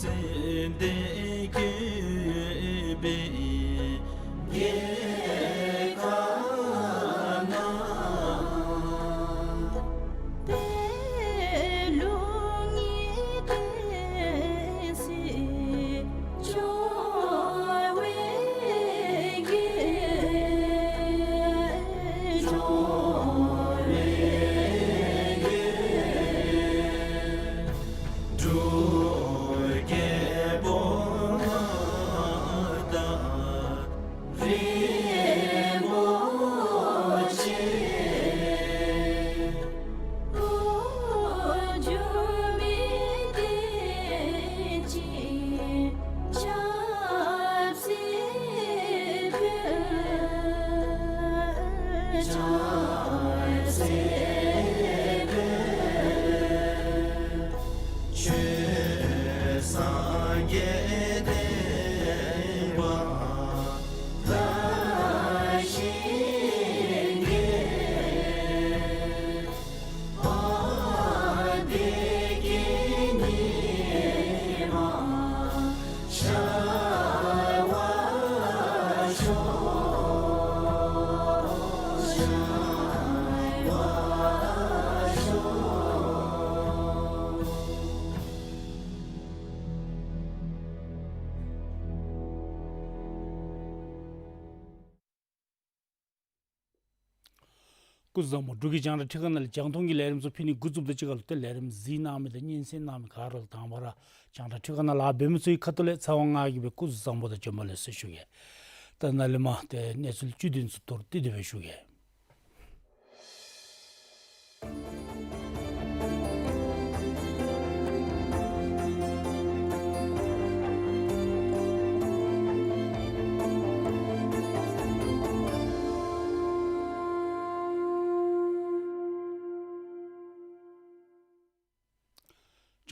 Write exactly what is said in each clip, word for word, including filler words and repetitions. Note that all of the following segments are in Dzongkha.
ཙན་དན་བཀོད་པའི་རྒྱལ་ཁབ་ན། པད་ལུང་གི་བསྟན་སྲིད་འབྱུང་བའི་རྒྱལ། འབྱུང་བའི་རྒྱལ། འབྲུག་རྒྱལ་པོ་དང་རིན་པོ་ཆེ། འོག་འཇུག་མི་བསྟན་ཅིང་ཆབ་སྲིད་འཕེལ། ཆབ་སྲིད་འཕེལ། ཆོས་སངས་རྒྱས་བསྟན་པ་དར་ཞིང་རྒྱས། དཔལ་བདེ་སྐྱིད་ཉི་མ་ཤར་བར་ཤོག། ཤར་བར་ཤོག། སྐུ་གཟུགས་བཟང་པོ། འབྲུག་གི་རྒྱང་བསྒྲགས་ཁྲི་ཁ་ནང་ལས་རྒྱང་མཐོང་གི་ལས་རིམ་ཚུ་ཕུལ་ནི་འགོ་བཙུགསཔ་དང་གཅིག་ཁར་ལུ་ཏེ་ལས་རིམ་གཟིགས་གནང་མི་དང་སྙན་གསན་གནང་མི་ག་ར་ལུ་དང་པ་ར་རྒྱང་བསྒྲགས་ཁྲི་ཁ་ནང་ལཱ་འབད་མི་ཚུ་གི་ཁ་ཐུག་ལས་ཚེ་དབང་ང་གིས་སྦེ་སྐུ་གཟུགས་བཟང་པོ་དང་བྱོན་པ་ལེགས་སོ་ཞུ་གེ། ད་ནཱ་ལས་མར་ཏེ་གནས་ཚུལ་བཅུད་བསྡུས་ཚུ་མདོར་བསྡུས་ཏེ་སྦེ་ཞུ་གེ།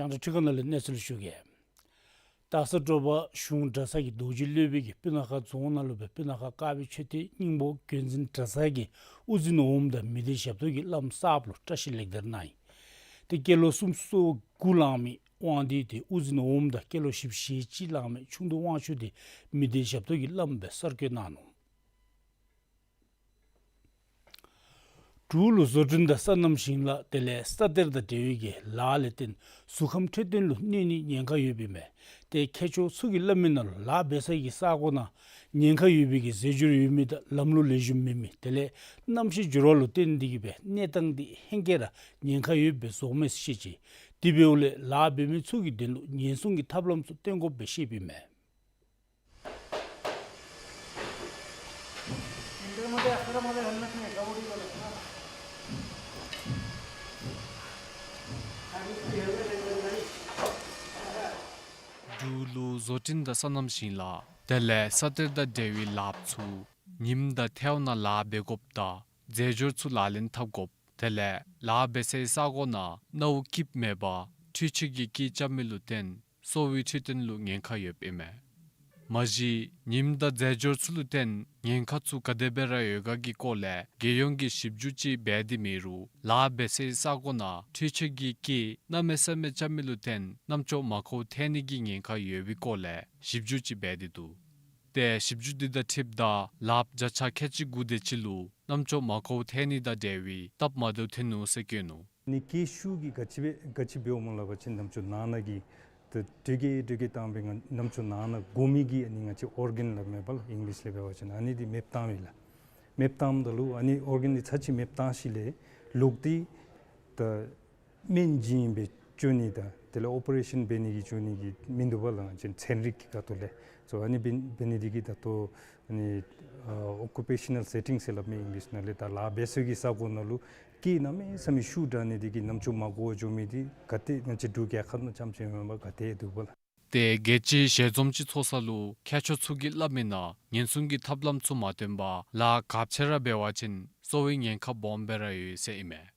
རྒྱང་བསྒྲགས་ཁྲི་ཁ་ནང་ལས་གནས་ཚུལ་ཞུ་གེ། སྟག་ཚང་དྲོ་པ་གཞུང་གྲྭ་ཚང་གི་རྡོ་རྗེ་སློབ་དཔོན་གྱིས་སྤུ་ན་ཁ་རྫོང་ནང་ལུ་སྦེ་སྤུ་ན་ཁ་དཀར་སྦིས་མཆོད་རྟེན་སྙིང་པོ་དགོན་འཛིན་གྲྭ་ཚང་གི་དབུ་འཛིན་འོགམ་དང་མི་སྡེ་ཞབས་ཏོག་གི་བླམ་གསརཔ་ལུ་བཀྲིས་ལེགས་དར་གནང་ཡི། ཏེ་སྐྱེས་ལོ་སུམ་ཅུ་སོ་དགུ་ལང་མི་དབང་འདུས་དེ་དབུ་འཛིན་འོགམ་དང་སྐྱེས་ལོ་བཞི་བཅུ་ཞེ་གཅིག་ལང་མི་ཆུང་དུ་དབང་ཕྱུག་དེ་མི་སྡེ་ཞབས་ཏོག་གི་བླམ་སྦེ་གསར་བསྐོ་གནང་ནུག། འབྲུག་ལུ་བཟོ་སྐྲུན་དང་སོ་ནམ་ཞིང་ལཱ་དེ་ལས་ས་གཏེར་དང་འབྲེལ་བའི་གི་ལཱ་ལས་བརྟེན་གཟུགས་ཁམས་འཕྲོད་བསྟེན་ལུ་གནོད་ནིའི་ཉེན་ཁ་ཡོདཔ་ཨིན་མས། ཏེ་མཁས་མཆོག་ཚུ་གིས་སླབ་མི་ནང་ལུ་ལཱ་འབད་སའི་གི་ས་གོ་ནང་ཉེན་ཁ་ཡོད་པའི་གི་རྫས་སྦྱོར་ཡོད་མི་དང་ལམ་ལུགས་ལེགས་ཤོམ་མེད་མི་དེ་ལས་གནམ་གཤིས་འགྱུར་བ་ལུ་བརྟེན་ཏེ་གིས་སྦེ་གནས་སྟངས་འདི་ཧེང་སྐལ་ར་ཉེན་ཁ་ཡོདཔ་སྦེ་བཟོཝ་མས་ཟེར་བཤད་ཅི། དེ་འབདཝ་ལས་ལཱ་འབད་མི་ཚུ་གི་དོན་ལུ་ཉེན་སྲུང་གི་ཐབས་ལམ་ཚུ་བཏོན་དགོཔ་སྦེ་བཤདཔ་ཨིན་མས། འབྲུག་ལུ་བཟོ་སྐྲུན་དང་སོ་ནམ་ཞིང་ལཱ་དེ་ལས་ས་གཏེར་དང་འབྲེལ་བའི་ལཱ་ཚུ་ཉིམ་དང་ཐལཝ་ནང་ལཱ་འབད་དགོཔ་དང་རྫས་སྦྱོར་ཚུ་ལག་ལེན་འཐབ་དགོཔ་དེ་ལས་ལཱ་འབད་སའི་ས་གོ་ནང་གནའ་བོ་སྐྱིདཔ་མེད་པར་འཕྲུལ་ཆས་ཀྱིས་སྐྱི་རྐྱབ་མི་ལུ་བརྟེན་གསོ་བའི་འཕྲོད་བསྟེན་ལུ་ཉེན་ཁ་ཡོདཔ་ཨིན་མས། མ་གཞི་ཉིམ་དང་རྫས་སྦྱོར་ཚུ་ལུ་བརྟེན་ཉེན་ཁ་ཚུ་ག་དེ་སྦེ་ར་ཡོད་ག་གི་སྐོར་ལས་རྒྱལ་ཡོངས་ཀྱི་ཞིབ་འཇུག་ཅིག་འབད་དེ་མེད་རུང་ལཱ་འབད་སའི་ས་གོ་ནང་འཕྲུལ་ཆས་ཀྱིས་སྐྱི་གནམ་མེད་ས་མེད་རྐྱབ་མི་ལུ་བརྟེན་རྣམ་ཅོག་མ་གོཝ་ཐལ་ནི་གི་ཉེན་ཁ་ཡོད་པའི་སྐོར་ལས་ཞིབ་འཇུག་ཅིག་འབད་དེ་འདུག། ཏེ་ཞིབ་འཇུག་འདི་དང་འཁྲིལཝ་ད་ལགཔ་བརྒྱ་ཆ་ཁལ་གཅིག་དགུ་དེ་ཅིག་ལུ་རྣམ་ཅོག་མ་གོཝ་ཐལ་ནི་དང་འབྲེལ་བའི་སྟབས་མ་བདེཝ་ཐོན་ནུག་ཟེར་བཀོད་ནུག། ནི་སྐྱི་ཤུགས་ཀྱིས་ག་ཅི་སྦེ་ག་ཅི་འབདཝ་སྨོ་སླབ་པ་ཅིན་རྣམ་ཅོག་ནང་ན་གི་ཏེ་དྲོད་སྐྱེད་དྲོད་སྐྱེད་བཏང་སྦེ་ང་རྣམ་ཅོག་ནང་ན་སྒོ་མི་གི་ཨ་ནི་ང་བཅས་ཨོར་གེན་སླབ་མས་པ་ལགས། ཨིང་ལིཤ་ལས་འབད་བ་ཅིན་ཨ་ནི་འདི་མེདཔ་བཏངམ་ཨིན་ལགས། མེདཔ་བཏངམ་ད་ལུ་ཨ་ནི་ཨོར་གེན་འདི་ཚར་གཅིག་མེདཔ་བཏང་ཞིནམ་ལས་ལོག་སྟེ་ད་སྨན་བྱིན་སྦེ་བཅོ་ནི་དང་དེ་ལས་ཨོ་པ་རེ་ཤཱན་འབད་ནི་གི་བཅོ་ནི་གི་མིན་འདུག་པ་ལགས། ང་བཅས་ཚན་རིག་གི་ཁ་ཐུག་ལས། སོ་ཨ་ནི་འབད་འབད་ནི་འདི་གིས་ད་ལྟོ་ཨ་ནི་ཨ་ཨོ་ཀུ་པེ་ཤ་ནཱལ་སེ་ཊིང་ཟེར་སླབ་མས་ཨིང་ལིཤ་ནང་ལས། ད་ལཱ་འབད་སའི་གི་ས་གོ་ནང་ལུ་སྐྱི་གནམ་མེད་ས་མེད་ཤུགས་དྲག་ནི་འདི་གིས་རྣམ་ཅོག་མ་གོཝ་འགྱོ་མི་འདི་ག་ཏེ་ང་བཅས་འབྲུག་རྒྱལ་ཁབ་ནང་རྐྱངམ་ཅིག་མེན་པར་ག་ཏེ་འདུག་པ་ལགས། ཏེ་རྒྱལ་སྤྱིའི་ཞལ་འཛོམས་ཅིག་ཚོགས་ས་ལུ་མཁས་མཆོག་ཚུ་གིས་སླབ་མི་ནང་ཉེན་སྲུང་གི་ཐབས་ལམ་ཚུ་མ་བཏོན་པར་ལཱ་ག་ཅི་ར་འབད་བ་ཅིན་གསོ་བའི་ཉེན་ཁ་སྦོམ་སྦེ་ར་ཡོད་ཟེར་ཨིན་མས།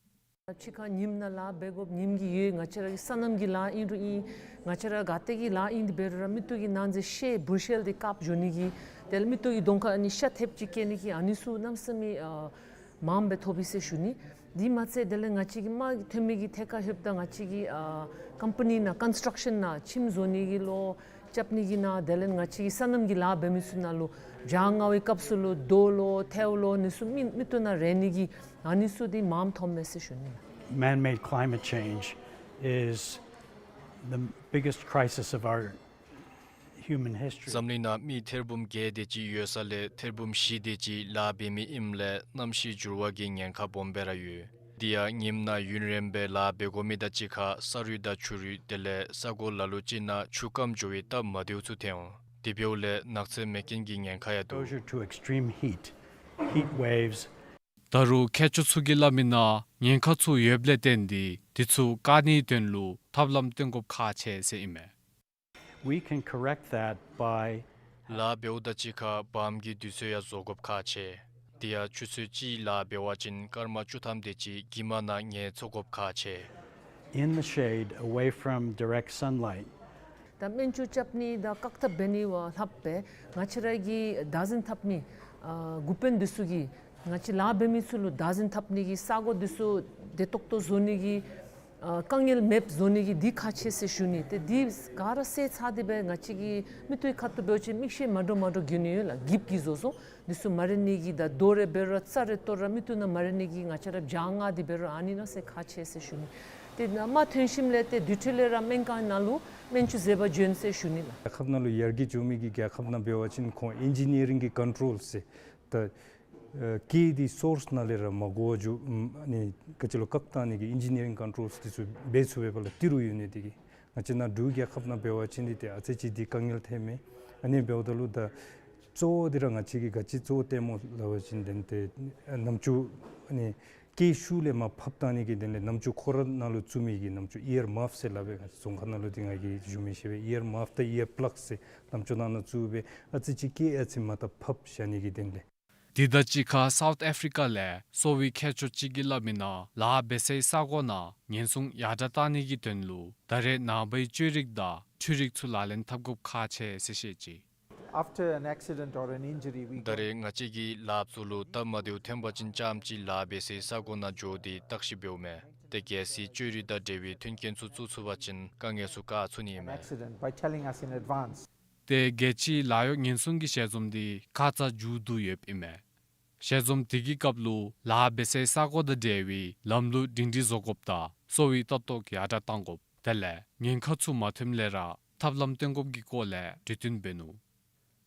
ཕྱི་ཁ་ཉིམ་ནང་ལཱ་འབད་དགོཔ་ཉིམ་གྱི་འོད་ང་བཅས་ར་གི་སོ་ནམ་གྱི་ལཱ་ཨིན་རུང་ཨིན། ང་བཅས་ར་ག་ཏེ་གི་ལཱ་ཨིན་ཏེ་འབད་རུང་ར་མིག་ཏོ་གི་ནང་ཟེར་ཤེལ་འབུར་ཤེལ་འདི་བཀབ་འགྱོ་ནི་གི་དེ་ལས་མིག་ཏོ་གི་གདོང་ཁར་ཨ་ནི་ཤ་ཐེབས་ཅིག་བཀལ་ནི་གི་ཨ་ནི་ཚུ་གནམ་མེད་ས་མེད་ཨ་མངམ་སྦེ་ཐོབ་ཡི་ཟེར་ཞུ་ནི། དེ་མ་ཚད་དེ་ལས་ང་བཅས་ཀྱི་དམག་ཐོན་མི་གི་ཐད་ཁར་ལྷོདཔ་ད་ང་བཅས་ཀྱི་ཨ་ཀམ་པ་ནི་ནང་ཀོན་སི་ཊརཀ་ཤཱན་ནང་ཁྱིམ་བཟོ་ནི་གི་ལོ་རྐྱབ་ནི་གི་ནང་དེ་ལས་ང་བཅས་ཀྱི་སོ་ནམ་གྱི་ལཱ་འབད་མི་ཚུ་ནང་ལུ་བྱཱར་མངའ་བའི་སྐབས་སུ་ལུ་རྡོ་ལོ་ཐལཝ་ལོ་ཨ་ནི་ཚུ་མི་མིག་ཏོ་ནང་རལ་ནི་གི་ཨ་ནི་ཚུ་དེ་མངམ་ཐོནམ་མས་ཟེར་ཞུ་ནི་ལགས། Man-made climate change is the biggest crisis of our human history. འཛམ་གླིང་ནང་མི་ཐེར་འབུམ་བརྒྱད་དེ་ཅིག་ཡོད་ས་ལས་ཐེར་འབུམ་བཞི་དེ་ཅིག་ལཱ་འབད་མི་ཨིནམ་ལས་གནམ་གཤིས་འགྱུར་བ་གི་ཉེན་ཁ་སྦོམ་སྦེ་ར་ཡོད། དེ་ཡང་ཉིནམ་ནང་ཡུན་རིངམོ་སྦེ་ལཱ་འབད་དགོ་མི་དང་གཅིག་ཁར་ས་རུད་དང་ཆུ་རུད་དེ་ལས་ས་གོ་ལ་ལུ་ཅིག་ནང་ཆུ་སྐམ་འགྱོ་བའི་སྟབས་མ་བདེཝ་ཚུ་ཐོན་འོང་། དེ་འབདཝ་ལས་ནགས་ཚལ་མེ་རྐྱེན་གྱི་ཉེན་ཁ་ཡང་འདུག། Exposure to extreme heat, heat waves. ད་རུང་མཁས་མཆོག་ཚུ་གིས་སླབ་མི་ནང་ཉེན་ཁ་ཚུ་ཡོདཔ་ལས་བརྟེན་ཏེ་དེ་ཚུ་བཀག་ནིའི་དོན་ལུ་ཐབས་ལམ་སྟོན་དགོཔ་ཁག་ཆེ་ཟེར་ཨིན་མས། We can correct that by ལཱ་འབདཝ་དང་གཅིག་ཁར་བམ་གྱི་དུས་ཚོད་ཡང་བཟོ་དགོཔ་ཁག་ཆེ། དེ་ཡང་ཆུ་ཚོད་གཅིག་ལཱ་འབད་བ་ཅིན་སྐར་མ་བཅུ་ཐམ་དེ་ཅིག་གྱིབ་མ་ནང་ཉལ་འཚོ་དགོཔ་ཁག་ཆེ། In the shade, away from direct sunlight. ད་སྨན་བཅོས་རྐྱབ་ནི་དང་བཀག་ཐབས་འབད་ནི་བ་ལྷགཔ་སྦེ་ང་བཅས་ར་གིས་བདག་འཛིན་འཐབ་ནི་ཨ་འགོ་དཔོན་འདི་ཚུ་གིས་ང་བཅས་ལཱ་འབད་མི་ཚུ་ལུ་བདག་འཛིན་འཐབ་ནི་གི་ས་གོ་འདི་ཚུ་བདེ་ཏོག་ཏོ་བཟོ་ནི་གི་ཨ་དཀའ་ངལ་མེདཔ་བཟོ་ནི་གི་འདི་ཁག་ཆེ་ཟེར་ཞུ་ནི། ཏེ་འདི་ག་ར་བསལ་ཚར་ཏེ་སྦེ་ང་བཅས་ཀྱི་མིག་ཏོའི་ཁ་ཐུག་འབད་བ་ཅིན་མིག་ཤེལ་མ་འདྲཝ་མ་འདྲཝ་གྱོན་ནི་ཡོད་ལགས། གྱིབ་ཀྱིས་བཟོ་བཟོཝ་འདི་ཚུ་མ་རེག་ནི་གི་དང་རྡོ་རེ་འབད་རུང་རྩྭ་རེ་གཏོར་རུང་མིག་ཏོ་ནང་མ་རེག་ནི་གི་ང་བཅས་ར་བྱཱར་མངའ་སྟེ་འབད་རུང་ཨ་ནི་ནང་ཟེར་ཁག་ཆེ་ཟེར་ཞུ་ནི། ཏེ་ནཱ་མ་ཐོན་ཞིནམ་ལས་ཏེ་དེ་འཕྲོ་ལས་ར་སྨན་ཁང་ནང་ལུ་སྨན་བཅོས་མཛད་པར་བྱོན་ཟེར་ཞུ་ནི་ལགས། རྒྱལ་ཁབ་ནང་ལུ་ཡར་རྒྱས་འགྱོ་མི་གི་རྒྱལ་ཁབ་ནང་འབད་བ་ཅིན་ཁོང་ཨིན་ཇི་ནི་ཡ་རིང་གི་ཀོན་ཊོལ་ཟེར་ད་ཨ་སྐད་འདི་སོརསི་ནང་ལས་ར་མ་གོ་བར་འགྱོ་ཨ་ནི་ག་ཅི་ལོ་བཀག་གཏང་ནི་གི་ཨིན་ཇི་ནི་ཡ་རིང་ཀོན་ཊོལ་འདི་ཚུ་འབད་ཚུགས་པའི་བར་ལུ་ཏི་རུ་ཡོད་ནི་དེ་གིས་ང་བཅས་ནཱ་འབྲུག་རྒྱལ་ཁབ་ནང་འབད་བ་ཅིན་འདི་ཏེ་ཨ་ཙི་ཅིག་འདི་དཀའ་ངལ་ཐོནམ་མས། ཨ་ནི་འབདཝ་ད་ལུ་ད་གཙོ་བོ་འདི་ར་ང་བཅས་ཀྱིས་ག་ཅི་གཙོ་བོ་བཏོནམ་སྨོ་སླབ་པ་ཅིན་དེ་ཏེ་ནམ་ཅུང་ཨ་ནི་སྐད་ཤུགས་ལས་མར་ཕབ་གཏང་ནི་གི་དོན་ལས་ནམ་ཅུང་ཁོ་རའི་ནང་ལུ་བཙུགས་མི་གི་ནམ་ཅུང་ཨི་ཡར་མཕ་ཟེར་སླབ་པས། ང་བཅས་རྫོང་ཁ་ནང་ལུ་འདི་ང་གིས་ཞུ་མི་ཤེས་པས། ཨི་ཡར་མཕ་དང་ཨི་ཡར་པ་ལགསི་ཟེར་ནམ་ཅུང་ནང་ན་བཙུགས་སྦེ་ཨ་ཙི་ཅིག་སྐད་ཨ་ཙི་མར་ད་ཕབ་བཞག་ནི་གི་དོན་ལས། དེ་དང་གཅིག་ཁར་སའུཐ་ཨཕ་རི་ཀ་ལས་གསོ་བའི་མཁས་མཆོག་ཅིག་གིས་སླབ་མི་ནང་ལཱ་འབད་སའི་ས་གོ་ནང་ཉེན་སྲུང་ཡར་དྲགས་གཏང་ནི་གི་དོན་ལུ་ད་རེས་ནངས་པའི་བཅོས་རིག་དང་འཕྲུལ་རིག་ཚུ་ལག་ལེན་འཐབ་དགོཔ་ཁག་ཆེ་ཟེར་བཤད་ཅི། After an accident or an injury, we ད་རེས་ང་བཅས་ཀྱི་ལཱ་ཚུ་ལུ་སྟབས་མ་བདེཝ་ཐོན་པ་ཅིན་རྐྱངམ་ཅིག་ལཱ་འབད་སའི་ས་གོ་ནང་འགྱོ་སྟེ་བརྟག་ཞིབ་འབདཝ་མས། ཏེ་གལ་སྲིད་བཅོས་རིག་དང་འབྲེལ་བའི་མཐུན་རྐྱེན་ཚུ་བཙུགས་ཚུགས་པ་ཅིན་དཀའ་ངལ་ཚུ་བཀག་ཚུགས་ནི་ཨིན་མས། Accident by telling us in advance. ཏེ་རྒྱལ་སྤྱིའི་ལཱ་གཡོག་ཉེན་སྲུང་གི་ཞལ་འཛོམས་འདི་ཁ་ཙ་མཇུག་བསྡུ་ཡོདཔ་ཨིན་མས། ཞལ་འཛོམས་དེ་གི་སྐབས་ལུ་ལཱ་འབད་སའི་ས་གོ་དང་འབྲེལ་བའི་ལམ་ལུགས་སྒྲིང་སྒྲིང་བཟོ་དགོཔ་དང་གསོ་བའི་ལྟ་རྟོག་ཡར་དྲགས་གཏང་དགོཔ་དེ་ལས་ཉེན་ཁ་ཚུ་མ་ཐོནམ་ལས་ར་ཐབས་ལམ་སྟོན་དགོཔ་གི་སྐོར་ལས་གྲོས་བསྟུན་འབད་ནུག།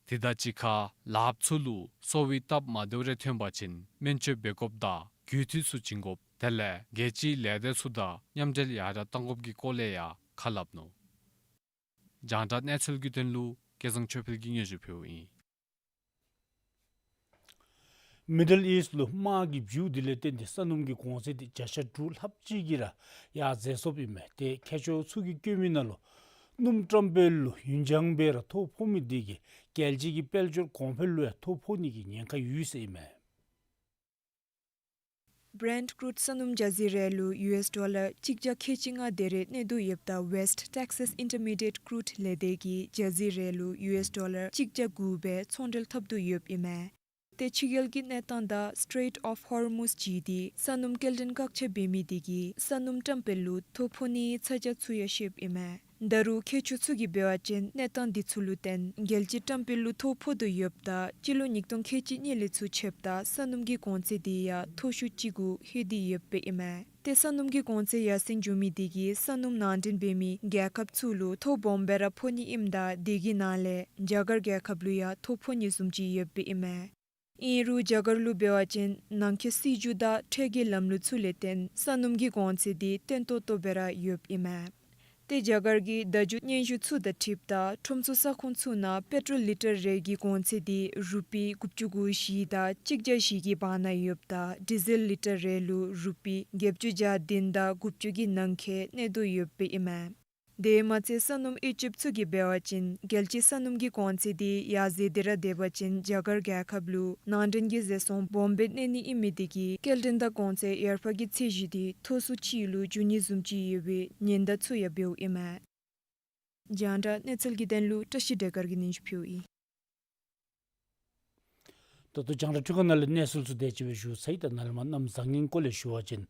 དེ་དང་གཅིག་ཁར་ལཱཔ་ཚུ་ལུ་གསོ་བའི་སྟབས་མ་བདེཝ་རེ་ཐོན་པ་ཅིན་སྨན་བཅོས་འབད་དགོཔ་དང་རྒུད་འཐུས་ཚུ་བྱིན་དགོཔ་དེ་ལས་རྒྱལ་སྤྱིའི་ལས་སྡེ་ཚུ་དང་མཉམ་འབྲེལ་ཡར་དྲགས་གཏང་དགོཔ་གི་སྐོར་ལས་ཡང་ཁ་སླབ་ནུག། རྒྱང་བསྒྲགས་གནས་ཚུལ་གྱི་དོན་ལུ་སྐལ་བཟང་ཆོས་འཕེལ་གྱིས་སྙན་ཞུ་ཕུལཝ་ཨིན། མི་ཌལ་ཨིསཊ་ལུ་དམག་གི་མཇུག་འདི་ལས་བརྟེན་ཏེ་ས་སྣུམ་གྱི་གོང་ཚད་འདི་བརྒྱ་ཆ་དྲུག་ལྷགཔ་ཅིག་གིས་ར་ཡར་འཛེགས་སོཔ་ཨིན་མས། ཏེ་མཁས་མཆོག་ཚུ་གིས་བཀོད་མི་ནང་ལུ་སྣུམ་བཀྲམ་སྤེལ་ལུ་ཡུན་འགྱངས་སྦེ་ར་ཐོ་ཕོག་མི་འདི་གིས་རྒྱལ་སྤྱི་གི་དཔལ་འབྱོར་གོང་འཕེལ་ལུ་ཡང་ཐོ་ཕོག་ནི་གི་ཉེན་ཁ་ཡོད་ཟེར་ཨིན་མས། Brent crude ས་སྣུམ་རྒྱ་ཟིལ་རེ་ལུ་ཡུ་ཨེསི་ཌོ་ལར་གཅིག་བརྒྱ་ཁལ་གཅིག་ལྔ་དེ་རེ་གནས་དོ་ཡོདཔ་ད་West Texas Intermediate crude ལས་སྡེ་གིས་རྒྱ་ཟིལ་རེ་ལུ་ཡུ་ཨེསི་ཌོ་ལར་གཅིག་བརྒྱ་དགུ་སྦེ་ཚོང་འབྲེལ་འཐབ་དོ་ཡོདཔ་ཨིན་མས། ཏེ་ཕྱི་རྒྱལ་གྱི་གནས་སྟངས་དང་Strait of Hormuz བརྗེས་ཏེ་ས་སྣུམ་སྐྱེལ་འདྲེན་བཀག་ཆ་འབད་མི་དེ་གིས་ས་སྣུམ་བཀྲམ་སྤེལ་ལུ་ཐོ་ཕོག་ནིའི་ཚ་གྱང་ཚུ་ཡང་བཤདཔ་ཨིན་མས། ད་རུང་མཁས་མཆོག་ཚུ་གིས་འབད་བ་ཅིན་གནས་སྟངས་འདི་ཚུ་ལུ་བརྟེན་རྒྱལ་སྤྱི་བཀྲམ་སྤེལ་ལུ་ཐོ་ཕོག་དོ་ཡོདཔ་ད་སྤྱི་ལོ་ཉིས་སྟོང་ཁལ་གཅིག་གཉིས་ལས་ཚུར་ཕྱདཔ་ད་ས་སྣུམ་གྱི་གོང་ཚད་དེ་ཡང་མཐོ་ཤོས་ཅིག་གུ་ལྷོད་དེ་ཡོདཔ་ཨིན་མས། ཏེ་ས་སྣུམ་གྱི་གོང་ཚད་ཡར་སེང་འགྱོ་མི་དེ་གིས་ས་སྣུམ་ནང་འདྲེན་འབད་མི་རྒྱལ་ཁབ་ཚུ་ལུ་ཐོ་སྦོམ་སྦེ་ར་ཕོག་ནི་ཨིནམ་ད་དེ་གི་ནང་ལས་རྒྱ་གར་རྒྱལ་ཁབ་ལུ་ཡང་ཐོ་ཕོག་ནི་བཟུམ་ཅིག་ཡོདཔ་ཨིན་མས། ཨིན་རུང་རྒྱ་གར་ལུ་འབད་བ་ཅིན་ནང་འཁོད་སྲིད་བྱུས་དང་ཁྲལ་གྱི་ལམ་ལུགས་ཚུ་ལས་བརྟེན་ས་སྣུམ་གྱི་གོང་ཚད་དེ་བརྟན་ཏོག་ཏོ་སྦེ་ར་ཡོདཔ་ཨིན་མས། ཏེ་རྒྱ་གར་གྱི་བརྡ་བརྒྱུད་སྙན་ཞུ་ཚུ་དང་འཁྲིལཝ་ད་ཁྲོམ་ཚུ་ས་ཁོངས་ཚུ་ནང་པེ་ཊོལ་ལི་ཊར་རེ་གི་གོང་ཚད་དེ་རུ་པི་དགུ་བཅུ་གོ་བཞི་དང་གཅིག་བརྒྱ་བཞི་གི་བར་ན་ཡོདཔ་ད་ཌི་ཟེལ་ལི་ཊར་རེ་ལུ་རུ་པི་བརྒྱད་ཅུ་གྱ་བདུན་དང་དགུ་བཅུ་གི་ནང་འཁོད་གནས་དོ་ཡོདཔ་ཨིན་མས། དེ་མ་ཚད་ས་སྣུམ་དབྱེ་ཞིབཔ་ཚུ་གིས་འབད་བ་ཅིན་རྒྱལ་སྤྱིའི་ས་སྣུམ་གྱི་གོང་ཚད་དེ་ཡར་འཛེགས་ཏེ་ར་སྡོད་པ་ཅིན་རྒྱ་གར་རྒྱལ་ཁབ་ལུ་ནང་འདྲེན་གྱི་བཟོ་ཚོང་སྦོམ་སྦེ་གནས་ནི་ཨིན་མི་དེ་གིས་སྐྱེལ་འདྲེན་དང་གོང་ཚད་ཡར་འཕར་གྱི་ཚད་གཞི་དེ་མཐོ་སུ་ཅིག་ལུ་འགྱོ་ནི་བཟུམ་ཅིག་ཡོད་པའི་ཉེན་བརྡ་ཚུ་ཡང་འབདཝ་ཨིན་མས། རྒྱང་བསྒྲགས་གནས་ཚུལ་གྱི་དོན་ལུ་བཀྲ་ཤིས་སྒྲོལ་དཀར་གྱིས་སྙན་ཞུ་ཕུལཝ་ཨིན། ད་ལྟོ་རྒྱང་བསྒྲགས་འཕྲུལ་ཁང་ནང་ལས་གནས་ཚུལ་ཚུ་དེ་ཅིག་སྦེ་ཞུ་ཚར་ཡི། ད་ནཱ་ལས་མར་གནམ་བཟང་ངན་སྐོར་ལས་ཞུ་བ་ཅིན་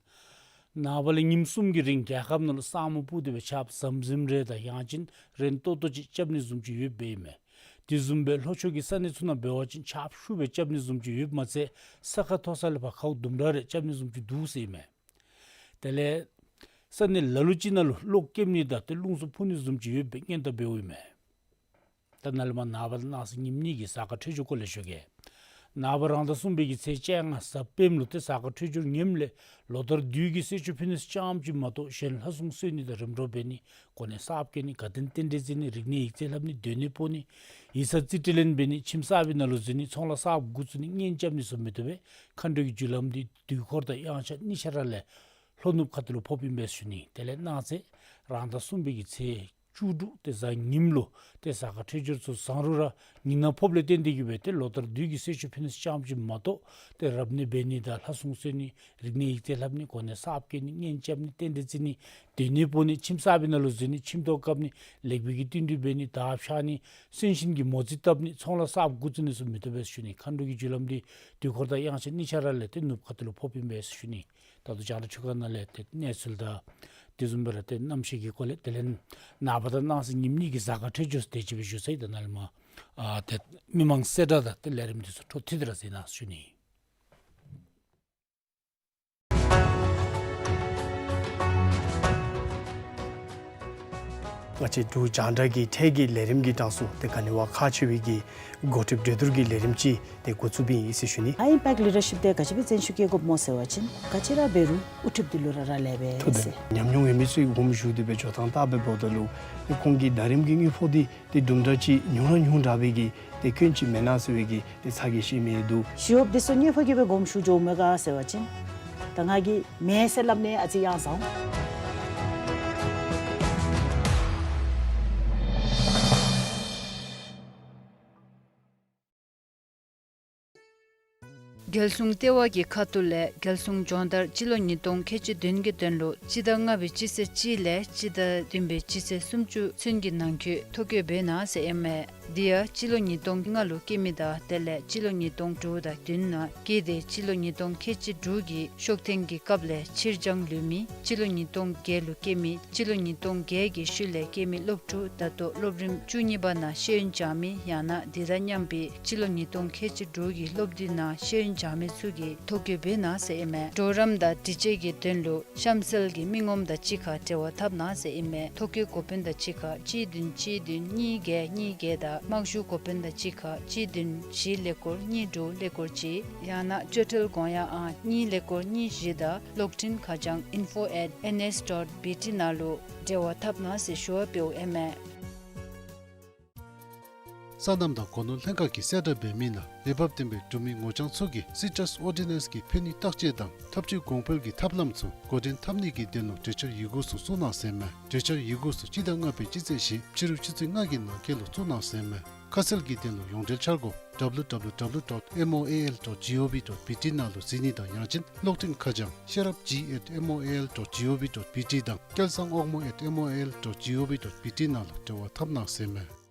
ནངས་པ་ལས་ཉིནམ་གསུམ་གྱི་རིང་རྒྱལ་ཁབ་ནང་ལུ་ས་སྨུག་སྤུབས་ཏེ་སྦེ་ཆརཔ་ཟམ་ཟིམ་རེ་དང་ཡང་ཅིན་རན་ཏོག་ཏོ་ཅིག་རྐྱབ་ནི་བཟུམ་ཅིག་ཡོདཔ་ཨིན་མས། དེ་བཟུམ་སྦེ་ལྷོ་ཕྱོགས་ཀྱི་ས་གནས་ཚུ་ནང་འབད་བ་ཅིན་ཆརཔ་ཤུགས་སྦེ་རྐྱབ་ནི་བཟུམ་ཅིག་ཡོདཔ་མ་ཚད་ས་ཁ་མཐོ་ས་ལས་ཕར་ཁཝ་ལྡུམ་ར་རེ་རྐྱབ་ནི་བཟུམ་ཅིག་འདུག་ཟེར་ཨིན་མས། དེ་ལས་ས་གནས་ལ་ལུ་ཅིག་ནང་ལུ་གློག་སྐྱེབ་ནི་དང་ཏེ་རླུང་འཚུབ་འཕུ་ནི་བཟུམ་ཅིག་ཡོད་པའི་སྔོན་བརྡ་འབདཝ་ཨིན་མས། ད་ནཱ་ལས་མར་ནངས་པ་དང་གནངས་ཚེ་ཉིནམ་གཉིས་ཀྱི་གཟའ་སྐར་འཕྲོད་སྦྱོར་སྐོར་ལས་ཞུ་གེ། ནངས་པ་རང་ཟླ་གསུམ་པའི་གི་ཚེས་བཅོ་ལྔ་གཟའ་སྤེནམ་ལུ་ཏེ་གཟའ་སྐར་འཕྲོད་སྦྱོར་ངནམ་ལས་ལོ་ལྟར་དུས་ཀྱི་གསོལ་མཆོད་ཕུལ་ནི་རྐྱངམ་ཅིག་མ་གཏོགས་གཞན་ལྷ་སྲུང་གསོལ་ནི་དང་རིམ་གྲོ་འབད་ནི་གོ་གནས་གསརཔ་བཀལ་ནི་དགའ་སྟོན་རྟེན་འབྲེལ་བརྩི་ནི་རིག་གནས་ཡིག་རྩིས་ལྷབ་ནི་སྡོད་གནས་སྤོ་ནི་ཡིག་ཚང་རྩིས་སྤྲོད་ལེན་འབད་ནི་ཁྱིམ་གསར་པའི་ནང་ལུ་འཛུལ་ནི་ཚོང་ལཱ་གསརཔ་འགོ་བཙུགས་ནི་གཉེན་རྐྱབ་ནི་ཚུ་མི་བཏུབ་པས། མཁའ་འགྲོ་གི་རྒྱུ་ལམ་འདི་དུས་འཁོར་དང་དབྱངས་འཆར་གཉིས་ཆ་ར་ལས་ལྷོ་ནུབ་ཁ་ཐུག་ལུ་ཕོགཔ་ཨིན་པས་ཞུ་ནི། དེ་ལས་གནངས་ཚེ་རང་ཟླ་གསུམ་པའི་གི་ཚེས་བཅུ་དྲུག་ཏེ་གཟའ་ཉིམ་ལུ་ཏེ་གཟའ་སྐར་འཕྲོད་སྦྱོར་ཚུ་བཟང་རུང་ར་ཉིན་ནག་ཕོགཔ་ལས་བརྟེན་ཏེ་གིས་སྦེ་ཏེ་ལོ་ལྟར་དུས་ཀྱི་གསོལ་མཆོད་ཕུལ་ནི་རྐྱངམ་ཅིག་མ་གཏོགས་ཏེ་རབ་གནས་འབད་ནི་དང་ལྷ་སྲུང་གསོལ་ནི་རིག་གནས་ཡིག་རྩིས་ལྷབ་ནི་གོ་གནས་གསརཔ་བཀལ་ནི་གཉེན་རྐྱབ་ནི་རྟེན་འབྲེལ་བརྩི་ནི་སྡོད་གནས་སྤོ་ནི་ཁྱིམ་གསར་པའི་ནང་ལུ་འཛུལ་ནི་ཁྱིམ་ཐོག་བཀབ་ནི་ལེགས་སྤེལ་གྱི་བསྟུན་གྲོས་འབད་ནི་དར་ཕྱར་ནི་གསོན་གཤིན་གྱི་མོ་རྩིས་བཏབ་ནི་ཚོང་ལཱ་གསརཔ་འགོ་བཙུགས་ནི་ཚུ་མི་བཏུབ་པས་ཞུ་ནི། མཁའ་འགྲོ་གི་རྒྱུ་ལམ་འདི་དུས་འཁོར་དང་དབྱངས་འཆར་གཉིས་ཆ་ར་ལས་ཏེ་ནུབ་ཁ་ཐུག་ལུ་ཕོགཔ་ཨིན་པས་ཞུ་ནི། ད་ལྟོ་རྒྱང་བསྒྲགས་འཕྲུལ་ཁང་ནང་ལས་ཏེ་གནས་ཚུལ་དང་དེ་བཟུམ་སྦེ་ར་ཏེ་གནམ་གཤིས་ཀྱི་སྐོར་ལས་དེ་ལས་ནངས་པ་དང་གནངས་ཚེ་ཉིནམ་གཉིས་ཀྱི་གཟའ་སྐར་འཕྲོད་སྦྱོར་དེ་ཅིག་སྦེ་ཞུ་ཚར་ཡི། ད་ནཱ་ལས་མར་ཨ་ཏེ་མི་མང་གསལ་བསྒྲགས་དང་ཏེ་ལས་རིམ་འདི་ཚུ་འཕྲོ་མཐུད་དེ་ར་གཟིགས་གནང་ཞུ་ནི། ང་བཅས་འབྲུག་རྒྱང་བསྒྲགས་ཀྱི་འཕྲལ་གྱི་ལས་རིམ་གྱི་གྲངས་སུ་ཏེ་ག་ནི་བ་ཁག་ཆེ་བའི་གི་འགོ་ཁྲིདཔ་གྲོས་བསྡུར་གྱི་ལས་རིམ་ཅིག་ཏེ་འགོ་བཙུགསཔ་ཨིན་ཟེར་ཞུ་ནི། ཨའི་པེཀ་ལི་ཌར་ཤིཔ་འདི་ག་ཅི་སྦེ་བརྩོན་ཤུགས་བསྐྱེད་དགོཔ་སྨོ་ཟེར་བ་ཅིན་ག་ཅི་ར་འབད་རུང་དབུ་ཁྲིདཔ་འདི་ལུ་ར་རག་ལས་པས་ཟེར། ཉམས་མྱོང་ཡོད་མི་ཚུ་གིས་དགོངསམ་ཞུ་སྟེ་སྦེ་འགྱོ་ཐངས་བལྟ་སྦེ་འབདཝ་ད་ལུ་ཏེ་ཁོང་གི་ཟླ་རིམ་གྱི་དངུལ་ཕོགས་འདི་ཏེ་དུམ་གྲ་ཅིག་ཉུང་ར་ཉུང་དྲགས་པའི་གི་ཏེ་སྐྱོན་ཅིག་མེན་ན་ཟེར་བའི་གི་ཏེ་ཚ་གྱང་བཞེས་མི་འདུག། ཞི་གཡོགཔ་འདི་ཚུ་དངུལ་ཕོགས་ཀྱི་སྦེ་དགོངསམ་ཞུ་འགྱོཝ་མས་ག་ཟེར་བ་ཅིན་ད་ང་གིས་མེན་ཟེར་སླབ་ནི་ཨ་ཙི་ཡང་བཟང་། རྒྱལ་སྲུང་ལྟེ་བ་གི་ཁ་ཐུག་ལས་རྒྱལ་སྲུང་སྦྱོང་བརྡར་སྤྱི་ལོ་ཉིས་སྟོང་ཁལ་གཅིག་བདུན་གྱི་དོན་ལུ་སྤྱི་ཟླ་ལྔ་པའི་སྤྱི་ཚེས་གཅིག་ལས་སྤྱི་ཟླ་བདུན་པའི་སྤྱི་ཚེས་སུམ་ཅུ་ཚུན་གྱི་ནང་འཁོད་ཐོ་བཀོད་འབད་གནང་ཟེར་ཨིན་མས། དེ་ཡང་སྤྱི་ལོ་ཉིས་སྟོང་ལྔ་ལུ་སྐྱེས་མི་དང་དེ་ལས་སྤྱི་ལོ་ཉིས་སྟོང་དྲུག་དང་བདུན་ནང་སྐྱེས་ཏེ་སྤྱི་ལོ་ཉིས་སྟོང་ཁལ་གཅིག་དྲུག་གི་ཤོག་ཐེངས་ཀྱི་སྐབས་ལས་ཕྱིར་འགྱངས་ལུས་མི། སྤྱི་ལོ་ཉིས་སྟོང་བརྒྱད་ལུ་སྐྱེས་མི། སྤྱི་ལོ་ཉིས་སྟོང་བརྒྱད་ཀྱི་ཤུལ་ལས་སྐྱེས་མི་སློབ་ཕྲུག་ད་ལྟོ་སློབ་རིམ་བཅུ་གཉིས་པ་ནང་ཤེས་ཡོན་སྦྱང་མི་ཡང་ན་དེ་དང་མཉམ་པའི་སྤྱི་ལོ་ཉིས་སྟོང་ཁལ་གཅིག་དྲུག་གི་སློབ་དུས་ནང་ཤེས་ཡོན་སྦྱང་མི་ཚུ་གིས་ཐོ་བཀོད་འབད་གནང་ཟེར་ཨིན་མས། གྲོགས་རམ་དང་དྲི་དཔྱད་ཀྱི་དོན་ལུ་གཤམ་གསལ་གྱི་མི་ངོམ་དང་གཅིག་ཁར་འབྲེལ་བ་འཐབ་གནང་ཟེར་ཨིན་མས། ཐོ་བཀོད་འགོ་དཔོན་དང་གཅིག་ཁར་གཅིག་བདུན་གཅིག་བདུན་གཉིས་བརྒྱད་གཉིས་བརྒྱད་དང་དམག་ཞུ་འགོ་དཔོན་དང་གཅིག་ཁར་གཅིག་བདུན་བཞི་ཀླད་ཀོར་གཉིས་དྲུག་ཀླད་ཀོར་གཅིག་ཡང་ན་སྤྱོད་ཁྲལ་དགོངས་ཡངས་ཨང་གཉིས་ཀླད་ཀོར་གཉིས་བཞི་དང་གློག་འཕྲིན་ཁ་བྱང་info at N S dot B T ནང་ལུ་འབྲེལ་བ་འཐབ་གནང་ཟེར་ཞུ་བ་འབདཝ་ཨིན་མས། སོ་ནམ་དང་སྒོ་ནོར་ལྷན་ཁག་གིས་གསལ་བསྒྲགས་འབད་མི་ནང་འོས་འབབ་ལྡན་པའི་འབྲུག་མི་ངོ་རྐྱང་ཚུ་གིས་སི་ཊྲས་ཨོར་ཌི་ནེནསི་གི་ཕན་ནུས་བརྟག་དཔྱད་དང་ཐབས་ཇུས་གོང་འཕེལ་གྱི་ཐབས་ལམ་ཚུ་འགོ་འདྲེན་འཐབ་ནི་གི་དོན་ལུ་གྲོས་འཆར་ཡི་གུ་ཚུ་བཙུགས་གནང་ཟེར་མས། གྲོས་འཆར་ཡི་གུ་ཚུ་སྤྱི་ཟླ་ལྔ་པའི་སྤྱི་ཚེས་བཞི་ཕྱི་རུ་ཆུ་ཚོད་ལྔ་གི་ནང་འཁོད་ལུ་བཙུགས་གནང་ཟེར་མས། ཁ་གསལ་གྱི་དོན་ལུ་ཡོངས་འབྲེལ་འཆར་སྒོ་W W W dot M O A L dot G O V dot B T ནང་ལུ་གཟིགས་ནི་དང་ཡང་ཅིན་གློག་འཕྲིན་ཁ་བྱང་ཤེས་རབ་G at M O A L dot G O V dot B T དང་སྐལ་བཟང་དབང་མོ་at M O A L dot G O V dot B T ནང་ལུ་འབྲེལ་བ་འཐབ་གནང་ཟེར་མས།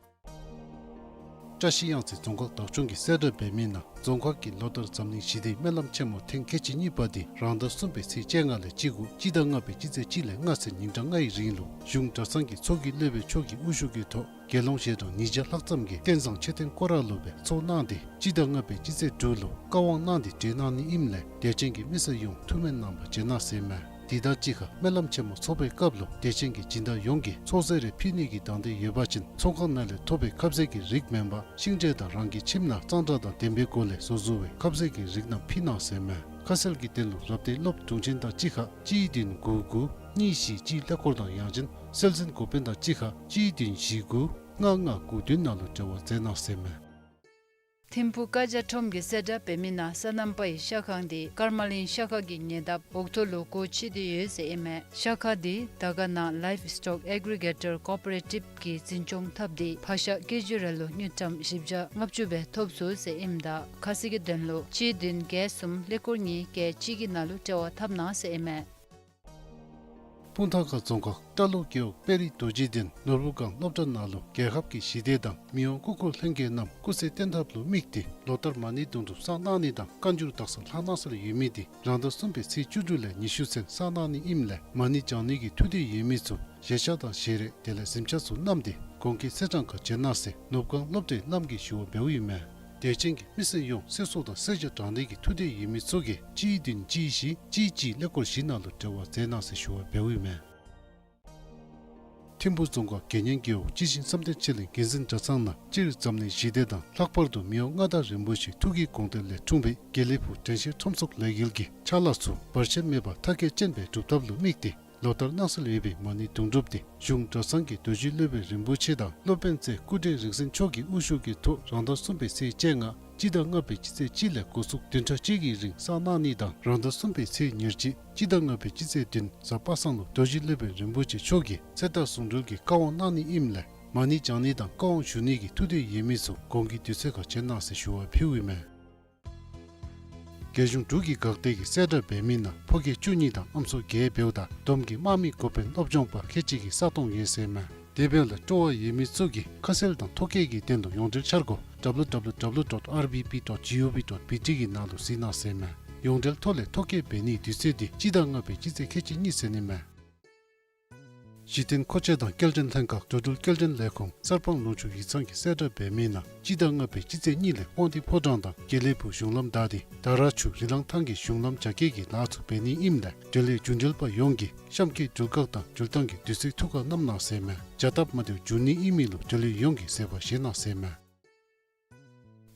བཀྲ་ཤིས་གཡང་རྩེ་རྫོང་ཁག་བདག་སྐྱོང་གིས་གསལ་བསྒྲགས་འབད་མི་ནང་རྫོང་ཁག་གིས་ལོ་ལྟར་འཛམ་གླིང་ཞི་བདེའི་སྨོན་ལམ་ཆེན་མོ་ཐེངས་ཁལ་གཅིག་གཉིས་པ་འདི་རང་ཟླ་གསུམ་པའི་ཚེས་བཅོ་ལྔ་ལས་བཅུ་དགུ་སྤྱི་ཟླ་ལྔ་པའི་སྤྱི་ཚེས་གཅིག་ལས་ལྔ་ཚུན་ཉིན་གྲངས་ལྔའི་རིང་ལུ་གཞུང་གྲྭ་ཚང་གི་ཚོགས་ཀྱི་སློབ་དཔོན་མཆོག་གི་དབུ་བཞུགས་ཀྱི་ཐོག་དགེ་སློང་ཞལ་གྲངས་ཉིས་བརྒྱ་ལྷག་ཙམ་གྱིས་རྟེན་བཟང་མཆོད་རྟེན་སྐོར་ར་ལུ་སྦེ་ཚོགས་གནང་སྟེ་སྤྱི་ཟླ་ལྔ་པའི་སྤྱི་ཚེས་དྲུག་ལུ་བཀའ་དབང་གནང་སྟེ་གྲོལ་གནང་ནི་ཨིནམ་ལས་དད་ཅན་གྱི་མི་སེར་ཡོངས་ཐུགས་སྨོན་གནང་བར་བྱོན་གནང་ཟེར་མས། དེ་དང་གཅིག་ཁར་སྨོན་ལམ་ཆེན་མོ་ཚོགས་པའི་སྐབས་ལུ་དད་ཅན་གྱི་སྦྱིན་བདག་ཡོངས་ཀྱིས་ཚོགས་ཟས་རེ་ཕུལ་ནི་གི་དང་འདོད་ཡོད་པ་ཅིན་ཚོགས་ཁང་ནང་ལས་ཐོབ་པའི་ཁབ་ཟས་ཀྱི་རིགས་མེན་པར་ཤིང་འབྲས་དང་རང་གི་ཁྱིམ་ནང་གཙང་སྦྲ་དང་ལྡན་པའི་སྒོ་ལས་བཟོ་བཟོ་བའི་ཁབ་ཟས་ཀྱི་རིགས་རྣམས་ཕུལ་གནང་ཟེར་མས། ཁ་གསལ་གྱི་དོན་ལུ་རབ་སྡེའི་སློབ་དྲུང་ཆེན་དང་གཅིག་ཁར་གཅིག་བདུན་དགུ་དགུ་གཉིས་བཞི་གཅིག་ཀླད་ཀོར་དང་ཡང་ཅིན་སྲོལ་འཛིན་འགོ་དཔོན་དང་གཅིག་ཁར་གཅིག་བདུན་བཞི་དགུ་ལྔ་ལྔ་དགུ་བདུན་ནང་ལུ་འབྲེལ་བ་མཛད་གནང་ཟེར་མས། ཐིམ་ཕུག་བཀའ་རྒྱ་ཁྲོམ་གྱིས་གསལ་བསྒྲགས་འབད་མི་ནང་སོ་ནམ་པའི་ཤ་ཁང་འདི་ཀརྨ་གླིང་ཤ་ཁ་གི་ཉེ་འདབས་འོག་ཐོག་ལུ་སྒོ་ཕྱེ་སྟེ་ཡོད་ཟེར་ཨིན་མས། ཤ་ཁ་འདི་དར་དཀར་ནང་Livestock Aggregator Cooperative གིས་འཛིན་སྐྱོང་འཐབ་སྟེ་ཕག་ཤ་ཀེ་ཇི་རེ་ལུ་དངུལ་ཀྲམ་བཞི་བརྒྱ་ལྔ་བཅུ་སྦེ་ཐོབ་ཚུགས་ཟེར་ཨིནམ་ད་ཁ་གསལ་གྱི་དོན་ལུ་གཅིག་བདུན་བརྒྱད་གསུམ་ཀླད་ཀོར་གཉིས་བརྒྱད་གཅིག་གི་ནང་ལུ་འབྲེལ་བ་འཐབ་གནང་ཟེར་ཨིན་མས། སྤུངས་ཐང་ཁ་རྫོང་ཁག་བཀྲ་ལོ་རྒེད་འོག་དཔལ་རི་རྡོ་རྗེ་གདན་ནོར་བུ་སྒང་སློབ་གྲྭ་ནང་ལུ་རྒྱལ་ཁབ་ཀྱི་ཞི་བདེ་དང་མི་དབང་སྐུ་འཁོར་ལྷན་རྒྱས་རྣམས་སྐུ་ཚེ་བརྟན་ཐབས་ལུ་དམིགས་ཏེ་ལོ་ལྟར་མ་ཎི་དུང་སྒྲུབ་བསགས་གནང་ནི་དང་བཀའ་འགྱུར་དག་ས་ལྷག་གནང་སྲོལ་ཡོད་མི་དེ་རང་ཟླ་གསུམ་པའི་ཚེས་བཅུ་དྲུག་ལས་ཉི་ཤུ་ཚུན་བསགས་གནང་ནི་ཨིནམ་ལས་མ་ཎི་བགྱང་ནི་གི་ཐུགས་འདོད་ཡོད་མི་ཚུ་བཞེས་ཆས་དང་བཞེས་རས་དེ་ལས་གཟིམ་ཆས་ཚུ་བསྣམས་ཏེ་གོང་གི་ཚེས་གྲངས་ཁར་བྱོན་གནང་ཟེར་ནོར་བུ་སྒང་སློབ་གྲྭའི་བླམ་གིས་ཞུ་བ་འབདཝ་ཨིན་མས། དད་ཅན་གྱི་མི་སེར་ཡོངས་གསོལ་ཚོགས་དང་གསོལ་ཇ་དྲང་ནི་གི་ཐུགས་འདོད་ཡོད་མི་ཚུ་གིས་གཅིག་བདུན་གཅིག་བཞི་གཅིག་གཅིག་ཀླད་ཀོར་བཞི་ནང་ལུ་འབྲེལ་བ་མཛད་གནང་ཟེར་ཞུ་བ་འབདཝ་ཨིན་མས། ཐིམ་ཕུ་རྫོང་ཁག་དགེ་བསྙེན་རྒེད་འོག་སྤྱི་ཆིངས་བསམ་གཏན་ཆོས་གླིང་དགེ་འཛིན་གྲྭ་ཚང་ནང་སྤྱིར་འཛམ་གླིང་ཞི་བདེ་དང་ལྷག་པར་དུ་མི་དབང་མངའ་བདག་རིན་པོ་ཆེ་ཐུགས་ཀྱི་དགོངས་དོན་ལས་འཁྲུངས་པའི་དགེ་ལེགས་ཕུག་དྲན་ཤེས་ཁྲོམ་ཚོགས་ལས་འགུལ་གྱི་ཕྱག་ལཱ་ཚུ་བར་ཆད་མེད་པར་མཐར་འཁྱོལ་ཅན་སྦེ་སྒྲུབ་ཐབས་ལུ་དམིགས་ཏེ་ལོ་ལྟར་གནང་སྲོལ་ཡོད་པའི་མ་ཎི་དུང་སྒྲུབ་དེ་གཞུང་གྲྭ་ཚང་གི་རྡོ་རྗེ་སློབ་དཔོན་རིན་པོ་ཆེ་དང་སློབ་དཔོན་རྩེ་སྐུ་བགྲེས་རིག་འཛིན་མཆོག་གི་དབུ་བཞུགས་ཀྱི་ཐོག་རང་ཟླ་གསུམ་པའི་ཚེས་བཅོ་ལྔ་སྤྱི་ཟླ་ལྔ་པའི་སྤྱི་ཚེས་གཅིག་ལས་འགོ་བཙུགས་བདུན་ཕྲག་གཅིག་གི་རིང་བསགས་གནང་ནི་དང་རང་ཟླ་གསུམ་པའི་ཚེས་ཉེར་གཅིག་སྤྱི་ཟླ་ལྔ་པའི་སྤྱི་ཚེས་བདུན་གཟའ་པ་སངས་ལུ་རྡོ་རྗེ་སློབ་དཔོན་རིན་པོ་ཆེ་མཆོག་གིས་ཚེ་བདག་ཟུང་འབྲེལ་གྱི་བཀའ་དབང་གནང་ནི་ཨིནམ་ལས་མ་ཎི་བགྱང་ནི་དང་བཀའ་དབང་ཞུ་ནི་གི་ཐུགས་འདོད་ཡོད་མི་ཚུ་གོང་གི་དུས་ཚོད་ཁར་བྱོན་གནང་ཟེར་ཞུ་བ་ཕུལཝ་ཨིན་མས། རྒྱལ་གཞུང་འབྲུག་གི་འགག་སྡེ་གིས་གསལ་བསྒྲགས་འབད་མི་ནང་ཕོ་སྐྱེས་བཅུ་གཉིས་དང་ཨམ་སྲུ་བརྒྱད་འབདཝ་ད་བསྡོམས་ཀྱིས་དམག་མི་འགོ་དཔོན་སློབ་སྦྱོང་པ་ཁལ་གཅིག་གི་ས་སྟོང་ཡོད་ཟེར་མས། དེ་འབདཝ་ལས་སྤྲོ་བ་ཡོད་མི་ཚུ་གིས་ཁ་གསལ་དང་ཐོ་བཀོད་ཀྱི་དོན་ལུ་ཡོངས་འབྲེལ་འཆར་སྒོ་W W W dot R B P dot G O V dot B T གི་ནང་ལུ་གཟིགས་གནང་ཟེར་མས། ཡོངས་འབྲེལ་ཐོག་ལས་ཐོ་བཀོད་འབད་ནིའི་དུས་ཚོད་དེ་སྤྱི་ཟླ་ལྔ་པའི་སྤྱི་ཚེས་ཁལ་གཅིག་གཉིས་ཚུན་ཨིན་མས། གཞི་རྟེན་མཁོ་ཆས་དང་སྐྱེལ་འདྲེན་ལྷན་ཁག་འགྲོ་འགྲུལ་སྐྱེལ་འདྲེན་ལས་ཁུངས་གསར་སྤང་ལུང་ཕྱོགས་ཡིག་ཚང་གིས་གསལ་བསྒྲགས་འབད་མི་ནང་སྤྱི་ཟླ་ལྔ་པའི་སྤྱི་ཚེས་གཉིས་ལས་དབང་འདུས་ཕོ་བྲང་དང་དགེ་ལེགས་ཕུག་གཞུང་ལམ་བདའ་སྟེ་དར་ཆུ་རི་ལང་ཐང་གི་གཞུང་ལམ་རྒྱ་སྐྱེད་ཀྱི་ལཱ་ཚུ་འབད་ནི་ཨིནམ་ལས་འབྲེལ་ཡོད་རྒྱུན་འབྲེལ་པ་ཡོངས་ཀྱིས་གཤམ་གྱི་འགྲུལ་ཁག་དང་འགྲུལ་ཐངས་ཀྱི་དུས་ཚོད་ཐུགས་ཁར་བསྣམ་གནང་ཟེར་མས། བྱ་སྟབས་མ་བདེཝ་འབྱུང་ནི་ཨིན་མི་ལུ་འབྲེལ་ཡོད་ཡོངས་ཀྱིས་གཟིགས་པར་བཞེས་གནང་ཟེར་མས།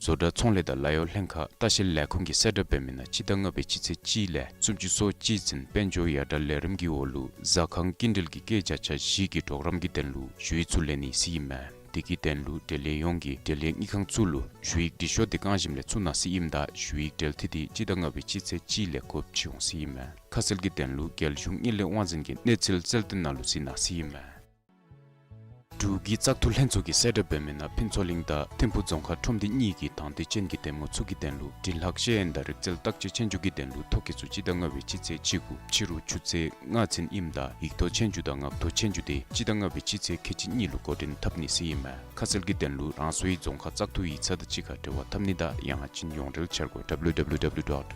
བཟོ་གྲྭ་ཚོང་ལས་དང་ལཱ་གཡོག་ལྷན་ཁག་ལྟ་བཤལ་ལས་ཁུངས་ཀྱིས་གསལ་བསྒྲགས་འབད་མི་ནང་སྤྱི་ཟླ་ལྔ་པའི་སྤྱི་ཚེས་གཅིག་ལས་སུམ་ཅུ་སོ་གཅིག་ཚུན་དཔལ་འབྱོར་ཡར་དྲག་ལས་རིམ་གྱི་འོག་ལུ་ཟ་ཁང་སྐྱིན་འགྲུལ་གྱི་སྐྱེད་བྱ་ཆ་བཞི་གི་གྲོགས་རམ་གྱི་དོན་ལུ་ཞུ་ཡིག་ཚུ་ལེན་ནི་ཟེར་ཨིན་མས། དེ་གི་དོན་ལུ་འབྲེལ་ཡོད་ཡོངས་ཀྱིས་འབྲེལ་ཡོད་དངུལ་ཁང་ཚུ་ལུ་ཞུ་ཡིག་འབྲི་ཤོག་དེ་གང་བཞེངསམ་ལས་ཚུ་གནང་ཟེར་ཨིནམ་ད་ཞུ་ཡིག་འབྲེལ་མཐུད་དེ་སྤྱི་ཟླ་ལྔ་པའི་སྤྱི་ཚེས་གཅིག་ལས་སྒོ་ཕྱེ་འོང་ཟེར་ཨིན་མས། ཁ་གསལ་གྱི་དོན་ལུ་རྒྱལ་གཞུང་དངུལ་ལས་དབང་འཛིན་གྱི་གནས་ཚུལ་རྩལ་བསྟུན་ནང་ལུ་གཟིགས་གནང་ཟེར་ཨིན་མས། འབྲུག་གི་བཙག་འཐུ་ལྷན་ཚོགས་ཀྱིས་གསལ་བསྒྲགས་འབད་མི་ནང་ཕུན་ཚོགས་གླིང་དང་ཐིམ་ཕུ་རྫོང་ཁག་ཁྲོམ་སྡེ་གཉིས་ཀྱི་དང་འདོད་ཅན་གྱི་འདེམས་ངོ་ཚུ་གི་དོན་ལུ་དྲིན་ལྷག་ཤེས་ཡོན་དང་རིག་རྩལ་བརྟག་དཔྱད་ཆོས་རྒྱུགས་ཀྱི་དོན་ལུ་ཐོ་བཀོད་ཚུ་སྤྱི་ཟླ་ལྔ་པའི་སྤྱི་ཚེས་གཅིག་དགུ་ཕྱི་རུ་ཆུ་ཚོད་ལྔ་ཚུན་ཨིནམ་ད་ཡིག་ཐོག་ཆོས་རྒྱུགས་དང་ངག་ཐོག་ཆོས་རྒྱུགས་དེ་སྤྱི་ཟླ་ལྔ་པའི་སྤྱི་ཚེས་ཁལ་གཅིག་གཉིས་ལུ་འགོ་འདྲེན་འཐབ་ནི་ཟེར་ཨིན་མས། ཁ་གསལ་གྱི་དོན་ལུ་རང་སོའི་རྫོང་ཁག་བཙག་འཐུ་ཡིག་ཚང་དང་གཅིག་ཁར་འབྲེལ་བ་འཐབ་ནི་དང་ཡང་ཅིན་ཡོངས་འབྲེལ་འཆར་སྒོ་W W W dot E C B dot B T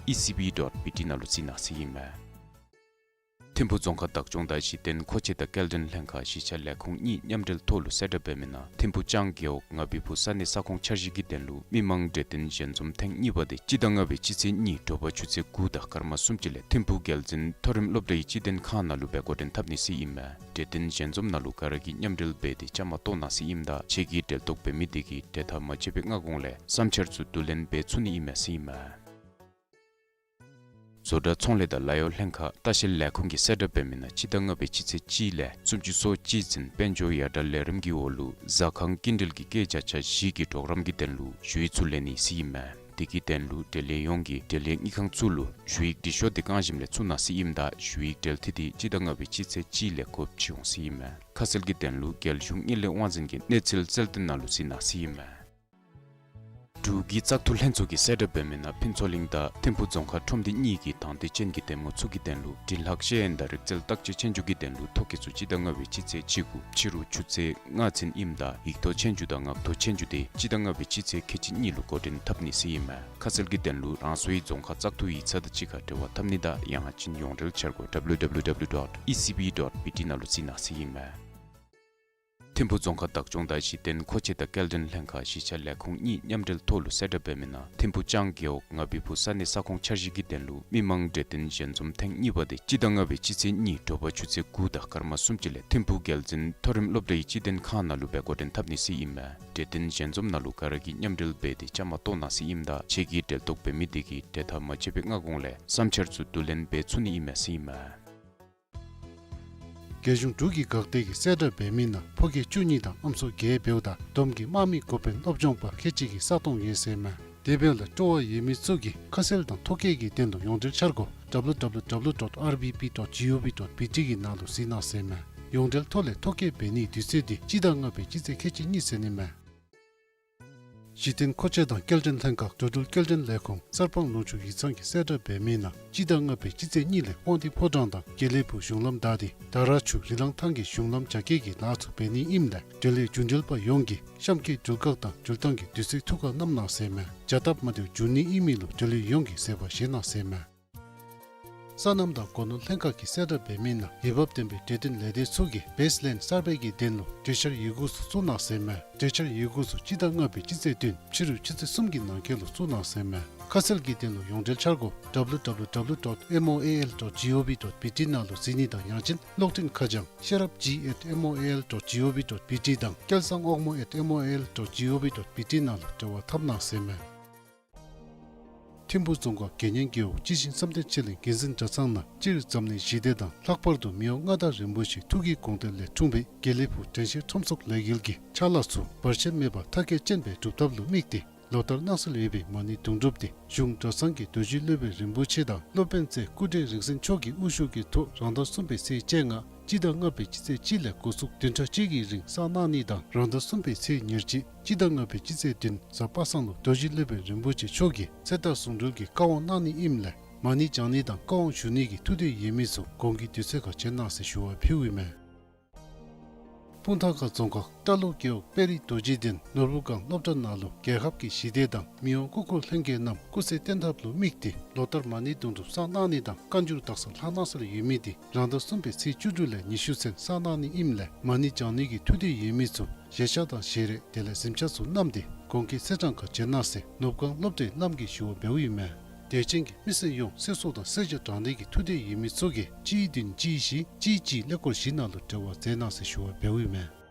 ནང་ལུ་གཟིགས་གནང་ཟེར་ཨིན་མས། ཐིམ་ཕུ་རྫོང་ཁག་བདག་སྐྱོང་དང་གཞི་རྟེན་མཁོ་ཆས་དང་སྐྱེལ་འདྲེན་ལྷན་ཁག་གཞིས་ཆགས་ལས་ཁུངས་གཉིས་མཉམ་འབྲེལ་ཐོག་ལུ་གསལ་བསྒྲགས་འབད་མི་ནང་ཐིམ་ཕུ་ལྕང་རྒེད་འོག་ང་བི་ཕུ་ས་གནས་ས་ཁོངས་འཆར་གཞི་གི་དོན་ལུ་མི་མང་གྲོས་བསྟུན་ཞལ་འཛོམས་ཐེངས་གཉིས་པ་དེ་སྤྱི་ཟླ་ལྔ་པའི་སྤྱི་ཚེས་གཉིས་དྲོ་པ་ཆུ་ཚོད་དགུ་དང་སྐར་མ་སུམ་ཅུ་ལས་ཐིམ་ཕུ་རྒྱལ་འཛིན་མཐོ་རིམ་སློབ་གྲྭའི་སྤྱི་དོན་ཁང་ནང་ལུ་སྦེ་འགོ་འདྲེན་འཐབ་ནི་ཟེར་ཨིན་མས། གྲོས་བསྟུན་ཞལ་འཛོམས་ནང་ལུ་ག་ར་གིས་མཉམ་འབྲེལ་འབད་དེ་བཅའ་མར་གཏོགས་གནང་ཟེར་ཨིནམ་ད་ཁྱེད་ཀྱིས་འབྲེལ་གཏོགས་འབད་མི་དེ་གིས་གྲོས་ཐག་མ་བཅད་པའི་སྔ་གོང་ལས་བསམ་འཆར་ཚུ་བསྡུ་ལེན་འབད་ཚུགས་ནི་ཨིན་མས་ཟེར་ཨིན་མས། བཟོ་གྲྭ་ཚོང་ལས་དང་ལཱ་གཡོག་ལྷན་ཁག་ལྟ་བཤལ་ལས་ཁུངས་ཀྱིས་གསལ་བསྒྲགས་འབད་མི་ནང་སྤྱི་ཟླ་ལྔ་པའི་སྤྱི་ཚེས་གཅིག་ལས་སུམ་ཅུ་སོ་གཅིག་ཚུན་དཔལ་འབྱོར་ཡར་དྲག་ལས་རིམ་གྱི་འོག་ལུ་ཟ་ཁང་སྐྱིན་འགྲུལ་གྱི་སྐྱེད་བྱ་ཆ་བཞི་གི་གྲོགས་རམ་གྱི་དོན་ལུ་ཞུ་ཡིག་ཚུ་ལེན་ནི་ཟེར་ཨིན་མས། དེ་གི་དོན་ལུ་འབྲེལ་ཡོད་ཡོངས་ཀྱིས་འབྲེལ་ཡོད་དངུལ་ཁང་ཚུ་ལུ་ཞུ་ཡིག་འབྲི་ཤོག་དེ་གང་བཞེངསམ་ལས་ཚུ་གནང་ཟེར་ཨིནམ་ད་ཞུ་ཡིག་འབྲེལ་མཐུད་དེ་སྤྱི་ཟླ་ལྔ་པའི་སྤྱི་ཚེས་གཅིག་ལས་སྒོ་ཕྱེ་འོང་ཟེར་ཨིན་མས། ཁ་གསལ་གྱི་དོན་ལུ་རྒྱལ་གཞུང་དངུལ་ལས་དབང་འཛིན་གྱི་གནས་ཚུལ་རྩལ་བསྟུན་ནང་ལུ་གཟིགས་གནང་ཟེར་ཨིན་མས། འབྲུག་གི་བཙག་འཐུ་ལྷན་ཚོགས་ཀྱིས་གསལ་བསྒྲགས་འབད་མི་ནང་ཕུན་ཚོགས་གླིང་དང་ཐིམ་ཕུ་རྫོང་ཁག་ཁྲོམ་སྡེ་གཉིས་ཀྱི་དང་འདོད་ཅན་གྱི་འདེམས་ངོ་ཚུ་གི་དོན་ལུ་དྲིན་ལྷག་ཤེས་ཡོན་དང་རིག་རྩལ་བརྟག་དཔྱད་ཆོས་རྒྱུགས་ཀྱི་དོན་ལུ་ཐོ་བཀོད་ཚུ་སྤྱི་ཟླ་ལྔ་པའི་སྤྱི་ཚེས་གཅིག་དགུ་ཕྱི་རུ་ཆུ་ཚོད་ལྔ་ཚུན་ཨིནམ་ད་ཡིག་ཐོག་ཆོས་རྒྱུགས་དང་ངག་ཐོག་ཆོས་རྒྱུགས་དེ་སྤྱི་ཟླ་ལྔ་པའི་སྤྱི་ཚེས་ཁལ་གཅིག་གཉིས་ལུ་འགོ་འདྲེན་འཐབ་ནི་ཟེར་ཨིན་མས། ཁ་གསལ་གྱི་དོན་ལུ་རང་སོའི་རྫོང་ཁག་བཙག་འཐུ་ཡིག་ཚང་དང་གཅིག་ཁར་འབྲེལ་བ་འཐབ་ནི་དང་ཡང་ཅིན་ཡོངས་འབྲེལ་འཆར་སྒོ་W W W dot E C B dot B T ནང་ལུ་གཟིགས་གནང་ཟེར་ཨིན་མས། ཐིམ་ཕུ་རྫོང་ཁག་བདག་སྐྱོང་དང་གཞི་རྟེན་མཁོ་ཆས་དང་སྐྱེལ་འདྲེན་ལྷན་ཁག་གཞིས་ཆགས་ལས་ཁུངས་གཉིས་མཉམ་འབྲེལ་ཐོག་ལུ་གསལ་བསྒྲགས་འབད་མི་ནང་ཐིམ་ཕུ་ལྕང་རྒེད་འོག་ང་བི་ཕུ་ས་གནས་ས་ཁོངས་འཆར་གཞི་གི་དོན་ལུ་མི་མང་གྲོས་བསྟུན་ཞལ་འཛོམས་ཐེངས་གཉིས་པ་དེ་སྤྱི་ཟླ་ལྔ་པའི་སྤྱི་ཚེས་གཉིས་དྲོ་པ་ཆུ་ཚོད་དགུ་དང་སྐར་མ་སུམ་ཅུ་ལས་ཐིམ་ཕུ་རྒྱལ་འཛིན་མཐོ་རིམ་སློབ་གྲྭའི་སྤྱི་དོན་ཁང་ནང་ལུ་སྦེ་འགོ་འདྲེན་འཐབ་ནི་ཟེར་ཨིན་མས། གྲོས་བསྟུན་ཞལ་འཛོམས་ནང་ལུ་ག་ར་གིས་མཉམ་འབྲེལ་འབད་དེ་བཅའ་མར་གཏོགས་གནང་ཟེར་ཨིནམ་ད་ཁྱེད་ཀྱིས་འབྲེལ་གཏོགས་འབད་མི་དེ་གིས་གྲོས་ཐག་མ་བཅད་པའི་སྔ་གོང་ལས་བསམ་འཆར་ཚུ་བསྡུ་ལེན་འབད་ཚུགས་ནི་ཨིན་མས་ཟེར་ཨིན་མས། རྒྱལ་གཞུང་འབྲུག་གི་འགག་སྡེ་གིས་གསལ་བསྒྲགས་འབད་མི་ནང་ཕོ་སྐྱེས་བཅུ་གཉིས་དང་ཨམ་སྲུ་བརྒྱད་འབདཝ་ད་བསྡོམས་ཀྱིས་དམག་མི་འགོ་དཔོན་སློབ་སྦྱོང་པ་ཁལ་གཅིག་གི་ས་སྟོང་ཡོད་ཟེར་མས། དེ་འབདཝ་ལས་སྤྲོ་བ་ཡོད་མི་ཚུ་གིས་ཁ་གསལ་དང་ཐོ་བཀོད་ཀྱི་དོན་ལུ་ཡོངས་འབྲེལ་འཆར་སྒོ་W W W dot R B P dot G O V dot B T གི་ནང་ལུ་གཟིགས་གནང་ཟེར་མས། ཡོངས་འབྲེལ་ཐོག་ལས་ཐོ་བཀོད་འབད་ནིའི་དུས་ཚོད་དེ་སྤྱི་ཟླ་ལྔ་པའི་སྤྱི་ཚེས་ཁལ་གཅིག་གཉིས་ཚུན་ཨིན་མས། གཞི་རྟེན་མཁོ་ཆས་དང་སྐྱེལ་འདྲེན་ལྷན་ཁག་འགྲོ་འགྲུལ་སྐྱེལ་འདྲེན་ལས་ཁུངས་གསར་སྤང་ལུང་ཕྱོགས་ཡིག་ཚང་གི་གསལ་བསྒྲགས་འབད་མི་ནང་སྤྱི་ཟླ་ལྔ་པའི་སྤྱི་ཚེས་གཉིས་ལས་དབང་འདུས་ཕོ་བྲང་དང་དགེ་ལེགས་ཕུག་གཞུང་ལམ་བདའ་སྟེ་དར་ཆུ་རི་ལང་ཐང་གི་གཞུང་ལམ་རྒྱ་སྐྱེད་ཀྱི་ལཱ་ཚུ་འབད་ནི་ཨིནམ་ལས་འབྲེལ་ཡོད་རྒྱུ་འབྲེལ་པ་ཡོངས་ཀྱིས་གཤམ་གྱི་འགྲུལ་བཀག་དང་འགྲུལ་ཐང་གི་དུས་ཚོད་ཐུགས་ཁར་བསྣམ་གནང་ཟེར་མས། བྱ་སྟབས་མ་བདེཝ་འབྱུང་ནི་ཨིན་མི་ལུ་འབྲེལ་ཡོད་ཡོངས་ཀྱིས་བཟོད་པ་བཞེས་གནང་ཟེར་མས། སོ་ནམ་དང་སྒོ་ནོར་ལྷན་ཁག་གི་གསལ་བསྒྲགས་འབད་མི་ནང་འོས་འབབ་ལྡན་པའི་གྲོས་སྟོན་ལས་སྡེ་ཚུ་གིས་བེསི་ལེནཌ་གསར་སྦས་ཀྱི་དོན་ལུ་གྲོས་འཆར་ཡི་གུ་ཚུ་བཙུགས་གནང་ཟེར་མས། གྲོས་འཆར་ཡི་གུ་ཚུ་སྤྱི་ཟླ་ལྔ་པའི་སྤྱི་ཚེས་བདུན་ཕྱི་རུ་ཆུ་ཚོད་གསུམ་གྱི་ནང་འཁོད་ལུ་བཙུགས་གནང་ཟེར་མས། ཁ་གསལ་གྱི་དོན་ལུ་ཡོངས་འབྲེལ་འཆར་སྒོ་W W W dot M O A L dot G O V dot B T ནང་ལུ་གཟིགས་ནི་དང་ཡང་ཅིན་གློག་འཕྲིན་ཁ་བྱང་ཤེས་རབ་G at M O A L dot G O V dot B T དང་སྐལ་བཟང་དབང་མོ་at M O A L dot G O V dot B T ནང་ལུ་འབྲེལ་བ་འཐབ་གནང་ཟེར་མས། ཐིམ་ཕུ་རྫོང་ཁག་དགེ་བསྙེན་རྒེད་འོག་སྤྱི་ཆིངས་བསམ་གཏན་ཆོས་གླིང་དགེ་འཛིན་གྲྭ་ཚང་ནང་སྤྱིར་འཛམ་གླིང་ཞི་བདེ་དང་ལྷག་པར་དུ་མི་དབང་མངའ་བདག་རིན་པོ་ཆེའི་ཐུགས་ཀྱི་དགོངས་དོན་ལས་འཁྲུངས་པའི་དགེ་ལེགས་ཕུག་དྲན་ཤེས་ཁྲོམ་ཚོགས་ལས་འགུལ་གྱི་ཕྱག་ལཱ་ཚུ་བར་ཆད་མེད་པར་མཐར་འཁྱོལ་ཅན་སྦེ་སྒྲུབ་ཐབས་ལུ་དམིགས་ཏེ་ལོ་ལྟར་གནང་སྲོལ་ཡོད་པའི་མ་ཎི་བརྡུང་སྒྲུབ་འདི་གཞུང་གྲྭ་ཚང་གི་རྡོ་རྗེ་སློབ་དཔོན་རིན་པོ་ཆེ་དང་སློབ་དཔོན་རྩེ་སྐུ་བགྲེས་རིག་འཛིན་མཆོག་གི་དབུ་བཞུགས་ཀྱི་ཐོག་རང་ཟླ་གསུམ་པའི་ཚེས་བཅོ་ལྔ་སྤྱི་ཟླ་ལྔ་པའི་སྤྱི་ཚེས་གཅིག་ལས་འགོ་བཙུགས་བདུན་ཕྲག་གཅིག་གི་རིང་བསགས་གནང་ནི་དང་རང་ཟླ་གསུམ་པའི་ཚེས་ཉེར་གཅིག་སྤྱི་ཟླ་ལྔ་པའི་སྤྱི་ཚེས་བདུན་གཟའ་པ་སངས་ལུ་རྡོ་རྗེ་སློབ་དཔོན་རིན་པོ་ཆེ་མཆོག་གིས་ཚེ་ཐར་གསུང་གྲོལ་གྱི་བཀའ་དབང་གནང་ནི་ཨིནམ་ལས་མ་ཎི་བགྱང་ནི་དང་བཀའ་དབང་ཞུ་ནི་གི་ཐུགས་འདོད་ཡོད་མི་ཚུ་གོང་གི་དུས་ཚོད་ཁར་བྱོན་གནང་ཟེར་ཞུ་བ་ཕུལཝ་ཨིན་མས། སྤུངས་ཐང་ཁ་རྫོང་ཁག་སྐྲ་ལོ་རྒེད་འོག་དཔལ་རི་རྡོ་རྗེ་གདན་ནོར་བུ་སྒང་སློབ་གྲྭ་ནང་ལུ་རྒྱལ་ཁབ་ཀྱི་ཞི་བདེ་དང་མི་དབང་སྐུ་འཁོར་ལྷན་རྒྱས་རྣམས་སྐུ་ཚེ་བརྟན་ཐབས་ལུ་དམིགས་ཏེ་ལོ་ལྟར་མ་ཎི་བརྡུང་སྒྲུབ་བསགས་གནང་ནི་དང་བཀའ་འགྱུར་དག་ས་ལྷག་གནང་སྲོལ་ཡོད་མི་འདི་རང་ཟླ་གསུམ་པའི་ཚེས་བཅུ་དྲུག་ལས་ཉི་ཤུ་ཚུན་བསགས་གནང་ནི་ཨིནམ་ལས་མ་ཎི་བགྱང་ནི་གི་ཐུགས་འདོད་ཡོད་མི་ཚུ་བཞེས་ཤག་དང་བཞེས་རས་དེ་ལས་གཟིམ་ཆས་ཚུ་བསྣམས་ཏེ་གོང་གི་ཚེས་གྲངས་ཁར་བྱོན་གནང་ཟེར་ནོར་བུ་སྒང་སློབ་གྲྭའི་བླམ་གིས་ཞུ་བ་འབདཝ་ཨིན་མས། དད་ཅན་གྱི་མི་སེར་ཡོངས་གསོལ་ཚོགས་དང་གསོལ་ཇ་དྲང་ནི་གི་ཐུགས་འདོད་ཡོད་མི་ཚུ་གིས་གཅིག་བདུན་གཅིག་བཞི་གཅིག་གཅིག་ཀླད་ཀོར་བཞི་ནང་ལུ་འབྲེལ་བ་མཛད་གནང་ཟེར་ཞུ་བ་འབདཝ་ཨིན་མས།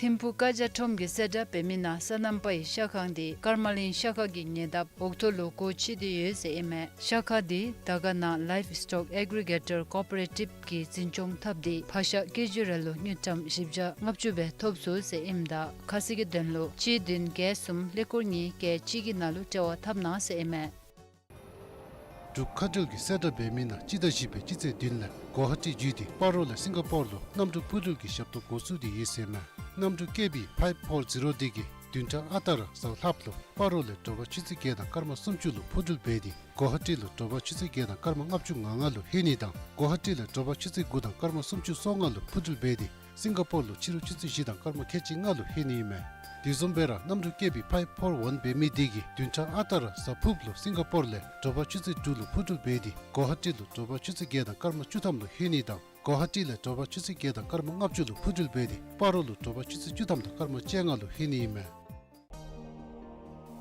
ཐིམ་ཕུ་ཀ་རྒྱ་ཁྲོམ་གྱི་གསལ་བསྒྲགས་འབད་མི་ནང་སོ་ནམ་པའི་ཤ་ཁང་འདི་ཀརྨ་གླིང་ཤ་ཁང་གི་ཉེ་འདབས་འོག་ཐོག་ལུ་སྒོ་ཕྱེ་སྟེ་ཡོད་ཟེར་ཨིན་མས། ཤ་ཁང་འདི་དར་དཀར་ནང་ལའིབ་སི་ཊོག་ཨེག་རི་གེ་ཊར་ཀོ་ཨོ་པ་རེ་ཊིབ་ཀྱིས་འཛིན་སྐྱོང་འཐབ་སྟེ་ཕག་ཤ་ཀེ་ཇི་རེ་ལུ་དངུལ་ཀྲམ་བཞི་བརྒྱ་ལྔ་བཅུ་སྦེ་ཐོབ་ཚུགས་ཟེར་ཨིནམ་ད་ཁ་གསལ་གྱི་དོན་ལུ་གཅིག་བདུན་བརྒྱད་གསུམ་ཀླད་ཀོར་གཉིས་བརྒྱད་གཅིག་གི་ནང་ལུ་འབྲེལ་བ་འཐབ་གནང་ཟེར་ཨིན་མས། འབྲུག་མཁའ་འགྲུལ་གྱི་གསལ་བསྒྲགས་འབད་མི་ནང་སྤྱི་ཟླ་བཞི་པའི་སྤྱི་ཚེས་བདུན་ལས་གོ་ཧ་ཊི་བརྒྱུད་དེ་སྤ་རོ་ལས་སིང་ག་པོར་ལུ་གནམ་གྲུ་འཕུར་འགྲུལ་གྱི་ཞབས་ཏོག་འགོ་བཙུགས་ཏེ་ཡོད་ཟེར་མས། གནམ་གྲུ་ཀེ་བི་ཕའིབ་ཕོར་ཛི་རོ་འདི་གིས་བདུན་ཕྲག་ཨ་རྟག་ར་གཟའ་ལྷགཔ་ལུ་སྤ་རོ་ལས་དྲོ་པ་ཆུ་ཚོད་བརྒྱད་དང་སྐར་མ་སུམ་ཅུ་ལུ་འཕུར་འགྲུལ་འབད་དེ་གོ་ཧ་ཊི་ལུ་དྲོ་པ་ཆུ་ཚོད་བརྒྱད་དང་སྐར་མ་ལྔ་བཅུ་ང་ལྔ་ལུ་ལྷོད་ནི་དང་གོ་ཧ་ཊི་ལས་དྲོ་པ་ཆུ་ཚོད་དགུ་དང་སྐར་མ་སུམ་ཅུ་སོ་ལྔ་ལུ་འཕུར་འགྲུལ་འབད་དེ་སིང་ག་པོར་ལུ་ཕྱི་རུ་ཆུ་ཚོད་བཞི་དང་སྐར་མ་ཁལ་གཅིག་ལྔ་ལུ་ལྷོད་ནི་ཨིན་མས། དེ་བཟུམ་སྦེ་ར་གནམ་གྲུ་ཀེ་བི་ཕའིབ་ཕོར་ཝན་འབད་མི་འདི་གིས་བདུན་ཕྲག་ཨ་རྟག་ར་གཟའ་ཕུརཔ་ལུ་སིང་ག་པོར་ལས་དྲོ་པ་ཆུ་ཚོད་དྲུག་ལུ་འཕུར་འགྲུལ་འབད་དེ་གོ་ཧ་ཊི་ལུ་དྲོ་པ་ཆུ་ཚོད་བརྒྱད་དང་སྐར་མ་བཅུ་ཐམ་ལུ་ལྷོད་ནི་དང་གོ་ཧ་ཊི་ལས་དྲོ་པ་ཆུ་ཚོད་བརྒྱད་དང་སྐར་མ་ལྔ་བཅུ་ལུ་འཕུར་འགྲུལ་འབད་དེ་སྤ་རོ་ལུ་དྲོ་པ་ཆུ་ཚོད་བཅུ་ཐམ་དང་སྐར་མ་བཅོ་ལྔ་ལུ་ལྷོད་ནི་ཨིན་མས།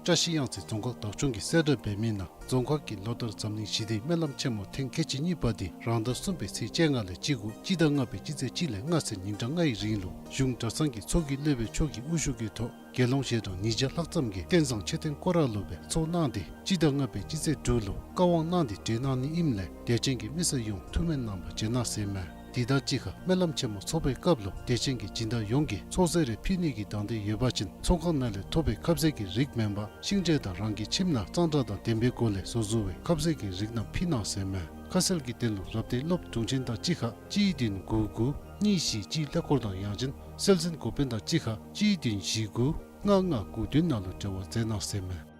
བཀྲ་ཤིས་གཡང་རྩེ་རྫོང་ཁག་བདག་སྐྱོང་གི་གསལ་བསྒྲགས་འབད་མི་ནང་རྫོང་ཁག་གིས་ལོ་ལྟར་འཛམ་གླིང་ཞི་བདེའི་སྨོན་ལམ་ཆེན་མོ་ཐེངས་ཁལ་གཅིག་གཉིས་པ་འདི་རང་ཟླ་གསུམ་པའི་ཚེས་བཅོ་ལྔ་ལས་བཅུ་དགུ་སྤྱི་ཟླ་ལྔ་པའི་སྤྱི་ཚེས་གཅིག་ལས་ལྔ་ཚུན་ཉིན་གྲངས་ལྔའི་རིང་ལུ་གཞུང་གྲྭ་ཚང་གི་ཚོགས་ཀྱི་སློབ་དཔོན་མཆོག་གི་དབུ་བཞུགས་ཀྱི་ཐོག་དགེ་སློང་ཞལ་གྲངས་ཉིས་བརྒྱ་ལྷག་ཙམ་གྱིས་རྟེན་བཟང་མཆོད་རྟེན་སྐོར་ར་ལུ་སྦེ་ཚོགས་གནང་སྟེ་སྤྱི་ཟླ་ལྔ་པའི་སྤྱི་ཚེས་དྲུག་ལུ་བཀའ་དབང་གནང་སྟེ་གྲོལ་གནང་ནི་ཨིནམ་ལས་དད་ཅན་གྱི་མི་སེར་ཡོངས་ཐུགས་སྨོན་གནང་བར་བྱོན་གནང་ཟེར་མས། དེ་དང་གཅིག་ཁར་སྨོན་ལམ་ཆེན་མོ་ཚོགས་པའི་སྐབས་ལུ་དད་ཅན་གྱི་སྦྱིན་བདག་ཡོངས་ཀྱིས་ཚོགས་གསོལ་རས་ཕུལ་ནི་གི་དང་འདོད་ཡོད་པ་ཅིན་ཚོགས་ཁང་ནང་ལས་ཐོབ་པའི་ཁབ་ཟས་ཀྱི་རིགས་མེན་པར་ཤིང་འབྲས་དང་རང་གི་ཁྱིམ་ནང་གཙང་སྦྲ་དང་ལྡན་པའི་སྒོ་ལས་བཟོ་བཟོ་བའི་ཁབ་ཟས་ཀྱི་རིགས་རྣམས་ཕུལ་གནང་ཟེར་མས། ཁ་གསལ་གྱི་དོན་ལུ་རབ་སྡེའི་སློབ་དྲུང་ཆེན་དང་གཅིག་ཁར་གཅིག་བདུན་དགུ་དགུ་གཉིས་བཞི་གཅིག་ཀླད་ཀོར་དང་ཡང་ཅིན་སྲོལ་འཛིན་འགོ་དཔོན་དང་གཅིག་ཁར་གཅིག་བདུན་བཞི་དགུ་ལྔ་ལྔ་དགུ་བདུན་ནང་ལུ་འབྲེལ་བ་མཛད་གནང་ཟེར་མས།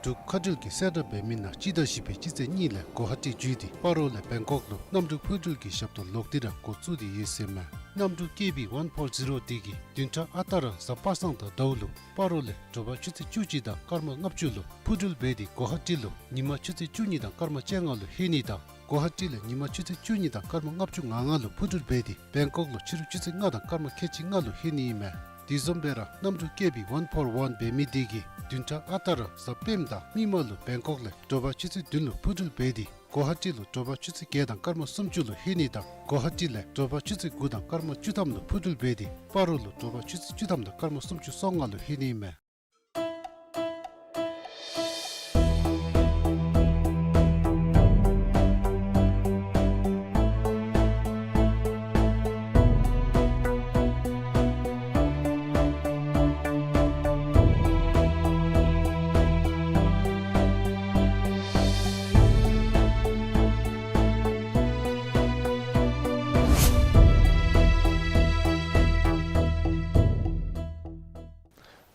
འབྲུག་མཁའ་འགྲུལ་གྱི་གསལ་བསྒྲགས་འབད་མི་ནང་སྤྱི་ཟླ་བཞི་པའི་སྤྱི་ཚེས་གཉིས་ལས་གོ་ཧ་ཊི་བརྒྱུད་དེ་སྤ་རོ་ལས་བེང་ཀོག་ལུ་གནམ་གྲུ་འཕུར་འགྲུལ་གྱི་ཞབས་ཏོག་ལོག་སྟེ་ར་འགོ་བཙུགས་ཏེ་ཡོད་ཟེར་མས། གནམ་གྲུ་ཀེ་བི་ཝན་ཕོར་ཛི་རོ་འདི་གིས་བདུན་ཕྲག་ཨ་རྟག་ར་གཟའ་པ་སངས་དང་ཟླཝ་ལུ་སྤ་རོ་ལས་དྲོ་པ་ཆུ་ཚོད་བཅུ་གཅིག་དང་སྐར་མ་ལྔ་བཅུ་ལུ་འཕུར་འགྲུལ་འབད་དེ་གོ་ཧ་ཊི་ལུ་ཉིན་མ་ཆུ་ཚོད་བཅུ་གཉིས་དང་སྐར་མ་བཅོ་ལྔ་ལུ་ལྷོད་ནི་དང་གོ་ཧ་ཊི་ལས་ཉིན་མ་ཆུ་ཚོད་བཅུ་གཉིས་དང་སྐར་མ་ལྔ་བཅུ་ང་ལྔ་ལུ་འཕུར་འགྲུལ་འབད་དེ་བེང་ཀོག་ལུ་ཕྱི་རུ་ཆུ་ཚོད་ལྔ་དང་སྐར་མ་ཁལ་གཅིག་ལྔ་ལུ་ལྷོད་ནི་ཨིན་མས། དེ་བཟུམ་སྦེ་ར་གནམ་གྲུ་ཀེ་བི་ཝན་ཕོར་ཝན་འབད་མི་འདི་གིས་བདུན་ཕྲག་ཨ་རྟག་ར་གཟའ་སྤེནམ་དང་མིག་དམར་ལུ་བེང་ཀོག་ལས་དྲོ་པ་ཆུ་ཚོད་བདུན་ལུ་འཕུར་འགྲུལ་འབད་དེ་གོ་ཧ་ཊི་ལུ་དྲོ་པ་ཆུ་ཚོད་བརྒྱད་དང་སྐར་མ་སུམ་ཅུ་ལུ་ལྷོད་ནི་དང་གོ་ཧ་ཊི་ལས་དྲོ་པ་ཆུ་ཚོད་དགུ་དང་སྐར་མ་བཅུ་ཐམ་ལུ་འཕུར་འགྲུལ་འབད་དེ་སྤ་རོ་ལུ་དྲོ་པ་ཆུ་ཚོད་བཅུ་ཐམ་དང་སྐར་མ་སུམ་ཅུ་སོ་ལྔ་ལུ་ལྷོད་ནི་ཨིན་མས།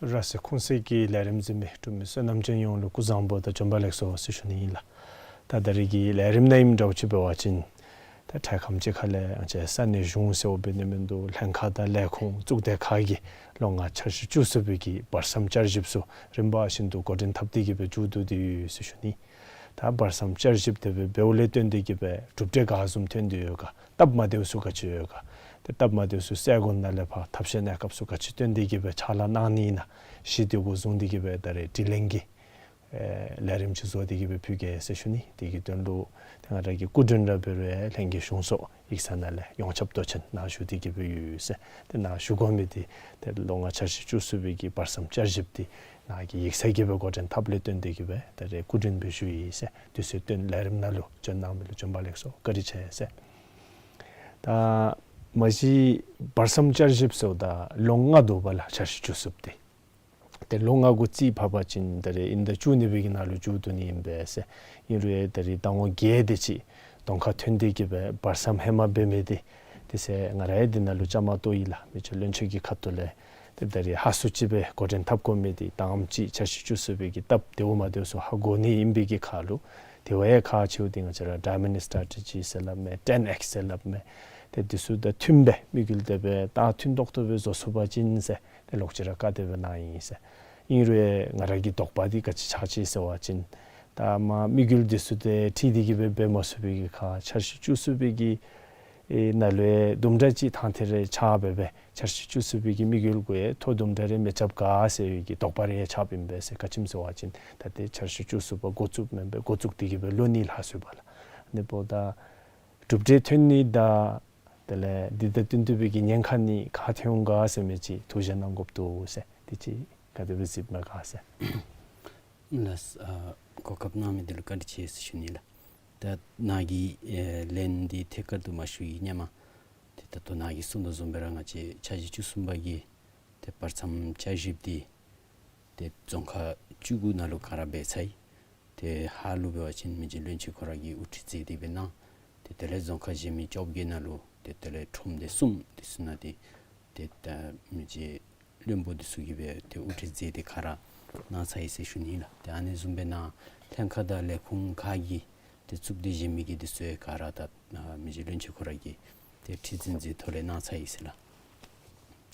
ར་སེ་ཁུང་སེ་གི་ལས་རིམ་གཟིགས་མི་འབྲུག་མི་བསོད་ནམས་ཅན་ཡོངས་ལུ་སྐུ་གཟུགས་བཟང་པོ་དང་བྱོན་པ་ལེགས་སོ་ཟེར་ཞུ་ནི་ཨིན་ལགས། ད་ད་རིས་ཀྱི་ལས་རིམ་ནང་ཨིནམ་འདྲཝ་ཅིག་འབད་བ་ཅིན་ད་འཕྲལ་ཁམས་ཅིག་ཁ་ལས་ང་བཅས་ས་གནས་གཞུང་ཟེརཝ་འབད་ནི་མིན་འདུག། ལྷན་ཁག་དང་ལས་ཁུངས་གཙུག་སྡེ་ཁག་གིས་ལོ་ལྔ་འཆར་གཞི་བཅུ་གསུམ་པའི་གི་བར་མཚམས་བསྐྱར་ཞིབ་ཚུ་རིམ་པ་བཞིན་དུ་འགོ་འདྲེན་འཐབ་སྟེ་གི་སྦེ་མཇུག་བསྡུ་སྟེ་ཡོད་ཟེར་ཞུ་ནི། ད་བར་མཚམས་བསྐྱར་ཞིབ་དེ་སྦེ་འབདཝ་ལས་བརྟེན་ཏེ་གི་སྦེ་གྲུབ་འབྲས་ག་བཟུམ་ཐོན་ཏེ་ཡོད་ག། སྟབས་མ་བདེཝ་ཚུ་ག་ཅི་ཡོད་ག། ཏེ་སྟབས་མ་བདེཝ་ཚུ་སེལ་དགོ་ནི་ལས་ཕར་ཐབས་ཤེས་གནས་སྐབས་ཚུ་ག་ཅི་བཏོན་ཏེ་གི་སྦེ་ཕྱག་ལཱ་གནང་ནི་ཨིན་ན་གཞི་དེ་གུ་བཟུང་སྟེ་གི་སྦེ་ད་རེས་དྲི་ལན་གྱི་ཨེ་ལས་རིམ་ཅིག་བཟོ་སྟེ་གི་སྦེ་ཕུལ་གེ་ཟེར་ཞུ་ནི། དེ་གི་དོན་ལུ་ཏེ་ང་ར་གི་སྐུ་མགྲོན་ར་འབད་རུང་ལྷན་རྒྱས་གཞུང་སོགས་ཡིག་ཚང་ནང་ལས་ཡོངས་ཁྱབ་ཏོ་ཅན་ནཱ་ཞུ་སྟེ་གི་སྦེ་ཡོད་ཟེར། ཏེ་ནཱ་ཞུ་དགོ་མི་འདི་ཏེ་ལོ་ལྔ་འཆར་གཞི་བཅུ་གསུམ་པའི་གི་བར་མཚམས་བསྐྱར་ཞིབ་འདི་ནཱ་གི་ཡིག་ཚང་གི་སྦེ་འགོ་འདྲེན་འཐབ་ལས་བརྟེན་ཏེ་གི་སྦེ་ད་རེས་སྐུ་མགྲོན་སྦེ་ཞུ་ཡི་ཟེར། དུས་ཚོད་བཏོན་ལས་རིམ་ནང་ལུ་བྱོན་གནང་མི་ལུ་བྱོན་པ་ལེགས་སོ་བཀའ་དྲིན་ཆེ་ཟེར། ད་མ་གཞི་བར་མཚམས་བསྐྱར་ཞིབ་ཟེརཝ་ད་ལོ་ལྔ་འདུག་པ་ལགས། འཆར་གཞི་བཅུ་གསུམ་འདི་ཏེ་ལོ་ལྔ་གུ་རྩིས་ཕབ་པ་ཅིན་ད་རེས་དབྱིན་ཟླ་བཅུ་གཉིས་པའི་གི་ནང་ལུ་མཇུག་བསྡུ་ནི་ཨིན་པས་ཟེར། ཨིན་རུང་ད་རེས་ཟླ་ངོ་བརྒྱད་དེ་ཅིག་གདོང་ཁར་ཐོན་ཏེ་གི་སྦེ་བར་མཚམས་ཧེ་མ་འབད་མི་འདི་དེ་ཚེ་ང་ར་ཡང་འདི་ནང་ལུ་བཅའ་མར་གཏོགས་ཡི་ལགས། མི་རྗེ་བློན་ཆེན་གྱི་ཁ་ཐུག་ལས་ཏེ་ད་རེས་ཧ་སུ་ཅིག་སྦེ་འགོ་འདྲེན་འཐབ་དགོ་མི་འདི་དང་པ་ཅིག་འཆར་གཞི་བཅུ་གསུམ་པའི་གི་སྟབས་བདེཝ་མ་བདེཝ་ཚུ་ཧ་གོ་ནི་ཨིན་པའི་གི་ཁར་ལུ་དེ་བ་ཡང་ཁག་ཆེཝ་འདི་ང་བཅས་ར་ཌའི་མོན་ཌི་སི་ཊེ་ཊི་ཇི་ཟེར་སླབ་མི་ཊེན་ཨེགསི་ཟེར་སླབ་མི་ཏེ་འདི་ཚུ་དང་མཐུནམ་སྦེ་དམིགས་ཡུལ་དེ་སྦེ་ད་མཐུན་ཏོག་ཏོ་སྦེ་བཟོ་ཚུགས་པ་ཅིན་ཟེར་ཏེ་ལོག་ཅི་ར་བཀའ་དེ་སྦེ་གནང་ཡི་ཟེར། ཨིན་རུང་ང་ར་གི་དོགས་པ་འདི་ག་ཅི་ཆགས་ཅི་ཟེར་བ་ཅིན་ད་མ་དམིགས་ཡུལ་འདི་ཚུ་དེ་ཁྲིད་དེ་གི་སྦེ་འབད་མ་ཚུགས་པའི་གི་ཁར་འཆར་གཞི་བཅུ་གསུམ་པའི་གི་ཨེ་ནང་ལུ་ཡང་དུམ་གྲ་ཅིག་ཐང་ཐད་རེ་ཆགས་སྦེ་སྦེ་འཆར་གཞི་བཅུ་གསུམ་པའི་གི་དམིགས་ཡུལ་གུ་ཡང་ཐོ་དུམ་གྲ་རེ་མི་རྐྱབ་ག་ཟེར་བའི་གི་དོགས་པ་རེ་ཡང་ཆགསཔ་ཨིན་པས་ཟེར། ག་ཅི་སྨོ་ཟེར་བ་ཅིན་ད་ཏེ་འཆར་གཞི་བཅུ་གསུམ་པ་འགོ་བཙུགསཔ་མེན་པས། འགོ་བཙུགས་ཏེ་གི་སྦེ་ལོ་གཉིས་ལྷག་སོང་པ་ལགས། ཨ་ནི་འབདཝ་ད་གྲུབ་འབྲས་ཐོན་ནི་དང་དེ་ལས་འདི་དང་བསྟུན་ཏེ་སྦེ་གི་ཉེན་ཁ་ནི་ག་ཐོན་འོང་ག་ཟེར་མི་ཅིག་ཐུགས་བཞེད་གནང་དགོཔ་འདུག་ཟེར། དེ་ཅིག་ག་དེ་སྦེ་གཟིགསཔ་མས་ག་ཟེར། ལགས། ཨ་གོ་སྐབས་གནང་མི་འདི་ལུ་བཀའ་དྲིན་ཆེ་ཟེར་ཞུ་ནི་ལགས། ད་ནཱ་གི་ཨེ་ལན་འདི་ཐད་ཀར་དུ་མ་ཞུ་བའི་སྔོན་མ་ཏེ་ད་ལྟོ་ནཱ་གིས་གསུངས་དོ་བཟུམ་སྦེ་ར་ང་བཅས་འཆར་གཞི་བཅུ་གསུམ་པ་གི་ཏེ་བར་མཚམས་བསྐྱར་ཞིབ་འདི་ཏེ་རྫོང་ཁག་བཅུ་དགུ་ནང་ལུ་ག་ར་འབད་ཚར་ཡི། ཏེ་ཧཱ་ལུ་འབད་བ་ཅིན་མི་རྗེ་བློན་ཆེན་ཁོ་ར་གིས་དབུ་ཁྲིད་མཛད་དེ་སྦེ་གནང་། ཏེ་དེ་ལས་རྫོང་ཁག་གཞན་མི་བཅོ་བརྒྱད་ནང་ལུ་ཏེ་དེ་ལས་ཁྲོམ་སྡེ་གསུམ་འདི་ཚུ་ནང་འདི་ཏེ་ད་མི་རྗེ་བློན་པོ་འདི་ཚུ་གིས་སྦེ་ཏེ་དབུ་ཁྲིད་མཛད་དེ་ག་ར་གནང་ཚར་ཡི་ཟེར་ཞུ་ནི་ལགས། ཏེ་ཨ་ནི་བཟུམ་སྦེ་ནཱ་ལྷན་ཁག་དང་ལས་ཁུངས་ཁག་གི་ཏེ་གཙུག་སྡེ་གཞན་མི་གི་འདི་ཚུ་ཡང་ག་ར་ད་ཨ་མི་རྗེ་བློན་ཆེན་ཁོ་ར་གིས་ཏེ་ཁྲི་འཛིན་གྱི་ཐོག་ལས་གནང་ཚར་ཡི་ཟེར་ལགས།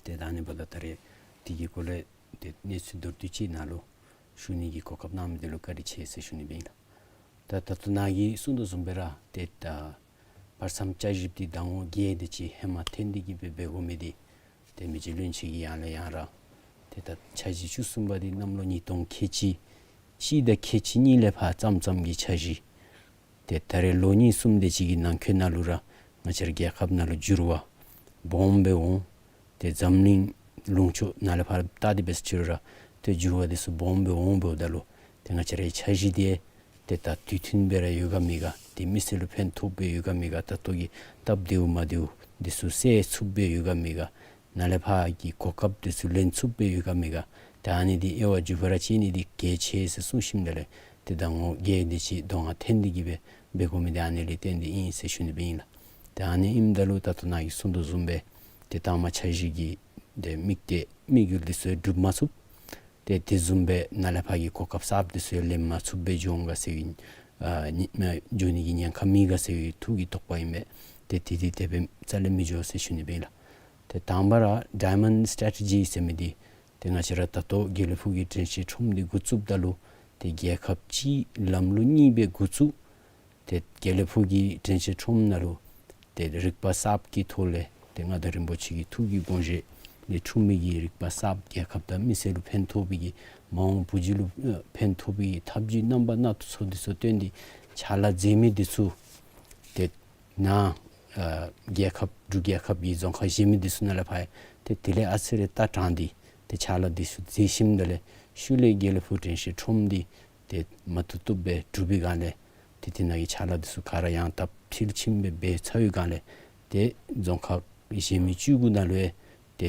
ཏེ་ད་ཨ་ནི་འབདཝ་ད་ད་རེས་འདི་གི་སྐོར་ལས་ཏེ་གནས་ཚུལ་མདོར་བསྡུས་ཅིག་ནཱ་ལུ་ཞུ་ནི་གི་གོ་སྐབས་གནང་མི་འདི་ལུ་བཀའ་དྲིན་ཆེ་ཟེར་ཞུ་ནི་སྦེ་ཨིན་ལགས། ད་ད་ལྟོ་ནཱ་གིས་གསུངས་དོ་བཟུམ་སྦེ་ར་ཏེ་ད་བར་མཚམས་བསྐྱར་ཞིབ་འདི་ཟླ་ངོ་བརྒྱད་དེ་ཅིག་ཧེ་མ་འཐོན་ཏེ་གི་སྦེ་འབད་དགོ་མི་འདི་ཏེ་མི་རྗེ་བློན་ཆེན་གྱིས་ཡང་ལས་ཡང་ར་ཏེ་ད་འཆར་གཞི་བཅུ་གསུམ་པ་འདི་གནམ་ལོ་ཉིས་སྟོང་ཁལ་གཅིག་གཅིག་དང་ཁལ་གཅིག་གཉིས་ལས་ཕར་བརྩམས་བརྩམས་ཀྱི་འཆར་གཞི། ཏེ་ད་རེས་ལོ་གཉིས་གསུམ་དེ་ཅིག་གི་ནང་འཁོད་ནང་ལུ་ར་ང་བཅས་ར་རྒྱལ་ཁབ་ནང་ལུ་འགྱུར་བ་སྦོམ་སྦེ་འོང་། ཏེ་འཛམ་གླིང་ལུང་ཕྱོགས་ནང་ལས་ཕར་བལྟ་སྟེ་འབད་ས་ཅིག་རུང་ར་ཏེ་འགྱུར་བ་འདི་ཚུ་སྦོམ་སྦེ་འོང་འབདཝ་ད་ལུ་ཏེ་ང་བཅས་རའི་འཆར་གཞི་འདི་ཏེ་ད་དུས་མཐུན་སྦེ་ར་ཡོད་ག་མེད་ག། ཏེ་མི་སེར་ལུ་ཕན་ཐོགས་སྦེ་ཡོད་ག་མེད་ག། ད་ལྟོ་གི་སྟབས་བདེཝ་མ་བདེཝ་འདི་ཚུ་སེལ་ཚུགསཔ་སྦེ་ཡོད་ག་མེད་ག། ནཱ་ལས་ཕར་གྱི་གོ་སྐབས་འདི་ཚུ་ལེན་ཚུགསཔ་སྦེ་ཡོད་ག་མེད་ག། ཏེ་ཨ་ནི་འདི་དབྱེ་བ་འགྱུར་བ་ར་ཕྱེ་ནི་འདི་གལ་ཆེ་ཟེར་གསུངས་ཞིནམ་ལས་ཏེ་ཟླ་ངོ་བརྒྱད་དེ་ཅིག་གདོང་ཁར་འཐོན་ཏེ་གི་སྦེ་འབད་དགོ་མི་འདི་ཨ་ནི་ལས་བརྟེན་ཏེ་ཨིན་ཟེར་ཞུ་ནི་སྦེ་ཨིན་ལགས། ཏེ་ཨ་ནི་ཨིནམ་ད་ལུ་ད་ལྟོ་ནཱ་གིས་གསུངས་དོ་བཟུམ་སྦེ་ཏེ་དང་པ་འཆར་གཞི་གི་ཏེ་དམིགས་གཏད་དམིགས་ཡུལ་འདི་ཚུ་འགྲུབ་མ་ཚུགས། ཏེ་དེ་བཟུམ་སྦེ་ནཱ་ལས་ཕར་གྱི་གོ་སྐབས་གསརཔ་འདི་ཚུ་ལེན་མ་ཚུགསཔ་སྦེ་འགྱོ་འོང་ག་ཟེར་བའི་ཨ་ཉེན་མ་འགྱོ་ནི་གི་ཉེན་ཁ་མེད་ག་ཟེར་བའི་ཐུགས་ཀྱི་དོགས་པ་ཨིན་པས། ཏེ་དེ་འདི་དེ་སྦེ་རྩ་ལས་མི་འགྱོ་ཟེར་ཞུ་ནི་སྦེ་ཨིན་ལགས། ཏེ་དང་པ་ར་ཌའི་མོན་ཌི་སི་ཊེ་ཊི་ཇི་ཟེར་མི་འདི་ཏེ་ང་བཅས་ར་ད་ལྟོ་དགེ་ལེགས་ཕུག་གི་དྲན་ཤེས་ཁྲོམ་འདི་འགོ་བཙུགསཔ་ད་ལུ་ཏེ་རྒྱལ་ཁབ་སྤྱིའི་ལམ་ལུགས་གཉིས་སྦེ་འགོ་བཙུགས། ཏེ་དགེ་ལེགས་ཕུག་གི་དྲན་ཤེས་ཁྲོམ་ནང་ལུ་ཏེ་རིག་པ་གསརཔ་གི་ཐོག་ལས་ཏེ་མངའ་བདག་རིན་པོ་ཆེ་གི་ཐུགས་ཀྱི་དགོངས་བཞེད་ལས་འཁྲུངས་མི་གི་རིག་པ་གསརཔ་རྒྱལ་ཁབ་དང་མི་སེར་ལུ་ཕན་ཐོགས་པའི་གི་མ་འོངས་བུ་བརྒྱུད་ལུ་ཨ་ཕན་ཐོགས་པའི་གི་ཐབས་བྱུས་རྣམ་པ་སྣ་ཚོགས་འདི་ཚུ་བཏོན་ཏེ་ཕྱག་ལཱ་མཛད་མི་འདི་ཚུ་ཏེ་ནཱ་ཨ་རྒྱལ་ཁབ་འབྲུག་རྒྱལ་ཁབ་ཀྱི་རྫོང་ཁག་གཞན་མི་འདི་ཚུ་ནང་ལས་ཕར་ཡང་ཏེ་དེ་ལས་ཨ་ཙི་རེ་ལྟ་དྲངས་ཏེ་ཏེ་ཕྱག་ལཱ་འདི་ཚུ་མཛད་ཞིནམ་ད་ལས་ཤུལ་ལས་དགེ་ལེགས་ཕུག་དྲན་ཤེས་ཁྲོམ་འདི་ཏེ་མ་བཏུབ་བཏུབ་སྦེ་གྲུབ་པའི་སྒང་ལས་ཏེ་དེ་ནང་གི་ཕྱག་ལཱ་འདི་ཚུ་ག་ར་ཡང་དག་ཕྱིར་ཕྱིནམ་སྦེ་འབད་ཚར་བའི་སྒང་ལས་ཏེ་རྫོང་ཁག་གཞན་མི་བཅུ་དགུ་ནང་ལུ་ཡང་ཏེ་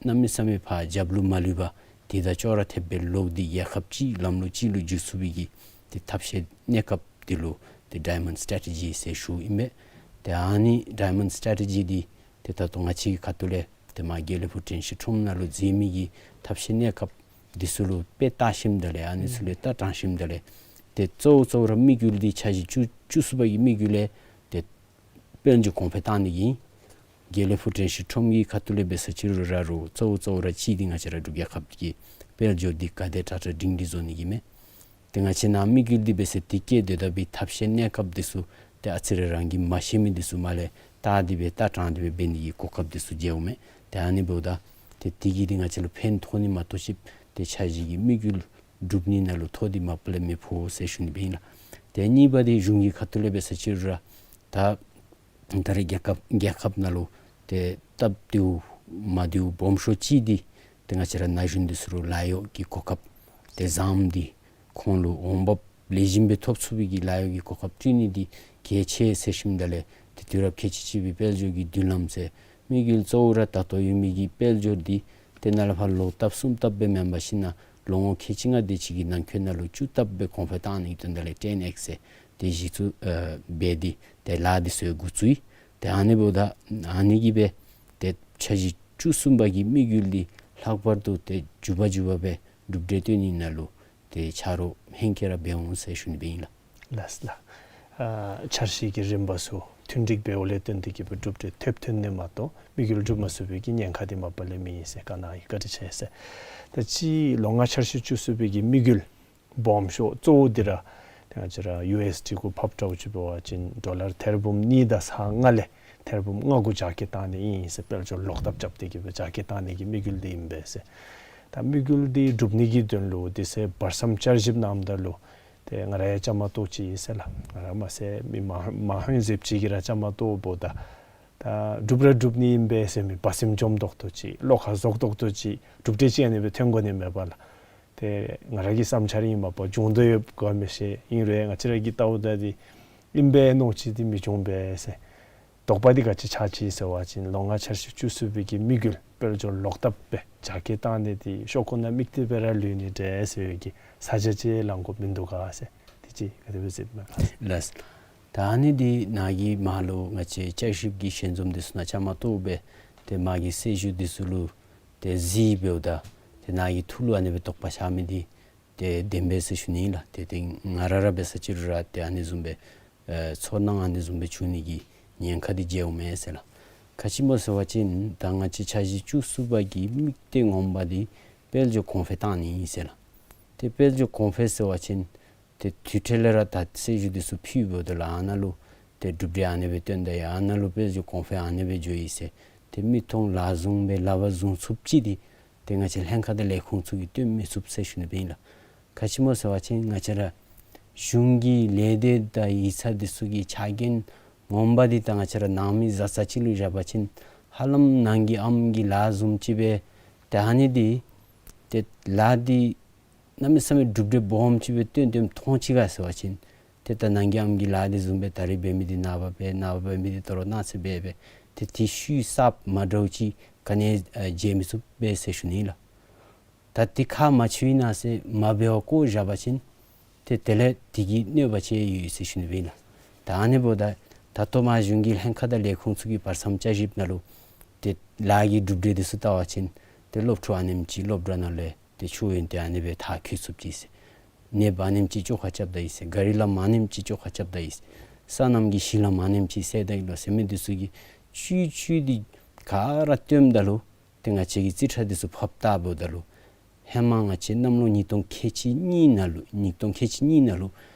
གནམ་མེད་ས་མེད་ཕར་རྒྱབ་ལུ་མ་ལུས་པར་དེ་དང་ཅོག་ར་འཐདཔ་སྦེ་ལོག་སྟེ་རྒྱལ་ཁབ་སྤྱིའི་ལམ་ལུགས་ཅིག་ལུ་འགྱུར་ཚུགས་པའི་གི་ཏེ་ཐབས་ཤེས་གནས་སྐབས་འདི་ལུ་ཏེ་ཌའི་མོན་ཌི་སི་ཊེ་ཊི་ཇི་ཟེར་ཞུཝ་ཨིན་པས། ཏེ་ཨ་ནི་ཌའི་མོན་ཌི་སི་ཊེ་ཊི་ཇི་འདི་ཏེ་ད་ལྟོ་ང་བཅས་ཀྱི་ཁ་ཐུག་ལས་ ཏེ་མར་དགེ་ལེགས་ཕུག་དྲན་ཤེས་ཁྲོམ་ནང་ལུ་མཛད་མི་གི་ཐབས་ཤེས་གནས་སྐབས་འདི་ཚུ་ལུ་དཔེ་བལྟ་ཞིནམ་ད་ལས་ཨ་ནི་ཚུ་ལུ་ཨུམ་བལྟ་དྲངས་ཞིནམ་ད་ལས་ཏེ་གཙོ་བོ་གཙོ་བོ་ར་དམིགས་ཡུལ་འདི་འཆར་གཞི་བཅུ་བཅུ་གསུམ་པ་གི་དམིགས་ཡུལ་ལས་ཏེ་དཔལ་འབྱོར་གོང་འཕེལ་བཏང་ནི་གི་དགེ་ལེགས་ཕུག་དྲན་ཤེས་ཁྲོམ་གྱི་ཁ་ཐུག་ལས་འབད་ས་ཅིག་རུང་ར་རུང་གཙོ་བོ་གཙོ་བོ་ར་གཅིག་འདི་ང་བཅས་ར་འབྲུག་རྒྱལ་ཁབ་ཀྱི་དཔལ་འབྱོར་འདི་ག་དེ་དྲག་དྲག་སྒྲིང་སྒྲིང་བཟོ་ནི་གི་མས། ཏེ་ང་བཅས་ནཱ་དམིགས་ཡུལ་འདི་འབད་ས་དེ་གིས་སྡོད་ད་པའི་ཐབས་ཤེས་གནས་སྐབས་འདི་ཚུ་ཏེ་ཨ་ཙི་རེ་རང་གིས་མ་ཤེས་མི་འདི་ཚུ་མར་ལས་བལྟ་སྟེ་སྦེ་བལྟ་དྲངས་ཏེ་སྦེ་འབད་ནི་གི་གོ་སྐབས་འདི་ཚུ་མཇལཝ་མས། ཏེ་ཨ་ནི་འབདཝ་ད་ཏེ་དེ་གིས་འདི་ང་བཅས་ལུ་ཕན་ཐོགས་ནི་མ་གཏོགས་ཅིག་ཏེ་འཆར་གཞི་གི་དམིགས་ཡུལ་སྒྲུབ་ནི་ནང་ལུ་ཐོགས་འདི་མ་པ་ལས་མི་ཕོག་ཟེར་ཞུ་ནི་སྦེ་ཨིན་ལགས། ཏེ་གཉིས་པ་འདི་གཞུང་གི་ཁ་ཐུག་ལས་འབད་ས་ཅིག་རུང་ར་ད་ད་རེས་རྒྱལ་ཁབ་རྒྱལ་ཁབ་ནང་ལུ་ཏེ་སྟབས་བདེཝ་མ་བདེཝ་སྦོམ་ཤོས་ཅིག་འདི་ཏེ་ང་བཅས་ར་ན་གཞོན་འདི་ཚུ་ལུ་ལཱ་གཡོག་གི་གོ་སྐབས་ཏེ་བཟངམ་འདི་ཁོང་ལུ་འོང་འབབ་ལེགས་ཤོམ་སྦེ་ཐོབ་ཚུགས་པའི་གི་ལཱ་གཡོག་གི་གོ་སྐབས་བསྐྲུན་ནི་འདི་གལ་ཆེ་ཟེར་ཞུཝ་ད་ལས་ཏེ་དུས་རབས་ཁལ་གཅིག་གཅིག་པའི་དཔལ་འབྱོར་གྱི་མདུན་ལམ་ཟེར་དམིགས་ཡུལ་གཙོ་བོ་ར་ད་ལྟོ་ཡོད་མི་གི་དཔལ་འབྱོར་འདི་ཏེ་ནཱ་ལས་ཕར་ལོག་ལྟབ་གསུམ་ལྟབ་སྦེ་མེན་པར་ཞིན་ན་ལོ་ངོ་ཁལ་གཅིག་ལྔ་དེ་ཅིག་གི་ནང་འཁོད་ནང་ལུ་བཅུ་ལྟབ་སྦེ་གོང་འཕེལ་བཏང་ནི་གི་དོན་དག་ལས་ཊེན་ཨེགསི་ཟེར་ཏེ་གཞི་བཙུགས་ཨ་འབད་དེ་ཏེ་ལཱ་འདི་ཚུ་འགོ་བཙུགས་ཡི། ཏེ་ཨ་ནི་འབདཝ་ད་ཨ་ནི་གིས་སྦེ་ཏེ་འཆར་གཞི་བཅུ་གསུམ་པ་གི་དམིགས་ཡུལ་འདི་ལྷག་པར་དུ་ཏེ་མགྱོགས་པ་མགྱོགས་པ་སྦེ་གྲུབ་འབྲས་སྟོན་ནི་ནང་ལུ་ཏེ་ཆ་རོགས་ཧེང་སྐལ་ར་འབད་འོང་ཟེར་ཞུ་ནི་སྦེ་ཨིན་ལགས། ལགས་ལགས། ཨ་འཆར་གཞི་གི་རིམ་པ་ཚུ་མཐུན་འགྲིག་འབདཝ་ལས་བརྟེན་ཏེ་གིས་སྦེ་གྲུབ་འབྲས་ཐོབ་ཐོན་ནི་མ་གཏོགས་དམིགས་ཡུལ་འགྲུབ་མ་ཚུགས་པའི་གི་ཉེན་ཁ་འདི་མ་པ་ལས་མེད་ཟེར་བཀའ་གནང་ཡི། བཀའ་དྲིན་ཆེ་ཟེར། ད་ཅི་ལོ་ལྔ་འཆར་གཞི་བཅུ་གསུམ་པའི་གི་དམིགས་ཡུལ་སྦོམ་ཤོས་གཙོ་བོ་འདི་ར་ཏེ་ང་བཅས་ར་ཡུ་ཨེསི་ཌི་གུ་ཕབ་འདྲཝ་ཅིག་འབད་བ་ཅིན་ཌོ་ལར་ཐེར་འབུམ་གཉིས་དང་ཚག་ལྔ་ལས་ཐེར་འབུམ་ལྔ་གུ་རྒྱ་སྐྱེད་བཏང་ནི་ཨིན་ཟེར། དཔལ་འབྱོར་ལོག་ལྟབ་རྐྱབ་སྟེ་གིས་སྦེ་རྒྱ་སྐྱེད་བཏང་ནི་གི་དམིགས་ཡུལ་འདི་ཨིན་པས་ཟེར། ད་དམིགས་ཡུལ་འདི་འགྲུབ་ནི་གི་དོན་ལུ་དེ་ཚེ་བར་མཚམས་བསྐྱར་ཞིབ་གནངམ་ད་ལུ་ཏེ་ང་ར་ཡང་བཅའ་མར་གཏོགས་ཅི་ཨིན་ཟེར་ལགས། ང་ར་མ་ཚད་མི་མ་མ་ཧོན་ཟེར་ཅིག་གིས་ར་བཅའ་མར་གཏོགས་འབདཝ་ད་ད་འགྲུབ་ར་འགྲུབ་ནི་ཨིན་པས་ཟེར་མི་བ་སེམས་འཇོམས་ཏོག་ཏོ་ཅིག་བློ་ཁ་བཟོད་ཏོག་ཏོ་ཅིག་གྲུབ་འབྲས་ཅིག་ཨ་ནི་སྦེ་ཐོན་དགོ་ནི་མས་པ་ལགས། ཏེ་ང་ར་གི་བསམ་འཆར་ཨིན་མས་པ། བྱུང་དོ་ཡོད་ག་མི་ཤེས། ཨིན་རུང་ང་བཅས་ར་གིས་བལྟཝ་ད་འདི་ཨིན་པས་མནོ་ཅི་འདི་མི་བྱུང་པས་ཟེར། དོགས་པ་འདི་ག་ཅི་ཆགས་ཅི་ཟེར་བ་ཅིན་ལོ་ལྔ་འཆར་གཞི་བཅུ་གསུམ་པའི་གི་དམིགས་ཡུལ་དཔལ་འབྱོར་ལོག་ལྟབ་སྦེ་རྒྱ་སྐྱེད་བཏང་ནི་འདི་ཤོག་ཀུ་ནང་དམིགས་ཏེ་སྦེ་ར་ལུས་ནི་འདྲས་ཟེར་བའི་གི་ས་ཆ་ཅིག་ལང་དགོཔ་མིན་འདུག་ག་ཟེར། དེ་ཅིག་ག་དེ་སྦེ་ཟེར་མས་པ། ལགས། ད་ཨ་ནི་འདི་ནཱ་གི་མར་ལུ་ང་བཅས་བསྐྱར་ཞིབ་ཀྱི་ཞལ་འཛོམས་འདི་ཚུ་ནང་བཅའ་མར་གཏོགས་སྦེ་ཏེ་མར་གྱི་གསལ་ཞུ་འདི་ཚུ་ལུ་ཏེ་གཟིགས་འབདཝ་ད་ཏེ་ནཱ་གི་ཐུགས་ལུ་ཨ་ནི་སྦེ་དོགས་པ་ཆགས་མི་འདི་ཏེ་བདེན་པས་ཟེར་ཞུ་ནི་ཨིན་ལགས། ཏེ་ཏེ་ང་ར་ར་འབད་ས་ཅིག་རུང་ར་ཏེ་ཨ་ནི་བཟུམ་སྦེ་ཨེ་ཚོར་སྣང་ཨ་ནི་བཟུམ་སྦེ་བྱུང་ནི་གི་ཉེན་ཁ་འདི་མཇལཝ་མས་ཟེར་ལགས། ག་ཅི་སྨོ་ཟེར་བ་ཅིན་ད་ང་བཅས་འཆར་གཞི་བཅུ་གསུམ་པ་གི་དམིགས་གཏད་ངོ་མ་འདི་དཔལ་འབྱོར་གོང་འཕེལ་བཏང་ནི་ཨིན་ཟེར་ལགས། ཏེ་དཔལ་འབྱོར་གོང་འཕེལ་ཟེར་བ་ཅིན་ཏེ་དུས་ཐོག་ལས་ར་ད་གསལ་ཞུ་འདི་ཚུ་ཕུལཝ་ད་ལུ་ཨ་ནཱ་ལུ་ཏེ་གྲུབ་འབྲས་ཨ་ནི་སྦེ་སྟོན་ད་ཡི། ཨ་ནཱ་ལུ་དཔལ་འབྱོར་གོང་འཕེལ་ཨ་ནི་སྦེ་འགྱོ་ཡི་ཟེར། ཏེ་མིག་མཐོང་ལག་བཟུང་སྦེ་ལག་པར་བཟུང་ཚུགསཔ་ཅིག་འདི་ཏེ་ང་བཅས་ལྷན་ཁག་དང་ལས་ཁུངས་ཚུ་གིས་སྟོན་མི་ཚུགས་ཟེར་ཞུ་ནི་སྦེ་ཨིན་ལགས། ག་ཅི་སྨོ་ཟེར་བ་ཅིན་ང་བཅས་ར་གཞུང་གི་ལས་སྡེ་དང་ཡིག་ཚང་འདི་ཚུ་གི་ཕྱག་འགན་ངོ་མ་འདི་ད་ང་བཅས་ར་ནང་མི་བཟའ་ཚང་ཅིག་ལུ་བཞག་པ་ཅིན་ཧ་ལམ་ནང་གི་ཨམ་གྱི་ལཱ་བཟུམ་ཅིག་སྦེ་ཏེ་ཨ་ནི་འདི་ཏེ་ལཱ་འདི་གནམ་མེད་ས་མེད་གྲུབ་འབྲས་སྦོམ་ཅིག་སྦེ་སྟོན་སྟོནམ་མཐོང་ཅི་ག་ཟེར་བ་ཅིན་ཏེ་ད་ནང་གི་ཨམ་གྱི་ལཱ་འདི་བཟུམ་སྦེ་ད་རིས་འབད་མི་འདི་ནངས་པ་འབད། ནངས་པ་འབད་མི་འདི་ད་རུང་གནངས་ཚེ་འབད་འབད་ཏེ་དེ་ཤུལ་གསརཔ་མ་འདྲཝ་ཅིག་ག་ནི་ཡང་ཨ་མཇལ་མི་ཚུགས་པས་ཟེར་ཞུ་ནི་ཨིན་ལགས། ད་དེ་ཁག་མ་ཆོད་ནི་ཟེར་མ་འབད་བར་བཀོ་བཞག་པ་ཅིན་ཏེ་དེ་ལས་དེ་གིས་གནོད་པ་ཅིག་ཡོད་ཟེར་ཞུ་ནི་སྦེ་ཨིན་ལགས། ད་ཨ་ནི་འབདཝ་ད་ད་ལྟོ་མར་གཞུང་གི་ལྷན་ཁག་དང་ལས་ཁུངས་ཚུ་གི་བར་མཚམས་བསྐྱར་ཞིབ་ནང་ལུ་ཏེ་ལཱ་གི་གྲུབ་འབྲས་འདི་ཚུ་བལྟ་བ་ཅིན་ཏེ་སློབ་ཕྲུག་ཨ་ནེམ་ཅིག་སློབ་གྲྭ་ནང་ལས་ཏེ་ཆོས་ཡོན་ཏན་ཨ་ནི་སྦེ་མཐར་འཁྱོལ་ཚུགསཔ་ཅིག་ཟེར། ནདཔ་ཨ་ནེམ་ཅིག་བཅོ་ཁ་རྐྱབ་ད་ཡི་ཟེར། གཱ་རི་ལམ་ཨ་ནེམ་ཅིག་བཅོ་ཁ་རྐྱབ་ད་ཡི་ཟེར། སོ་ནམ་གྱི་གཞི་ལམ་ཨ་ནེམ་ཅིག་བསལ་ད་ཡི་ལོ་ཟེར་མི་འདི་ཚུ་གི་བཅུད་བཅུད་འདི་ག་ར་བསྟནམ་ད་ལུ་ཏེ་ང་བཅས་ཀྱི་རྩིས་ཁྲ་འདི་ཚུ་ཕབ་བལྟཝ་ད་ལུ་ཧེ་མ་ང་བཅས་གནམ་ལོ་ཉིས་སྟོང་ཁལ་གཅིག་གཉིས་ནང་ལུ་ཉིས་སྟོང་ཁལ་གཅིག་གཉིས་ནང་ལུ་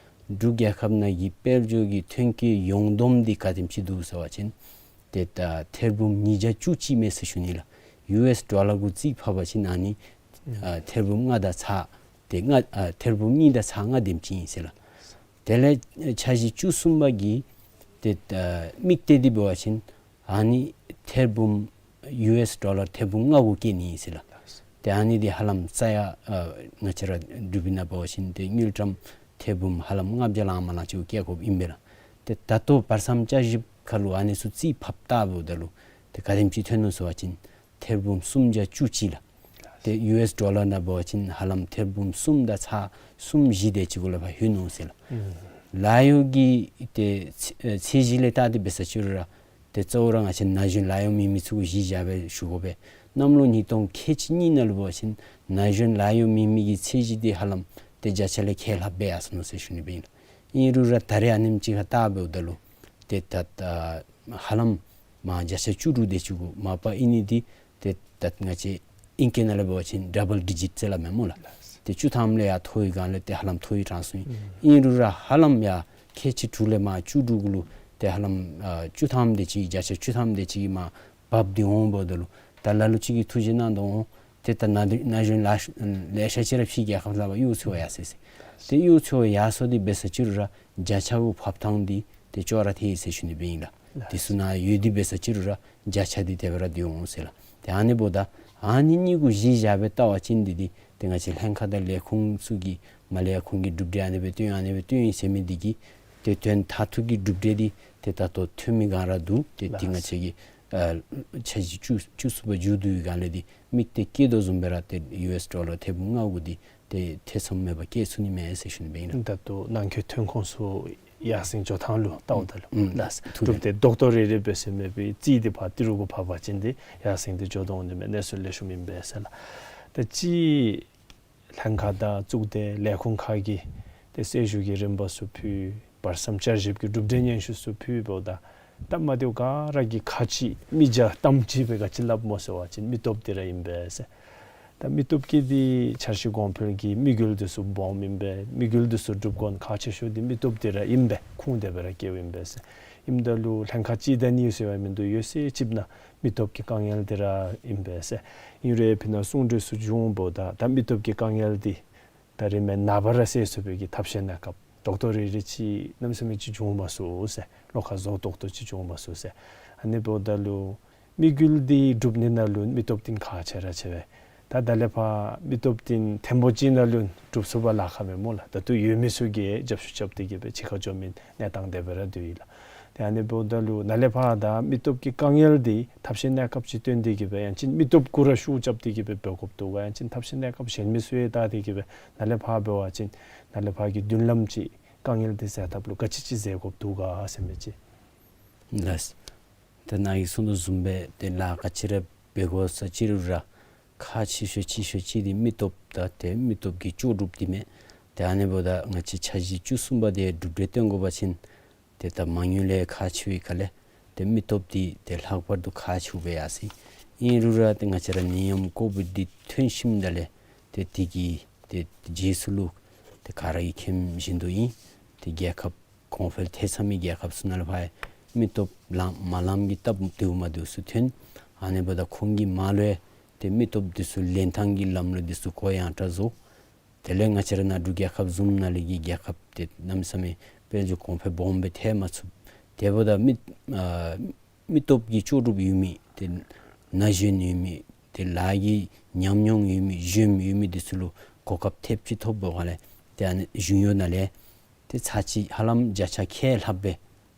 འབྲུག་རྒྱལ་ཁབ་ནང་གི་དཔལ་འབྱོར་གྱི་ཐོན་སྐྱེད་ཡོངས་བསྡོམས་འདི་ག་དེམ་ཅིག་འདུག་ཟེར་བ་ཅིན་ཏེ་ད་ཐེར་འབུམ་ཉིས་བརྒྱ་བཅུ་གཅིག་མས་ཟེར་ཞུ་ནི་ལགས། ཡུ་ཨེསི་ཌོ་ལར་གུ་རྩིས་ཕབ་པ་ཅིན་ཨ་ནི་ཨ་ཐེར་འབུམ་ལྔ་དང་ཚག་ཏེ་ལྔ་ཨ་ཐེར་འབུམ་གཉིས་དང་ཚག་ལྔ་དེམ་ཅིག་ཨིན་ཟེར་ལགས། དེ་ལས་འཆར་གཞི་བཅུ་གསུམ་པ་གི་ཏེ་ཨ་དམིགས་གཏད་འདི་འབད་བ་ཅིན་ཨ་ནི་ཐེར་འབུམ་ཡུ་ཨེསི་ཌོ་ལར་ཐེར་འབུམ་ལྔ་གུ་བསྐྱེད་ནི་ཨིན་ཟེར་ལགས། ཏེ་ཨ་ནི་འདི་ཧ་ལམ་རྩ་ཡ་ཨ་ང་བཅས་ར་འབྲུག་པའི་ནང་འབད་བ་ཅིན་ཏེ་དངུལ་ཀྲམ་ཐེར་འབུམ་ཧ་ལམ་ལྔ་བརྒྱ་ལང་མ་ལང་ཅིག་བསྐྱེད་དགོཔ་ཨིན་པས་ལགས། ཏེ་ད་ལྟོ་བར་མཚམས་བསྐྱར་ཞིབ་ཁར་ལུ་ཨ་ནི་ཚུ་རྩིས་ཕབ་བལྟཝ་ད་ལུ་ཏེ་ག་དེམ་ཅིག་ཐོན་ནུག་ཟེར་བ་ཅིན་ཐེར་འབུམ་སུམ་བརྒྱ་བཅུ་གཅིག་ལགས། ཏེ་ཡུ་ཨེསི་ཌོ་ལར་ནང་འབད་བ་ཅིན་ཧ་ལམ་ཐེར་འབུམ་གསུམ་དང་ཚག་གསུམ་བཞི་དེ་ཅིག་གུ་ལས་ཕར་ལྷོད་ནུག་ཟེར་ལགས། ཨུམ་ལཱ་གཡོག་གི་ཏེ་ཚད་ཨེ་ཚད་གཞི་ལས་བལྟ་སྟེ་འབད་ས་ཅིག་རུང་ར་ ཏེ་གཙོ་བོ་ར་ང་བཅས་ན་གཞོན་ལཱ་གཡོག་མེད་མི་ཚུ་གུ་གཞི་བཞག་སྦེ་ཞུ་དགོ་པས། གནམ་ལོ་ཉིས་སྟོང་ཁལ་གཅིག་གཉིས་ནང་ལུ་འབད་བ་ཅིན་ན་གཞོན་ལཱ་གཡོག་མེད་མི་གི་ཚད་གཞི་འདི་ཧ་ལམ་ཏེ་བརྒྱ་ཆ་ལས་ཁལ་ལྷགཔ་སྦེ་ཡར་སོ་ནུག་ཟེར་ཞུ་ནི་སྦེ་ཨིན། ཨིན་རུང་ར་ད་རེས་ཨ་ནེམ་ཅིག་ཁར་བལྟ་འབདཝ་ད་ལུ་ཏེ་ད་ཨ་ཧ་ལམ་མར་བརྒྱ་ཆ་བཅུ་དྲུག་དེ་ཅིག་གུ་མ་པ་ཨིན་ནི་འདི་ཏེ་ད་ང་བཅས་ཨིང་སྐད་ནང་ལས་འབད་བ་ཅིན་ཌབ་བལ་ཌི་ཇིཊ་ཟེར་སླབ་མས་སྨོ་ལགས། ཏེ་བཅུ་ཐམ་ལས་ཡར་མཐོ་བའི་སྒང་ལས་ཏེ་ཧ་ལམ་མཐོ་བའི་གྲངས་སུ་ཨིན། ཨིན་རུང་ར་ཧ་ལམ་ཡར་ཁལ་གཅིག་དྲུག་ལས་མར་བཅུ་དྲུག་གུ་ལུ་ཏེ་ཧ་ལམ་ཨ་བཅུ་ཐམ་དེ་ཅིག་བརྒྱ་ཆ་བཅུ་ཐམ་དེ་ཅིག་གིས་མར་བབས་ཏེ་འོང་འབདཝ་ད་ལུ་ད་ལ་ལུ་ཅིག་གིས་ཐུགས་རྗེ་གནང་དོ་འོང་། ཏེ་ད་ན་ན་གཞོན་ལཱ་ལེ་ཤ་ཅིག་ར་ཕྱིའི་རྒྱལ་ཁབ་ལུ་ཕར་གཡོག་འཚོལ་བར་ཡར་སོ་ཡི་ཟེར། ཏེ་གཡོག་འཚོལ་བར་ཡར་སོ་སྟེ་འབད་ས་ཅིག་རུང་ར་བརྒྱ་ཆ་གུ་བབ་ཐངས་འདི་ཏེ་ཅོག་ར་འཐད་ཡི་ཟེར་ཞུ་ནི་སྦེ་ཨིན་ལགས། དེ་ཚུ་ནང་ཡོད་དེ་འབད་ས་ཅིག་རུང་ར་བརྒྱ་ཆ་འདི་དེ་སྦེ་ར་སྡོད་འོང་ཟེར་ལགས། ཏེ་ཨ་ནི་འབདཝ་ད་ཨ་ནི་གཉིས་གུ་གཞི་བཞག་སྦེ་བལྟ་བ་ཅིན་འདི་འདི་ཏེ་ང་བཅས་ལྷན་ཁག་དང་ལས་ཁུངས་ཚུ་གིས་མར་ལས་ཡར་ཁོང་གིས་གྲུབ་འབྲས་ཨ་ནི་སྦེ་བཏོན་ཨ་ནི་སྦེ་བཏོན་ཡི་ཟེར་མི་འདི་གིས་ཏེ་དོན་མཐར་ཐུག་གི་གྲུབ་འབྲས་འདི་ཏེ་ད་ལྟོ་ཐོན་མི་ག་ར་འདུག། ཏེ་འདི་ང་བཅས་ཀྱིས་ཨ་འཆར་གཞི་བཅུ་བཅུ་གསུམ་པ་མཇུག་བསྡུ་བའི་སྒང་ལས་འདི་དམིགས་གཏད་བསྐྱེད་དོ་བཟུམ་སྦེ་ར་ཏེ་ཡུ་ཨེསི་ཌོ་ལར་ཐེར་འབུམ་ལྔ་གུ་འདི་ཏེ་ཐེ་ཚོམ་མེད་པར་བསྐྱེད་ཚུགས་ནི་མས་ཟེར་ཞུ་ནི་སྦེ་ཨིན་ལགས། ད་ལྟོ་ནང་འཁོད་ཐོན་ཁུངས་ཚུ་ཡར་སེང་འགྱོ་ཐངས་ལུ་བལྟཝ་ད་ལུ་ཨུམ་ལགས། ཐུགས་གྲུབ་ཏེ་རྡོག་ཏོ་རེ་རེ་འབད་ཟེར་མེད་པའི་རྩིས་འདི་ཕར་ཏི་རུ་གུ་ཕར་འབད་བ་ཅིན་འདི་ཡར་སེང་སྟེ་འགྱོ་དོ་འོང་ནི་མས། གནས་ཚུལ་ལེགས་ཤོམ་ཨིན་པས་ཟེར་ལགས། ད་ཅི་ལྷན་ཁག་དང་གཙུག་སྡེ་ལས་ཁུངས་ཁག་གིས་ཏེ་གསལ་ཞུ་གི་རིམ་པ་ཚུ་ཕུལ། བར་མཚམས་བསྐྱར་ཞིབ་ཀྱི་གྲུབ་འབྲས་སྙན་ཞུ་ཚུ་ཕུལ་འབདཝ་ད་སྟབས་མ་བདེཝ་ག་ར་གིས་ཁག་ཆེ་མི་བརྒྱ་ཐམ་ཅིག་སྦེ་ག་ཅི་སླབ་སྨོ་ཟེར་བ་ཅིན་མི་སྟོབས་འདི་ར་ཨིན་པས་ཟེར། ད་མི་སྟོབས་ཀྱིས་འདི་འཆར་གཞི་གོང་འཕེལ་གྱི་དམིགས་ཡུལ་འདི་ཚུ་སྦོམ་ཨིན་པས། དམིགས་ཡུལ་འདི་ཚུ་སྒྲུབ་དགོ་ཁག་ཆེ་ཤོས་འདི་མི་སྟོབས་འདི་ར་ཨིན་པས། ཁུངས་དེ་སྦེ་ར་བཀལཝ་ཨིན་པས་ཟེར། ཨིནམ་ད་ལུ་ལྷན་ཁག་གཅིག་དང་གཉིས་ཟེར་བ་མིན་འདུག། ཡོད་ཚད་ཅིག་ནང་མི་སྟོབས་ཀྱི་དཀའ་ངལ་འདི་ར་ཨིན་པས་ཟེར། ཨིན་རུང་ཕི་ནང་གསུང་གྲོས་ཚུ་བྱུང་འབདཝ་ད་ད་མི་སྟོབས་ཀྱི་དཀའ་ངལ་འདི་ད་རིས་མེན་ན་བར་ར་སེལ་ཚུགས་པའི་གི་ཐབས་ཤེས་གནས་སྐབས་རྡོག་ཏོ་རེ་རེ་ཅིག་གནམ་མེད་ས་མེད་ཅིག་བྱུང་མ་ཚུགས་ཟེར། བློ་ཁ་བཟོ་ཏོག་ཏོ་ཅིག་བྱུང་མ་ཚུགས་ཟེར། ཨ་ནི་འབདཝ་ད་ལུ་དམིགས་ཡུལ་འདི་སྒྲུབ་ནི་ནང་ལུ་མི་སྟོབས་འདི་ཁག་ཆེ་ར་ཆེ་བས། ད་ད་ལས་ཕར་མི་སྟོབས་འདི་ཐེངས་པོ་ཅིག་ནང་ལུ་སྒྲུབ་ཚུགས་པར་ལཱ་ཁག་མས་སྨོ་ལགས། ད་ལྟོ་ཡོད་མི་ཚུ་གིས་རྒྱབ་སྐྱོར་རྐྱབ་སྟེ་གི་སྦེ་ཕྱི་ཁར་འགྱོ་མི་གནས་སྟངས་དེ་སྦེ་ར་སྡོད་ཡི་ལགས། ཏེ་ཨ་ནི་འབདཝ་ད་ལུ་ནཱ་ལས་ཕར་ད་མི་སྟོབས་ཀྱི་དཀའ་ངལ་འདི་ཐབས་ཤེས་གནས་སྐབས་ཅིག་བཏོན་ཏེ་གི་སྦེ་ཡང་ཅིན་མི་སྟོབས་གུ་ར་ཤུགས་རྐྱབ་སྟེ་གི་སྦེ་འབད་དགོཔ་འདུག་ག། ཡང་ཅིན་ཐབས་ཤེས་གནས་སྐབས་གཞན་མི་ཚུ་ཡང་བལྟ་སྟེ་གི་སྦེ་ནཱ་ལས་ཕར་འབད་བ་ཅིན་ནཱ་ལས་ཕར་གྱི་མདུན་ལམ་ཅིག་དཀའ་ངལ་འདི་སེལ་ཐབས་ལུ་ག་ཅི་ཅིག་མཛད་དགོཔ་འདུག་ག་ཟེར་མི་ཅིག། ལགས། ད་ནཱ་གིས་གསུངས་དོ་བཟུམ་སྦེ་ཏེ་ལཱ་ག་ཅི་ར་འབད་དགོ་ས་ཅིག་རུང་ར་ཁག་ཆེ་ཤོས་ཆེ་ཤོས་ཅིག་འདི་མི་སྟོབས་དང་ཏེ་མི་སྟོབས་ཀྱི་ལྕོགས་གྲུབ་འདི་མས། ཏེ་ཨ་ནི་འབདཝ་ད་ང་བཅས་འཆར་གཞི་བཅུ་གསུམ་པ་འདི་གྲུབ་འབྲས་སྟོན་དགོ་པ་ཅིན་ཏེ་ད་མ་དངུལ་ལས་ཁག་ཆེ་བའི་ཁ་ལས་ཏེ་མི་སྟོབས་འདི་ཏེ་ལྷག་པར་དུ་ཁག་ཆེཝ་སྦེ་ཡར་སོ་ཡི། ཨིན་རུང་ར་ཏེ་ང་བཅས་ར་ནད་ཡམས་ཀོ་བིཌ་འདི་ཐོན་ཞིནམ་ད་ལས་ཏེ་དེ་གི་ཏེ་རྗེས་སུ་ལུ་ཏེ་ག་ར་གིས་མཁྱེན་བཞིན་དུ་ཨིན། ཏེ་རྒྱལ་ཁབ་གོང་འཕེལ་ཐེབས་ཚར་མི་རྒྱལ་ཁབ་ཚུ་ནང་ལུ་ཕར་མི་སྟོབས་ལངམ་མ་ལངམ་གྱི་སྟབས་བདེཝ་མ་བདེཝ་ཚུ་ཐོན། ཨ་ནི་འབདཝ་ད་ཁོང་གིས་མར་ལུ་ཡང་ཏེ་མི་སྟོབས་འདི་ཚུ་ལེན་ཐངས་ཀྱི་ལམ་ལུགས་འདི་ཚུ་གུ་ཡང་དྲག་བཟོ། དེ་ལས་ང་བཅས་ར་ནཱ་འབྲུག་རྒྱལ་ཁབ་བཟུམ་ནང་ལས་ཀྱི་རྒྱལ་ཁབ་ཏེ་གནམ་མེད་ས་མེད་དཔལ་འབྱོར་གོང་འཕེལ་སྦོམ་སྦེ་ཐལ་མ་ཚུགས། དེ་འབདཝ་ད་མི་ཨ་མི་སྟོབས་ཀྱི་ལྕོགས་གྲུབ་ཡོད་མི་ཏེ་ན་གཞོན་ཡོད་མི་ཏེ་ལཱ་གི་ཉམས་མྱོང་ཡོད་མི་གཞོནམ་ཡོད་མི་འདི་ཚུ་ལུ་གོ་སྐབས་ཐེབས་ཅིག་ཐོབ་པའི་སྒང་ལས་ཏེ་ཨ་ནི་གཞུང་གཡོག་ནང་ལས་ཏེ་ཚར་གཅིག་ཧ་ལམ་བརྒྱ་ཆ་ཁལ་ལྷགཔ་སྦེ་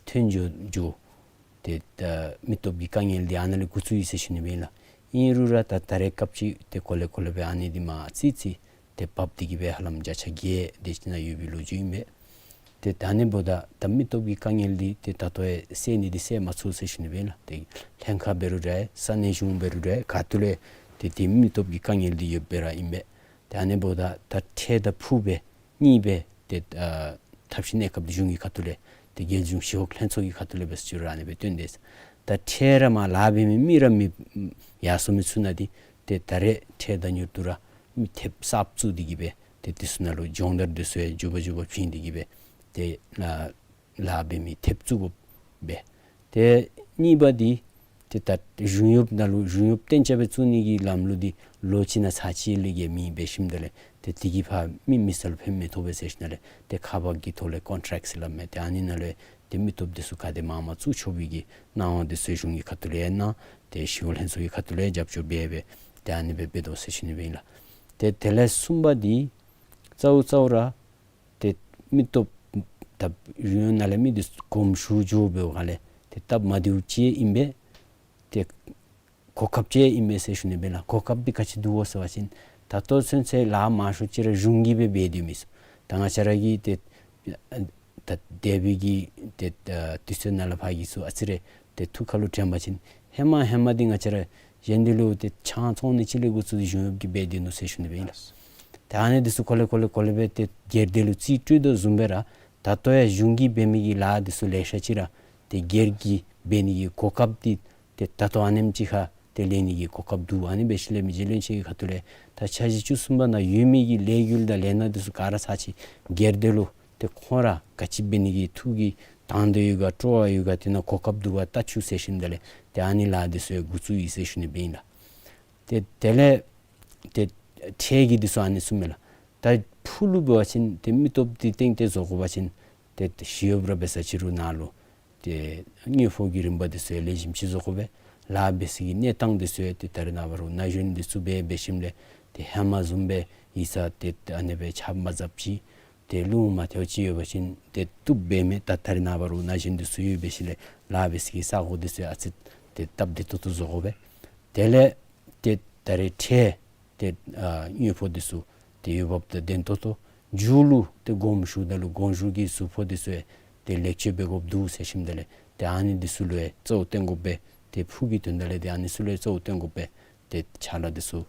ཐོན་འགྱོ་འགྱོ། ཏེ་ད་མི་སྟོབས་ཀྱི་དཀའ་ངལ་འདི་ཨ་ནཱ་ལས་འགོ་བཙུགས་ཡི་ཟེར་ཞུ་ནི་སྦེ་ཨིན་ལགས། ཨིན་རུང་ར་ད་ད་རེས་སྐབས་ཅིག་ཏེ་གོ་ལེ་གོ་ལེ་སྦེ་ཨ་ནི་འདི་མར་ཙི་ཙི་ཏེ་བབས་ཏེ་གི་སྦེ་ཧ་ལམ་བརྒྱ་ཆ་བརྒྱད་དེ་ཅིག་ནང་ཡོད་པའི་ལོ་རྒྱུས་ཨིན་པས། ཏེ་ད་ཨ་ནི་འབདཝ་ད་ད་མི་སྟོབས་ཀྱི་དཀའ་ངལ་འདི་ཏེ་ད་ལྟོ་ཡང་སེལ་ནི་འདི་སེལ་མ་ཚུགས་ཟེར་ཞུ་ནི་སྦེ་ཨིན་ལགས། ཏེ་ལྷན་ཁག་འབད་རུང་ར་ས་གནས་གཞུང་འབད་རུང་ར་ག་ཏེ་ལུ་ཏེ་ཏེ་མི་སྟོབས་ཀྱི་དཀའ་ངལ་འདི་ཡོདཔ་སྦེ་ར་ཨིན་པས། ཏེ་ཨ་ནི་འབདཝ་ད་ད་འཕྲལ་དང་ཕུགས་སྦེ་གཉིས་སྦེ་ཏེ་ཨ་ཐབས་ཤེས་གནས་སྐབས་འདི་གཞུང་གི་ཁ་ཐུག་ལས་ཏེ་རྒྱལ་གཞུང་ཞི་གཡོག་ལྷན་ཚོགས་ཀྱི་ཁ་ཐུག་ལས་འབད་ས་ཅིག་རུང་ཨ་ནི་སྦེ་སྟོན་དེས། ད་འཕྲལ་ར་མར་ལཱ་འབད་མི་མི་ར་མི་ཡར་སོང་མི་ཚུ་ནང་འདི་ཏེ་ད་རེས་འཕྲལ་དང་མྱུར་དུ་ར་མི་ཐེབས་གསརཔ་བཙུགས་ཏེ་གི་སྦེ་ཏེ་འདི་ཚུ་ནང་ལུ་སྦྱོང་བརྡར་འདི་ཚུ་ཡང་མགྱོགས་པ་མགྱོགས་པ་བྱིན་ཏེ་གི་སྦེ་ཏེ་ལཱ་ལཱ་འབད་མི་ཐེབས་བཙུགས་དགོཔ་སྦེ། ཏེ་གཉིས་པ་འདི་ཏེ་ད་གཞུང་གཡོགཔ་ནང་ལུ་གཞུང་གཡོགཔ་གཏན་འཇགས་སྦེ་བཙུགས་ནི་གི་ལམ་ལུགས་འདི་ལོ་གཅིག་ནང་ཚར་གཅིག་ལས་བརྒལ་མེད་པས། ཞིནམ་ད་ལས་ཏེ་དེ་གིས་ཕར་མི་མི་སེར་ལུ་ཕན་མི་ཐོགས་པས་ཟེར་ཞིནམ་ལས་ཏེ་ཁ་པར་གྱི་ཐོག་ལས་ཀོན་ཊེཀཊ་ཟེར་སླབ་མས། ཏེ་ཨ་ནི་ནང་ལུ་ཏེ་མི་སྟོབས་འདི་ཚུ་ག་དེ་མང་མང་བཙུགས་ཆོག་པའི་གི་གནང་བ་འདི་ཚུ་གཞུང་གི་ཁ་ཐུག་ལས་གནང་། ཏེ་ཞི་གཡོག་ལྷན་ཚོགས་ཀྱི་ཁ་ཐུག་ལས་རྒྱབ་སྐྱོར་འབད་སྦེ་ཏེ་ཨ་ནི་སྦེ་འབད་དོ་ཟེར་ཞུ་ནི་སྦེ་ཨིན་ལགས། ཏེ་དེ་ལས་གསུམ་པ་འདི་གཙོ་བོ་གཙོ་བོ་ར་ཏེ་མི་སྟོབས་ད་གཞུང་གཡོག་ནང་ལས་མི་འདི་གོངམ་ཞུ་འགྱོ་བའི་སྒང་ལས་ཏེ་སྟབས་མ་བདེཝ་ཅིག་ཨིན་པས། ཏེ་གོ་སྐབས་ཅིག་ཨིན་པས་ཟེར་ཞུ་ནི་སྦེ་ཨིན་ལགས། གོ་སྐབས་འདི་ག་ཅི་འདུག་གོ་ཟེར་བ་ཅིན་ད་ལྟོ་ཚུན་ཚོད་ལཱ་མང་ཤོས་ཅིག་ར་གཞུང་གིས་སྦེ་འབད་དེ་མི་ཚུ་ད་ང་བཅས་ར་གི་ཏེ་ད་འདས་པའི་གི་ཏེ་ཨ་དུས་ཚོད་ནང་ལུ་ཕར་གྱི་ཚུ་ཨ་ཙི་རེ་ ཏེ་ཐུགས་ཁ་ལུ་དྲན་པ་ཅིན་ཧེ་མ་ཧེ་མ་འདི་ང་བཅས་ར་གཞན་འདི་ལུ་ཏེ་ཆང་འཚོང་ནི་ཅིག་ལས་འགོ་བཙུགས་ཏེ་གཞུང་གཡོགཔ་གི་འབད་སྡོད་ནུག་ཟེར་ཞུ་ནི་སྦེ་ཨིན་ལགས། ཏེ་ཨ་ནི་འདི་ཚུ་གོ་ལེ་གོ་ལེ་གོ་ལེ་སྦེ་ཏེ་སྒེར་སྡེ་ལུ་རྩིས་སྤྲོད་དོ་བཟུམ་སྦེ་ར་ད་ལྟོ་ཡང་གཞུང་གིས་འབད་མི་གི་ལཱ་འདི་ཚུ་ལེ་ཤ་ཅིག་ར་ཏེ་སྒེར་གྱིས་འབད་ནི་གི་གོ་སྐབས་འདི་ཏེ་ད་ལྟོ་ཨ་ནེམ་ཅིག་ཁར་ཏེ་ལེན་ནི་གི་གོ་སྐབས་འདུག། ཨ་ནི་འབད་ཞིནམ་ལས་མི་རྗེ་བློན་ཆེན་གྱི་ཁ་ཐུག་ལས་ད་འཆར་གཞི་བཅུ་གསུམ་པ་ནང་ཡོད་མི་གི་ལས་འགུལ་དང་ལས་སྣ་འདི་ཚུ་ག་ར་ཚར་ཅིག་སྒེར་སྡེ་ལུ་ཏེ་ཁོང་ར་ག་ཅི་འབད་ནི་གི་ཐུགས་ཀྱི་དང་འདོད་ཡོད་ག་སྤྲོ་བ་ཡོད་ག་དེ་ནང་གོ་སྐབས་འདུག་པ་ལྟ་བཅུག་ཟེར་ཞིནམ་ལས་ཏེ་ཨ་ནི་ལཱ་འདི་ཚུ་ཡང་འགོ་བཙུགས་ཡི་ཟེར་ཞུ་ནི་སྦེ་ཨིན་ལགས། ཏེ་དེ་ལས་ཏེ་ཁྲལ་གྱི་འདི་ཚུ་ཨ་ནི་ཚུ་མས་ལགས། ད་ཕུགས་ལུ་འབད་བ་ཅིན་ཏེ་མི་སྟོབས་འདི་སྟེང་ཏེ་བཟོ་དགོ་པ་ཅིན་ཏེ་ཏེ་ཞི་གཡོགཔ་ར་འབད་ས་ཅིག་རུང་ནཱ་ལུ་ཏེ་དངུལ་ཕོགས་ཀྱི་རིམ་པ་འདི་ཚུ་ཡང་ལེགས་ཤོམ་ཅིག་བཟོ་དགོ་པས། ལཱ་འབད་ས་གི་གནས་སྟངས་འདི་ཚུ་ཡང་ཏེ་ད་རེས་ནངས་པ་རུང་ན་གཞོན་འདི་ཚུ་སྦེ་འབད་ཞིནམ་ལས་ཏེ་ཧེ་མ་བཟུམ་སྦེ་ཡིག་ཚང་ཏེ་ཨ་ནི་སྦེ་ཆ་མ་ཚངམ་ཅིག་ཏེ་རླུང་མ་ཐལཝ་ཅིག་ཡོད་པ་ཅིན་ཏེ་བཏུབ་པས་མས། ད་ད་རེས་ནངས་པ་རུང་ན་གཞོན་འདི་ཚུ་ཡོད་པའི་ཤུལ་ལས་ལཱ་འབད་ས་གི་ས་གོ་འདི་ཚུ་ཡང་ཨ་ཙི་ཏེ་སྟབས་བདེ་ཏོག་ཏོ་བཟོ་དགོ་པས། དེ་ལས་ཏེ་ད་རེས་ཁྲལ་ཏེ་ཨ་དངུལ་ཕོགས་འདི་ཚུ་ཏེ་འོས་འབབ་དང་ལྡན་ཏོག་ཏོ་མཇུག་ལུ་ཏེ་དགོངས་ཞུཝ་ད་ལུ་དགོངས་ཞུ་གི་ཟུར་ཕོགས་འདི་ཚུ་ཡང་ཏེ་ལེགས་བཅོས་འབད་དགོཔ་འདུག་ཟེར་ཞིནམ་ལས་ཏེ་ཨ་ནི་འདི་ཚུ་ལུ་ཡང་གཙོ་བོ་བཏོན་དགོ་པས། ཏེ་ཕུགས་ཀྱི་དོན་དག་ལས་ཏེ་ཨ་ནི་ཚུ་ལུ་ཡང་གཙོ་བོ་བཏོན་དགོ་པས། ཏེ་ཕྱག་ལཱ་འདི་ཚུ་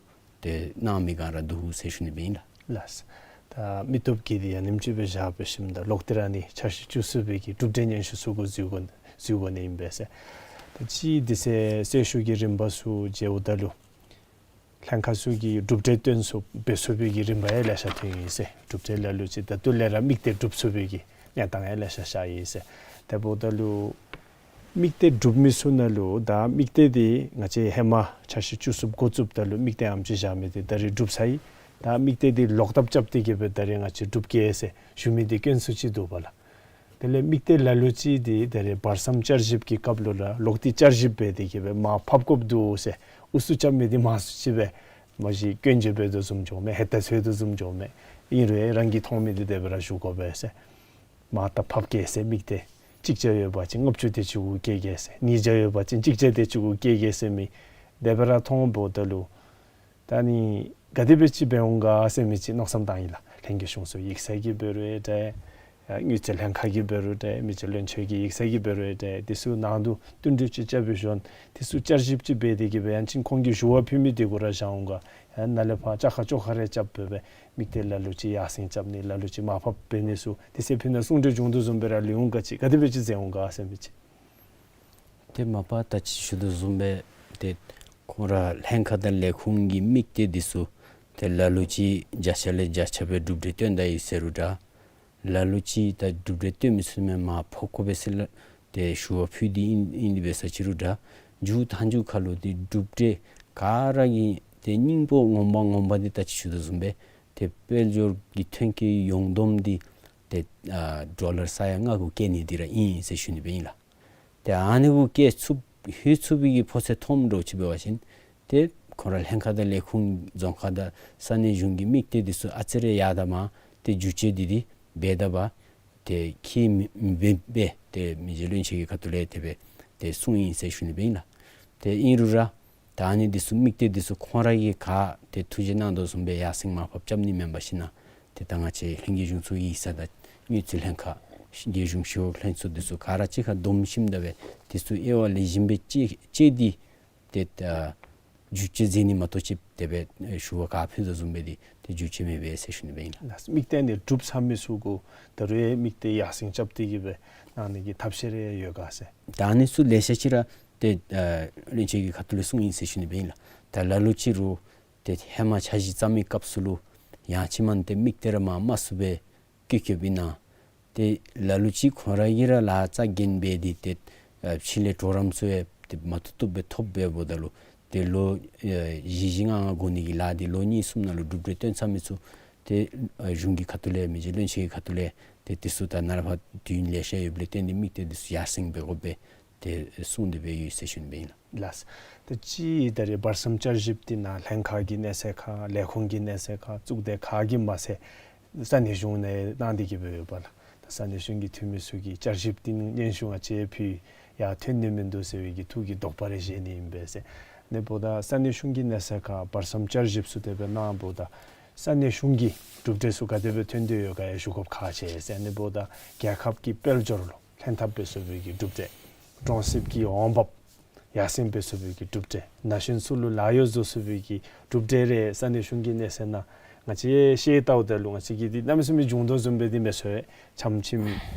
ཏེ་གནང་མི་ག་ར་འདུག་ཟེར་ཞུ་ནི་སྦེ་ཨིན་ལགས། ལགས། ད་མི་སྟོབས་ཀྱི་འདི་ཡང་ནེམ་ཅིག་སྦེ་བཞག་པའི་ཤུལ་ད་ལོག་སྟེ་ར་ནི་འཆར་གཞི་བཅུ་གསུམ་པའི་གི་གྲུབ་འབྲས་སྙན་ཞུ་ཚུ་གུ་འཛུལ་དགོ་འཛུལ་དགོ་ནི་ཨིན་པས་ཟེར། ད་ཅི་དེ་ཚེ་གསལ་ཞུ་གི་རིམ་པ་ཚུ་མཇལཝ་ད་ལུ་ལྷན་ཁག་ཚུ་གིས་གྲུབ་འབྲས་སྟོན་ཚུགས་འབད་ཚུགས་པའི་གི་རིམ་པ་ཡང་ལེ་ཤ་ཐོན་ཡི་ཟེར། གྲུབ་འབྲས་ལ་ལུ་ཅིག་ད་ལྟོ་ལས་ར་དམིགས་གཏད་གྲུབ་ཚུགས་པའི་གི་གནས་སྟངས་ཡང་ལེ་ཤ་ཤར་ཡི་ཟེར། དེ་འབདཝ་ད་ལུ་དམིགས་གཏད་གྲུབ་མི་ཚུ་ནང་ལུ་ད་དམིགས་གཏད་འདི་ང་བཅས་ཧེ་མ་འཆར་གཞི་བཅུ་གསུམ་འགོ་བཙུགསཔ་ད་ལུ་དམིགས་གཏད་ཨ་ནེམ་ཅིག་བཞག་མི་འདི་ད་རེས་གྲུབ་ཚར་ཡི། ད་དམིགས་གཏད་འདི་ལོག་ཐབས་རྐྱབ་སྟེ་གི་སྦེ་ད་རེས་ང་བཅས་གྲུབ་གེ་ཟེར་ཞུ་མི་འདི་དཀོན་སུ་ཅིག་འདུག་པ་ལགས། དེ་ལས་དམིགས་གཏད་ལ་ལུ་ཅིག་འདི་ད་རེས་བར་མཚམས་བསྐྱར་ཞིབ་ཀྱི་སྐབས་ལུ་ར་ལོག་སྟེ་བསྐྱར་ཞིབ་འབད་དེ་གི་སྦེ་མར་ཕབ་དགོཔ་འདུག་ཟེར་ཨུ་ཚུགས་རྐྱབ་མི་འདི་མང་སུ་ཅིག་སྦེ་མ་གཞི་སྐྱོན་བརྗོད་འབད་དོ་བཟུམ་འགྱོཝ་མས། ཧེ་ཏ་ཚོད་དོ་བཟུམ་འགྱོཝ་མས། ཨིན་རུང་རང་གིས་མཐོང་མི་འདི་དེ་སྦེ་ར་ཞུ་དགོ་པས་ཟེར། མར་ད་ཕབ་གེ་ཟེར་དམིགས་གཏད་གཅིག་བརྒྱ་ཡོད་པ་ཅིན་ལྔ་བཅུ་དེ་ཅིག་གུ་བཀལ་གེ་ཟེར། ཉིས་བརྒྱ་ཡོད་པ་ཅིན་གཅིག་བརྒྱ་དེ་ཅིག་གུ་བཀལ་གེ་ཟེར་མི་དེ་སྦེ་ར་མཐོངམ་ད་ལུ་ད་ནི་ག་དེ་སྦེ་ཅིག་འབད་འོང་ག་ཟེར་མི་ཅིག་མནོ་བསམ་བཏང་ཡི་ལགས། ལྷན་རྒྱས་གཞུང་ཚོགས་ཡིག་ཚང་གིས་འབད་རུང་འདྲ། དངུལ་རྩིས་ལྷན་ཁག་གིས་འབད་རུང་འདྲ། མི་རྗེ་བློན་ཆེན་གྱི་ཡིག་ཚང་གིས་འབད་རུང་འདྲ། དེ་ཚུ་ནང་དུ་བསྟུན་གྲོས་ཅིག་རྐྱབ་པའི་ཤུལ་དེ་ཚུ་བསྐྱར་ཞིབ་ཅིག་འབད་དེ་གི་སྦེ་ཡང་ཅིན་ཁོང་གིས་ཞུ་བ་ཕུལ་མི་དེ་གུ་ར་བཞག་འོང་ག། ཡང་ན་ལས་ཕར་བཅའ་ཁ་བཅོ་ཁ་རེ་རྐྱབ་སྦེ་སྦེ་དམིགས་གཏད་ལ་ལུ་ཅིག་ཡར་སེང་རྐྱབ་ནི་ལ་ལུ་ཅིག་མར་ཕབ་འབད་ནི་ཚུ་དེ་ཚེ་ཕུལ་ན་གསུང་གྲོས་བྱུང་དོ་བཟུམ་སྦེ་ར་ལུས་འོང་ག་ཅིག་ག་དེ་སྦེ་ཅིག་མཛད་འོང་ག་ཟེར་མི་ཅིག། ཏེ་མ་པ་ད་ཅི་ཞུ་དོ་བཟུམ་སྦེ་ཏེ་ཁོང་ར་ལྷན་ཁག་དང་ལས་ཁུངས་ཀྱི་དམིགས་གཏད་འདི་ཚུ་ཏེ་ལ་ལུ་ཅིག་བརྒྱ་ཆ་ལས་བརྒྱ་ཆ་སྦེ་གྲུབ་འབྲས་སྟོན་ད་ཡི་ཟེར་རུང་འདྲ། ལ་ལུ་ཅིག་ད་གྲུབ་འབྲས་སྟོན་མི་ཚུགས་མས་མར་ཕབ་དགོ་པས་ཟེར་ལགས། ཏེ་ཞུ་བ་ཕུལ་ཏེ་ཨིན་ཨིན་ཏེ་འབད་ས་ཅིག་རུང་འདྲ། མཇུག་མཐའ་མཇུག་ཁ་ལུ་ཏེ་གྲུབ་འབྲས་ག་ར་གི་ཏེ་སྙིང་པོ་ངོ་མ་ངོ་མ་འདི་ད་ཅི་ཞུ་དོ་བཟུམ་སྦེ་ཏེ་དཔལ་འབྱོར་གྱི་ཐོན་སྐྱེད་ཡོངས་བསྡོམས་འདི་ཏེ་ཨ་ཌོ་ལར་ས་ཡ་ལྔ་གུ་བཀལ་ནི་འདི་ར་ཨིན་ཟེར་ཞུ་ནི་སྦེ་ཨིན་ལགས། ཏེ་ཨ་ནི་གུ་བཀལ་ཚུགས་ལྷོད་ཚུགས་པའི་གི་ཕོ་ཚོད་མཐོངམ་འདྲཝ་ཅིག་འབད་བ་ཅིན་ཏེ་ཁོང་ར་ལྷན་ཁག་དང་ལས་ཁུངས་རྫོང་ཁག་དང་ས་གནས་གཞུང་གི་དམིགས་གཏད་འདི་ཚུ་ཨ་ཙི་རེ་ཡར་དང་མར་ཏེ་བསྒྱུར་བཅོས་འདི་འདི་འབད་ད་བ་ཏེ་ཁྱད་མེད་མེད་པས། ཏེ་མི་རྗེ་བློན་ཆེན་གྱི་ཁ་ཐུག་ལས་དེ་སྦེ་ཏེ་གསུངས་ཡི་ཟེར་ཞུ་ནི་སྦེ་ཨིན་ལགས། ཏེ་ཨིན་རུང་ར་ད་ཨ་ནི་འདི་ཚུ་དམིགས་གཏད་འདི་ཚུ་ཁོང་ར་གིས་ག་ཏེ་ཐུགས་བཞེད་གནང་དོ་བཟུམ་སྦེ་ཡར་སེང་མར་ཕབ་རྐྱབ་ནི་མེན་པར་ཞིན་ན་ཏེ་ད་ང་བཅས་ལྷན་རྒྱས་གཞུང་ཚོགས་ཡིག་ཚང་དང་དངུལ་རྩིས་ལྷན་ཁག་རྒྱལ་གཞུང་ཞི་གཡོག་ལྷན་ཚོགས་འདི་ཚུ་ག་ར་གཅིག་ཁར་བསྡོམས་ཞིནམ་ད་སྦེ་འདི་ཚུ་དབྱེ་བ་ལེགས་ཤོམ་སྦེ་དཔྱད་དཔྱད་དེ་ཏེ་ད་བསྒྱུར་བཅོས་མཛད་ནི་མ་གཏོགས་ཅིག་དེ་སྦེ་ཞུ་བ་ག་ཕུལ་དོ་བཟུམ་སྦེ་འདི་ཏེ་བསྒྱུར་བཅོས་མེད་པས་ཟེར་ཞུ་ནི་སྦེ་ཨིན་ལགས། དམིགས་གཏད་འདི་གྲུབ་ཚར་མི་ཚུ་གུ་ད་རུང་ཡང་དམིགས་གཏད་ཡར་སེང་རྐྱབ་སྟེ་གི་སྦེ་གནང་ནི་གི་ཐབས་ཤེས་རེ་ཡོད་ག་ཟེར། ད་ཨ་ནི་ཚུ་ལེ་ཤ་ཅིག་ར་ཏེ་ཨ་བློན་ཆེན་གྱི་ཁ་ཐུག་ལས་གསུངས་ཡི་ཟེར་ཞུ་ནི་སྦེ་ཨིན་ལགས། ད་ལ་ལུ་ཅིག་རུང་ཏེ་ཧེ་མ་འཆར་གཞི་བརྩམ་མི་སྐབས་སུ་ལུ་ཡང་ཅིན་མ་ཏེ་དམིགས་གཏད་ར་མར་མ་ཚུད་པར་བཀོད་བཀོདཔ་ཨིན་ན། ཏེ་ལ་ལུ་ཅིག་ཁོང་ར་གིས་ར་ལཱ་རྩ་འགེངས་འབད་དེ་ཏེ་ཨ་ཕྱི་ལས་གྲོགས་རམ་ཚུ་ཡང་ཏེ་མ་ཐུབ་ཐུབ་སྦེ་ཐོབ་འབདཝ་ད་ལུ་ཏེ་ལོ་ཨེ་བཞི་བཞི་ལྔ་ལྔ་འགོར་ནི་གི་ལཱ་འདི་ལོ་གཉིས་གསུམ་ནང་ལུ་གྲུབ་འབྲས་སྟོན་ཚར་མི་ཚུ་ཏེ་ཨ་གཞུང་གི་ཁ་ཐུག་ལས་མི་རྗེ་བློན་ཆེན་གྱི་ཁ་ཐུག་ལས་ཏེ་འདི་ཚུ་ད་ནཱ་ལས་ཕར་དུས་ཡུན་ལེ་ཤ་ཡོདཔ་ལས་བརྟེན་ཏེ་དམིགས་གཏད་འདི་ཚུ་ཡར་སེང་འབད་དགོ་པས། ཏེ་གསུངས་ཏེ་སྦེ་ཡོད་ཟེར་ཞུ་ནི་སྦེ་ཨིན་ལགས། ལགས། ད་ཅི་ད་རེས་བར་མཚམས་བསྐྱར་ཞིབ་འདི་ནང་ལྷན་ཁག་གི་གནས་ཚད་ཁག་ལས་ཁུངས་ཀྱི་གནས་ཚད་ཁག་གཙུག་སྡེ་ཁག་གིས་མ་ཚད་ས་གནས་གཞུང་ནང་གནང་སྟེ་གི་སྦེ་ཡོདཔ་ལགས། ད་ས་གནས་གཞུང་གི་འཐུས་མི་ཚུ་གིས་བསྐྱར་ཞིབ་འདི་ནང་སྙན་ཞུ་ང་བཅས་ཕུལ་ཡར་ཐོན་ནི་མིན་འདུག་ཟེར་བའི་གི་ཐུགས་ཀྱི་དོགས་པ་རེ་བཞེས་ནི་ཨིན་པས་ཟེར། ཨ་ནི་འབདཝ་ད་ས་གནས་གཞུང་གི་གནས་ཚད་ཁག་བར་མཚམས་བསྐྱར་ཞིབ་ཚུ་དེ་སྦེ་གནངམ་ད་ས་གནས་གཞུང་གི་གྲུབ་འབྲས་ཚུ་ག་དེ་སྦེ་ཐོན་ཏེ་ཡོད་ག་ཡང་ཞུ་དགོཔ་ཁག་ཆེ་ཟེར། ཨ་ནི་འབདཝ་ད་རྒྱལ་ཁབ་ཀྱི་དཔལ་འབྱོར་ལུ་ལྷན་ཐབས་འབད་ཚུགས་པའི་གི་གྲུབ་འབྲས་ གྲོང་གསེབ་ཀྱི་འོང་འབབ་ཡར་སེང་འབད་ཚུགས་པའི་གི་གྲུབ་འབྲས། ན་གཞོན་ཚུ་ལུ་ལཱ་གཡོག་བཟོ་ཚུགས་པའི་གི་གྲུབ་འབྲས་རེ་ས་གནས་གཞུང་གི་གནས་ཚད་ནང་ང་བཅས་ཤེས་བལྟཝ་ད་ལུ་ང་བཅས་ཀྱིས་འདི་གནམ་མེད་ས་མེད་བྱུང་དོ་བཟུམ་སྦེ་འདི་མེད་ཟེར། ཆམ་ཆིམ་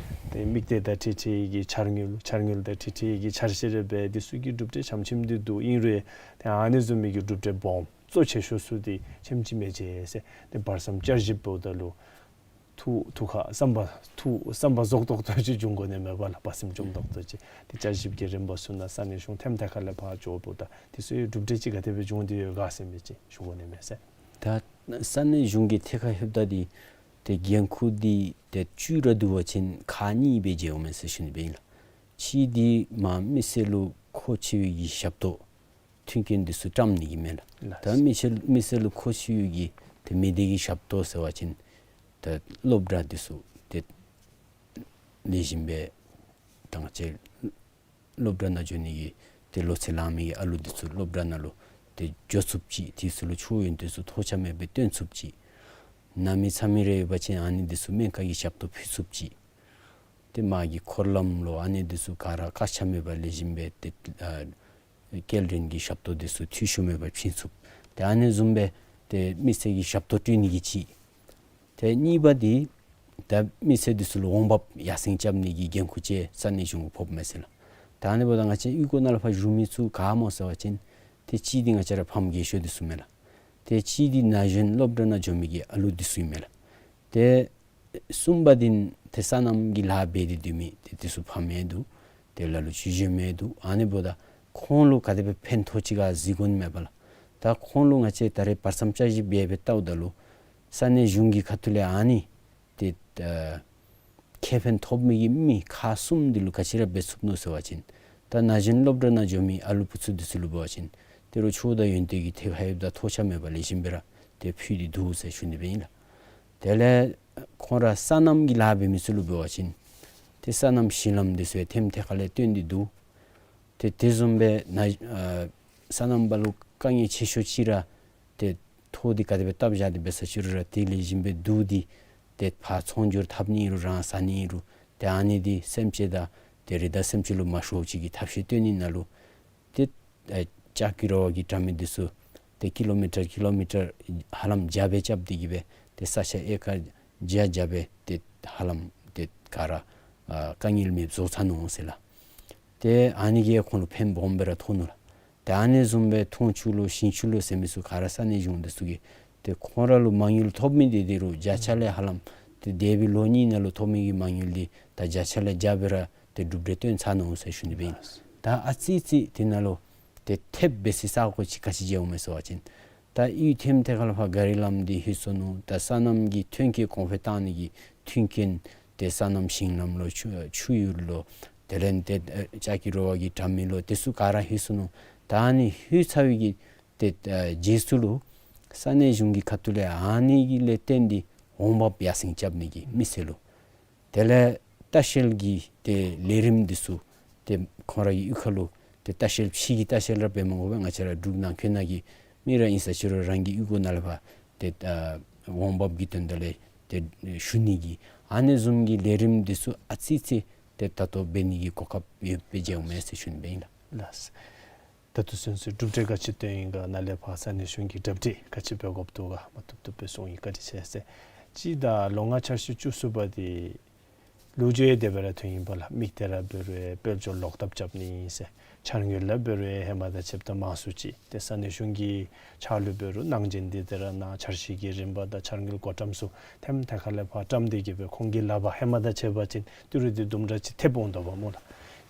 ཏེ་དམིགས་གཏད་དང་འཁྲིལ་འཁྲིལ་གྱི་འཆར་དངུལ་འཆར་དངུལ་དང་འཁྲིལ་འཁྲིལ་གྱི་འཆར་གཞི་རེ་འབད་འདི་ཚུ་གི་གྲུབ་འབྲས་ཆམ་ཆིམ་འདི་འདུག། ཨིན་རུང་ཏེ་ཨ་ནི་བཟུམ་མའི་གི་གྲུབ་འབྲས་སྦོམ་གཙོ་ཆེ་ཤོས་ཚུ་འདི་ཆེམ་ཅིག་མེད་ཅེས་ཟེར། ཏེ་བར་མཚམས་བསྐྱར་ཞིབ་འབདཝ་ད་ལུ་ཐུགས་ཐུགས་ཁར་བསམ་པ་ཐུགས་བསམ་པ་རྫོགས་ཏོག་ཏོ་ཅིག་འབྱུང་དགོ་ནི་མས་པ་ལགས། དཔའ་སེམས་ལྗོངས་ཏོག་ཏོ་ཅིག། ཏེ་བསྐྱར་ཞིབ་ཀྱི་རིམ་པ་ཚུ་ནང་ས་གནས་གཞུང་ཐེམ་ཐེ་ཁ་ལས་ཕར་འགྱོཝ་ད་དེ་ཚུ་གྲུབ་འབྲས་ཅིག་ག་དེ་སྦེ་བྱུང་སྟེ་ཡོད་ག་ཟེར་མི་ཅིག་ཞུ་དགོ་ནི་མས་ཟེར། ད་ས་གནས་གཞུང་གི་ཐད་ཁར་ལྷོདཔ་ད་འདི་ཏེ་འགན་ཁུར་འདི་ཏེ་བཅུད་ར་བསྡུ་བ་ཅིན་ཁག་གཉིས་སྦེ་མཇལཝ་མས་ཟེར་ཞུ་ནི་སྦེ་ཨིན་ལགས། གཅིག་འདི་མ་མི་སེར་ལུ་མཁོ་ཆེ་བའི་གི་ཞབས་ཏོག་མཐུན་རྐྱེན་འདི་ཚུ་བཀྲམ་ནི་གི་མས་ལགས། ད་མི་སེར་མི་སེར་ལུ་མཁོ་ཆེ་བའི་གི་ཏེ་མི་སྡེ་གི་ཞབས་ཏོག་ཟེར་བ་ཅིན་ད་སློབ་གྲྭ་འདི་ཚུ་ཏེ་ལེགས་ཤོམ་སྦེ་དང་ཅིག་སློབ་གྲྭ་ནང་འགྱོ་ནི་གི་ཏེ་ལོ་ཚད་ལང་མི་གི་ཨ་ལུ་འདི་ཚུ་སློབ་གྲྭ་ནང་ལུ་ཏེ་འགྱོ་ཚུགསཔ་ཅིག། དེ་ཚུ་ལུ་ཆོས་ཡོན་ཏན་ཚུ་ཐོགས་ཆགས་མེད་པར་སྟོན་ཚུགསཔ་ཅིག། ན་མི་ཚ་མི་རེ་ཡོད་པ་ཅིན་ཨ་ནི་འདི་ཚུ་སྨན་ཁང་གི་ཞབས་ཏོག་ཕུལ་ཚུགསཔ་ཅིག། ཏེ་མ་གི་འཁོར་ལམ་ལོ་ཨ་ནི་འདི་ཚུ་ག་ར་བཀག་ཆ་མེད་པར་ལེགས་ཤོམ་སྦེ་ཏེ་ཨ་སྐྱེལ་འདྲེན་གྱི་ཞབས་ཏོག་འདི་ཚུ་འཐུས་ཤོར་མེད་པར་བྱིན་ཚུགས། ཏེ་ཨ་ནི་བཟུམ་སྦེ་ཏེ་མི་སེར་གྱི་ཞབས་ཏོག་སྤྲོད་ནི་གི་ཅིག། ཏེ་གཉིས་པ་འདི་ད་མི་སེར་འདི་ཚུ་ལུ་འོང་འབབ་ཡར་སེང་རྐྱབ་ནི་གི་འགན་ཁུར་ཅིག་ས་གནས་གཞུང་གིས་ཕོགཔ་མས་ཟེར་ལགས། ད་ཨ་ནི་འབདཝ་ད་ང་བཅས་གཡུས་སྒོ་ནང་ལུ་ཕར་བཞུགས་མི་ཚུ་ག་སྨོ་ཟེར་བ་ཅིན་ཏེ་གཅིག་འདི་ང་བཅས་ར་ཕམ་རྒས་ཤོས་འདི་ཚུ་མས་ལགས། ཏེ་གཅིག་འདི་ན་གཞོན་སློབ་གྲྭ་ནང་འགྱོ་མི་གི་ཨ་ལུ་འདི་ཚུ་ཨིན་མས་ལགས། ཏེ་གསུམ་པ་འདི་ཏེ་སོ་ནམ་གྱི་ལཱ་འབད་དེ་སྡོད་མི་ཏེ་འདི་ཚུ་ཕམ་ཡང་འདུག། ཏེ་ལ་ལུ་ཅིག་གཞོནམ་ཡང་འདུག། ཨ་ནི་འབདཝ་ད་ཁོང་ལུ་ག་དེ་སྦེ་ཕན་ཐོགས་ཅི་ག་གཟིགས་དགོ་ནི་མས་པ་ལགས། ད་ཁོང་ལུ་ང་བཅས་ད་རེས་བར་མཚམས་བསྐྱར་ཞིབ་འབད་འབད་བལྟཝ་ད་ལུ་ས་གནས་གཞུང་གི་ཁ་ཐུག་ལས་ཨ་ནི་ཏེ་ཨ་ཁེ་ཕན་ཐོབ་མི་གི་མི་ཁག་གསུམ་འདི་ལུ་ག་ཅི་ར་འབད་ཚུགས་ནུག་ཟེར་བ་ཅིན་ད་ན་གཞོན་སློབ་གྲྭ་ནང་འགྱོ་མི་ཨ་ལུ་བུ་ཚུ་འདི་ཚུ་ལུ་འབད་བ་ཅིན་ཏེ་རོགས་ཆོས་དང་ཡོན་ཏན་གྱི་ཐད་ཁར་ཡོདཔ་ད་ཐོགས་ཆགས་མེད་པར་ལེགས་ཤོམ་སྦེ་ར་ཏེ་ཕུལ་ཏེ་འདུག་ཟེར་ཞུ་ནི་སྦེ་ཨིན་ལགས། དེ་ལས་ཁོང་ར་སོ་ནམ་གྱི་ལཱ་འབད་མི་ཚུ་ལུ་འབད་བ་ཅིན་ཏེ་སོ་ནམ་ཞིང་ལམ་འདི་ཚུ་ཡང་ཐེམ་ཐེ་ཁ་ལས་བཏོན་ཏེ་འདུག། ཏེ་དེ་བཟུམ་སྦེ་ན་ཨ་སོ་ནམ་པ་ལུ་དཀའ་ངལ་ཆེ་ཤོས་ཅིག་ར་ཏེ་ཐོག་འདི་ག་དེ་སྦེ་བཏབ་བཞག་སྟེ་འབད་ས་ཅིག་རུང་ར་ཏེ་ལེགས་ཤོམ་སྦེ་བསྡུ་སྟེ་ཏེ་ཕར་ཚོང་སྒྱུར་འཐབ་ནི་ཨིན་རུང་རང་ཟ་ནི་ཨིན་རུང་ཏེ་ཨ་ནི་འདི་སེམས་ཅན་དང་ཏེ་རི་དྭགས་སེམས་ཅན་ལུ་མ་ཤོརཝ་ཅིག་གི་ཐབས་ཤེས་བཏོན་ནི་ནང་ལུ་ཏེ་ཨེ་ལྕགས་ཀྱི་ར་བ་གི་དྲ་མིག་འདི་ཚུ་ཏེ་ཀི་ལོ་མི་ཊར་ཀི་ལོ་མི་ཊར་ཧ་ལམ་བརྒྱ་སྦེ་རྐྱབ་སྟེ་གི་སྦེ་ཏེ་ས་ཆ་ཨེ་ཀར་བརྒྱ་བརྒྱ་སྦེ་ཏེ་ཧ་ལམ་ཏེ་ག་ར་ཨ་དཀའ་ངལ་མེདཔ་བཟོ་ཚར་ནུག་ཟེར་ལགས། ཏེ་ཨ་ནི་གིས་ཁོང་ལུ་ཕན་སྦོམ་སྦེ་ར་ཐོགས་ནུག་ལགས། ཏེ་ཨ་ནི་བཟུམ་སྦེ་འཐུང་ཆུ་ལུ་ཞིང་ཆུ་ལུ་ཟེར་མི་ཚུ་ག་ར་ས་གནས་གཞུང་འདི་ཚུ་གིས་ཏེ་ཁོང་ར་ལུ་མ་དངུལ་ཐོབ་མི་འདི་འདི་རུང་བརྒྱ་ཆ་ལས་ཧ་ལམ་ཏེ་འདས་པའི་ལོ་གཉིས་ནང་ལུ་ཐོབ་མི་གི་མ་དངུལ་འདི་ད་བརྒྱ་ཆ་ལས་བརྒྱ་སྦེ་ར་ཏེ་གྲུབ་འབྲས་སྟོན་ཚར་ནུག་ཟེར་ཞུ་ནི་སྦེ་ཨིན། ད་ཨ་ཙི་ཙི་དེ་ནང་ལུ་ཏེ་ཐེབས་འབད་སའི་ས་གོ་ཅིག་ག་ཅི་མཇལཝ་མས་ཟེར་བ་ཅིན་ད་གཡུས་ཐེམ་ཐེ་ཁ་ལུ་ཕར་ག་རི་ལམ་འདི་ལྷོད་སོ་ནུག། ད་སོ་ནམ་གྱི་ཐོན་སྐྱེད་གོང་འཕེལ་གཏང་ནི་གི་མཐུན་རྐྱེན་ཏེ་སོ་ནམ་ཞིང་ལམ་ལོ་ཆུ་ཆུ་ཡུར་ལོ་དེ་ལས་ཏེ་ཨེ་ལྕགས་ཀྱི་ར་བ་གི་དྲ་མིག་ལོ་དེ་ཚུ་ག་ར་ལྷོད་སོ་ནུག། ད་ཨ་ནི་ལྷོད་ཚར་བའི་གི་ཏེ་ཨེ་རྗེས་སུ་ལུ་ས་གནས་གཞུང་གི་ཁ་ཐུག་ལས་ཨ་ནི་གི་ལས་བརྟེན་ཏེ་འོང་འབབ་ཡར་སེང་རྐྱབ་ནི་གི་མི་སེར་ལུ་དེ་ལས་ལྟ་བཤལ་གྱི་ཏེ་ལས་རིམ་འདི་ཚུ་ཏེ་ཁོང་ར་གི་གཡུས་ཁ་ལུ་ཏེ་ལྟ་བཤལ་ཕྱི་གི་ལྟ་བཤལ་ར་འབད་མ་དགོ་པར་ང་བཅས་ར་འབྲུག་ནང་འཁོད་ནང་གི་མི་ར་ཨིན་ས་ཅིག་རུང་རང་གི་གཡུས་སྒོ་ནང་ལས་ཕར་ཏེ་ཨ་འོང་འབབ་ཀྱི་དོན་དག་ལས་ཏེ་ཞུ་ནི་གི་ཨ་ནི་བཟུམ་གྱི་ལས་རིམ་འདི་ཚུ་ཨ་ཙི་ཙི་ཏེ་ད་ལྟོ་འབད་ནི་གི་གོ་སྐབས་ཡོདཔ་སྦེ་མཇལཝ་མས་ཟེར་ཞུ་ནི་སྦེ་ཨིན་ལགས། ལགས། ད་ལྟོ་ཚུན་ཚོད་གྲུབ་འབྲས་ག་ཅི་བཏོན་ཡི་ག་ནཱ་ལས་ཕར་ས་གནས་གཞུང་གིས་གྲ་སྒྲིག་ག་ཅི་འབད་དགོཔ་འདུག་ག་མ་བཏུབ་བཏུབ་སྦེ་གསུང་ཡི། བཀའ་དྲིན་ཆེ་ཟེར། གཅིག་ད་ལོ་ལྔ་འཆར་གཞི་བཅུ་གསུམ་པ་འདི་ལོ་རྒྱུས་དེ་སྦེ་ར་ཐོན་ཡི་པ་ལགས། དམིགས་གཏད་ར་འབད་རུང་དཔལ་འབྱོར་ལོག་ཐབས་རྐྱབ་ནི་ཨིན་ཟེར། འཆར་དངུལ་ལུ་འབད་རུང་ཧེ་མ་དང་ཕྱདཔ་ད་མང་སུ་ཅིག་ཏེ་ས་གནས་གཞུང་གི་ཕྱག་ལུ་འབད་རུང་གནང་སྦྱིན་འདི་དེ་ར་གནང་། འཆར་གཞི་གི་རིམ་པ་དང་འཆར་དངུལ་བགོ་བཀྲམ་ཚུ་ཐེམ་ཐེ་ཁ་ལས་ཕར་བཀྲམ་སྟེ་གི་སྦེ་ཁོང་གི་ལག་པར་ཧེ་མ་དང་ཕྱད་པ་ཅིན་ཏི་རུ་འདི་དུམ་གྲ་ཅིག་ཐེབས་འོང་དོ་བ་སྨོ་ལགས།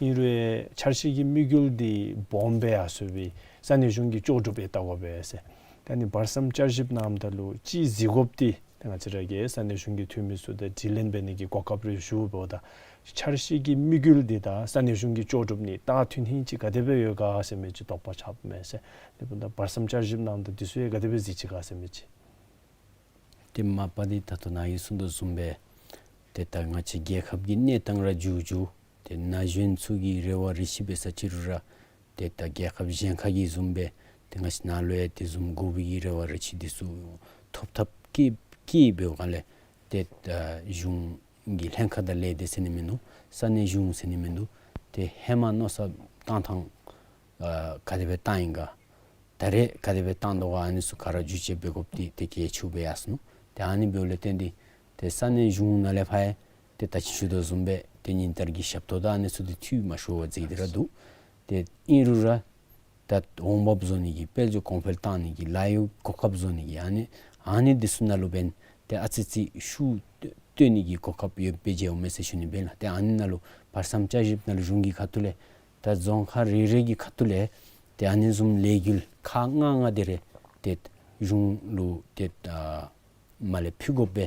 ཨིན་རུང་འཆར་གཞི་གི་དམིགས་ཡུལ་འདི་སྦོམ་སྦེ་ཡར་སོང་བའི་ས་གནས་གཞུང་གིས་ལྕོགས་གྲུབ་ཡང་བལྟ་དགོ་པས་ཟེར། ད་ཨ་ནི་བར་མཚམས་བསྐྱར་ཞིབ་གནངམ་ད་ལུ་ཅིག་གཟིགས་དགོཔ་འདི་ད་ང་བཅས་ར་གིས་ས་གནས་གཞུང་གི་འཐུས་མི་ཚུ་དང་དྲི་ལན་འབད་ནི་གི་གོ་སྐབས་རེ་ཞུ་འབདཝ་ད་འཆར་གཞི་གི་དམིགས་ཡུལ་འདི་དང་ས་གནས་གཞུང་གི་ལྕོགས་གྲུབ་གཉིས་ད་མཐུན་ལྷིང་ཅིག་ག་དེ་སྦེ་ཡོད་ག་ཟེར་མི་ཅིག་དོགས་པ་ཆགསཔ་མས་ཟེར། དེ་འབདཝ་ད་བར་མཚམས་བསྐྱར་ཞིབ་གནངམ་ད་འདི་ཚུ་ཡང་ག་དེ་སྦེ་གཟིགས་ཅི་ག་ཟེར་མི་ཅིག། ཏེ་མ་པ་འདི་ད་ལྟོ་ནཱ་གིས་གསུངས་དོ་བཟུམ་སྦེ་ཏེ་ད་ང་བཅས་རྒྱལ་ཁབ་ཀྱི་གནས་སྟངས་ར་འགྱུར་འགྱུར་ཏེ་ན་གཞོན་ཚུ་གི་རེ་བ་རེ་ཆེ་འབད་ས་ཅིག་རུང་ར་ཏེ་ད་རྒྱལ་ཁབ་གཞན་ཁ་གི་བཟུམ་སྦེ་ཏེ་ང་བཅས་ནཱ་ལུ་ཡང་དེ་བཟུམ་དགོ་པའི་གི་རེ་བ་རེ་ཆེ་འདི་ཚུ་ཐོབ་ཐབས་ཀྱི་ཀྱི་འབདཝ་ལས་ཏེ་ད་གཞུང་གི་ལྷན་ཁག་དང་ལས་སྡེ་ཟེར་ནི་མིན་འདུག། ས་གནས་གཞུང་ཟེར་ནི་མིན་འདུག། ཏེ་ཧེ་མ་མནོ་བསམ་བཏང་ཐངས་ཨ་ག་དེ་སྦེ་བཏང་ཡི་ག། ད་རེས་ག་དེ་སྦེ་བཏང་དོ་ག། ཨ་ནི་ཚུ་ག་ར་བསྒྱུར་བཅོས་འབད་དགོཔ་འདི་ཏེ་གལ་ཆེཝ་སྦེ་ཡར་སོ་ནུག། ཏེ་ཨ་ནི་འབདཝ་ལས་བརྟེན་ཏེ་ཏེ་ས་གནས་གཞུང་ནང་ལས་ཕར་ཡང་ཏེ་ད་ཅི་ཞུ་དོ་བཟུམ་སྦེ་ཏེ་ཉིན་ལྟར་གྱི་ཞབས་ཏོག་དང་ཨ་ནི་ཚུ་འདི་འཐུས་མ་ཤོར་བར་མཛད་དེ་ར་འདུག། ཏེ་ཨིན་རུང་ར་ད་འོང་འབབ་བཟོ་ནི་གི་དཔལ་འབྱོར་གོང་འཕེལ་བཏང་ནི་གི་ལཱ་གཡོག་གོ་སྐབས་བཟོ་ནི་གི་ཨ་ནི་ཨ་ནི་འདི་ཚུ་ནང་ལུ་འབདན་ཏེ་ཨ་ཙི་ཙི་ཤུགས་བཏོན་ནི་གི་གོ་སྐབས་ཡོདཔ་སྦེ་མཇལཝ་མས་ཟེར་ཞུ་ནི་སྦེ་ཨིན་ལགས། ཏེ་ཨ་ནི་ནང་ལུ་བར་མཚམས་བསྐྱར་ཞིབ་ནང་ལུ་གཞུང་གི་ཁ་ཐུག་ལས་ད་རྫོང་ཁག་རེ་རེ་གི་ཁ་ཐུག་ལས་ཏེ་ཨ་ནི་བཟུམ་ལས་འགུལ་ཁག་ལྔ་ལྔ་དེ་རེ་ཏེ་གཞུང་ལུ་ཏེ་ཨ་མ་ལས་ཕུལ་དགོཔ་སྦེ་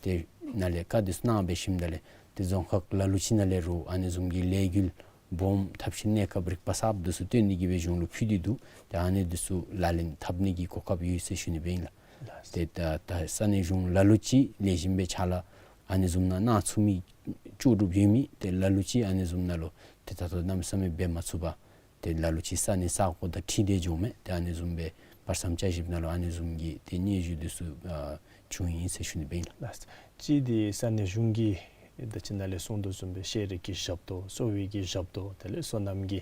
ཏེ་ནཱ་ལས་བཀའ་འདི་ཚུ་གནང་སྦེ་ཞིནམ་ད་ལས་ཏེ་རྫོང་ཁག་ལ་ལུ་ཅིག་ནང་ལས་རུང་ཨ་ནི་བཟུམ་གྱི་ལས་འགུལ་སྦོམ་ཐབས་ཤེས་གནས་སྐབས་རིག་པ་གསརཔ་འདི་ཚུ་བཏོན་ནི་གི་སྦེ་གཞུང་ལུ་ཕུལ་ཏེ་འདུག། ཏེ་ཨ་ནི་འདི་ཚུ་ལག་ལེན་འཐབ་ནི་གི་གོ་སྐབས་ཡོད་ཟེར་ཞུ་ནི་སྦེ་ཨིན་ལགས། ཏེ་ད་ད་ས་གནས་གཞུང་ལ་ལུ་ཅིག་ལེགས་ཤོམ་སྦེ་ཕྱག་ལཱ་ཨ་ནི་བཟུམ་ནང་གནང་ཚུགས་མི་ལྕོགས་གྲུབ་ཡོད་མི་ཏེ་ལ་ལུ་ཅིག་ཨ་ནི་བཟུམ་ནང་ལུ་ཏེ་ད་ལྟོ་གནམ་མེད་ས་མེད་འབད་མ་ཚུགས་པར་ཏེ་ལ་ལུ་ཅིག་ས་གནས་ས་གོ་དང་འཁྲིལ་ཏེ་འགྱོཝ་མས། ཏེ་ཨ་ནི་བཟུམ་སྦེ་བར་མཚམས་བསྐྱར་ཞིབ་ནང་ལུ་ཨ་ནི་བཟུམ་གྱི་ཏེ་སྙན་ཞུ་འདི་ཚུ་ཨ་བྱུང་ཡི་ཟེར་ཞུ་ནི་སྦེ་ཨིན་ལགས། ལགས། གཅིག་འདི་ས་གནས་གཞུང་གིས་ད་ཅི་ནཱ་ལས་གསུངས་དོ་བཟུམ་སྦེ་ཤེས་རིག་གི་ཞབས་ཏོག་གསོ་བའི་གི་ཞབས་ཏོག་དེ་ལས་སོ་ནམ་གྱི་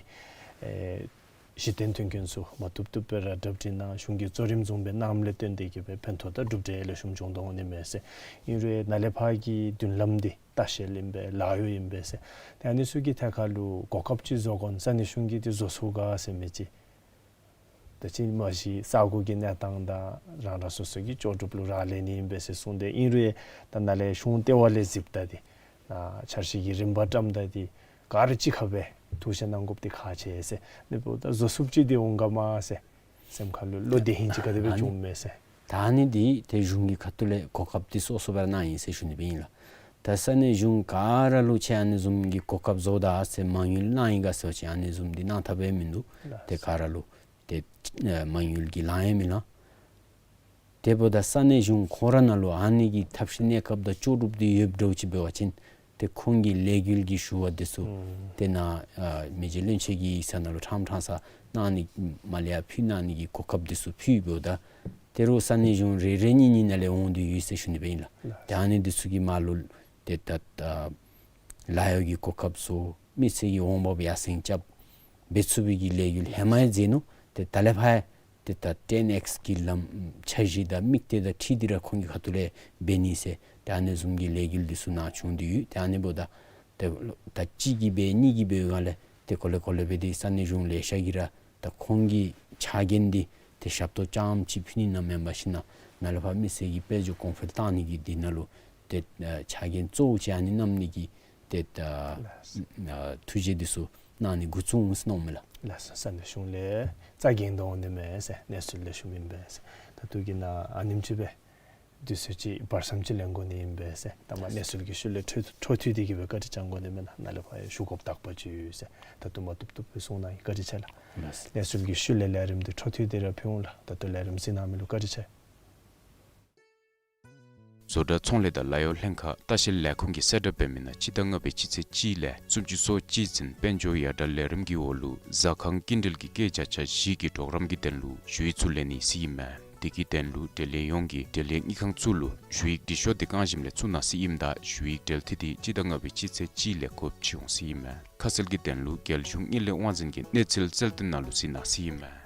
ཨེ་གཞི་རྟེན་མཐུན་རྐྱེན་ཚུ་མ་བཏུབ་བཏུབ་སྦེ་ར་གྲབས་རིམ་ནང་གཞུང་གིས་གཙོ་རིམ་བཟུང་སྦེ་གནངམ་ལས་བརྟེན་ཏེ་གིས་སྦེ་ཕན་ཐོགས་དང་གྲུབ་འབྲས་ལེགས་ཤོམ་བྱུང་དོ་འོང་ནི་མས་ཟེར། ཨིན་རུང་ནཱ་ལས་ཕར་གྱི་མདུན་ལམ་འདི་ལྟ་བཤལ་ཨིན་པས་ལཱ་གཡོག་ཨིན་པས་ཟེར། ཏེ་ཨ་ནི་ཚུ་གི་ཐད་ཁར་ལུ་གོ་སྐབས་ཅིག་བཟོ་དགོ་ན་ས་གནས་གཞུང་གིས་འདི་བཟོ་ཚུགས་ག་ཟེར་མི་ཅིག། ད་ཅི་མ་གཞི་ས་གོ་གི་གནས་སྟངས་དང་རང་རང་སོ་སོ་གི་ལྕོགས་གྲུབ་ལུ་རག་ལས་ནི་ཨིན་པས་ཟེར་གསུངས་ཏེ། ཨིན་རུང་ད་ནཱ་ལས་གཞུང་ལྟེ་བ་ལས་གཟིགསཔ་ད་འདི་ཨ་འཆར་གཞི་གི་རིམ་པ་བཀྲམ་ད་འདི་ག་ར་གཅིག་ཁར་སྦེ་ཐུགས་བཞེད་གནང་དགོཔ་འདི་ཁག་ཆེ་ཟེར། ཨ་ནི་འབདཝ་ད་བཟོ་ཚུགསཔ་ཅིག་འདི་འོང་ག་མས་ཟེར་སེམས་ཁར་ལུ་བློ་བདེ་ཧིང་ཅིག་ག་དེ་སྦེ་ཨ་ནི་བྱུངམ་མས་ཟེར། ད་ཨ་ནི་འདི་ཏེ་གཞུང་གི་ཁ་ཐུག་ལས་གོ་སྐབས་འདི་སོ་སོ་སྦེ་ར་གནང་ཡི་ཟེར་ཞུ་ནི་སྦེ་ཨིན་ལགས། ད་ས་གནས་གཞུང་ག་ར་ལུ་ཁྱོད་ཨ་ནི་བཟུམ་གྱི་གོ་སྐབས་བཟོ་ད་ཟེར་མ་དངུལ་གནང་ཡི་ག་ཟེར་བ་ཅིན་ཨ་ནི་བཟུམ་འདི་གནང་ཐབས་ཡང་མིན་འདུག། ཏེ་ག་ར་ལུ་ཏེ་ཨེ་མ་དངུལ་གྱི་ལཱ་ཡང་མི་ལང་། དེ་འབདཝ་ད་ས་གནས་གཞུང་ཁོ་ར་ནང་ལུ་ཨ་ནི་གི་ཐབས་ཤེས་གནས་སྐབས་དང་ལྕོགས་གྲུབ་འདི་ཡོདཔ་འདྲཝ་ཅིག་འབད་བ་ཅིན་ཏེ་ཁོང་གི་ལས་འགུལ་གྱི་ཞུ་བ་འདི་ཚུ་ཨུམ་ཏེ་ནཱ་ཨ་མི་རྗེ་བློན་ཆེན་གྱི་ཡིག་ཚང་ནང་ལུ་ཕྲང་ཕྲང་ས་གནང་ནི་མ་ལས་ཡར་ཕུལ་གནང་ནི་གི་གོ་སྐབས་འདི་ཚུ་ཕུལ་འབདཝ་ད་ཏེ་རོགས་ས་གནས་གཞུང་རེ་རེ་གཉིས་གཉིས་ནང་ལས་འོང་སྟེ་ཡོད་ཟེར་ཞུ་ནི་སྦེ་ཨིན་ལགས། ལགས། ཏེ་ཨ་ནི་འདི་ཚུ་གི་མར་ལུ་ཏེ་ད་ད་ལཱ་གཡོག་གི་གོ་སྐབས་བཟོ་མི་སེར་གྱི་འོང་འབབ་ཡར་སེང་རྐྱབ་འབད་ཚུགས་པའི་གི་ལས་འགུལ་ཧེ་མ་ཡང་མཛད་ནུག། ཏེ་ད་ལས་ཕར་ཡང་ཏེ་ད་ཊེན་ཨེགསི་གི་ལམ་འཆར་གཞི་དང་དམིགས་གཏད་དང་འཁྲིལ་ཏེ་ར་ཁོང་གི་ཁ་ཐུག་ལས་འབད་ནི་ཟེར་ཏེ་ཨ་ནི་བཟུམ་གྱི་ལས་འགུལ་འདི་ཚུ་ནཱ་བྱུང་སྟེ་ཡོད། ཏེ་ཨ་ནི་འབདཝ་ད་ཏེ་ད་གཅིག་གིས་འབད་གཉིས་ཀྱིས་འབད་བའི་སྒང་ལས་ཏེ་གོ་ལེ་གོ་ལེ་སྦེ་ཏེ་ས་གནས་གཞུང་ལེ་ཤ་གིས་ར་ད་ཁོང་གི་ཕྱག་འགན་འདི་ཏེ་ཞབས་ཏོག་རྐྱངམ་ཅིག་ཕུལ་ནི་ནང་མེན་པར་ཞིན་ན་ནཱ་ལས་ཕར་མི་སེར་གྱི་དཔལ་འབྱོར་གོང་འཕེལ་བཏང་ནི་གི་འདི་ནང་ལུ་ཏེ་ཨ་ཕྱག་འགན་གཙོ་བོ་ཅིག་ཨ་ནི་བསྣམ་ནི་གི་ཏེ་ཨ་ལགས། ཨ་ཐུགས་རྗེ་འདི་ཚུ་གནང་ནི་འགོ་བཙུགས་འོང་ཟེར་མནོཝ་མས་ལགས། ལགས་སོ། ས་གནས་གཞུང་ལས་རྩ་འགེངས་དོ་འོང་ནི་མས་ཟེར་གནས་ཚུལ་ལེགས་ཤོམ་ཨིན་པས་ཟེར། ད་ལྟོ་གི་ནང་ཨ་ནེམ་ཅིག་སྦེ་དུས་ཚོད་ཅིག་བར་མཚམས་ཅིག་ལེན་དགོ་ནི་ཨིན་པས་ཟེར། ད་མ་གནས་ཚུལ་གྱི་ཤུལ་ལས་འཕྲོ་འཕྲོ་མཐུད་དེ་གིས་སྦེ་བཀའ་དྲིན་བསྐྱང་དགོ་ནི་མེན་ན། ནཱ་ལས་ཕར་ཡང་ཞུ་དགོཔ་དག་པ་ཅིག་ཡོད་ཟེར། ད་ལྟོ་མ་བཏུབ་བཏུབ་སྦེ་གསུང་གནང་ཡི། བཀའ་དྲིན་ཆེ་ལགས། ལགས། གནས་ཚུལ་གྱི་ཤུལ་ལས་ལས་རིམ་འདི་འཕྲོ་མཐུད་དེ་ར་ཕུལ་འོང་ལགས། ད་ལྟོ་ལས་རིམ་གཟིགས་གནང་མི་ལུ་བཀའ་དྲིན་ཆེ། བཟོ་གྲྭ་ཚོང་ལས་དང་ལཱ་གཡོག་ལྷན་ཁག་ལྟ་བཤལ་ལས་ཁུངས་ཀྱིས་གསལ་བསྒྲགས་འབད་མི་ནང་སྤྱི་ཟླ་ལྔ་པའི་སྤྱི་ཚེས་གཅིག་ལས་སུམ་ཅུ་སོ་གཅིག་ཚུན་དཔལ་འབྱོར་ཡར་དྲག་ལས་རིམ་གྱི་འོག་ལུ་ཟ་ཁང་སྐྱིན་འགྲུལ་གྱི་སྐྱེད་བྱ་ཆ་བཞི་གི་གྲོགས་རམ་གྱི་དོན་ལུ་ཞུ་ཡིག་ཚུ་ལེན་ནི་ཟེར་ཨིན་མས། དེ་གི་དོན་ལུ་འབྲེལ་ཡོད་ཡོངས་ཀྱིས་འབྲེལ་ཡོད་དངུལ་ཁང་ཚུ་ལུ་ཞུ་ཡིག་འབྲི་ཤོག་དེ་བཀང་ཞིནམ་ལས་བཙུགས་གནང་ཟེར་ཨིནམ་ད་ཞུ་ཡིག་འབྲེལ་མཐུད་དེ་སྤྱི་ཟླ་ལྔ་པའི་སྤྱི་ཚེས་གཅིག་ལས་དགོཔ་ཅིག་འོང་ཟེར་ཨིན་མས། ཁ་གསལ་གྱི་དོན་ལུ་རྒྱལ་གཞུང་དངུལ་ལས་དབང་འཛིན་གྱི་གནས་ཚུལ་རྩལ་འདོན་ནང་ལུ་གཟིགས་གནང་ཟེར་ཨིན་མས།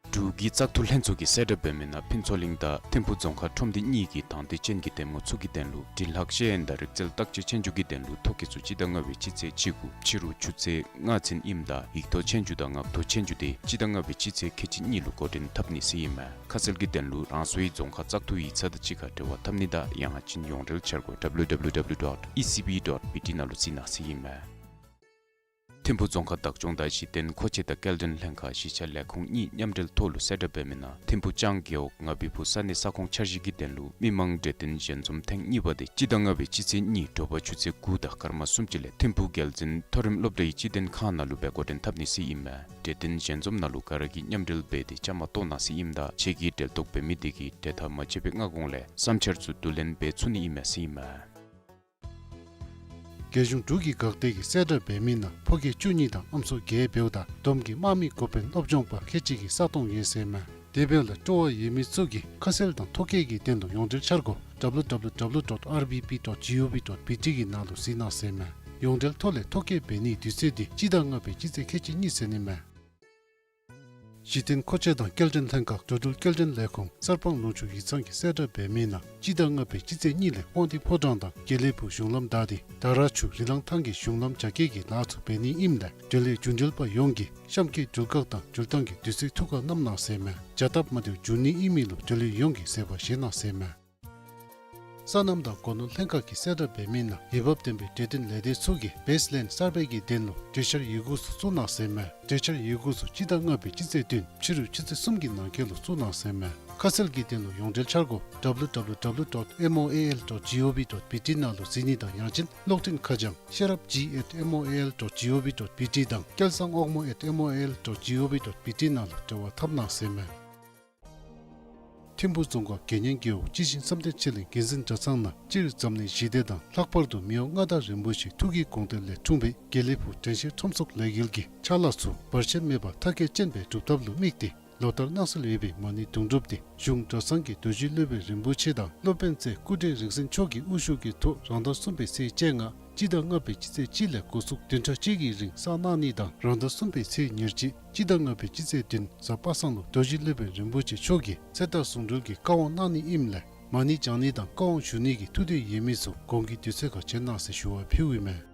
འབྲུག་གི་བཙག་འཐུ་ལྷན་ཚོགས་ཀྱིས་གསལ་བསྒྲགས་འབད་མི་ནང་ཕུན་ཚོགས་གླིང་དང་ཐིམ་ཕུ་རྫོང་ཁག་ཁྲོམ་སྡེ་གཉིས་ཀྱི་དང་འདོད་ཅན་གྱི་འདེམས་ངོ་ཚུ་གི་དོན་ལུ་འབྲི་ལྷག་ཤེས་ཡོན་དང་རིག་རྩལ་བརྟག་དཔྱད་ཆོས་རྒྱུགས་ཀྱི་དོན་ལུ་ཐོ་བཀོད་ཚུ་སྤྱི་ཟླ་ལྔ་པའི་སྤྱི་ཚེས་བཅུ་དགུ་ཕྱི་རུ་ཆུ་ཚོད་ལྔ་ཚུན་ཨིནམ་ད་ཡིག་ཐོག་ཆོས་རྒྱུགས་དང་ངག་ཐོག་ཆོས་རྒྱུགས་དེ་སྤྱི་ཟླ་ལྔ་པའི་སྤྱི་ཚེས་ཁལ་གཅིག་གཉིས་ལུ་འགོ་འདྲེན་འཐབ་ནི་ཟེར་ཨིན་མས། ཁ་གསལ་གྱི་དོན་ལུ་རང་སོའི་རྫོང་ཁག་བཙག་འཐུ་ཡིག་ཚང་དང་གཅིག་ཁར་འབྲེལ་བ་འཐབ་ནི་དང་ཡང་ཅིན་ཡོངས་འབྲེལ་འཆར་སྒོ་W W W dot E C B dot B T ནང་ལུ་གཟིགས་གནང་ཟེར་ཨིན་མས། ཐིམ་ཕུ་རྫོང་ཁག་བདག་སྐྱོང་དང་གཞི་རྟེན་མཁོ་ཆས་དང་སྐྱེལ་འདྲེན་ལྷན་ཁག་གཞིས་ཆགས་ལས་ཁུངས་གཉིས་མཉམ་འབྲེལ་ཐོག་ལུ་གསལ་བསྒྲགས་འབད་མི་ནང་ཐིམ་ཕུ་ལྕང་རྒེད་འོག་ང་བི་ཕུ་ས་གནས་ས་ཁོངས་འཆར་གཞི་གི་དོན་ལུ་མི་མང་གྲོས་བསྟུན་ཞལ་འཛོམས་ཐེངས་གཉིས་པ་དེ་སྤྱི་ཟླ་ལྔ་པའི་སྤྱི་ཚེས་གཉིས་དྲོ་པ་ཆུ་ཚོད་དགུ་དང་སྐར་མ་སུམ་ཅུ་ལས་ཐིམ་ཕུ་རྒྱལ་འཛིན་མཐོ་རིམ་སློབ་གྲྭའི་སྤྱི་དོན་ཁང་ནང་ལུ་སྦེ་འགོ་འདྲེན་འཐབ་ནི་ཟེར་ཨིན་མས། གྲོས་བསྟུན་ཞལ་འཛོམས་ནང་ལུ་ག་ར་གིས་མཉམ་འབྲེལ་འབད་དེ་བཅའ་མར་གཏོགས་གནང་ཟེར་ཨིནམ་ད་ཁྱེད་ཀྱིས་འབྲེལ་གཏོགས་འབད་མི་དེ་གིས་གྲོས་ཐག་མ་བཅད་པའི་སྔ་གོང་ལས་བསམ་འཆར་ཚུ་བསྡུ་ལེན་འབད་ཚུགས་ནི་ཨིན་མས་ཟེར་ཨིན་མས། རྒྱལ་གཞུང་འབྲུག་གི་འགག་སྡེ་གིས་གསལ་བསྒྲགས་འབད་མི་ནང་ཕོ་སྐྱེས་བཅུ་གཉིས་དང་ཨམ་སྲུ་བརྒྱད་འབདཝ་ད་བསྡོམས་ཀྱིས་དམག་མི་འགོ་དཔོན་སློབ་སྦྱོང་པ་ཁལ་གཅིག་གི་ས་སྟོང་ཡོད་ཟེར་མས། དེ་འབདཝ་ལས་སྤྲོ་བ་ཡོད་མི་ཚུ་གིས་ཁ་གསལ་དང་ཐོ་བཀོད་ཀྱི་དོན་དུ་ཡོངས་འབྲེལ་འཆར་སྒོ་W W W dot R B P dot G O V dot B T གི་ནང་ལུ་གཟིགས་གནང་ཟེར་མས། ཡོངས་འབྲེལ་ཐོག་ལས་ཐོ་བཀོད་འབད་ནིའི་དུས་ཚོད་འདི་སྤྱི་ཟླ་ལྔ་པའི་སྤྱི་ཚེས་ཁལ་གཅིག་གཉིས་ཚུན་ཨིན་མས། གཞི་རྟེན་མཁོ་ཆས་དང་སྐྱེལ་འདྲེན་ལྷན་ཁག་འགྲོ་འགྲུལ་སྐྱེལ་འདྲེན་ལས་ཁུངས་གསར་སྤང་ལུང་ཕྱོགས་ཡིག་ཚང་གིས་གསལ་བསྒྲགས་འབད་མི་ནང་སྤྱི་ཟླ་ལྔ་པའི་སྤྱི་ཚེས་གཉིས་ལས་དབང་འདུས་ཕོ་བྲང་དང་དགེ་ལེགས་ཕུག་གཞུང་ལམ་བདའ་སྟེ་ད་ར་ཆུ་རི་ལང་ཐང་གི་གཞུང་ལམ་རྒྱ་སྐྱེད་ཀྱི་ལཱ་ཚུ་འབད་ནི་ཨིནམ་ལས་འབྲེལ་ཡོད་རྒྱུ་འབྲེལ་པ་ཡོངས་ཀྱིས་གཤམ་འཁོད་འགྲུལ་བཀག་དང་འགྲུལ་བཏང་གི་དུས་ཚོད་ཐུགས་ཁར་བསྣམ་གནང་ཟེར་མས། བྱ་སྟབས་མ་བདེཝ་འབྱུང་ནི་ཨིན་མི་ལུ་འབྲེལ་ཡོད་ཡོངས་ཀྱིས་བཟོད་པ་བཞེས་གནང་ཟེར་མས། སོ་ནམ་དང་སྒོ་ནོར་ལྷན་ཁག་གིས་གསལ་བསྒྲགས་འབད་མི་ནང་འོས་འབབ་ལྡན་པའི་གྲོས་དོན་ལས་སྡེ་ཚུ་གིས་བེསི་ལེནཌ་གསར་པའི་གི་དོན་ལུ་གྲོས་འཆར་ཡི་གུ་ཚུ་བཙུགས་གནང་ཟེར་མས། གྲོས་འཆར་ཡི་གུ་ཚུ་སྤྱི་ཟླ་ལྔ་པའི་སྤྱི་ཚེས་བདུན་ཕྱི་རུ་ཆུ་ཚོད་གསུམ་གྱི་ནང་འཁོད་ལུ་བཙུགས་གནང་ཟེར་མས། ཁ་གསལ་གྱི་དོན་ལུ་ཡོངས་འབྲེལ་འཆར་སྒོ་W W W dot M O A L dot G O V dot B T ནང་ལུ་གཟིགས་ནི་དང་ཡང་ཅིན་གློག་འཕྲིན་ཁ་བྱང་ཤེས་རབ་G at M O A L dot G O V dot B T དང་སྐལ་བཟང་དབང་མོ་at M O A L dot G O V dot B T ནང་ལུ་འབྲེལ་བ་འཐབ་གནང་ཟེར་མས། ཐིམ་ཕུག་རྫོང་ཁག་དགེ་བསྙེན་རྒེད་འོག་སྤྱི་ཆིངས་བསམ་གཏན་ཆོས་གླིང་དགེ་འཛིན་གྲྭ་ཚང་ནང་སྤྱིར་འཛམ་གླིང་ཞི་བདེ་དང་ལྷག་པར་དུ་མི་དབང་མངའ་བདག་རིན་པོ་ཆེ་ཐུགས་ཀྱི་དགོངས་དོན་ལས་འཁྲུངས་པའི་དགེ་ལེགས་ཕུག་དྲན་ཤེས་ཁྲོམ་ཚོགས་ལས་འགུལ་གྱི་ཕྱག་ལཱ་ཚུ་བར་ཆད་མེད་པར་མཐར་འཁྱོལ་ཅན་སྦེ་སྒྲུབ་ཐབས་ལུ་དམིགས་ཏེ་ལོ་ལྟར་གནང་སྲོལ་ཡོད་པའི་མ་ཎི་དུང་སྒྲུབ་འདི་གཞུང་གྲྭ་ཚང་གི་རྡོ་རྗེ་སློབ་དཔོན་རིན་པོ་ཆེ་དང་སློབ་དཔོན་རྩེ་སྐུ་བགྲེས་རིག་འཛིན་མཆོག་གི་དབུ་བཞུགས་ཀྱི་ཐོག་རང་ཟླ་གསུམ་པའི་ཚེས་བཅོ་ལྔ་སྤྱི་ཟླ་ལྔ་པའི་སྤྱི་ཚེས་གཅིག་ལས་འགོ་བཙུགས་བདུན་ཕྲག་གཅིག་གི་རིང་བསགས་གནང་ནི་དང་རང་ཟླ་གསུམ་པའི་ཚེས་ཉེར་གཅིག་སྤྱི་ཟླ་ལྔ་པའི་སྤྱི་ཚེས་བདུན་གཟའ་པ་སངས་ལུ་རྡོ་རྗེ་སློབ་དཔོན་རིན་པོ་ཆེ་མཆོག་གིས་ཚེ་བདག་ཟུང་འབྲེལ་གྱི་བཀའ་དབང་གནང་ནི་ཨིནམ་ལས་མ་ཎི་བགྱང་ནི་དང་བཀའ་དབང་ཞུ་ནི་གི་ཐུགས་འདོད་ཡོད་མི་ཚུ་གོང་གི་དུས་ཚོད་ཁར་བྱོན་གནང་ཟེར་ཞུ་བ་ཕུལཝ་ཨིན་མས།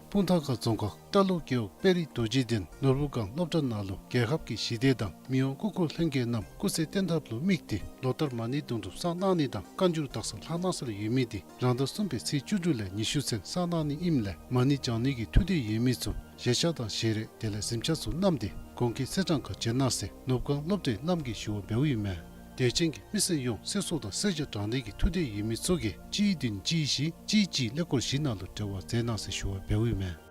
སྤུངས་ཐང་ཁ་རྫོང་ཁག་རྟ་ལོག་རྒེད་འོག་དཔལ་རི་རྡོ་རྗེ་གདན་ནོར་བུ་སྒང་སློབ་གྲྭ་ནང་ལུ་རྒྱལ་ཁབ་ཀྱི་ཞི་བདེ་དང་མི་དབང་སྐུ་འཁོར་ལྷན་རྒྱས་རྣམས་སྐུ་ཚེ་བརྟན་ཐབས་ལུ་དམིགས་ཏེ་ལོ་ལྟར་མ་ཎི་དུང་སྒྲུབ་བསགས་གནང་ནི་དང་བཀའ་འགྱུར་དག་ས་ལྷག་གནང་སྲོལ་ཡོད་མི་འདི་རང་ཟླ་གསུམ་པའི་ཚེས་བཅུ་དྲུག་ལས་ཉི་ཤུ་ཚུན་བསགས་གནང་ནི་ཨིནམ་ལས་མ་ཎི་བགྱང་ནི་གི་ཐུགས་འདོད་ཡོད་མི་ཚུ་བཞེས་ཆས་དང་བཞེས་རས་དེ་ལས་གཟིམ་ཆས་ཚུ་བསྣམས་ཏེ་གོང་གི་ཚེས་གྲངས་ཁར་བྱོན་གནང་ཟེར་ནོར་བུ་སྒང་སློབ་གྲྭའི་རྣམ་ངེས་ཞུ་བ་འབདཝ་ཨིན་མས། དད་ཅན་གྱི་མི་སེར་ཡོངས་གསོལ་ཚོགས་དང་གསོལ་ཇ་དྲང་ནི་གི་ཐུགས་འདོད་ཡོད་མི་ཚུ་གིས་གཅིག་བདུན་གཅིག་བཞི་གཅིག་གཅིག་ཀླད་ཀོར་བཞི་ནང་ལུ་འབྲེལ་བ་མཛད་གནང་ཟེར་ཞུ་བ་འབདཝ་ཨིན་མས།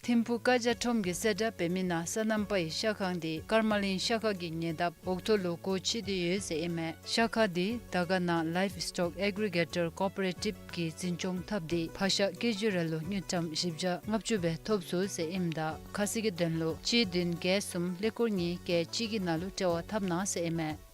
ཐིམ་ཕུག་ཀ་ཇ་ཁྲོམ་གྱིས་གསལ་བསྒྲགས་འབད་མི་ནང་སོ་ནམ་པའི་ཤ་ཁང་འདི་ཀརྨ་གླིང་ཤ་ཁང་གི་ཉེ་འདབས་འོག་ཐོག་ལུ་སྒོ་ཕྱེ་སྟེ་ཡོད་ཟེར་ཨིན་མས། ཤ་ཁང་འདི་དར་དཀར་ནང་Livestock Aggregator Cooperative གིས་འཛིན་སྐྱོང་འཐབ་སྟེ་ཕག་ཤ་ཀེ་ཇི་རེ་ལུ་དངུལ་ཀྲམ་བཞི་བརྒྱ་ལྔ་བཅུ་སྦེ་ཐོབ་ཚུགས་ཟེར་ཨིནམ་ད་ཁ་གསལ་གྱི་དོན་ལུ་གཅིག་བདུན་བརྒྱད་གསུམ་ཀླད་ཀོར་གཉིས་བརྒྱད་གཅིག་གི་ནང་ལུ་འབྲེལ་བ་འཐབ་གནང་ཟེར་ཨིན་མས།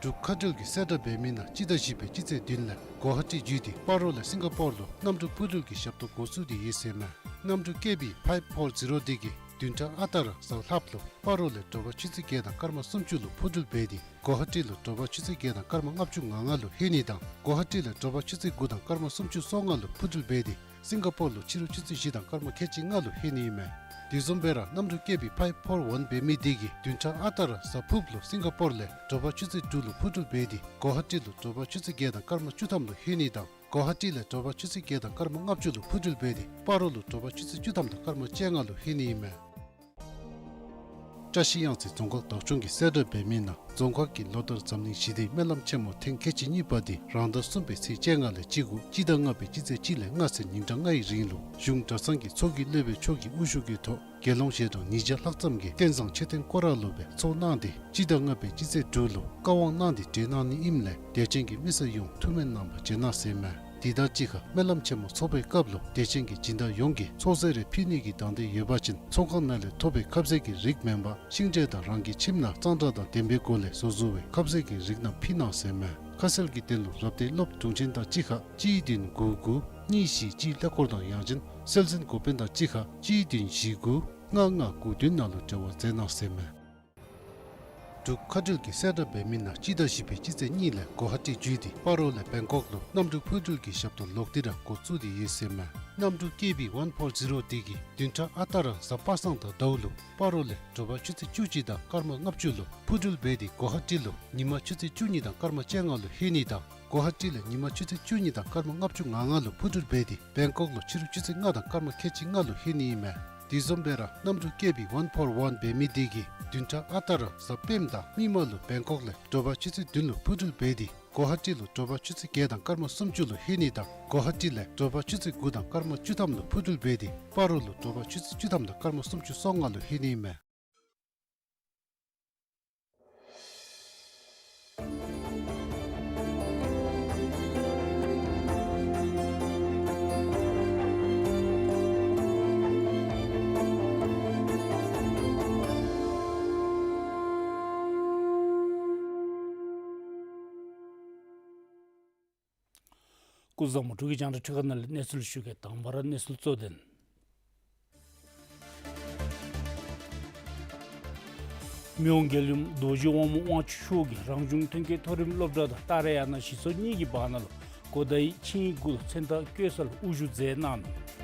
འབྲུག་མཁའ་འགྲུལ་གྱིས་གསལ་བསྒྲགས་འབད་མི་ནང་སྤྱི་ཟླ་བཞི་པའི་སྤྱི་ཚེས་བདུན་ལས་གོ་ཧ་ཊི་བརྒྱུད་དེ་སྤ་རོ་ལས་སིང་ག་པོར་ལུ་གནམ་གྲུ་འཕུར་འགྲུལ་གྱི་ཞབས་ཏོག་འགོ་བཙུགས་ཏེ་ཡོད་ཟེར་ཨིན་མས། གནམ་གྲུ་ཀེ་བི་ཕའིབ་ཕོར་ཛི་རོ་འདི་གིས་བདུན་ཕྲག་ཨ་རྟག་ར་གཟའ་ལྷགཔ་ལུ་སྤ་རོ་ལས་དྲོ་པ་ཆུ་ཚོད་བརྒྱད་དང་སྐར་མ་སུམ་ཅུ་ལུ་འཕུར་འགྲུལ་འབད་དེ་གོ་ཧ་ཊི་ལུ་དྲོ་པ་ཆུ་ཚོད་བརྒྱད་དང་སྐར་མ་ལྔ་བཅུ་ང་ལྔ་ལུ་ལྷོད་ནི་དང་གོ་ཧ་ཊི་ལས་དྲོ་པ་ཆུ་ཚོད་དགུ་དང་སྐར་མ་སུམ་ཅུ་སོ་ལྔ་ལུ་འཕུར་འགྲུལ་འབད་དེ་སིང་ག་པོར་ལུ་ཕྱི་རུ་ཆུ་ཚོད་བཞི་དང་སྐར་མ་ཁལ་གཅིག་ལྔ་ལུ་ལྷོད་ནི་ཨིན་མས། དེ་བཟུམ་སྦེ་ར་གནམ་གྲུ་ཀེ་བི་ཕའིབ་ཕོར་ཝན་འབད་མི་འདི་གིས་བདུན་ཕྲག་ཨ་རྟག་ར་གཟའ་ཕུརཔ་ལུ་སིང་ག་པོར་ལས་དྲོ་པ་ཆུ་ཚོད་དྲུག་ལུ་འཕུར་འགྲུལ་འབད་དེ་གོ་ཧ་ཊི་ལུ་དྲོ་པ་ཆུ་ཚོད་བརྒྱད་དང་སྐར་མ་བཅུ་ཐམ་ལུ་ལྷོད་ནི་དང་གོ་ཧ་ཊི་ལས་དྲོ་པ་ཆུ་ཚོད་བརྒྱད་དང་སྐར་མ་ལྔ་བཅུ་ལུ་འཕུར་འགྲུལ་འབད་དེ་སྤ་རོ་ལུ་དྲོ་པ་ཆུ་ཚོད་བཅུ་ཐམ་དང་སྐར་མ་བཅོ་ལྔ་ལུ་ལྷོད་ནི་ཨིན་མས། བཀྲ་ཤིས་གཡང་རྩེ་རྫོང་ཁག་བདག་སྐྱོང་གིས་གསལ་བསྒྲགས་འབད་མི་ནང་རྫོང་ཁག་གིས་ལོ་ལྟར་འཛམ་གླིང་ཞི་བདེའི་སྨོན་ལམ་ཆེན་མོ་ཐེངས་ཁལ་གཅིག་གཉིས་པ་འདི་རང་ཟླ་གསུམ་པའི་ཚེས་བཅོ་ལྔ་ལས་བཅུ་དགུ་སྤྱི་ཟླ་ལྔ་པའི་སྤྱི་ཚེས་གཅིག་ལས་ལྔ་ཚུན་ཉིན་གྲངས་ལྔའི་རིང་ལུ་གཞུང་གྲྭ་ཚང་གི་ཚོགས་ཀྱི་སློབ་དཔོན་མཆོག་གི་དབུ་བཞུགས་ཀྱི་ཐོག་དགེ་སློང་ཞལ་གྲངས་ཉིས་བརྒྱ་ལྷག་ཙམ་གྱིས་རྟེན་བཟང་མཆོད་རྟེན་སྐོར་ར་ལུ་སྦེ་ཚོགས་གནང་སྟེ་སྤྱི་ཟླ་ལྔ་པའི་སྤྱི་ཚེས་དྲུག་ལུ་བཀའ་དབང་གནང་སྟེ་གྲོལ་གནང་ནི་ཨིནམ་ལས་དད་ཅན་གྱི་མི་སེར་ཡོངས་ཐུགས་སྨོན་གནང་བར་བྱོན་གནང་ཟེར་ཨིན་མས། དེ་དང་གཅིག་ཁར་སྨོན་ལམ་ཆེན་མོ་ཚོགས་པའི་སྐབས་ལུ་དད་ཅན་གྱི་སྦྱིན་བདག་ཡོངས་ཀྱིས་ཚོགས་ཟས་རེ་ཕུལ་ནི་གི་དང་འདོད་ཡོད་པ་ཅིན་ཚོང་ཁང་ནང་ལས་ཐོབ་པའི་ཁབ་ཟས་ཀྱི་རིགས་མེན་པར་ཤིང་འབྲས་དང་རང་གི་ཁྱིམ་ནང་གཙང་སྦྲ་དང་ལྡན་པའི་སྒོ་ལས་བཟོ་བཟོ་བའི་ཁབ་ཟས་ཀྱི་རིགས་རྣམས་ཕུལ་གནང་ཟེར་ཨིན་མས། ཁ་གསལ་གྱི་དོན་ལུ་རབ་སྡེའི་སློབ་དྲུང་ཆེན་དང་གཅིག་ཁར་གཅིག་བདུན་དགུ་དགུ་གཉིས་བཞི་གཅིག་ཀླད་ཀོར་དང་ཡང་ཅིན་སྲོལ་འཛིན་འགོ་དཔོན་དང་གཅིག་ཁར་གཅིག་བདུན་བཞི་དགུ་ལྔ་ལྔ་དགུ་བདུན་ནང་ལུ་འབྲེལ་བ་མཛད་གནང་ཟེར་ཨིན་མས། འབྲུག་མཁའ་འགྲུལ་གྱིས་གསལ་བསྒྲགས་འབད་མི་ནང་སྤྱི་ཟླ་བཞི་པའི་སྤྱི་ཚེས་གཉིས་ལས་གོ་ཧ་ཊི་བརྒྱུད་དེ་སྤ་རོ་ལས་བེང་ཀོག་ལུ་གནམ་གྲུ་འཕུར་འགྲུལ་གྱི་ཞབས་ཏོག་ལོག་སྟེ་ར་འགོ་བཙུགས་ཏེ་ཡོད་ཟེར་ཨིན་མས། གནམ་གྲུ་ཀེ་བི་ཝན་ཕོར་ཛི་རོ་འདི་གིས་བདུན་ཕྲག་ཨ་རྟག་ར་གཟའ་པ་སངས་དང་ཟླཝ་ལུ་སྤ་རོ་ལས་དྲོ་པ་ཆུ་ཚོད་བཅུ་གཅིག་དང་སྐར་མ་ལྔ་བཅུ་ལུ་འཕུར་འགྲུལ་འབད་དེ་གོ་ཧ་ཊི་ལུ་ཉིན་མ་ཆུ་ཚོད་བཅུ་གཉིས་དང་སྐར་མ་བཅོ་ལྔ་ལུ་ལྷོད་ནི་དང་གོ་ཧ་ཊི་ལས་ཉིན་མ་ཆུ་ཚོད་བཅུ་གཉིས་དང་སྐར་མ་ལྔ་བཅུ་ང་ལྔ་ལུ་འཕུར་འགྲུལ་འབད་དེ་བེང་ཀོག་ལུ་ཕྱི་རུ་ཆུ་ཚོད་ལྔ་དང་སྐར་མ་ཁལ་གཅིག་ལྔ་ལུ་ལྷོད་ནི་ཨིན་མས། དེ་བཟུམ་སྦེ་ར་གནམ་གྲུ་ཀེ་བི་ཝན་ཕོར་ཝན་འབད་མི་འདི་གིས་བདུན་ཕྲག་ཨ་རྟག་ར་གཟའ་སྤེནམ་དང་མིག་དམར་ལུ་བེང་ཀོག་ལས་དྲོ་པ་ཆུ་ཚོད་བདུན་ལུ་འཕུར་འགྲུལ་འབད་དེ་གོ་ཧ་ཊི་ལུ་དྲོ་པ་ཆུ་ཚོད་བརྒྱད་དང་སྐར་མ་སུམ་ཅུ་ལུ་ལྷོད་ནི་དང་གོ་ཧ་ཊི་ལས་དྲོ་པ་ཆུ་ཚོད་དགུ་དང་སྐར་མ་བཅུ་ཐམ་ལུ་འཕུར་འགྲུལ་འབད་དེ་སྤ་རོ་ལུ་དྲོ་པ་ཆུ་ཚོད་བཅུ་ཐམ་དང་སྐར་མ་སུམ་ཅུ་སོ་ལྔ་ལུ་ལྷོད་ནི་ཨིན་མས། སྐུ་གཟུགས་བཟང་པོ། འབྲུག་གི་རྒྱང་བསྒྲགས་ཁྲི་ཁ་ནང་ལས་གནས་ཚུལ་ཞུ་གེ། དང་པ་ར་གནས་ཚུལ་གཙོ་དོན། མི་དབང་རྒྱལ་ཡུམ་རྡོ་རྗེ་དབང་མོ་དབང་ཕྱུག་མཆོག་གིས་རང་གཞུང་ཐོན་སྐྱེད་མཐོ་རིམ་སློབ་གྲྭ་དང་ཏཱ་ར་ཡ་ན་གཞི་ཚོགས་གཉིས་ཀྱི་བར་ན་ལུ་གོ་དཱའི་ཆིངས་ཡིག་གུ་ལུ་མཚན་རྟགས་བཀོད་ས་ལུ་དབུ་བཞུགས་མཛད་གནང་ནུག།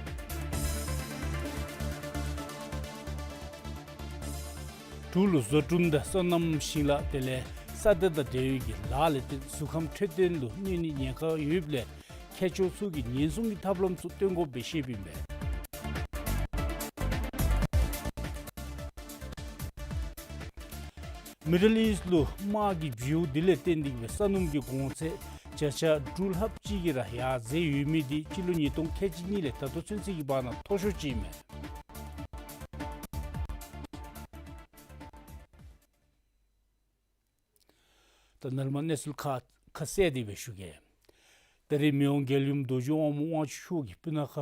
འབྲུག་ལུ་བཟོ་སྐྲུན་དང་སོ་ནམ་ཞིང་ལཱ་དེ་ལས་ས་གཏེར་དང་འབྲེལ་བའི་གི་ལཱ་ལས་བརྟེན་གཟུགས་ཁམས་འཕྲོད་བསྟེན་ལུ་གནོད་ནིའི་ཉེན་ཁ་ཡོདཔ་ལས་མཁས་མཆོག་ཚུ་གིས་ཉེན་སྲུང་གི་ཐབས་ལམ་ཚུ་སྟོན་དགོཔ་སྦེ་བཤདཔ་ཨིན་མས། མི་ཌལ་ཨིསཊ་ལུ་དམག་གི་བྱིའུ་འདི་ལས་བརྟེན་ཏེ་གིས་སྦེ་ས་སྣུམ་གྱི་གོང་ཚད་བརྒྱ་ཆ་དྲུག་ལྷགཔ་ཅིག་གིས་ར་ཡར་འཛེགས་ཡོད་མི་འདི་སྤྱི་ལོ་ཉིས་སྟོང་ཁལ་གཅིག་གཉིས་ལས་ད་ལྟོ་ཚུན་ཚོད་ཀྱི་བར་ན་མཐོ་ཤོས་ཅིག་ཨིན་མས། ད་ནཱ་ལས་མར་གནས་ཚུལ་ཁ་ཁ་གསལ་དེ་སྦེ་ཞུ་གེ། ད་རེས་མི་དབང་རྒྱལ་ཡུམ་རྡོ་རྗེ་དབང་མོ་དབང་ཕྱུག་མཆོག་གིས་སྤུ་ན་ཁ་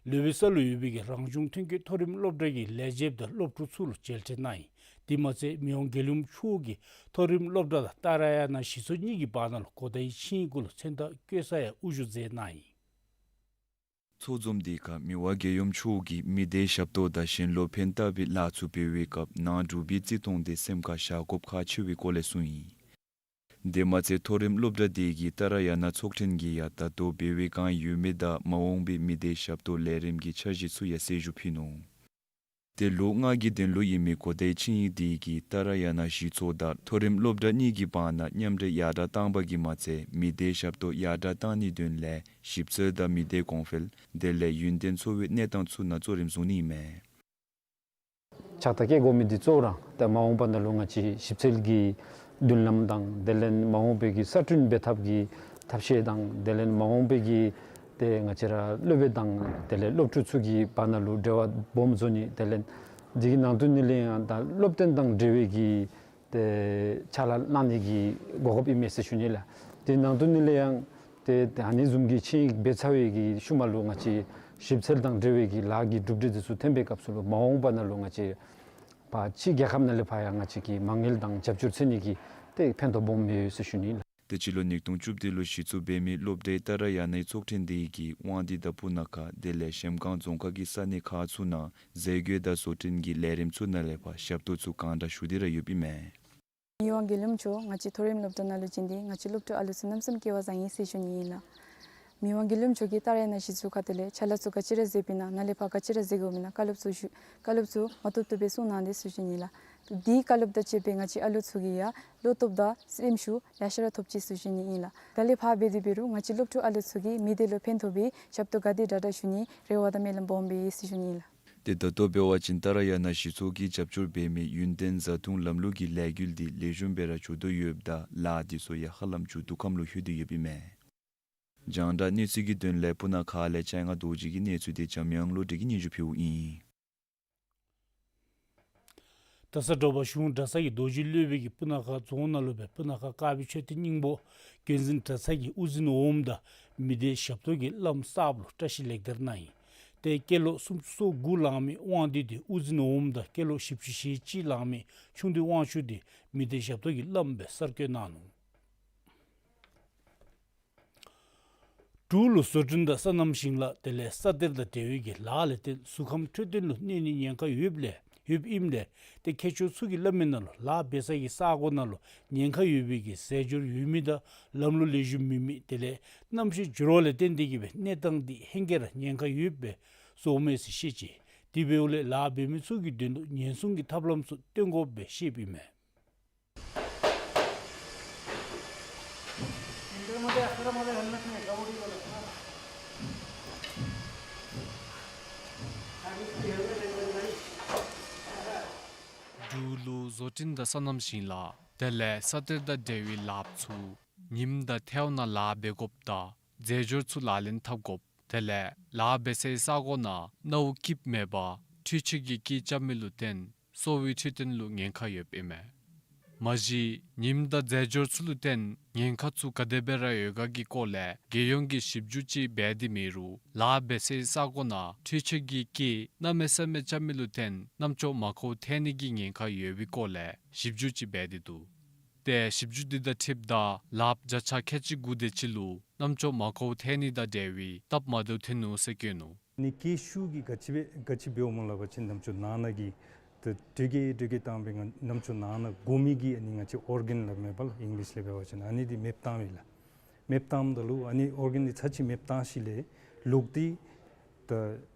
ལུ་སྦེ་ས་ལུ་ཡོད་པའི་གི་རང་གཞུང་ཐོན་སྐྱེད་མཐོ་རིམ་སློབ་གྲྭ་གི་ལས་བྱེདཔ་དང་སློབ་ཕྲུག་ཚུ་ལུ་མཇལ་འཕྲད་གནང་ཡི། དེ་མ་ཚད་མི་དབང་རྒྱལ་ཡུམ་མཆོག་གིས་མཐོ་རིམ་སློབ་གྲྭ་དང་ཏཱ་ར་ཡ་ན་གཞི་ཚོགས་གཉིས་ཀྱི་བར་ན་ལུ་གོ་དཱའི་ཆིངས་ཡིག་གུ་ལུ་མཚན་རྟགས་བཀོད་ས་ཡང་དབུ་བཞུགས་མཛད་གནང་ཡི། ཚོགས་འཛོམས་དེ་ཁར་མི་དབང་རྒྱལ་ཡུམ་མཆོག་གིས་མི་སྡེའི་ཞབས་ཏོག་དང་གཞན་ལུ་ཕན་བཏགས་པའི་ལཱ་ཚུ་འབད་བའི་སྐབས་ནང་འབྲུག་པའི་བརྩི་མཐོང་དེ་སེམས་ཁར་བཞག་དགོཔ་ཁག་ཆེ་བའི་སྐོར་ལས་གསུངས་ཡི། དེ་མ་ཚད་མཐོ་རིམ་སློབ་གྲྭ་དེ་གིས་ཏཱ་ར་ཡ་ན་ཚོགས་ཐེངས་ཀྱི་ཡང་ད་ལྟོ་འབད་བའི་བསྒང་ཡོད་མི་དང་མ་འོངས་པའི་མི་སྡེའི་ཞབས་ཏོག་ལས་རིམ་གྱི་འཆར་གཞི་ཚུ་ཡང་གསལ་ཞུ་ཕུལ་ནུག། ཏེ་ལོ་ལྔ་གི་དོན་ལུ་ཨིན་མི་གོ་དཱའི་ཆིངས་ཡིག་དེ་གིས་ཏཱ་ར་ཡ་ན་གཞི་ཚོགས་དང་མཐོ་རིམ་སློབ་གྲྭ་གཉིས་ཀྱི་བར་ན་མཉམ་འབྲེལ་ཡར་དྲག་བཏང་པ་གིས་མ་ཚད་མི་སྡེའི་ཞབས་ཏོག་ཡར་དྲག་བཏང་ནིའི་དོན་ལས་ཞིབ་འཚོལ་དང་མི་སྡེ་གོང་འཕེལ་དེ་ལས་ཡུན་བརྟན་འཚོ་བའི་གནས་སྟངས་ཚུ་ནང་གཙོ་རིམ་བཟུང་ནི་ཨིན་མས། ཕྱག་རྟགས་བཀལ་དགོ་མི་འདི་གཙོ་བོ་ར་ཏེ་མ་འོངས་པ་ནང་ལུ་ང་བཅས་ཞིབ་འཚོལ་གྱི་མདུན་ལམ་དང་དེ་ལས་མ་འོངས་པའི་གི་གསར་སྐྲུན་འབད་ཐབས་ཀྱི་ཐབས་ཤེས་དང་དེ་ལས་མ་འོངས་པའི་གི་ཏེ་ང་བཅས་ར་སློབ་དཔོན་དང་དེ་ལས་སློབ་ཕྲུག་ཚུ་གི་བར་ན་ལུ་འབྲེལ་བ་སྦོམ་བཟོ་ནི་དེ་ལས་འདི་གི་ནང་དོན་ནི་ལས་ཡང་ད་སློབ་སྟོན་དང་འབྲེལ་བའི་གི་ཏེ་ཕྱག་ལཱ་གནང་ནི་གི་གོ་སྐབས་ཨིན་མས་ཟེར་ཞུ་ནི་ལགས། དེ་ནང་དོན་ནི་ལས་ཡང་ཏེ་ད་ཨ་ནི་བཟུམ་གྱི་ཆིངས་ཡིག་འབད་ཚར་བའི་གི་ཤུལ་མ་ལུ་ང་བཅས་ཞིབ་འཚོལ་དང་འབྲེལ་བའི་གི་ལཱ་གི་གྲུབ་འབྲས་འདི་ཚུ་ཐོན་པའི་སྐབས་སུ་ལུ་མ་འོངས་པ་ནང་ལུ་ང་བཅས་ཕར་ཕྱི་རྒྱལ་ཁབ་ནང་ལས་ཕར་ཡང་ང་བཅས་ཀྱིས་མ་དངུལ་དང་རྒྱབ་སྐྱོར་འཚོལ་ནི་གི་ཏེ་ཕན་ཐོགས་སྦོམ་ཡོད་ཟེར་ཞུ་ནི་ལགས། ཏེ་སྤྱི་ལོ་ཉིས་སྟོང་བཅུ་བདུན་ལུ་གཞི་བཙུགས་འབད་མི་སློབ་གྲྭའི་ཏཱ་ར་ཡ་ནའི་ཚོགས་ཐེངས་དེ་གིས་དབང་འདུས་དང་སྤུ་ན་ཁ་དེ་ལས་གཞལམ་སྒང་རྫོང་ཁག་གི་ས་གནས་ཁག་ཚུ་ནང་མཛད་སྒོ་དང་བཟོ་སྐྲུན་གྱི་ལས་རིམ་ཚུ་ནང་ལས་ཕར་ཞབས་ཏོག་ཚུ་གང་དྲག་ཞུ་སྟེ་ར་ཡོདཔ་ཨིན་མས། མི་དབང་རྒྱལ་ཡུམ་མཆོག་ང་བཅས་མཐོ་རིམ་སློབ་གྲྭ་ནང་ལུ་བྱོན་ཏེ་ང་བཅས་སློབ་ཕྲུག་ཨ་ལུ་ཚུ་གནམ་མེད་ས་མེད་སྐལ་བ་བཟང་ཡི་ཟེར་ཞུ་ནི་ཨིན་ལགས། མི་དབང་རྒྱལ་ཡུམ་མཆོག་གིས་ཏཱ་ར་ཡ་ན་གཞི་བཙུགས་ཁ་ཐུག་ལས་ཕྱག་ལཱ་ཚུ་ག་ཅི་ར་མཛད་པའི་ནང་ནཱ་ལས་ཕར་ག་ཅི་ར་མཛད་དགོ་མི་ནང་བཀའ་སློབ་ཚུ་ཞུ་བཀའ་སློབ་ཚུ་མ་བཏུབ་བཏུབ་སྦེ་གསུང་གནང་སྟེ་ཟེར་ཞུ་ནི་ལགས། དེའི་བཀའ་སློབ་དང་བཅས་པའི་ང་བཅས་ཨ་ལུ་ཚུ་གིས་ཡང་བློ་སྟོབས་དང་སེམས་ཤུགས་ལེ་ཤ་ར་ཐོབ་ཅི་ཟེར་ཞུ་ནི་ཨིན་ལགས། ད་ལས་ཕར་འབད་དེ་འབད་རུང་ང་བཅས་སློབ་ཕྲུག་ཨ་ལུ་ཚུ་གིས་མི་སྡེ་ལུ་ཕན་ཐོགས་པའི་ཞབས་ཏོག་ག་དེ་དྲག་དྲག་ཞུ་ནིའི་རེ་བ་དང་སྨོན་ལམ་སྦོམ་སྦེ་ཡོད་ཟེར་ཞུ་ནི་ཨིན་ལགས། ཏེ་ད་ལྟོ་འབད་བ་ཅིན་ཏཱ་ར་ཡ་ན་གཞི་ཚོགས་ཀྱིས་རྒྱབ་སྐྱོར་འབད་མི་ཡུན་བརྟན་བཟའ་འཐུང་ལམ་ལུགས་ཀྱི་ལས་འགུལ་འདི་ལེགས་ཤོམ་སྦེ་ར་འགྱོ་དོ་ཡོདཔ་ད་ལཱ་འདི་ཚུ་ཡང་ཧ་ལམ་མཇུག་བསྡུ་ཁམས་ལུ་ལྷོད་དོ་ཡོདཔ་ཨིན་མས། རྒྱང་བསྒྲགས་གནས་ཚུལ་གྱི་དོན་ལས་སྤུ་ན་ཁ་ལས་ལྕང་ང་རྡོ་རྗེ་གི་གནས་ཚུལ་དེ་འཇམ་དབྱངས་བློ་གྲོས་ཀྱིས་སྙན་ཞུ་ཕུལཝ་ཨིན། ད་ས་དྲོ་པ་གཞུང་གྲྭ་ཚང་གི་རྡོ་རྗེ་སློབ་དཔོན་གྱིས་སྤུ་ན་ཁ་རྫོང་ནང་ལུ་སྦེ་སྤུ་ན་ཁ་དཀར་སྦིས་མཆོད་རྟེན་སྙིང་པོ་བརྒྱུད་འཛིན་གྲྭ་ཚང་གི་དབུ་འཛིན་འོགམ་དང་མི་སྡེའི་ཞབས་ཏོག་གི་བླམ་གསརཔ་ལུ་བཀྲིས་ལེགས་དར་གནང་ཡི། ཏེ་སྐྱེས་ལོ་སུམ་ཅུ་སོ་དགུ་ལང་མི་དབང་འདུས་དེ་དབུ་འཛིན་འོགམ་དང་སྐྱེས་ལོ་བཞི་བཅུ་ཞེ་གཅིག་ལང་མི་ཆུང་འདུས་དབང་ཕྱུག་དེ་མི་སྡེའི་ཞབས་ཏོག་གི་བླམ་སྦེ་གསར་བསྐོ་གནང་ནུག། འབྲུག་ལུ་བཟོ་སྐྲུན་དང་སོ་ནམ་ཞིང་ལཱ་དེ་ལས་ས་གཏེར་དང་འབྲེལ་བའི་གི་ལཱ་ལས་བརྟེན་གཟུགས་ཁམས་འཕྲོད་བསྟེན་ལུ་གནོད་ནིའི་ཉེན་ཁ་ཡོདཔ་ལས་ཡོདཔ་ཨིནམ་ལས་ཏེ་མཁས་མཆོག་ཚུ་གིས་སླབ་མི་ནང་ལུ་ལཱ་འབད་ས་གི་ས་གོ་ནང་ལུ་ཉེན་ཁ་ཡོད་པའི་གི་རྫས་སྦྱོར་ཡོད་མི་དང་ལམ་ལུགས་ལེགས་ཤོམ་མེད་མི་དེ་ལས་གནམ་གཤིས་འགྱུར་བ་ལས་བརྟེན་ཏེ་གིས་སྦེ་གནས་སྟངས་འདི་ཧེང་སྐལ་ར་ཉེན་ཁ་ཡོདཔ་སྦེ་བཟོཝ་མས་ཟེར་བཤད་ཅི། དེ་འབདཝ་ལས་ལཱ་འབད་མི་ཚུ་གི་དོན་ལུ་ཉེན་སྲུང་གི་ཐབས་ལམ་ཚུ་སྟོན་དགོཔ་སྦེ་བཤདཔ་ཨིན་མས། འབྲུག་ལུ་བཟོ་སྐྲུན་དང་སོ་ནམ་ཞིང་ལཱ་དེ་ལས་ས་གཏེར་དང་འབྲེལ་བའི་ལཱ་ཚུ་ཉིམ་དང་ཐལཝ་ནང་ལཱ་འབད་དགོཔ་དང་རྫས་སྦྱོར་ཚུ་ལག་ལེན་འཐབ་དགོཔ་དེ་ལས་ལཱ་འབད་སའི་ས་གོ་ནང་གནའ་བོ་སྐྱིདཔ་མེད་པར་འཕྲུལ་ཆས་ཀྱིས་སྐྱི་རྐྱབ་མི་ལུ་བརྟེན་གསོ་བའི་འཕྲོད་བསྟེན་ལུ་ཉེན་ཁ་ཡོདཔ་ཨིན་མས། མ་གཞི་ཉིམ་དང་རྫས་སྦྱོར་ཚུ་ལུ་བརྟེན་ཉེན་ཁ་ཚུ་ག་དེ་སྦེ་ར་ཡོད་ག་གི་སྐོར་ལས་རྒྱལ་ཡོངས་ཀྱིས་ཞིབ་འཇུག་ཅིག་འབད་དེ་མེད་རུང་ལཱ་འབད་སའི་ས་གོ་ནང་འཕྲུལ་ཆས་ཀྱིས་སྐྱི་གནམ་མེད་ས་མེད་རྐྱབ་མི་ལུ་བརྟེན་རྣམ་ཅོག་མ་གོཝ་ཐལ་ནི་གི་ཉེན་ཁ་ཡོད་པའི་སྐོར་ལས་ཞིབ་འཇུག་ཅིག་འབད་དེ་འདུག། ཏེ་ཞིབ་འཇུག་འདི་དང་འཁྲིལཝ་ད་ལགཔ་བརྒྱ་ཆ་ཁལ་གཅིག་དགུ་དེ་ཅིག་ལུ་རྣམ་ཅོག་མ་གོཝ་ཐལ་ནི་དང་འབྲེལ་བའི་སྟབས་མ་བདེཝ་ཐོན་ནུག་ཟེར་བཀོད་ནུག། ཨ་ནི་སྐད་ཤུགས་ཀྱིས་ག་ཅི་སྦེ་ག་ཅི་འབདཝ་སྨོ་སླབ་པ་ཅིན་རྣམ་ཅོག་ནང་ན་གི་ཏེ་དྲོད་རྒྱས་དྲོད་རྒྱས་བཏང་སྦེ་ང་རྣམ་ཅོག་ནང་ན་གོ་མི་གི་ཨ་ནི་ང་བཅས་ཨོར་གེན་སླབ་མས་པ་ལགས། ཨིང་ལིཤ་ལས་འབད་བ་ཅིན་ཨ་ནི་འདི་མེདཔ་བཏངམ་ཨིན་ལགས། མེདཔ་བཏངམ་ད་ལུ་ཨ་ནི་ཨོར་གེན་འདི་ཚར་གཅིག་མེདཔ་བཏང་ཞིནམ་ལས་ལོག་སྟེ་ད་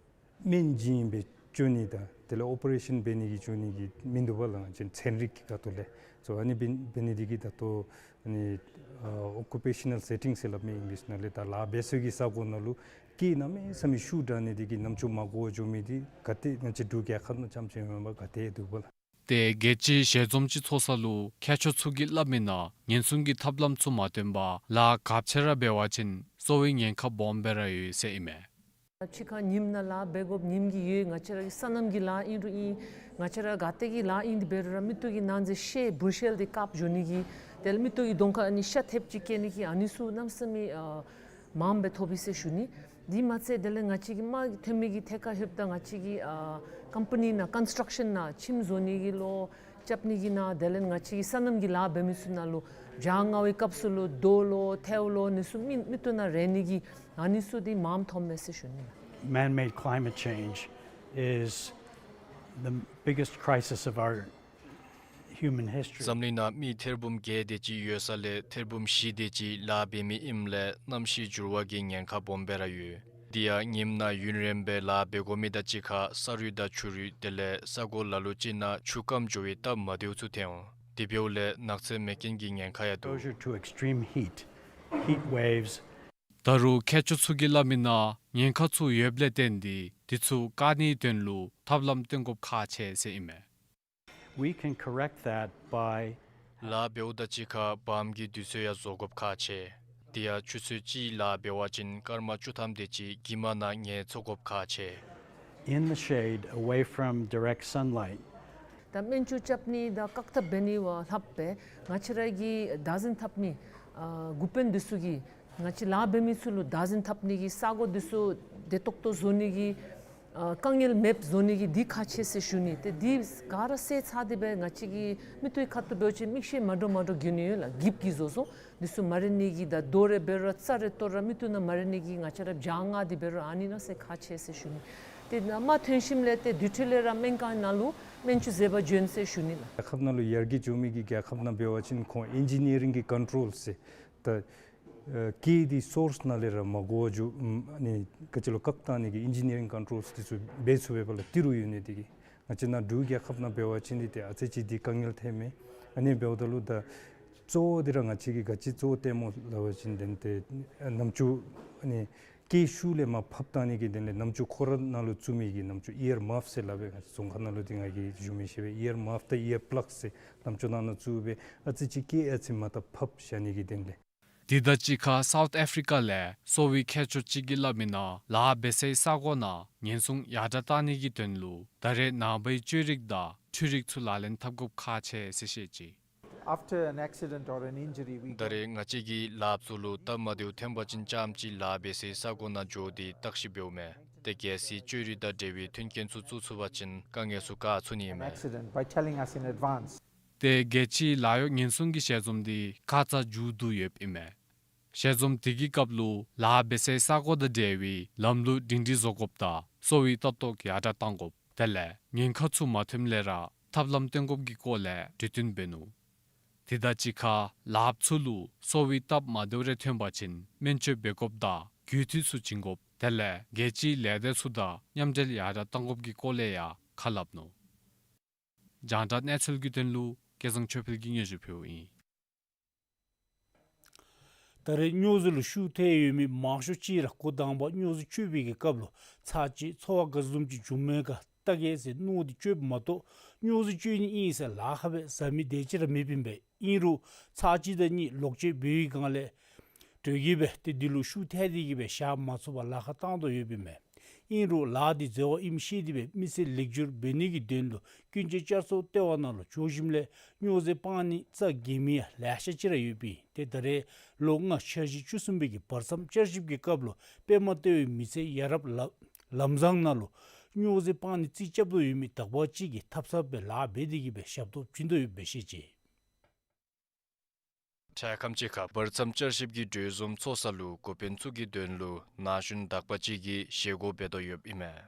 སྨན་བྱིན་སྦེ་བཅོ་ནི་དང་དེ་ལས་ཨོ་པ་རེ་ཤཱན་འབད་ནི་གི་བཅོ་ནི་གི་མིན་འདུག་པ་ལགས། ང་བཅས་ཚན་རིག་གི་ཁ་ཐུག་ལས། སོ་ཨ་ནི་འབད་འབད་ནི་འདི་གིས་ད་ལྟོ་ཨ་ནི་ཨ་ཨོ་ཀུ་པེ་ཤ་ནཱལ་སེ་ཊིང་ཟེར་སླབ་མས་ཨིང་ལིཤ་ནང་ལས། ད་ལཱ་འབད་སའི་གི་ས་གོ་ནང་ལུ་སྐད་གནམ་མེད་ས་མེད་ཤུགས་དྲག་ནི་འདི་གིས་རྣམ་ཅོག་མ་གོཝ་འགྱོ་མི་འདི་ག་ཏེ་ང་བཅས་འབྲུག་རྒྱལ་ཁབ་ནང་རྐྱངམ་ཅིག་ཨིན་མས་པ། ག་ཏེ་འདུག་པ་ལགས། ཏེ་རྒྱལ་སྤྱིའི་ཞལ་འཛོམས་ཅིག་ཚོགས་ས་ལུ་མཁས་མཆོག་ཚུ་གིས་སླབ་མི་ནང་ཉེན་སྲུང་གི་ཐབས་ལམ་ཚུ་མ་བཏོན་པར་ལཱ་ག་ཅི་ར་འབད་བ་ཅིན་གསོ་བའི་ཉེན་ཁ་སྦོམ་སྦེ་ར་ཡོད་ཟེར་ཨིན་མས། ཕྱི་ཁར་ཉིམ་ནང་ལཱ་འབད་དགོཔ་ཉིམ་གྱི་ཡོད། ང་བཅས་ར་གི་སོ་ནམ་གྱི་ལཱ་ཨིན་རུང་ཨིན། ང་བཅས་ར་ག་ཏེ་གི་ལཱ་ཨིན་དེ་འབད་རུང་ར་མིག་ཏོ་གི་ནང་འཛེར་ཤེལ་འབུར་ཤེལ་འདི་བཀག་འགྱོ་ནི་གི་དེ་ལས་མིག་ཏོ་གི་གདོང་ཁར་ཨ་ནི་ཤ་ཐེབས་ཅིག་བཀལ་ནི་གི་ཨ་ནི་ཚུ་གནམ་མེད་ས་མེད་ཨ་མངམ་སྦེ་ཐོབ་ཡི་ཟེར་ཞུ་ནི། དེ་མ་ཚད་དེ་ལས་ང་བཅས་ཀྱི་དམག་གི་ཐོན་མི་གི་ཐད་ཁར་ལྷོདཔ་ད་ང་བཅས་ཀྱི་ཨ་ཀམ་པ་ནི་ནང་ཀོན་སི་ཊརཀ་ཤཱན་ནང་ཁྱིམ་བཟོ་ནི་གི་ལོ་རྐྱབ་ནི་གི་ནང་དེ་ལས་ང་བཅས་ཀྱི་སོ་ནམ་གྱི་ལཱ་འབད་མི་ཚུ་ནང་ལུ་བྱང་ང་བའི་སྐབས་སུ་ལུ་རྡོ་ལོ་ཐལཝ་ལོ་ཨ་ནི་ཚུ་མིག་མིག་ཏོ་ནང་རེག་ནི་གི་ཨ་ནི་ཚུ་འདི་མངམ་ཐོབ་མས་ཟེར་ཞུ་ནི་ལགས། Man-made climate change is the biggest crisis of our human history. འཛམ་གླིང་ནང་མི་ཐེར་འབུམ་བརྒྱད་དེ་ཅིག་ཡོད་ས་ལས་ཐེར་འབུམ་བཞི་དེ་ཅིག་ལཱ་འབད་མི་ཨིནམ་ལས་གནམ་གཤིས་འགྱུར་བ་གི་ཉེན་ཁ་སྦོམ་སྦེ་ར་ཡོད། དེ་ཡང་ཉིམ་ནང་ཡུན་རིངམོ་སྦེ་ལཱ་འབད་དགོ་མི་དང་གཅིག་ཁར་ས་རུད་དང་ཆུ་རུད་དེ་ལས་ས་གོ་ལ་ལུ་ཅིག་ནང་ཆུ་སྐམ་འགྱོ་བའི་སྟབས་མ་བདེཝ་ཚུ་ཐོན་འོང་། དེ་འབདཝ་ལས་ནགས་ཚལ་མེ་རྐྱེན་གྱི་ཉེན་ཁ་ཡང་འདུག། Exposure to extreme heat, heat waves. ད་རུང་མཁས་མཆོག་ཚུ་གིས་སླབ་མི་ནང་ཉེན་ཁ་ཚུ་ཡོདཔ་ལས་བརྟེན་ཏེ་དེ་ཚུ་བཀག་ནིའི་དོན་ལུ་ཐབས་ལམ་སྟོན་དགོཔ་ཁག་ཆེ་ཟེར་ཨིན་མས། We can correct that by ལཱ་འབདཝ་དང་གཅིག་ཁར་བམ་གྱི་དུས་ཚོད་ཡང་བཟོ་དགོཔ་ཁག་ཆེ། དེ་ཡང་ཆུ་ཚོད་གཅིག་ལཱ་འབད་བ་ཅིན་སྐར་མ་བཅུ་ཐམ་དེ་ཅིག་གྱིབ་མ་ནང་ཉལ་ཚུགས་དགོཔ་ཁག་ཆེ། In the shade, away from direct sunlight. ད་སྨན་བཅོས་རྐྱབ་ནི་དང་བཀག་ཐབས་འབད་ནི་བ་ལྷགཔ་སྦེ་ང་བཅས་ར་གི་བདག་འཛིན་འཐབ་མི་ཨ་འགོ་དཔོན་འདི་ཚུ་གིས་ང་བཅས་ལཱ་འབད་མི་ཚུ་ལུ་བདག་འཛིན་འཐབ་ནི་གི་ས་གོ་འདི་ཚུ་བདེ་ཏོག་ཏོ་བཟོ་ནི་གི་ཨ་དཀའ་ངལ་མེདཔ་བཟོ་ནི་གི་འདི་ཁག་ཆེ་ཟེར་ཞུ་ནི། ཏེ་འདི་ག་ར་བསལ་ཚར་ཏེ་སྦེ་ང་བཅས་ཀྱི་མིག་ཏོ་གི་ཁ་ཐུག་འབད་བ་ཅིན་མིག་ཤེལ་མ་འདྲཝ་མ་འདྲཝ་གྱོན་ནི་ཡོད་ལགས། གྱིབ་ཀྱིས་བཟོ་བཟོཝ་འདི་ཚུ་མ་རེག་ནི་གི་དང་རྡོ་རེ་འབད་རུང་རྩྭ་རེ་གཏོར་རུང་མིག་ཏོ་ནང་མ་རེག་ནི་གི་ང་བཅས་ར་བྱང་ང་འདི་འབད་རུང་ཨ་ནི་ནང་བསལ་ཁག་ཆེ་ཟེར་ཞུ་ནི། ཏེ་ནཱ་མར་ཐོན་ཞིནམ་ལས་ཏེ་དེ་འཕྲོ་ལས་ར་སྨན་ཁང་ནང་ལུ་སྨན་བཅོས་མཛད་པར་བྱོན་ཟེར་ཞུ་ནི་ལགས། རྒྱལ་ཁབ་ནང་ལུ་ཡར་རྒྱས་འགྱོ་མི་གི་རྒྱལ་ཁབ་ནང་འབད་བ་ཅིན་ཁོང་ཨིན་ཇི་ནི་ཡ་རིང་གི་ཀོན་ཊོལ་ཟེར་ད་ཨ་སྐད་འདི་སོརསི་ནང་ལས་ར་མ་གོཝ་འགྱོ་ཨ་ནི་ག་ཅི་ལོ་བཀག་གཏང་ནི་གི་ཨིན་ཇི་ནི་ཡ་རིང་ཀོན་ཊོལ་འདི་ཚུ་འབད་ཚུགས་པས་པ་ལགས། ཏི་རུ་ཡོད་ནི་འདི་གིས། ང་བཅས་ནཱ་འབྲུག་རྒྱལ་ཁབ་ནང་འབད་བ་ཅིན་འདི་ཏེ་ཨ་ཙི་ཅིག་འདི་དཀའ་ངལ་ཐོནམ་མས། ཨ་ནི་འབདཝ་ད་ལུ་ད་གཙོ་བོ་འདི་ར་ང་བཅས་ཀྱིས་ག་ཅི་གཙོ་བོ་བཏོནམ་སྨོ་སླབ་པ་ཅིན་དེ་ཏེ་རྣམ་ཅོག་ཨ་ནི་སྐད་ཤུགས་ལས་མར་ཕབ་གཏང་ནི་གི་དོན་ལས་རྣམ་ཅོག་ཁོ་ར་ནང་ལུ་བཙུགས་མི་གི་རྣམ་ཅོག་ཨི་ཡར་མཱཕ་ཟེར་སླབ་པས། ང་བཅས་རྫོང་ཁ་ནང་ལུ་འདི་ང་གིས་ཞུ་མི་ཤེས་པས། ཨི་ཡར་མཱཕ་དང་ཨི་ཡར་པ་ལཱགསི་ཟེར་རྣམ་ཅོག་ནང་ན་བཙུགས་སྦེ་ཨ་ཙི་ཅིག་སྐད་ཨ་ཙི་མར་ད་ཕབ་བཞག་ནི་གི་དོན་ལས། དེ་དང་གཅིག་ཁར་སའུཐ་ཨཕ་རི་ཀ་ལས་གསོ་བའི་མཁས་མཆོག་ཅིག་གིས་སླབ་མི་ནང་ལཱ་འབད་སའི་ས་གོ་ནང་ཉེན་སྲུང་ཡར་དྲགས་གཏང་ནི་གི་དོན་ལུ་ད་རེས་ནངས་པའི་བཅོས་རིག་དང་འཕྲུལ་རིག་ཚུ་ལག་ལེན་འཐབ་དགོཔ་ཁག་ཆེ་ཟེར་བཤད་ཅི། After an accident or an injury, we ད་རེས་ང་བཅས་ཀྱིས་ལགཔ་ཚུ་ལུ་སྟབས་མ་བདེཝ་ཐོན་པ་ཅིན་རྐྱངམ་ཅིག་ལཱ་འབད་སའི་ས་གོ་ནང་འགྱོ་སྟེ་བརྟག་ཞིབ་འབདཝ་མས། ཏེ་གལ་སྲིད་བཅོས་རིག་དང་འབྲེལ་བའི་མཐུན་རྐྱེན་ཚུ་བཙུགས་ཚུགས་པ་ཅིན་དཀའ་ངལ་ཚུ་བཀག་ཚུགས་ནི་ཨིན་མས། Accident by telling us in advance. ཏེ་རྒྱལ་སྤྱིའི་ལཱ་གཡོག་ཉེན་སྲུང་གི་ཞལ་འཛོམས་འདི་ཁ་ཙ་མཇུག་བསྡུ་ཡོདཔ་ཨིན་མས། ཞལ་འཛོམས་དེ་གི་སྐབས་ལུ་ལཱ་འབད་སའི་ས་གོ་དང་འབྲེལ་བའི་ལམ་ལུགས་སྒྲིང་སྒྲི་བཟོ་དགོཔ་དང་གསོ་བའི་ལྟ་རྟོག་ཡར་དྲགས་གཏང་དགོཔ་དེ་ལས་ཉེན་ཁ་ཚུ་མ་ཐོནམ་ལས་ར་ཐབས་ལམ་བཏོན་དགོཔ་གི་སྐོར་ལས་གྲོས་བསྟུན་འབད་ནུག། དེ་དང་གཅིག་ཁར་ལཱཔ་ཚུ་ལུ་གསོ་བའི་སྟབས་མ་བདེཝ་རེ་ཐོན་པ་ཅིན་སྨན་བཅོས་འབད་དགོཔ་དང་རྒུད་འཐུས་ཚུ་བྱིན་དགོཔ་དེ་ལས་རྒྱལ་སྤྱིའི་ལས་སྡེ་ཚུ་དང་མཉམ་འབྲེལ་ཡར་དྲགས་གཏང་དགོཔ་གི་སྐོར་ལས་ཡང་ཁ་སླབ་ནུག། རྒྱང་བསྒྲགས་གནས་ཚུལ་གྱི་དོན་ལུ་སྐལ་བཟང་ཆོས་འཕེལ་གྱིས་སྙན་ཞུ་ཕུལཝ་ཨིན། ད་རེས་སྨྱོ་རྫས་ལུ་ཤུགས་ཐལ་ཡོད་མི་མང་ཤོས་ཅིག་ར་འགོ་དང་པ་སྨྱོ་རྫས་སྤྱོད་པའི་གི་སྐབས་ལུ་ཚར་གཅིག་ཚོར་བ་ག་བཟུམ་ཅིག་བྱུངམ་མས་ག་བལྟ་གེ་ཟེར་མནོ་སྟེ་སྤྱོདཔ་མ་གཏོགས་སྨྱོ་རྫས་སྤྱོད་ནི་ཨིན་ཟེར་ལཱ་ཁག་སྦེ་བཟའ་མི་དེ་ཅིག་ར་མེདཔ་ཨིན་པས། ཨིན་རུང་ཚར་གཅིག་དང་གཉིས་ལོག་སྤྱོད་འབད་བའི་སྒང་ལས་དོགས་ཀྱིས་སྦེ་ཏེ་འདི་ལུ་ཤུགས་ཐལ་ཏེ་གིས་སྦེ་བཞག་མ་ཚུགས་པར་ལཱ་ཁག་བཏང་དོ་ཡོདཔ་ཨིན་མས། ཨིན་རུང་ལཱ་འདི་འཛོལ་བ་ཨིནམ་ཤེས་ཏེ་སྦེ་མི་ཚེ་ལེགས་བསྒྱུར་འབད་ནི་གི་དོན་ལུ་ཀུན་སྤྱོད་བསྐྱར་གསོ་ལྟེ་བ་ནང་ལུ་འགྱོ་ཞིནམ་ལས་སྨྱོ་རྫས་སྤང་ནི་རྩ་འགེངས་མི་ཡང་ལེ་ཤ་ཅིག་ར་ཡོདཔ་ཨིན། ཏེ་ད་རེས་ལོ་ལྔ་འཆར་གཞི་བཅུ་གསུམ་པའི་གི་བར་མཚམས་བསྐྱར་ཞིབ་ཀྱི་སྐབས་ལུ་པདྨ་ལྟེ་བའི་མི་ཚེ་ཡ་རབས་ལམ་ལམ་བཟང་ནང་ལུ་སྨྱོ་རྫས་སྤང་ནི་རྩིས་རྐྱབ་དོ་ཡོད་མི་དག་པ་ཅིག་གིས་ཐབས་ཟབ་སྦེ་ལཱ་འབད་དེ་གིས་སྦེ་ཞབས་ཏོག་བྱིན་དོ་ཡོདཔ་སྦེ་བཤད་ཅི། འཕྲལ་ཁམས་ཅིག་ཁར་བར་མཚམས་བསྐྱར་ཞིབ་ཀྱི་གྲོས་འཛོམས་ཚོགས་ས་ལུ་འགོ་དཔོན་ཚུ་གི་དོན་ལུ་ན་གཞོན་དག་པ་ཅིག་གིས་བཞེས་སྒོ་འབད་དོ་ཡོདཔ་ཨིན་མས།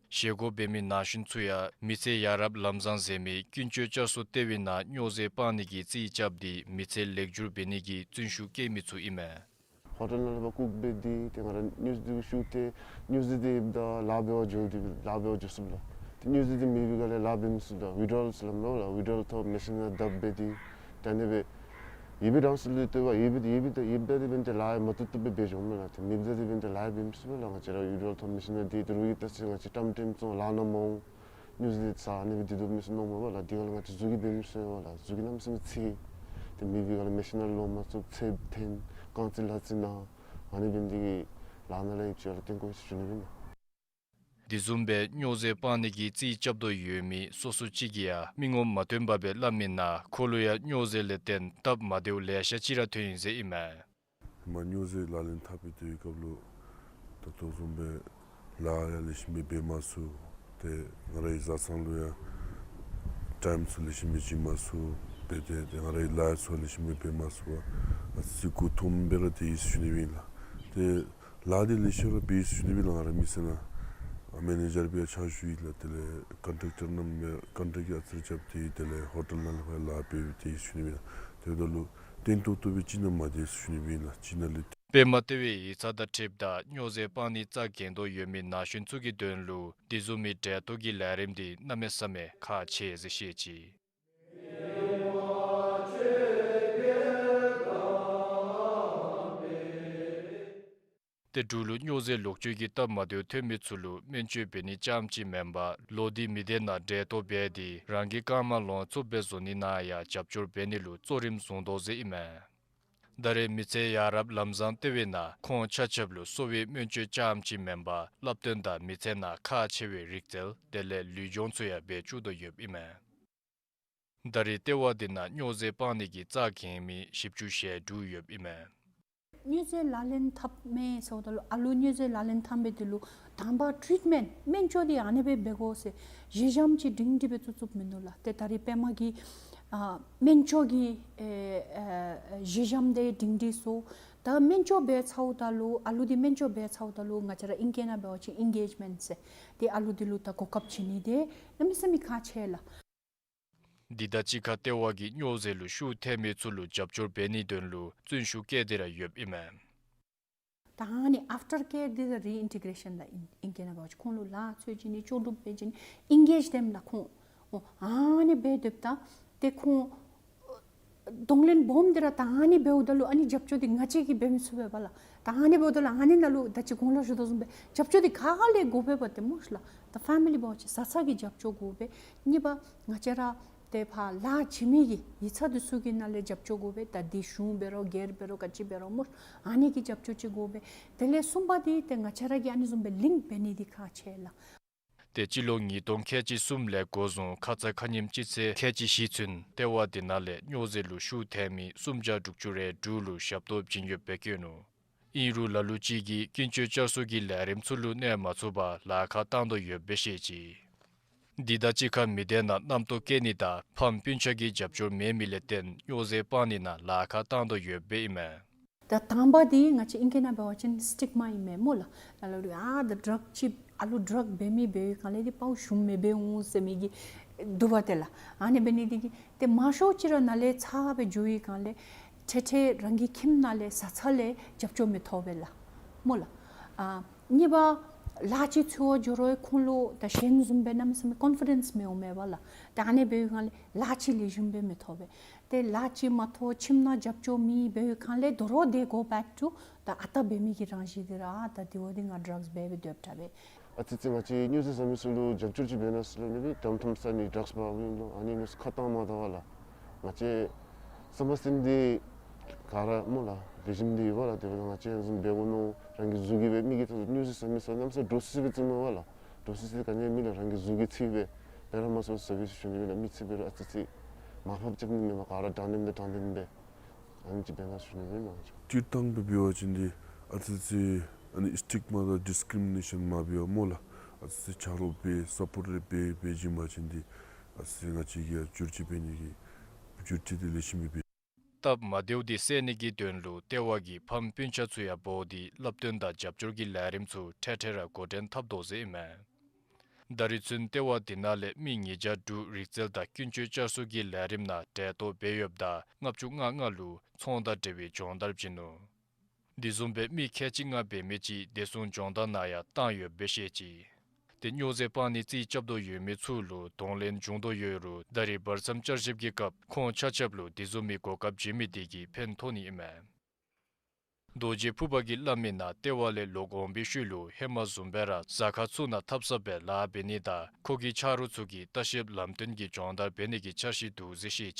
བཞེས་སྒོ་འབད་མི་ན་གཞོན་ཚུ་ཡང་མི་ཚེ་ཡ་རབས་ལམ་བཟང་ཟེར་མི་ཀུན་སྤྱོད་བསྐྱར་གསོ་ལྟེ་བའི་ནང་སྨྱོ་རྫས་སྤང་ནི་གི་རྩིས་རྐྱབ་སྟེ་མི་ཚེ་ལེགས་བསྒྱུར་འབད་ནི་གི་བརྩོན་ཤུགས་བསྐྱེད་མི་ཚུ་ཨིན་མས། ཧོ་ཊེལ་ནང་ལུ་ཕར་ཀུག་འབད་དེ་ཏེ་ང་ར་སྨྱོ་རྫས་འདི་གུ་ཤོར་ཏེ་སྨྱོ་རྫས་འདི་ཡོདཔ་ད་ལཱ་འབད་བར་འགྱོ་སྟེ་ལཱ་འབད་བར་འགྱོ་ཚུགས་ལགས། ཏེ་སྨྱོ་རྫས་འདི་མེད་པའི་སྒང་ལས་ལཱ་འབད་མི་ཚུགས་ལགས། ཝི་ཌི་རོལ་ཟེར་སླབ་མས་ལགས། ཝི་ཌི་རོལ་ཐོབ་མེ་ཤིན་ནང་བརྡབ་འབད་དེ་ད་ཨ་ནི་སྦེ་ཡོད་པའི་དུས་ཚོད་ལུ་ལྟོས་པ་ཡོད་པའི་ཡོད་པའི་ཡོདཔ་ད་དེ་འབདན་ཏེ་ལཱ་ཡང་མ་བཏུབ་བཏུབ་སྦེ་འབད་འགྱོཝ་མས་ལགས། ཏེ་མེདཔ་ད་དེ་འབདན་ཏེ་ལཱ་ཡང་འབད་མི་ཚུགས་པས་ལགས། ང་བཅས་ར་ཝི་ཌི་རོལ་ཐོབ་མེ་ཤིན་ནང་འདི་ཏེ་རོགས་ཀྱིས་ད་ཅི་ང་བཅས་ཀྲམ་ཀྲེམ་བཙོང་ལཱ་ནང་མ་འོང་། སྨྱོ་རྫས་འདི་ཟ་ཨ་ནི་སྦེ་འདི་སྡོད་མི་ཚུགས་མནོཝ་མས་ལགས། དེ་སྒང་ལས་ང་བཅས་གཟུགས་ཀྱིས་འབད་མི་ཚུགས་པས་ལགས། གཟུགས་ཀྱིས་གནམ་མེད་ས་མེད་འཚིག། ཏེ་མེད་པའི་སྒང་ལས་མེ་ཤིན་ནང་ལོང་མ་ཚུགས། ཚེ་འཐོན་རྐང་རྩེད་ལག་རྩེད་ནང་ཨ་ནི་འབདན་འདི་གིས་ལཱ་ནང་ལས་ཡིབ་ཅི་ལགས། བརྟེན་དགོ་ཟེར་ཞུ་ནི་ཨིན་ལགས། དེ་བཟུམ་སྦེ་སྨྱོ་རྫས་སྤང་ནི་གི་རྩིས་རྐྱབ་དོ་ཡོད་མི་སོ་སོ་ཅིག་གིས་ཡང་མི་ངོམ་མ་བཏོན་པར་སྦེ་སླབ་མི་ནང་ཁོ་ལུ་ཡང་སྨྱོ་རྫས་ལས་བརྟེན་སྟབས་མ་བདེཝ་ལེ་ཤ་ཅིག་ར་ཐོན་ཡི་ཟེར་ཨིན་མས། མ་སྨྱོ་རྫས་ལག་ལེན་འཐབ་པའི་དུས་སྐབས་ལུ་ད་ལྟོ་བཟུམ་སྦེ་ལཱ་ཡང་ལེགས་ཤོམ་སྦེ་འབད་མ་ཚུགས། ཏེ་ང་རའི་བཟའ་ཚང་ལུ་ཡང་ཊའིམ་ཚུ་ལེགས་ཤོམ་སྦེ་བྱིན་མ་ཚུགས། ཏེ་ཏེ་ཏེ་ང་རའི་ལཱ་ཚུ་ལེགས་ཤོམ་སྦེ་འབད་མ་ཚུགས་པར་ཨ་ཙི་ཅིག་མགུ་འཐོམ་སྦེ་ར་སྡོད་ཡི་ཟེར་ཞུ་ནི་ཨིན་ལགས། ཏེ་ལཱ་འདི་ལེགས་ཤོམ་ར་འབད་ཡི་ཟེར་ཞུ་ནི་ཨིན་ལགས། ང་རའི་མི་ཚེ་ནང་ཨ་མེ་ནེ་ཇར་སྦེ་ཕྱག་ཞུ་ཡི་ལགས། དེ་ལས་ཀོན་ཊེག་ཊར་རྣམས་སྦེ་ཀོན་ཊེག་ཡང་ཨ་ཙི་རེ་རྐྱབ་སྟེ་དེ་ལས་ཧོ་ཊེལ་ནང་ལུ་ཕར་ལཱ་འབད་སྦེ་སྡོད་ཡི་ཟེར་ཞུ་ནི་ཨིན་ལགས། དེ་འབདཝ་ད་ལུ་བརྟན་ཏོག་ཏོ་སྦེ་ཅིག་ནང་མ་སྡོད་ཟེར་ཞུ་ནི་ཨིན་ལགས། ཅིག་ནང་ལས། པདྨ་ལྟེ་བའི་ཡིག་ཚང་དང་འཁྲིལཝ་ད་སྨྱོ་རྫས་སྤང་ནི་རྩ་འགེངས་དོ་ཡོད་མི་ན་གཞོན་ཚུ་གི་དོན་ལུ་དེ་བཟུམ་མའི་འབྲེལ་གཏོགས་ཀྱི་ལས་རིམ་འདི་གནམ་མེད་ས་མེད་ཁག་ཆེ་ཟེར་བཤད་ཅི། ཏེ་འབྲུག་ལུ་སྨྱོ་རྫས་ལོག་སྤྱོད་ཀྱི་སྟབས་མ་བདེཝ་ཐོན་མི་ཚུ་ལུ་སྨན་བཅོས་འབད་ནི་རྐྱངམ་ཅིག་མེན་པར་ལོག་སྟེ་མི་སྡེ་ནང་འབྲེལ་གཏོགས་འབད་དེ་རང་གི་རྐངམ་ལོང་ཚུགསཔ་སྦེ་བཟོ་ནི་ནང་ཡང་རྒྱབ་སྐྱོར་འབད་ནི་ལུ་གཙོ་རིམ་བཟུང་དོ་ཟེར་ཨིན་མས། ད་རེས་མི་ཚེ་ཡ་རབས་ལམ་བཟང་ལྟེ་བའི་ནང་ཁོང་ཆ་ཁྱབ་ལུ་གསོ་བའི་སྨན་བཅོས་རྐྱངམ་ཅིག་མེན་པར་བསླབ་སྟོན་དང་མི་ཚེ་ནང་ཁག་ཆེ་བའི་རིག་རྩལ་དེ་ལས་ལུས་སྦྱོང་ཚུ་ཡང་འབད་བཅུག་དོ་ཡོདཔ་ཨིན་མས། ད་རེས་ལྟེ་བ་འདི་ནང་སྨྱོ་རྫས་སྤང་ནི་གི་རྩ་འགེངས་མི་བཞི་བཅུ་ཞེ་དྲུག་ཡོདཔ་ཨིན་མས། སྨྱོ་རྫས་ལག་ལེན་འཐབ་མས་ཟེརཝ་ད་ལུ་ཨ་ལུ་སྨྱོ་རྫས་ལག་ལེན་འཐབ་མི་འདི་ལུ་དང་པ་ཊིཊ་མེནཊ་སྨན་བཅོས་འདི་ཨ་ནི་སྦེ་འབད་དགོ་ཟེར་གཞི་འགྱམ་ཅིག་སྒྲིང་སྒྲི་སྦེ་བཙུགས་བཙུགསཔ་མིན་འདུག་ལགས། ཏེ་ད་རེས་པདྨ་གི་ཨ་སྨན་བཅོས་ཀྱི་ཨེ་ཨེ་གཞི་འགྱམ་འདི་སྒྲིང་སྒྲི་བཟོ། ད་སྨན་བཅོས་འབད་ཚརཝ་ད་ལུ་ཨ་ལུ་འདི་སྨན་བཅོས་འབད་ཚརཝ་ད་ལུ་ང་བཅས་ར་ཨིང་སྐད་ནང་འབད་བ་ཅིན་ཨིང་གེཇ་མེནཊ་ཟེར། ཏེ་ཨ་ལུ་འདི་ལུ་ད་གོ་སྐབས་བྱིན་ནི་འདི་གནམ་མེད་ས་མེད་ཁག་ཆེ་ལགས། འདི་དང་གཅིག་ཁར་ལྟེ་བ་གིས་སྨྱོ་རྫས་ལུ་ཤུགས་ཐལ་མི་ཚུ་ལུ་རྒྱབ་སྐྱོར་འབད་ནིའི་དོན་ལུ་བརྩོན་ཤུགས་བསྐྱེད་དེ་ར་ཡོདཔ་ཨིན་མས། ད་ཨ་ནི་ཨཕ་ཊར་ཀེར་འདི་ད་རི་ཨིན་ཊི་གེ་རེ་ཤཱན་ད་ཨིན། ཨིང་སྐད་ནང་འབད་བ་ཅིན་ཁོང་ལུ་ལཱ་འཚོལ་བྱིན་ནི་ལྕོགས་གྲུབ་འབད་བྱིན་ནི་ཨིང་གེཇ་འཐབ་ད་ཁོང་ཨོ་ཨ་ནི་སྦེ་སྡོདཔ་ད་ཏེ་ཁོང་གདོང་ལེན་སྦོམ་འདི་ར་ད་ཨ་ནི་འབདཝ་ད་ལུ་ཨ་ནི་རྒྱབ་སྐྱོར་འདི་ང་བཅས་ཀྱིས་འབད་མི་ཚུགས་པས་པ་ལགས། ད་ཨ་ནི་འབདཝ་ད་ལུ་ཨ་ནི་ནང་ལུ་ད་ཅི་གོང་ལུ་ཞུ་དོ་བཟུམ་སྦེ་རྒྱབ་སྐྱོར་འདི་ག་ལས་དགོ་པས་པ་ཏེ་སྨོ་ཤ་ལགས། ད་ཕེ་མི་ལི་འབད་བ་ཅིན་བཟའ་ཚང་གིས་རྒྱབ་སྐྱོར་དགོ་པས། གཉིས་པ་ང་བཅས་ར་ཏེ་ཕར་ལཱ་བྱིན་མི་གི་ཡིག་ཚང་འདི་ཚུ་གི་ནང་ལས་རྒྱབ་སྐྱོར་དགོ་པས། ད་འདི་གཞུང་འབད་རུང་སྒེར་འབད་རུང་ག་ཅི་འབད་རུང་སྨོ་ཨ་ནི་གི་རྒྱབ་སྐྱོར་ཅིག་དགོ་པས། དེ་ལས་གསུམ་པ་འདི་ཏེ་ང་བཅས་ར་གིས་ཨ་ནི་བཟུམ་སྦེ་ལིངཀ་འབད་ནི་འདི་ཁག་ཆེ་ལགས། ཏེ་སྤྱི་ལོ་ཉིས་སྟོང་ཁལ་གཅིག་གསུམ་ལས་འགོ་བཟུང་ཁ་ཙ་ཁ་ཉིནམ་སྤྱི་ཚེས་ཁལ་གཅིག་བཞི་ཚུན་ལྟེ་བ་འདི་ནང་ལས་སྨྱོ་རྫས་ལུ་ཤུགས་ཐལ་མི་སུམ་བརྒྱ་དྲུག་ཅུ་རེ་དྲུག་ལུ་ཞབས་ཏོག་བྱིན་ཡོདཔ་སྦེ་བཀོད་ནུག། ཨིན་རུང་ལ་ལུ་ཅིག་གིས་ཀུན་སྤྱོད་བསྐྱར་གསོ་གི་ལས་རིམ་ཚུ་ལུ་གནོད་མ་ཚུགས་པར་ལཱ་ཁག་བཏང་དོ་ཡོདཔ་སྦེ་བཤད་ཅི། འདི་དང་གཅིག་ཁར་མི་སྡེ་ནང་རྣམ་རྟོག་སྐྱེ་ནི་དང་ཕམ་སྤུན་ཆ་གི་རྒྱབ་སྐྱོར་མེད་མི་ལས་བརྟེན་སྨྱོ་རྫས་སྤང་ནི་ནང་ལཱ་ཁག་བཏང་དོ་ཡོདཔ་སྦེ་ཨིན་མས། ད་དང་པ་འདི་ང་བཅས་ཨིང་སྐད་ནང་འབད་བ་ཅིན་སི་ཊིག་མ་ཨིན་མས་སྨོ་ལགས། ད་ལ་ལུ་ཨ་ད་ཌྲག་ཅིག་ཨ་ལུ་ཌྲག་འབད་མི་འབད་བའི་སྒང་ལས་འདི་ཕར་ཞུམ་མི་འབད་འོང་ཟེར་མི་གི་འདུག་པ་ཏེ་ལགས། ཨ་ནི་འབད་ནི་འདི་གིས་ཏེ་མང་ཤོས་ཅིག་ར་ནཱ་ལས་ཚར་སྦེ་འགྱོ་བའི་སྒང་ལས་ཐེངས་ཐེངས་རང་གི་ཁྱིམ་ནང་ལས་བཟའ་ཚང་ལས་རྒྱབ་སྐྱོར་མི་ཐོབ་པས་ལགས་སྨོ་ལགས། ཨ་གཉིས་པ་ལཱ་ཅིག་འཚོལ་བར་འགྱོ་རུང་ཁོང་ལུ་ད་གཞན་བཟུམ་སྦེ་གནམ་མེད་ས་མེད་ཀོན་ཕི་ཌེནསི་མི་འོང་མས་པ་ལགས། ད་ཨ་ནི་འབད་བའི་སྒང་ལས་ལཱ་ཅིག་ལེགས་ཤོམ་སྦེ་མི་ཐོབ་པས། ཏེ་ལཱ་ཅིག་མ་ཐོབ་ཁྱིམ་ནང་རྒྱབ་སྐྱོར་མེད་འབད་བའི་སྒང་ལས་དོ་རུང་ཏེ་གོ་བེཀ་ཊུ་ད་ཨ་རྟག་འབད་མི་གི་རང་བཞིན་འདི་ར་ད་དེ་བ་འདི་ང་ཌྲགསི་འབད་སྦེ་སྡོདཔ་འདྲ་བས། ཨ་ཙི་ཙི་ང་བཅས་སྨྱོ་རྫས་ཟ་མི་ཚུ་ལུ་རྒྱབ་སྐྱོར་ཅིག་འབད་གནང་ཟེར་སླབ་ནི་སྦེ་དྲང་དྲང་ས་ནི་ཌྲགསི་འབག་འོང་ལོ། ཨ་ནི་ལུ་ཁ་བཏང་མ་བཏང་བ་ལགས། ང་བཅས་བསམ་པ་སེམས་འདི་ག་ར་སྨོ་ལགས་ལེགས་ཤོམ་འདི་ཡོད་པ་ལགས། དེ་འབདཝ་ད་ང་བཅས་བཟུམ་འབད་དགོ་མནོ། རང་གི་གཟུགས་ཀྱིས་སྦེ་མི་གིས་ད་སྨྱོ་རྫས་ཟ་མི་ཚུ་གནམ་མེད་ས་མེད་འདྲོག་སི་སི་སྦེ་བརྩི་མས་པ་ལགས། འདྲོག་སི་སི་ག་ནི་མེད་ལགས། རང་གི་གཟུགས་ཀྱིས་འཚོལ་སྦེ་འབད་ར་མ་ཚུགས་ཟེར་བའི་ཞུ་ནི་མེན་ལགས། མི་ཚེ་འབད་རུང་ཨ་ཙི་ཙི་མར་ཕབ་རྐྱབ་ནི་མེན་པར་ག་ར་དྲང་བདེན་དང་དྲང་བདེན་སྦེ་ཨ་ནི་ཅིག་འབད་གནང་ཟེར་ཞུ་ནི་མེན་ལགས། སྤྱིར་བཏང་སྦེ་འབད་བ་ཅིན་འདི་ཨ་ཙི་ཙི་ཨ་ནི་སི་ཊིག་མ་དང་ཌིསི་ཀི་རི་མི་ནེ་ཤཱན་མ་འབད་བར་སྨོ་ལགས། ཨ་ཙི་ཙི་ཆ་རོགས་འབད་སཔོརཊ་རེ་འབད་འབད་བྱིན་པ་ཅིན་འདི་ཨ་ཙི་ཙི་ང་བཅས་ཀྱིས་ཡང་བསྒྱུར་བཅོས་འབད་ནི་གི་བསྒྱུར་བཅོས་འདི་ལེགས་ཤོམ་སྦེ་འབད། ད་ སྟབས་མ་བདེཝ་དེ་སེལ་ནི་གི་དོན་ལུ་ལྟེ་བ་གིས་ཕམ་སྤུན་ཆ་ཚུ་ཡང་འབོ་སྟེ་བསླབ་སྟོན་དང་རྒྱབ་སྐྱོར་གྱི་ལས་རིམ་ཚུ་འཕྲལ་འཕྲལ་ར་འགོ་འདྲེན་འཐབ་དོ་ཟེར་ཨིན་མས། ད་རིས་ཚུན་ལྟེ་བ་དེ་ནང་ལས་མི་ཉིས་བརྒྱ་དྲུག་རིག་རྩལ་དང་ཀུན་སྤྱོད་བསྐྱར་གསོ་གི་ལས་རིམ་ནང་གྲལ་གཏོགས་འབད་ཡོདཔ་ད་ལྔ་བཅུ་ང་ལྔ་ལུ་ཚོང་དང་འབྲེལ་བའི་སྦྱོང་བརྡར་བྱིན་ནུག། དེ་བཟུམ་སྦེ་མི་ཁལ་གཅིག་ལྔ་འབད་མི་ཅིག་བདེ་སྲུང་སྦྱོང་བརྡར་ནང་ཡང་བཏང་ཡོདཔ་སྦེ་བཤད་ཅི། ཏེ་སྨྱོ་རྫས་སྤང་ནི་རྩིས་རྐྱབ་དོ་ཡོད་མི་ཚུ་ལུ་གདོང་ལེན་བྱུང་དོ་ཡོད་རུང་ད་རིས་བར་མཚམས་བསྐྱར་ཞིབ་ཀྱི་སྐབས་ཁོང་ཆ་ཁྱབ་ལུ་དེ་བཟུམ་མའི་གོ་སྐབས་བྱིན་མི་དེ་གིས་ཕན་ཐོགས་ནི་ཨིན་མས། རྡོ་རྗེ་ཕུར་པ་གིས་སླབ་མིའི་ནང་ལྟེ་བ་ལས་ལོག་འོང་པའི་ཤུལ་ལུ་ཧེ་མ་བཟུམ་སྦེ་ར་ཟ་ཁང་ཚུ་ནང་ཐབ་ཚང་སྦེ་ལཱ་འབད་ནི་དང་ཁོ་གི་ཆ་རོགས་ཚུ་གིས་ལྟ་བཤལཔ་ལམ་སྟོན་གྱི་སྦྱོང་བརྡར་འབད་ནི་གི་འཆར་གཞི་འདུག་ཟེར་བཤད་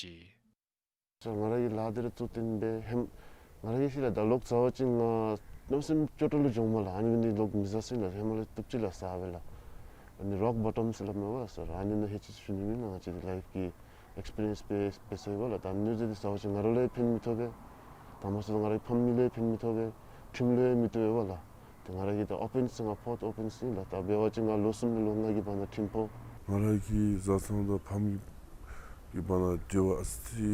ཅི། ང་ར་གིས་ལཱ་འདི་ར་གཙོ་བཏོན་སྦེ་ཧེ་མ་ང་ར་གིས་ཤེས་ལགས། ད་ལོག་ཟ་བ་ཅིན་ང་གནམ་མེད་ས་མེད་སྐྱོ་སྟེ་ལུ་འགྱོཝ་མས་ལགས། ཨ་ནི་འབད་ནི་ལོག་མི་ཟ་ཟེར་ལགས། ཧེ་མ་ལས་སྟབས་གཅིག་ལགས་ཟ་བས་ལགས། ཨ་ནི་རོག་བོ་ཊམ་ཟེར་སླབ་མས་པ་ལགས་སར། ཨ་ནི་ནང་ཧེ་ཅིག་ཞུ་ནི་མེན་ན། ང་བཅས་ཀྱི་ལའིཕ་གི་ཨེགསི་པི་རི་ཡེནསི་འབད་འབད་ས་ཡོད་པ་ལགས། ད་ཨ་ནི་སྨྱོ་རྫས་འདི་ཟ་བ་ཅིན་ང་ར་ལུ་ཡང་ཕན་མི་ཐོགས་པས། དང་པ་ས་ལུ་ང་ར་གི་ཕམ་གཉིས་ལུ་ཡང་ཕན་མི་ཐོགས་པས། ཁྲིམས་ལུ་ཡང་མི་བཏུབ་པས་པ་ལགས། ཏེ་ང་ར་གིས་ད་ཨོ་ཕེནསི་ང་ཕོརཐ་ཨོ་ཕེནསི་ཨིན་ལགས། ད་འབད་བ་ཅིན་ང་ལོ་གསུམ་ལས་ལོ་ལྔ་གི་བར་ན་ཁྲིམས་ཕོག། ང་ར་གིས་བཟའ་ཚང་དང་ཕམ་གྱི་བར་ན་འབྲེལ་བ་ཨ་ཙི་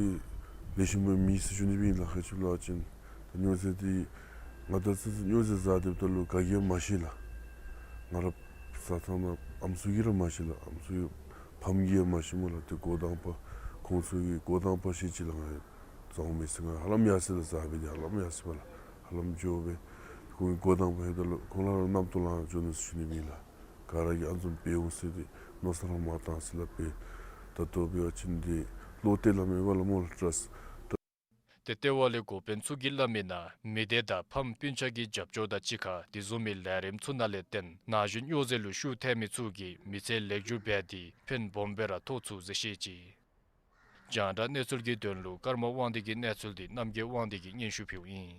ལེགས་ཤོམ་སྦེ་མེད་ཟེར་ཞུ་ནི་སྦེ་ཨིན་ལགས། ག་ཅི་སླབ་ཅིན་ད་སྨྱོ་རྫས་འདི་ང་ད་ཙི་ཙི་སྨྱོ་རྫས་ཟ་སྡོདཔ་ད་ལུ་ག་གིས་ཡང་མ་ཤེས་ལགས། ང་ར་བཟའ་ཚང་དང་ཨམ་སྲུ་གིས་ར་མ་ཤེས་ལགས། ཨམ་སྲུ་ཕམ་གྱིས་ཡང་མ་ཤེས་སྨོ་ལགས། ཏེ་འགོ་དང་པ་ཁོང་ཚུ་གིས་འགོ་དང་པ་ཤེས་ཅི་ལགས། ང་ཡང་བཟའ་འོང་མས་ཟེར། ང་ཧ་ལམ་ཡར་སོ་ཡི་ལགས། ཟ་འབད་ནི་ཧ་ལམ་ཡར་སོ་ཡི་པ་ལགས། ཧ་ལམ་འགྱོ་སྦེ་ཁོང་གིས་འགོ་དང་པ་ལྷོདཔ་ད་ལུ་ཁོང་ར་ར་རྣམ་རྟོག་ལང་འགྱོ་ནུག་ཟེར་ཞུ་ནི་སྦེ་ཨིན་ལགས། ག་ར་གིས་ཨ་ནི་བཟུམ་འབད་འོང་ཟེར་ཏེ་མནོ་བསམ་ར་མ་བཏང་ཟེར་སླབ་སྦེ། ད་ལྟོ་འབད་བ་ཅིན་འདི་བློ་གཏད་སླབ་མས་པ་ལགས་སྨོ་ལགས། ཊཱསཊ། ཏེ་ལྟེ་བ་ལས་འགོ་དཔོན་ཚུ་གིས་སླབ་མིའི་ནང་མི་སྡེ་དང་ཕམ་སྤུན་ཆ་གི་རྒྱབ་སྐྱོར་དང་གཅིག་ཁར་དེ་བཟུམ་མའི་ལས་རིམ་ཚུ་ནང་ལས་བརྟེན་ན་གཞོན་སྨྱོ་རྫས་ལུ་ཤུགས་ཐེབས་མི་ཚུ་གིས་མི་ཚེ་ལེགས་འགྱུར་འབད་དེ་ཕན་སྦོམ་སྦེ་ར་ཐོགས་ཚུགས་ཟེར་བཤད་ཅི། རྒྱང་བསྒྲགས་གནས་ཚུལ་གྱི་དོན་ལུ་ཀརྨ་དབང་འདུས་ཀྱི་གནས་ཚུལ་འདི་རྣམ་རྒྱལ་དབང་འདུས་ཀྱིས་སྙན་ཞུ་ཕུལཝ་ཨིན།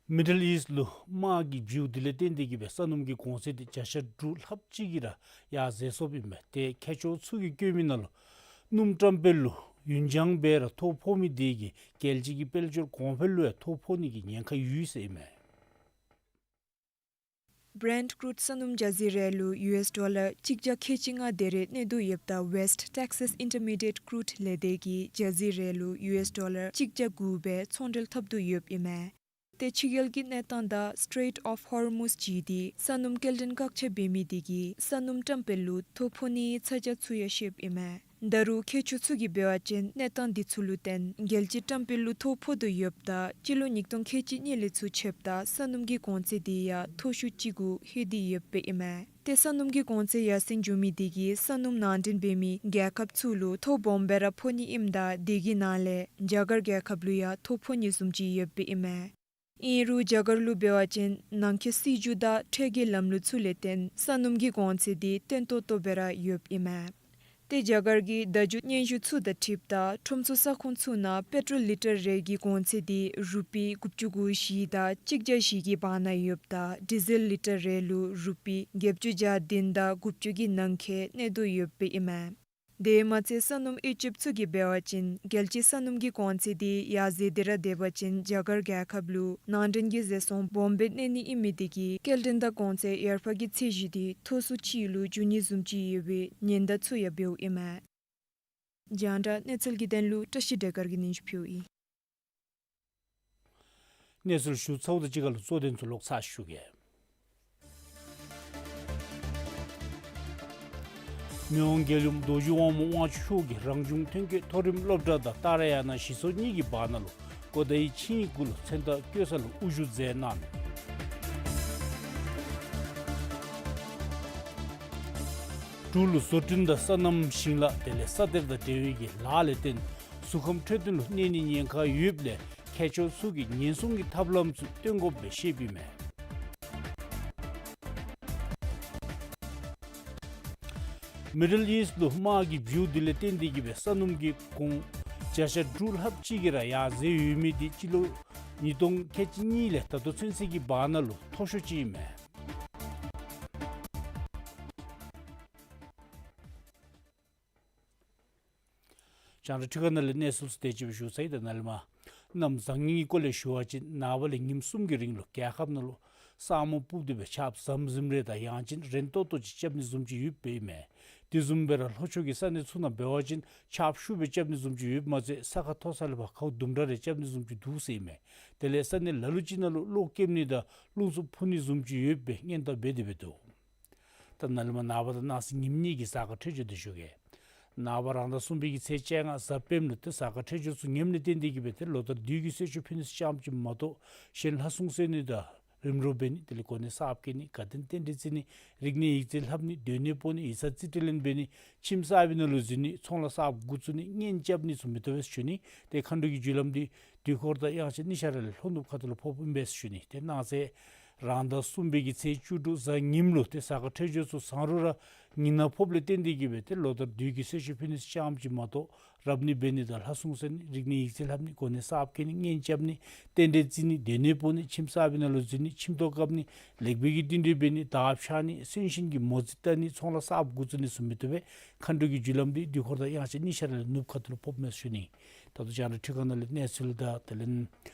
མི་ཌལ་ཨིསཊ་ལུ་དམག་གི་བྱུས་འདི་ལས་བརྟེན་ཏེ་གིས་སྦེ་ས་སྣུམ་གྱི་གོང་ཚད་འདི་བརྒྱ་ཆ་དྲུག་ལྷགཔ་ཅིག་གིས་ར་ཡར་འཛེགས་སོཔ་ཨིན་མས། ཏེ་མཁས་མཆོག་ཚུ་གིས་བཀོད་མིའི་ནང་ལུ་སྣུམ་བཀྲམ་སྤེལ་ལུ་ཡུན་འགྱངས་སྦེ་ར་ཐོ་ཕོག་མི་དེ་གིས་རྒྱལ་སྤྱི་གི་དཔལ་འབྱོར་གོང་འཕེལ་ལུ་ཡང་ཐོ་ཕོག་ནི་གི་ཉེན་ཁ་ཡོད་ཟེར་ཨིན་མས། བྷི་རེནཊ་ཀྲུཌ་ས་སྣུམ་བརྒྱ་ཟིལ་རེ་ལུ་ཡུ་ཨེསི་ཌོ་ལར་གཅིག་བརྒྱ་ཁལ་གཅིག་ལྔ་དེ་རེ་གནས་དོ་ཡོདཔ་ད་ཝེསཊ་ཊེག་སཱསི་ཨིན་ཊར་མི་ཌི་ཨེཊ་ཀྲུཌ་ལས་སྡེ་གིས་བརྒྱ་ཟིལ་རེ་ལུ་ཡུ་ཨེསི་ཌོ་ལར་གཅིག་བརྒྱ་དགུ་སྦེ་ཚོང་འབྲེལ་འཐབ་དོ་ཡོདཔ་ཨིན་མས། ཏེ་ཕྱི་རྒྱལ་གྱི་གནས་སྟངས་དང་སི་ཊེ་རེཊ་ཨོཕ་ཧོར་མུཛ་བྱེས་འདི་ས་སྣུམ་སྐྱེལ་འདྲེན་བཀག་ཆ་འབད་མི་དེ་གིས་ས་སྣུམ་བཀྲམ་སྤེལ་ལུ་ཐོ་ཕོག་ནིའི་ཚ་གྱང་ཚུ་ཡང་བཤདཔ་ཨིན་མས། ད་རུང་མཁས་མཆོག་ཚུ་གིས་འབད་བ་ཅིན་གནས་སྟངས་འདི་ཚུ་ལུ་བརྟེན་རྒྱལ་སྤྱི་བཀྲམ་སྤེལ་ལུ་ཐོ་ཕོག་དོ་ཡོདཔ་ད་སྤྱི་ལོ་ཉིས་སྟོང་ཁལ་གཅིག་གཉིས་ལས་ཚུར་ཕྱདཔ་ད་ས་སྣུམ་གྱི་གོང་ཚད་འདི་ཡང་མཐོ་ཤོས་ཅིག་གུ་ལྷོད་དེ་ཡོདཔ་ཨིན་མས། ཏེ་ས་སྣུམ་གྱི་གོང་ཚད་ཡར་སེང་འགྱོ་མི་དེ་གིས་ས་སྣུམ་ནང་འདྲེན་འབད་མི་རྒྱལ་ཁབ་ཚུ་ལུ་ཐོ་སྦོམ་སྦེ་ར་ཕོག་ནི་ཨིནམ་ད་དེ་གི་ནང་ལས་རྒྱ་གར་རྒྱལ་ཁབ་ལུ་ཡང་ཐོ་ཕོག་ནི་བཟུམ་ཅིག་ཡོདཔ་ཨིན་མས། ཨིན་རུང་རྒྱ་གར་ལུ་འབད་བ་ཅིན་ནང་འཁོད་སྲིད་བྱུས་དང་ཁྲལ་གྱི་ལམ་ལུགས་ཚུ་ལས་བརྟེན་ས་སྣུམ་གྱི་གོང་ཚད་འདི་བརྟན་ཏོག་ཏོ་སྦེ་ར་ཡོདཔ་ཨིན་མས། ཏེ་རྒྱ་གར་གྱི་བརྡ་བརྒྱུད་སྙན་ཞུ་ཚུ་དང་འཁྲིལཝ་ད་ཁྲོམ་ཚུ་ས་ཁོངས་ཚུ་ནང་པེ་ཊོལ་ལི་ཊར་རེ་གི་གོང་ཚད་འདི་རུ་པི་དགུ་བཅུ་གོ་བཞི་དང་གཅིག་བརྒྱ་བཞི་གི་བར་ན་ཡོདཔ་ད་ཌི་ཟེལ་ལི་ཊར་རེ་ལུ་རུ་པི་བརྒྱད་ཅུ་གྱ་བདུན་དང་དགུ་བཅུ་གི་ནང་འཁོད་གནས་དོ་ཡོདཔ་ཨིན་མས། དེ་མ་ཚད་ས་སྣུམ་དབྱེ་ཞིབ་ཚུ་གིས་འབད་བ་ཅིན་རྒྱལ་སྤྱིའི་ས་སྣུམ་གྱི་གོང་ཚད་འདི་ཡར་འཛེགས་ཏེ་ར་སྡོད་པ་ཅིན་རྒྱ་གར་རྒྱལ་ཁབ་ལུ་ནང་འདྲེན་གྱི་ཟད་སོང་སྦོམ་སྦེ་གནས་ནི་ཨིན་མི་དེ་གིས་སྐྱེལ་འདྲེན་དང་གོང་ཚད་ཡར་འཕར་གྱི་ཚད་གཞི་འདི་མཐོ་སུ་ཅིག་ལུ་འགྱོ་ནི་བཟུམ་ཅིག་ཡོད་པའི་ཉེན་བརྡ་ཚུ་ཡང་འབདཝ་ཨིན་མས། རྒྱང་བསྒྲགས་གནས་ཚུལ་གྱི་དོན་ལུ་བཀྲ་ཤིས་སྒྲོལ་དཀར་གྱིས་སྙན་ཞུ་ཕུལཝ་ཨིན། གནས་ཚུལ་ཞུ་ཚརཝ་དང་གཅིག་ཁར་ལུ་གཙོ་དོན་ཚུ་ལོག་ཚར་ཞུ་གེ། མི་དབང་རྒྱལ་ཡུམ་རྡོ་རྗེ་དབང་མོ་དབང་ཕྱུག་མཆོག་གིས་རང་བྱུང་ཐོན་སྐྱེད་མཐོ་རིམ་སློབ་གྲྭ་དང་ཏཱ་ར་ཡ་ན་གཞི་ཚོགས་གཉིས་ཀྱི་བར་ན་ལུ་གོ་དཱའི་ཆིངས་ཡིག་གུ་ལུ་མཚན་རྟགས་བཀོད་ས་ལུ་དབུ་བཞུགས་མཛད་གནང་ནུག། འབྲུག་ལུ་བཟོ་སྐྲུན་དང་སོ་ནམ་ཞིང་ལཱ་དེ་ལས་ས་གཏེར་དང་འབྲེལ་བའི་གི་ལཱ་ལས་བརྟེན་གཟུགས་ཁམས་འཕྲོད་བསྟེན་ལུ་གནོད་ནིའི་ཉེན་ཁ་ཡོདཔ་ལས་མཁས་མཆོག་ཚུ་གིས་ཉེན་སྲུང་གི་ཐབས་ལམ་ཚུ་སྟོན་དགོཔ་སྦེ་བཤདཔ་ཨིན་མས། མི་ཌལ་ཨིསཊ་ལུ་དམག་གི་བྱུས་འདི་ལས་བརྟེན་ཏེ་གིས་སྦེ་ས་སྣུམ་གྱི་གོང་བརྒྱ་ཆ་དྲུག་ལྷགཔ་ཅིག་གིས་ར་ཡར་འཛེགས་ཡོད་མི་འདི་སྤྱི་ལོ་ཉིས་སྟོང་ཁལ་གཅིག་གཉིས་ལས་ད་ལྟོ་ཚུན་ཚོད་ཀྱི་བར་ན་ལུ་མཐོ་ཤོས་ཅིག་ཨིན་མས། རྒྱང་བསྒྲགས་ཁྲི་ཁ་ནང་ལས་གནས་ཚུལ་ཚུ་དེ་ཅིག་སྦེ་ཞུ་ཚར་ཡི། ད་ནཱ་ལས་མར་གནམ་བཟང་ངན་གྱི་སྐོར་ལས་ཞུ་བ་ཅིན་ནངས་པ་ལས་ཉིནམ་གསུམ་གྱི་རིང་ལུ་རྒྱལ་ཁབ་ནང་ལུ་ས་སྨུག་སྤུབས་ཏེ་སྦེ་ཆརཔ་ཟམ་ཟིམ་རེ་དང་ཡང་ཅིན་རན་ཏོག་ཏོ་ཅིག་རྐྱབ་ནི་བཟུམ་ཅིག་ཡོདཔ་ཨིན་མས། དེ་བཟུམ་སྦེ་ར་ལྷོ་ཕྱོགས་ཀྱི་ས་གནས་ཚུ་ནང་འབད་བ་ཅིན་ཆརཔ་ཤུགས་སྦེ་རྐྱབ་ནི་བཟུམ་ཅིག་ཡོདཔ་མ་ཚད་ས་ཁ་མཐོ་ས་ལས་ཕར་ཁཝ་དུམ་གྲ་རེ་རྐྱབ་ནི་བཟུམ་ཅིག་འདུག་ཟེར་ཨིན་མས། དེ་ལས་ས་གནས་ལ་ལུ་ཅིག་ནང་ལུ་གློག་སྐྱེམ་ནི་དང་རླུང་འཚུབ་འཕུ་ནི་བཟུམ་ཅིག་ཡོདཔ་སྦེ་སྔོན་བརྡ་འབད་དེ་སྦེ་འདུག། ད་ནཱ་ལས་མར་ནངས་པ་དང་གནངས་ཚེ་ཉིནམ་གཉིས་ཀྱི་གཟའ་སྐར་འཕྲོད་སྦྱོར་འདི་ཞུ་གེ། ནངས་པ་རང་ཟླ་གསུམ་པའི་གི་ཚེས་བཅོ་ལྔ་གཟའ་སྤེནམ་ལུ་ཏེ་གཟའ་སྐར་འཕྲོད་སྦྱོར་ཚུ་ངནམ་ལས་བརྟེན་ཏེ་གིས་སྦེ་ཏེ་ལོ་ལྟར་བདུད་ཀྱི་གསོལ་མཆོད་ཕུལ་ནི་ཙམ་ཅིག་མ་གཏོགས་གཞན་ལྷ་སྲུང་གསོལ་ནི་དང་རིམ་གྲོ་འབད་ནི་དེ་ལས་གོ་གནས་གསརཔ་བསྐོ་ནི་དགའ་སྟོན་རྟེན་འབྲེལ་བརྩི་ནི་རིག་གནས་ཡིག་རྩིས་ལྷབ་ནི་སྡོད་གནས་སྤོ་ནི་ཡིག་ཚང་རྩིས་སྤྲོད་ལེན་འབད་ནི་ཁྱིམ་གསར་པའི་ནང་ལུ་འཛུལ་ནི་ཚོང་ལཱ་གསརཔ་འགོ་བཙུགས་ནི་གཉེན་རྐྱབ་ནི་ཚུ་མི་བཏུབ་པས་ཞུ་ནི། ཏེ་མཁའ་འགྲོ་གི་རྒྱུ་ལམ་འདི་དུས་འཁོར་དང་དབྱངས་ཅན་གཉིས་ཆ་ར་ལས་ལྷོ་ནུབ་ཁ་ཐུག་ལུ་ཕོགཔ་ཨིན་པས་ཞུ་ནི། ཏེ་གནངས་ཚེ་རང་ཟླ་གསུམ་པའི་གི་ཚེས་བཅུ་དྲུག་གཟའ་ཉིམ་ལུ་ཏེ་གཟའ་སྐར་འཕྲོད་སྦྱོར་ཚུ་བཟང་རུང་ར་ཉིན་ནག་ཕོགཔ་ལས་བརྟེན་ཏེ་གིས་སྦེ་ཏེ་ལོ་ལྟར་བདུད་ཀྱི་གསོལ་མཆོད་ཕུལ་ནི་ཙམ་ཅིག་མ་གཏོགས་རབ་གནས་འབད་ནི་དང་ལྷ་སྲུང་གསོལ་ནི་རིག་གནས་ཡིག་རྩིས་ལྷབ་ནི་གོ་གནས་གསརཔ་བསྐོ་ནི་གཉེན་རྐྱབ་ནི་རྟེན་འབྲེལ་བརྩི་ནི་སྡོད་གནས་སྤོ་ནི་ཁྱིམ་གསར་པའི་ནང་ལུ་འཛུལ་ནི་ཁྱིམ་ཐོག་བཀབ་ནི་ལེགས་པའི་གི་རྟེན་འབྲེལ་འབད་ནི་དར་འཕྱར་ནི་གསོན་གཤིན་གྱི་མོ་རྩིས་བལྟ་ནི་ཚོང་ལཱ་གསརཔ་འགོ་བཙུགས་ནི་ཚུ་མི་བཏུབ་པས། མཁའ་འགྲོ་གི་རྒྱུ་ལམ་འདི་དུས་འཁོར་དང་དབྱངས་ཅན་གཉིས་ཆ་ར་ལས་ནུབ་ཁ་ཐུག་ལུ་ཕོགཔ་མས་ཞུ་ནི། ད་ལྟོ་རྒྱང་བསྒྲགས་འཕྲུལ་ཁང་ནང་ལས་གནས་ཚུལ་དང་དེ་ལས་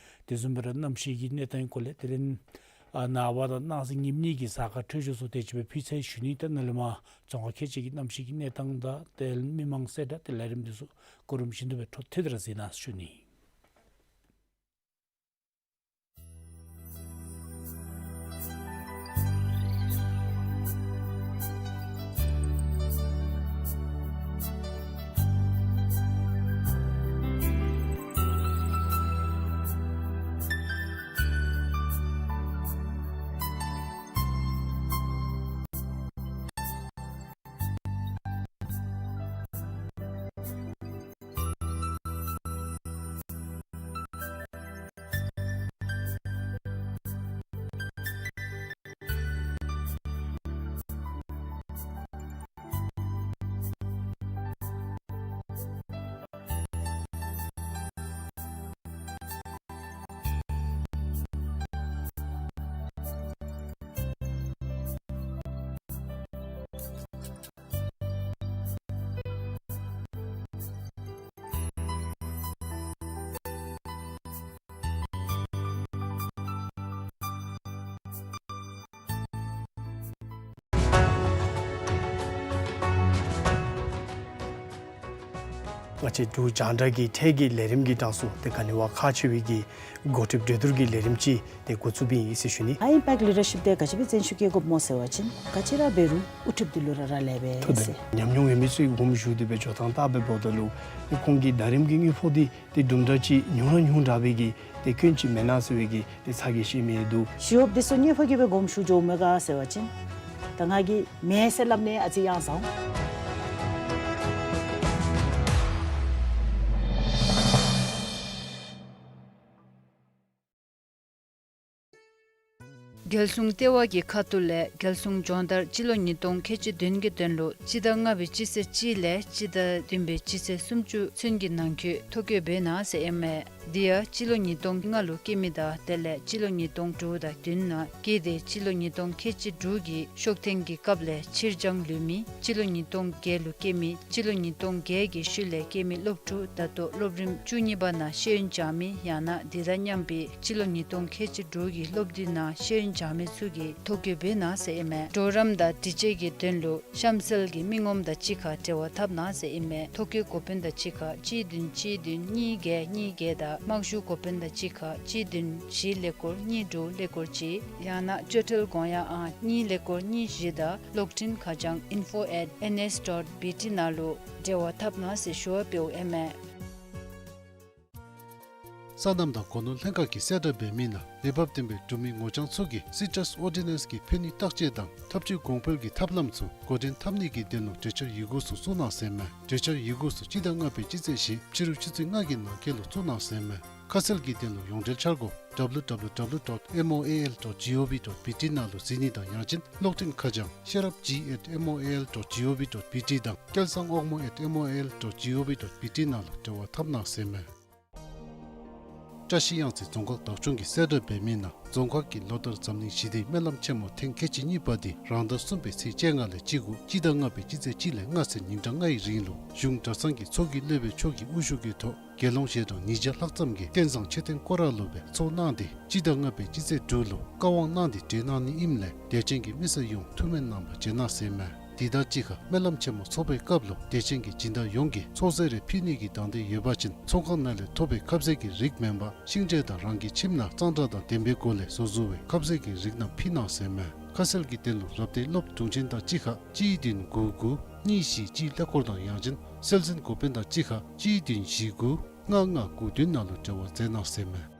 དེ་བཟུམ་སྦེ་ར་གནམ་གཤིས་ཀྱི་གནས་སྟངས་སྐོར་ལས་དེ་ལས་ཨ་ནངས་པ་དང་གནངས་ཚེ་ཉིནམ་གཉིས་ཀྱི་གཟའ་སྐར་འཕྲོད་སྦྱོར་ཚུ་དེ་ཅིག་སྦེ་ཕུལ་ཚར་ཞུ་ནི། ད་ནཱ་ལས་མར་རྫོང་ཁག་ཁལ་གཅིག་གི་གནམ་གཤིས་ཀྱི་གནས་སྟངས་དང་དེ་ལས་མི་མང་གསལ་བསྒྲགས་དེ་ལས་རིམ་འདི་ཚུ་གོ་རིམ་བཞིན་དུ་སྦེ་འཕྲོ་མཐུད་དེ་ར་གཟིགས་གནང་ཞུ་ནི། ང་བཅས་འབྲུག་རྒྱང་བསྒྲགས་ཀྱི་འཕྲལ་གྱི་ལས་རིམ་གྱི་གྲངས་སུ་ཏེ་ག་ནི་བ་ཁག་ཆེ་བའི་གི་འགོ་ཁྲིདཔ་གྲོས་བསྡུར་གྱི་ལས་རིམ་ཅིག་ཏེ་འགོ་བཙུགས་པའི་ཨིན་ཟེར་ཞུ་ནི། ཨའི་པེག་ལི་ཌར་ཤིཔ་འདི་ག་ཅི་སྦེ་བརྩོན་ཤུགས་བསྐྱེད་དགོཔ་སྨོ་ཟེར་བ་ཅིན་ག་ཅི་ར་འབད་རུང་དབུ་ཁྲིདཔ་འདི་ལུ་ར་རག་ལས་པས་ཟེར། ཉམས་མྱོང་ཡོད་མི་ཚུ་གིས་དགོངསམ་ཞུ་སྟེ་སྦེ་འགྱོ་ཐངས་བལྟ་སྦེ་འབདཝ་ད་ལུ་ཏེ་ཁོང་གི་ཟླ་རིམ་གྱི་དངུལ་ཕོགས་འདི་ཏེ་དུམ་གྲ་ཅིག་ཉུང་ར་ཉུང་དྲགས་པའི་གི་ཏེ་སྐྱོན་ཅིག་མེན་ན་ཟེར་བའི་གི་ཏེ་ཚ་གྱང་ཅིག་མི་འདུག། ཞི་གཡོགཔ་འདི་ཚུ་དངུལ་ཕོགས་ཀྱི་སྦེ་དགོངསམ་ཞུ་འགྱོཝ་མས་ག་ཟེར་བ་ཅིན་ད་ང་གིས་མེན་ཟེར་སླབ་ནི་ཨ་ཙི་ཡང་ཟཝ། རྒྱལ་སྲུང་ལྟེ་བ་གི་ཁ་ཐུག་ལས་རྒྱལ་སྲུང་སྦྱོང་བརྡར་སྤྱི་ལོ་ཉིས་སྟོང་ཁལ་གཅིག་བདུན་གྱི་དོན་ལུ་སྤྱི་ཟླ་ལྔ་པའི་སྤྱི་ཚེས་གཅིག་ལས་སྤྱི་ཟླ་བདུན་པའི་སྤྱི་ཚེས་སུམ་ཅུ་ཚུན་གྱི་ནང་འཁོད་ཐོ་བཀོད་འབད་གནང་ཟེར་ཨིན་མས། དེ་ཡང་སྤྱི་ལོ་ཉིས་སྟོང་ལྔ་ལུ་སྐྱེས་མི་དང་དེ་ལས་སྤྱི་ལོ་ཉིས་སྟོང་དྲུག་དང་བདུན་ནང་སྐྱེས་ཏེ་སྤྱི་ལོ་ཉིས་སྟོང་ཁལ་གཅིག་དྲུག་གི་ཤོག་ཐེངས་ཀྱི་སྐབས་ལས་ཕྱིར་འགྱངས་ལུས་མི་སྤྱི་ལོ་ཉིས་སྟོང་བརྒྱད་ལུ་སྐྱེས་མི་སྤྱི་ལོ་ཉིས་སྟོང་བརྒྱད་ཀྱི་ཤུལ་ལས་སྐྱེས་མི་སློབ་ཕྲུག་ད་ལྟོ་སློབ་རིམ་བཅུ་གཉིས་པ་ནང་ཤེས་ཡོན་སྦྱང་མི་ཡང་ན་དེ་དང་མཉམ་པའི་སྤྱི་ལོ་ཉིས་སྟོང་ཁལ་གཅིག་དྲུག་གི་སློབ་དུས་ནང་ཤེས་ཡོན་སྦྱང་མི་ཚུ་གིས་ཐོ་བཀོད་འབད་གནང་ཟེར་ཨིན་མས། གྲོགས་རམ་དང་དྲི་དཔྱད་ཀྱི་དོན་ལུ་གཤམ་གསལ་གྱི་མི་ངོམ་དང་གཅིག་ཁར་འབྲེལ་བ་འཐབ་གནང་ཟེར་ཨིན་མས། ཐོ་བཀོད་འགོ་དཔོན་དང་གཅིག་ཁར་གཅིག་བདུན་གཅིག་བདུན་གཉིས་བརྒྱད་གཉིས་བརྒྱད་དང་དམག་ཞུ་འགོ་དཔོན་དང་གཅིག་ཁར་གཅིག་བདུན་བཞི་ཀླད་ཀོར་གཉིས་དྲུག་ཀླད་ཀོར་གཅིག་ཡང་ན་སྤྱོད་ཁྲལ་དགོངས་ཡངས་ཨང་གཉིས་ཀླད་ཀོར་གཉིས་བཞི་དང་གློག་འཕྲིན་ཁ་བྱང་info at ns dot bt ནང་ལུ་འབྲེལ་བ་འཐབ་གནང་ཟེར་ཞུ་བ་འབདཝ་ཨིན་མས། སོ་ནམ་དང་སྒོ་ནོར་ལྷན་ཁག་གིས་གསལ་བསྒྲགས་འབད་མི་ནང་འོས་འབབ་ལྡན་པའི་འབྲུག་མི་ངོ་རྐྱང་ཚུ་གིས་སི་ཊཱས་ཨོར་ཌི་ནེནསི་གི་ཕན་ནུས་བརྟག་དཔྱད་དང་ཐབས་ཇུས་གོང་འཕེལ་གྱི་ཐབས་ལམ་ཚུ་འགོ་འདྲེན་འཐབ་ནི་གི་དོན་ལུ་གྲོས་འཆར་ཡི་གུ་ཚུ་བཙུགས་གནང་ཟེར་མས། གྲོས་འཆར་ཡི་གུ་ཚུ་སྤྱི་ཟླ་ལྔ་པའི་སྤྱི་ཚེས་བཞི་ཕྱི་རུ་ཆུ་ཚོད་ལྔ་གི་ནང་འཁོད་ལུ་བཙུགས་གནང་ཟེར་མས། ཁ་གསལ་གྱི་དོན་ལུ་ཡོངས་འབྲེལ་འཆར་སྒོ་W W W dot M O A L dot G O V dot B T ནང་ལུ་གཟིགས་ནི་དང་ཡང་ཅིན་གློག་འཕྲིན་ཁ་བྱང་ཤེས་རབ་G at M O A L dot G O V dot B T དང་སྐལ་བཟང་དབང་མོ་at M O A L dot G O V dot B T ནང་ལུ་འབྲེལ་བ་འཐབ་གནང་ཟེར་མས། བཀྲ་ཤིས་གཡང་རྩེ་རྫོང་ཁག་བདག་སྐྱོང་གིས་གསལ་བསྒྲགས་འབད་མི་ནང་རྫོང་ཁག་གིས་ལོ་ལྟར་འཛམ་གླིང་ཞི་བདེའི་སྨོན་ལམ་ཆེན་མོ་ཐེངས་ཁལ་གཅིག་གཉིས་པ་འདི་རང་ཟླ་གསུམ་པའི་ཚེས་བཅོ་ལྔ་ལས་བཅུ་དགུ་སྤྱི་ཟླ་ལྔ་པའི་སྤྱི་ཚེས་གཅིག་ལས་ལྔ་ཚུན་ཉིན་གྲངས་ལྔའི་རིང་ལུ་གཞུང་གྲྭ་ཚང་གི་ཚོགས་ཀྱི་སློབ་དཔོན་མཆོག་གི་དབུ་བཞུགས་ཀྱི་ཐོག་དགེ་སློང་ཞལ་གྲངས་ཉིས་བརྒྱ་ལྷག་ཙམ་གྱིས་རྟེན་བཟང་མཆོད་རྟེན་སྐོར་ར་ལུ་སྦེ་ཚོགས་གནང་སྟེ་སྤྱི་ཟླ་ལྔ་པའི་སྤྱི་ཚེས་དྲུག་ལུ་བཀའ་དབང་གནང་སྟེ་གྲོལ་གནང་ནི་ཨིནམ་ལས་དད་ཅན་གྱི་མི་སེར་ཡོངས་ཐུགས་སྨོན་གནང་བར་བྱོན་གནང་ཟེར་མས། དེ་དང་གཅིག་ཁར་སྨོན་ལམ་ཆེན་མོ་ཚོགས་པའི་སྐབས་ལུ་དད་ཅན་གྱི་སྦྱིན་བདག་ཡོངས་ཀྱིས་ཚོགས་གསོལ་རེ་ཕུལ་ནི་གི་དང་འདོད་ཡོད་པ་ཅིན་ཚོགས་ཁང་ནང་ལས་ཐོབ་པའི་ཁབ་ཟས་ཀྱི་རིགས་མེན་པར་ཤིང་འབྲས་དང་རང་གི་ཁྱིམ་ནང་གཙང་སྦྲ་དང་ལྡན་པའི་སྒོ་ལས་བཟོ་བཟོ་བའི་ཁབ་ཟས་ཀྱི་རིགས་རྣམས་ཕུལ་གནང་ཟེར་མས། ཁ་གསལ་གྱི་དོན་ལུ་རབ་བརྟན་སློབ་དྲུང་ཆེན་དང་གཅིག་ཁར་གཅིག་བདུན་དགུ་དགུ་གཉིས་བཞི་གཅིག་ཀླད་ཀོར་དང་ཡང་ཅིན་སྲོལ་འཛིན་འགོ་དཔོན་དང་གཅིག་ཁར་གཅིག་བདུན་བཞི་དགུ་ལྔ་ལྔ་དགུ་བདུན་ནང་ལུ་འབྲེལ་བ་མཛད་གནང་ཟེར་མས།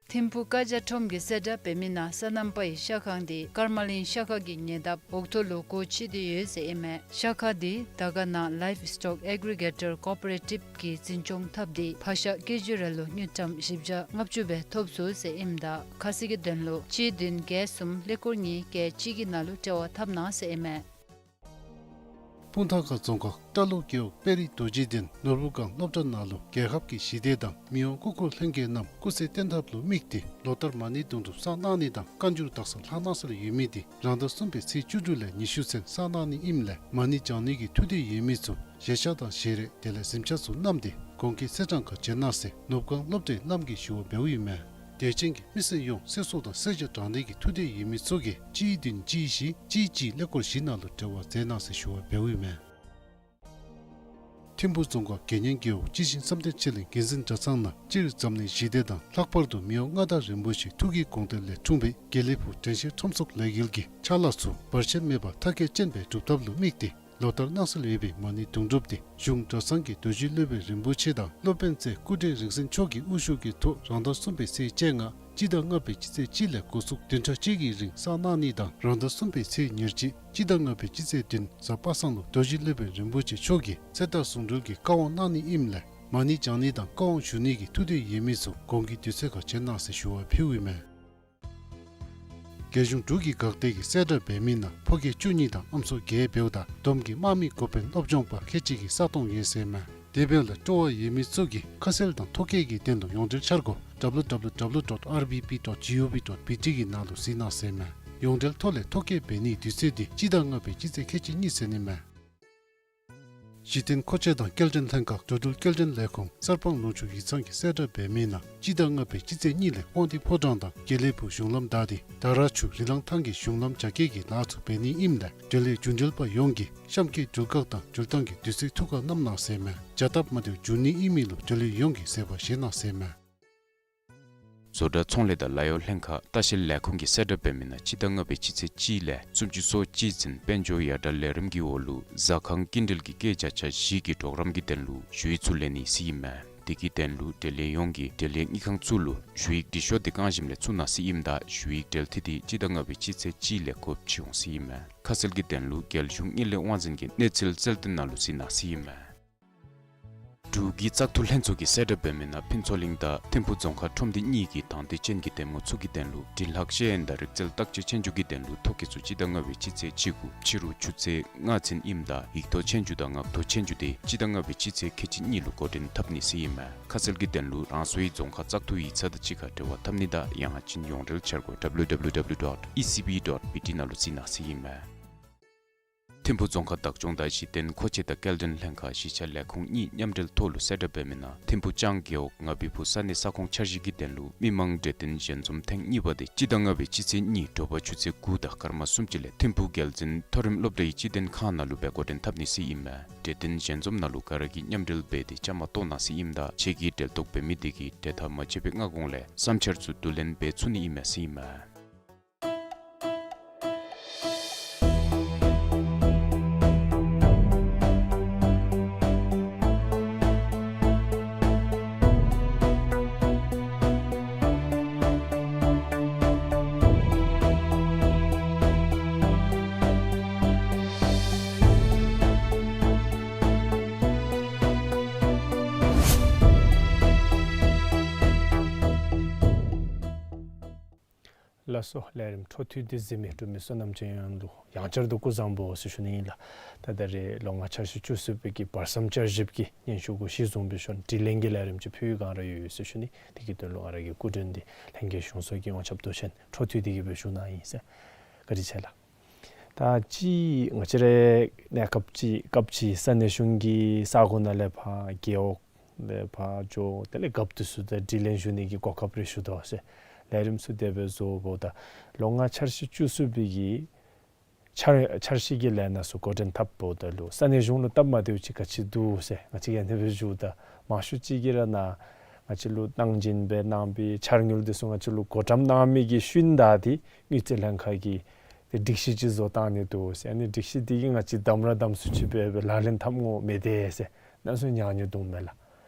ཐིམ་ཕུ་ཀ་ཇ་ཁྲོམ་གྱི་གསལ་བསྒྲགས་འབད་མི་ནང་སོ་ནམ་པའི་ཤ་ཁང་འདི་ཀརྨ་གླིང་ཤ་ཁང་གི་ཉེ་འདབས་འོག་ཐོག་ལུ་སྒོ་ཕྱེ་སྟེ་ཡོད་ཟེར་ཨིན་མས། ཤ་ཁང་འདི་དར་དཀར་ནང་Livestock Aggregator Cooperative གི་འཛིན་སྐྱོང་འཐབ་སྟེ་ཕག་ཤ་ཀེ་ཇི་རེ་ལུ་དངུལ་ཀྲམ་བཞི་བརྒྱ་ལྔ་བཅུ་སྦེ་ཐོབ་ཚུགས་ཟེར་ཨིནམ་ད་ཁ་གསལ་གྱི་དོན་ལུ་གཅིག་བདུན་བརྒྱད་གསུམ་ཀླད་ཀོར་གཉིས་བརྒྱད་གཅིག་གི་ནང་ལུ་འབྲེལ་བ་འཐབ་གནང་ཟེར་ཨིན་མས། སྤུངས་ཐང་ཁ་རྫོང་ཁག་བཀྲ་ལོ་རྒེད་འོག་དཔལ་རི་རྡོ་རྗེ་གདན་ནོར་བུ་སྒང་སློབ་གྲྭ་ནང་ལུ་རྒྱལ་ཁབ་ཀྱི་ཞི་བདེ་དང་མི་དབང་སྐུ་འཁོར་ལྷན་རྒྱས་རྣམས་སྐུ་ཚེ་བརྟན་ཐབས་ལུ་དམིགས་ཏེ་ལོ་ལྟར་མ་ཎི་དུང་སྒྲུབ་བསགས་གནང་ནི་དང་བཀའ་འགྱུར་དག་ས་ལྷག་གནང་སྲོལ་ཡོད་མི་དེ་རང་ཟླ་གསུམ་པའི་ཚེས་བཅུ་དྲུག་ལས་ཉི་ཤུ་ཚུན་བསགས་གནང་ནི་ཨིནམ་ལས་མ་ཎི་བགྱང་ནི་གི་ཐུགས་འདོད་ཡོད་མི་ཚུ་བཞེས་ཆས་དང་བཞེས་རས་དེ་ལས་གཟིམ་ཆས་ཚུ་བསྣམས་ཏེ་གོང་གི་ཚེས་གྲངས་ཁར་བྱོན་གནང་ཟེར་ནོར་བུ་སྒང་སློབ་གྲྭའི་བླམ་གིས་ཞུ་བ་འབདཝ་ཨིན་མས། དད་ཅན་གྱི་མི་སེར་ཡོངས་གསོལ་ཚོགས་དང་གསོལ་ཇ་དྲང་ནི་གི་ཐུགས་འདོད་ཡོད་མི་ཚུ་གིས་གཅིག་བདུན་གཅིག་བཞི་གཅིག་གཅིག་ཀླད་ཀོར་བཞི་ནང་ལུ་འབྲེལ་བ་མཛད་གནང་ཟེར་ཞུ་བ་འབདཝ་ཨིན་མས། ཐིམ་ཕུ་རྫོང་ཁག་དགེ་བསྙེན་རྒེད་འོག་སྤྱི་བཞིན་བསམ་གཏན་ཆོས་གླིང་དགེ་འཛིན་གྲྭ་ཚང་ནང་སྤྱིར་འཛམ་གླིང་ཞི་བདེ་དང་ལྷག་པར་དུ་མི་དབང་མངའ་བདག་རིན་པོ་ཆེའི་ཐུགས་ཀྱི་དགོངས་དོན་ལས་འཁྲུངས་པའི་དགེ་ལེགས་ཕུག་དྲན་ཤེས་ཁྲོམ་ཚོགས་ལས་འགུལ་གྱི་ཕྱག་ལཱ་ཚུ་བར་ཆད་མེད་པར་མཐར་འཁྱོལ་ཅན་སྦེ་སྒྲུབ་ཐབས་ལུ་དམིགས་ཏེ་ལོ་ལྟར་གནང་སྲོལ་ཡོད་པའི་མ་ཎི་དུང་སྒྲུབ་དེ་གཞུང་གྲྭ་ཚང་གི་རྡོ་རྗེ་སློབ་དཔོན་རིན་པོ་ཆེ་དང་སློབ་དཔོན་རྩེ་སྐུ་བགྲེས་རིག་འཛིན་མཆོག་གི་དབུ་བཞུགས་ཀྱི་ཐོག་རང་ཟླ་གསུམ་པའི་ཚེས་བཅོ་ལྔ་སྤྱི་ཟླ་ལྔ་པའི་སྤྱི་ཚེས་གཅིག་ལས་འགོ་བཙུགས་བདུན་ཕྲག་གཅིག་གི་རིང་བསགས་གནང་ནི་དང་རང་ཟླ་གསུམ་པའི་ཚེས་ཉེར་གཅིག་སྤྱི་ཟླ་ལྔ་པའི་སྤྱི་ཚེས་བདུན་གཟའ་པ་སངས་ལུ་རྡོ་རྗེ་སློབ་དཔོན་རིན་པོ་ཆེ་མཆོག་གིས་ཚེ་རྟག་ཟུང་འབྲེལ་གྱི་བཀའ་དབང་གནང་ནི་ཨིནམ་ལས་མ་ཎི་བགྱང་ནི་དང་བཀའ་དབང་ཞུ་ནི་གི་ཐུགས་འདོད་ཡོད་མི་ཚུ་གོང་གི་དུས་ཚོད་ཁར་བྱོན་གནང་ཟེར་ཞུ་བ་ཕུལཝ་ཨིན་མས། རྒྱལ་གཞུང་འབྲུག་གི་འགག་སྡེ་གི་གསལ་བསྒྲགས་འབད་མི་ནང་ཕོ་སྐྱེས་བཅུ་གཉིས་དང་ཨམ་སྲུ་བརྒྱད་འབདཝ་ད་བསྡོམས་ཀྱིས་དམག་མི་འགོ་དཔོན་སློབ་སྦྱོང་པ་ཁལ་གཅིག་གི་ས་སྟོང་ཡོད་ཟེར་མས། དེ་འབདཝ་ལས་སྤྲོ་བ་ཡོད་མི་ཚུ་གིས་ཁ་གསལ་དང་ཐོ་བཀོད་ཀྱི་དོན་ལུ་ཡོངས་འབྲེལ་འཆར་སྒོ་W W W dot R B P dot G O V dot B T གི་ནང་ལུ་གཟིགས་གནང་ཟེར་མས། ཡོངས་འབྲེལ་ཐོག་ལས་ཐོ་བཀོད་འབད་ནིའི་དུས་ཚོད་དེ་སྤྱི་ཟླ་ལྔ་པའི་སྤྱི་ཚེས་ཁལ་གཅིག་གཉིས་ཚུན་ཨིན་མས། གཞི་རྟེན་མཁོ་ཆས་དང་སྐྱེལ་འདྲེན་ལྷན་ཁག་འགྲོ་འགྲུལ་སྐྱེལ་འདྲེན་ལས་ཁུངས་གསར་སྤང་ལུང་ཕྱོགས་ཡིག་ཚང་གི་གསལ་བསྒྲགས་འབད་མི་ནང་སྤྱི་ཟླ་ལྔ་པའི་སྤྱི་ཚེས་གཉིས་ལས་དབང་འདུས་ཕོ་བྲང་དང་དགེ་ལེགས་ཕུག་གཞུང་ལམ་བདའ་སྟེ་དར་ཆུ་རི་ལང་ཐང་གི་གཞུང་ལམ་རྒྱ་སྐྱེད་ཀྱི་ལཱ་ཚུ་འབད་ནི་ཨིནམ་ལས་འབྲེལ་ཡོད་རྒྱུན་འབྲེལ་པ་ཡོངས་ཀྱིས་གཤམ་གྱི་འགྲུལ་ཁག་དང་འགྲུལ་ཐངས་ཀྱི་དུས་ཚོད་ཐུགས་ཁར་བསྣམ་གནང་ཟེར་མས། བྱ་སྟབས་མ་བདེཝ་འབྱུང་ནི་ཨིན་མི་ལུ་འབྲེལ་ཡོད་ཡོངས་ཀྱིས་གཟབ་པ་བཞེས་གནང་ཟེར་མས། བཟོ་གྲྭ་ཚོང་ལས་དང་ལཱ་གཡོག་ལྷན་ཁག་ལྟ་བཤལ་ལས་ཁུངས་ཀྱི་གསལ་བསྒྲགས་འབད་མི་ནང་སྤྱི་ཟླ་ལྔ་པའི་སྤྱི་ཚེས་གཅིག་ལས་སུམ་ཅུ་སོ་གཅིག་ཚུན་དཔལ་འབྱོར་ཡར་དྲག་ལས་རིམ་གྱི་འོག་ལུ་ཟ་ཁང་སྐྱིན་འགྲུལ་གྱི་སྐྱེད་བྱ་ཆ་བཞི་གི་གྲོགས་རམ་གྱི་དོན་ལུ་ཞུ་ཡིག་ཚུ་ལེན་ནི་ཟེར་ཨིན་མས། དེ་གི་དོན་ལུ་འབྲེལ་ཡོད་ཡོངས་ཀྱིས་འབྲེལ་ཡོད་དངུལ་ཁང་ཚུ་ལུ་ཞུ་ཡིག་འབྲི་ཤོག་དེ་རྐང་བཞིམ་ལས་བཙུགས་གནང་ཟེར་ཨིནམ་ད་ཞུ་ཡིག་འབྲེལ་མཐུད་དེ་སྤྱི་ཟླ་ལྔ་པའི་སྤྱི་ཚེས་གཅིག་ལས་སྒོ་ཕྱེ་འོང་ཟེར་ཨིན་མས། ཁ་གསལ་གྱི་དོན་ལུ་རྒྱལ་གཞུང་དངུལ་ལས་དབང་འཛིན་གྱི་གནས་ཚུལ་རྩལ་བསྟུན་ནང་ལུ་གཟིགས་གནང་ཟེར་ཨིན་མས། འབྲུག་གི་བཙག་འཐུ་ལྷན་ཚོགས་ཀྱི་གསལ་བསྒྲགས་འབད་མི་ནང་ཕུན་ཚོགས་གླིང་དང་ཐིམ་ཕུ་རྫོང་ཁག་ཁྲོམ་སྡེ་གཉིས་ཀྱི་དང་འདོད་ཅན་གྱི་གདམ་ངོ་ཚུ་གི་དོན་ལུ་འབྲི་ལྷག་ཤེས་ཡོན་དང་རིག་རྩལ་བརྟག་དཔྱད་ཆོས་རྒྱུགས་ཀྱི་དོན་ལུ་ཐོ་བཀོད་ཚུ་སྤྱི་ཟླ་ལྔ་པའི་སྤྱི་ཚེས་གཅིག་དགུ་ཕྱི་རུ་ཆུ་ཚོད་ལྔ་ཚུན་ཨིནམ་ད་ཡིག་ཐོག་ཆོས་རྒྱུགས་དང་ངག་ཐོག་ཆོས་རྒྱུགས་དེ་སྤྱི་ཟླ་ལྔ་པའི་སྤྱི་ཚེས་ཁལ་གཅིག་གཉིས་ལུ་འགོ་འདྲེན་འཐབ་ནི་ཟེར་ཨིན་མས། ཁ་གསལ་གྱི་དོན་ལུ་རང་སོའི་རྫོང་ཁག་བཙག་འཐུ་ཡིག་ཚང་དང་གཅིག་ཁར་འབྲེལ་བ་འཐབ་ནི་དང་ཡང་ཅིན་ཡོངས་འབྲེལ་འཆར་སྒོ་W W W dot E C B dot B T ནང་ལུ་གཟིགས་གནང་ཟེར་ཨིན་མས། ཐིམ་ཕུ་རྫོང་ཁག་བདག་སྐྱོང་དང་གཞི་རྟེན་མཁོ་ཆས་དང་སྐྱེལ་འདྲེན་ལྷན་ཁག་གཞིས་ཆགས་ལས་ཁུངས་གཉིས་མཉམ་འབྲེལ་ཐོག་ལུ་གསལ་བསྒྲགས་འབད་མི་ནང་ཐིམ་ཕུ་ལྕང་རྒེད་འོག་ང་བི་ཕུ་ས་གནས་ས་ཁོངས་འཆར་གཞི་གི་དོན་ལུ་མི་མང་གྲོས་བསྟུན་ཞལ་འཛོམས་ཐེངས་གཉིས་པ་དེ་སྤྱི་ཟླ་ལྔ་པའི་སྤྱི་ཚེས་གཉིས་དྲོ་པ་ཆུ་ཚོད་དགུ་དང་སྐར་མ་སུམ་ཅུ་ལས་ཐིམ་ཕུ་རྒྱལ་འཛིན་མཐོ་རིམ་སློབ་གྲྭའི་སྤྱི་དོན་ཁང་ནང་ལུ་སྦེ་འགོ་འདྲེན་འཐབ་ནི་ཟེར་ཨིན་མས། གྲོས་བསྟུན་ཞལ་འཛོམས་ནང་ལུ་ག་ར་གིས་མཉམ་འབྲེལ་འབད་དེ་བཅའ་མར་གཏོགས་གནང་ཟེར་ཨིནམ་ད་ཆེད་ཀྱི་འབྲེལ་གཏོགས་འབད་མི་དེ་གིས་གྲོས་ཐག་མ་བཅད་པའི་སྔ་གོང་ལས་བསམ་འཆར་ཚུ་བསྡུ་ལེན་འབད་ཚུགས་ནི་ཨིན་མས་ཟེར་ཨིན་མས། ལགས་སོ། ལས་རིམ་འཕྲོ་མཐུད་དེ་གཟིགས་མི་འབྲུག་མི་བསོད་ནམས་ཅན་ཡོངས་ལུ་ཡང་བསྐྱར་དུ་སྐུ་གཟུགས་བཟང་པོ་ཟེར་ཞུ་ནི་ཨིན་ལགས། ད་ད་རེས་ལོ་ལྔ་འཆར་གཞི་བཅུ་གསུམ་པའི་གི་བར་མཚམས་བསྐྱར་ཞིབ་ཀྱི་སྙན་ཞུ་གུ་གཞི་བཟུང་སྦེ་ཞུ་ནི་དྲི་ལན་གྱི་ལས་རིམ་ཅིག་ཕུལ་བའི་བསྒང་ར་ཡོད་ཡོད་ཟེར་ཞུ་ནི། དེ་གི་དོན་ལུ་ང་ར་གི་སྐུ་མགྲོན་འདི་ལྷན་རྒྱས་གཞུང་ཚོགས་ཀྱི་དབང་ཆ་བསྡུ་ཆེན་འཕྲོ་མཐུད་དེ་གི་སྦེ་ཞུ་གནང་ཡི་ཟེར། བཀའ་དྲིན་ཆེ་ལགས། ད་ཅི་ང་བཅས་ར་གནས་སྐབས་ཅིག་སྐབས་ཅིག་ས་གནས་གཞུང་གི་ས་གོ་ནང་ལས་ཕར་རྒེད་འོག་ལས་ཕར་འགྱོ་དེ་ལས་རྒཔོ་འདི་ཚུ་དང་དྲི་ལན་ཞུ་ནི་གི་གོ་སྐབས་རེ་ཞུ་དོ་ཟེར་ལས་རིམ་ཚུ་དེ་སྦེ་བཟོཝ་ད་ལོ་ལྔ་འཆར་གཞི་བཅུ་གསུམ་པའི་གི་ འཆར་འཆར་གཞི་གི་ལས་སྣ་ཚུ་འགོ་འདྲེན་འཐབ་འོངམ་ད་ལུ་ས་གནས་གཞུང་ལུ་སྟབས་མ་བདེཝ་ཅིག་ག་ཅི་འདུག་ཟེར་ང་བཅས་ཀྱིས་ཨ་ནི་སྦེ་ཞུཝ་ད་མང་ཤོས་ཅིག་གིས་ར་ནཱ་ང་བཅས་ལུ་གནང་སྦྱིན་སྦེ་གནང་པའི་འཆར་དངུལ་འདི་ཚུ་ང་བཅས་ལུ་བགོ་བཀྲམ་གནང་མི་གི་ཤུལ་ད་འདི་དངུལ་རྩིས་ལྷན་ཁག་གིས་ཏེ་སྒྲིག་གཞི་ཅིག་བཟོ་བཏང་ནི་འདུག་ཟེར། ཨ་ནི་སྒྲིག་གཞི་འདི་གིས་ང་བཅས་དམ་ར་དམ་སུ་ཅིག་སྦེ་སྦེ་ལག་ལེན་འཐབ་འོང་མི་དེ་ཟེར་ཨ་ནི་ཚུ་ཉན་ནི་འདུག་མས་ལགས།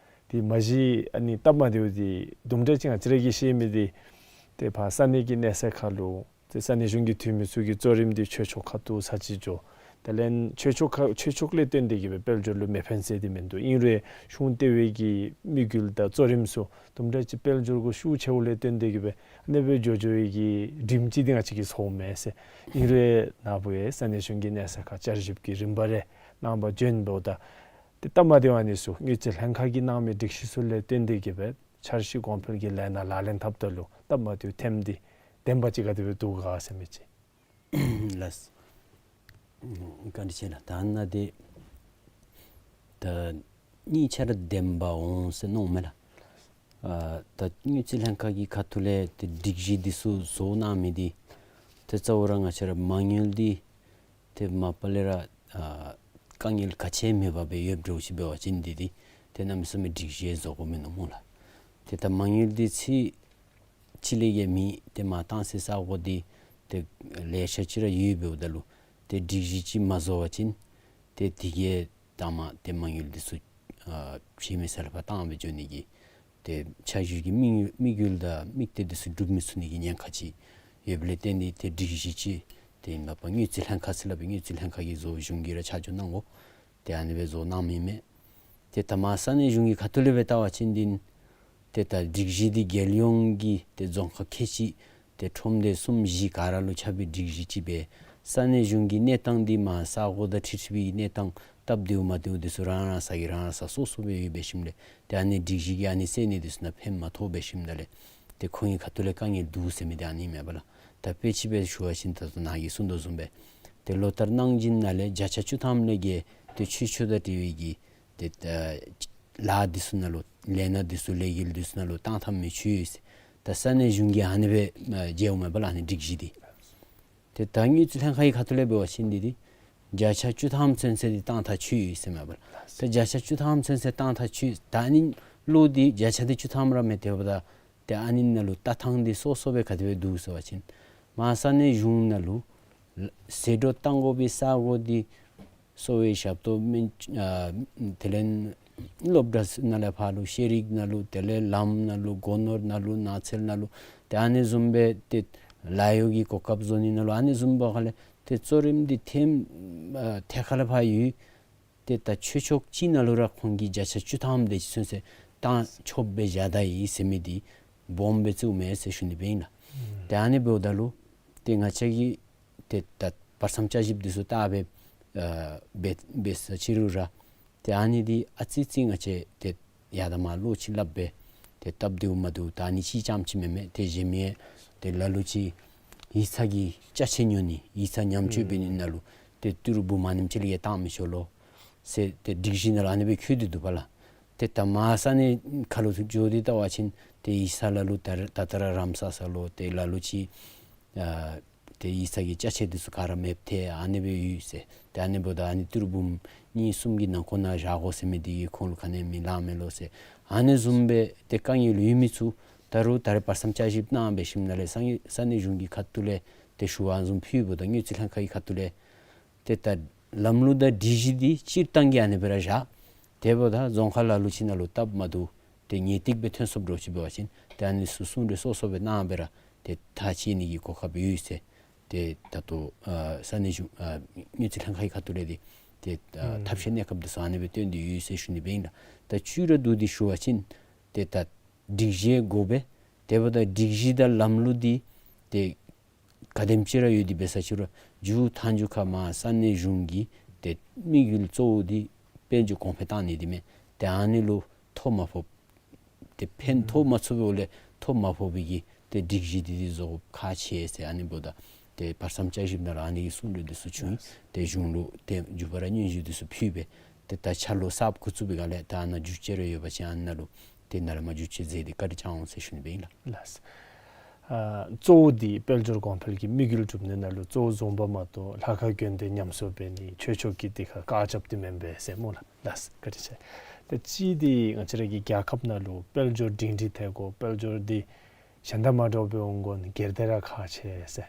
དེ་མ་གཞི་ཨ་ནི་སྟབས་མ་བདེཝ་འདི་དུམ་གྲ་ཅིག་ང་བཅས་ར་གིས་ཤེས་མི་འདི་ཏེ་ཕར་ས་གནས་ཀྱི་གནས་ཚད་ཁར་ལུ་ཏེ་ས་གནས་གཞུང་གི་འཐུས་མི་ཚུ་གིས་གཙོ་རིམ་འདི་ཆོས་ཕྱོགས་ཁ་ཐུག་ས་ཅིག་འགྱོ། དེ་ལས་ཆོས་ཕྱོགས་ཁ་ཆོས་ཕྱོགས་ལས་བརྟེན་ཏེ་གིས་སྦེ་དཔལ་འབྱོར་ལུ་མི་ཕན་ཟེར་འདི་མིན་འདུག། ཨིན་རུང་གཞུང་ལྟེ་བའི་གི་དམིགས་ཡུལ་དང་གཙོ་རིམ་ཚུ་དུམ་གྲ་ཅིག་དཔལ་འབྱོར་གུ་ཤུགས་ཆེ་བ་ལས་བརྟེན་ཏེ་གིས་སྦེ་ཨ་ནི་སྦེ་འགྱོ་འགྱོ་བའི་གི་རིམ་ཅིག་འདི་ང་བཅས་ཀྱིས་ཚོརཝ་མས་ཟེར། ཨིན་རུང་ནཱ་བུ་ཡང་ས་གནས་གཞུང་གི་གནས་ཚད་ཁར་བསྐྱར་ཞིབ་ཀྱི་རིམ་པ་རེ་གནང་པར་བྱོན་འབདཝ་ད་ཏེ་སྟབས་མ་བདེཝ་ཨ་ནི་ཚུ་དངུལ་རྩིས་ལྷན་ཁག་གིས་གནང་མི་སྒྲིག་གཞི་ཚུ་ལས་བརྟེན་ཏེ་གིས་སྦེ་འཆར་གཞི་གོང་འཕེལ་གྱི་ལས་སྣ་ལག་ལེན་འཐབ་ད་ལུ་སྟབས་མ་བདེཝ་ཐོནམ་འདི་བདེན་པ་ཅིག་ག་དེ་སྦེ་འདུག་ག་ཟེར་མི་ཅིག། ལགས། བཀའ་དྲིན་ཆེ་ལགས། ད་ནཱ་འདི་ད་གཉིས་ཆ་ར་བདེན་པ་འོང་ཟེར་མནོཝ་མས་ལགས། ཨ་ད་དངུལ་རྩིས་ལྷན་ཁག་གི་ཁ་ཐུག་ལས་ཏེ་སྒྲིག་གཞི་འདི་ཚུ་བཟོ་གནང་མི་འདི་ཏེ་གཙོ་བོ་ར་ང་བཅས་ར་མ་དངུལ་འདི་ཏེ་མ་པ་ལས་ར་ཨ་དཀའ་ངལ་ག་ཅི་མེད་པར་སྦེ་ཡོདཔ་འདྲཝ་ཅིག་འབད་བ་ཅིན་འདི་འདི་ཏེ་གནམ་མེད་ས་མེད་སྒྲིག་གཞི་བཟོ་དགོ་མི་ནུག་སྨོ་ལགས། ཏེ་ད་མ་དངུལ་འདི་ཚུ་ཕྱི་ལས་ཀྱི་མི་ཏེ་མར་བཏང་སའི་ས་གོ་འདི་ཏེ་ལེ་ཤ་ཅིག་ར་ཡོདཔ་འབདཝ་ད་ལུ་ཏེ་སྒྲིག་གཞི་ཅིག་མ་བཟོ་བ་ཅིན་ཏེ་དེ་གིས་ད་མ་ཏེ་མ་དངུལ་འདི་ཚུ་ཨ་གཞན་མི་ས་ལས་ཕར་བཏང་སྦེ་འགྱོ་ནི་གི་ཏེ་འཆར་གཞི་གི་དམིགས་དམིགས་ཡུལ་དང་དམིགས་གཏད་འདི་ཚུ་འགྲུབ་མི་ཚུགས་ནི་གི་ཉེན་ཁ་ཅིག་ཡོདཔ་ལས་བརྟེན་ཏེ་ཏེ་སྒྲིག་གཞི་ཅིག་ཏེ་མ་པ་དངུལ་རྩིས་ལྷན་ཁག་ཟེར་སླབ་པའི་དངུལ་རྩིས་ལྷན་ཁག་གིས་བཟོ་གཞུང་གིས་ར་ཆ་འཇོག་གནང་དགོ། ཏེ་ཨ་ནི་སྦེ་བཟོ་གནང་མི་མས། ཏེ་ད་མར་ས་གནས་གཞུང་གི་ཁ་ཐུག་ལས་སྦེ་བལྟ་བ་ཅིན་འདི་ཏེ་ད་སྒྲིག་གཞི་འདི་རྒྱལ་ཡོངས་ཀྱི་ཏེ་རྫོང་ཁག་ཁལ་གཅིག་ཏེ་ཁྲོམ་སྡེ་གསུམ་བཞི་ག་ར་ལུ་ཁྱབ་པའི་སྒྲིག་གཞི་ཅིག་སྦེ་ས་གནས་གཞུང་གི་གནས་སྟངས་འདི་མར་ས་གོ་དང་འཁྲིལ་འཁྲིལ་བའི་གནས་སྟངས་སྟབས་བདེཝ་མ་བདེཝ་འདི་ཚུ་རང་རང་ས་གི་རང་རང་ས་སོ་སོ་སྦེ་ཡོད་པའི་ཞིནམ་ལས་ཏེ་ཨ་ནི་སྒྲིག་གཞི་གིས་ཨ་ནི་སེལ་ནི་འདི་ཚུ་ནང་ཕན་མ་ཐོགས་པའི་ཞིནམ་ལས་ཏེ་ཁོང་གི་ཁ་ཐུག་ལས་དཀའ་ངལ་འདུག་ཟེར་མི་འདི་ཨ་ནི་མས་པ་ལགས། ད་དཔེ་ཅིག་སྦེ་ཞུ་བ་ཅིན་ད་ལྟོ་ནཱ་གིས་གསུངས་དོ་བཟུམ་སྦེ་ཏེ་ལོ་ལྟར་གནང་སྦྱིན་ནང་ལས་བརྒྱ་ཆ་བཅུ་ཐམ་ལས་བརྒལ་ཏེ་ཆོས་ཕྱོགས་དང་འབྲེལ་བའི་གི་ཏེ་ད་ལཱ་འདི་ཚུ་ནང་ལུ་ལས་སྣ་འདི་ཚུ་ལས་འགུལ་འདི་ཚུ་ནང་ལུ་བཏང་ཐངས་མི་ཚུ་ཡོད་ཟེར། ད་ས་གནས་གཞུང་གིས་ཨ་ནི་སྦེ་མཇལཝ་མས་པ་ལགས། ཨ་ནི་སྒྲིག་གཞི་འདི་ཏེ་ད་དངུལ་རྩིས་ལྷན་ཁག་གི་ཁ་ཐུག་ལས་འབད་བ་ཅིན་འདི་འདི་བརྒྱ་ཆ་བཅུ་ཐམ་ཚུན་ཚོད་འདི་བཏང་ཐངས་ཚུ་ཡོད་ཟེར་མས་པ་ལགས། ད་བརྒྱ་ཆ་བཅུ་ཐམ་ཚུན་ཚོད་བཏང་ཐངས་ཚུ་ད་ཨ་ནི་ལུ་འདི་བརྒྱ་ཆ་འདི་བཅུ་ཐམ་ར་མི་སྟེརཝ་ད་ཏེ་ཨ་ནི་ནང་ལུ་ལྟ་ཐངས་འདི་སོ་སོ་སྦེ་ག་དེ་སྦེ་འདུག་ཟེར་བ་ཅིན་མར་ས་གནས་གཞུང་ནང་ལུ་ཟད་འགྲོ་བཏང་དགོ་པའི་ས་གོ་འདི་གསོ་བའི་ཞབས་ཏོག་སྨན་ཨ་དེ་ལས་སློབ་གྲྭ་ནང་ལས་ཕར་ལུ་ཤེས་རིག་ནང་ལུ་དེ་ལས་ལམ་ནང་ལུ་སྒོ་ནོར་ནང་ལུ་ནགས་ཚལ་ནང་ལུ་ཏེ་ཨ་ནི་བཟུམ་སྦེ་ཏེ་ལཱ་གཡོག་གི་གོ་སྐབས་བཟོ་ནི་ནང་ལུ་ཨ་ནི་བཟུམ་སྦེ་ག་ལས་ཏེ་གཙོ་རིམ་འདི་ཐེམ་ཨ་ཐད་ཁ་ལས་ཕར་ཡོད། ཏེ་ད་ཆོས་ཕྱོགས་ཅིག་ནང་ལུ་ར་ཁོང་གིས་བརྒྱ་ཆ་བཅུ་ཐམ་དེ་ཅིག་ཚུན་ཚོད་བཏང་ཆོགཔ་སྦེ་བཞག་ད་ཡི་ཟེར་མི་འདི་སྦོམ་སྦེ་བརྩིཝ་མས་ཟེར་ཞུ་ནི་སྦེ་ཨིན་ལགས། ཨུམ། ཏེ་ཨ་ནི་འབདཝ་ད་ལུ་ཏེ་ང་བཅས་ཀྱིས་ཏེ་ད་བར་མཚམས་བསྐྱར་ཞིབ་འདི་ཚུ་བལྟ་སྦེ་ཨ་འབད་འབད་ས་ཅིག་རུང་ར་ཏེ་ཨ་ནི་འདི་ཨ་ཙི་ཅིག་ང་བཅས་ཏེ་ཡར་དང་མར་བློ་ཅིག་སླབ་སྦེ་ཏེ་སྟབས་བདེཝ་མ་བདེཝ་ད་ཨ་ནི་ཅིག་རྐྱངམ་ཅིག་མེན་མས། ཏེ་གཞན་མི་ཏེ་ལ་ལུ་ཅིག་ཡིག་ཚང་གི་ཅ་ཆས་ཉོ་ནི་ཡིག་ཚང་ཉམས་བཅོས་འབད་ནི་ནང་ལུ་ཏེ་ཏི་རུ་འབུམ་ཨ་ནེམ་ཅིག་ལས་བཏང་མི་ཆོག་ལོ་ཟེར་ཏེ་སྒྲིག་གཞི་ནང་ལུ་ཨ་ནི་སྦེ་བཀོད་དེ་འདུག་པ་ལགས། ཏེ་ད་མར་ས་གནས་ཁ་ལུ་འགྱོ་སྟེ་བལྟ་བ་ཅིན་ཏེ་ཡིག་ཚང་ལ་ལུ་ད་ད་ལྟོ་ར་རམ་ས་ས་ལུ་ཏེ་ལ་ལུ་ཅིག་ཨ་ཏེ་ཡིག་ཚང་གི་ཅ་ཆས་འདི་ཚུ་ག་ར་མེདཔ་ཐལ་ཨ་ནི་སྦེ་ཡོད་ཟེར། ཏེ་ཨ་ནི་འབདཝ་ད་ཨ་ནི་ཏི་རུ་འབུམ་གཉིས་གསུམ་གྱི་ནང་འཁོད་ནང་བཞག་དགོ་ཟེར་མི་འདི་ཁོང་ལུ་ག་ནི་མི་ལང་མས་ལོ་ཟེར། ཨ་ནི་བཟུམ་སྦེ་ཏེ་དཀའ་ངལ་ཡོད་མི་ཚུ་ད་རུང་ད་རེས་བར་མཚམས་བསྐྱར་ཞིབ་གནང་སྦེ་ཞིནམ་ལས་ས་གནས་ས་གནས་གཞུང་གི་ཁ་ཐུག་ལས་ཏེ་ཞུ་བ་བཟུམ་ཕུལཝ་ད་དངུལ་རྩིས་ལྷན་ཁག་གི་ཁ་ཐུག་ལས་ཏེ་ད་ལམ་ལུགས་དང་སྒྲིག་གཞི་འདི་སྤྱིར་བཏང་གི་ཨ་ནི་སྦེ་ར་བཞག། དེ་འབདཝ་ད་རྫོང་ཁག་ལ་ལུ་ཅིག་ནང་ལུ་སྟབས་མ་བདེཝ་ཏེ་ངེས་ཏིག་སྦེ་ཐོན་སོངམ་འདྲཝ་ཅིག་འབད་བ་ཅིན་ཏེ་ཨ་ནི་ཚུ་གསུང་གྲོས་སོ་སོ་སྦེ་གནང་སྦེ་ར་ཏེ་ཐག་བཅད་ནི་གི་གོ་སྐབས་ཡོད་ཟེར། ཏེ་ད་ལྟོ་ཨ་ས་གནས་གཞུང་ཨ་དངུལ་རྩིས་ལྷན་ཁག་གི་ཁ་ཐུག་ལས་འདི་ཏེ་ཨ་ཨུམ་ཐབས་ཤེས་གནས་སྐབས་འདི་ཚུ་ཨ་ནི་སྦེ་སྟོན་ཏེ་ཡོད་ཟེར་ཞུ་ནི་སྦེ་ཨིན་ལགས། ད་ཅི་ར་འདུག་འདི་ཞུ་བ་ཅིན་ཏེ་ད་སྒྲིག་གཞི་དགོ་པས། དེ་འབདཝ་ད་སྒྲིག་གཞི་དང་ལམ་ལུགས་འདི་ཏེ་ག་དེམ་ཅིག་ར་ཡོད་དེ་འབད་ས་ཅིག་རུང་མཇུག་མཐའ་མཇུག་ཁར་མར་ས་གནས་གཞུང་གི་ཏེ་དམིགས་ཡུལ་གཙོ་བོ་འདི་དཔལ་འབྱོར་གོང་འཕེལ་བཏང་ནི་འདི་མས། ཏེ་ཨ་ནི་ལུ་ཐོ་མ་ཕོགཔ་ཏེ་ཕན་ཐོགས་མ་ཚུགས་པའི་འོག་ལས་ཐོ་མ་ཕོག་པའི་གི་ཏེ་སྒྲིག་གཞི་འདི་འདི་བཟོ་དགོཔ་ཁག་ཆེ་ཟེར། ཨ་ནི་འབདཝ་ད་ཏེ་བར་མཚམས་བསྐྱར་ཞིབ་ནང་ལུ་ཨ་ནི་གི་གསུང་གྲོས་འདི་ཚུ་བྱུང་། ཏེ་གཞུང་ལུ་ཏེ་མཇུག་པ་ར་སྙན་ཞུ་འདི་ཚུ་ཕུལ་སྦེ་ཏེ་ད་ཕྱག་ལཱ་གསརཔ་འགོ་བཙུགས་པའི་སྒང་ལས་ད་ཨ་ནཱ་འགྱུར་བཅོས་རེ་ཡོད་པ་ཅིན་ཨ་ནཱ་ལུ་ཏེ་ནཱ་ལས་མར་འགྱུར་བཅོས་མཛད་དེ་བཀའ་དྲིན་བསྐྱང་འོང་ཟེར་ཞུ་ནི་སྦེ་ཨིན་ལགས། ལགས། ཨ་གཙོ་བོ་འདི་དཔལ་འབྱོར་གོང་འཕེལ་གྱི་དམིགས་ཡུལ་སྒྲུབ་ནི་ནང་ལུ་གཙོ་བོ་བཟུང་པ་མ་གཏོགས་ལྷ་ཁང་དགོན་སྡེ་ཉམས་གསོ་འབད་ནི་ཆོས་ཕྱོགས་ཀྱི་འདི་ཁར་བཀག་རྐྱབ་སྟེ་མེན་པས་ཟེར་སྨོ་ལགས། ལགས་བཀའ་དྲིན་ཆེ། ད་གཅིག་འདི་ང་བཅས་ར་གི་རྒྱལ་ཁབ་ནང་ལུ་དཔལ་འབྱོར་སྒྲིང་སྒྲི་ཐལ་དགོ། དཔལ་འབྱོར་འདི་གཞན་དང་མ་འདྲཝ་སྦེ་འོང་དགོ་ན་སྒེར་སྡེ་ར་ཁག་ཆེ་ཟེར།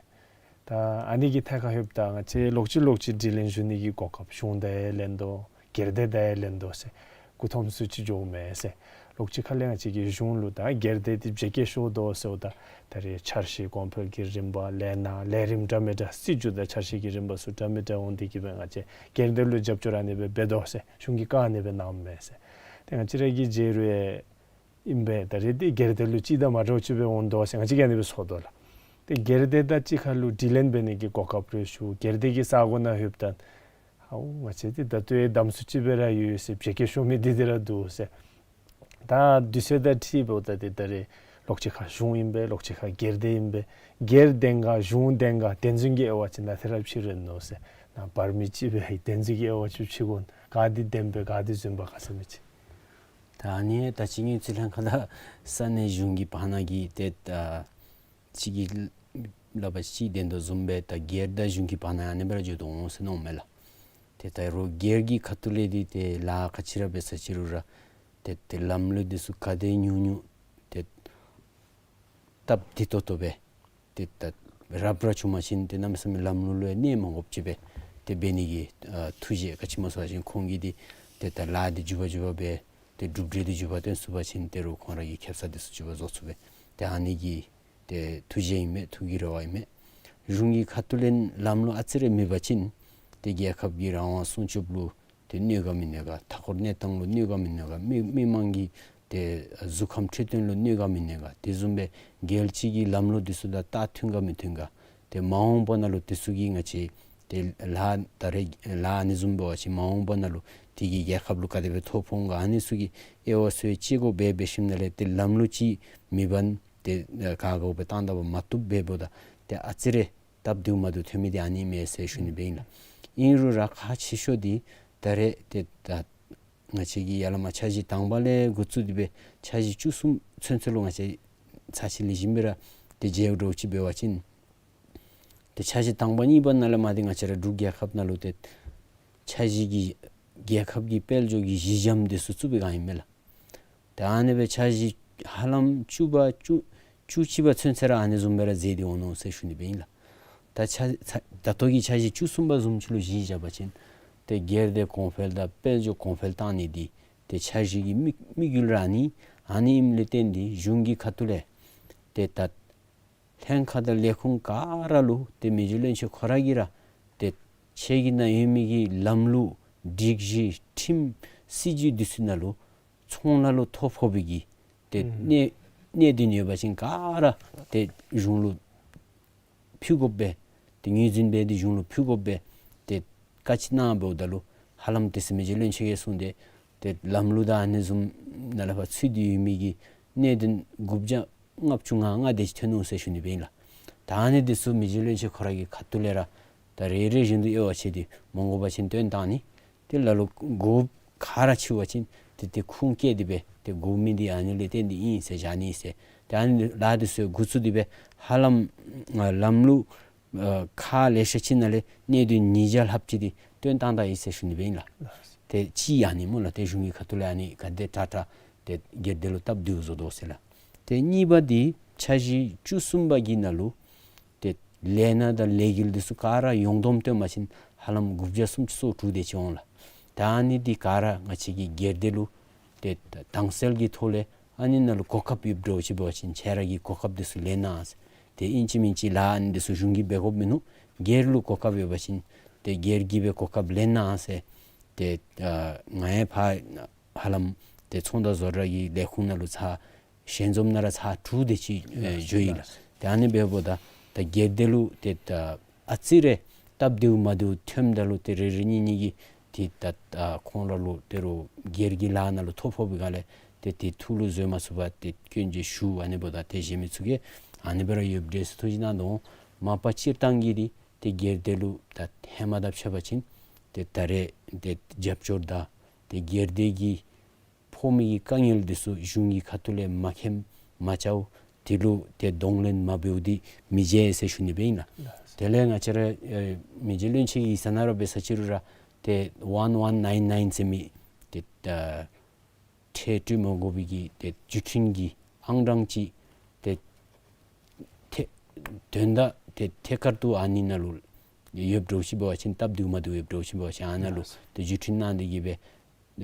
ད་ཨ་ནི་གི་ཐད་ཁར་ལྷོདཔ་ད་ང་བཅས་ལོག་ཅི་ལོག་ཅི་དྲི་ལན་ཞུ་ནི་གི་གོ་སྐབས་གཞུང་དང་ཡང་ལེན་དོ། སྒེར་སྡེ་དང་ཡང་ལེན་དོ་ཟེར། སྐུ་ཁམས་སུ་ཅིག་འགྱོཝ་མས་ཟེར། ལོག་ཅི་ཁ་ལས་ང་བཅས་ཀྱི་གཞུང་ལུ་ད་སྒེར་སྡེ་འདི་བརྗེ་བཀལ་ཤོར་དོ་ཟེརཝ་ད་ད་རེས་འཆར་གཞི་གོང་འཕེལ་གྱི་རིམ་པ་ལས་སྣ་ལས་རིམ་འདྲ་མི་འདྲ་སྲིད་བྱུས་དང་འཆར་གཞི་གི་རིམ་པ་ཚུ་འདྲ་མི་འདྲ་འོང་སྟེ་གིས་སྦེ་ང་བཅས་སྒེར་སྡེ་ལུ་རྒྱབ་སྐྱོར་ཨ་ནི་སྦེ་འབད་དོ་ཟེར་གཞུང་གིས་བཀག་ནི་སྦེ་གནངམ་མས་ཟེར། ཏེ་ང་བཅས་ར་གིས་མཇལ་རུང་ཨིན་པས། ད་རེས་འདི་སྒེར་སྡེ་ལུ་ཅིག་དང་མ་འདྲཝ་ཅིག་སྦེ་འོང་དོ་ཟེར་ང་བཅས་ཀྱིས་ཨ་ནི་སྦེ་ཚོར་དོ་ལགས། ཏེ་སྒེར་སྡེ་དང་གཅིག་ཁར་ལུ་དྲི་ལན་འབད་ནི་གི་གོ་སྐབས་རེ་ཞུ། སྒེར་སྡེ་གི་ས་གོ་ནང་ལྷོདཔ་ད་ཨའུ་ང་བཅས་འདི་ད་ལྟོ་ཡང་དམ་སུ་ཅིག་སྦེ་ར་ཡོད་ཟེར། བརྗེ་བཀལ་ཤོར་མི་འདི་འདི་ར་འདུག་ཟེར། ད་དུས་ཚོད་དང་འཁྲིལཝ་ད་ཏེ་ད་རེས་ལོག་ཅི་ཁར་གཞུང་ཨིན་པས། ལོག་ཅི་ཁར་སྒེར་སྡེ་ཨིན་པས། སྒེར་བདེན་ག་གཞུང་བདེན་ག་བདེན་རྫུན་གྱི་དབྱེ་བ་ཅིག་ནང་དེ་ར་ཕྱེ་རན་ནུག་ཟེར། ནཱ་བར་མི་ཅིག་སྦེ་ཧེ་བདེན་རྫུན་གྱི་དབྱེ་བ་ཅིག་ཕྱེ་དགོ་ན་ག་འདི་བདེན་པས་ག་འདི་རྫུན་པས་ག་ཟེར་མི་ཅིག། ད་ཨ་ནི་ད་ཅི་ངེའི་རྩིས་ལྷན་ཁག་དང་ས་གནས་གཞུང་གི་བར་ན་གི་ཏེ་ད་ཅིག་གི་ལག་པར་ཅིག་ལྡན་དོ་བཟུམ་སྦེ་ད་སྒེར་དང་གཞུང་གི་བར་ན་ཨ་ནི་སྦེ་ར་འགྱོ་དོ་འོང་ཟེར་མནོཝ་མས་ལགས། ཏེ་ད་རུང་སྒེར་གྱི་ཁ་ཐུག་ལས་འདི་ཏེ་ལཱ་ག་ཅི་ར་འབད་ས་ཅིག་རུང་ར་ཏེ་ཏེ་ལམ་ལུགས་འདི་ཚུ་ག་དེ་ཉུང་ཉུང་ཏེ་སྟབས་བདེ་ཏོག་ཏོ་སྦེ་ཏེ་ད་རབ་ར་བྱུང་པ་ཅིན་ཏེ་གནམ་མེད་ས་མེད་ལམ་ལུགས་ལུ་ཡང་གནོད་མ་དགོཔ་ཅིག་སྦེ་ཏེ་འབད་ནི་གི་ཨ་ཐུགས་བཞེད། ག་ཅི་སྨོ་ཟེར་བ་ཅིན་ཁོང་གིས་འདི་ཏེ་ད་ལཱ་འདི་མགྱོགས་པ་མགྱོགས་པ་སྦེ་ཏེ་གྲུབ་འབྲས་འདི་མགྱོགས་པ་སྟོན་ཚུགས་པ་ཅིན་ཏེ་རུང་ཁོང་ར་གི་ཁེ་སང་འདི་ཚུ་མགྱོགས་པ་བཟོ་ཚུགས་པས། ཏེ་ཨ་ནི་གི་ཏེ་ཐུགས་བཞེད་ཨིན་མས། ཐུགས་ཀྱི་རེ་བ་ཨིན་མས། གཞུང་གི་ཁ་ཐུག་ལས་ལམ་ལུགས་ཨ་ཙི་རེ་མེད་པ་ཅིན་ཏེ་རྒྱལ་ཁབ་ཀྱི་རང་དབང་སྲུང་སྐྱོབ་ལུ་ཏེ་གནོད་ག་མི་གནོད་ག། མཐའ་འཁོར་གནས་སྟངས་ལུ་གནོད་ག་མི་གནོད་ག། མི་མི་མང་གི་ཏེ་གཟུགས་ཁམས་འཕྲོད་བསྟེན་ལུ་གནོད་ག་མི་གནོད་ག། དེ་བཟུམ་སྦེ་རྒྱལ་སྤྱི་གི་ལམ་ལུགས་འདི་ཚུ་དང་ད་མཐུན་ག་མི་མཐུན་ག། ཏེ་མ་འོངས་པ་ནང་ལུ་འདི་ཚུ་གིས་ང་བཅས་ཏེ་ལཱ་ད་རེས་ལཱ་ཨ་ནི་བཟུམ་འབད་བ་ཅིན་མ་འོངས་པ་ནང་ལུ་དེ་གིས་རྒྱལ་ཁབ་ལུ་ག་དེ་སྦེ་ཐོ་ཕོག་འོང་ག། ཨ་ནི་ཚུ་གི་དབྱེ་བ་ཚུ་ཡང་དཔྱད་དགོཔ་སྦེ་འབད་ཞིནམ་ལས་ཏེ་ལམ་ལུགས་ཅིག་མེད་པ་ན་ཏེ་ག་གོ་སྦེ་བཏང་ད་པ་མ་བཏུབ་སྦེ་འབདཝ་ད་ཏེ་ཨ་ཙི་རེ་སྟབས་བདེཝ་མ་བདེཝ་ཐོན་མི་འདི་ཨ་ནི་མས་ཟེར་ཞུ་ནི་སྦེ་ཨིན་ལགས། ཨིན་རུང་ར་ཁག་ཆེ་ཤོས་འདི་ད་རེས་ཏེ་ད་ང་བཅས་ཀྱིས་ཡར་ལས་མར་འཆར་གཞི་དང་པ་ལས་འགོ་བཙུགས་ཏེ་སྦེ་འཆར་གཞི་བཅུ་གསུམ་ཚུན་ཚོད་ལུ་ང་བཅས་ཚར་གཅིག་ལེགས་ཤོམ་སྦེ་ར་ཏེ་མཇལཝ་འདྲཝ་ཅིག་འབད་བ་ཅིན་ཏེ་འཆར་གཞི་དང་པ་གཉིས་པ་ནང་ལས་མར་འདི་ང་བཅས་ར་འབྲུག་རྒྱལ་ཁབ་ནང་ལུ་ཏེ་འཆར་གཞི་གི་རྒྱལ་ཁབ་ཀྱི་དཔལ་འབྱོར་གྱི་གཞི་འགྱམ་འདི་ཚུ་བཙུགས་པའི་སྒང་ཨིན་མས་ལགས། ཏེ་ཨ་ནི་སྦེ་འཆར་གཞི་ཧ་ལམ་བཅུ་པ་བཅུ་བཅུ་གཅིག་པ་ཚུན་ཚོད་ར་ཨ་ནི་བཟུམ་སྦེ་ར་མཛད་དེ་འོང་ནུག་ཟེར་ཞུ་ནི་སྦེ་ཨིན་ལགས། ད་འཆར་ད་ལྟོ་གི་འཆར་གཞི་བཅུ་གསུམ་པ་བཟུམ་ཅིག་ལུ་གཞི་བཞག་པ་ཅིན་ཏེ་སྒེར་སྡེ་གོང་འཕེལ་དང་དཔལ་འབྱོར་གོང་འཕེལ་བཏང་ནི་འདི་ཏེ་འཆར་གཞི་གི་དམིགས་དམིགས་ཡུལ་ར་ཨ་ནི་ཨ་ནི་ཨིནམ་ལས་བརྟེན་ཏེ་གཞུང་གི་ཁ་ཐུག་ལས་ཏེ་ད་ལྷན་ཁག་དང་ལས་ཁུངས་ག་ར་ལུ་ཏེ་མི་རྗེ་བློན་ཆེན་ཁོ་ར་གིས་ར་ཏེ་ཁྱེད་ཀྱི་ནང་ཡོད་མི་གི་ལམ་ལུགས་སྒྲིག་གཞི་ཁྲིམས་སྲིད་བྱུས་འདི་ཚུ་ནང་ལུ་ཚོང་ལཱ་ལུ་ཐོ་ཕོག་པའི་གི་ཏེ་ཨུམ་གནད་གནད་དོན་ཡོད་པ་ཅིན་ག་ར་ཏེ་གཞུང་ལུ་ཕུལ་དགོཔ་སྦེ་ཏེ་ངོས་འཛིན་འབད་དེ་གཞུང་ལུ་ཕུལ་དགོཔ་སྦེ་ཏེ་བཀའ་ཅིག་གནང་འབདཝ་ད་ལུ་ཧ་ལམ་ཏེ་ཟེར་མི་རྗེ་བློན་ཆེན་གྱིས་གསུངས་ཏེ་ཏེ་ལམ་ལུགས་དང་ཨ་ནི་བཟུམ་ནང་ལས་ཕར་ཚུད་དེ་ཡོད་མི་གི་གནད་དོན་དགུ་བརྒྱ་ལྔ་བཅུ་ང་ལྔ་དེ་ཅིག་ཐོན་ནུག་ཟེར་ཞུ་ནི་སྦེ་ཨིན་ལགས། ད་ཨ་ནི་འདི་ཚུ་མི་རྗེ་བློན་ཆེན་ཁོ་ར་གི་ཁ་ཐུག་ལས་ར་ད་རེ་རེ་བཞིན་དུ་དབྱེ་བ་ཕྱེ་སྟེ་མ་དགོ་པ་ཅིན་བཏོན་བཏང་ནི། ཏེ་ལ་ལུ་དགོཔ་ག་ར་ཅིག་འབད་བ་ཅིན་ཏེ་ཏེ་ཁུངས་བཀལ་ཏེ་སྦེ་ཏེ་དགོ་མི་འདི་ཨ་ནི་ལས་བརྟེན་ཏེ་ཨིན་ཟེར་བཞག་ནི་ཟེར། ཏེ་ཨ་ནི་ལཱ་འདི་ཚུ་འགོ་བཙུགས་ཏེ་སྦེ་ཧ་ལམ་ཨ་ལམ་ལུགས་ཨ་ཁག་ལེ་ཤ་ཅིག་ནང་ལས་གནད་དོན་ཉིས་བརྒྱ་ལྷགཔ་ཅིག་འདི་བཏོན་བཏང་ད་ཡི་ཟེར་ཞུ་ནི་སྦེ་ཨིན་ལགས། ཏེ་གཅིག་ཨ་ནི་སྨོ་ལགས། ཏེ་གཞུང་གི་ཁ་ཐུག་ལས་ཨ་ནི་ག་དེ་དྲག་དྲག་ཏེ་སྒེར་སྡེ་ལུ་སྟབས་བདེཝ་བཟོ་དོ་ཟེར་ལགས། ཏེ་གཉིས་པ་འདི་འཆར་གཞི་བཅུ་གསུམ་པ་གི་ནང་ལུ་ཏེ་ལས་སྣ་དང་ལས་འགུལ་འདི་ཚུ་ག་ར་ཡོངས་བསྡོམས་བཏོན་པ་ཅིན་ཧ་ལམ་དགུ་བརྒྱ་སུམ་ཅུ་སོ་དྲུག་དེ་ཅིག་འོང་ལགས། ད་ཨ་ནི་འདི་ག་ར་ང་བཅས་ཀྱི་སྒེར་སྡེ་ལུ་ཏེ་དྭངས་གསལ་གྱི་ཐོག་ལས་ཨ་ནི་ནང་ལུ་གོ་སྐབས་ཡོདཔ་འདྲཝ་ཅིག་འབད་བ་ཅིན་ཁྱེད་ར་གི་གོ་སྐབས་འདི་ཚུ་ལེན་གནང་ཟེར། ཏེ་ཨིན་ཅི་མིན་ཅི་ལཱ་ཨ་ནི་འདི་ཚུ་གཞུང་གིས་འབད་དགོཔ་མིན་ནུག། སྒེར་ལུ་གོ་སྐབས་ཡོད་པ་ཅིན་ཏེ་སྒེར་གྱིས་སྦེ་གོ་སྐབས་ལེན་གནང་ཟེར། ཏེ་ཨ་ང་ཡང་ཕར་ཧ་ལམ་ཏེ་ཚོང་དང་བཟོ་གྲྭ་གི་ལས་ཁུངས་ནང་ལུ་ཚར་ཞལ་འཛོམས་ནང་ར་ཚར་དྲུག་དེ་ཅིག་ཨེ་ལགས་འགྱོ་ཡི་ལགས། ལགས། ཏེ་ཨ་ནི་འབདཝ་ད་ད་སྒེར་སྡེ་ལུ་ཏེ་ད་ཨ་ཙི་རེ་སྟབས་བདེཝ་མ་བདེཝ་ཐོནམ་ད་ལུ་ཏེ་རེ་རེ་གཉིས་གཉིས་ཀྱིས་ཏེ་ད་ད་ཁོང་ར་ལུ་ཏེ་རུང་སྒེར་གྱི་ལཱ་ནང་ལུ་ཐོ་ཕོག་པའི་སྒང་ལས་ཏེ་ཏེ་ཐུགས་ལུ་བཟོད་མ་ཚུགས་པར་ཏེ་སྐྱོན་བརྗོད་ཞུ། ཨ་ནི་འབདཝ་ད་ཏེ་གཞན་མི་ཚུ་གིས་ཨ་ནི་སྦེ་ར་ཡོདཔ་འདྲས་ཟེར་ཐུགས་བཞེད་གནང་དོ། མ་པ་སྤྱིར་བཏང་གི་འདི་ཏེ་སྒེར་སྡེ་ལུ་ད་ཧེ་མ་དང་ཕྱད་པ་ཅིན་ཏེ་ད་རེས་ཏེ་རྒྱབ་སྐྱོར་དང་ཏེ་སྒེར་སྡེ་གི་ཕོག་མི་གི་དཀའ་ངལ་འདི་ཚུ་གཞུང་གི་ཁ་ཐུག་ལས་མ་མཁྱེནམ་མ་བྱཝ། དེ་ལུ་ཏེ་གདོང་ལེན་མ་འབདཝ་འདི་མི་བྱེད་ཟེར་ཞུ་ནི་སྦེ་ཨིན་ལགས། དེ་ལས་ང་བཅས་ར་ཨེ་མི་རྗེ་བློན་ཆེན་གྱི་ཡིག་ཚང་ནང་ར་འབད་ས་ཅིག་རུང་ར་ཏེ་ཝན་ཝན་ནའིན་ནའིན་ཟེར་མི་ཏེ་ཨ་ཁྲལ་སྤྲོད་མ་དགོ་པའི་གི་ཏེ་བརྒྱུད་འཕྲིན་གྱི་ཨང་གྲངས་ཅིག་ཏེ་ཐད་དོན་དག་ཏེ་ཐད་ཀར་དུ་ཨ་ནི་ནང་ལུ་ཡོདཔ་འདྲཝ་ཅིག་འབད་བ་ཅིན་སྟབས་བདེཝ་མ་བདེཝ་ཡོདཔ་འདྲཝ་ཅིག་འབད་བ་ཅིན་ཨ་ནཱ་ལུ་ཏེ་བརྒྱུད་འཕྲིན་གནང་སྟེ་གི་སྦེ་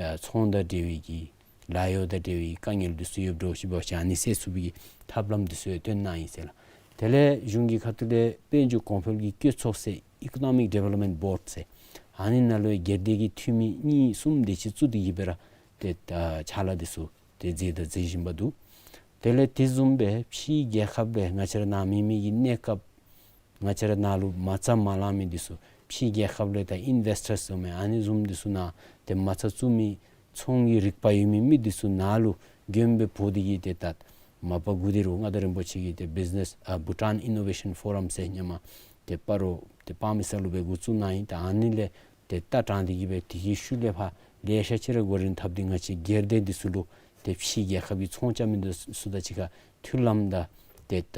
ཨ་ཚོང་དང་འབྲེལ་བའི་གི་ལཱ་གཡོག་དང་འབྲེལ་བའི་དཀའ་ངལ་འདི་ཚུ་ཡོདཔ་འདྲཝ་ཅིག་འབད་བ་ཅིན་ཨ་ནི་སེལ་ཚུགས་པའི་གི་ཐབས་ལམ་འདི་ཚུ་ཡང་སྟོན་གནང་ཡི་ཟེར་ལགས། དེ་ལས་གཞུང་གི་ཁ་ཐུག་ལས་དཔལ་འབྱོར་གོང་འཕེལ་གྱི་བཀོད་ཚོགས་ཟེར་Economic Development Board ཟེར་ཨ་ནི་ནང་ལུ་སྒེར་སྡེ་གི་འཐུས་མི་གཉིས་གསུམ་དེ་ཅིག་བཙུགས་ཏེ་གི་སྦེ་ར་ཏེ་ཨ་ཕྱག་ལཱ་འདི་ཚུ་ཏེ་མཛད་དང་མཛད་བཞིན་པ་འདུག། དེ་ལས་དེ་བཟུམ་སྦེ་ཕྱིའི་རྒྱལ་ཁབ་ལས་ང་བཅས་ར་ནཱ་མེད་མི་གི་གནས་སྐབས་ང་བཅས་ར་ནཱ་ལུ་མ་རྩ་མ་ལང་མི་འདི་ཚུ་ཕྱིའི་རྒྱལ་ཁབ་ལས་ད་ཨིན་ཝེསི་ཊརསི་ཟེར་མི་ཨ་ནི་བཟུམ་འདི་ཚུ་ནཱ་ཏེ་མ་རྩ་བཙུགས་མི་ཚོང་གི་རིག་པ་ཡོད་མི་མི་འདི་ཚུ་ནཱ་ལུ་མགྱོནམ་སྦེ་འབོ་སྟེ་གི་ཏེ་ད་མ་པ་འགོ་འདི་རུང་མངའ་བདག་རིན་པོ་ཆེ་གིས་ཏེ་བིཛི་ནེསི་ཨ་Bhutan Innovation Forum ཟེར་ཧེ་མ་ཏེ་སྤ་རོ་ཏེ་དཔག་མེད་ས་ལུ་སྦེ་འགོ་བཙུགས་གནང་ཡི། ད་ཨ་ནི་ལས་ཏེ་ད་དྲངས་ཏེ་གི་སྦེ་དེ་གི་ཤུལ་ལས་ཕར་ལེ་ཤ་ཅིག་ར་འགོ་འདྲེན་འཐབ་སྟེ་ང་བཅས་སྒེར་སྡེ་འདི་ཚུ་ལུ་ཏེ་ཕྱིའི་རྒྱལ་ཁབ་ཀྱི་ཚོང་རྐྱབ་མི་འདི་ཚུ་དང་གཅིག་ཁར་མཐུན་ལམ་དང་ཏེ་ད་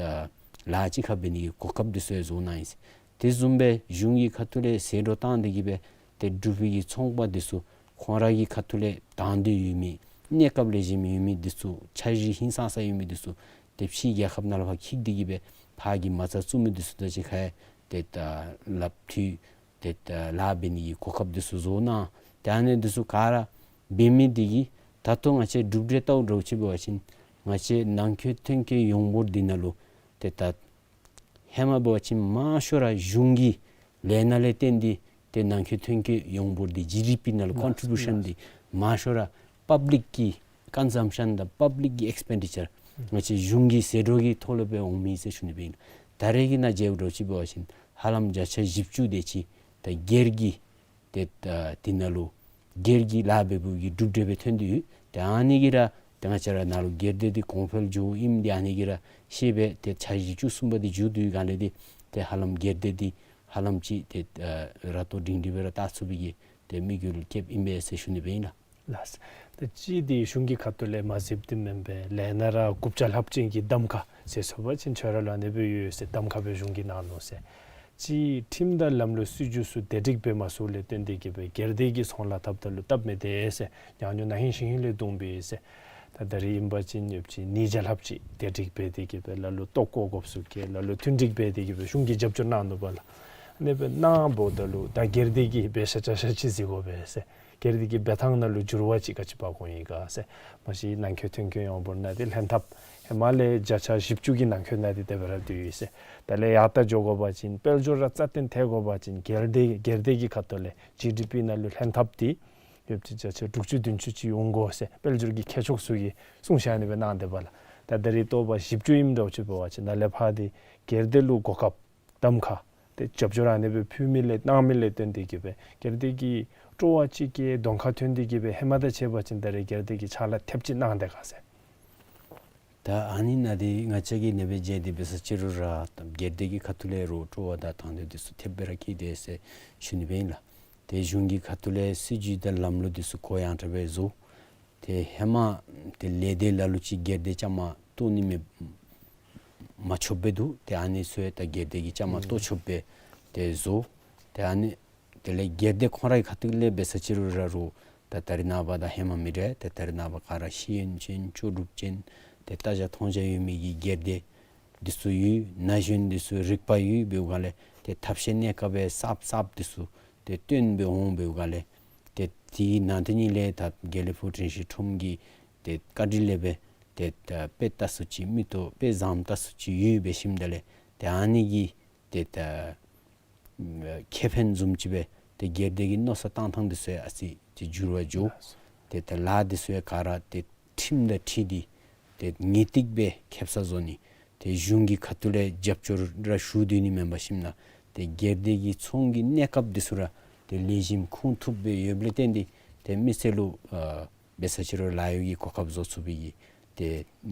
ལཱ་གཅིག་ཁར་འབད་ནི་གི་གོ་སྐབས་འདི་ཚུ་ཡང་བཟོ་གནང་ཡི། དེ་བཟུམ་སྦེ་གཞུང་གི་ཁ་ཐུག་ལས་ཟད་འགྲོ་བཏང་སྟེ་གི་སྦེ་ཏེ་འབྲུག་པའི་གི་ཚོང་པ་འདི་ཚུ་ཁོང་ར་གི་ཁ་ཐུག་ལས་དང་འདོད་ཡོད་མི་གནས་སྐབས་ལེགས་ཤོམ་ཡོད་མི་འདི་ཚུ་འཆར་གཞི་ཧིང་སངས་ས་ཡོད་མི་འདི་ཚུ་ཏེ་ཕྱིའི་རྒྱལ་ཁབ་ནང་ལུ་ཕར་འཁྱིད་དེ་གི་སྦེ་ཕར་གྱི་མ་རྩ་བཙུགས་མི་འདི་ཚུ་དང་གཅིག་ཁར་ཡང་ཏེ་ད་ལགཔ་མཐུད་ཏེ་ད་ལཱ་འབད་ནི་གི་གོ་སྐབས་འདི་ཚུ་བཟོ་གནང་། ཏེ་ཨ་ནི་འདི་ཚུ་ག་ར་འབད་མི་འདི་གིས་ད་ལྟོ་ང་བཅས་གྲུབ་འབྲས་བལྟཝ་འདྲཝ་ཅིག་འབད་བ་ཅིན་ང་བཅས་ནང་འཁོད་ཐོན་སྐྱེད་ཡོངས་འབོར་འདི་ནང་ལུ་ཏེ་ད་ཧེ་མ་འབད་བ་ཅིན་མང་ཤོས་ར་གཞུང་གི་ལས་སྣ་ལས་བརྟེན་ཏེ་ཏེ་ནང་འཁོད་ཐོན་སྐྱེད་ཡོངས་འབོར་འདི་ཇི་ཌི་པི་ནང་ལུ་ལགས། ཀོན་ཊི་བིའུ་ཤཱན་འདི་མང་ཤོས་ར་པབ་ལིཀ་གི་ཀོན་སམ་ཤཱན་དང་པབ་ལིཀ་གི་ཨེགསི་པེན་ཌི་ཅར་ང་བཅས་གཞུང་གི་ཟད་འགྲོ་གི་ཐོག་ལས་སྦེ་འོང་མི་ཟེར་ཞུ་ནི་སྦེ་ཨིན། ད་རེས་ཀྱི་ནང་མཇལཝ་འདྲཝ་ཅིག་འབད་བ་ཅིན་ཧ་ལམ་བརྒྱ་ཆ་བཞི་བཅུ་དེ་ཅིག་ད་སྒེར་གྱི་ཏེ་ད་དེ་ནང་ལུ་སྒེར་གྱི་ལཱ་འབད་བའི་གི་གྲུབ་འབྲས་སྦེ་ཐོན་ཏེ་ཡོད། ཏེ་ཨ་ནི་གིས་ར་ཏེ་ང་བཅས་ར་ནཱ་ལུ་སྒེར་སྡེ་འདི་གོང་འཕེལ་འགྱོཝ་ཨིནམ་འདི་ཨ་ནི་གིས་ར་ཤེས་པས། ཏེ་འཆར་གཞི་བཅུ་གསུམ་པ་འདི་མཇུག་བསྡུ་བའི་སྒང་ལས་འདི་ཏེ་ཧ་ལམ་སྒེར་སྡེ་འདི་ཧ་ལམ་ཅིག་ཏེ་ཨ་ར་ཏོ་སྒྲིང་སྒྲི་སྦེ་ར་བལྟ་ཚུགས་པའི་གི་ཏེ་དམིགས་ཡུལ་བསྐྱེདཔ་ཨིན་པས་ཟེར་ཞུ་ནི་སྦེ་ཨིན་ལགས། ལགས། ཏེ་གཅིག་འདི་གཞུང་གི་ཁ་ཐུག་ལས་མ་གཟིགསཔ་འདི་མེན་པས། ལས་སྣ་ར་དགུ་བརྒྱ་ལྷགཔ་ཅིག་གི་གདམ་ཁ་ཟེར་སོང་པ་ཅིན་ཁྱོད་ར་ལུ་ཨ་ནི་སྦེ་ཡོད་ཟེར་གདམ་ཁ་སྦེ་གཞུང་གིས་གནང་ནུག་ཟེར། གཅིག་ཁྲིམས་དང་ལམ་ལུགས་སྲིད་བྱུས་ཚུ་བདེ་སྒྲིག་འབད་མ་ཚུགས་ལས་བརྟེན་ཏེ་གི་སྦེ་སྒེར་སྡེ་གི་ཚོང་ལཱ་འཐབ་ད་ལུ་སྟབས་མི་བདེ་ཟེར། ཉག་ཉོག་ན་ཧིང་ཤིང་ཧིང་ལས་བརྡུངམ་ཨིན་ཟེར། ད་ད་རེས་ཨིན་པ་ཅིན་ཡོདཔ་ཅིག་ཉིས་བརྒྱ་ལྷགཔ་ཅིག་བདེ་སྒྲིག་འབད་དེ་གི་སྦེ་ལ་ལུ་ལྟོ་བཀོ་དགོཔ་ཚུ་བཀལ། ལ་ལུ་མཐུན་སྒྲིག་འབད་དེ་གི་སྦེ་གཞུང་གིས་རྒྱབ་སྐྱོར་གནང་ནུག་པ་ལགས། ཨ་ནི་སྦེ་གནངམ་ད་ལུ་ད་སྒེར་སྡེ་གིས་འབད་ས་བྱ་ས་ཅིག་གཟིགས་དགོ་པས་ཟེར། སྒེར་སྡེ་གི་འབད་ཐངས་ནང་ལུ་འགྱུར་བ་ཅིག་ག་ཅི་འབག་འོང་ཡི་ག་ཟེར། མ་གཞི་ནང་འཁོད་ཐོན་སྐྱེད་ཡོངས་འབོར་ནང་འདི་ལྷན་ཐབས་ཧེ་མ་ལས་བརྒྱ་ཆ་བཞི་བཅུ་གི་ནང་འཁོད་ནང་འདི་དེ་སྦེ་ར་སྡོད་ཡི་ཟེར། ད་ལས་ཡར་ལྟ་འགྱོ་དགོ་པ་ཅིན་དཔལ་འབྱོར་ར་རྩ་བརྟན་ཐལ་དགོ་པ་ཅིན་སྒེར་སྡེ་སྒེར་སྡེ་གི་ཁ་ཐུག་ལས་ཇི་ཌི་པི་ནང་ལུ་ལྷན་ཐབས་འདི་ཡོདཔ་ཅིག་བརྒྱ་ཆ་དྲུག་ཅུ་བདུན་ཅུ་ཅིག་འོང་དགོ་ཟེར་དཔལ་འབྱོར་གྱི་མཁས་མཆོག་ཚུ་གིས་གསུང་བཤད་ཨ་ནི་སྦེ་གནང་སྡོདཔ་ལགས། ད་ད་རེས་ལྟོ་བ་བཞི་བཅུ་ཨིནམ་འདྲཝ་ཅིག་འབད་བ་ཅིན་ནཱ་ལས་ཕར་འདི་སྒེར་སྡེ་ལུ་གོ་སྐབས་གདམ་ཁ་ཏེ་རྒྱབ་སྐྱོར་ཨ་ནི་སྦེ་ཕུལ་མི་ལས་གནང་མི་ལས་བརྟེན་ཏེ་གི་སྦེ་སྒེར་སྡེ་གི་སྤྲོ་བ་ཅིག་སྐྱེ་གདོང་ཁར་ཐོན་ཏེ་གི་སྦེ་ཧེ་མ་དང་ཕྱད་པ་ཅིན་ད་རེས་སྒེར་སྡེ་གི་ཕྱག་ལཱ་ཐེབས་ཅིག་གནང་དེས་ག་ཟེར། ད་ཨ་ནི་ནང་འདི་ང་བཅས་ཀྱིས་ཨ་ནི་སྦེ་མཇལ་ཏེ་འབད་ས་ཅིག་རུང་ར་སྒེར་སྡེ་གི་ཁ་ཐུག་ལས་རོགས་སྤྲོ་བ་དང་དང་འདོད་འདི་ཚུ་ཐེབས་སྦེ་ར་སྐྱེས་དེས་ཟེར་ཞུ་ནི་སྦེ་ཨིན་ལགས། ཏེ་གཞུང་གི་ཁ་ཐུག་ལས་སྲིད་བྱུས་དང་ལམ་ལུགས་འདི་ཚུ་གུ་ཡངས་དྲགས་སྦེ་བཟོ། ཏེ་ཧེ་མ་ཏེ་ལས་སྡེ་ལ་ལུ་ཅིག་སྒེར་སྡེ་བཅའ་མར་གཏོགས་ནི་མེད་མ་ཆོགཔ་སྦེ་འདུག། ཏེ་ཨ་ནི་ཚུ་ཡང་ད་སྒེར་སྡེ་གིས་བཅའ་མར་གཏོགས་ཆོགཔ་སྦེ་ཏེ་བཟོ། ཏེ་ཨ་ནི་དེ་ལས་སྒེར་སྡེ་ཁོང་རའི་ཁ་ཐུག་ལས་འབད་ས་ཅིག་རུང་ར་རོགས་ད་ད་རེས་ནངས་པ་དང་ཧེ་མ་མི་འདྲ། ཏེ་ད་རེས་ནངས་པ་ག་ར་ཤེས་ཡོན་ཅན་ལྕོགས་གྲུབ་ཅན་ཏེ་ལྟ་རྒྱ་མཐོང་རྒྱ་ཡོད་མི་གི་སྒེར་སྡེ་འདི་ཚུ་ཡོད། ན་གཞོན་འདི་ཚུ་རིག་པ་ཡོད། འབདཝ་ལས་ཏེ་ཐབས་ཤེས་གནས་སྐབས་སྦེ་གསརཔ་གསརཔ་འདི་ཚུ་ཏེ་བཏོན་སྦེ་འོང་། འབདཝ་ལས་ཏེ་དེའི་ནང་དེ་ཉིད་ལས་ད་དགེ་ལེགས་ཕུག་དྲན་ཤེས་ཁྲོམ་གྱི་ཏེ་བཀའ་དྲིན་ལས་སྦེ་ཏེ་ད་དཔེ་ལྟ་ས་ཅིག་མིག་ཏོ་དཔེ་བཟངམ་ལྟ་ས་ཅིག་ཡོད་པས་ཞིནམ་ད་ལས་ཏེ་ཨ་ནི་གི་ཏེ་ད་ཁེ་ཕན་བཟུམ་ཅིག་སྦེ་ཏེ་སྒེར་སྡེ་གི་མནོ་བསམ་གཏང་ཐངས་འདི་ཚུ་ཡང་ཨ་ཙི་ཅིག་འགྱུར་བ་འགྱོ། ཏེ་ད་ལཱ་འདི་ཚུ་ཡང་ག་ར་ཏེ་ཁྲིམས་དང་འཁྲིལ་ཏེ་ཏེ་ངེས་ཏིག་སྦེ་ཁེབ་ས་བཟོ་ནི། ཏེ་གཞུང་གི་ཁ་ཐུག་ལས་རྒྱབ་སྐྱོར་ར་ཞུ་སྡོད་ནི་མེན་པར་ཞིནམ་ན་ཏེ་སྒེར་སྡེ་གི་ཚོང་གི་གནས་སྐབས་འདི་ཚུ་ར་ཏེ་ལེགས་ཤོམ་ཁུངས་ཐུབ་སྦེ་ཡོདཔ་ལས་བརྟེན་ཏེ་ཏེ་མི་སེར་ལུ་ཨ་འབད་ས་ཅིག་རུང་ལཱ་གཡོག་གི་གོ་སྐབས་བཟོ་ཚུགས་པའི་གི་ཏེ་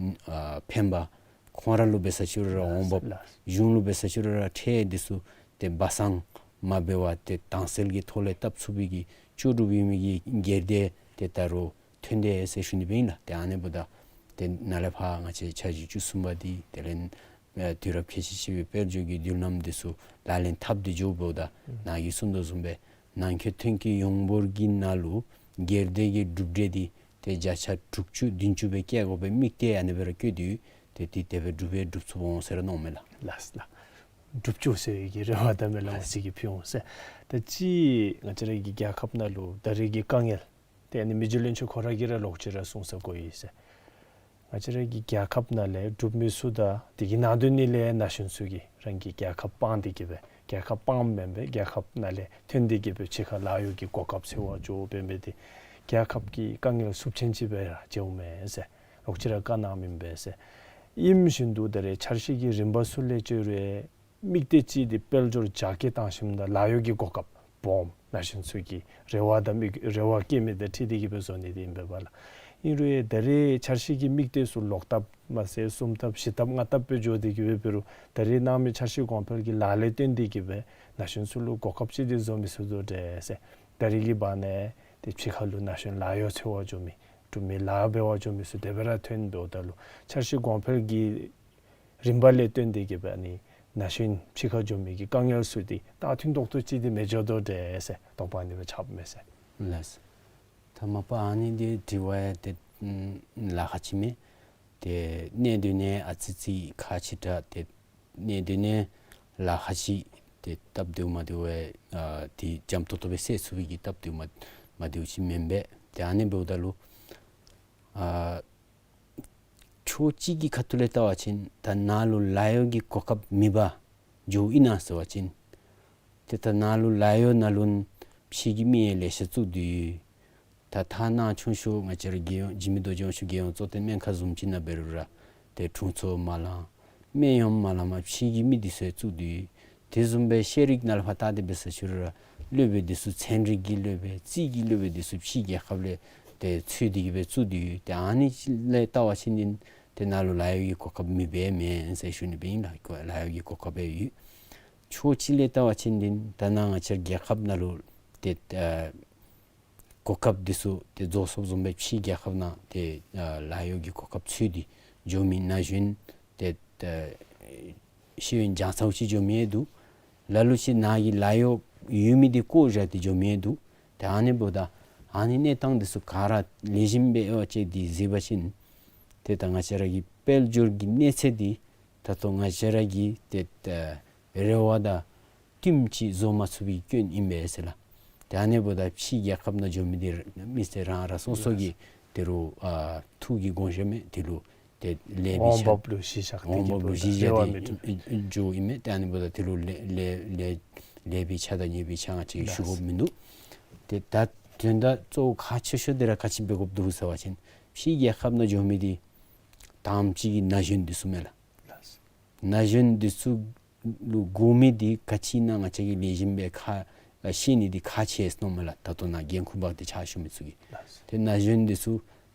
ཨ་ཕན་པ། ཁོང་ར་ལུ་འབད་ས་ཅིག་རུང་ར་འོང་འབབ། ལགས། གཞུང་ལུ་འབད་ས་ཅིག་རུང་ར་ཁྲལ་འདི་ཚུ་ཏེ་སྦ་གསང་མ་འབད་བར་ཏེ་དྭངས་གསལ་གྱི་ཐོག་ལས་བཏབ་ཚུགས་པའི་གི་ལྕོགས་གྲུབ་ཡོད་མི་གི་སྒེར་སྡེ་ཏེ་ད་རུང་ཐོན་དེས་ཟེར་ཞུ་ནི་སྦེ་ཨིན་ལགས། ཏེ་ཨ་ནི་འབདཝ་ད་ ཏེ་ནཱ་ལས་ཕར་ང་བཅས་འཆར་གཞི་བཅུ་གསུམ་པ་འདི་དེ་ལས་ཨ་དུས་རབས་ཁལ་གཅིག་གཅིག་པའི་དཔལ་འབྱོར་གྱི་མདུན་ལམ་འདི་ཚུ་ལག་ལེན་འཐབ་སྟེ་འགྱོཝ་ད་ཨུམ་ནཱ་གིས་གསུངས་དོ་བཟུམ་སྦེ་ནང་འཁོད་ཐོན་སྐྱེད་ཡོངས་འབོར་གྱི་ནང་ལུ་སྒེར་སྡེ་གི་གྲུབ་འབྲས་འདི་ཏེ་བརྒྱ་ཆ་དྲུག་ཅུ་བདུན་ཅུ་སྦེ་བཀལ་དགོ་པའི་དམིགས་གཏད་ཨ་ནི་སྦེ་ར་བཀོད་དེ་ཏེ་འདི་དེ་སྦེ་འགྲུབ་སྦེ་འགྲུབ་ཚུགསཔ་འོང་ཟེར་ར་མནོཝ་མས་ལགས། ལགས་ལགས། འགྲུབ་བཅུག་ཟེར་བའི་གི་རེ་བ་དང་སྨོན་ལམ་ལགས་ཅིག་གིས་ཕུལ་འོང་ཟེར། ད་ཅི་ང་བཅས་ར་གི་རྒྱལ་ཁབ་ནང་ལུ་ད་རེས་ཀྱི་དཀའ་ངལ་ཏེ་ཨ་ནི་མི་རྗེ་བློན་ཆེན་ཁོ་ར་གིས་ར་ལོག་ཅི་ར་གསུངས་ས་གོ་ཡི་ཟེར། ང་བཅས་ར་གི་རྒྱལ་ཁབ་ནང་ལས་འབྲུག་མི་ཚུ་དང་དེ་གི་ནང་དོན་ནི་ལས་ན་གཞོན་ཚུ་གིས་རང་གི་རྒྱལ་ཁབ་སྤང་སྟེ་གི་སྦེ་རྒྱལ་ཁབ་སྤངམ་མེན་པར་རྒྱལ་ཁབ་ནང་ལས་ཐོན་ཏེ་གི་སྦེ་ཕྱི་ཁར་ལཱ་གཡོག་གི་གོ་སྐབས་འཚོལ་བར་འགྱོ་འབད་མི་འདི་རྒྱལ་ཁབ་ཀྱི་དཀའ་ངལ་ཚབས་ཆེན་ཅིག་སྦེ་ར་མཇལཝ་མས་ཟེར། ལོག་ཅི་ར་བཀའ་གནངམ་ཨིན་པས་ཟེར། ཨིནམ་བཞིན་དུ་ད་རེས་འཆར་གཞི་གི་རིམ་པ་ཚུ་ལས་བརྩིཝ་རུང་དམིགས་གཏད་ཅིག་འདི་དཔལ་འབྱོར་རྒྱ་སྐྱེད་བཏང་ཞིནམ་ད་ལཱ་གཡོག་གི་གོ་སྐབས་སྦོམ་ན་གཞོན་ཚུ་གི་རེ་བ་དང་དམིགས་རེ་བ་བསྐྱེད་མི་དང་འཁྲིལ་ཏེ་གི་སྦེ་བཟོ་ནི་འདི་ཨིན་པས་ལགས། ཨིན་རུང་ད་རེས་འཆར་གཞི་གི་དམིགས་གཏད་ཚུ་ལོག་ལྟབ་མ་ཚད་གསུམ་ལྟབ་བཞི་ལྟབ་ལྔ་ལྟབ་སྦེ་འགྱོ་སྟེ་གི་སྦེ་འབད་རུང་ད་རེས་གནང་མི་འཆར་གཞི་གོང་འཕེལ་གྱི་ལཱ་ལས་བརྟེན་ཏེ་གི་སྦེ་ན་གཞོན་ཚུ་ལུ་གོ་སྐབས་ཅིག་འདི་བཟོ་མི་ཚུགས་དོ་འདྲས་ཟེར། ད་རེས་ཀྱི་བར་ན་ཏེ་ཕྱི་ཁ་ལུ་ན་གཞོན་ལཱ་གཡོག་འཚོལ་བར་འགྱོ་མི་འབྲུག་མི་ལཱ་འབད་བར་འགྱོ་མི་ཚུ་དེ་སྦེ་ར་ཐོན་འབདཝ་ད་ལུ་འཆར་གཞི་གོང་འཕེལ་གྱི་རིམ་པ་ལས་བརྟེན་ཏེ་གི་སྦེ་ཨ་ནི་ན་གཞོན་ཕྱི་ཁར་འགྱོ་མི་གི་དཀའ་ངལ་ཚུ་འདི་ད་མཐུན་ཏོག་ཏོ་ཅིག་འདི་མི་འགྱོ་དོ་འདྲས་ཟེར་དོགས་པ་ཨ་ནི་སྦེ་ཆགསཔ་མས་ཟེར། ལགས། ད་མ་པ་ཨ་ནི་འདི་དྲི་བ་ཡང་ཏེ་ལཱ་ཁག་ཅིག་མས། ཏེ་གནད་དོན་ཡང་ཨ་ཙི་ཙི་ཁག་ཆེ་དྲགས་ཏེ་གནད་དོན་ཡང་ལཱ་ཁག་ཅིག་ཏེ་སྟབས་བདེཝ་མ་བདེཝ་ཡང་ཨ་ཏེ་འཇམ་ཏོང་ཏོ་སྦེ་སེལ་ཚུགས་པའི་གི་སྟབས་བདེཝ་མ་མ་བདེཝ་ཅིག་མེན་པས། ཏེ་ཨ་ནི་འབདཝ་ད་ལུ་ཨ་ཕྱོགས་གཅིག་གི་ཁ་ཐུག་ལས་བལྟ་བ་ཅིན་ད་ནཱ་ལུ་ལཱ་གཡོག་གི་གོ་སྐབས་མེད་པར་འགྱོཝ་ཨིན་ན་ཟེར་བ་ཅིན་ཏེ་ད་ནཱ་ལུ་ལཱ་གཡོག་ནང་ལུ་ཕྱི་གི་མི་ཡང་ལེ་ཤ་བཙུགས་ཏེ་ཡོད། ད་ཐ་ན་ཆུང་ཤོས་ང་བཅས་ར་རྒྱལ་ཡོངས་འཇིགས་མེད་རྡོ་རྗེ་དབང་ཕྱུག་རྒྱལ་ཡོངས་གཙོ་བསྟེན་སྨན་ཁང་བཟུམ་ཅིག་ནང་འབད་རུང་ར་ཏེ་དྲུང་འཚོ་མ་ལང་སྨན་གཡོགམ་མ་ལང་མ་ཕྱི་གི་མི་འདི་ཚུ་ཡང་བཙུགས་ཏེ་ཡོད། དེ་བཟུམ་སྦེ་ཤེས་རིག་ནང་ལུ་ཕར་བལྟ་སྟེ་འབད་ས་ཅིག་རུང་ར་སློབ་དཔོན་འདི་ཚུ་ཚན་རིག་གི་སློབ་དཔོན་རྩིས་ཀྱི་སློབ་དཔོན་འདི་ཚུ་ཕྱི་རྒྱལ་ཁབ་ལས་ཏེ་འཚོལ་ཏེ་གི་སྦེ་བཙུགས་ཏེ་ཡོད། ཏེ་ཨ་ནི་ལས་བལྟ་བ་ཅིན་ཏེ་ནཱ་ལུ་ལཱ་གཡོག་གི་གོ་སྐབས་མེདཔ་མེན་ཟེར་ཞུ་ནི་སྦེ་ཨིན་ལགས། ལཱ་གཡོག་གི་གོ་སྐབས་ཡང་ཡོད། ཕྱོགས་གཅིག་ལས་བལྟ་བ་ཅིན་ཏེ་ད་ནཱ་ང་བཅས་རྒྱལ་ཁབ་ནང་ལུ་ཏེ་ཨ་གོ་སྐབས་འདི་ཚུ་ཏེ་རྫོགས་སོཔ་བཟུམ་སྦེ་ཕྱི་རྒྱལ་ཁབ་ནང་ཏེ་ཨ་ལཱ་གཡོག་གི་གོ་སྐབས་འཚོལ་ཏེ་འགྱོ་མི་ན་གཞོན་ཏེ་ཨ་ཤེས་ཡོན་སྦྱང་ཚརཝ་ཅིག་འགྱོ་མི་ཡང་འདུག། ལ་ལུ་ཅིག་ནཱ་གི་ལཱ་གཡོག་ཡོད་མི་འདི་བཀོ་བཞག་སྟེ་འགྱོ་མི་ཡང་འདུག། ཏེ་ཨ་ནི་འབདཝ་ད་ཨ་ནི་གནས་སྟངས་འདི་ཚུ་ག་ར་ལེགས་ཤོམ་སྦེ་དབྱེ་བ་དཔྱད་དེ་གཟིགས་པ་ཅིན་ཏེ་ད་ང་བཅས་ར་གི་དཔལ་འབྱོར་གྱི་གནས་ཚད་འདི་ད་ལྟོ་ང་བཅས་ར་གི་ཏེ་ཨ་རེ་བ་དང་བསྟུནམ་ཅིག་བཟོ་མ་ཚུགས་པའི་སྐྱོན་ཨིན་པས་ཟེར་ལགས། ཏེ་ཨ་ནི་འབདཝ་ད་ཕྱི་རྒྱལ་ཁབ་ནང་འགྱོ་མི་འདི་མི་སེར་རང་རང་སོ་སོ་གི་ཏེ་རུང་ཨ་ཐུགས་ཀྱི་དགོངས་བཞེད་མས། དེ་ལུ་ཏེ་ལེགས་པའི་ཆ་འོང་འབབ་ལུ་གཞི་བཞག་སྟེ་འོང་འབབ་ལུ་གཞི་བཞག་སྟེ་འགྱོཝ་ཨིན་མས། ཏེ་ཨ་ནི་འབདཝ་ད་དེ་ལུ་ལེགས་ལེགས་ལེགས་ལེགས་པའི་ཆ་དང་ཉེས་པའི་ཆ་ང་བཅས་ཀྱིས་ཞུ་དགོཔ་མིན་འདུག། ཏེ་ད་དོན་དག་གཙོ་བོ་ཁག་ཆེ་ཤོས་འདི་ར་ག་ཅི་འབད་དགོཔ་འདུག་ཟེར་བ་ཅིན་ཕྱི་རྒྱལ་ཁབ་ནང་འགྱོ་མི་འདི་དང་པ་ཅིག་གིས་ན་གཞོན་འདི་ཚུ་མས་ལགས། ན་གཞོན་འདི་ཚུ་ལུ་དགོ་མི་འདི་ག་ཅི་ཨིན་ན་ང་བཅས་ཀྱིས་ལེགས་ཤོམ་སྦེ་ཁ་ཨ་ཤེས་ནི་འདི་ཁག་ཆེ་ཟེར་མནོཝ་མས་ལགས། ད་ལྟོ་ནཱ་འགན་ཁུར་འབག་སྟེ་ཕྱག་ཞུ་མི་ཚུ་གིས། ཏེ་ན་གཞོན་འདི་ཚུ་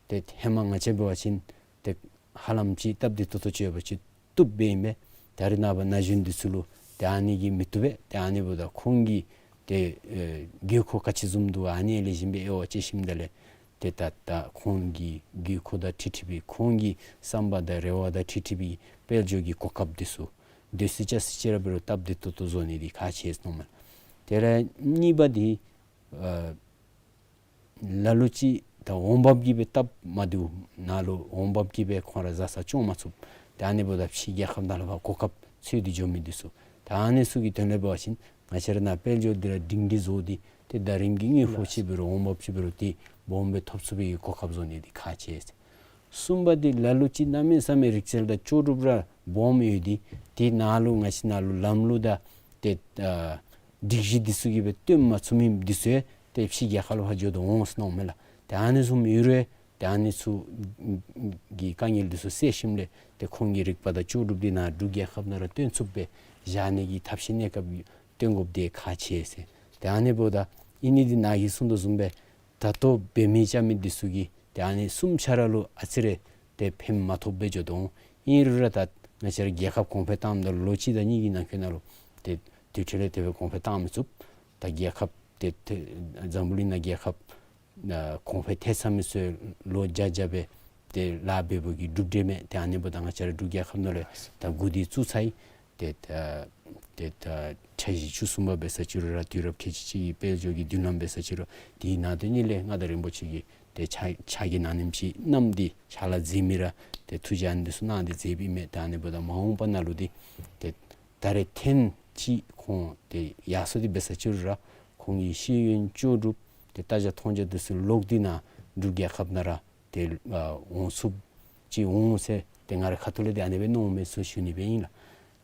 ཏེ་ཧེ་མ་ང་བཅས་འབད་བ་ཅིན་ཏེ་ཧ་ལམ་ཅིག་སྟབས་བདེ་ཏོག་ཏོ་ཅིག་ཡོད་པ་ཅིན་བཏུབ་པས་ཨིན་པས། ད་རེས་ནངས་པ་ན་གཞོན་འདི་ཚུ་ལུ་ཏེ་ཨ་ནི་གིས་མི་བཏུབ་པས། ཏེ་ཨ་ནི་འབདཝ་ད་ཁོང་གི་ཏེ་ཨེ་དགོས་མཁོ་ག་ཅི་བཟུམ་འདུག། ཨ་ནི་ལེགས་ཤོམ་སྦེ་དབྱེ་བ་དཔྱད་ཞིནམ་ད་ལས་ཏེ་ད་ད་ཁོང་གི་དགོས་མཁོ་དང་འཁྲིལ་འཁྲིལ་བའི་ཁོང་གི་བསམ་པ་དང་རེ་བ་དང་འཁྲིལ་འཁྲིལ་བའི་དཔལ་འབྱོར་གྱི་གོ་སྐབས་འདི་ཚུ་སྡོད་ས་བཅའ་ས་ཅིག་ར་འབད་རུང་སྟབས་བདེ་ཏོག་ཏོ་བཟོ་ནི་འདི་ཁག་ཆེ་ཟེར་མནོཝ་མས། དེ་ལས་གཉིས་པ་འདི་ཨ་ལ་ལུ་ཅིག་ད་འོང་འབབ་ཀྱིས་སྦེ་སྟབས་མ་བདེཝ་ནཱ་ལུ་འོང་འབབ་ཀྱིས་སྦེ་ཁོང་ར་བཟའ་ཚང་སྐྱོང་མ་ཚུགསཔ། ཏེ་ཨ་ནི་འབདཝ་ད་ཕྱི་རྒྱལ་ཁབ་ནང་ལུ་ཕར་གོ་སྐབས་འཚོལ་ཏེ་འགྱོ་མི་འདི་ཚུ་ད་ཨ་ནི་ཚུ་གི་དོན་ལས་འབད་བ་ཅིན་ང་བཅས་ར་ནཱ་དཔལ་འབྱོར་འདི་ར་སྒྲིང་སྒྲི་བཟོ་སྟེ་ཏེ་ཟླ་རིམ་གྱི་དངུལ་ཕོགས་ཅིག་འབད་རུང་འོང་འབབ་ཅིག་འབད་རུང་ཏེ་སྦོམ་སྦེ་ཐོབ་ཚུགས་པའི་གོ་སྐབས་བཟོ་ནི་འདི་ཁག་ཆེ་ཟེར། གསུམ་པ་འདི་ལ་ལུ་ཅིག་གནམ་མེད་ས་མེད་རིག་རྩལ་དང་ལྕོགས་གྲུབ་ར་སྦོམ་ཡོད་དེ་ཏེ་ནཱ་ལུ་ང་བཅས་ནཱ་ལུ་ལམ་ལུགས་དང་ཏེ་ཨ་སྒྲིག་གཞི་འདི་ཚུ་གིས་སྦེ་སྟོན་མ་ཚུགས་མི་འདི་ཚུ་ཡང་ཏེ་ཕྱི་རྒྱལ་ཁབ་ལུ་ཕར་འགྱོ་དོ་འོང་ཟེར་མནོཝ་མས་ལགས། ཏེ་ཨ་ནི་བཟུམ་ཡོད་རུང་ཏེ་ཨ་ནི་ཚུ་གི་དཀའ་ངལ་འདི་ཚུ་སེལ་ཞིནམ་ལས་ཏེ་ཁོང་གི་རིག་པ་དང་ལྕོགས་གྲུབ་འདི་ནཱ་འབྲུག་རྒྱལ་ཁབ་ནང་ར་སྟོན་ཚུགསཔ་སྦེ་བཞག་ནི་གི་ཐབས་ཤེས་གནས་སྐབས་སྟོན་དགོཔ་འདི་ཁག་ཆེ་ཟེར། ཏེ་ཨ་ནི་འབདཝ་ད་ཨིན་ནི་འདི་ནཱ་གིས་གསུངས་དོ་བཟུམ་སྦེ་ད་ལྟོ་འབད་མི་རྐྱབ་མི་འདི་ཚུ་གིས་ཏེ་ཨ་ནི་གསུམ་ཆ་ར་ལུ་ཨ་ཙི་རེ་ཏེ་ཕན་མ་ཐོགས་པར་འགྱོ་དོ་འོང་། ཨིན་རུང་ར་ད་ང་བཅས་ར་རྒྱལ་ཁབ་གོང་འཕེལ་བཏངམ་ད་ལུ་ལོ་གཅིག་དང་གཉིས་ཀྱི་ནང་འཁོད་ནང་ལུ་ཏེ་དུས་ཐོག་ལས་དེ་སྦེ་གོང་འཕེལ་བཏང་མི་ཚུགས། ད་རྒྱལ་ཁབ་ཏེ་ཏེ་འཛམ་བུ་གླིང་ནང་རྒྱལ་ཁབ་ཨ་གོང་འཕེལ་ཐལ་ཚར་མི་ཚུ་ལོ་བརྒྱ་བརྒྱ་སྦེ་ ཏེ་ལཱ་འབད་བའི་གི་གྲུབ་འབྲས་མས། ཏེ་ཨ་ནི་འབདཝ་ད་ང་བཅས་ར་འབྲུག་རྒྱལ་ཁབ་ནང་ལུ་ད་འགོ་འདི་བཙུགས་ཚར་ཡི། ཏེ་ད་ཏེ་ད་འཆར་གཞི་བཅུ་གསུམ་པ་འབད་ས་ཅིག་རུང་ར་དུས་རབས་ཁལ་གཅིག་གཅིག་གི་དཔལ་འབྱོར་གྱི་མདུན་ལམ་འབད་ས་ཅིག་རུང་དེའི་ནང་དོན་ཉིད་ལས་མངའ་བདག་རིན་པོ་ཆེ་གིས་ཏེ་ཕྱག་ཕྱག་གི་ནང་ནེམ་ཅིག་བསྣམས་ཏེ་ཕྱག་ལཱ་མཛད་མི་ར་ཏེ་ཐུགས་བཞེད་ཨ་ནི་འདི་ཚུ་གནང་སྟེ་མཛད་པའི་མས། ད་ཨ་ནི་འབདཝ་ད་མ་འོངས་པ་ནང་ལུ་འདི་ཏེ་ད་རེས་ཐེངས་ཅིག་ཁོང་ཏེ་ཡར་སོང་སྟེ་འབད་ས་ཅིག་རུང་ར་ཁོང་གི་ཤེས་ཡོན་ལྕོགས་གྲུབ་ཏེ་ལྟ་རྒྱ་མཐོང་རྒྱ་འདི་ཚུ་ལོག་སྟེ་ནཱ་འབྲུག་རྒྱལ་ཁབ་ནང་ར་ཏེ་ཨ་འོང་ཚུགསཔ་ཅིག་འོང་ཟེར་ཏེ་ང་རའི་ཁ་ཐུག་ལས་ཏེ་ཨ་ནི་སྦེ་མནོཝ་མས་ཟེར་ཞུ་ནི་སྦེ་ཨིན་ལགས།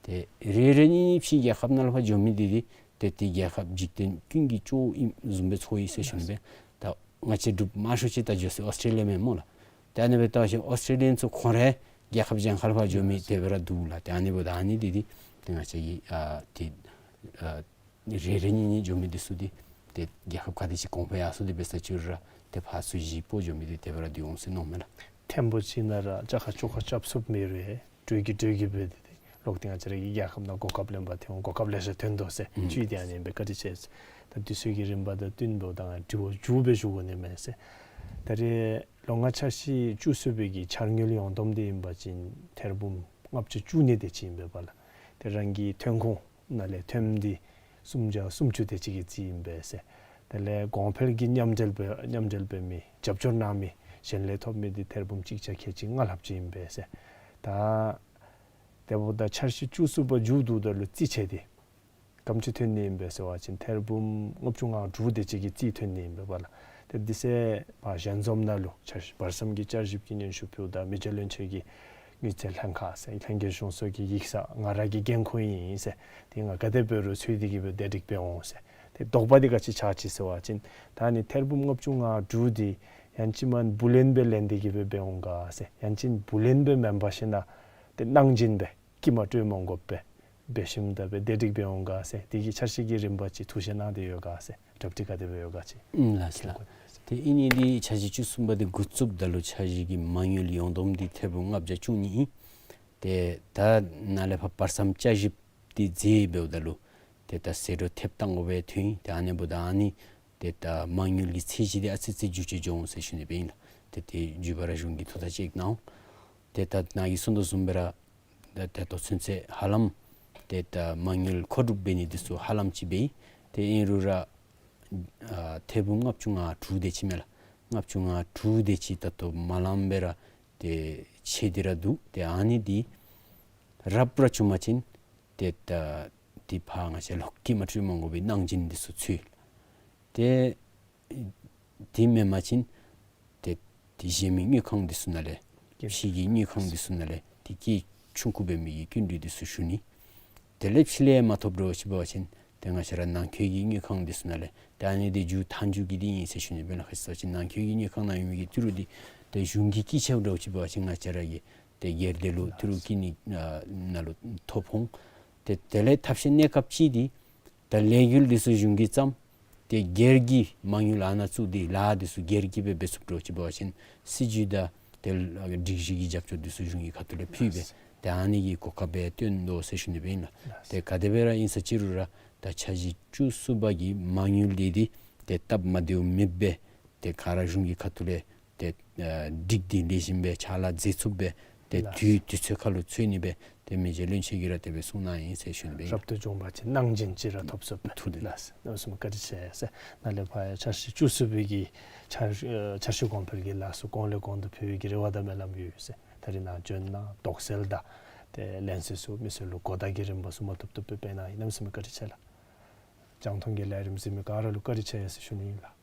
ཏེ་རེ་རེ་གཉིས་གཉིས་ཕྱི་རྒྱལ་ཁབ་ནང་ལུ་ཕར་འགྱོ་མི་འདི་འདི་ཏེ་ཏེ་རྒྱལ་ཁབ་འཇིག་རྟེན་ཀུན་གྱི་གཙོ་བོ་ཨིནམ་བཟུམ་སྦེ་ཚོར་ཡི་ཟེར་ཞུ་ནི་སྦེ། ད་ང་བཅས་འབྲུགཔ་མང་ཤོས་ཅིག་ད་འགྱོ་ས་ཨོསི་ཊེ་ལི་ཡ་མས་སྨོ་ལགས། ཏེ་ཨ་ནི་སྦེ་ལྟ་བ་ཅིན་ཨོསི་ཊེ་ལི་ཡན་ཚུ་ཁོང་ར་རྒྱལ་ཁབ་གཞན་ཁར་ཕར་འགྱོ་མི་དེ་སྦེ་ར་འདུག་ལགས། ཏེ་ཨ་ནི་འབདཝ་ད་ཨ་ནི་འདི་འདི་ཏེ་ང་བཅས་ཀྱི་ཨ་ཏེ་ཨ་རེ་རེ་གཉིས་གཉིས་འགྱོ་མི་འདི་ཚུ་འདི་ཏེ་རྒྱལ་ཁབ་ག་དེ་ཅིག་གོང་འཕེལ་ཡར་སོང་སྟེ་འབད་ས་ཅིག་རུང་ར་ཏེ་ཕར་ཚུར་གཟིགས་སྤོ་འགྱོ་མི་འདི་དེ་སྦེ་ར་འདི་འོང་ཟེར་མནོཝ་མས་ལགས། ཐེངས་པོ་ཅིག་ནང་ར་ཅ་ཁ་ཅོ་ཁ་རྐྱབ་ཚུགས་མི་རུང་ཡང་འགྲོས་ཀྱིས་འགྲོས་ཀྱིས་འབད་དེ་ཏེ་ལོག་སྟེ་ང་བཅས་ར་གི་རྒྱལ་ཁབ་ནང་གོ་སྐབས་ལེན་པར་ཐོན་འོང་། གོ་སྐབས་ལེ་ཤ་ཐོན་དོ་ཟེར་ཨུམ་བཅུད་དེ་ཨ་ནི་སྦེ་བཀའ་དྲིན་ཆེ་ཟེར། ད་དུས་ཚོད་ཀྱི་རིམ་པ་དང་བསྟུན་འབདཝ་ད་ང་དྲི་བ་མཇུག་སྦེ་ཞུ་དགོ་ནི་མས་ཟེར། ད་རེས་ལོ་ལྔ་འཆར་གཞི་བཅུ་གསུམ་པའི་གི་འཆར་དངུལ་ཡོངས་བསྡོམས་འདི་ཨིན་པ་ཅིན་ཐེར་འབུམ་ལྔ་བཅུ་བཅུ་གཉིས་དེ་ཅིག་ཨིན་པས་པ་ལགས། ཏེ་རང་གི་ཐོན་ཁུངས་ནང་ལས་ཐོནམ་འདི་སུམ་བརྒྱ་སུམ་ཅུ་དེ་ཅིག་གི་རྩིས་ཨིན་པས་ཟེར། དེ་ལས་གོང་འཕེལ་གྱི་མཉམ་འབྲེལ་འབད་མཉམ་འབྲེལ་འབད་མི་རྒྱབ་སྐྱོར་གནང་མི་གཞན་ལས་ཐོབ་མི་འདི་ཐེར་འབུམ་གཅིག་བརྒྱ་ཁལ་གཅིག་ལྔ་ལྷགཔ་ཅིག་ཨིན་པས་ཟེར། ད་དེ་འབདཝ་ད་འཆར་གཞི་བཅུ་གསུམ་པ་མཇུག་བསྡུཝ་ད་ལུ་རྩིས་ཆད་དེ་ག་དེམ་ཅིག་ཐོན་ནི་ཨིན་པས་ཟེར་བ་ཅིན་ཐེར་འབུམ་ལྔ་བཅུ་ང་དྲུག་དེ་ཅིག་གི་རྩིས་ཐོན་ནི་ཨིན་པས་པ་ལགས། ཏེ་འདི་ཚུ་ཕར་ཞལ་འཛོམས་ནང་ལུ་འཆར་བར་མཚམས་ཀྱི་བསྐྱར་ཞིབ་ཀྱི་སྙན་ཞུ་ཕུལཝ་ད་མི་རྗེ་བློན་ཆེན་གྱིས་དངུལ་རྩིས་ལྷན་ཁག་ཟེར་ལྷན་རྒྱས་གཞུང་ཚོགས་ཀྱི་ཡིག་ཚང་ང་ར་གིས་འགན་ཁུར་ཡི་ཨིན་ཟེར། ཏེ་ང་ག་དེ་འབད་རུང་འཚོལ་ཏེ་གི་སྦེ་བདེ་སྒྲིག་འབད་འོང་ཟེར། ཏེ་དོགས་པ་འདི་ག་ཅི་ཆགས་ཅི་ཟེར་བ་ཅིན་ད་ཨ་ནི་ཐེར་འབུམ་ལྔ་བཅུ་ང་དྲུག་འདི་ཡང་ཅིན་མ་བུ་ལོན་སྦེ་ལེན་ཏེ་གི་སྦེ་འབད་འོང་ག་ཟེར། ཡང་ཅིན་བུ་ལོན་སྦེ་མེན་པར་ཞིན་ན་ཏེ་གནང་སྦྱིན་སྦེ་ཀྱིས་མ་སྤྲོད་མ་དགོཔ་སྦེ་འབད་ཞིནམ་ད་སྦེ་བདེ་སྒྲིག་འབད་འོང་ག་ཟེར། དེ་གི་འཆར་གཞི་གི་རིམ་པ་ཅིག་ཐུགས་བཞེད་གནང་སྟེ་ཡོད་ག་ཟེར། གྲ་སྒྲིག་ག་དེ་སྦེ་ཡོད་ག་ཅིག། ཨུམ་ལགས་སོ་ལགས། ཏེ་ཨིན་ནི་འདི་འཆར་གཞི་བཅུ་གསུམ་པ་འདི་འགོ་བཙུགསཔ་ད་ལུ་འཆར་གཞི་གི་མ་དངུལ་ཡོངས་བསྡོམས་འདི་ཐེར་འབུམ་ལྔ་བརྒྱ་བཅུ་གཉིས་ཨིན། ཏེ་ད་ནཱ་ལས་ཕར་བར་མཚམས་བསྐྱར་ཞིབ་འདི་མཛད་འབདཝ་ད་ལུ་ཏེ་ད་ཟད་འགྲོ་ཐེབས་བཏང་དགོ་པའི་དོན་ཏེ་ཨ་ནི་འབདཝ་ད་ཨ་ནི་ཏེ་ད་མ་དངུལ་གྱི་ཚད་གཞི་འདི་ཨ་ཙི་ཙི་འགྱུར་བཅོས་འགྱོ་འོང་ཟེར་ཞུ་ནི་སྦེ་ཨིན་ལགས། ཏེ་དེ་བརྒྱུད་པ་ར་གཞུང་གིས་ཐུགས་ཐག་བཅད་གནང་འོང་། ཏེ་ད་ནཱ་གིས་གསུངས་དོ་བཟུམ་སྦེ་ར་ད་ད་ལྟོ་ཚུན་ཚོད་ཧ་ལམ་ཏེ་ད་མ་དངུལ་མཁོ་སྒྲུབ་འབད་ནི་འདི་ཚུ་ཧ་ལམ་ཅིག་འབད་ཡི། ཏེ་ཨིན་རུང་ར་ཨ་ཐེར་འབུམ་ལྔ་བཅུ་ང་དྲུག་དེ་ཅིག་མས་ལགས། ལྔ་བཅུ་ང་དྲུག་དེ་ཅིག་ད་ལྟོ་མ་ལངམ་སྦེ་ར་ཏེ་ཆད་དེ་ར་འདུག། ཏེ་ཨ་ནི་འདི་རབ་ར་བྱུང་པ་ཅིན་ཏེ་ད་འདི་ཕར་ང་བཅས་ལོག་ཀྱིས་མ་སྤྲོད་མ་དགོ་པའི་གནང་སྦྱིན་འདི་ཚུ་ཚུད། ཏེ་དེ་མེན་པ་ཅིན་ཏེ་དེ་གཞན་མི་དངུལ་ཁང་འདི་ཚུ་ནང་ལས་ཕྱི་གི་དངུལ་ཁང་འདི་ཚུ་ནང་ལས་ཏེ་སྐྱེད་ཆུང་ཀུ་འབད་མི་གི་སྐྱིན་འགྲུལ་འདི་ཚུ་ཞུ་ནི། དེ་ལས་ཕྱི་ལས་མ་ཐོབ་འདྲཝ་ཅིག་འབད་བ་ཅིན་ཏེ་ང་བཅས་ར་ནང་འཁོད་ཀྱི་དངུལ་ཁང་འདི་ཚུ་ནང་ལས་ཏེ་ཨ་ནི་འདི་མཇུག་མཐའ་མཇུག་གི་འདི་ཨིན་ཟེར་ཞུ་ནི་སྦེ་ལགས། ག་ཅི་ཟེར་བ་ཅིན་ནང་འཁོད་ཀྱི་དངུལ་ཁང་ནང་ཡོད་མི་གི་ཏི་རུ་འདི་ཏེ་གཞུང་གིས་སྐྱེད་ཆེཝ་འདྲཝ་ཅིག་འབད་བ་ཅིན་ང་བཅས་ར་གི་ཏེ་སྒེར་སྡེ་ལུ་ཏི་རུ་སྐྱེད་ནི་ཨ་ནང་ལུ་ཐོབ་འོང་། ཏེ་དེ་ལས་ཐབས་ཤེས་གནས་སྐབས་ཅིག་འདི་ད་ལས་འགུལ་འདི་ཚུ་གཞུང་གིས་བརྩམས། ཏེ་སྒེར་གྱིས་མ་དངུལ་ཨ་ནཱ་བཙུགས་ཏེ་ལཱ་འདི་ཚུ་སྒེར་གྱིས་སྦེ་འབད་ཚུགསཔ་འདྲཝ་ཅིག་འབད་བ་ཅིན་སྲིད་བྱུས་དང་ཏེ་སྒྲིག་གཞི་གི་རྒྱབ་སྐྱོར་འདི་ཚུ་གཞུང་གི་ཁ་ཐུག་ལས་ཕུལ་སྦེ་ཏེ་ཨ་ནི་གི་གོ་སྐབས་སྦེ་བཏོན་དོ་ཟེར་ཞུ་ནི་སྦེ་ཨིན་ལགས། ཏེ་ག་དེ་སྦེ་ར་ཨིན་ས་ཅིག་རུང་ར་ད་འཆར་གཞི་བཅུ་གསུམ་པ་གི་མ་དངུལ་འདི་འདི་ཏེ་སྟབས་མ་བདེཝ་མེདཔ་སྦེ་ཏེ་ག་ར་གཞུང་གི་ཁ་ཐུག་ལས་ཏེ་ཨ་སྒྲིག་སྟེ་ལེགས་ཤོམ་སྦེ་ཕྱག་ལཱ་མཛད་ཚུགསཔ་སྦེ་ཏེ་ལགས། དུས་དུས་ཚོད་ཁར་ལུ་འཚོལ་ནི་སྦེ་ཏེ་མི་རྗེ་བློན་ཆེན་གྱིས་ར་དེ་སྦེ་གསུངས་གནང་ཡི་ཟེར་ཞུ་ནི་སྦེ་ཨིན། རབ་ཏུ་བྱུང་པ་ཅིན་གནང་སྦྱིན་ཅིག་ར་ཐོབ་ཚུགས་པས། ཐུགས་རྗེ་ལགས། གནམ་མེད་ས་མེད་བཀའ་དྲིན་ཆེ་ཟེར། ནཱ་ལས་ཕར་ཡང་འཆར་གཞི་བཅུ་གསུམ་པའི་གི་འཆར་ཨ་འཆར་གཞི་གོང་འཕེལ་གྱི་ལཱ་ཚུ་གོང་ལས་གོང་དུ་འཕེལ་བའི་གི་རེ་བ་དང་སྨོན་ལམ་ཡོད་ཟེར། ད་རིས་ནཱ་བྱོན་གནང་དོགས་སེལ་དང་ཏེ་ལན་གསལ་ཚུ་མི་སེར་ལུ་གོ་བརྡ་གི་རིམ་པ་ཚུ་མ་བཏུབ་བཏུབ་སྦེ་སྤེལ་གནང་ཡི། གནམ་མེད་ས་མེད་བཀའ་དྲིན་ཆེ་ལགས། རྒྱང་མཐོང་གི་ལས་རིམ་གཟིགས་མི་ག་ར་ལུ་བཀའ་དྲིན་ཆེ་ཟེར་ཞུ་ནི་ཨིན་ལགས།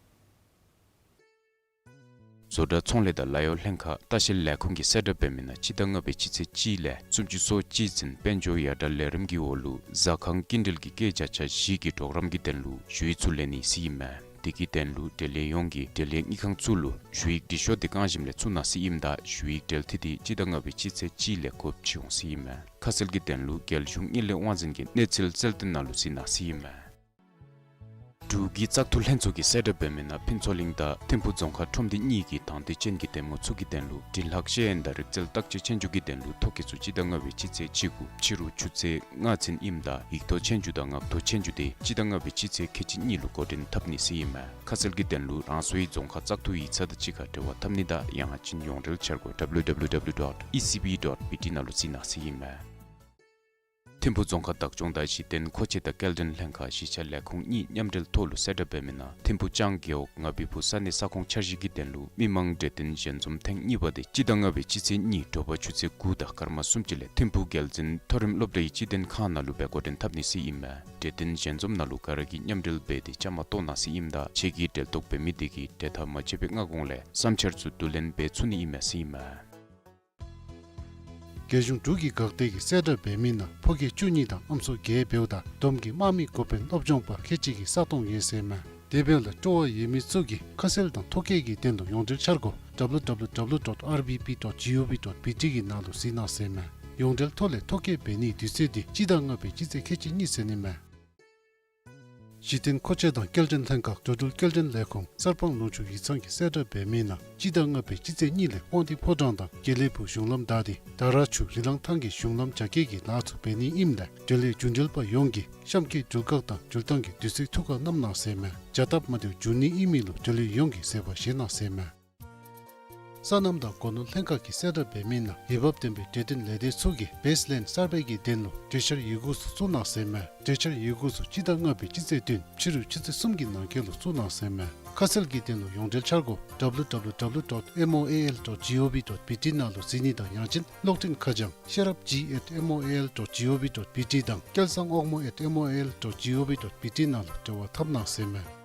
བཟོ་གྲྭ་ཚོང་ལས་དང་ལཱ་གཡོག་ལྷན་ཁག་ལྟ་བཤལ་ལས་ཁུངས་ཀྱིས་གསལ་བསྒྲགས་འབད་མི་ནང་སྤྱི་ཟླ་ལྔ་པའི་སྤྱི་ཚེས་གཅིག་ལས་བཙུན་མོ་ཚོ་གཅིག་འཛིན་དཔལ་འབྱོར་ཡར་དྲག་ལས་རིམ་གྱི་འོག་ལུ་ཟ་ཁང་སྐྱིན་འགྲུལ་གྱི་སྐྱེད་བྱ་ཆ་བཞི་གི་གྲོགས་རམ་གྱི་དོན་ལུ་ཞུ་ཡིག་ཚུ་ལེན་ནི་ཟེར་ཨིན་མས། དེ་གི་དོན་ལུ་འབྲེལ་ཡོད་ཡོངས་ཀྱིས་འབྲེལ་ཡོད་དངུལ་ཁང་ཚུ་ལུ་ཞུ་ཡིག་འབྲི་ཤོག་དེ་གང་ཞིམ་ལས་ཚུ་གནང་ཟེར་ཨིནམ་ད་ཞུ་ཡིག་འབྲེལ་ཐད་དེ་སྤྱི་ཟླ་ལྔ་པའི་སྤྱི་ཚེས་གཅིག་ལས་དགོཔ་ཅིག་འོང་ཟེར་ཨིན་མས། ཁ་གསལ་གྱི་དོན་ལུ་རྒྱལ་གཞུང་དངུལ་ལས་དབང་འཛིན་གྱི་གནས་ཚུལ་རྩལ་བསྟུན་ནང་ལུ་གཟིགས་གནང་ཟེར་ཨིན་མས། འབྲུག་གི་བཙག་འཐུ་ལྷན་ཚོགས་ཀྱིས་གསལ་བསྒྲགས་འབད་མི་ནང་ཕུན་ཚོགས་གླིང་དང་ཐིམ་ཕུ་རྫོང་ཁག་ཁྲོམ་སྡེ་གཉིས་ཀྱི་དང་འདོད་ཅན་གྱི་གདམ་ངོ་ཚུ་གི་དོན་ལུ་དྲིན་ལྷག་ཤེས་ཡོན་དང་རིག་རྩལ་བརྟག་དཔྱད་ཆོས་རྒྱུགས་ཀྱི་དོན་ལུ་ཐོ་བཀོད་ཚུ་སྤྱི་ཟླ་ལྔ་པའི་སྤྱི་ཚེས་བཅུ་དགུ་ཕྱི་རུ་ཆུ་ཚོད་ལྔ་ཚུན་ཨིནམ་ད་ཡིག་ཐོག་ཆོས་རྒྱུགས་དང་ངག་ཐོག་ཆོས་རྒྱུགས་དེ་སྤྱི་ཟླ་ལྔ་པའི་སྤྱི་ཚེས་ཁལ་གཅིག་གཉིས་ལུ་འགོ་འདྲེན་འཐབ་ནི་ཟེར་ཨིན་མས། ཁ་གསལ་གྱི་དོན་ལུ་རང་སོའི་རྫོང་ཁག་བཙག་འཐུ་ཡིག་ཚང་དང་གཅིག་ཁར་འབྲེལ་བ་འཐབ་ནི་དང་ཡང་ཅིན་ཡོངས་འབྲེལ་འཆར་སྒོ་W W W dot E C B dot B T ནང་ལུ་གཟིགས་གནང་ཟེར་ཨིན་མས། ཐིམ་ཕུ་རྫོང་ཁག་བདག་སྐྱོང་དང་གཞི་རྟེན་མཁོ་ཆས་དང་སྐྱེལ་འདྲེན་ལྷན་ཁག་གཞིས་ཆགས་ལས་ཁུངས་གཉིས་མཉམ་འབྲེལ་ཐོག་ལུ་གསལ་བསྒྲགས་འབད་མི་ནང་ཐིམ་ཕུ་ལྕང་རྒེད་འོག་ང་བི་ཕུ་ས་གནས་ས་ཁོངས་འཆར་གཞི་གི་དོན་ལུ་མི་མང་གྲོས་བསྟུན་ཞལ་འཛོམས་ཐེངས་གཉིས་པ་དེ་སྤྱི་ཟླ་ལྔ་པའི་སྤྱི་ཚེས་གཉིས་དྲོ་པ་ཆུ་ཚོད་དགུ་དང་སྐར་མ་སུམ་ཅུ་ལས་ཐིམ་ཕུ་རྒྱལ་འཛིན་མཐོ་རིམ་སློབ་གྲྭའི་སྤྱི་དོན་ཁང་ནང་ལུ་སྦེ་འགོ་འདྲེན་འཐབ་ནི་ཟེར་ཨིན་མས། གྲོས་བསྟུན་ཞལ་འཛོམས་ནང་ལུ་ག་ར་གིས་མཉམ་འབྲེལ་འབད་དེ་བཅའ་མར་གཏོགས་གནང་ཟེར་ཨིནམ་ད་ཁྱེད་ཀྱིས་འབྲེལ་གཏོགས་འབད་མི་དེ་གིས་གྲོས་ཐག་མ་བཅད་པའི་སྔ་གོང་ལས་བསམ་འཆར་ཚུ་བསྡུ་ལེན་འབད་ཚུགས་ནི་ཨིན་མས་ཟེར་ཨིན་མས། རྒྱལ་གཞུང་འབྲུག་གི་འགག་སྡེ་གིས་གསལ་བསྒྲགས་འབད་མི་ནང་ཕོ་སྐྱེས་བཅུ་གཉིས་དང་ཨམ་སྲུ་བརྒྱད་འབདཝ་ད་བསྡོམས་ཀྱིས་དམག་མི་འགོ་དཔོན་སློབ་སྦྱོང་པ་ཁལ་གཅིག་གི་ས་སྟོང་ཡོད་ཟེར་མས། དེ་འབདཝ་ལས་སྤྲོ་བ་ཡོད་མི་ཚུ་གིས་ཁ་གསལ་དང་ཐོ་བཀོད་ཀྱི་དོན་ལུ་ཡོངས་འབྲེལ་འཆར་སྒོ་W W W dot R B P dot G O V dot B T གི་ནང་ལུ་གཟིགས་གནང་ཟེར་མས། ཡོངས་འབྲེལ་ཐོག་ལས་ཐོ་བཀོད་འབད་ནིའི་དུས་ཚོད་འདི་སྤྱི་ཟླ་ལྔ་པའི་སྤྱི་ཚེས་ཁལ་གཅིག་གཉིས་ཚུན་ཨིན་མས། གཞི་རྟེན་མཁོ་ཆས་དང་སྐྱེལ་འདྲེན་ལྷན་ཁག་འགྲོ་འགྲུལ་སྐྱེལ་འདྲེན་ལས་ཁུངས་གསར་སྤང་ལུང་ཕྱོགས་ཡིག་ཚང་གིས་གསལ་བསྒྲགས་འབད་མི་ནང་སྤྱི་ཟླ་ལྔ་པའི་སྤྱི་ཚེས་གཉིས་ལས་དབང་འདུས་ཕོ་བྲང་དང་དགེ་ལེགས་ཕུག་གཞུང་ལམ་བདའ་སྟེ་དར་ཆུ་རི་ལང་ཐང་གི་གཞུང་ལམ་རྒྱ་སྐྱེད་ཀྱི་ལཱ་ཚུ་འབད་ནི་ཨིནམ་ལས་འབྲེལ་ཡོད་རྒྱུན་འབྲེལ་པ་ཡོངས་ཀྱིས་གཤམ་གྱི་དྲུལ་ཁག་དང་འགྲུལ་ཐང་གི་དུས་ཚོད་ཐུགས་ཁར་བསྣམ་གནང་ཟེར་མས། བྱ་སྟབས་མ་བདེཝ་འབྱུང་ནི་ཨིན་མི་ལུ་འབྲེལ་ཡོད་ཡོངས་ཀྱིས་བཟོད་པ་བཞེས་གནང་ཟེར་མས། སོ་ནམ་དང་སྒོ་ནོར་ལྷན་ཁག་གིས་གསལ་བསྒྲགས་འབད་མི་ནང་འོས་འབབ་ལྡན་པའི་གྲོས་བསྟུན་ལས་སྡེ་ཚུ་གིས་བེསི་ལེནཌ་གསར་སྤེལ་གྱི་དོན་ལུ་གྲོས་འཆར་ཡི་གུ་ཚུ་བཙུགས་གནང་ཟེར་མས། གྲོས་འཆར་ཡི་གུ་ཚུ་སྤྱི་ཟླ་ལྔ་པའི་སྤྱི་ཚེས་བདུན་ཕྱི་རུ་ཆུ་ཚོད་གསུམ་གྱི་ནང་འཁོད་ལུ་བཙུགས་གནང་ཟེར་མས། ཁ་གསལ་གྱི་དོན་ལུ་ཡོངས་འབྲེལ་འཆར་སྒོ་W W W dot M O A L dot G O V dot B T ནང་ལུ་གཟིགས་ནི་དང་ཡང་ཅིན་གློག་འཕྲིན་ཁ་བྱང་ཤེས་རབ་G at M O A L dot G O V dot B T དང་སྐལ་བཟང་དབང་མོ་at M O A L dot G O V dot B T ནང་ལུ་འབྲེལ་བ་འཐབ་གནང་ཟེར་མས།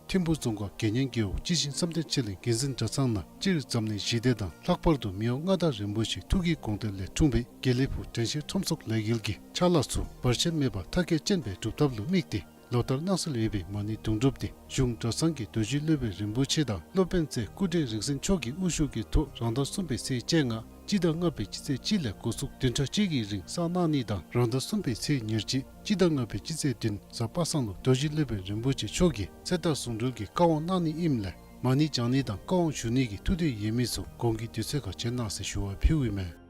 ཐིམ་ཕུ་རྫོང་ཁག་དགེ་བསྙེན་རྒེད་འོག་སྤྱི་ཆིངས་བསམ་གཏན་ཆོས་གླིང་དགེ་འཛིན་གྲྭ་ཚང་ནང་སྤྱིར་འཛམ་གླིང་ཞི་བདེ་དང་ལྷག་པར་དུ་མི་དབང་མངའ་བདག་རིན་པོ་ཆེའི་ཐུགས་ཀྱི་དགོངས་དོན་ལས་འཁྲུངས་པའི་དགེ་ལེགས་ཕུག་དྲན་ཤེས་ཁྲོམ་ཚོགས་ལས་འགུལ་གྱི་ཕྱག་ལཱ་ཚུ་བར་ཆད་མེད་པར་མཐར་འཁྱོལ་ཅན་སྦེ་སྒྲུབ་ཐབས་ལུ་དམིགས་ཏེ་ལོ་ལྟར་གནང་སྲོལ་ཡོད་པའི་མ་ཎི་དུང་སྒྲུབ་འདི་གཞུང་གྲྭ་ཚང་གི་རྡོ་རྗེ་སློབ་དཔོན་རིན་པོ་ཆེ་དང་སློབ་དཔོན་རྩེ་སྐུ་བགྲེས་རིག་འཛིན་མཆོག་གི་དབུ་བཞུགས་ཀྱི་ཐོག་རང་ཟླ་གསུམ་པའི་ཚེས་བཅོ་ལྔ་སྤྱི་ཟླ་ལྔ་པའི་སྤྱི་ཚེས་གཅིག་ལས་འགོ་བཙུགས་བདུན་ཕྲག་གཅིག་གི་རིང་བསགས་གནང་ནི་དང་རང་ཟླ་གསུམ་པའི་ཚེས་ཉེར་གཅིག་སྤྱི་ཟླ་ལྔ་པའི་སྤྱི་ཚེས་བདུན་གཟའ་པ་སངས་ལུ་རྡོ་རྗེ་སློབ་དཔོན་རིན་པོ་ཆེ་མཆོག་གིས་ཚེ་བདག་ཟུང་འབྲེལ་གྱི་བཀའ་དབང་གནང་ནི་ཨིནམ་ལས་མ་ཎི་བགྱང་ནི་དང་བཀའ་དབང་ཞུ་ནི་གི་ཐུགས་འདོད་ཡོད་མི་ཚུ་གོང་གི་དུས་ཚོད་ཁར་བྱོན་གནང་ཟེར་ཞུ་བ་ཕུལཝ་ཨིན་མས།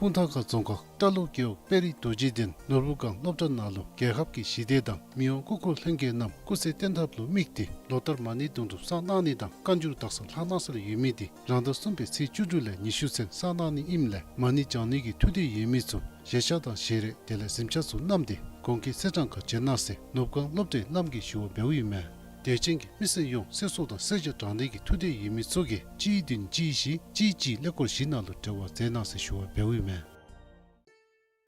སྤུངས་ཐང་ཁ་རྫོང་ཁག་རྟ་ལོག་རྒེད་འོག་དཔལ་རི་རྡོ་རྗེ་གདན་ནོར་བུ་སྒང་སློབ་གྲྭ་ནང་ལུ་རྒྱལ་ཁབ་ཀྱི་ཞི་བདེ་དང་མི་དབང་སྐུ་འཁོར་ལྷན་རྒྱས་རྣམས་སྐུ་ཚེ་བརྟན་ཐབས་ལུ་དམིགས་ཏེ་ལོ་ལྟར་མ་ཎི་དུང་སྒྲུབ་བསགས་གནང་ནི་དང་བཀའ་འགྱུར་དག་ས་ལྷག་གནང་སྲོལ་ཡོད་མི་འདི་རང་ཟླ་གསུམ་པའི་ཚེས་བཅུ་དྲུག་ལས་ཉི་ཤུ་ཚུན་བསགས་གནང་ནི་ཨིནམ་ལས་མ་ཎི་བགྱང་ནི་གི་ཐུགས་འདོད་ཡོད་མི་ཚུ་བཞེས་ཤ་དང་བཞེས་རས་དེ་ལས་གཟིམ་ཆས་ཚུ་བསྣམས་ཏེ་གོང་གི་ཚེས་གྲངས་ཁར་བྱོན་གནང་ཟེར་ནོར་བུ་སྒང་སློབ་གྲྭའི་བླམ་གིས་ཞུ་བ་འབདཝ་ཨིན་མས། དད་ཅན་གྱི་མི་སེར་ཡོངས་གསོལ་ཚོགས་དང་གསོལ་ཇ་དྲང་ནི་གི་ཐུགས་འདོད་ཡོད་མི་ཚུ་གིས་གཅིག་བདུན་གཅིག་བཞི་གཅིག་གཅིག་ཀླད་ཀོར་བཞི་ནང་ལུ་འབྲེལ་བ་མཛད་གནང་ཟེར་ཞུ་བ་འབདཝ་ཨིན་མས།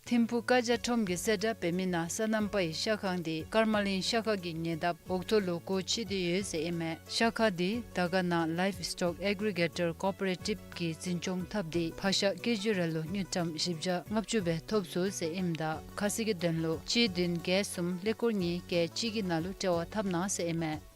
ཐིམ་ཕུ་ཀ་ཇ་ཁྲོམ་གྱིས་གསལ་བསྒྲགས་འབད་མི་ནང་སོ་ནམ་པའི་ཤ་ཁང་འདི་ཀརྨ་གླིང་ཤ་ཁ་གི་ཉེ་འདབས་འོག་ཐོག་ལུ་སྒོ་ཕྱེ་སྟེ་ཡོད་ཟེར་ཨིན་མས། ཤ་ཁ་འདི་དར་དཀར་ནང་ལའིབ་སི་ཊོག་ཨེག་རི་གེ་ཊར་ཀོ་པ་རེ་ཊིབ་ཀྱིས་འཛིན་སྐྱོང་འཐབ་སྟེ་ཕག་ཤ་ཀེ་ཇི་རེ་ལུ་དངུལ་ཀྲམ་བཞི་བརྒྱ་ལྔ་བཅུ་སྦེ་ཐོབ་ཚུགས་ཟེར་ཨིནམ་ད་ཁ་གསལ་གྱི་དོན་ལུ་གཅིག་བདུན་བརྒྱད་གསུམ་ཀླད་ཀོར་གཉིས་བརྒྱད་གཅིག་གི་ནང་ལུ་འབྲེལ་བ་འཐབ་གནང་ཟེར་ཨིན་མས།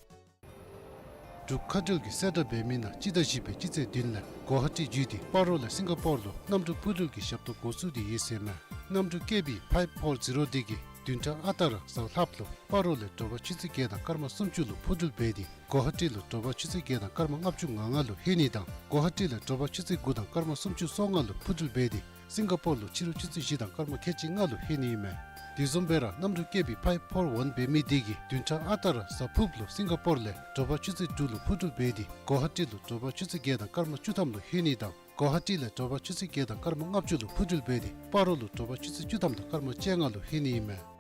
འབྲུག་མཁའ་འགྲུལ་གྱིས་གསལ་བསྒྲགས་འབད་མི་ནང་སྤྱི་ཟླ་བཞི་པའི་སྤྱི་ཚེས་བདུན་ལས་གོ་ཧ་ཊི་བརྒྱུད་དེ་སྤ་རོ་ལས་སིང་ག་པོར་ལུ་གནམ་གྲུ་འཕུར་འགྲུལ་གྱི་ཞབས་ཏོག་འགོ་བཙུགས་ཏེ་ཡོད་ཟེར་མས། གནམ་གྲུ་ཀེ་བི་ཕའིབ་ཕོར་ཛི་རོ་འདི་གིས་བདུན་ཕྲག་ཨ་རྟག་ར་གཟའ་ལྷགཔ་ལུ་སྤ་རོ་ལས་དྲོ་པ་ཆུ་ཚོད་བརྒྱད་དང་སྐར་མ་སུམ་ཅུ་ལུ་འཕུར་འགྲུལ་འབད་དེ་གོ་ཧ་ཊི་ལུ་དྲོ་པ་ཆུ་ཚོད་བརྒྱད་དང་སྐར་མ་ལྔ་བཅུ་ང་ལྔ་ལུ་ལྷོད་ནི་དང་གོ་ཧ་ཊི་ལས་དྲོ་པ་ཆུ་ཚོད་དགུ་དང་སྐར་མ་སུམ་ཅུ་སོ་ལྔ་ལུ་འཕུར་འགྲུལ་འབད་དེ་སིང་ག་པོར་ལུ་ཕྱི་རུ་ཆུ་ཚོད་བཞི་དང་སྐར་མ་ཁལ་གཅིག་ལྔ་ལུ་ལྷོད་ནི་ཨིན་མས། དེ་བཟུམ་སྦེ་ར་གནམ་གྲུ་ཀེ་བི་ཕའིབ་ཕོར་ཝན་འབད་མི་འདི་གིས་བདུན་ཕྲག་ཨ་རྟག་ར་གཟའ་ཕུརཔ་ལུ་སིང་ག་པོར་ལས་དྲོ་པ་ཆུ་ཚོད་དྲུག་ལུ་འཕུར་འགྲུལ་འབད་དེ་གོ་ཧ་ཊི་ལུ་དྲོ་པ་ཆུ་ཚོད་བརྒྱད་དང་སྐར་མ་བཅུ་ཐམ་ལུ་ལྷོད་ནི་དང་གོ་ཧ་ཊི་ལས་དྲོ་པ་ཆུ་ཚོད་བརྒྱད་དང་སྐར་མ་ལྔ་བཅུ་ལུ་འཕུར་འགྲུལ་འབད་དེ་སྤ་རོ་ལུ་དྲོ་པ་ཆུ་ཚོད་བཅུ་ཐམ་དང་སྐར་མ་བཅོ་ལྔ་ལུ་ལྷོད་ནི་ཨིན་མས།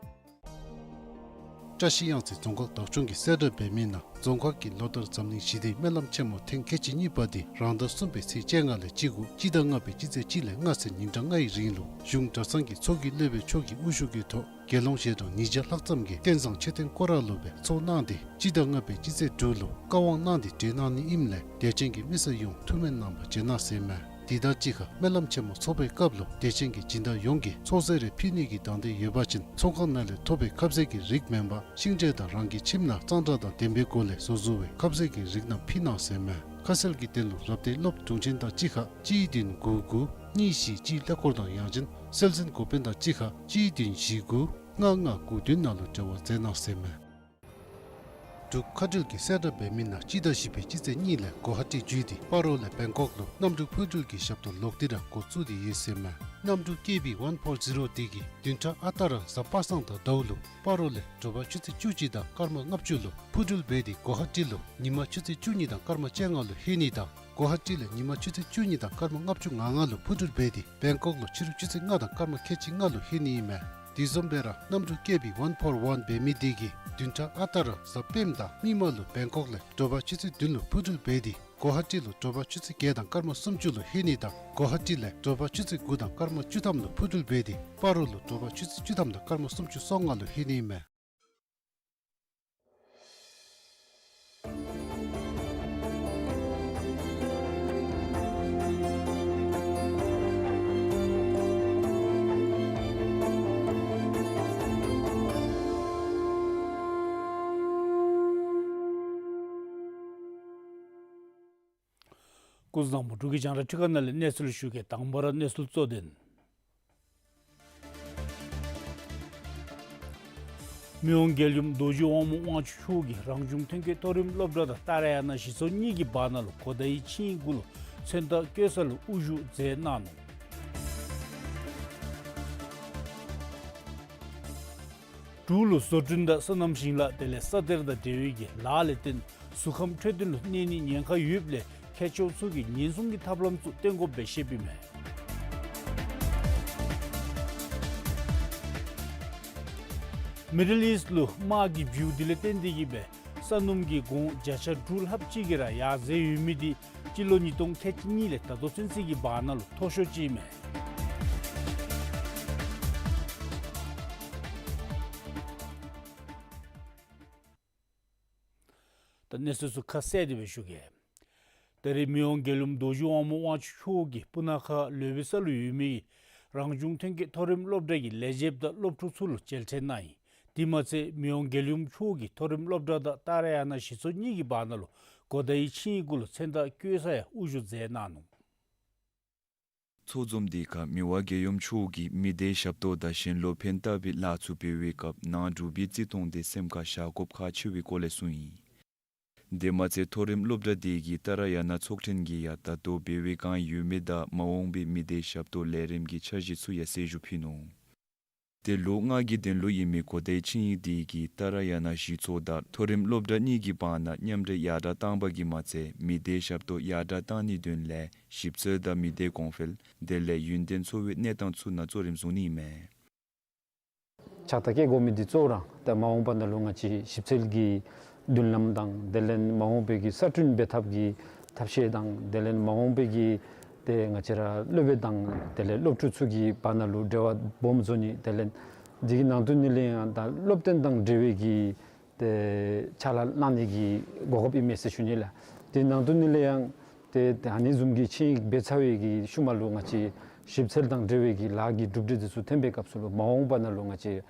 བཀྲ་ཤིས་གཡང་རྩེ་རྫོང་ཁག་བདག་སྐྱོང་གིས་གསལ་བསྒྲགས་འབད་མི་ནང་རྫོང་ཁག་གིས་ལོ་ལྟར་འཛམ་གླིང་ཞི་བདེའི་སྨོན་ལམ་ཆེན་མོ་ཐེངས་ཁལ་གཅིག་གཉིས་པ་འདི་རང་ཟླ་གསུམ་པའི་ཚེས་བཅོ་ལྔ་ལས་བཅུ་དགུ་སྤྱི་ཟླ་ལྔ་པའི་སྤྱི་ཚེས་གཅིག་ལས་ལྔ་ཚུན་ཉིན་གྲངས་ལྔའི་རིང་ལུ་གཞུང་གྲྭ་ཚང་གི་ཚོགས་ཀྱི་སློབ་དཔོན་མཆོག་གི་དབུ་བཞུགས་ཀྱི་ཐོག་དགེ་སློང་ཞལ་གྲངས་ཉིས་བརྒྱ་ལྷག་ཙམ་གྱིས་རྟེན་བཟང་མཆོད་རྟེན་སྐོར་ར་ལུ་སྦེ་ཚོགས་གནང་སྟེ་སྤྱི་ཟླ་ལྔ་པའི་སྤྱི་ཚེས་དྲུག་ལུ་བཀའ་དབང་གནང་སྟེ་གྲོལ་གནང་ནི་ཨིནམ་ལས་དད་ཅན་གྱི་མི་སེར་ཡོངས་ཐུགས་སྨོན་གནང་བར་བྱོན་གནང་ཟེར་མས། དེ་དང་གཅིག་ཁར་སྨོན་ལམ་ཆེན་མོ་ཚོགས་པའི་སྐབས་ལུ་དད་ཅན་གྱི་སྦྱིན་བདག་ཡོངས་ཀྱིས་ཚོགས་ཟས་རེ་ཕུལ་ནི་གི་དང་འདོད་ཡོད་པ་ཅིན་ཚོགས་ཁང་ནང་ལས་ཐོབ་པའི་ཁབ་ཟས་ཀྱི་རིགས་མེན་པར་ཤིང་འབྲས་དང་རང་གི་ཁྱིམ་ནང་གཙང་སྦྲ་དང་ལྡན་པའི་སྒོ་ལས་བཟོ་བཟོ་བའི་ཁབ་ཟས་ཀྱི་རིགས་རྣམས་ཕུལ་གནང་ཟེར་མས། ཁ་གསལ་གྱི་དོན་ལུ་རབ་སྡེའི་སློབ་དྲུང་ཆེན་དང་གཅིག་ཁར་གཅིག་བདུན་དགུ་དགུ་གཉིས་བཞི་གཅིག་ཀླད་ཀོར་དང་ཡང་ཅིན་སྲོལ་འཛིན་འགོ་དཔོན་དང་གཅིག་ཁར་གཅིག་བདུན་བཞི་དགུ་ ལྔ་ལྔ་དགུ་བདུན་ནང་ལུ་འབྲེལ་བ་མཛད་གནང་ཟེར་མས། འབྲུག་མཁའ་འགྲུལ་གྱིས་གསལ་བསྒྲགས་འབད་མི་ནང་སྤྱི་ཟླ་བཞི་པའི་སྤྱི་ཚེས་གཉིས་ལས་གོ་ཧ་ཊི་བརྒྱུད་དེ་སྤ་རོ་ལས་བེང་ཀོག་ལུ་གནམ་གྲུ་འཕུར་འགྲུལ་གྱི་ཞབས་ཏོག་ལོག་སྟེ་ར་འགོ་བཙུགས་ཏེ་ཡོད་ཟེར་མས། གནམ་གྲུ་ཀེ་བི་ཝན་ཕོར་ཛི་རོ་དེ་གིས་བདུན་ཕྲག་ཨ་རྟག་ར་གཟའ་པ་སངས་དང་ཟླཝ་ལུ་སྤ་རོ་ལས་དྲོ་པ་ཆུ་ཚོད་བཅུ་གཅིག་དང་སྐར་མ་ལྔ་བཅུ་ལུ་འཕུར་འགྲུལ་འབད་དེ་གོ་ཧ་ཊི་ལུ་ཉིན་མ་ཆུ་ཚོད་བཅུ་གཉིས་དང་སྐར་མ་བཅོ་ལྔ་ལུ་ལྷོད་ནི་དང་གོ་ཧ་ཊི་ལས་ཉིན་མ་ཆུ་ཚོད་བཅུ་གཉིས་དང་སྐར་མ་ལྔ་བཅུ་ང་ལྔ་ལུ་འཕུར་འགྲུལ་འབད་དེ་བེང་ཀོག་ལུ་ཕྱི་རུ་ཆུ་ཚོད་ལྔ་དང་སྐར་མ་ཁལ་གཅིག་ལྔ་ལུ་ལྷོད་ནི་ཨིན་མས། དེ་བཟུམ་སྦེ་ར་གནམ་གྲུ་ཀེ་བི་ཝན་ཕོར་ཝན་འབད་མི་དེ་གིས་བདུན་ཕྲག་ཨ་རྟག་ར་གཟའ་སྤེནམ་དང་མིག་དམར་ལུ་བེང་ཀོག་ལས་དྲོ་པ་ཆུ་ཚོད་བདུན་ལུ་འཕུར་འགྲུལ་འབད་དེ་གོ་ཧ་ཊི་ལུ་དྲོ་པ་ཆུ་ཚོད་བརྒྱད་དང་སྐར་མ་སུམ་ཅུ་ལུ་ལྷོད་ནི་དང་གོ་ཧ་ཊི་ལས་དྲོ་པ་ཆུ་ཚོད་དགུ་དང་སྐར་མ་བཅུ་ཐམ་ལུ་འཕུར་འགྲུལ་འབད་དེ་སྤ་རོ་ལུ་དྲོ་པ་ཆུ་ཚོད་བཅུ་ཐམ་དང་སྐར་མ་སུམ་ཅུ་སོ་ལྔ་ལུ་ལྷོད་ནི་ཨིན་མས། སྐུ་གཟུགས་བཟང་པོ། འབྲུག་གི་རྒྱང་བསྒྲགས་ཁྲི་ཁ་ནང་ལས་གནས་ཚུལ་ཞུ་གེ། དང་པ་ར་གནས་ཚུལ་གཙོ་དོན། མི་དབང་རྒྱལ་ཡུམ་རྡོ་རྗེ་དབང་མོ་དབང་ཕྱུག་མཆོག་གིས་རང་གཞུང་ཐོན་སྐྱེད་མཐོ་རིམ་སློབ་གྲྭ་དང་ཏཱ་ར་ཡ་ན་གཞི་ཚོགས་གཉིས་ཀྱི་བར་ན་ལུ་གོ་དཱའི་ཆིངས་ཡིག་གུ་ལུ་མཚན་རྟགས་བཀོད་ས་ལུ་དབུ་བཞུགས་མཛད་གནང་ནུག། འབྲུག་ལུ་བཟོ་སྐྲུན་དང་སོ་ནམ་ཞིང་ལཱ་དེ་ལས་ས་གཏེར་དང་འབྲེལ་བའི་གི་ལཱ་ལས་བརྟེན་གཟུགས་ཁམས་འཕྲོད་བསྟེན་ལུ་གནོད་ནིའི་ཉེན་ཁ་ཡོདཔ་ལས་མཁས་མཆོག་ཚུ་གིས་ཉེན་སྲུང་གི་ཐབས་ལམ་ཚུ་བཏོན་དགོཔ་སྦེ་བཤདཔ་ཨིན་མས། མི་ཌལ་ཨིསཊ་ལུ་དམག་གི་བྱུས་འདི་ལས་བརྟེན་ཏེ་གིས་སྦེ་ས་སྣུམ་གྱི་གོང་བརྒྱ་ཆ་དྲུག་ལྷགཔ་ཅིག་གིས་ར་ཡར་འཛེགས་ཡོད་མི་འདི་སྤྱི་ལོ་ཉིས་སྟོང་ཁལ་གཅིག་གཉིས་ལས་ད་ལྟོ་ཚུན་ཚོད་ཀྱི་བར་ན་ལུ་མཐོ་ཤོས་ཅིག་ཨིན་མས། ད་གནས་ཚུལ་ཚུ་ཁ་གསལ་ཏེ་སྦེ་ཞུ་གེ། ད་རེས་མི་དབང་རྒྱལ་ཡུམ་རྡོ་རྗེ་དབང་མོ་དབང་ཕྱུག་མཆོག་གིས་སྤུ་ན་ཁ་ལོ་བེ་ས་ལུ་ཡོད་མི་རང་གཞུང་ཐོན་སྐྱེད་མཐོ་རིམ་སློབ་གྲྭ་གི་ལས་བྱེདཔ་དང་སློབ་ཕྲུག་ཚུ་ལུ་མཇལ་འཕྲད་གནང་ཡི། དེ་མ་ཚད་མི་དབང་རྒྱལ་ཡུམ་མཆོག་གིས་མཐོ་རིམ་སློབ་གྲྭ་དང་ཏཱ་ར་ཡ་ན་གཞི་ཚོགས་གཉིས་ཀྱི་བར་ན་ལུ་གོ་དཱའི་ཆིངས་ཡིག་གུ་ལུ་མཚན་རྟགས་བཀོད་ས་ཡང་དབུ་བཞུགས་མཛད་གནང་ནུག། ཚོགས་འཛོམས་དེ་ཁར་མི་དབང་རྒྱལ་ཡུམ་མཆོག་གིས་མི་སྡེའི་ཞབས་ཏོག་དང་གཞན་ལུ་ཕན་བཏགས་པའི་ལཱ་ཚུ་འབད་བའི་སྐབས་ནང་འབྲུག་པའི་བརྩི་མཐོང་དེ་སེམས་ཁར་བཞག་དགོཔ་ཁག་ཆེ་བའི་སྐོར་ལས་གསུངས་ཡི། དེ་མ་ཚད་མཐོ་རིམ་སློབ་གྲྭ་དེ་གིས་ཏཱ་ར་ཡ་ན་ཚོགས་ཐེངས་ཀྱི་ཡང་ད་ལྟོ་འབད་བའི་བསྒང་ཡོད་མི་དང་མ་འོངས་པའི་མི་སྡེའི་ཞབས་ཏོག་ལས་རིམ་གྱི་འཆར་གཞི་ཚུ་ཡང་གསལ་ཞུ་ཕུལ་ནུག། ཏེ་ལོ་ལྔ་གི་དོན་ལུ་ཨིན་མི་གོ་དཱའི་ཆིངས་ཡིག་དེ་གིས་ཏཱ་ར་ཡ་ན་གཞི་ཚོགས་དང་མཐོ་རིམ་སློབ་གྲྭ་གཉིས་ཀྱི་བར་ན་མཉམ་འབྲེལ་ཡར་དྲག་བཏང་པ་གིས་མ་ཚད་མི་སྡེའི་ཞབས་ཏོག་ཡར་དྲག་བཏང་ནིའི་དོན་ལས་ཞིབ་འཚོལ་དང་མི་སྡེ་གོང་འཕེལ་དེ་ལས་ཡུན་བརྟན་འཚོ་བའི་གནས་སྟངས་ཚུ་ནང་གཙོ་རིམ་བཟུང་ནི་ཨིན་མས། ཕྱག་རྟགས་བཀལ་དགོ་མི་འདི་གཙོ་བོ་ར་ཏེ་མ་འོངས་པ་ནང་ལུ་ང་བཅས་ཞིབ་འཚོལ་གྱི་མདུན་ལམ་དང་དེ་ལས་མ་འོངས་པའི་གི་གསར་སྐྲུན་འབད་ཐབས་ཀྱི་ཐབས་ཤེས་དང་དེ་ལས་མ་འོངས་པའི་གི་ཏེ་ང་བཅས་ར་སློབ་དཔོན་དང་དེ་ལས་སློབ་ཕྲུག་ཚུ་གི་བར་ན་ལུ་འབྲེལ་བ་སྦོམ་བཟོ་ནི་དེ་ལས་འདི་གི་ནང་དོན་ནི་ལས་ཡང་ད་སློབ་སྟོན་དང་འབྲེལ་བའི་གི་ཏེ་ཕྱག་ལཱ་གནང་ནི་གི་གོ་སྐབས་ཨིན་མས་ཟེར་ཞུ་ནི་ལགས། ཏེ་ནང་དོན་ནི་ལས་ཡང་ཏེ་ད་ཨ་ནི་བཟུམ་གྱི་ཆིངས་ཡིག་འབད་ཚར་བའི་གི་ཤུལ་མ་ལུ་ང་བཅས་ཞིབ་འཚོལ་དང་འབྲེལ་བའི་གི་ལཱ་གི་གྲུབ་འབྲས་འདི་ཚུ་ཐོན་པའི་སྐབས་སུ་ལུ་མ་འོངས་པ་ནང་ལུ་ང་བཅས་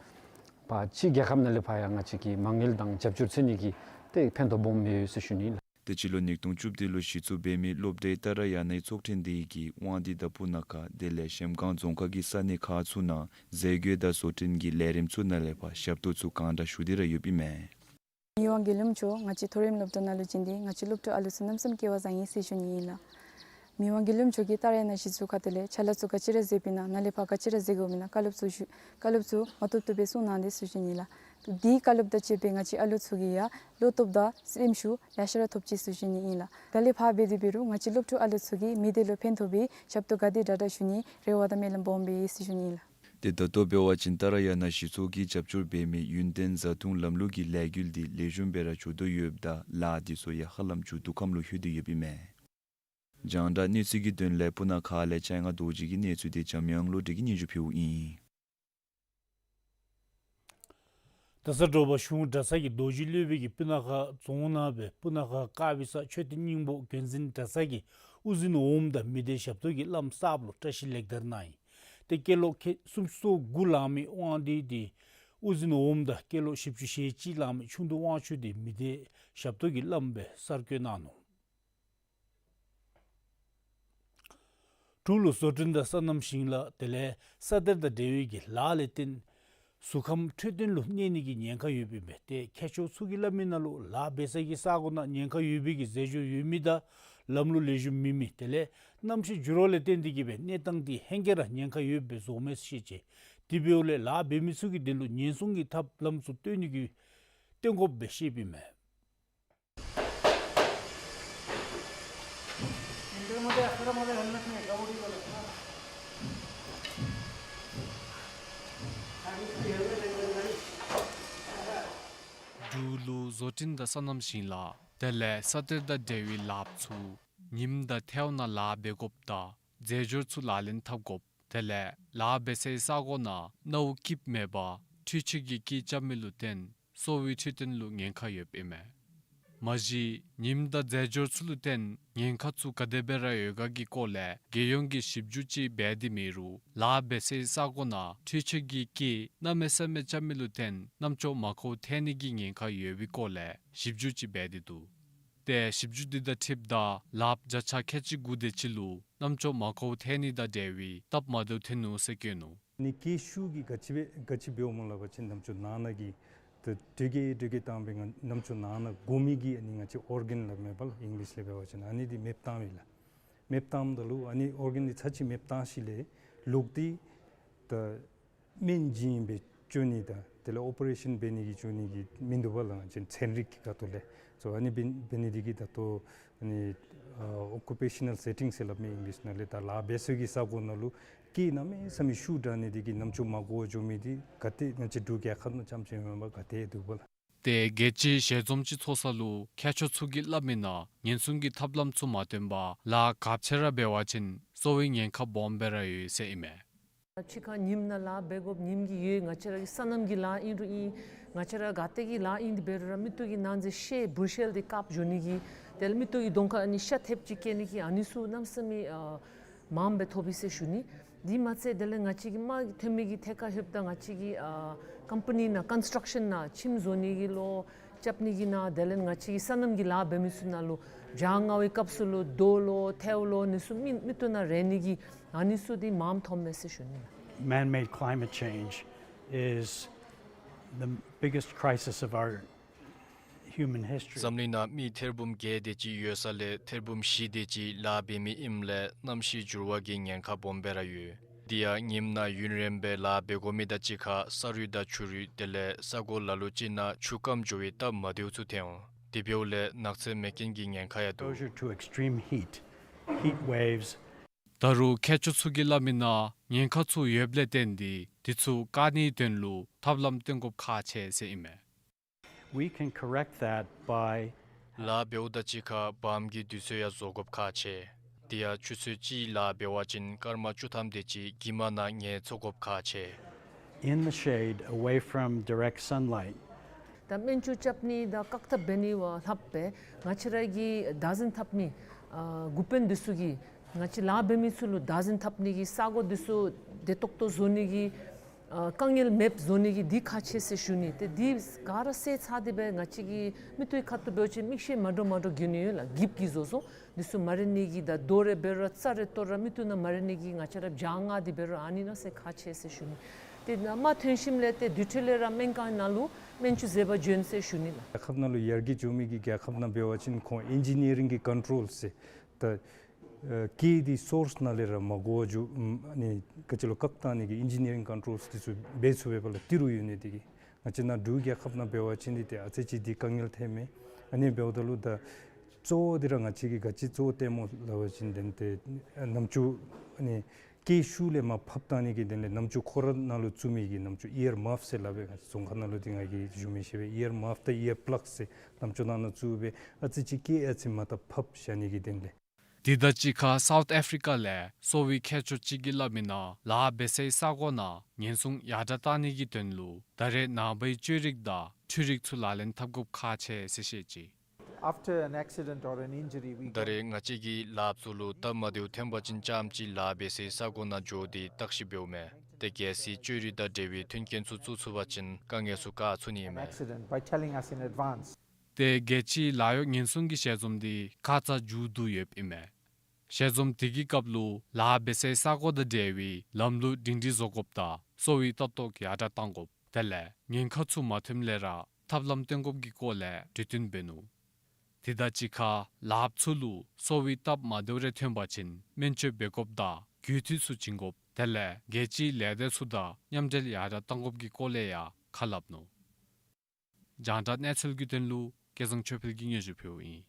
ཕར་ཕྱི་རྒྱལ་ཁབ་ནང་ལས་ཕར་ཡང་ང་བཅས་ཀྱི་མ་དངུལ་དང་རྒྱབ་སྐྱོར་འཚོལ་ནི་གི་ཏེ་ཕན་ཐོགས་སྦོམ་ཡོད་ཟེར་ཞུ་ནི་ལགས། ཏེ་སྤྱི་ལོ་ཉིས་སྟོང་བཅུ་བདུན་ལུ་གཞི་བཙུགས་འབད་མི་སློབ་གྲྭའི་ཏཱ་ར་ཡ་ནའི་ཚོགས་ཐེངས་དེ་གིས་དབང་འདུས་དང་སྤུ་ན་ཁ་དེ་ལས་གཞལམ་སྒང་རྫོང་ཁག་གི་ས་གནས་ཁག་ཚུ་ནང་མཛད་སྒོ་དང་བཟོ་སྐྲུན་གྱི་ལས་རིམ་ཚུ་ནང་ལས་ཕར་ཞབས་ཏོག་ཚུ་གང་དྲག་ཞུ་སྟེ་ར་ཡོདཔ་ཨིན་མས། མི་དབང་རྒྱལ་ཡུམ་མཆོག་ང་བཅས་མཐོ་རིམ་སློབ་གྲྭ་ནང་ལུ་བྱོན་ཏེ་ང་བཅས་སློབ་ཕྲུག་ཨ་ལུ་ཚུ་གནམ་མེད་ས་མེད་སྐལ་བ་བཟང་ཡི་ཟེར་ཞུ་ནི་ཨིན་ལགས། མི་དབང་རྒྱལ་ཡུམ་མཆོག་གིས་ཏཱ་ར་ཡ་ན་གཞི་བཙུགས་ཁ་ཐུག་ལས་ཅ་ལ་ཚུ་ག་ཅི་ར་མཛད་པའི་ནང་ནཱ་ལས་ཕར་ག་ཅི་ར་མཛད་དགོ་མེན་ན་བཀའ་སློབ་ཚུ་ཞུ་བཀའ་སློབ་ཚུ་མ་ཐུབ་ཐུབ་སྦེ་གསུང་གནང་སྟེ་ཟེར་ཞུ་ནི་ལགས། དེའི་བཀའ་སློབ་དང་བཅས་པའི་ང་བཅས་ཨ་ལུ་ཚུ་གིས་ཡང་བློ་སྟོབས་དང་སེམས་ཤུགས་ལེ་ཤ་ར་ཐོབ་ཅི་ཟེར་ཞུ་ནི་ཨིན་ལགས། ད་ལས་ཕར་འབད་དེ་འབད་རུང་ང་བཅས་སློབ་ཕྲུག་ཨ་ལུ་ཚུ་གིས་མི་སྡེ་ལུ་ཕན་ཐོགས་པའི་ཞབས་ཏོག་ག་དེ་དྲག་དྲག་ཞུ་ནིའི་རེ་བ་དང་སྨོན་ལམ་སྦོམ་སྦེ་ཡོད་ཟེར་ཞུ་ནི་ཨིན་ལགས། ཏེ་ད་ལྟོ་འབད་བ་ཅིན་ཏཱ་ར་ཡ་ན་གཞི་བཙུགས་ཀྱིས་རྒྱབ་སྐྱོར་འབད་མི་ཡུན་བརྟན་བཟའ་འཐུང་ལམ་ལུགས་ཀྱི་ལས་འགུལ་འདི་ལེགས་ཤོམ་སྦེ་ར་འགྱོ་དོ་ཡོདཔ་ད་ལཱ་འདི་ཚུ་ཡང་ཧ་ལམ་མཇུག་བསྡུ་ཁམས་ལུ་ལྷོད་དེ་ཡོདཔ་ཨིན་མས། རྒྱང་བསྒྲགས་གནས་ཚུལ་གྱི་དོན་ལས་སྤུ་ན་ཁ་ལས་ལྕང་ང་རྡོ་རྗེ་གི་གནས་ཚུལ་འདི་འཇམ་དབྱངས་བློ་གྲོས་ཀྱིས་སྙན་ཞུ་ཕུལཝ་ཨིན། ད་ས་དྲོ་པ་གཞུང་གྲྭ་ཚང་གི་རྡོ་རྗེ་སློབ་དཔོན་གྱིས་སྤུ་ན་ཁ་རྫོང་ནང་སྦེ་སྤུ་ན་ཁ་དཀར་སྦི་ས་མཆོད་རྟེན་སྙིང་པོ་མགོན་འཛིན་གྲྭ་ཚང་གི་དབུ་འཛིན་འོགམ་དང་མི་སྡེ་ཞབས་ཏོག་གི་བླམ་གསརཔ་ལུ་བཀྲིས་ལེགས་དར་གནང་ཡི། ཏེ་སྐྱེས་ལོ་ཁལ་སུམ་ཅུ་སོ་དགུ་ལང་མི་དབང་འདུས་འདི་དབུ་འཛིན་འོགམ་དང་སྐྱེས་ལོ་བཞི་བཅུ་ཞེ་གཅིག་ལང་མི་ཆུང་དུ་དབང་ཕྱུག་འདི་མི་སྡེ་ཞབས་ཏོག་གི་བླམ་སྦེ་གསར་བསྐོ་གནང་ནུག། འབྲུག་ལུ་བཟོ་སྐྲུན་དང་སོ་ནམ་ཞིང་ལཱ་དེ་ལས་ས་གཏེར་དང་འབྲེལ་བའི་གི་ལཱ་ལས་བརྟེན་ གཟུགས་ཁམས་འཕྲོད་བསྟེན་ལུ་གནོད་ནི་གི་ཉེན་ཁ་ཡོདཔ་ཨིན་པས། ཏེ་མཁས་མཆོག་ཚུ་གིས་སླབ་མི་ནང་ལུ་ལཱ་འབད་སའི་གི་ས་གོ་ནང་ཉེན་ཁ་ཡོད་པའི་གི་རྫས་སྦྱོར་ཡོད་མི་དང་ལམ་ལུགས་ལེགས་ཤོམ་མེད་མི་དེ་ལས་གནམ་གཤིས་འགྱུར་བ་ལས་བརྟེན་ཏེ་གིས་སྦེ་གནས་སྟངས་འདི་ཧེང་སྐལ་ར་ཉེན་ཁ་ཡོདཔ་སྦེ་བཟོཝ་མས་ཟེར་བཤད་ཅི། དེ་འབདཝ་ལས་ལཱ་འབད་མི་ཚུ་གིས་དེ་ལུ་ཉེན་སྲུང་གི་ཐབས་ལམ་ཚུ་བཏོན་ནི་གི་བཏོན་དགོཔ་སྦེ་བཤདཔ་ཨིན་མས། འབྲུག་ལུ་བཟོ་སྐྲུན་དང་སོ་ནམ་ཞིང་ལཱ་དེ་ལས་ས་གཏེར་དང་འབྲེལ་བའི་ལཱ་ཚུ་ཉིམ་དང་ཐལཝ་ནང་ལཱ་འབད་དགོཔ་དང་རྫས་སྦྱོར་ཚུ་ལག་ལེན་འཐབ་དགོཔ་དེ་ལས་ལཱ་འབད་སའི་ས་གོ་ནང་གནའ་བོ་སྐྱིདཔ་མེད་པར་འཕྲུལ་ཆས་ཀྱིས་སྐྱེལ་རྐྱབ་མི་ལུ་བརྟེན་གསོ་བའི་འཕྲོད་བསྟེན་ལུ་ཉེན་ཁ་ཡོདཔ་ཨིན་མས། མ་གཞི་ཉིམ་དང་རྫས་སྦྱོར་ཚུ་ལུ་བརྟེན་ཉེན་ཁ་ཚུ་ག་དེ་སྦེ་ར་ཡོད་ག་གི་སྐོར་ལས་རྒྱལ་ཡོངས་ཀྱི་ཞིབ་འཇུག་ཅིག་འབད་དེ་མེད་རུང་ལཱ་འབད་སའི་ས་གོ་ནང་འཕྲུལ་ཆས་ཀྱིས་སྐྱེལ་གནམ་མེད་ས་མེད་རྐྱབ་མི་ལུ་བརྟེན་རྣམ་ཅོག་མ་གོཝ་ཐལ་ནི་གི་ཉེན་ཁ་ཡོད་པའི་སྐོར་ལས་ཞིབ་འཇུག་ཅིག་འབད་དེ་འདུག། ཏེ་ཞིབ་འཇུག་འདི་དང་འཁྲིལཝ་ད་ལཱ་བརྒྱ་ཆ་ཁལ་གཅིག་དགུ་དེ་ཅིག་ལུ་རྣམ་ཅོག་མ་གོཝ་ཐལ་ནི་དང་འབྲེལ་བའི་སྟབས་མ་བདེཝ་ཐོན་ནུག་ཟེར་བཀོད་ནུག། ཨ་ནི་སྐྱེལ་ཞུ་གི་ག་ཅི་སྦེ་ག་ཅི་འབདཝ་སྨོ་སླབ་པ་ཅིན་རྣམ་ཅོག་ནང་ན་གི་ཏེ་དྲོད་སྐྱེད་དྲོད་སྐྱེད་བཏང་སྦེ་ང་རྣམ་ཅོག་ནང་ན་སྒོ་མི་གི་ཨ་ནི་ང་བཅས་ཨོར་གཱན་སླབ་མས་པ་ལགས། ཨིང་ལིཤ་ལས་འབད་བ་ཅིན་ཨ་ནི་འདི་མེདཔ་བཏངམ་ཨིན་ལགས། མེདཔ་བཏངམ་ད་ལུ་ཨ་ནི་ཨོར་གཱན་འདི་ཚར་གཅིག་མེདཔ་བཏང་ཞིནམ་ལས་ལོག་སྟེ་ད་སྨན་བྱིན་སྦེ་བཅོ་ནི་དང་དེ་ལས་ཨོ་པ་རེ་ཤཱན་འབད་ནི་གི་བཅོ་ནི་གི་མིན་འདུག་པ་ལགས། ང་བཅས་ཚན་རིག་གི་ཁ་ཐུག་ལས། སོ་ཨ་ནི་འབད་འབད་ནི་འདི་གིས་ད་ལྟོ་ཨ་ནི་ཨ་ཨོ་ཀུ་པེ་ཤ་ནཱལ་སེ་ཊིང་ཟེར་སླབ་མི་ཨིང་ལིཤ་ནང་ལས་ད་ལཱ་འབད་སའི་གི་ས་གོ་ནང་ལུ་སྐྱེལ་གནམ་མེད་ས་མེད་ཤུགས་དྲག་ནི་འདི་གིས་རྣམ་ཅོག་མ་གོཝ་འགྱོ་མི་འདི་ག་ཏེ་ང་བཅས་འབྲུག་རྒྱལ་ཁབ་ནང་རྐྱངམ་ཅིག་མེན་པར་ག་ཏེ་འདུག་པ་ལགས། ཏེ་རྒྱལ་སྤྱིའི་ཞལ་འཛོམས་ཅིག་ཚོགས་ས་ལུ་མཁས་མཆོག་ཚུ་གིས་སླབ་མི་ནང་ཉེན་སྲུང་གི་ཐབས་ལམ་ཚུ་མ་བཏོན་པར་ལཱ་ག་ཅི་ར་འབད་བ་ཅིན་གསོ་བའི་ཉེན་ཁ་སྦོམ་སྦེ་ར་ཡོད་ཟེར་ཨིན་མས། ཕྱི་ཁར་ཉིམ་ནང་ལཱ་འབད་དགོཔ་ཉིམ་གྱི་ཡོད་ང་བཅས་ར་གི་སོ་ནམ་གྱི་ལཱ་ཨིན་རུང་ཨིན། ང་བཅས་ར་ག་ཏེ་གི་ལཱ་ཨིན་དེ་འབད་རུང་ར་མིག་ཏོ་གི་ནང་འཛེར་ཤེལ་འབུར་ཤེལ་འདི་བཀབ་འགྱོ་ནི་གི་དེ་ལས་མིག་ཏོ་གི་གདོང་ཁར་ཨ་ནི་ཤ་ཐེབས་ཅིག་བཀལ་ནི་གི་ཨ་ནི་ཚུ་གནམ་མེད་ས་མེད་ཨ་མངམ་སྦེ་ཐོབ་ཡི་ཟེར་ཞུ་ནི། དེ་མ་ཚད་དེ་ལས་ང་བཅས་ཀྱི་དམག་གི་ཐོན་མི་གི་ཐད་ཁར་ལྷོདཔ་ད་ང་བཅས་ཀྱི་ཨ་ཀམ་པ་ནི་ནང་ཀོན་སི་ཊརཀ་ཤཱན་ནང་ཁྱིམ་བཟོ་ནི་གི་ལོ་རྐྱབ་ནི་གི་ནང་དེ་ལས་ང་བཅས་ཀྱི་སོ་ནམ་གྱི་ལཱ་འབད་མི་ཚུ་ནང་ལུ་བྱཱར་ང་བའི་སྐབས་སུ་ལུ་རྡོ་ལོ་ཐལཝ་ལོ་ཨ་ནི་ཚུ་མིག་མིག་ཏོ་ནང་རེག་ནི་གི་ཨ་ནི་ཚུ་འདི་མངམ་ཐོབ་མས་ཟེར་ཞུ་ནི་ལགས། Man-made climate change is the biggest crisis of our human history. འཛམ་གླིང་ནང་མི་ཐེར་འབུམ་བརྒྱད་དེ་ཅིག་ཡོད་ས་ལས་ཐེར་འབུམ་བཞི་དེ་ཅིག་ལཱ་འབད་མི་ཨིནམ་ལས་གནམ་གཤིས་འགྱུར་བ་གི་ཉེན་ཁ་སྦོམ་སྦེ་ར་ཡོད། དེ་ཡང་ཉིམ་ནང་ཡུན་རིངམོ་སྦེ་ལཱ་འབད་དགོ་མི་དང་གཅིག་ཁར་ས་རུད་དང་ཆུ་རུད་དེ་ལས་ས་གོ་ལ་ལུ་ཅིག་ནང་ཆུ་སྐམ་འགྱོ་བའི་སྟབས་མ་བདེཝ་ཚུ་ཐོན་འོང་། དེ་འབདཝ་ལས་ནགས་ཚལ་མེ་རྐྱེན་གྱི་ཉེན་ཁ་ཡང་འདུག། Exposure to extreme heat, heat waves, ད་རུང་མཁས་མཆོག་ཚུ་གིས་སླབ་མི་ནང་ཉེན་ཁ་ཚུ་ཡོདཔ་ལས་བརྟེན་ཏེ་དེ་ཚུ་བཀག་ནིའི་དོན་ལུ་ཐབས་ལམ་བཏོན་དགོཔ་ཁག་ཆེ་ཟེར་ཨིན་མས། We can correct that by ལཱ་འབདཝ་དང་གཅིག་ཁར་བམ་གྱི་དུས་ཚོད་ཡང་བཟོ་དགོཔ་ཁག་ཆེ། དེ་ཡང་ཆུ་ཚོད་གཅིག་ལཱ་འབད་བ་ཅིན་སྐར་མ་བཅུ་ཐམ་དེ་ཅིག་གྱིབ་མ་ནང་ཉལ་ཚུགས་དགོཔ་ཁག་ཆེ། In the shade, away from direct sunlight. ད་སྨན་བཅོས་རྐྱབ་ནི་དང་བཀག་ཐབས་འབད་ནི་བ་ལྷགཔ་སྦེ་ང་བཅས་ར་གིས་བདག་འཛིན་འཐབ་མི་ཨ་འགོ་དཔོན་འདི་ཚུ་གིས་ང་བཅས་ལཱ་འབད་མི་ཚུ་ལུ་བདག་འཛིན་འཐབ་ནི་གི་ས་གོ་འདི་ཚུ་བདེ་ཏོག་ཏོ་བཟོ་ནི་གི་ཨ་དཀའ་ངལ་མེདཔ་བཟོ་ནི་གི་འདི་ཁག་ཆེ་ཟེར་ཞུ་ནི། ཏེ་འདི་ག་ར་བསལ་ཚར་ཏེ་སྦེ་ང་བཅས་ཀྱི་མིག་ཏོའི་ཁ་ཐུག་འབད་བ་ཅིན་མིག་ཤེལ་མ་འདྲཝ་མ་འདྲཝ་གྱོན་ནི་ཡོད་ལགས། གྱིབ་ཀྱིས་བཟོ་བཟོཝ་འདི་ཚུ་མ་རེག་ནི་གི་དང་རྡོ་རེ་འབད་རུང་རྩྭ་རེ་གཏོར་རུང་མིག་ཏོ་ནང་མ་རེག་ནི་གི་ང་བཅས་ར་བྱཱར་ང་འདི་འབད་རུང་ཨ་ནི་ནང་ཟེར་ཁག་ཆེ་ཟེར་ཞུ་ནི། ཏེ་ནཱ་མ་ཐོན་ཞིནམ་ལས་ཏེ་དེ་འཕྲོ་ལས་ར་སྨན་ཁང་ནང་ལུ་སྨན་བཅོས་མཛད་པར་བྱོན་ཟེར་ཞུ་ནི་ལགས། རྒྱལ་ཁབ་ནང་ལུ་ཡར་རྒྱས་འགྱོ་མི་གི་རྒྱལ་ཁབ་ནང་འབད་བ་ཅིན་ཁོང་ཨིན་ཇི་ནི་ཡ་རིང་གི་ཀོན་ཊོལ་ཟེར་ད་ཨ་སྐྱེད་འདི་སོརསི་ནང་ལས་ར་མ་གོཝ་འགྱོ་ཨ་ནི་ག་ཅི་ལོ་བཀག་བཏང་ནི་གི་ཨིན་ཇི་ནི་ཡ་རིང་ཀོན་ཊོལ་འདི་ཚུ་འབད་ཚུགས་པས་པ་ལགས། ཏི་རུ་ཡོད་ནི་འདི་གིས་ང་བཅས་ནཱ་འབྲུག་རྒྱལ་ཁབ་ནང་འབད་བ་ཅིན་འདི་ཏེ་ཨ་ཙི་ཅིག་འདི་དཀའ་ངལ་ཐོནམ་མས། ཨ་ནི་འབདཝ་ད་ལུ་ད་གཙོ་བོ་འདི་ར་ང་བཅས་ཀྱིས་ག་ཅི་གཙོ་བོ་བཏོནམ་སྨོ་སླབ་པ་ཅིན་དེ་ཏེ་རྣམ་ཅོ་ཨ་ནི་སྐྱེད་ཤུལ་ལས་མར་ཕབ་བཏང་ནི་གི་དོན་ལས་རྣམ་ཅོ་ཁོ་ར་ནང་ལུ་བཙུགས་མི་གི་རྣམ་ཅོ་ཨི་ཡར་མཱཕ་ཟེར་སླབ་པས། ང་བཅས་རྫོང་ཁ་ནང་ལུ་འདི་ང་གིས་ཞུ་མི་ཤེས་པས། ཨི་ཡར་མཱཕ་དང་ཨི་ཡར་པླག་ཟེར་རྣམ་ཅོ་ནང་ན་བཙུགས་སྦེ་ཨ་ཙི་ཅིག་སྐྱེད་ཨ་ཙི་མར་ད་ཕབ་བཞག་ནི་གི་དོན་ལས། དེ་དང་གཅིག་ཁར་སའུཐ་ཨཕ་རི་ཀ་ལས་གསོ་བའི་མཁས་མཆོག་ཅིག་གིས་སླབ་མི་ནང་ལཱ་འབད་སའི་ས་གོ་ནང་ཉེན་སྲུང་ཡར་དྲགས་བཏང་ནི་གི་དོན་ལུ་ད་རེས་ནངས་པའི་བཅོས་རིག་དང་འཕྲུལ་རིག་ཚུ་ལག་ལེན་འཐབ་དགོཔ་ཁག་ཆེ་ཟེར་བཤད་ཅི། After an accident or an injury, we ད་རེས་ང་བཅས་ཀྱིས་ལཱ་ཚུ་ལུ་སྟབས་མ་བདེཝ་ཐོན་པ་ཅིན་རྐྱངམ་ཅིག་ལཱ་འབད་སའི་ས་གོ་ནང་འགྱོ་སྟེ་བརྟག་ཞིབ་འབདཝ་མས། ཏེ་གལ་སྲིད་བཅོས་རིག་དང་འབྲེལ་བའི་མཐུན་རྐྱེན་ཚུ་བཙུགས་ཚུགས་པ་ཅིན་དཀའ་ངལ་ཚུ་བཀག་ཚུགས་ནི་ཨིན་མས། Accident by telling us in advance. ཏེ་རྒྱལ་སྤྱིའི་ལཱ་གཡོག་ཉེན་སྲུང་གི་ཞལ་འཛོམས་འདི་ཁ་ཙ་མཇུག་བསྡུ་ཡོདཔ་ཨིན་མས། ཞལ་འཛོམས་དེ་གི་སྐབས་ལུ་ལཱ་འབད་སའི་ས་གོ་དང་འབྲེལ་བའི་ལམ་ལུགས་སྒྲིང་སྒྲིང་བཟོ་དགོཔ་དང་གསོ་བའི་ལྟ་རྟོག་ཡར་དྲགས་བཏང་དགོཔ། དེ་ལས་ཉེན་ཁ་ཚུ་མ་ཐོནམ་ལས་ར་ཐབས་ལམ་སྟོན་དགོཔ་གི་སྐོར་ལས་གྲོས་བསྟུན་འབད་ནུག། དེ་དང་གཅིག་ཁར་ལགཔ་ཚུ་ལུ་སོ་བའི་སྟབས་མ་བདེཝ་རེ་ཐོན་པ་ཅིན་སྨན་བཅོས་འབད་དགོཔ་དང་རྒུད་འཐུས་ཚུ་བྱིན་དགོཔ་དེ་ལས་རྒྱལ་སྤྱིའི་ལས་སྡེ་ཚུ་དང་མཉམ་འབྲེལ་ཡར་དྲག་གཏང་དགོཔ་གི་སྐོར་ལས་ཡང་ཁ་སླབ་ནུག། རྒྱང་བསྒྲགས་གནས་ཚུལ་གྱི་དོན་ལུ་སྐལ་བཟང་ཆོས་འཕེལ་གྱིས་སྙན་ཞུ་ཕུལཝ་ཨིན།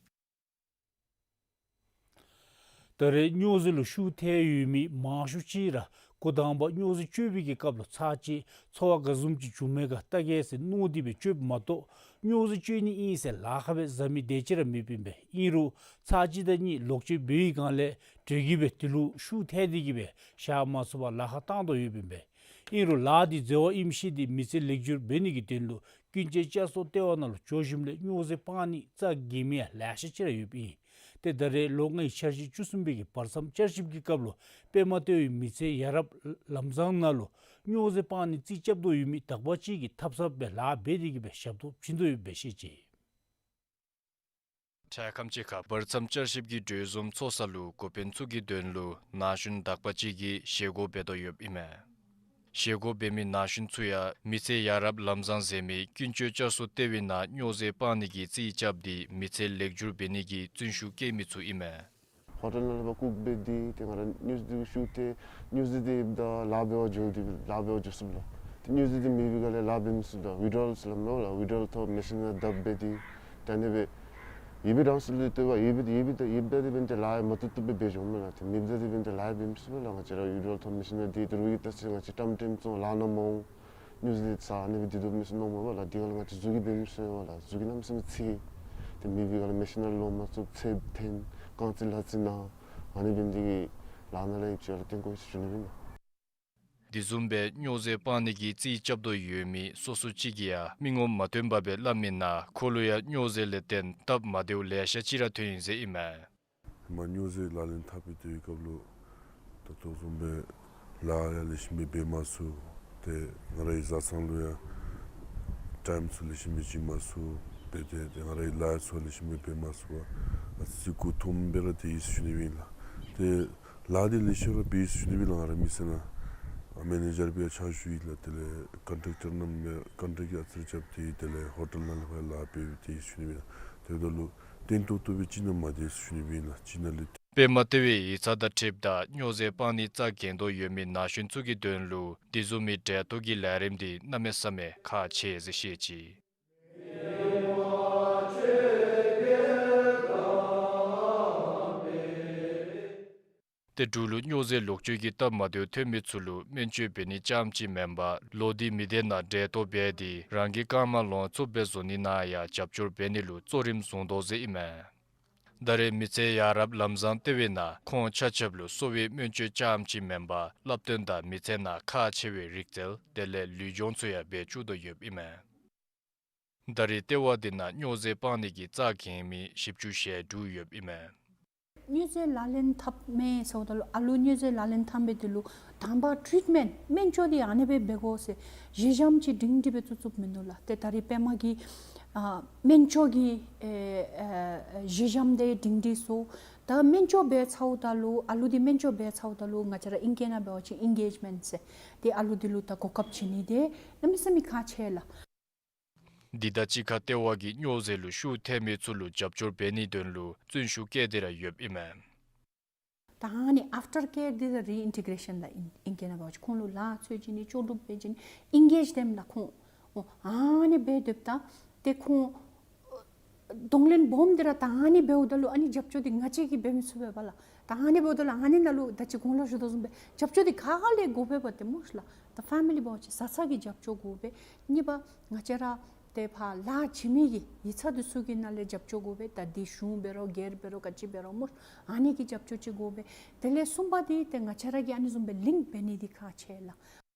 ད་རེས་སྨྱོ་རྫས་ལུ་ཤུགས་ཐལ་ཡོད་མི་མང་ཤོས་ཅིག་ར་འགོ་དང་པ་སྨྱོ་རྫས་སྤྱོད་པའི་གི་སྐབས་ལུ་ཚར་གཅིག་ཚོར་བ་དགའ་འཛུམ་ཅིག་བྱུངམ་མས་ག་བལྟ་གེ་ཟེར་མནོ་སྟེ་སྦེ་སྤྱོདཔ་མ་གཏོགས་སྨྱོ་རྫས་སྤྱོད་ནི་ཨིན་ཟེར་ལཱ་ཁག་སྦེ་བཟའ་མི་དེ་ཅིག་ར་མེདཔ་ཨིན་པས། ཨིན་རུང་ཚར་གཅིག་དང་གཉིས་ལོག་སྤྱོད་འབད་བའི་སྒང་ལས་འགྲིག་གི་སྦེ་དེ་ལུ་ཤུགས་ཐལ་ཏེ་གི་སྦེ་བཞག་མ་ཚུགས་པར་ལཱ་ཁག་བཏང་དོ་ཡོདཔ་ཨིན་པས། ཨིན་རུང་ལཱ་འདི་འཛོལ་བ་ཨིནམ་ཤེས་ཏེ་མི་ཚེ་ལེགས་བསྒྱུར་འབད་ནི་གི་དོན་ལུ་ཀུན་སྤྱོད་བསྐྱར་གསོ་ལྟེ་བ་ནང་ལུ་འགྱོ་ཞིནམ་ལས་སྨྱོ་རྫས་སྤང་ནི་རྩ་འགེངས་མི་ཡང་ལེ་ཤ་ཅིག་ར་ཡོདཔ་ཨིན། ཏེ་ད་རེས་ལོ་ལྔའི་འཆར་གཞི་བཅུ་གསུམ་པའི་གི་བར་མཚམས་བསྐྱར་ཞིབ་ཀྱི་སྐབས་ལུ་པདྨ་ལྟེ་བའི་མི་ཚེ་ཡ་རབས་ལམ་བཟང་ནང་ལུ་སྨྱོ་རྫས་སྤང་ནི་རྩིས་རྐྱབ་དོ་ཡོད་མི་དག་པ་ཅིག་གིས་ཐབས་ཟབ་སྦེ་ལཱ་འབད་དེ་གི་སྦེ་ཞབས་ཏོག་བྱིན་དོ་ཡོདཔ་སྦེ་བཤད་ཅི། འཕྲལ་ཁམས་ཅིག་ཁར་བར་མཚམས་བསྐྱར་ཞིབ་ཀྱི་གྲོས་འཛོམས་ཚོགས་ས་ལུ་འགོ་དཔོན་ཚུ་གི་དོན་ལུ་ན་གཞོན་དག་པ་ཅིག་གིས་བཞེས་སྒོ་འབད་དོ་ཡོདཔ་ཨིན་མས། བཞེས་སྒོ་འབད་མི་ན་གཞོན་ཚུ་ཡང་མི་ཚེ་ཡ་རབས་ལམ་བཟང་ཟེར་མི་ཀུན་སྤྱོད་བསྐྱར་གསོ་ལྟེ་བའི་ནང་སྨྱོ་རྫས་སྤང་ནི་གི་རྩིས་རྐྱབ་སྟེ་མི་ཚེ་ལེགས་བསྒྱུར་འབད་ནི་གི་བརྩོན་ཤུགས་བསྐྱེད་མི་ཚུ་ཨིན་མས། ཧོ་ཊེལ་ནང་ལུ་ཕར་ཀུག་འབད་དེ་ཏེ་ང་ར་སྨྱོ་རྫས་འདི་ཤུགས་ཐལ། སྨྱོ་རྫས་འདི་ཡོདཔ་ད་ལཱ་འབད་བར་འགྱོ་དེ་ལཱ་འབད་བར་འགྱོ་ཚུགས་ལགས། ཏེ་སྨྱོ་རྫས་འདི་མེད་པའི་སྒང་ལས་ལཱ་འབད་མི་ཚུགས་ལགས། ཝི་ཌྲོ་ཝལ་ཟེར་སླབ་མས་ལགས། ཝི་ཌྲོ་ཝལ་ཐོག་མེ་ཤིན་ནང་བརྡབ་འབད་དེ་ད་ཨ་ནི་སྦེ་ཡོད་པའི་རང་སོ་ལུ་ལྟོས་པ་ཡོད་པའི་ཡོད་པའི་ད་ཡོདཔ་ད་འབདན་ཏེ་ལཱ་མ་བཏུབ་བཏུབ་སྦེ་འབད་འགྱོཝ་མས་ལགས། ཏེ་མེདཔ་ད་འབདན་ཏེ་ལཱ་འབད་མི་ཚུགས་པས་ལགས། ང་བཅས་ར་ཝི་ཌྲོ་ཝལ་ཐོག་མེ་ཤིན་ནང་དེ་ཏེ་རོགས་ཀྱིས་བལྟ་ས་ཅིག་ང་བཅས་ཀྲམ་ཀྲེམ་བཙོང་ལཱ་ནང་མ་འོང་། སྨྱོ་རྫས་ཟ་ཨ་ནི་སྦེ་སྡོད་དོ་མི་ཚུགས་མནོཝ་མས་ལགས། དེ་སྒང་ལས་ང་བཅས་གཟུགས་ཀྱིས་འབད་མི་ཚུགས་པས་ལགས། གཟུགས་ཀྱིས་གནམ་མེད་ས་མེད་འཚེར། ཏེ་མེད་པའི་སྒང་ལས་མེ་ཤིན་ནང་ལོག་མ་ཚུགས། ཚེར་འཐོན། རྐང་རྩེ་ལྷ་རྩེ་ན། ཨ་ནི་འབད་ནི་དེ་གིས་ལཱ་ནང་ལས་ཡིབ་ཅི་ལགས། ཏེ་ཁོང་གིས་ཞུ་ནི་ཨིན་ལགས། དེ་བཟུམ་སྦེ་སྨྱོ་རྫས་སྤང་ནི་གི་རྩིས་རྐྱབ་དོ་ཡོད་མི་སོ་སོ་ཅིག་གིས་ཡང་མི་ངོམ་མ་བཏོན་པར་སྦེ་སླབ་མི་ནང་ཁོ་ལུ་ཡང་སྨྱོ་རྫས་ལས་བརྟེན་སྟབས་མ་བདེཝ་ལེ་ཤ་ཅིག་ར་ཐོན་ཡི་ཟེར་ཨིན་མས། ཧེ་མ་སྨྱོ་རྫས་ལག་ལེན་འཐབ་པའི་དུས་སྐབས་ལུ་ད་ལྟོ་བཟུམ་སྦེ་ལཱ་ཡང་ལེགས་ཤོམ་སྦེ་འབད་མ་ཚུགས། ཏེ་ང་རའི་བཟའ་ཚང་ལུ་ཡང་ཊའིམ་ཚུ་ལེགས་ཤོམ་སྦེ་བྱིན་མ་ཚུགས། དེ་ཏེ་ཏེ་ང་རའི་ལཱ་ཚུ་ལེགས་ཤོམ་སྦེ་འབད་མ་ཚུགས་པར་ཨ་ཙི་ཅིག་མགུ་འཐོམ་སྦེ་ར་སྡོད་ཡི་ཟེར་ཞུ་ནི་ཨིན་ལགས། ཏེ་ལཱ་འདི་ལེགས་ཤོམ་ར་འབད་ཡི་ཟེར་ཞུ་ནི་ཨིན་ལགས། ང་རའི་མི་ཚེ་ནང་ཨ་མེ་ནེ་ཇར་སྦེ་ཕྱག་ཞུ་ཡི་ལགས། དེ་ལས་ཀོན་ཊེག་ཊར་རྣམས་ལས་ཀོན་ཊེག་ཨ་ཙི་རེ་རྐྱབ་སྟེ་དེ་ལས་ཧོ་ཊེལ་ནང་ལུ་ཕར་ལཱ་འབད་སྡོད་ཡི་ཟེར་ཞུ་ནི་ཨིན་ལགས། དེ་འབདཝ་ད་ལུ་བརྟན་ཏོག་ཏོ་སྦེ་ཅིག་ནང་མ་སྡོད་ཟེར་ཞུ་ནི་ཨིན་ལགས། ཅིག་ནང་ལུ་པདྨ་ལྟེ་བའི་ཡིག་ཚང་དང་འཁྲིལཝ་ད་སྨྱོ་རྫས་སྤང་ནི་རྩ་འགེངས་དོ་ཡོད་མི་ན་གཞོན་ཚུ་གི་དོན་ལུ་དེ་བཟུམ་མའི་འབྲེལ་གཏོགས་ཀྱི་ལས་རིམ་འདི་གནམ་མེད་ས་མེད་ཁག་ཆེ་ཟེར་བཤད་ཅི། ཏེ་འབྲུག་ལུ་སྨྱོ་རྫས་ལོག་སྤྱོད་ཀྱི་སྟབས་མ་བདེཝ་ཐོན་མི་ཚུ་ལུ་སྨན་བཅོས་འབད་ནི་རྐྱངམ་ཅིག་མེན་པར་ལོག་སྟེ་མི་སྡེ་ནང་འབྲེལ་གཏོགས་འབད་དེ་རང་གི་རྐངམ་ལོངས་ཚུགསཔ་སྦེ་བཟོ་ནི་ནང་ཡང་རྒྱབ་སྐྱོར་འབད་ནི་ལུ་གཙོ་རིམ་བཟུང་དོ་ཟེར་ཨིན་མས། ད་རེས་མི་ཚེ་ཡ་རབས་ལམ་བཟང་ལྟེ་བའི་ནང་ཁོང་ཆ་ཁྱབ་ལུ་གསོ་བའི་སྨན་བཅོས་རྐྱངམ་ཅིག་མེན་པར་བསླབ་སྟོན་དང་མི་ཚེ་ནང་ཁག་ཆེ་བའི་རིག་རྩལ་དེ་ལས་ལུས་སྦྱོང་ཚུ་ཡང་འབད་བཅུག་དོ་ཡོདཔ་ཨིན་མས། ད་རེས་ལྟེ་བ་འདི་ནང་སྨྱོ་རྫས་སྤང་ནི་གི་རྩ་འགེངས་མི་བཞི་བཅུ་ཞེ་དྲུག་ཡོདཔ་ཨིན་མས། སྨྱོ་རྫས་ལག་ལེན་འཐབ་མས་ཟེརཝ་ད་ལུ་ཨ་ལུ་སྨྱོ་རྫས་ལག་ལེན་འཐབ་མི་དེ་ལུ་དང་པ་ཊྲིཊ་མེནཊ་སྨན་བཅོས་འདི་ཨ་ནི་སྦེ་འབད་དགོ་ཟེར་གཞི་འགྱམ་ཅིག་སྒྲིང་སྒྲི་སྦེ་བཙུགས་བཙུགསཔ་མིན་འདུག་ལགས། ཏེ་ད་རེས་པདྨ་གིས་ཨ་སྨན་བཅོས་ཀྱི་ཨེ་ཨེ་གཞི་འགྱམ་འདི་སྒྲིང་སྒྲི་བཟོ། ད་སྨན་བཅོས་འབད་ཚརཝ་ད་ལུ་ཨ་ལུ་འདི་སྨན་བཅོས་འབད་ཚརཝ་ད་ལུ་ང་བཅས་ར་ཨིང་སྐད་ནང་འབད་བ་ཅིན་ཨིང་གེཇ་མེནཊ་ཟེར་ཏེ་ཨ་ལུ་འདི་ལུ་ད་གོ་སྐབས་བྱིན་ནི་འདི་གནམ་མེད་ས་མེད་ཁག་ཆེ་ལགས། འདི་དང་གཅིག་ཁར་ལྟེ་བ་གིས་སྨྱོ་རྫས་ལུ་ཤུགས་ཐལ་མི་ཚུ་ལུ་རྒྱབ་སྐྱོར་འབད་ནིའི་དོན་ལུ་བརྩོན་ཤུགས་བསྐྱེད་དེ་ར་ཡོདཔ་ཨིན་མས། ད་ཨ་ནི་ཨཕ་ཊར་ཀེར་འདི་ར་རི་ཨིན་ཊི་གེ་རེ་ཤཱན་ལགས། ཨིང་ཨིང་སྐད་ནང་འབད་བ་ཅིན་ཁོང་ལུ་ལཱ་འཚོལ་བྱིན་ནི་ལྕོགས་གྲུབ་འབད་བྱིན་ནི་ཨིང་གེཇ་འདེམས་ལགས་ཁོང་། ཨོ་ཨ་ནི་འབད་སྡོདཔ་ད་ཏེ་ཁོང་གདོང་ལེན་སྦོམ་འདི་ར་ད་ཨ་ནི་འབདཝ་ད་ལུ་ཨ་ནི་རྒྱབ་སྐྱོར་འདི་ང་བཅས་ཀྱིས་འབད་མི་ཚུགས་པས་པ་ལགས། ད་ཨ་ནི་འབདཝ་ད་ལུ་ཨ་ནི་ནང་ལུ་ད་ཅི་གོང་ལུ་ཞུ་དོ་བཟུམ་སྦེ་རྒྱབ་སྐྱོར་འདི་ག་ག་ལས་དགོ་པས་པ་ཏེ་སྨོ་ལགས། ད་ཕེ་མི་ལི་འབད་བ་ཅིན་བཟའ་ཚང་གི་རྒྱབ་སྐྱོར་དགོ་པས། གཉིས་པ་ང་བཅས་ར་ཏེ་ཕར་ལཱ་བྱིན་མི་གི་ཡིག་ཚང་འདི་ཚུ་གི་ནང་ལས་རྒྱབ་སྐྱོར་དགོ་པས། ད་འདི་གཞུང་འབད་རུང་སྒེར་འབད་རུང་ག་ཅི་འབད་རུང་སྨོ་ཨ་ནི་གི་རྒྱབ་སྐྱོར་ཅིག་དགོ་པས། དེ་ལས་གསུམ་པ་འདི་ཏེ་ང་བཅས་ར་གིས་ཨ་ནི་བཟུམ་སྦེ་ལིངཀ་འབད་ནི་འདི་ཁག་ཆེ་ལགས།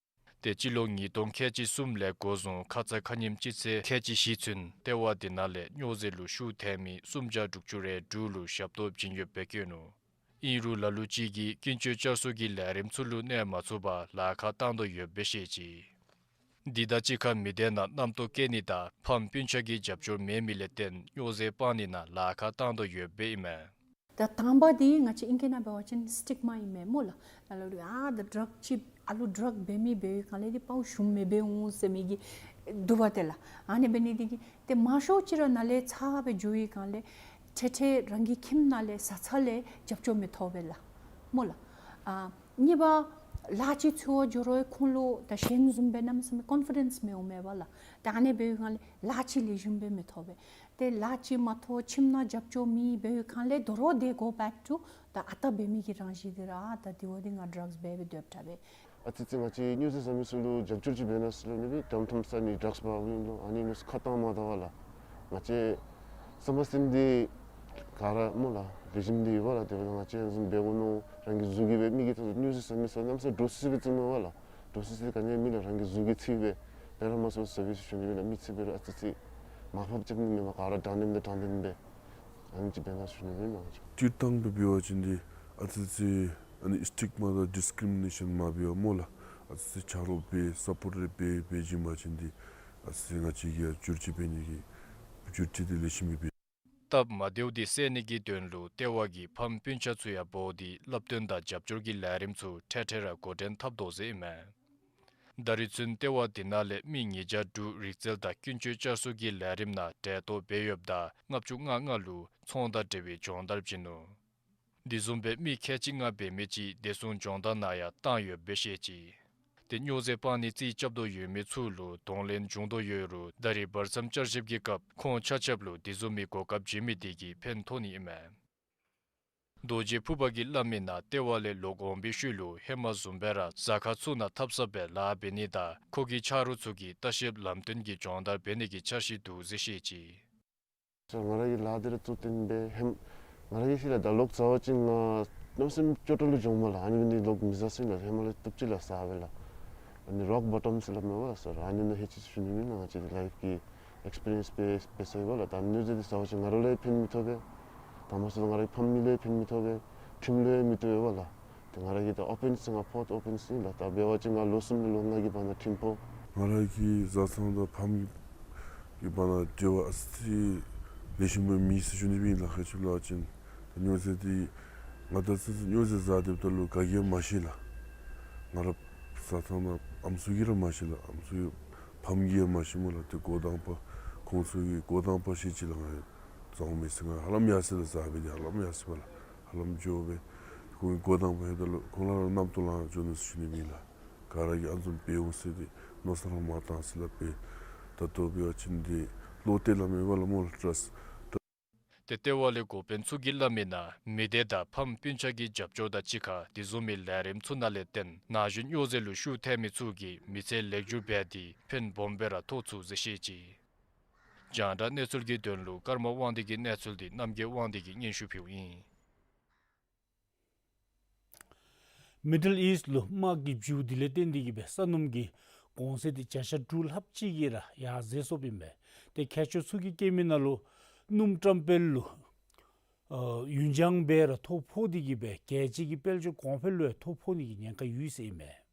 ཏེ་སྤྱི་ལོ་ཉིས་སྟོང་ཁལ་གཅིག་གསུམ་ལས་འགོ་བཟུང་ཁ་ཙ་ཁ་ཉིནམ་སྤྱི་ཚེས་ཁལ་གཅིག་བཞི་ཚུན་ལྟེ་བ་འདི་ནང་ལས་སྨྱོ་རྫས་ལུ་ཤུགས་ཐལ་མི་སུམ་བརྒྱ་དྲུག་ཅུ་རེ་དྲུག་ལུ་ཞབས་ཏོག་བྱིན་ཡོདཔ་སྦེ་བཀོད་ནུག། ཨིན་རུང་ལ་ལུ་ཅིག་གིས་ཀུན་སྤྱོད་བསྐྱར་གསོ་གི་ལས་རིམ་ཚུ་ལུ་གནས་མ་ཚུགས་པར་ལཱ་ཁག་བཏང་དོ་ཡོདཔ་སྦེ་བཤད་ཅི། འདི་དང་གཅིག་ཁར་མི་སྡེ་ནང་རྣམ་རྟོག་སྐྱེ་ནི་དང་ཕམ་སྤུན་ཆ་གི་རྒྱབ་སྐྱོར་མེད་མི་ལས་བརྟེན་སྨྱོ་རྫས་སྤང་ནི་ནང་ལཱ་ཁག་བཏང་དོ་ཡོདཔ་སྦེ་ཨིན་མས། ད་དང་པ་འདི་ང་བཅས་ཨིང་སྐད་ནང་འབད་བ་ཅིན་སི་ཊིག་མ་ཨིན་མས་སྨོ་ལགས། ནཱ་ལུ་ཨ་ད་ཌྲག་ཅིག་ཨ་ལུ་ཌྲག་འབད་མི་འབད་བའི་སྒང་ལས་འདི་དཔའ་བོ་ཞུམ་མི་འབད་འོང་ཟེར་མི་གི་འདུག་པ་ཏེ་ལགས། ཨ་ནི་འབད་ནི་འདི་གིས་ཏེ་མང་ཤོས་ཅིག་ར་ནཱ་ལས་ཚ་བའི་འགྱོ་བའི་སྒང་ལས་ཐེངས་ཐེངས་རང་གི་ཁྱིམ་ནང་ལས་བཟའ་ཚང་ལས་རྒྱབ་སྐྱོར་མི་ཐོབ་པས་ལགས་སྨོ་ལགས། ཨ་གཉིས་པ་ལཱ་ཅིག་འཚོལ་བར་འགྱོ་རུང་ཁོང་ལུ་ད་གཞན་བཟུམ་སྦེ་གནམ་མེད་ས་མེད་ཀོན་ཕི་ཌེནསི་མི་འོང་མས་པ་ལགས། ད་ཨ་ནི་འབད་བའི་སྒང་ལས་ལཱ་ཅིག་ལེགས་ཤོམ་སྦེ་མི་ཐོབ་པས། ཏེ་ལཱ་ཅིག་མ་ཐོབ་ཁྱིམ་ནང་རྒྱབ་སྐྱོར་མེད་འབད་བའི་སྒང་ལས་ད་རུང་they go back to ད་ཨ་རྟག་འབད་མི་གི་རང་བཞིན་འདི་ར་ད་དེ་བ་འདི་ང་ཌྲགསི་འབད་སྦེ་སྡོདཔ་འདྲ་བས། ཨ་ཙི་ཙི་ང་བཅས་སྨྱོ་རྫས་ཟ་མི་ཚུ་ལུ་རྒྱབ་སྐྱོར་ཅིག་འབད་གནང་ཟེར་སླབ་ནི་སྦེ་དྲང་དྲང་ས་ནི་ཌྲགསི་འབགཔ་ཨིན་ལོ། ཨ་ནི་ནུས་ཁ་བཏང་མ་བཏང་པ་ལགས། ང་བཅས་བསམ་པ་སེམས་འདི་ག་ར་སྨོ་ལགས་ལེགས་ཤོམ་འདི་ཡོད་པ་ལགས། དེ་འབདཝ་ད་ང་བཅས་ཡང་བཟུམ་འབད་དགོ་མནོ། རང་གི་གཟུགས་ཀྱིས་འབད་མི་གིས་ད་སྨྱོ་རྫས་ཟ་མི་ཚུ་གནམ་མེད་ས་མེད་འདྲོག་སི་སི་སྦེ་བརྩི་མས་པ་ལགས། འདྲོག་སི་སི་ག་ནི་མེད་ལགས། རང་གི་གཟུགས་ཀྱིས་འཚོལ་སྦེ་དེ་ར་མ་སོང་ཟ་བའི་ཟེར་ཞུ་ནི་ཨིན་ལགས། མི་འཚོལ་འབད་རུང་ཨ་ཙི་ཙི་མར་ཕབ་རྐྱབ་ནི་མེན་པར་ག་ར་དྲང་བདེན་དང་དྲང་བདེན་སྦེ་ཨ་ནི་ཅིག་འབད་གནང་ཟེར་ཞུ་ནི་ཨིན་ལགས། སྤྱིར་བཏང་སྦེ་འབད་བ་ཅིན་འདི་ཨ་ཙི་ཙི་ཨ་ནི་སི་ཊིག་མ་དང་ཌིསི་ཀི་རི་མི་ནེ་ཤཱན་མ་འབད་བར་སྨོ་ལགས། ཨ་ཙི་ཙི་ཆ་རོགས་འབད་སཔོརཊ་རེ་འབད་འབད་བྱིན་པ་ཅིན་འདི་ཨ་ཙི་ཙི་ང་བཅས་ཀྱིས་ཡང་བསྒྱུར་བཅོས་འབད་ནི་གི་བསྒྱུར་བཅོས་འདི་ལེགས་ཤོམ་སྦེ་འབད། སྟབས་མ་བདེཝ་འདི་སེལ་ནི་གི་དོན་ལུ་ལྟེ་བ་གིས་ཕམ་སྤུན་ཆ་ཚུ་ཡང་འབོ་སྟེ་བསླབ་སྟོན་དང་རྒྱབ་སྐྱོར་གྱི་ལས་རིམ་ཚུ་འཕྲལ་འཕྲལ་ར་འགོ་འདྲེན་འཐབ་དོ་ཟེར་ཨིན་མས། ད་རིས་ཚུན་ལྟེ་བ་འདི་ནང་ལས་མི་ཉིས་བརྒྱ་དྲུག་རིག་རྩལ་དང་ཀུན་སྤྱོད་བསྐྱར་གསོ་གི་ལས་རིམ་ནང་གྲལ་གཏོགས་འབད་ཡོདཔ་ད་ལྔ་བཅུ་ང་ལྔ་ལུ་ཚོང་དང་འབྲེལ་བའི་སྦྱོང་བརྡར་བྱིན་ནུག། དེ་བཟུམ་སྦེ་མི་ཁལ་གཅིག་ལྔ་འབད་མི་ཅིག་བདེ་སྲུང་སྦྱོང་བརྡར་ནང་ཡང་བཏང་ཡོདཔ་སྦེ་བཤད་ཅི། ཏེ་སྨྱོ་རྫས་སྤང་ནི་རྩིས་རྐྱབ་དོ་ཡོད་མི་ཚུ་ལུ་གདོང་ལེན་འབྱུང་དོ་ཡོད་རུང་ད་རིས་བར་མཚམས་བསྐྱར་ཞིབ་ཀྱི་སྐབས་ཁོང་ཆ་ཁྱབ་ལུ་དེ་བཟུམ་མའི་གོ་སྐབས་བྱིན་མི་དེ་གིས་ཕན་ཐོགས་ནི་ཨིན་མས། རྡོ་རྗེ་ཕུར་པ་གིས་སླབ་མི་ནང་ལྟེ་བ་ལས་ལོག་འོང་པའི་ཤུལ་ལུ་ཧེ་མ་བཟུམ་སྦེ་ར་ཟ་ཁང་ཚུ་ནང་འཐབ་ས་སྦེ་ལཱ་འབད་ནི་དང་ཁོ་གི་ཆ་རོགས་ཚུ་གིས་ལྟ་བཤལཔ་ལམ་སྟོན་གྱི་སྦྱོང་བརྡར་འབད་ནི་གི་འཆར་གཞི་འདུག་ཟེར་བཤད་ཅི། ང་ར་གི་ལཱ་འདི་ར་གཙོ་བོ་བཏོན་སྦེ་ཧེ་མ་ང་ར་གིས་ཤེས་ལགས། ད་ལོག་ཟ་བ་ཅིན་ང་གནམ་མེད་ས་མེད་སྐྱོ་དྲགས་ལུ་འགྱོཝ་མས་ལགས། ཨ་ནི་འབད་ནི་ལོག་མི་ཟ་ཟེར་ལགས། ཧེ་མ་ལས་སྟབས་གཅིག་ལགས་ཟ་བས་ལགས། ཨ་ནི་རོག་བོ་ཊམ་ཟེར་སླབ་མས་པ་ལགས་སར། ཨ་ནི་ནང་ཧེ་ཅིག་ཞུ་ནི་ཨིན་ལགས། ང་བཅས་ཀྱི་ལའིཕ་ཀྱི་ཨེགསི་པི་རི་ཡེནསི་འབད་འབད་ས་ཨིན་པ་ལགས། ད་ཨ་ནི་སྨྱོ་རྫས་འདི་ཟ་བ་ཅིན་ང་ར་ལུ་ཡང་ཕན་མི་ཐོགས་པས། དང་པ་ཚུ་ང་ར་གི་ཕམ་གཉིས་ལུ་ཡང་ཕན་མི་ཐོགས་པས། ཁྲིམས་ལུ་ཡང་མི་བཏུབ་པས་པ་ལགས། ཏེ་ང་ར་གི་ད་ཨོ་ཕེནསི་ང་ཕོརཐ་ཨོ་ཕེནསི་ཨིན་ལགས། ད་འབད་བ་ཅིན་ང་ལོ་གསུམ་ལས་ལོ་ལྔ་གི་བར་ན་ཁྲིམས་ཕོག། ང་ར་གི་བཟའ་ཚང་དང་ཕམ་གི་བར་ན་འབྲེལ་བ་ཨ་ཙི་ལེགས་ཤོམ་སྦེ་མེད་ཟེར་ཞུ་ནི་སྦེ་ཨིན་ལགས། ག་ཅི་སླབ་ཅིན་ད་སྨྱོ་རྫས་འདི་ང་ད་ཙི་ཙི་སྨྱོ་རྫས་ཟ་སྡོདཔ་ད་ལུ་ག་གིས་ཡང་མ་ཤེས་ལགས། ང་ར་བཟའ་ཚང་དང་ཨམ་སྲུ་གིས་ར་མ་ཤེས་ལགས། ཨམ་སྲུ་ཕམ་གྱིས་ཡང་མ་ཤེས་སྨོ་ལགས། ཏེ་འགོ་དང་པ་ཁོང་ཚུ་གིས་འགོ་དང་པ་ཤེས་ཅི་ལགས། ང་ཡང་བཟའ་འོང་མས་ཟེར། ང་ཧ་ལམ་ཡར་སོ་ཡི་ལགས། ཟ་སྦེ་ནི་ཧ་ལམ་ཡར་སོ་ཡི་པ་ལགས། ཧ་ལམ་འགྱོ་སྦེ་ཁོང་གིས་འགོ་དང་པ་ལྷོདཔ་ད་ལུ་ཁོང་ར་ར་རྣམ་རྟོག་ལང་འགྱོ་ནུག་ཟེར་ཞུ་ནི་སྦེ་ཨིན་ལགས། ག་ར་གིས་ཨ་ནི་བཟུམ་འབད་འོང་ཟེར་ཏེ་མནོ་བསམ་ར་མ་བཏང་ཟེར་སླབ་སྦེ། ད་ལྟོ་འབད་བ་ཅིན་འདི་བློ་གཏད་སླབ་མས་པ་ལགས་སྨོ་ལགས། ཊརསཊ། ཏེ་ལྟེ་བ་ལས་འགོ་དཔོན་ཚུ་གིས་སླབ་མི་ནང་མི་སྡེ་དང་ཕམ་སྤུན་ཆ་གི་རྒྱབ་སྐྱོར་དང་གཅིག་ཁར་དེ་བཟུམ་མའི་ལས་རིམ་ཚུ་ནང་ལས་བརྟེན་ན་གཞོན་སྨྱོ་རྫས་ལུ་ཤུགས་ཐེབས་མི་ཚུ་གིས་མི་ཚེ་ལེགས་འགྱུར་འབད་དེ་ཕན་སྦོམ་སྦེ་ར་ཐོགས་ཚུགས་ཟེར་བཤད་ཅི། རྒྱང་བསྒྲགས་གནས་ཚུལ་གྱི་དོན་ལུ་ཀརྨ་དབང་འདུས་ཀྱི་གནས་ཚུལ་འདི་རྣམ་རྒྱལ་དབང་འདུས་ཀྱིས་སྙན་ཞུ་ཕུལཝ་ཨིན། མི་ཌལ་ཨིསཊ་ལུ་དམག་གི་འགྱུར་འདི་ལས་བརྟེན་ཏེ་གིས་སྦེ་ས་སྣུམ་གྱི་གོང་ཚད་འདི་བརྒྱ་ཆ་དྲུག་ལྷགཔ་ཅིག་གིས་ར་ཡར་འཛེགས་སོཔ་ཨིན་པས། ཏེ་མཁས་མཆོག་ཚུ་གིས་བཀོད་མི་ནང་ལུ་སྣུམ་བཀྲམ་སྤེལ་ལུ་ཨ་ཡུན་འགྱངས་སྦེ་ར་ཐོ་ཕོག་སྟེ་གིས་སྦེ་རྒྱལ་སྤྱི་གི་དཔལ་འབྱོར་གོང་འཕེལ་ལུ་ཡང་ཐོ་ཕོག་ནི་གི་ཉེན་ཁ་ཡོད་ཟེར་ཨིན་མས།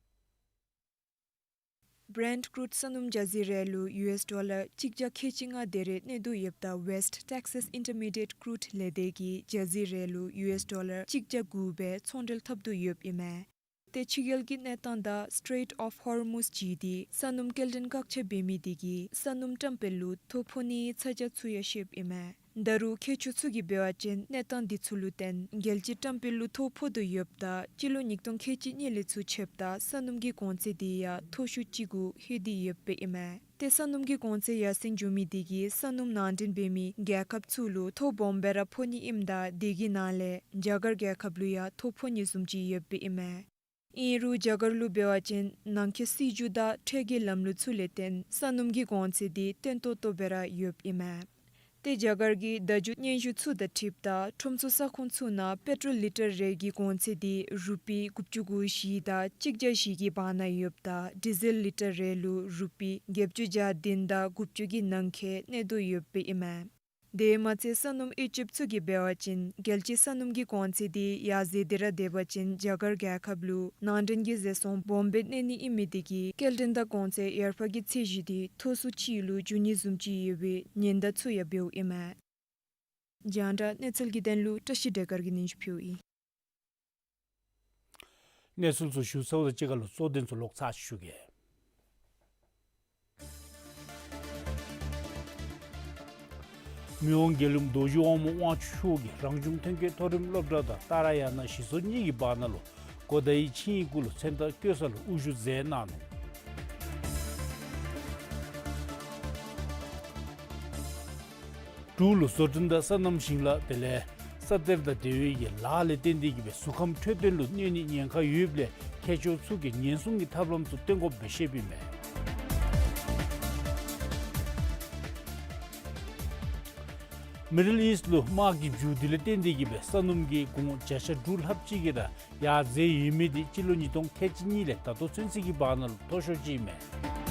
བྷི་རེནཊ་ཀྲུཌ་ས་སྣུམ་རྒྱ་ཟེའི་རེ་ལུ་ཡུ་ཨེསི་ཌོ་ལར་གཅིག་བརྒྱ་ཁལ་གཅིག་ལྔ་དེ་རེ་གནས་དོ་ཡོདཔ་ད་ཝེསཊ་ཊེག་སཱས་ཨིན་ཊར་མི་ཌི་ཨེཊ་ཀྲུཌ་ལས་སྡེ་གིས་རྒྱ་ཟེའི་རེ་ལུ་ཡུ་ཨེསི་ཌོ་ལར་གཅིག་བརྒྱ་དགུ་སྦེ་ཚོང་འབྲེལ་འཐབ་དོ་ཡོདཔ་ཨིན་མས། ཏེ་ཕྱི་རྒྱལ་གྱི་གནས་སྟངས་དང་སི་ཊེ་རེཊ་ཨོཕ་ཧོར་མུཛ་བརྒྱུད་དེ་ས་སྣུམ་སྐྱེལ་འདྲེན་བཀག་ཆ་འབད་མི་དེ་གིས་ས་སྣུམ་བཀྲམ་སྤེལ་ལུ་ཐོ་ཕོག་ནིའི་ཚ་གྱང་ཚུ་ཡང་བཤདཔ་ཨིན་མས། ད་རུང་མཁས་མཆོག་ཚུ་གིས་འབད་བ་ཅིན་གནས་སྟངས་འདི་ཚུ་ལུ་བརྟེན་རྒྱལ་སྤྱི་བཀྲམ་སྤེལ་ལུ་ཐོ་ཕོག་དོ་ཡོདཔ་ད་སྤྱི་ལོ་ཉིས་སྟོང་ཁལ་གཅིག་གཉིས་ལས་ཚུར་ཕྱདཔ་ད་ས་སྣུམ་གྱི་གོང་ཚད་འདི་ཡང་མཐོ་ཤོས་ཅིག་གུ་ལྷོད་དེ་ཡོདཔ་ཨིན་མས། ཏེ་ས་སྣུམ་གྱི་གོང་ཚད་ཡར་སེང་འགྱོ་མི་དེ་གིས་ས་སྣུམ་ནང་འདྲེན་འབད་མི་རྒྱལ་ཁབ་ཚུ་ལུ་ཐོ་སྦོམ་སྦེ་ར་ཕོག་ནི་ཨིནམ་ད་དེ་གི་ནང་ལས་རྒྱ་གར་རྒྱལ་ཁབ་ལུ་ཡང་ཐོ་ཕོག་ནི་བཟུམ་ཅིག་ཡོདཔ་ཨིན་མས། ཨིན་རུང་རྒྱ་གར་ལུ་འབད་བ་ཅིན་ནང་འཁོད་སྲིད་བྱུས་དང་ཁྲལ་གྱི་ལམ་ལུགས་ཚུ་ལས་བརྟེན་ས་སྣུམ་གྱི་གོང་ཚད་འདི་བརྟན་ཏོག་ཏོ་སྦེ་ར་ཡོདཔ་ཨིན་མས། ཏེ་རྒྱ་གར་གྱི་བརྡ་བརྒྱུད་སྙན་ཞུ་ཚུ་དང་འཁྲིལཝ་ད་ཁྲོམ་ཚོགས་ས་ཁོངས་ཚུ་ནང་པེ་ཊྲོལ་ལི་ཊར་རེ་གི་གོང་ཚད་འདི་རུ་པི་དགུ་བཅུ་གོ་བཞི་དང་གཅིག་བརྒྱ་བཞི་གི་བར་ན་ཡོདཔ་ད་ཌི་ཟེལ་ལི་ཊར་རེ་ལུ་རུ་པི་བརྒྱད་ཅུ་གྱ་བདུན་དང་དགུ་བཅུ་གི་ནང་འཁོད་གནས་དོ་ཡོདཔ་ཨིན་མས། དེ་མ་ཚད་ས་སྣུམ་དབྱེ་ཞིབ་ཚུ་གིས་འབད་བ་ཅིན་རྒྱལ་སྤྱིའི་ས་སྣུམ་གྱི་གོང་ཚད་འདི་ཡར་འཛེགས་ཏེ་ར་སྡོད་པ་ཅིན་རྒྱ་གར་རྒྱལ་ཁབ་ལུ་ནང་འདྲེན་གྱི་ཟད་སོང་སྦོམ་སྦེ་གནས་ནི་ཨིན་མི་དེ་གིས་སྐྱེལ་འདྲེན་དང་གོང་ཚད་ཡར་འཕར་གྱི་ཚད་གཞི་འདི་མཐོ་སུ་ཅིག་ལུ་འགྱོ་ནི་བཟུམ་ཅིག་ཡོད་པའི་ཉེན་བརྡ་ཚུ་ཡང་འབདཝ་ཨིན་མས། རྒྱང་བསྒྲགས་གནས་ཚུལ་གྱི་དོན་ལུ་བཀྲ་ཤིས་སྒྲོལ་དཀར་གྱིས་སྙན་ཞུ་ཕུལཝ་ཨིན། གནས་ཚུལ་ཚུ་ཞུ་ཚརཝ་དང་གཅིག་ཁར་ལུ་གཙོ་དོན་ཚུ་ལོག་ཚར་ཅིག་ཞུ་གེ། མི་དབང་མགལ་ཡུམ་རྡོ་རྗེ་དབང་མོ་དབང་ཕྱུག་གིས་རང་བྱུང་ཐོན་སྐྱེད་མཐོ་རིམ་སློབ་གྲྭ་དང་ཏཱ་ར་ཡ་ན་གཞི་བཟོ་གཉིས་ཀྱི་བར་ན་ལུ་གོ་དཱའི་ཆིངས་ཡིག་གུ་ལུ་མཚན་རྟགས་བཀོད་ས་ལུ་དབུ་བཞུགས་མཛད་གནང་ནུག། འབྲུག་ལུ་བཟོ་སྐྲུན་དང་སོ་ནམ་ཞིང་ལཱ་དེ་ལས་ས་གཏེར་དང་འབྲེལ་བའི་ལཱ་ལས་བརྟེན་ཏེ་གིས་སྦེ་གཟུགས་ཁམས་འཕྲོད་བསྟེན་ལུ་གནོད་ནིའི་ཉེན་ཁ་ཡོདཔ་ལས་མཁས་མཆོག་ཚུ་གིས་ཉེན་སྲུང་གི་ཐབས་ལམ་ཚུ་བཏོན་དགོཔ་སྦེ་བཤདཔ་ཨིན་མས། མི་ཌལ་ཨིསཊ་ལུ་དམག་གི་མཇུག་བསྡུ་ལས་བརྟེན་ཏེ་གིས་སྦེ་ས་སྣུམ་གྱི་གོང་བརྒྱ་ཆ་དྲུག་ལྷགཔ་ཅིག་གིས་ར་ཡར་འཛེགས་ཡོད་མི་དེ་སྤྱི་ལོ་ཉིས་སྟོང་ཁལ་གཅིག་གཉིས་ལས་ད་ལྟོ་ཚུན་ཚོད་ཀྱི་བར་ན་ལུ་མཐོ་ཤོས་ཅིག་ཨིན་མས།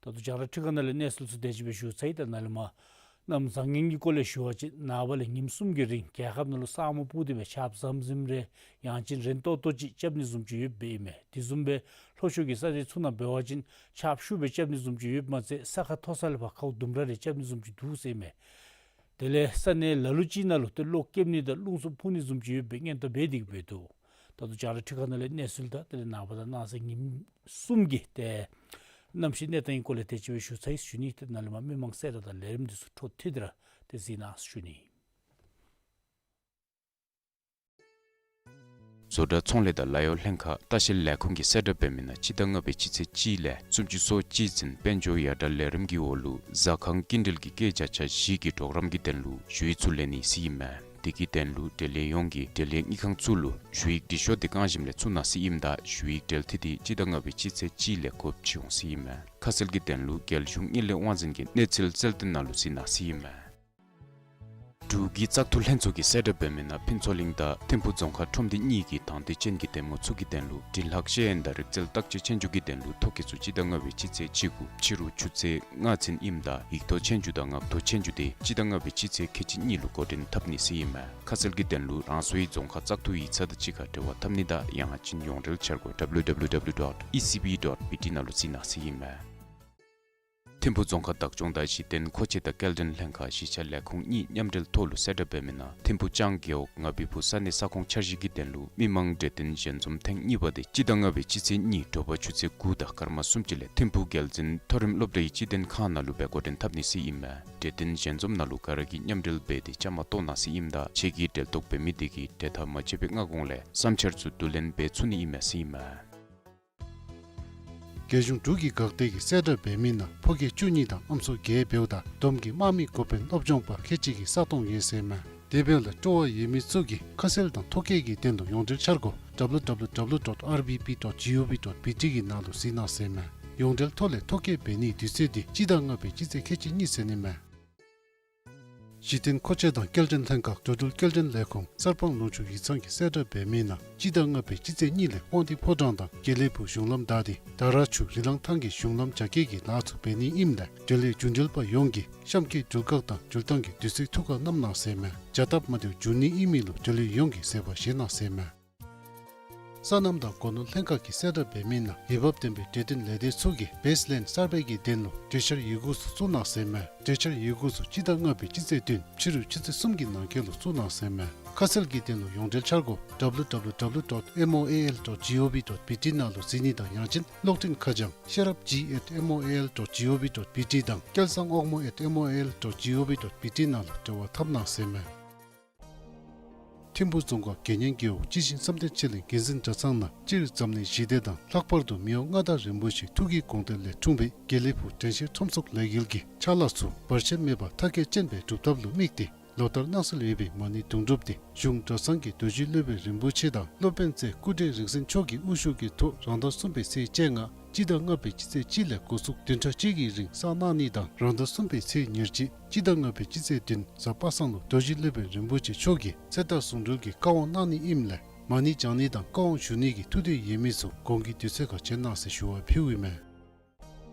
ད་ལྟོ་རྒྱང་བསྒྲགས་ཁྲི་ཁ་ནང་ལས་གནས་ཚུལ་ཚུ་དེ་ཅིག་སྦེ་ཞུ་ཚར་ཡི། ད་ནཱ་ལས་མར་གནམ་བཟང་ངན་གྱི་སྐོར་ལས་ཞུ་བ་ཅིན་ནངས་པ་ལས་ཉིནམ་གསུམ་གྱི་རིང་རྒྱལ་ཁབ་ནང་ལུ་ས་སྨུག་སྤུབས་ཏེ་སྦེ་ཆརཔ་ཟམ་ཟིམ་རེ་ཡང་ཅིན་རན་ཏོག་ཏོ་ཅིག་རྐྱབ་ནི་བཟུམ་ཅིག་ཡོདཔ་ཨིན་མས། དེ་བཟུམ་སྦེ་ལྷོ་ཕྱོགས་ཀྱི་ས་ཆ་ཚུ་ནང་འབད་བ་ཅིན་ཆརཔ་ཤུགས་སྦེ་རྐྱབ་ནི་བཟུམ་ཅིག་ཡོདཔ་མ་ཚད་ས་ཁ་མཐོ་ས་ལས་ཕར་ཁཝ་ལྡུམ་ར་རེ་རྐྱབ་ནི་བཟུམ་ཅིག་འདུག་ཟེར་ཨིན་མས། དེ་ལས་ས་གནས་ལ་ལུ་ཅིག་ནང་ལུ་ཏེ་གློག་ཀེམ་ནི་དང་རླུང་འཚུབ་འཕུ་ནི་བཟུམ་ཅིག་ཡོདཔ་སྦེ་སྔོན་བརྡ་འབད་དེ་གིས་འབད་འདུག། ད་ལྟོ་རྒྱང་བསྒྲགས་ཁྲི་ཁ་ནང་ལས་གནས་ཚུལ་དང་དེ་ལས་ནངས་པ་དང་གནངས་ཚེ་ཉིནམ་གསུམ་གྱི་ཏེ་གནམ་གཤིས་གནས་སྟངས་ཀྱི་སྐོར་ལས་དེ་ཅིག་སྦེ་ཞུ་ཚར་ཡི་ཟེར་ཞུ་ནི། ཏེ་ནཱ་ལས་མར་མི་མང་གསལ་བསྒྲགས་དང་ལས་རིམ་འདི་ཚུ་འཕྲོ་མཐུད་དེ་ར་ཏེ་གཟིགས་གནང་ཟེར་ཞུ་ནི། བཟོ་གྲྭ་ཚོང་ལས་དང་ལཱ་གཡོག་ལྷན་ཁག་ལྟ་བཤལ་ལས་ཁུངས་ཀྱིས་གསལ་བསྒྲགས་འབད་མི་ནང་སྤྱི་ཟླ་ལྔ་པའི་སྤྱི་ཚེས་གཅིག་ལས་སུམ་ཅུ་སོ་གཅིག་ཚུན་དཔལ་འབྱོར་ཡར་དྲག་ལས་རིམ་གྱི་འོག་ལུ་ཟ་ཁང་སྐྱིན་འགྲུལ་གྱི་སྐྱེད་བྱ་ཆ་བཞི་གི་གྲོགས་རམ་གྱི་དོན་ལུ་ཞུ་ཡིག་ཚུ་ལེན་ནི་ཟེར་ཨིན་མས། དེ་གི་དོན་ལུ་འབྲེལ་ཡོད་ཡོངས་ཀྱིས་འབྲེལ་ཡོད་དངུལ་ཁང་ཚུ་ལུ་ཞུ་ཡིག་འབྲི་ཤོག་དེ་བཀང་ཞིནམ་ལས་བཙུགས་གནང་ཟེར་ཨིནམ་ད་ཞུ་ཡིག་འབྲེལ་མཐུད་དེ་སྤྱི་ཟླ་ལྔ་པའི་སྤྱི་ཚེས་གཅིག་ལས་སྒོ་ཕྱེ་འོང་ཟེར་ཨིན་མས། ཁ་གསལ་གྱི་དོན་ལུ་རྒྱལ་གཞུང་དངུལ་ལས་དབང་འཛིན་གྱི་གནས་ཚུལ་རྩལ་བསྟུན་ནང་ལུ་གཟིགས་གནང་ཟེར་ཨིན་མས། འབྲུག་གི་བཙག་འཐུ་ལྷན་ཚོགས་ཀྱིས་གསལ་བསྒྲགས་འབད་མི་ནང་ཕུན་ཚོགས་གླིང་དང་ཐིམ་ཕུ་རྫོང་ཁག་ཁྲོམ་སྡེ་གཉིས་ཀྱི་དང་འདོད་ཅན་གྱི་འདེམས་ངོ་ཚུ་གི་དོན་ལུ་དྲིན་ལྷག་ཤེས་ཡོན་དང་རིག་རྩལ་བརྟག་དཔྱད་ཆོས་རྒྱུགས་ཀྱི་དོན་ལུ་ཐོ་བཀོད་ཚུ་སྤྱི་ཟླ་ལྔ་པའི་སྤྱི་ཚེས་གཅིག་དགུ་ཕྱི་རུ་ཆུ་ཚོད་ལྔ་ཚུན་ཨིནམ་ད་ཡིག་ཐོག་ཆོས་རྒྱུགས་དང་ངག་ཐོག་ཆོས་རྒྱུགས་དེ་སྤྱི་ཟླ་ལྔ་པའི་སྤྱི་ཚེས་ཁལ་གཅིག་གཉིས་ལུ་འགོ་འདྲེན་འཐབ་ནི་ཟེར་ཨིན་མས། ཁ་གསལ་གྱི་དོན་ལུ་རང་སོའི་རྫོང་ཁག་བཙག་འཐུ་ཡིག་ཚང་དང་གཅིག་ཁར་འབྲེལ་བ་འཐབ་ནི་དང་ཡང་ཅིན་ཡོངས་འབྲེལ་འཆར་སྒོ་W W W dot E C B dot B T ནང་ལུ་གཟིགས་གནང་ཟེར་ཨིན་མས། ཐིམ་ཕུ་རྫོང་ཁག་བདག་སྐྱོང་དང་གཞི་རྟེན་མཁོ་ཆས་དང་སྐྱེལ་འདྲེན་ལྷན་ཁག་གཞིས་ཆགས་ལས་ཁུངས་གཉིས་མཉམ་འབྲེལ་ཐོག་ལུ་གསལ་བསྒྲགས་འབད་མི་ནང་ཐིམ་ཕུ་ལྕང་རྒེད་འོག་ང་བི་ཕུ་ས་གནས་ས་ཁོངས་འཆར་གཞི་གི་དོན་ལུ་མི་མང་གྲོས་བསྟུན་ཞལ་འཛོམས་ཐེངས་གཉིས་པ་དེ་སྤྱི་ཟླ་ལྔ་པའི་སྤྱི་ཚེས་གཉིས་དྲོ་པ་ཆུ་ཚོད་དགུ་དང་སྐར་མ་སུམ་ཅུ་ལས་ཐིམ་ཕུ་རྒྱལ་འཛིན་མཐོ་རིམ་སློབ་གྲྭའི་སྤྱི་དོན་ཁང་ནང་ལུ་སྦེ་འགོ་འདྲེན་འཐབ་ནི་ཟེར་ཨིན་མས། གྲོས་བསྟུན་ཞལ་འཛོམས་ནང་ལུ་ག་ར་གིས་མཉམ་འབྲེལ་འབད་དེ་བཅའ་མར་གཏོགས་གནང་ཟེར་ཨིནམ་ད་ཆེད་ཀྱི་འབྲེལ་གཏོགས་འབད་མི་དེ་གིས་གྲོས་ཐག་མ་བཅད་པའི་སྔ་གོང་ལས་བསམ་འཆར་ཚུ་བསྡུ་ལེན་འབད་ཚུགས་ནི་ཨིན་མས་ཟེར་ཨིན་མས། རྒྱལ་གཞུང་འབྲུག་གི་འགག་སྡེ་གིས་གསལ་བསྒྲགས་འབད་མི་ནང་ཕོ་སྐྱེས་བཅུ་གཉིས་དང་ཨམ་སྲུ་བརྒྱད་འབདཝ་ད་བསྡོམས་ཀྱིས་དམག་མི་འགོ་དཔོན་སློབ་སྦྱོང་པ་ཁལ་གཅིག་གི་ས་སྟོང་ཡོད་ཟེར་མས། དེ་འབདཝ་ལས་སྤྲོ་བ་ཡོད་མི་ཚུ་གིས་ཁ་གསལ་དང་ཐོ་བཀོད་ཀྱི་དོན་ལུ་ཡོངས་འབྲེལ་འཆར་སྒོ་W W W dot R B P dot G O V dot B T གི་ནང་ལུ་གཟིགས་གནང་ཟེར་མས། ཡོངས་འབྲེལ་ཐོག་ལས་ཐོ་བཀོད་འབད་ནིའི་དུས་ཚོད་དེ་སྤྱི་ཟླ་ལྔ་པའི་སྤྱི་ཚེས་ཁལ་གཅིག་གཉིས་ཚུན་ཨིན་མས། གཞི་རྟེན་མཁོ་ཆས་དང་སྐྱེལ་འདྲེན་ལྷན་ཁག་འགྲོ་འགྲུལ་སྐྱེལ་འདྲེན་ལས་ཁུངས་གསར་སྤང་ལུང་ཕྱོགས་ཡིག་ཚང་གིས་གསལ་བསྒྲགས་འབད་མི་ནང་སྤྱི་ཟླ་ལྔ་པའི་སྤྱི་ཚེས་གཉིས་ལས་དབང་འདུས་ཕོ་བྲང་དང་དགེ་ལེགས་ཕུག་གཞུང་ལམ་བདའ་སྟེ་དར་ཆུ་རི་ལང་ཐང་གི་གཞུང་ལམ་རྒྱ་སྐྱེད་ཀྱི་ལཱ་ཚུ་འབད་ནི་ཨིནམ་ལས་འབྲེལ་ཡོད་རྒྱུ་འབྲེལ་པ་ཡོངས་ཀྱིས་གཤམ་གྱི་འགྲུལ་བཀག་དང་འགྲུལ་ཐང་གི་དུས་ཚོད་ཐུགས་ཁར་བསྣམས་གནང་ཟེར་མས། བྱ་སྟབས་མ་བདེཝ་འབྱུང་ནི་ཨིན་མི་ལུ་འབྲེལ་ཡོད་ཡོངས་ཀྱིས་བཟོད་པ་བཞེས་གནང་ཟེར་མས། སོ་ནམ་དང་སྒོ་ནོར་ལྷན་ཁག་གིས་གསལ་བསྒྲགས་འབད་མི་ནང་འོས་འབབ་ལྡན་པའི་གྲོས་བསྟུན་ལས་སྡེ་ཚུ་གིས་བེསི་ལེནཌ་གསར་སྤེལ་གྱི་དོན་ལུ་གྲོས་འཆར་ཡི་གུ་ཚུ་བཙུགས་གནང་ཟེར་མས། གྲོས་འཆར་ཡི་གུ་ཚུ་སྤྱི་ཟླ་ལྔ་པའི་སྤྱི་ཚེས་བདུན་ཕྱི་རུ་ཆུ་ཚོད་གསུམ་གྱི་ནང་འཁོད་ལུ་བཙུགས་གནང་ཟེར་མས། ཁ་གསལ་གྱི་དོན་ལུ་ཡོངས་འབྲེལ་འཆར་སྒོ་W W W dot M O A L dot G O V dot B T ནང་ལུ་གཟིགས་ནི་དང་ཡང་ཅིན་གློག་འཕྲིན་ཁ་བྱང་ཤེས་རབ་G at M O A L dot G O V dot B T དང་སྐལ་བཟང་དབང་མོ་at M O A L dot G O V dot B T ནང་ལུ་འབྲེལ་བ་འཐབ་གནང་ཟེར་མས། ཐིམ་ཕུ་རྫོང་ཁག་དགེ་བསྙེན་རྒེད་འོག་སྤྱི་ཆིངས་བསམ་གཏན་ཆོས་གླིང་དགེ་འཛིན་གྲྭ་ཚང་ནང་སྤྱིར་འཛམ་གླིང་ཞི་བདེ་དང་ལྷག་པར་དུ་མི་དབང་མངའ་བདག་རིན་པོ་ཆེའི་ཐུགས་ཀྱི་དགོངས་དོན་ལས་འཁྲུངས་པའི་དགེ་ལེགས་ཕུག་དྲན་ཤེས་ཁྲོམ་ཚོགས་ལས་འགུལ་གྱི་ཕྱག་ལཱ་ཚུ་བར་ཆད་མེད་པར་མཐའ་འཁྱོལ་ཅན་སྦེ་སྒྲུབ་ཐབས་ལུ་དམིགས་ཏེ་ལོ་ལྟར་གནང་སྲོལ་ཡོད་པའི་མ་ཎི་དུང་སྒྲུབ་དེ་གཞུང་གྲྭ་ཚང་གི་རྡོ་རྗེ་སློབ་དཔོན་རིན་པོ་ཆེ་དང་སློབ་དཔོན་རྩེ་སྐུ་བགྲེས་རིག་འཛིན་མཆོག་གི་དབུ་བཞུགས་ཀྱི་ཐོག་རང་ཟླ་གསུམ་པའི་ཚེས་བཅོ་ལྔ་སྤྱི་ཟླ་ལྔ་པའི་སྤྱི་ཚེས་གཅིག་ལས་འགོ་བཙུགས་བདུན་ཕྲག་གཅིག་གི་རིང་བསགས་གནང་ནི་དང་རང་ཟླ་གསུམ་པའི་ཚེས་ཉེར་གཅིག་སྤྱི་ཟླ་ལྔ་པའི་སྤྱི་ཚེས་བདུན་གཟའ་པ་སངས་ལུ་རྡོ་རྗེ་སློབ་དཔོན་རིན་པོ་ཆེ་མཆོག་གིས་ཚེ་ཐར་གསུང་གྲོལ་གྱི་བཀའ་དབང་གནང་ནི་ཨིནམ་ལས་མ་ཎི་བགྱང་ནི་དང་བཀའ་དབང་ཞུ་ནི་གི་ཐུགས་འདོད་ཡོད་མི་ཚུ་གོང་གི་དུས་ཚོད་ཁར་བྱོན་གནང་ཟེར་ཞུ་བ་ཕུལཝ་ཨིན་མས།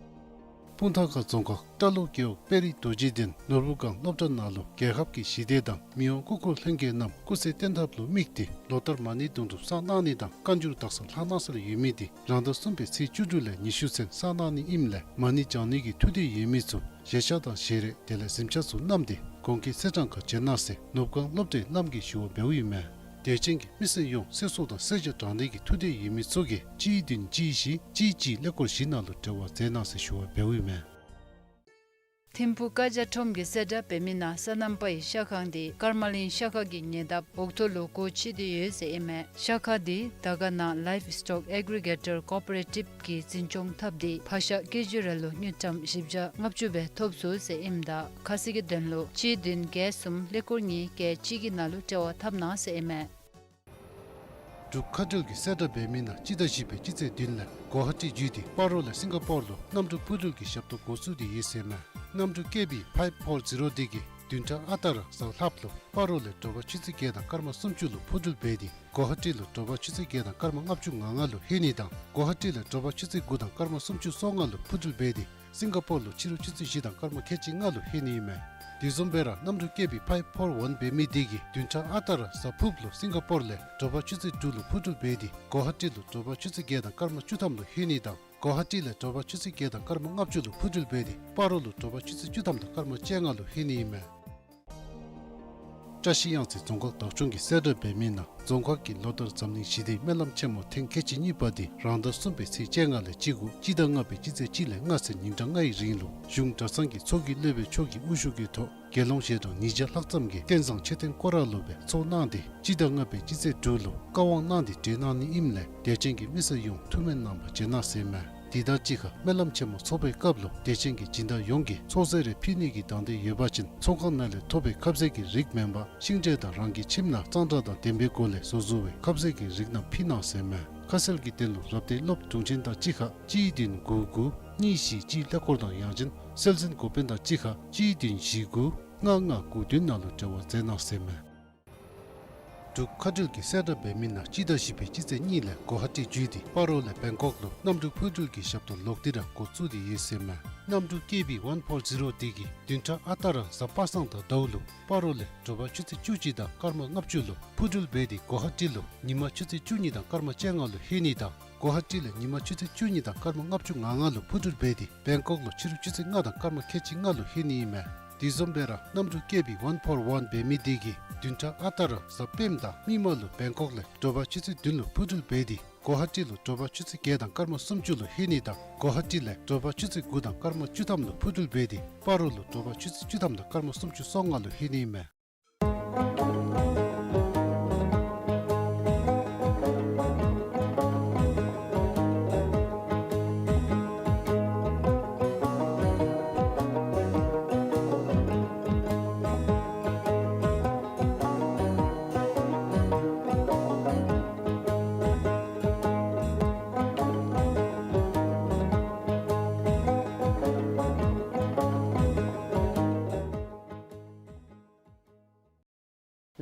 སྤུངས་ཐང་ཁ་རྫོང་ཁག་བཀྲ་ལོ་རྒེད་འོག་དཔལ་རི་རྡོ་རྗེ་གདན་ནོར་བུ་སྒང་སློབ་གྲྭ་ནང་ལུ་རྒྱལ་ཁབ་ཀྱི་ཞི་བདེ་དང་མི་དབང་སྐུ་འཁོར་ལྷན་རྒྱས་རྣམས་སྐུ་ཚེ་བརྟན་ཐབས་ལུ་དམིགས་ཏེ་ལོ་ལྟར་མ་ཎི་བརྡུང་དྲུག་བསགས་གནང་ནི་དང་བཀའ་འགྱུར་དག་ས་ལྷག་གནང་སྲོལ་ཡོད་མི་དེ་རང་ཟླ་གསུམ་པའི་ཚེས་བཅུ་དྲུག་ལས་ཉི་ཤུ་ཚུན་བསགས་གནང་ནི་ཨིནམ་ལས་མ་ཎི་བགྱང་ནི་གི་ཐུགས་འདོད་ཡོད་མི་ཚུ་བཞེས་ཆས་དང་བཞེས་རས་དེ་ལས་གཟིམ་ཆས་ཚུ་བསྣམས་ཏེ་གོང་གི་ཚེས་གྲངས་ཁར་བྱོན་གནང་ཟེར་ནོར་བུ་སྒང་སློབ་གྲྭའི་བླམ་གིས་ཞུ་བ་འབདཝ་ཨིན་མས། དད་ཅན་གྱི་མི་སེར་ཡོངས་གསོལ་ཚོགས་དང་གསོལ་ཇ་དྲང་ནི་གི་ཐུགས་འདོད་ཡོད་མི་ཚུ་གིས་གཅིག་བདུན་གཅིག་བཞི་གཅིག་གཅིག་ཀླད་ཀོར་བཞི་ནང་ལུ་འབྲེལ་བ་མཛད་གནང་ཟེར་ཞུ་བ་འབདཝ་ཨིན་མས། ཐིམ་ཕུག་ཀ་ཇ་ཁྲོམ་གྱི་གསལ་བསྒྲགས་འབད་མི་ནང་སོ་ནམ་པའི་ཤ་ཁང་དེ་ཀརྨ་གླིང་ཤ་ཁང་གི་ཉེ་འདབས་འོག་ཐོག་ལུ་སྒོ་ཕྱེ་སྟེ་ཡོད་ཟེར་ཨིན་མས། ཤ་ཁང་དེ་དར་དཀར་ནང་Livestock Aggregator Cooperative གིས་འཛིན་སྐྱོང་འཐབ་སྟེ་ཕག་ཤ་ཀེ་ཇི་རེ་ལུ་དངུལ་ཀྲམ་བཞི་བརྒྱ་ལྔ་བཅུ་སྦེ་ཐོབ་ཚུགས་ཟེར་ཨིནམ་ད་ཁ་གསལ་གྱི་དོན་ལུ་གཅིག་བདུན་བརྒྱད་གསུམ་ཀླད་ཀོར་གཉིས་བརྒྱད་གཅིག་གི་ནང་ལུ་འབྲེལ་བ་འཐབ་གནང་ཟེར་ཨིན་མས། འབྲུག་མཁའ་འགྲུལ་གྱི་གསལ་བསྒྲགས་འབད་མི་ནང་སྤྱི་ཟླ་བཞི་པའི་སྤྱི་ཚེས་བདུན་ལས་གོ་ཧ་ཊི་བརྒྱུད་དེ་སྤ་རོ་ལས་སིང་ག་པོར་ལུ་གནམ་གྲུ་འཕུར་འགྲུལ་གྱི་ཞབས་ཏོག་འགོ་བཙུགས་ཏེ་ཡོད་ཟེར་ཨིན་མས། གནམ་གྲུ་ཀེ་བི་ཕའིབ་ཕོར་ཛི་རོ་དེ་གིས་བདུན་ཕྲག་ཨ་རྟག་ར་གཟའ་ལྷགཔ་ལུ་སྤ་རོ་ལས་དྲོ་པ་ཆུ་ཚོད་བརྒྱད་དང་སྐར་མ་སུམ་ཅུ་ལུ་འཕུར་འགྲུལ་འབད་དེ་གོ་ཧ་ཊི་ལུ་དྲོ་པ་ཆུ་ཚོད་བརྒྱད་དང་སྐར་མ་ལྔ་བཅུ་ང་ལྔ་ལུ་ལྷོད་ནི་དང་གོ་ཧ་ཊི་ལས་དྲོ་པ་ཆུ་ཚོད་དགུ་དང་སྐར་མ་སུམ་ཅུ་སོ་ལྔ་ལུ་འཕུར་འགྲུལ་འབད་དེ་སིང་ག་པོར་ལུ་ཕྱི་རུ་ཆུ་ཚོད་བཞི་དང་སྐར་མ་ཁལ་གཅིག་ལྔ་ལུ་ལྷོད་ནི་ཨིན་མས། དེ་བཟུམ་སྦེ་ར་གནམ་གྲུ་ཀེ་བི་ཕའིབ་ཕོར་ཝན་འབད་མི་དེ་གིས་བདུན་ཕྲག་ཨ་རྟག་ར་གཟའ་ཕུརཔ་ལུ་སིང་ག་པོར་ལས་དྲོ་པ་ཆུ་ཚོད་དྲུག་ལུ་འཕུར་འགྲུལ་འབད་དེ་གོ་ཧ་ཊི་ལུ་དྲོ་པ་ཆུ་ཚོད་བརྒྱད་དང་སྐར་མ་བཅུ་ཐམ་ལུ་ལྷོད་ནི་དང་གོ་ཧ་ཊི་ལས་དྲོ་པ་ཆུ་ཚོད་བརྒྱད་དང་སྐར་མ་ལྔ་བཅུ་ལུ་འཕུར་འགྲུལ་འབད་དེ་སྤ་རོ་ལུ་དྲོ་པ་ཆུ་ཚོད་བཅུ་ཐམ་དང་སྐར་མ་བཅོ་ལྔ་ལུ་ལྷོད་ནི་ཨིན་མས། བཀྲ་ཤིས་གཡང་རྩེ་རྫོང་ཁག་བདག་སྐྱོང་གི་གསལ་བསྒྲགས་འབད་མི་ནང་རྫོང་ཁག་གིས་ལོ་ལྟར་འཛམ་གླིང་ཞི་བདེའི་སྨོན་ལམ་ཆེན་མོ་ཐེངས་ཁལ་གཅིག་གཉིས་པ་དེ་རང་ཟླ་གསུམ་པའི་ཚེས་བཅོ་ལྔ་ལས་བཅུ་དགུ་སྤྱི་ཟླ་ལྔ་པའི་སྤྱི་ཚེས་གཅིག་ལས་ལྔ་ཚུན་ཉིན་གྲངས་ལྔའི་རིང་ལུ་གཞུང་གྲྭ་ཚང་གི་ཚོགས་ཀྱི་སློབ་དཔོན་མཆོག་གི་དབུ་བཞུགས་ཀྱི་ཐོག་དགེ་སློང་ཞལ་གྲངས་ཉིས་བརྒྱ་ལྷག་ཙམ་གྱིས་རྟེན་བཟང་མཆོད་རྟེན་སྐོར་ར་ལུ་སྦེ་ཚོགས་གནང་སྟེ་སྤྱི་ཟླ་ལྔ་པའི་སྤྱི་ཚེས་དྲུག་ལུ་བཀའ་དབང་གནང་སྟེ་གྲོལ་གནང་ནི་ཨིནམ་ལས་དད་ཅན་གྱི་མི་སེར་ཡོངས་ཐུགས་སྨོན་གནང་བར་བྱོན་གནང་ཟེར་མས། དེ་དང་གཅིག་ཁར་སྨོན་ལམ་ཆེན་མོ་ཚོགས་པའི་སྐབས་ལུ་དད་ཅན་གྱི་སྦྱིན་བདག་ཡོངས་ཀྱིས་ཚོགས་རྫས་རེ་ཕུལ་ནི་གི་དང་འདོད་ཡོད་པ་ཅིན་ཚོགས་ཁང་ནང་ལས་ཐོབ་པའི་ཁབ་ཟས་ཀྱི་རིགས་མེན་པར་ཤིང་འབྲས་དང་རང་གི་ཁྱིམ་ནང་གཙང་སྦྲ་དང་ལྡན་པའི་སྒོ་ལས་བཟོ་བཟོ་བའི་ཁབ་ཟས་ཀྱི་རིགས་རྣམས་ཕུལ་གནང་ཟེར་མས། ཁ་གསལ་གྱི་དོན་ལུ་རབ་སྡེའི་སློབ་དྲུང་ཆེན་དང་གཅིག་ཁར་གཅིག་བདུན་དགུ་དགུ་གཉིས་བཞི་གཅིག་ཀླད་ཀོར་དང་ཡང་ཅིན་སྲོལ་འཛིན་འགོ་དཔོན་དང་གཅིག་ཁར་གཅིག་བདུན་བཞི་དགུ་ལྔ་ལྔ་དགུ་བདུན་ནང་ལུ་འབྲེལ་བ་མཛད་གནང་ཟེར་མས། འབྲུག་མཁའ་འགྲུལ་གྱི་གསལ་བསྒྲགས་འབད་མི་ནང་སྤྱི་ཟླ་བཞི་པའི་སྤྱི་ཚེས་གཉིས་ལས་གོ་ཧ་ཊི་བརྒྱུད་དེ་སྤ་རོ་ལས་བེང་ཀོག་ལུ་གནམ་གྲུ་འཕུར་འགྲུལ་གྱི་ཞབས་ཏོག་ལོག་སྟེ་ར་འགོ་བཙུགས་ཏེ་ཡོད་ཟེར་མས། གནམ་གྲུ་ཀེ་བི་ཝན་ཕོར་ཛི་རོ་དེ་གིས་བདུན་ཕྲག་ཨ་རྟག་ར་གཟའ་པ་སངས་དང་ཟླཝ་ལུ་སྤ་རོ་ལས་དྲོ་པ་ཆུ་ཚོད་བཅུ་གཅིག་དང་སྐར་མ་ལྔ་བཅུ་ལུ་འཕུར་འགྲུལ་འབད་དེ་གོ་ཧ་ཊི་ལུ་ཉིན་མ་ཆུ་ཚོད་བཅུ་གཉིས་དང་སྐར་མ་བཅོ་ལྔ་ལུ་ལྷོད་ནི་དང་གོ་ཧ་ཊི་ལས་ཉིན་མ་ཆུ་ཚོད་བཅུ་གཉིས་དང་སྐར་མ་ལྔ་བཅུ་ང་ལྔ་ལུ་འཕུར་འགྲུལ་འབད་དེ་བེང་ཀོག་ལུ་ཕྱི་རུ་ཆུ་ཚོད་ལྔ་དང་སྐར་མ་ཁལ་གཅིག་ལྔ་ལུ་ལྷོད་ནི་ཨིན་མས། དེ་བཟུམ་སྦེ་ར་གནམ་གྲུ་ཀེ་བི་ཝན་ཕོར་ཝན་འབད་མི་དེ་གིས་བདུན་ཕྲག་ཨ་རྟག་ར་གཟའ་སྤེནམ་དང་མིག་དམར་ལུ་བེང་ཀོག་ལས་དྲོ་པ་ཆུ་ཚོད་བདུན་ལུ་འཕུར་འགྲུལ་འབད་དེ་གོ་ཧ་ཊི་ལུ་དྲོ་པ་ཆུ་ཚོད་བརྒྱད་དང་སྐར་མ་སུམ་ཅུ་ལུ་ལྷོད་ནི་དང་གོ་ཧ་ཊི་ལས་དྲོ་པ་ཆུ་ཚོད་དགུ་དང་སྐར་མ་བཅུ་ཐམ་ལུ་འཕུར་འགྲུལ་འབད་དེ་སྤ་རོ་ལུ་དྲོ་པ་ཆུ་ཚོད་བཅུ་ཐམ་དང་སྐར་མ་སུམ་ཅུ་སོ་ལྔ་ལུ་ལྷོད་ནི་ཨིན་མས།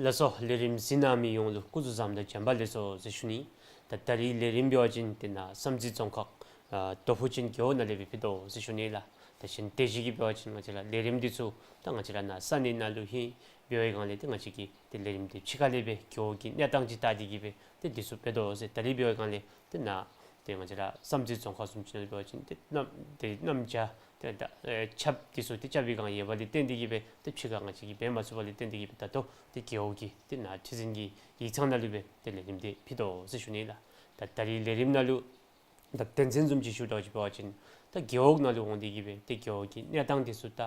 ལགས་སོ། ལས་རིམ་གཟིགས་གནང་མི་ཡོངས་ལུ་སྐུ་གཟུགས་བཟང་དང་བྱོན་པ་ལེགས་སོ་ཟེར་ཞུ་ནི། ད་ད་རིས་ལས་རིམ་འབད་བ་ཅིན་དེ་ནང་བསམ་རྩེ་རྫོང་ཁག་ཨ་རྡོ་ཕུ་ཅན་རྒེད་འོག་ནང་ལས་སྦེ་ཕུལ་དོ་ཟེར་ཞུ་ནི་ལགས། ད་གཞན་ཏེ་གཞི་གི་འབད་བ་ཅིན་ང་བཅས་ར་ལས་རིམ་འདི་ཚུ་ད་ང་བཅས་ར་ནཱ་ས་གནས་ནང་ལུ་ཧེ་འབད་བའི་སྒང་ལས་ཏེ་ང་བཅས་ཀྱིས་ཏེ་ལས་རིམ་འདི་ཕྱི་ཁ་ལས་སྦེ་རྒེད་འོག་གི་གནས་སྟངས་ཅིག་བལྟ་སྟེ་གི་སྦེ་ཏེ་འདི་ཚུ་འབད་དོ་ཟེར། ད་རིས་འབད་བའི་སྒང་ལས་ཏེ་ནཱ་ཏེ་ང་བཅས་ར་བསམ་རྩེ་རྫོང་ཁག་བཟུམ་ཅིག་ནང་འབད་བ་ཅིན་ཏེ་གནམ་ཏེ་གནམ་བྱཱར་ཏེ་ད་ཨེ་ཆརཔ་འདི་ཚུ་ཏེ་རྐྱབ་པའི་སྒང་ཡོད་པ་ལས་བརྟེན་ཏེ་གི་སྦེ་ཏེ་ཕྱི་ཁར་ང་བཅས་ཀྱིས་འབད་མ་ཚུགས་པ་ལས་བརྟེན་ཏེ་གི་སྦེ་ད་ལྟོ་ཏེ་རྒེད་འོག་གི་ཏེ་ནཱ་ཁྲི་འཛིན་གྱི་ཡིག་ཚང་ནང་ལུ་སྦེ་ཏེ་ལས་རིམ་འདི་ཕུལ་དོ་ཟེར་ཞུ་ནི་ལགས། ད་ད་རིས་ལས་རིམ་ནང་ལུ་ད་དོན་ཚན་བཟུམ་ཅིག་ཞུ་དོ་ཅིག་འབད་བ་ཅིན་ད་རྒེད་འོག་ནང་ལུ་འོང་སྟེ་གི་སྦེ་ཏེ་རྒེད་འོག་གི་གནས་སྟངས་འདི་ཚུ་ད་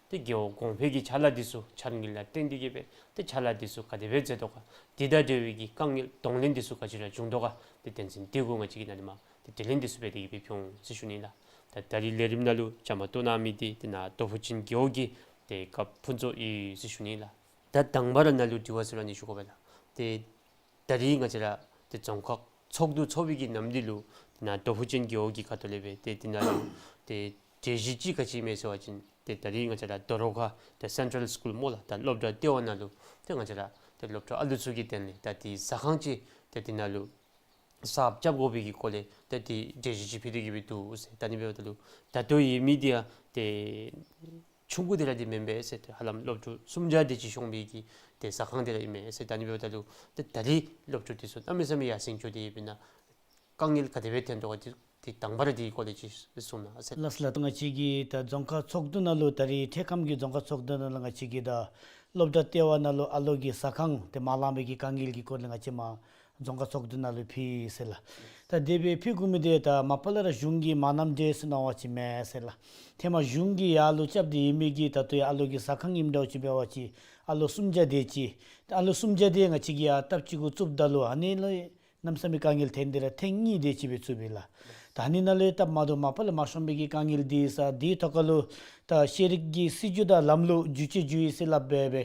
ཏེ་རྒེད་འོག་གོང་འཕེལ་གྱི་ཕྱག་ལཱ་འདི་ཚུ་འཆར་དངུལ་ལ་བརྟེན་ཏེ་གི་སྦེ་ཏེ་ཕྱག་ལཱ་འདི་ཚུ་ག་དེ་སྦེ་མཛད་དོ་ག། དེ་དང་འབྲེལ་བའི་གི་དཀའ་ངལ་གདོང་ལེན་འདི་ཚུ་ག་ཅི་ར་བྱུང་དོ་ག། ཏེ་དོན་ཚན་འདི་གུ་ང་བཅས་ཀྱིས་ནཱ་ལས་མར་ཏེ་དྲི་ལན་འདི་ཚུ་འབད་དེ་གི་སྦེ་ཕུལ་འོང་ཟེར་ཞུ་ནི་ལགས། ད་ད་རིས་ལས་རིམ་ནང་ལུ་བཅའ་མར་གཏོགས་གནང་མི་འདི་ཏེ་ནཱ་རྡོ་ཕུ་ཅན་རྒེད་འོག་གི་ཏེ་སྐབས་ཕུན་ཚོགས་ཨིན་ཟེར་ཞུ་ནི་ལགས། ད་དང་པ་ར་ནཱ་ལུ་དྲི་བ་ཟེར་ར་ནི་ཞུ་དགོ་པས་ལགས། ཏེ་ད་རིས་ང་བཅས་ར་ཏེ་རྫོང་ཁག་ཚོགས་འདུ་ཚོགས་པའི་གི་ནམ་དུས་ལུ་ནཱ་རྡོ་ཕུ་ཅན་རྒེད་འོག་གི་ཁ་ཐུག་ལས་སྦེ་ཏེ་དེ་ནང་ལུ་ཏེ་གྲོས་གཞི་ཅིག་ག་ཅི་ཨིན་མས་ཟེར་བ་ཅིན་ཏེ་ད་རིས་ང་བཅས་ར་རྡོ་རོ་ཁ་ཏེ་སེན་ཊཱལ་སི་ཀུལ་སྨོ་ལགས། ད་སློབ་གྲྭ་ལྟེ་བ་ནང་ལུ་ཏེ་ང་བཅས་ར་ཏེ་སློབ་ཕྲུག་ཨ་ལུ་ཚུ་གི་དོན་ལས་ད་ཏེ་ཟ་ཁང་ཅིག་ཏེ་དེ་ནང་ལུ་ གསརཔ་རྐྱབ་དགོ་པའི་གི་སྐོར་ལས་ཏེ་འདི་གྲོས་གཞི་ཅིག་ཕུལ་ཏེ་གི་སྦེ་འདུག་ཟེར། ད་ཨ་ནི་འབདཝ་ད་ལུ་ད་ལྟོ་ཡོད་མི་འདི་ཡང་ཏེ་ཆུང་ཀུ་དེ་ར་འདི་མེན་པས་ཟེར། ཏེ་ཧ་ལམ་སློབ་ཕྲུག་སུམ་བརྒྱ་དེ་ཅིག་ཤོང་བའི་གི་ཏེ་ཟ་ཁང་དེ་ར་ཨིན་མས་ཟེར། ད་ཨ་ནི་འབདཝ་ད་ལུ་ཏེ་ད་རིས་སློབ་ཕྲུག་དེ་ཚུ་གནམ་མེད་ས་མེད་ཡར་སེང་འགྱོ་སྟེ་ཡོདཔ་ཨིན་ན་དཀའ་ངལ་ག་དེ་སྦེ་འཐོན་དོ་ག་དེ་ཏེ་དང་པ་ར་དེའི་སྐོར་ལས་ཅིག་གསུང་གནང་ཟེར། ལགས་ལགས། ང་བཅས་ཀྱི་ད་རྫོང་ཁག་ཚོགས་འདུ་ནང་ལུ་ད་རིས་འཕྲལ་ཁམས་ཀྱི་རྫོང་ཁག་ཚོགས་འདུ་ནང་ལུ་ང་བཅས་ཀྱི་ད་སློབ་གྲྭ་ལྟེ་བ་ནང་ལུ་ཨ་ལོ་གི་ཟ་ཁང་དེ་མ་ལང་པའི་གི་དཀའ་ངལ་གྱི་སྐོར་ལས་ང་བཅས་མར་རྫོང་ཁག་ཚོགས་འདུ་ནང་ལུ་ཕུལ་ཡི་ཟེར་ལགས། ད་དེ་སྦེ་ཕུལ་དགོ་མི་དེ་ད་མ་པ་ལས་ར་གཞུང་གིས་མ་གནངམ་འདྲས་ཟེར་མནོ་བ་ཅིན་མེན་ཟེར་ལགས། ཧེ་མ་གཞུང་གིས་ཡར་ལུ་རྐྱབ་སྟེ་ཡོད་མི་གི་ད་ལྟོ་ཡང་ཨ་ལོ་གི་ཟ་ཁང་ཨིནམ་འདྲཝ་ཅིག་འབད་བ་ཅིན་ཨ་ལོ་སུམ་བརྒྱ་དེ་ཅིག། ད་ཨ་ལོ་སུམ་བརྒྱ་དེ་ང་བཅས་ཀྱིས་ཡར་ལྟབ་ཅིག་གུ་བཙུགསཔ་ད་ལུ་ཨ་ནི་ལུ་གནམ་མེད་ས་མེད་དཀའ་ངལ་འཐོན་ཏེ་ར་ཐེངས་གཉིས་དེ་ཅིག་སྦེ་བཙུགས་པས་ལགས། ད་ཨ་ནི་ནང་ལུ་ཡང་སྟབས་མ་བདེཝ་མ་པ་ལས་མ་ཤོང་པའི་གི་དཀའ་ངལ་འདི་ས་དེའི་ཐོག་ཁ་ལུ་ད་ཤེས་རིག་གི་སྲིད་བྱུས་དང་ལམ་ལུགས་བསྒྱུར་བཅོས་བསྒྱུར་ཡི་ཟེར་སླབ་སྦེ་སྦེ་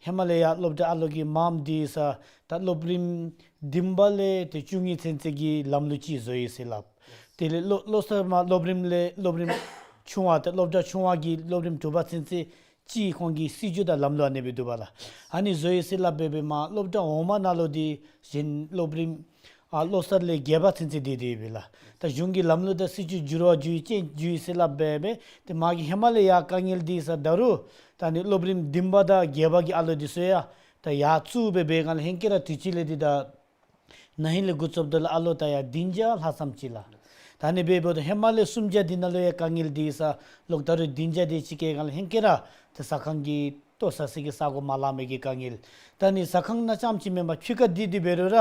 ཧེ་མ་ལས་ཡར་སློབ་གྲྭ་ཨ་ལོ་གི་མངམ་འདི་ས་ད་སློབ་རིམ་བདུན་པ་ལས་ཏེ་བཅུ་གཉིས་ཚུན་ཚོད་ཀྱི་ལམ་ལུགས་ཅིག་བཟོ་ཡི་ཟེར་སླབ། དེ་ལས་བློ་བློ་གསར་མ་སློབ་རིམ་ལས་སློབ་རིམ་ཆུང་བ་ཏེ་སློབ་གྲྭ་ཆུང་བ་གི་སློབ་རིམ་དྲུག་པ་ཚུན་ཚོད་ཅིག་ཁོང་གི་སྲིད་བྱུས་དང་ལམ་ལུགས་ཨ་ནི་སྦེ་འདུག་པ་ལགས། ཨ་ནི་བཟོ་ཡི་ཟེར་སླབ་སྦེ་སྦེ་མར་སློབ་གྲྭ་འོག་མ་ནང་ལུ་འདི་གཞན་སློབ་རིམ་ཨ་བློ་གསར་ལས་བརྒྱད་པ་ཚུན་ཚོད་སྡོད་དེ་ཡོད་པས་ལགས། ད་གཞུང་གི་ལམ་ལུགས་དང་སྲིད་བྱུས་འགྱུར་བ་འགྱུར་ཅན་འགྱུར་ཡི་ཟེར་སླབ་སྦེ་སྦེ་ཏེ་མ་གི་ཧེ་མ་ལས་ཡར་དཀའ་ངལ་འདི་ས་ད་རུང་ད་ཨ་ནི་སློབ་རིམ་བདུན་པ་དང་བརྒྱད་པ་གི་ཨ་ལོ་འདི་ཚུ་ཡང་ད་ཡར་བཙུགས་སྦེ་སྦེ་གང་ལས་ཧེང་སྐལ་ར་དུས་ཅི་ལས་འདི་ད་ན་ཧིང་ལས་འགོ་བཙུགསཔ་ད་ལུ་ཨ་ལོ་ད་ཡར་བདུན་བརྒྱ་ལྷག་ཙམ་ཅིག་ལགས། ད་ཨ་ནི་སྦེ་འབདཝ་ད་ཧེ་མ་ལས་སུམ་བརྒྱ་འདི་ནང་ལུ་ཡང་དཀའ་ངལ་འདི་ས་ལོག་ད་རུང་བདུན་བརྒྱ་དེ་ཅིག་སྐྱེ་གང་ལས་ཧེང་སྐལ་ར་ཏེ་ཟ་ཁང་གི་ལྟོ་ཟ་ས་གི་ས་གོ་མ་ལང་མི་གི་དཀའ་ངལ། ད་ཨ་ནི་ཟ་ཁང་ནང་རྐྱངམ་ཅིག་མེན་པར་ཕྱི་ཁར་འདི་འདི་འབད་རུང་ར་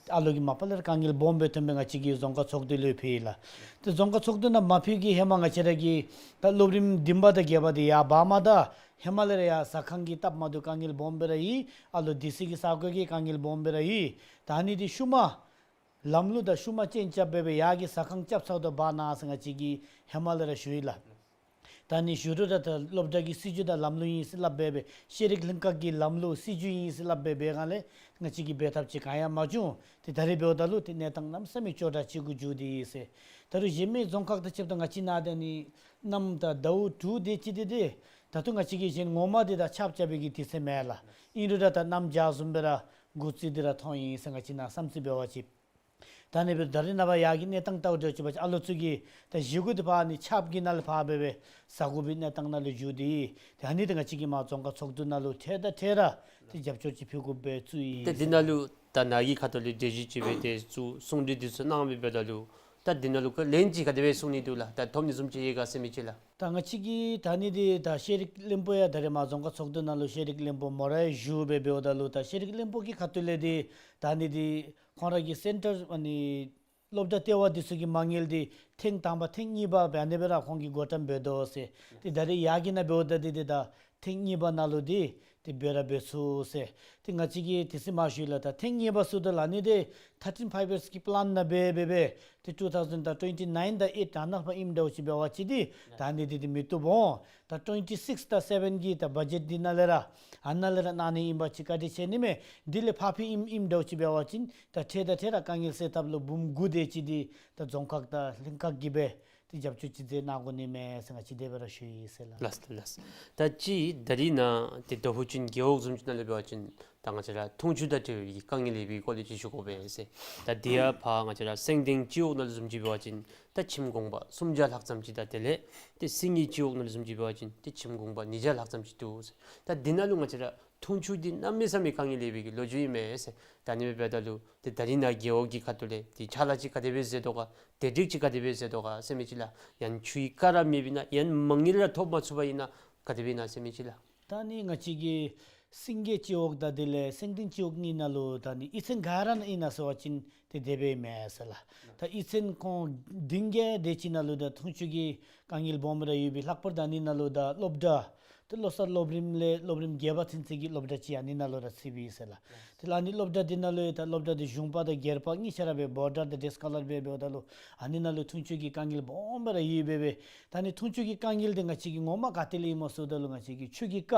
ཨ་ལོ་གིས་མ་པ་ལས་ར་དཀའ་ངལ་སྦོམ་སྦེ་ཐོན་སྦེ་ང་བཅས་ཀྱིས་རྫོང་ཁག་ཚོགས་འདུ་ལུ་ཕུལ་ཡི་ལགས། ཏེ་རྫོང་ཁག་ཚོགས་འདུ་ནང་མ་ཕུལ་གི་ཧེ་མ་ང་བཅས་ར་གི་ད་སློབ་རིམ་བདུན་པ་དང་བརྒྱད་པ་འདི་ཡར་འབག་མ་ད་ཧེ་མ་ལས་ར་ཡར་ཟ་ཁང་གི་སྟབས་མ་བདེཝ་དཀའ་ངལ་སྦོམ་སྦེ་ར་ཡོད། ཨ་ལོ་སྡོད་ས་གི་ས་གོ་གི་དཀའ་ངལ་སྦོམ་སྦེ་ར་ཡོད། ད་ཨ་ནི་འདི་ཤུལ་མ་ལམ་ལུགས་དང་ཤུལ་མ་ཅན་རྐྱབ་སྦེ་སྦེ་ཡར་གྱི་ཟ་ཁང་རྐྱབ་ཚརཝ་ད་འབག་གནང་ཟེར་ང་བཅས་ཀྱིས་ཧེ་མ་ལས་ར་ཞུ་ཡི་ལགས། ད་ཨ་ནི་ཞུ་རུང་ར་ད་སློབ་གྲྭ་གི་སྲིད་བྱུས་དང་ལམ་ལུགས་ཨིན་ཟེར་སླབ་སྦེ་སྦེ་ཤེས་རིག་ལྷན་ཁག་གི་ལམ་ལུགས་སྲིད་བྱུས་ཨིན་ཟེར་སླབ་སྦེ་སྦེ་གང་ལས་ང་བཅས་ཀྱིས་འབད་ཐབས་ཅིག་གང་ཡང་མ་བྱུང་། ཏེ་ད་རེས་འབདཝ་ད་ལུ་ཏེ་གནས་སྟངས་གནམ་མེད་ས་མེད་སྐྱོ་དྲགས་ཅིག་གུ་འགྱུར་ཏེ་ཡོད་ཟེར། ད་རུང་གཞན་མི་རྫོང་ཁག་དང་ཕྱདཔ་ད་ང་བཅས་ནང་ད་ཨ་ནི་གནམ་ད་ཟླཝ་དྲུག་དེ་ཅིག་འདི་ཏེ་ད་ལྟོ་ང་བཅས་ཀྱིས་གཞན་ངོ་མ་འདི་ད་ཆརཔ་རྐྱབ་པའི་གི་དུས་ཚོད་མེད་ལགས། ཨིན་རུང་ར་ད་གནམ་བྱཱར་བཟུམ་སྦེ་ར་འགོ་བཙུགས་ཏེ་ར་ཐོན་ཡི་ཟེར་ང་བཅས་ནང་བསམ་རྩེ་འབད་བ་ཅིན། ད་ཨ་ནི་སྦེ་ད་རེས་ནངས་པ་ཡར་གྱི་གནས་སྟངས་ལྟཝ་ད་ཅིག་འབད་བ་ཅིན་ཨ་ལོ་ཚུ་གིས་ད་བཞེས་སྒོ་འདི་ཕར་ཨ་ནི་ཆརཔ་གི་ནང་ལས་ཕར་སྦེ་སྦེ་ཟ་དགོ་པའི་གནས་སྟངས་ནང་ལུ་འགྱུར་ཏེ་ཡོད། ཏེ་ཨ་ནི་འདི་ང་བཅས་ཀྱིས་མར་རྫོང་ཁག་ཚོགས་འདུ་ནང་ལུ་འཕྲལ་དང་འཕྲལ་ར་ཏེ་རྒྱབ་སྐྱོར་ཅིག་ཕུལ་དགོཔ་སྦེ་བཙུགས་ཡི་ཟེར། ཏེ་འདི་ནང་ལུ་ད་ནཱ་གི་ཁ་ཐུག་ལས་གྲོས་གཞི་ཅིག་སྦེ་ཏེ་བཙུགས་གསུང་གྲོས་འདི་ཚུ་གནང་མི་འབདཝ་ད་ལུ་ད་འདི་ནང་ལུ་ཁ་ལན་ཅིག་ག་དེ་སྦེ་གསུང་ནི་འདུག་ལགས། ད་ཐོབ་ནི་བཟུམ་ཅིག་ཡོད་ག་ཟེར་མི་ཅིག་ལགས། ད་ང་བཅས་ཀྱིས་ད་ཨ་ནི་འདི་ད་ཤེས་རིག་བློན་པོ་ཡང་ད་རེས་མར་རྫོང་ཁག་ཚོགས་འདུ་ནང་ལུ་ཤེས་རིག་བློན་པོ་མོ་ར་ཡང་ཞུ་སྦེ་འབདཝ་ད་ལུ་ད་ཤེས་རིག་བློན་པོ་གི་ཁ་ཐུག་ལས་འདི་ད་ཨ་ནི་འདི་ཁོང་ར་གི་སེན་ཊར་ཨ་ནི་སློབ་གྲྭ་ལྟེ་བ་འདི་ཚུ་གི་མ་དངུལ་འདི་ཐེངས་དང་པ་ཐེངས་གཉིས་པ་སྦེ་ཨ་ནི་སྦེ་ར་ཁོང་གིས་བགོ་བཀྲམ་འབད་དོ་ཟེར། ཏེ་ད་རེས་ཡར་གྱི་ནང་འབདཝ་ད་འདི་འདི་ད་ཐེངས་གཉིས་པ་ནང་ལུ་འདི་ཏེ་འབད་ར་འབད་ཚུགས་ཟེར། ཏེ་ང་བཅས་ཀྱིས་དེ་ཚེ་མར་ཞུ་ཡི་ལགས། ད་ཐེངས་གཉིས་པ་ཚུ་ད་ལུ་ཨ་ནི་འདི་ཐར་ཊིན་ཕའི་བར་སི་གི་པི་ལཱན་ནང་སྦེ་སྦེ་སྦེ་ཏེ་ཊུ་ཐའུ་ཟེན་ཌི་ཊོན་ཊི་ནའིན་དང་ཨེཊ་ཨ་ནཱ་ཕར་ཨིནམ་འདྲཝ་ཅིག་འབད་བ་ཅིན་འདི་ད་ཨ་ནི་འདི་འདི་མི་བཏུབ་འོང་། ད་ཊོན་ཊི་སིགསི་དང་སེ་བེན་གི་ད་བ་ཇེཊ་འདི་ནང་ལས་ར་ཨ་ནཱ་ལས་ར་གནང་ནི་ཨིན་པ་ཅིན་བཀའ་དྲིན་ཆེ་ནི་མས། འདི་ལས་ཕར་ཕུལ་ཨིནམ་ཨིནམ་འདྲཝ་ཅིག་འབད་བ་ཅིན་ད་འཕྲལ་དང་འཕྲལ་ར་དཀའ་ངལ་སེལ་ཐབས་ལུ་འབུམ་དགུ་དེ་ཅིག་འདི་ད་རྫོང་ཁག་དང་ལྷན་ཁག་གིས་སྦེ་ཏེ་རྒྱབ་སྐྱོར་ཅིག་མཛད་གནང་དགོ་ནི་མས་ཟེར་ང་བཅས་དེ་སྦེ་ར་ཞུ་ཡི་ཟེར་ལགས། ལགས་ལགས། ད་ཅི་ད་རིས་ནཱ་ཏེ་རྡོ་ཕུག་ཅིན་རྒེད་འོག་བཟུམ་ཅིག་ནང་ལུ་འབད་བ་ཅིན་ད་ང་བཅས་ར་འཐུང་ཆུ་དང་འབྲེལ་བའི་དཀའ་ངལ་ཡོད་པའི་སྐོར་ལས་ཅིག་ཞུ་དགོ་པས་ཟེར། ད་དེ་ཡང་ཕར་ང་བཅས་ར་སེང་ལྡེང་སྤྱི་འོག་ནང་ལུ་བཟུམ་ཅིག་འབད་བ་ཅིན་ད་ཁྱིམ་གུང་པ་སུམ་བརྒྱ་ལྷག་ཙམ་ཅིག་དང་དེ་ལས་ཏེ་སེང་གེ་སྤྱི་འོག་ནང་ལུ་བཟུམ་ཅིག་འབད་བ་ཅིན་ཏེ་ཁྱིམ་གུང་པ་ཉིས་བརྒྱ་ལྷག་ཙམ་ཅིག་འདུག་ཟེར། ད་འདི་ནང་ལུ་ང་བཅས་ར་འཐུང་ཆུ་འདི་གནམ་མེད་ས་མེད་དཀའ་ངལ་ཡོད་པའི་གི་ལོ་རྒྱུས་ཨིན་མས་ཟེར། ད་ཨ་ནི་སྦེ་འབདཝ་ད་ལུ་ཏེ་ད་རིས་ནཱ་རྒེད་འོག་གི་ཁ་ཐུག་ལས་ཏེ་ཕྱག་ལཱ་ཅིག་ག་དེ་སྦེ་མཛད་དོ་ག། བདེ་སྒྲིག་ཅིག་ག་དེ་སྦེ་མཛད་དོ་ག་ཟེར་མི་ཅིག་ལགས། ཡང་ཆུའི་རྐ་ར་མེདཔ་ཨིན་ན་ཡང་མ་དངུལ་ར་ཐོབ་མ་ཚུགས་པ་ཨིན་ན་ག་དེ་སྦེ་ཨིན་ན་ཟེར་མི་ཅིག་ལགས། ད་ཨ་ནི་ང་བཅས་ཀྱི་སེང་གེ་སྤྱི་འོག་དང་དེ་ལས་སེང་ལྡེང་སྤྱི་འོག་གཉིས་ནང་ལུ་ད་ཨ་ནི་གཡུས་ཚན་ག་ར་ནང་ཨིན་ན་ཟེར་བ་ཅིན་ཏེ་དེ་སྦེ་མེན་ཟེར་ལགས། ད་གཡུས་ཚན་ཁོང་བདུན་བརྒྱད་དེ་ཅིག་ནང་ལུ་ད་འཐུང་ཆུ་གི་དཀའ་ངལ་སྦོམ་ར་ཡོད་པའི་ལྷག་པར་དུ་ཨ་ནི་ནང་ལུ་ད་སློབ་གྲྭ་ཏེ་བློ་གསར་སློབ་རིམ་ལས་སློབ་རིམ་བརྒྱད་པ་ཚུན་ཚོད་ཀྱི་སློབ་གྲྭ་ཅིག་ཨ་ནི་ནང་ལུ་ར་ཚུདཔ་ཨིན་ཟེར་ལགས། དེ་ལས་ཨ་ནི་སློབ་གྲྭ་འདི་ནང་ལུ་ཡང་ད་སློབ་གྲྭ་འདི་གཞུང་པ་དང་སྒེར་པ་གཉིས་ཆ་ར་སྦེ་བོར་ཌར་དང་ཌེ་སི་ཀོ་ལར་སྦེ་འབདཝ་ད་ལུ་ཨ་ནི་ནང་ལུ་འཐུང་ཆུ་གི་དཀའ་ངལ་སྦོམ་སྦེ་ར་ཡོད་པས་སྦེ། ད་ཨ་ནི་འཐུང་ཆུ་གི་དཀའ་ངལ་འདི་ང་བཅས་ཀྱི་ངོ་མ་ག་ཏེ་ལས་ཨིན་མས་ཟེརཝ་ད་ལུ་ང་བཅས་ཀྱི་ཆུ་གི་རྐ་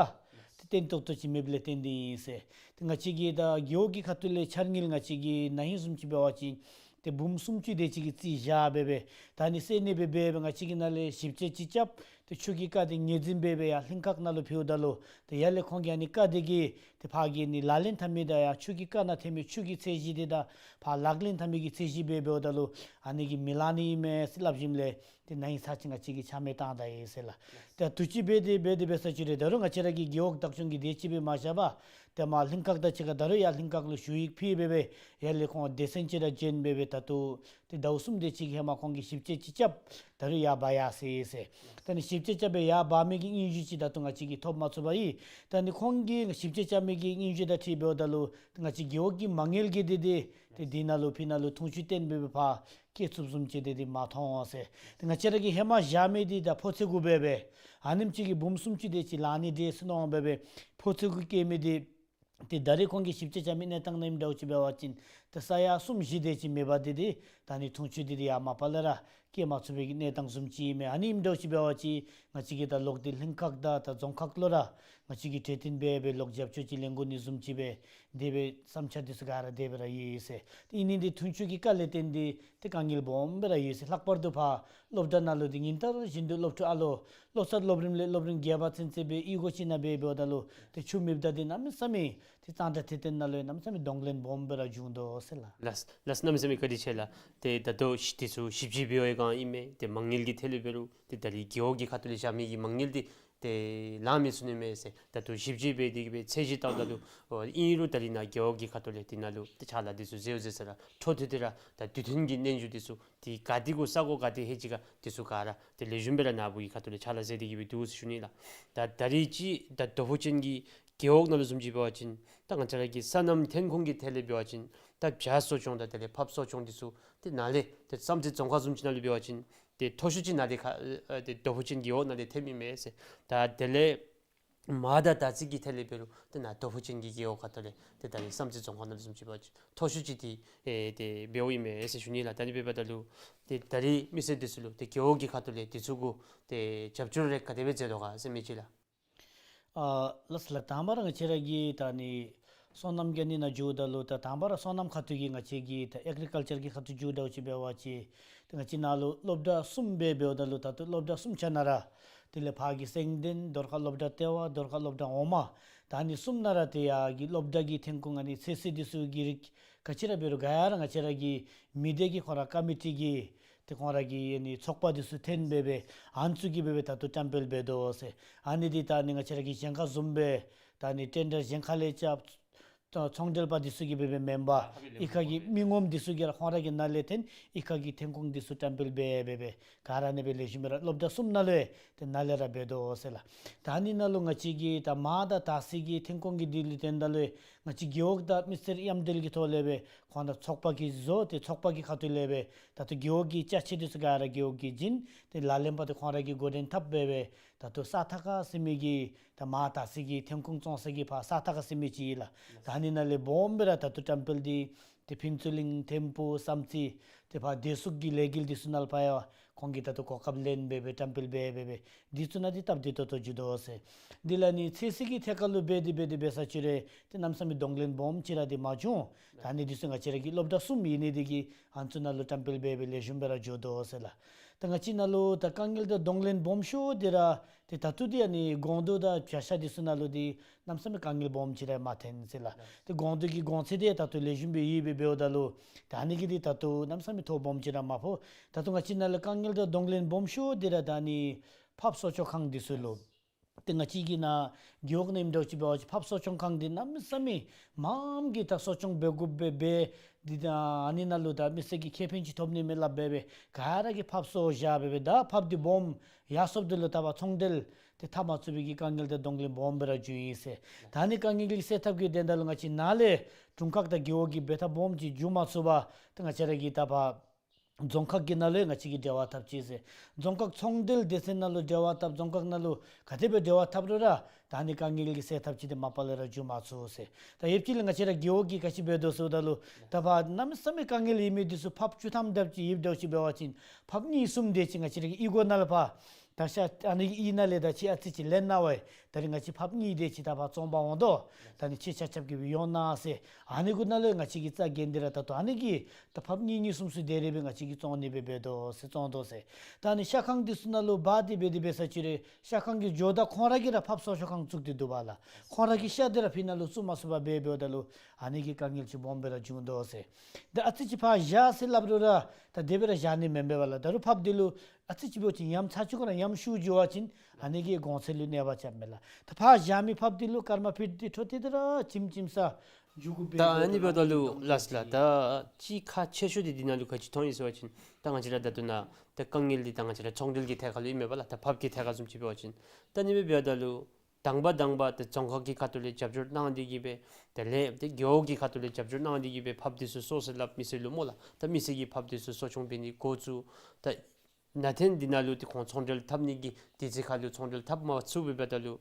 ཏེ་བརྟན་ཏོག་ཏོ་ཅིག་མེདཔ་ལས་བརྟེན་ཏེ་ཨིན་ཟེར། ཏེ་ང་བཅས་ཀྱི་ད་རྒེད་འོག་གི་ཁ་ཐུག་ལས་འཆར་དངུལ་ང་བཅས་ཀྱི་ན་ཧིང་བཟུམ་ཅིག་འབད་བ་ཅིན་ ཏེ་འབུམ་སུམ་ཅུ་དེ་ཅིག་གི་རྩིས་བཞག་སྦེ་སྦེ་ད་ཨ་ནི་གསོལ་ནི་སྦེ་འབད་སྦེ་ང་བཅས་ཀྱིས་ནཱ་ལས་ཞིབ་དཔྱད་ཅིག་རྐྱབ། ཏེ་ཆོས་ཀྱི་བཀའ་དེ་ངོས་འཛིན་འབད་སྦེ་ཡར་ལྷན་ཁག་ནང་ལུ་ཕུལཝ་ད་ལུ་ཏེ་ཡར་ལས་ཁོང་གིས་ཨ་ནི་བཀའ་དེ་གི་ཏེ་ཕར་གྱི་ནི་ལག་ལེན་འཐབ་མི་དང་ཡང་ཆོས་ཀྱི་བཀའ་ནང་ཐོན་མི་ཆོས་ཀྱི་ཚད་གཞི་དེ་དང་ཕར་ལག་ལེན་འཐབ་མི་གི་ཚད་གཞི་སྦེ་འབདཝ་ད་ལུ་ཨ་ནི་གིས་མི་ལང་ནི་ཨིན་མས་ཟེར་སླབ་ཞིནམ་ལས་ཏེ་ན་ཧིང་ཚར་ཅིག་ང་བཅས་ཀྱིས་ཆ་མེད་བཏང་ད་ཡི་ཟེར་ལགས། ད་དུས་ཅི་འབད་དེ་འབད་དེ་འབད་ས་ཅིག་ར་ད་རུང་ང་བཅས་ར་གི་རྒེད་འོག་བདག་སྐྱོང་གི་སྡེ་ཅིག་སྦེ་མ་བཞག་པར་ཏེ་མར་ལྷན་ཁག་དང་གཅིག་ཁར་ད་རུང་ཡར་ལྷན་ཁག་ལུ་ཞུ་ཡིག་ཕུལ་སྦེ་སྦེ་ཡར་ལས་ཁོང་སྡེ་ཚན་ཅིག་ར་བྱོན་སྦེ་སྦེ་ད་ལྟོ་ཏེ་ཟླཝ་གསུམ་དེ་ཅིག་གི་ཧེ་མ་ཁོང་གིས་ཞིབ་དཔྱད་ཅིག་རྐྱབ། ད་རུང་ཡར་འབག་ཡར་སོ་ཡི་ཟེར། ད་ཨ་ནི་ཞིབ་དཔྱད་རྐྱབ་སྦེ་ཡར་འབག་མི་གི་སྙན་ཞུ་ཅིག་ད་ལྟོ་ང་བཅས་ཀྱིས་ཐོབ་མ་ཚུགས་པས། ད་ཨ་ནི་ཁོང་གིས་ཞིབ་དཔྱད་རྐྱབ་མི་གི་སྙན་ཞུ་དང་འཁྲིལ་འབདཝ་ད་ལུ་ཏེ་ང་བཅས་རྒེད་འོག་གི་མ་དངུལ་གྱི་དེ་དེ་ཏེ་འདི་ནང་ལུ་ཕི་ནང་ལུ་འཐུང་ཆུ་བཏོན་སྦེ་སྦེ་ཕར་སྐྱེལ་ཚུགསཔ་བཟུམ་ཅིག་དེ་དེ་མ་མཐོང་ཟེར། ཏེ་ང་བཅས་ར་གིས་ཧེ་མ་བཞག་མི་དེ་ད་ཕོ་ཚོད་གུ་འབད་སྦེ་ཨ་ནེམ་ཅིག་གིས་འབུམ་སུམ་ཅུ་དེ་ཅིག་ལང་ནི་འདྲས་ཟེར་མནོ་སྦེ་སྦེ་ཕོ་ཚོད་གུ་བསྐྱལ་མི་དེ་ཏེ་ད་རེས་ཁོང་གིས་ཞིབ་དཔྱད་རྐྱབ་མི་གནས་སྟངས་ནང་ཨིནམ་འདྲཝ་ཅིག་འབད་བ་ཅིན་ཏེ་ས་ཡ་གསུམ་བཞི་དེ་ཅིག་མེད་པར་དེ་དེ་ད་ཨ་ནི་འཐུང་ཆུ་དེ་དེ་ཡར་མ་པ་ལས་ར་སྐྱེལ་མ་ཚུགས་པའི་གི་གནས་སྟངས་བཟུམ་ཅིག་ཨིན་མས། ཨ་ནི་ཨིནམ་འདྲཝ་ཅིག་འབད་བ་ཅིན་ང་བཅས་ཀྱིས་ད་ལོག་སྟེ་ལྷན་ཁག་དང་ད་རྫོང་ཁག་ལུ་ར་ང་བཅས་ཀྱིས་གྲོས་བསྟུན་འབད་སྦེ་ལོག་རྒྱབ་སྐྱོར་ཅིག་ལེན་དགོ་ནི་བཟུམ་ཅིག་སྦེ་དེ་སྦེ་བསམ་འཆར་དེ་ཚུ་ག་ར་དེ་སྦེ་ར་ཡོད་ཟེར། ཏེ་ཨིན་ནི་འདི་འཐུང་ཆུ་གི་དཀའ་ལས་བརྟེན་ཏེ་ཏེ་དཀའ་ངལ་སྦོམ་སྦེ་ར་ཡོད་ཟེར། ལྷག་པར་དུ་ཕར་སློབ་གྲྭ་ནང་ལུ་འདི་ཉིན་ལྟར་བཞིན་དུ་སློབ་ཕྲུག་ཨ་ལོ་སློབ་ཚད་སློབ་རིམ་ལས་སློབ་རིམ་བརྒྱད་པ་ཚུན་ཚོད་སྦེ་གཡུས་སྒོ་ཅིག་ནང་སྦེ་འབདཝ་ད་ལུ་ཏེ་ཆུ་མེདཔ་ད་འདི་གནམ་མེད་ས་མེད་ཏེ་གཙང་སྦྲ་འཐུས་ལྡན་ནང་ལུ་གནམ་མེད་ས་མེད་གདོང་ལེན་སྦོམ་སྦེ་ར་བྱུང་དོ་ཟེར་ལགས། ལགས་ལགས། གནམ་མེད་ས་མེད་བཀའ་དྲིན་ཆེ་ལགས། ཏེ་ད་ལྟོ་ཞིབ་དེ་ཚུ་ཞིབ་དཔྱད་འབད་བའི་སྒང་ཨིན་མས། ཏེ་མ་དངུལ་གྱི་ཐད་ལས་འབད་རུང་ཏེ་ད་རེས་རྒེད་འོག་གི་ཁ་ཐུག་ལས་བཞག་མི་གི་མ་དངུལ་འདི་ཏེ་ལང་མི་ཚུགས་ནི་མས་ཟེར། ད་ལྟོ་ཞིབ་དཔྱད་འབད་དེ་གི་སྦེ་ཚད་གཞི་བལྟཝ་ད་ལུ་ཨིན་རུང་ད་རེས་ནཱ་རྒེད་འོག་གི་ཁ་ཐུག་ལས་དེ་ནང་ལུ་ཏེ་ཕྱག་ལཱ་དེ་ཚུ་མཛདཔ་མཛད་ས་ར་འཕྲོ་མཐུད་དེ་ར་ད་དུས་མཐུན་གྱི་སྙན་ཞུ་དེ་ཚུ་ཏེ་ག་ཏེ་གུ་ས་གོ་ག་ཏེ་ལྷོད་ཅི་ག་དེ་ཚུ་ག་ར་ཏེ་ལེགས་ཤོམ་སྦེ་ར་ནཱ་བུ་གི་ཁ་ཐུག་ལས་ཕྱག་ལཱ་མཛད་དེ་གི་སྦེ་འདུག་ཟེར་ཞུ་ནི་ལགས། ད་ད་རེས་ཅིག་ད་རྡོ་ཕུ་ཅན་གྱི་རྒེད་འོག་ནང་ལུ་བཟུམ་ཅིག་འབད་བ་ཅིན་ད་ང་བཅས་ར་གི་སོ་ནམ་ཐོན་ཁུངས་ཀྱི་ཐད་ལས་འབད་བ་ཅིན་ད་བྱ་གསོ་སྐྱོང་དང་དེ་ལས་ཕགཔ་གསོ་སྐྱོང་དེ་ཚུ་ཏེ་ནཱ་ལས་ཏེ་བསམ་རྩེ་རྫོང་ཁག་བཟུམ་ཅིག་ནང་ལུ་འབད་བ་ཅིན་ཏེ་མཐོ་ཤོས་ཅིག་ནཱ་ལས་ཁ་ཨེ་ཏེ་རྡོ་ཕུ་ཅན་གྱི་འོག་ནང་ལས་ཐོནམ་ཨིན་མས་ཟེར། ད་དེ་ལས་མར་དང་དར་ཚིལ་གྱི་ཐད་ལས་འབད་རུང་ཏེ་ནཱ་རྡོ་ཕུ་ཅན་གྱི་རྒེད་འོག་ཁ་ཐུག་ལས་ཏེ་ད་རེས་བསམ་རྩེ་རྫོང་ཁག་ནང་ལུ་བཟུམ་ཅིག་འབད་བ་ཅིན་མཐོ་ཤོས་ཅིག་ཏེ་ཨེ་ཏེ་འབདཝ་ཨིན་མས་ཟེར་ཞུ་ནི་ལགས། ད་ཨ་ནི་འབདཝ་ད་ལུ་ཏེ་ད་རེས་མི་སེར་དེ་ཚུ་ལུ་ཏེ་རྒེད་འོག་གི་ཁ་ཐུག་ལས་དེ་ཚུ་གུ་ཏེ་རྒྱབ་སྐྱོར་རེ་ག་དེ་སྦེ་མཛད་དོ་ག་ཟེར་མི་ཅིག་ལགས། ཨ་ལགས་ལགས། དང་པ་ར་ང་བཅས་ར་གི་ད་ཨ་ནི་སོ་ནམ་གྱི་ཨ་ནི་ནང་འགྱོཝ་ད་ལུ་ད་དང་པ་ར་སོ་ནམ་ཁ་ཐུག་གི་ང་བཅས་ཀྱི་ད་ཨེག་རི་ཀལ་ཅར་གྱི་ཁ་ཐུག་འགྱོཝ་འདྲཝ་ཅིག་འབད་བ་ཅིན་ཏེ་ང་བཅས་ནཱ་ལུ་སློབ་གྲྭ་གསུམ་སྦེ་འབདཝ་ད་ལུ་ད་ལྟོ་སློབ་གྲྭ་གསུམ་ཆ་ནང་ར་དེ་ལས་ཕར་གྱི་སེང་ལྡེང་རྡོར་ཁ་སློབ་གྲྭ་ལྟེ་བ་རྡོར་ཁ་སློབ་གྲྭ་འོག་མ་ད་ཨ་ནི་གསུམ་ནང་ར་ཏེ་ཡར་གྱི་སློབ་གྲྭ་གི་ཐོན་ཁུངས་ཨ་ནི་ཚོད་བསྲེ་དེ་ཚུ་གི་རིགས་ག་ཅི་ར་འབད་རུང་ག་ཡ་ར་ང་བཅས་ར་གི་མི་སྡེ་གི་ཁོང་ར་ཀོ་མི་ཊི་གི་ཏེ་ཁོང་ར་གི་ཨ་ནི་ཚོགས་པ་དེ་ཚུ་འཐོན་སྦེ་སྦེ་ཨ་ནི་ཚུ་གིས་སྦེ་སྦེ་ད་ལྟོ་བཀྲམ་སྤེལ་འབད་དོ་ཟེར། ཨ་ནི་འདི་ད་ཨ་ནི་ང་བཅས་ར་གི་གཞན་ཁ་བཟུམ་སྦེ་ད་ཨ་ནི་ཊེན་ཌར་གཞན་ཁ་ལས་རྐྱབ་ཚོང་འབྲེལ་པ་དེ་ཚུ་གིས་སྦེ་སྦེ་མེན་པར་གཡུས་ཁ་གི་མི་ངོམ་དེ་ཚུ་གིས་ར་ཁོང་ར་གི་ནང་ལས་འཐོན་གཡུས་ཁ་གི་ཐོན་ཁུངས་དེ་ཚུ་བཀྲམ་སྤེལ་འབད་སྦེ་སྦེ་ག་ར་ཨ་ནི་སྦེ་ལེགས་ཤོམ་སྦེ་ར་སློབ་གྲྭ་གསུམ་ནང་ལུ་ཏེ་ནཱ་ལས་ར་འབད་དོ་ཟེར་ལགས། ད་ཨ་ནི་ནང་ལུ་ང་བཅས་ཀྱི་ད་མར་དང་དར་ཚིལ་གྱི་ཐོན་ཁུངས་ཀྱི་དེ་ལུ་བརྟེན་ད་ལུ་ང་བཅས་རྒེད་འོག་དང་མི་སེར་མཉམ་འབྲེལ་གྱི་ཐོག་ལས་སྦེ་ཁོང་དང་ཚོགས་པ་གིས་བཟོ་སྟེ་ཚོགས་པ་གི་ཁ་ཐུག་ལས་སྦེ་ད་ལྟོ་རྒེད་འོག་གི་ཅ་ཆས་དེ་ཚུ་ག་ར་རྒེད་འོག་གིས་བྱིན། ཏེ་ལག་ལེན་པ་དེ་ཁོང་ར་གིས་འགོ་འདྲེན་འཐབ་སྦེ་སྦེ་ད་ལྟོ་ས་ཐག་ཁ་ཟེར་མི་གི་ད་མར་དར་ཚིལ་གྱི་ཐོན་ཁུངས་བཙོང་ས་གི་ཕར་ས་ཐག་ཁ་ཟེར་མི་ཅིག་ཨིན་ལགས། ད་ཨ་ནི་ནང་ལས་སྦོམ་སྦེ་ར་ད་ལྟོ་བཀྲམ་སྤེལ་འདི་ཏེ་ཕུན་ཚོགས་གླིང་ཐིམ་ཕུ་བསམ་རྩེ་ཏེ་ཕར་བདེ་སྲུང་གི་ལས་འགུལ་དེ་ཚུ་ནང་ལུ་ཕར་ཡང་ཁོང་གིས་ད་ལྟོ་གོ་སྐབས་ལེན་སྦེ་སྦེ་བཀྲམ་སྤེལ་འབད་སྦེ་སྦེ་འདི་ཚུ་ནང་འདི་སྟབས་བདེ་ཏོག་ཏོ་འགྱོ་དོ་ཟེར། འདི་ལས་ཨ་ནི་ཚོད་བསྲེ་གི་ཐད་ཁར་ལུ་འབད་དེ་འབད་དེ་འབད་ས་ཅིག་ར་ཏེ་གནམ་མེད་ས་མེད་གདོང་ལེན་སྦོམ་ཅིག་ར་འདི་མ་བྱུང་། ད་ཨ་ནི་འདི་ཚུ་ང་བཅས་ར་གི་སློབ་གྲྭ་གསུམ་ཨིན་ནི་འདི་གིས་ཨ་ནི་ཚུ་ནང་ལུ་བཀྲམ་སྤེལ་འབད་སྦེ་ལེགས་ཤོམ་སྦེ་ར་འགྱོ་དོ་ཟེར་ལགས། ད་ང་བཅས་ནང་ལུ་ད་དཀའ་ངལ་དང་གདོང་ལེན་སྦོམ་ཤོས་འདི་ར་ཏེ་ད་ལྟོ་འདི་ཨ་ནི་སྒོང་རྡོག་དང་བྱ་ཤ་འདི་ཚུ་ནང་ལུ་འདི་གནམ་མེད་ས་མེད་དཀའ་ངལ་སྦོམ་ཅིག་ར་མ་ཐོན་ཟེར་ལགས། ཏེ་སྒོང་རྡོག་གི་གོང་ཚད་འདི་ད་ལྟོ་ལེགས་ཤོམ་སྦེ་ཡོད་པའི་འབདཝ་ད་ལུ་ད་ཨ་ནི་གིས་འདི་ད་ལྟོ་གནམ་མེད་ས་མེད་ཐོ་སྦོམ་ཅིག་ར་མ་ཕོག། ད་ལྟོ་ང་བཅས་ནང་ལུ་དཀའ་ངལ་དང་གདོང་ལེན་སྦོམ་ཤོས་འདི་ར་ད་ཨ་ནི་ཕགཔ་གསོ་སྐྱོང་ཁང་འདི་ཚུ་ལུ། ཏེ་ང་བཅས་ཀྱི་ནཱ་རྒེད་འོག་ནང་ཨིནམ་འདྲཝ་ཅིག་འབད་བ་ཅིན་ཕགཔ་གསོ་སྐྱོང་ཁང་འདི་གནམ་མེད་ས་མེད་མངམ་གིས་ད་གསོ་སྐྱོང་འབད་དགོཔ་སྦེ་འབད་འདི་ད་ཨ་ནི་ནང་ལུ་ད་མི་སེར་གྱིས་ཁེ་ཕན་ཅིག་ཐོབ་ནི་མས་སླབ་སྦེ་སྦེ་ག་ར་གིས་ཕགཔ་གསོ་བཞག་སྦེ་སྦེ་ད་ཕགཔ་འདི་སྦོམ་ཡར་སོངམ་ད་ལུ་ད་ཕར་ཚོང་འབྲེལ་ཏེ་འཐབ་མ་ཚུགས་པའི་གི་དཀའ་ངལ་དང་གདོང་ལེན་སྦོམ་སྦེ་ར་འགྱོཝ་ཨིན་ཟེར། ད་ཨ་ནི་དཀའ་ངལ་གྱི་སེལ་ཐབས་ཀྱི་དོན་དག་ལུ་ང་བཅས་ནཱ་ལས་དྲུང་ཁག་དང་རྒེད་འོག་གིས་འབད་ཐབས་སྦོམ་ཅིག་འགྱོ་མ་ཚུགས་པར་ཏེ་ང་བཅས་ར་གིས་ད་ཕར་རྫོང་ཁག་གི་ནང་ལུ་ཡང་ང་བཅས་ཀྱིས་འབྲེལ་བ་འཐབ་ཅི་ཟེར། རྫོང་ཁག་ཚོང་འབྲེལ་སྡེ་ཚན་ནང་ལུ་འབྲེལ་བ་འཐབ། རྫོང་ཁག་ནང་ལུ་ག་དེ་སྦེ་འབྲེལ་བ་འཐབ་རུང་ར་ད་ཨ་ནི་དཀའ་ངལ་གྱི་སེལ་ཐབས་ཅིག་འདི་མ་པ་ལས་ར་འགྱོ་མ་ཚུགས་ཟེར། ད་ཡོདཔ་ཅིག་ལས་ང་བཅས་ར་རྒེད་འོག་གིས་ག་ཅི་འབད་དོ་ཟེརཝ་ད་ལུ་ད་ཕར་གནམ་མེད་ས་མེད་དཀའ་ངལ་ཡོད་མི་འདི་ཚུ་ཕགཔ་བཅུ་ཐམ་དེམ་ཅིག་ཡོདཔ་འདྲཝ་ཅིག་འབད་བ་ཅིན་ཕགཔ་གཉིས་གསུམ་དེ་ཅིག་ང་བཅས་ར་གི་གཡུས་སྒོ་ནང་ལུ་ཕར་ ད་ཤ་ཨ་ནི་གི་ཨི་ནང་ལས་ད་ཅི་ཨ་ཙི་ཅིག་ལེན་གནང་བས། ད་རིས་ང་བཅས་ཕགཔ་གཉིས་དེ་ཅིག་ད་ཕར་བཙོང་པར་འོང་དོ། ད་ནི་ཁྱེད་ཆ་ཁྱབ་ཀྱིས་སྦེ་ཡོང་གནང་ཟེར། ཨ་ནི་གུ་ནང་ལུ་ང་བཅས་ཀྱིས་རྩ་འགེངས་ཏེ་ར་ད་ལྟོ་ཨ་ནི་གིས་ད་ཕགཔ་གཉིས་གཉིས་གསུམ་གསུམ་དེ་རེ་སྦེ་ང་བཅས་ཀྱིས་བཙོང་ནི་སྦེ་འབད་དོ་ཟེར། བཙོང་དོ་ཟེར། ད་ནི་ཤ་ཁང་འདི་ཚུ་ནང་ལུ་འབག་སྟེ་འབད་དེ་འབད་ས་ཅིག་རུང་ཤ་ཁང་གི་ཇོ་བདག་ཁོང་ར་གིས་ར་ཕགཔ་གསོ་བཅོས་ཁང་བཙུགས་ཏེ་འདུག་པ་ལགས། ཁོང་ར་གིས་ཤ་འདི་ར་ཕི་ནང་ལུ་བཙུགས་མ་ཚུགས་པར་འབད་འབདཝ་ད་ལུ་ཨ་ནི་གིས་དཀའ་ངལ་ཅིག་སྦོམ་སྦེ་ར་བྱུང་དོ་ཟེར། ད་ཨ་ཙི་ཅིག་ཕར་བཞག་ཟེར་སླབ་རུང་ར་ད་དེ་སྦེ་ར་བཞག་ནི་མེན་པས་པ་ལགས། ད་རུང་ཕགཔ་འདི་ལུ་ཨ་ཙི་ཅིག་འབད་བ་ཅིན་ཉམས་ཚར་ཅིག་གུ་ར་ཉམས་ཤུགས་འགྱོ་བ་ཅིན་ཨ་ནི་གིས་གོང་ཚད་ལུ་གནོད་པ་རྐྱབ་མས་ལགས། ད་ཕར་བཞག་མི་ཕགཔ་འདི་ལུ་སྐར་མ་ཕུད་དེ་འཕྲོ་མཐུད་དེ་ར་བྱིནམ་བྱིནམ་ས་འགྱོ་དགོ་པས། ད་ཨ་ནི་འབདཝ་ད་ལུ་ལགས་ལགས། ད་ཅིག་ཁག་ཆེ་ཤོས་འདི་འདི་ནང་ལུ་ག་ཅི་མཐོང་ཡི་ཟེར་བ་ཅིན་ད་ང་བཅས་ར་ད་ལྟོ་ནཱ་ད་དཀའ་ངལ་འདི་ད་ང་བཅས་ར་ཚོང་འབྲེལ་གྱི་ཐད་ཁར་ལུ་ཨིན་མས་པ་ལགས། ད་ཕགཔ་གི་ཐད་ཁར་བཟུམ་ཅིག་འབད་བ་ཅིན་ད་ཨ་ནི་སྦེ་འབདཝ་ད་ལུ་དང་པ་དང་པ་ཏེ་རྫོང་ཁག་གི་ཁ་ཐུག་ལས་རྒྱབ་སྐྱོར་གནང་སྟེ་གིས་སྦེ་དེ་ལས་ཏེ་རྒེད་འོག་གི་ཁ་ཐུག་ལས་རྒྱབ་སྐྱོར་གནང་སྟེ་གིས་སྦེ་ཕགཔ་འདི་ཚུ་གསོ་ཟེར་སླབ་མི་སེར་ལུ་སྨོ་ལགས། ད་མི་སེར་གྱིས་ཕགཔ་འདི་ཚུ་གསོ་སྐྱོང་འབད་ནི་འགོ་བཙུགས། ད་ནང་ཐོན་འདི་ནང་ལུ་ཏེ་ཁོང་ཚོང་འབྲེལ་འཐབ་ནི་གི་དུས་ཚོད་ཁར་ལུ་ཚོང་འབྲེལ་འཐབ་མ་ཚུགས་པར་འབདཝ་ད་ལུ་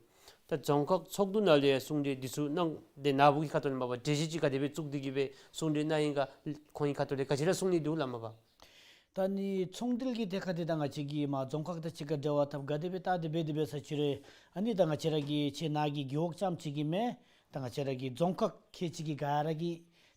ད་རྫོང་ཁག་ཚོགས་འདུ་ནང་ལུ་ཡང་གསུང་གྲོས་འདི་ཚུ་གནང་སྟེ་ནཱ་བུ་གི་ཁ་ཐུག་ལས་མ་པ་གྲོས་གཞི་ཅིག་ག་དེ་སྦེ་བཙུགས་ཏེ་གིས་སྦེ་གསུང་གྲོས་གནང་ཡི་ག་ཁོང་གི་ཁ་ཐུག་ལས་ག་ཅི་ར་གསུང་ནི་འདུག་ལགས་མ་པ། ད་ནི་ཚོང་འབྲེལ་གྱི་ཐད་ཁར་འདི་ད་ང་བཅས་ཀྱིས་མར་རྫོང་ཁག་དང་གཅིག་ཁར་འབྲེལ་བ་འཐབ་ག་དེ་སྦེ་བལྟ་སྟེ་འབད་དེ་འབད་ས་ཅིག་རུང་ཨ་ནི་ད་ང་བཅས་ར་གི་ཁྱེད་ནཱ་གི་རྒེད་འོག་རྐྱངམ་ཅིག་གི་མེན། ད་ང་བཅས་ར་གི་རྫོང་ཁག་ཁལ་གཅིག་གི་ག་ར་གི་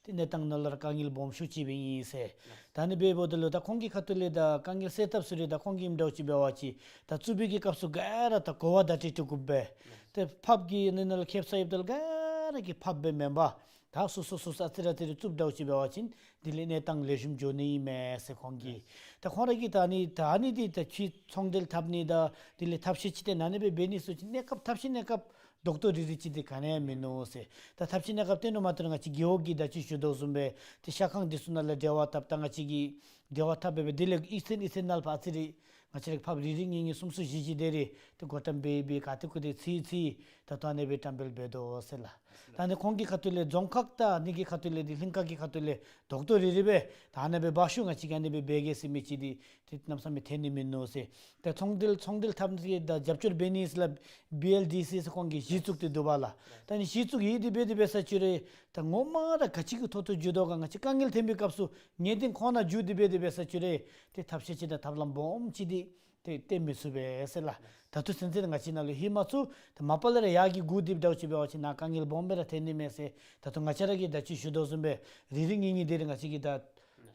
ཏེ་གནས་སྟངས་ནང་ལུ་ར་དཀའ་ངལ་སྦོམ་ཤོས་ཅིག་སྦེ་ཨིན་ཟེར། ད་ནི་འབདཝ་ད་ལུ་ད་ཁོང་གི་ཁ་ཐུག་ལས་ད་དཀའ་ངལ་སེལ་ཐབས་ཟེར་རུང་ད་ཁོང་གིས་ཨིནམ་འདྲཝ་ཅིག་འབད་བ་ཅིན་ད་བཙུགས་པའི་གི་སྐབས་སུ་ག་ར་ད་གོ་བ་བརྡ་སྤྲོད་ཅིག་དགོ་པས། ཏེ་ཕགཔ་གི་ཨ་ནི་ནང་ལུ་ཁེབ་ས་ཡོདཔ་ད་ལུ་ག་ར་གིས་ཕགཔ་སྦེ་མེན་པར་ད་སོ་སོ་སོ་སོ་ཨ་ཙི་རེ་ཨ་ཙི་རེ་བཙུགསཔ་འདྲཝ་ཅིག་འབད་བ་ཅིན་དེ་ལས་གནས་སྟངས་ལེགས་ཤོམ་འགྱོ་ནི་ཨིན་མས་ཟེར་ཁོང་གིས། ད་ཁོང་ར་གིས་ད་ཨ་ནི་ད་ཨ་ནི་འདི་ད་ཅི་ཚོང་འབྲེལ་འཐབ་ནི་དང་དེ་ལས་ཐབས་ཤེས་ཅིག་ཏེ་ཨ་ནི་སྦེ་འབད་ནི་ཚུ་ཅིག་གནས་སྐབས་ཐབས་ཤེས་གནས་སྐབས་རྡོག་རྡོག་རིལ་རིལ་ཅིག་འདི་ག་ནི་ཡང་མིན་ནུག་ཟེར། ད་ཐབས་ཤེས་གནས་སྐབས་དེ་ནང་མ་གཏོགས་ང་བཅས་རྒེད་འོག་གི་ད་ཅི་ཞུ་དོ་བཟུམ་སྦེ་ཏེ་ཤ་ཁང་འདི་ཚུ་ནང་ལུ་འབྲེལ་བ་འཐབ་ད་ང་བཅས་ཀྱིས་འབྲེལ་བ་འཐབ་སྦེ་སྦེ་དེ་ལས་ཨི་ཚན་ཨི་ཚན་ནང་ལུ་ཕར་ཨ་ཙི་རེ་ང་བཅས་ར་གི་ཕགཔ་རེ་རེ་གཉིས་གཉིས་གསུམ་གསུམ་བཞི་བཞི་དེ་རེ་ཏེ་བགོ་བཀྲམ་འབད་འབད་ག་ཏེ་ཁུ་ཏེ་ཚུད་ཚུད་ད་ལྟོ་ཨ་ནི་སྦེ་བཀྲམ་སྤེལ་འབད་དོ་ཟེར་ལགས། ད་ནི་ཁོང་གི་ཁ་ཐུག་ལས་རྫོང་ཁག་དང་ཨ་ནི་གི་ཁ་ཐུག་ལས་འདི་གླིང་ཁ་གི་ཁ་ཐུག་ལས་རྡོག་རྡོག་རིལ་རིལ་སྦེ་ད་ཨ་ནི་སྦེ་འབག་ཤོག་ང་བཅས་ཀྱིས་ཨ་ནི་སྦེ་འབད་གེ་ཟེར་མི་ཅིག་འདི་ཏེ་གནམ་མེད་ས་མེད་ཐོན་ནི་མིན་ནུག་ཟེར། ད་ཚོང་འབྲེལ་ཚོང་འབྲེལ་འཐབ་ནི་དང་རྒྱབ་སྐྱོར་འབད་ནི་ཟེར་སླབ་བི་ཨེལ་ཌི་སི་ཟེར་ཁོང་གིས་གཞི་བཙུགས་ཏེ་འདུག་པ་ལགས། ད་ནི་གཞི་བཙུགས་ཡི་དེ་འབད་དེ་འབད་ས་ཅིག་རུང་ད་ངོ་མ་ར་ག་ཅི་གི་ཐོག་ཏུ་འགྱོ་དོ་ག་ང་བཅས་དཀའ་ངལ་ཐོན་པའི་སྐབས་སུ་ངེས་གཏན་ཁོང་ནང་འགྱོ་དེ་འབད་དེ་འབད་ས་ཅིག་རུང་ཏེ་ཐབས་ཤེས་ཅིག་དང་ཐབས་ལམ་སྦོམ་ཅིག་འདི་ཏེ་སྟོན་མི་ཚུགས་པས་ཟེར་ལགས། ད་ལྟོ་ཚུན་ཚོད་ང་བཅས་ནཱ་ལུ་ལྷོད་མ་ཚུགས། ད་མ་པ་ལས་ར་ཡར་གྱི་འགོ་འདི་འདྲཝ་ཅིག་འབད་བ་ཅིན་ནཱ་དཀའ་ངལ་སྦོམ་སྦེ་ར་ཐོན་ནི་མས་ཟེར། ད་ལྟོ་ང་བཅས་ར་གིས་ད་ཅི་ཞུ་དོ་བཟུམ་སྦེ་རེ་རེ་གཉིས་གཉིས་དེ་རེ་ང་བཅས་ཀྱིས་ད་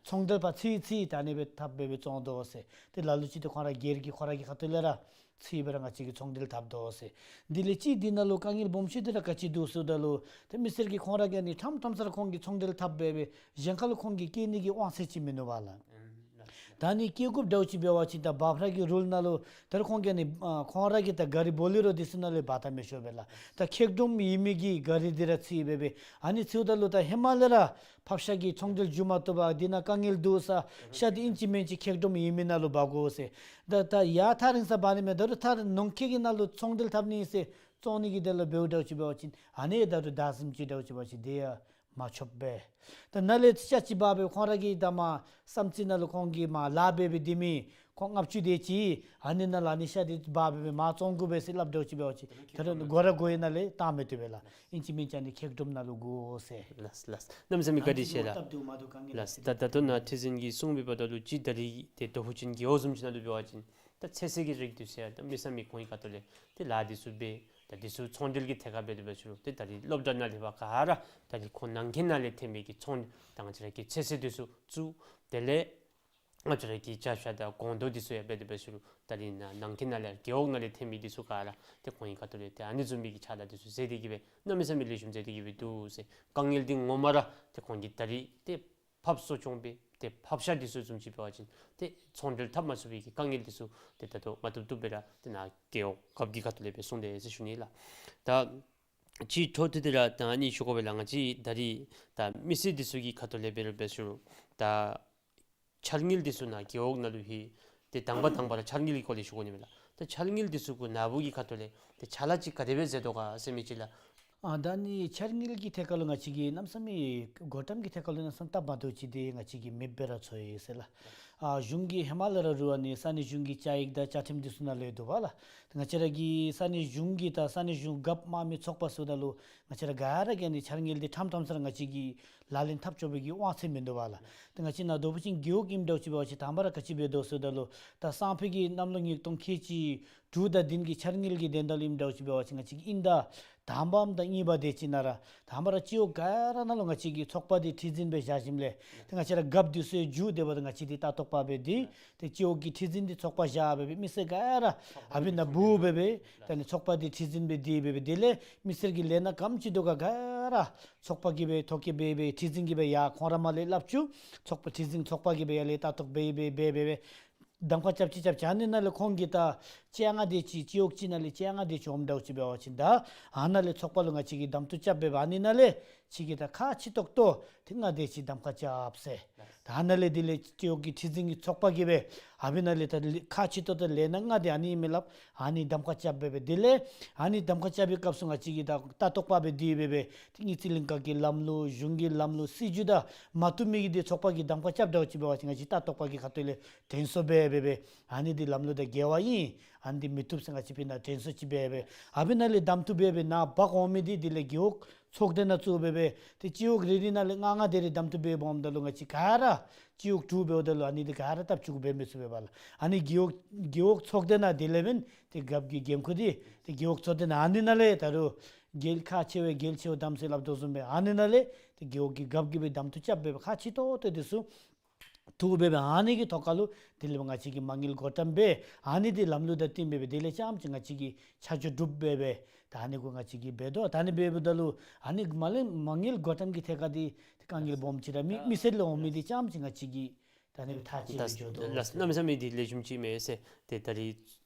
ཚོང་འབྲེལ་པ་ཚུད་ཚུད་ད་ཨ་ནི་སྦེ་འཐབ་སྦེ་སྦེ་བཙོང་དོ་ཟེར། ཏེ་ལ་ལུ་ཅིག་ཏེ་ཁོང་ར་སྒེར་གྱི་ཁོང་ར་གི་ཁ་ཐུག་ལས་ར་ཚུད་སྦེ་ར་ང་བཅས་ཀྱིས་ཚོང་འབྲེལ་འཐབ་དོ་ཟེར། དེ་ལས་ཅིག་འདི་ནང་ལུ་དཀའ་ངལ་སྦོམ་ཤོས་འདི་ར་ག་ཅི་འདུག་ཟེརཝ་ད་ལུ་ཏེ་མི་སེར་གྱིས་ཁོང་ར་གིས་ཨ་ནི་ཕྲང་ཕྲང་ས་ར་ཁོང་གིས་ཚོང་འབྲེལ་འཐབ་སྦེ་སྦེ་གཞན་ཁ་ལུ་ཁོང་གིས་བཀལ་ནི་གི་དབང་ཚད་ཅིག་མིན་ནུག་པ་ལགས། ད་ཨ་ནི་བཀལ་དགོཔ་འདྲཝ་ཅིག་འབད་བ་ཅིན་ད་འབབ་ར་གི་རུལ་ནང་ལུ་ད་རུང་ཁོང་གིས་ཨ་ནི་ཨ་ཁོང་ར་གི་ད་ག་རི་བོ་ལེ་རོ་འདི་ཚུ་ནང་ལུ་འབག་ད་མི་ཆོག་པས་ལགས། ད་ཁེག་སྒྲོམ་ཡོད་མི་གི་ག་རི་འདི་ར་ཚུད་སྦེ་སྦེ་ཨ་ནི་ཚུདཔ་ད་ལུ་ད་ཧེ་མ་ལས་ར་ཕགཔ་ཤ་གི་ཚོང་འབྲེལ་འགྱོ་མ་བཏུབ་པར་འདི་ནང་དཀའ་ངལ་འདུག་ཟེར་ཤ་འདི་ཨིན་ཅི་མིན་ཅི་ཁེག་སྒྲོམ་ཡོད་མི་ནང་ལུ་འབག་དགོ་ཟེར། ད་ད་ཡར་ཐག་རིང་ས་འབག་ནི་མེན། ད་རུང་ཐག་ནང་འཁོད་ཀྱི་ནང་ལུ་ཚོང་འབྲེལ་འཐབ་ནི་ཟེར་བཙོང་ནི་གི་དོན་ལུ་འབདཝ་འདྲཝ་ཅིག་འབད་བ་ཅིན་ཨ་ནི་ད་རུང་བདག་འཛིན་ཅིག་འདྲཝ་ཅིག་འབད་བ་ཅིན་དེ་ཡང་མ་ཆོག་པས། ད་ནཱ་ལས་ཤ་ཅིག་འབག་སྦེ་ཁོང་ར་གི་ད་མར་བསམ་རྩེ་ནང་ལུ་ཁོང་གིས་མར་ལཱ་འབད་སྦེ་སྡོད་མི་ཁོང་ལྔ་བཅུ་དེ་ཅིག་ཨ་ནི་ནང་ལུ་ཨ་ནི་ཤ་འདི་འབག་སྦེ་སྦེ་མར་བཙོང་དགོ་པས་ཟེར་སླབ་འདྲཝ་ཅིག་འབད་བ་ཅིན་ད་རུང་སྒོ་ར་སྒོ་ཡི་ནང་ལས་བཏང་མི་བཏུབ་པས་ལགས། ཨིན་ཅི་མིན་ཅི་ཨ་ནི་ཁེག་སྒྲོམ་ནང་ལུ་དགོ་ཟེར། ལགས་ལགས། གནམ་མེད་ས་མེད་བཀའ་དྲིན་ཆེ་ལགས། ལགས། ད་ད་ལྟོ་ནཱ་ཁྲི་འཛིན་གྱིས་གསུངས་པའི་བར་ན་ལུ་ཅིག་ད་རིས་ཏེ་རྡོ་ཕུ་ཅན་རྒེད་འོག་བཟུམ་ཅིག་ནང་ལུ་འབད་བ་ཅིན་ད་ཚོད་བསྲེ་གི་རིགས་འདི་ཚུ་ཡང་ད་མི་ས་མི་ཁོང་གི་ཁ་ཐུག་ལས་ཏེ་ལཱ་འདི་ཚུ་འབད་ད་འདི་ཚུ་ཚོང་འབྲེལ་གྱི་ཐད་ཁར་འབད་དེ་འབད་ས་ལུ་ཏེ་ད་རིས་སློབ་གྲྭ་ནང་ལས་ཕར་ག་ར་ད་རིས་ཁོང་ནང་འཁོད་ནང་ལས་ཐོན་མི་གི་ཚོང་ད་ང་བཅས་ར་གི་ཚོད་བསྲེ་འདི་ཚུ་བཙུགས། དེ་ལས་ང་བཅས་ར་གི་ཇ་ཤ་དང་སྒོང་རྡོག་འདི་ཚུ་ཡང་འབད་དེ་འབད་ས་ལུ་ད་རིས་ནཱ་ནང་འཁོད་ནང་ལས་རྒེད་འོག་ནང་ལས་ཐོན་མི་འདི་ཚུ་ག་ར་ཏེ་ཁོང་གི་ཁ་ཐུག་ལས་ཏེ་ཨ་ནི་བཟུམ་མའི་གི་ཕྱག་ལཱ་འདི་ཚུ་མཛད་དེ་གིས་སྦེ་གནམ་མེད་ས་མེད་ལེགས་ཤོམ་མཛད་དེ་གིས་སྦེ་འདུག་ཟེར། དཀའ་ངལ་འདི་ངོ་མ་ར་ཏེ་ཁོང་གིས་ད་རིས་ཏེ་ཕགཔ་གསོ་སྐྱོང་འབད་ཏེ་ཕགཔ་ཤ་འདི་ཚུ་བཟུམ་ཅིག་འབད་བ་ཅིན་ཏེ་ཚོང་འབྲེལ་འཐབ་མ་ཚུགས་པའི་གི་དཀའ་ངལ་འདི་ཚུ་ཏེ་ད་ལྟོ་མ་བཏུབ་བཏུབ་སྦེ་ར་ཏེ་ནཱ་རྒེད་འོག་རྒཔོ་གི་ཁ་ཐུག་ལས་སྦེ་གསུངས་དེས་ཟེར་ཞུ་ནི་ལགས། ད་ཅིག་འཕྲོ་མཐུད་དེ་ར་ད་ཨ་ནི་ཞུ་དགོ་པས་ལགས། ང་བཅས་ད་རིས་ད་མི་སེར་འདི་ཚུ་གི་ཁ་ཐུག་ལས་འབད་རུང་འབད་ས་ལུ་ད་འཆར་དངུལ་འདི་ཚུ་ནཱ་རྒེད་འོག་ནང་ལུ་ཧེ་ཏེ་དང་པ་དང་པ་ར་འཆར་དངུལ་གྱི་སྐོར་ལས་ཞུ་དགོ་ནི་མས་ལགས། ད་འཆར་དངུལ་འདི་ཚུ་གུ་ནཱ་བུ་གི་ཁ་ཐུག་ལས་ཏེ་ཕྱག་ལཱ་ཅིག་ག་དེ་སྦེ་མཛད་དོ་ག་ཟེར་མི་ཅིག་ལགས། ཨ་ད་ནི་འཆར་དངུལ་གྱི་ཐད་ཁར་ལུ་ང་བཅས་ཀྱིས་གནམ་མེད་ས་མེད་གོ་རིམ་གྱི་ཐད་ཁར་ལུ་གནམ་མེད་ས་མེད་སྟབས་མ་བདེཝ་ཅིག་འདི་ང་བཅས་ཀྱིས་མེདཔ་སྦེ་ར་ཚོར་ཡི་ཟེར་ལགས། ཨ་གཞུང་གིས་ཧེ་མ་ལས་ར་རུང་ཨ་ནི་ས་གནས་གཞུང་གི་བཅའ་ཡིག་དང་བཅའ་ཁྲིམས་འདི་ཚུ་ནང་ལུ་ཡོད་དོ་བ་ལགས། ཏེ་ང་བཅས་ར་གི་ས་གནས་གཞུང་གི་དང་ས་གནས་གཞུང་རྒཔོ་དམངས་མི་ཚོགས་པ་ཟེརཝ་ད་ལུ་ང་བཅས་ར་ག་ར་གིས་ཨ་ནི་འཆར་དངུལ་འདི་ཕྲང་ཕྲང་ས་ར་ང་བཅས་ཀྱིས་ལག་ལེན་འཐབ་ཆོག་པའི་གི་དབང་ཚད་མིན་འདུག་པ་ལགས། ཏེ་ང་བཅས་ནཱ་རྡོ་སྦིས་ཅན་རྒེད་འོག་ཨིནམ་འདྲཝ་ཅིག་འབད་བ་ཅིན་དང་པ་ར་ག་ཅི་འབད་དོ་ཟེརཝ་ད་ལུ་ད་སང་ཕོད་ཀྱི་གནམ་ལོ་ཉིས་སྟོང་ཁལ་གཅིག་དྲུག་དང་བདུན་གྱི་འཆར་དངུལ་གྱི་དོན་དག་ལུ་ཨིནམ་འདྲཝ་ཅིག་འབད་བ་ཅིན་ང་བཅས་ཀྱིས་དབྱིན་ཟླ་དང་པམ་དང་གཉིས་པ་དེ་ཅིག་ནང་ར་དང་པ་ར་སྤྱི་འོག་ག་ར་ནང་ལུ་ང་བཅས་ཀྱིས་ཚོགས་པ་འདི་ཁྲི་འཛིན་སྦེ་བཞག་ཞིནམ་ལས་ཏེ་ང་བཅས་ར་རྒཔོ་འདི་ཚུ་མཇུག་བསྡུ་བ་དང་ང་བཅས་འདི་ལྟ་རྟོག་པ་སྦེ་འདི་ཏེ་སྤྱི་འོག་གི་ཁྲི་འཛིན་འདི་ཚོགས་པ་བཞག་སྦེ་སྦེ་མི་སེར་ག་ར་ཨ་ཕི་ནང་འབོ་སྦེ་སྦེ་ད་ནི་ཚོགས་པ་འདི་ཁྲི་འཛིན་སྦེ་འདི་སྦེ་སྦེ་དེ་ལས་མི་སེར་གྱི་ལས་སྣ་ག་དེམ་ཅིག་འདུག་ག་ག་ར་ཚོགས་པ་གིས་སྦེ་ཐོ་བཀོད་འབད་སྦེ་ཁྲི་འཛིན་གྱིས་སྦེ་ཡར་ཁོང་ར་མར་ལས་སླབ་བཅུག། ཚོགས་པ་ཁྲི་འཛིན་ཚོགས་པ་གིས་སྦེ་ཡར་ལས་ལྟ་རྟོག་འབད་སྦེ་འབད་སྦེ་སྦེ་གདམ་ཁ་རྐྱབ་ཅི་རྐྱབ་ཅི། ཨ་ནི་ནང་ལས་ཁོང་གིས་ད་བཅོ་ལྔ་དེ་ཅིག་སྤྱི་འོག་གཅིག་ནང་ལས་བཅོ་ལྔ་དེ་ཅིག་འོངམ་འདྲཝ་ཅིག་འབད་བ་ཅིན་ད་ཨ་ནཱ་ལས་ཚོགས་པ་ལུ་ང་བཅས་ཀྱིས་གདམ་འཐུ་རྐྱབ་སྦེ་སྦེ་ཨ་ནི་ནང་ལས་ཁྱོད་ཀྱིས་ད་ཁག་ཆེ་ཏོག་ཏོ་ཏེ་ལྔ་དེ་ཅིག་གདམ་ཁ་རྐྱབ་ཟེར། ད་ཨ་ནཱ་ལས་དེ་ལས་སྤྱི་འོག་གི་ཁྲི་འཛིན་གྱི་ཚོགས་པ་གིས་སྦེ་ཨ་ཕི་ནང་ལས་ད་ཁག་ཆེ་ཏོག་ཏོ་ལས་སྣ་ལྔ་དེ་ཨ་ནི་ཨིན་མས་སླབ། ཨ་ནི་གདམ་ཁ་རྐྱབ་སྦེ་སྦེ་དེ་ལས་ཨ་ནི་གདམ་ཁ་རྐྱབ་པའི་སྐབས་སུ་ང་བཅས་ཀྱིས་ད་ལྟ་རྟོག་པ་སྦེ་འདི་སྦེ་སྦེ་ཏེ་དངུལ་རྩིས་ལྷན་ཁག་གི་ལམ་ལུགས་གཞུང་གི་ལམ་ལུགས་སྲིད་བྱུས་དང་མ་བསྟུན་མི་གི་འདི་ཚོགས་པ་གིས་གདམ་ཁ་རྐྱབ་འདྲཝ་ཅིག་འབད་བ་ཅིན་ང་བཅས་ལྟ་རྟོག་པ་གི་ཁ་ཐུག་ལས་དྲན་གསོ་འབད་སྦེ་སྦེ་ཨ་ནི་འདི་ལམ་ལུགས་དང་འགལ་བ་ཨིན། ཨ་ནི་འདི་མི་བཏུབ་ཟེར་ང་བཅས་ཕི་ནང་དྲན་གསོ་ཅིག་འབད་སྦེ་ཨ་ཕི་ནང་ལས་གདམ་འཐུ་འབད་སྦེ་ནཱ་འབག་འོང་མི་འདི་དེ་ལས་རྒེད་འོག་ཚོགས་སྡེ་ནང་བཙུགས་སྦེ་སྦེ་ཏེ་སྤྱི་འོག་རེ་རེ་ནང་ལས་ལྔ་ལྔ་དེ་རེ་གདམ་འཐུ་འབད་འབག་འོངམ་ད་ལུ་ང་བཅས་ག་ར་སྤྱི་འོག་དྲུག་འབདཝ་ད་ལུ་ཨ་ནི་འདི་ག་ར་སྟབས་བཅུ་གུ་འབད་མི་ཚུགས་པས་པ་ལགས། ཨ་ནི་རྒེད་འོག་རྒེད་འོག་ཚོགས་སྡེ་ནང་དེ་ལས་འབདན་ཏེ་རྒཔོ་གི་འགན་ཁུར་འདི་ཏེ་རྒེད་འོག་ཚོགས་སྡེ་ནང་ཨ་ནི་ནང་ལས་ད་རུང་འགན་ཁག་ཆེ་བས་འགན་ཆེ་བ་བསྡམས་ཟེར་སླབ་དོ་བཟུམ་སྦེ་ཨ་ནི་ནང་ལས་ཏེ་རྒེད་འོག་གི་རྒཔོ་གིས་སྦེ་གདམ་འཐུ་རྐྱབ་སྦེ་ཁག་ཆེ་ཏོག་ཏོ་འདི་ཚུ་ཐུག་སྦེ་སྦེ་ཨ་ནི་གི་ཐོག་ཁར་ལུ་དེ་ལས་ང་བཅས་ཀྱིས་མ་དངུལ་གོ་རིམ་སྦེ་ཨ་ནི་འདི་ལམ་ལུགས་དང་བསྟུན་སྦེ་སྦེ་དེ་ལས་རྐྱངམ་ཅིག་ང་བཅས་ཀྱིས་ཆ་འཇོག་གྲུབ་སྦེ་སྦེ་ད་ཨ་ནི་གུ་ང་བཅས་ཀྱིས་འབད་དོ། ད་ཨ་ནི་འབདཝ་ད་ལུ་ཨ་ནི་མ་ལས་མ་དངུལ་གོ་རིམ་གྱི་ཐད་ཁར་འདི་ཏེ་དཀའ་ངལ་སྦོམ་ཅིག་ར་མི་མི་སེར་ལས་འོང་མི་འདི་རྐྱངམ་ཅིག་ང་བཅས་ཀྱིས་ད་ཨ་ནི་ཐག་བཅད་དེ་འགྱོ་དོ། ད་གནམ་མེད་ས་མེད་འདི་ལེགས་ཤོམ་ཅིག་མས་ཟེར། ཏེ་ད་རེས་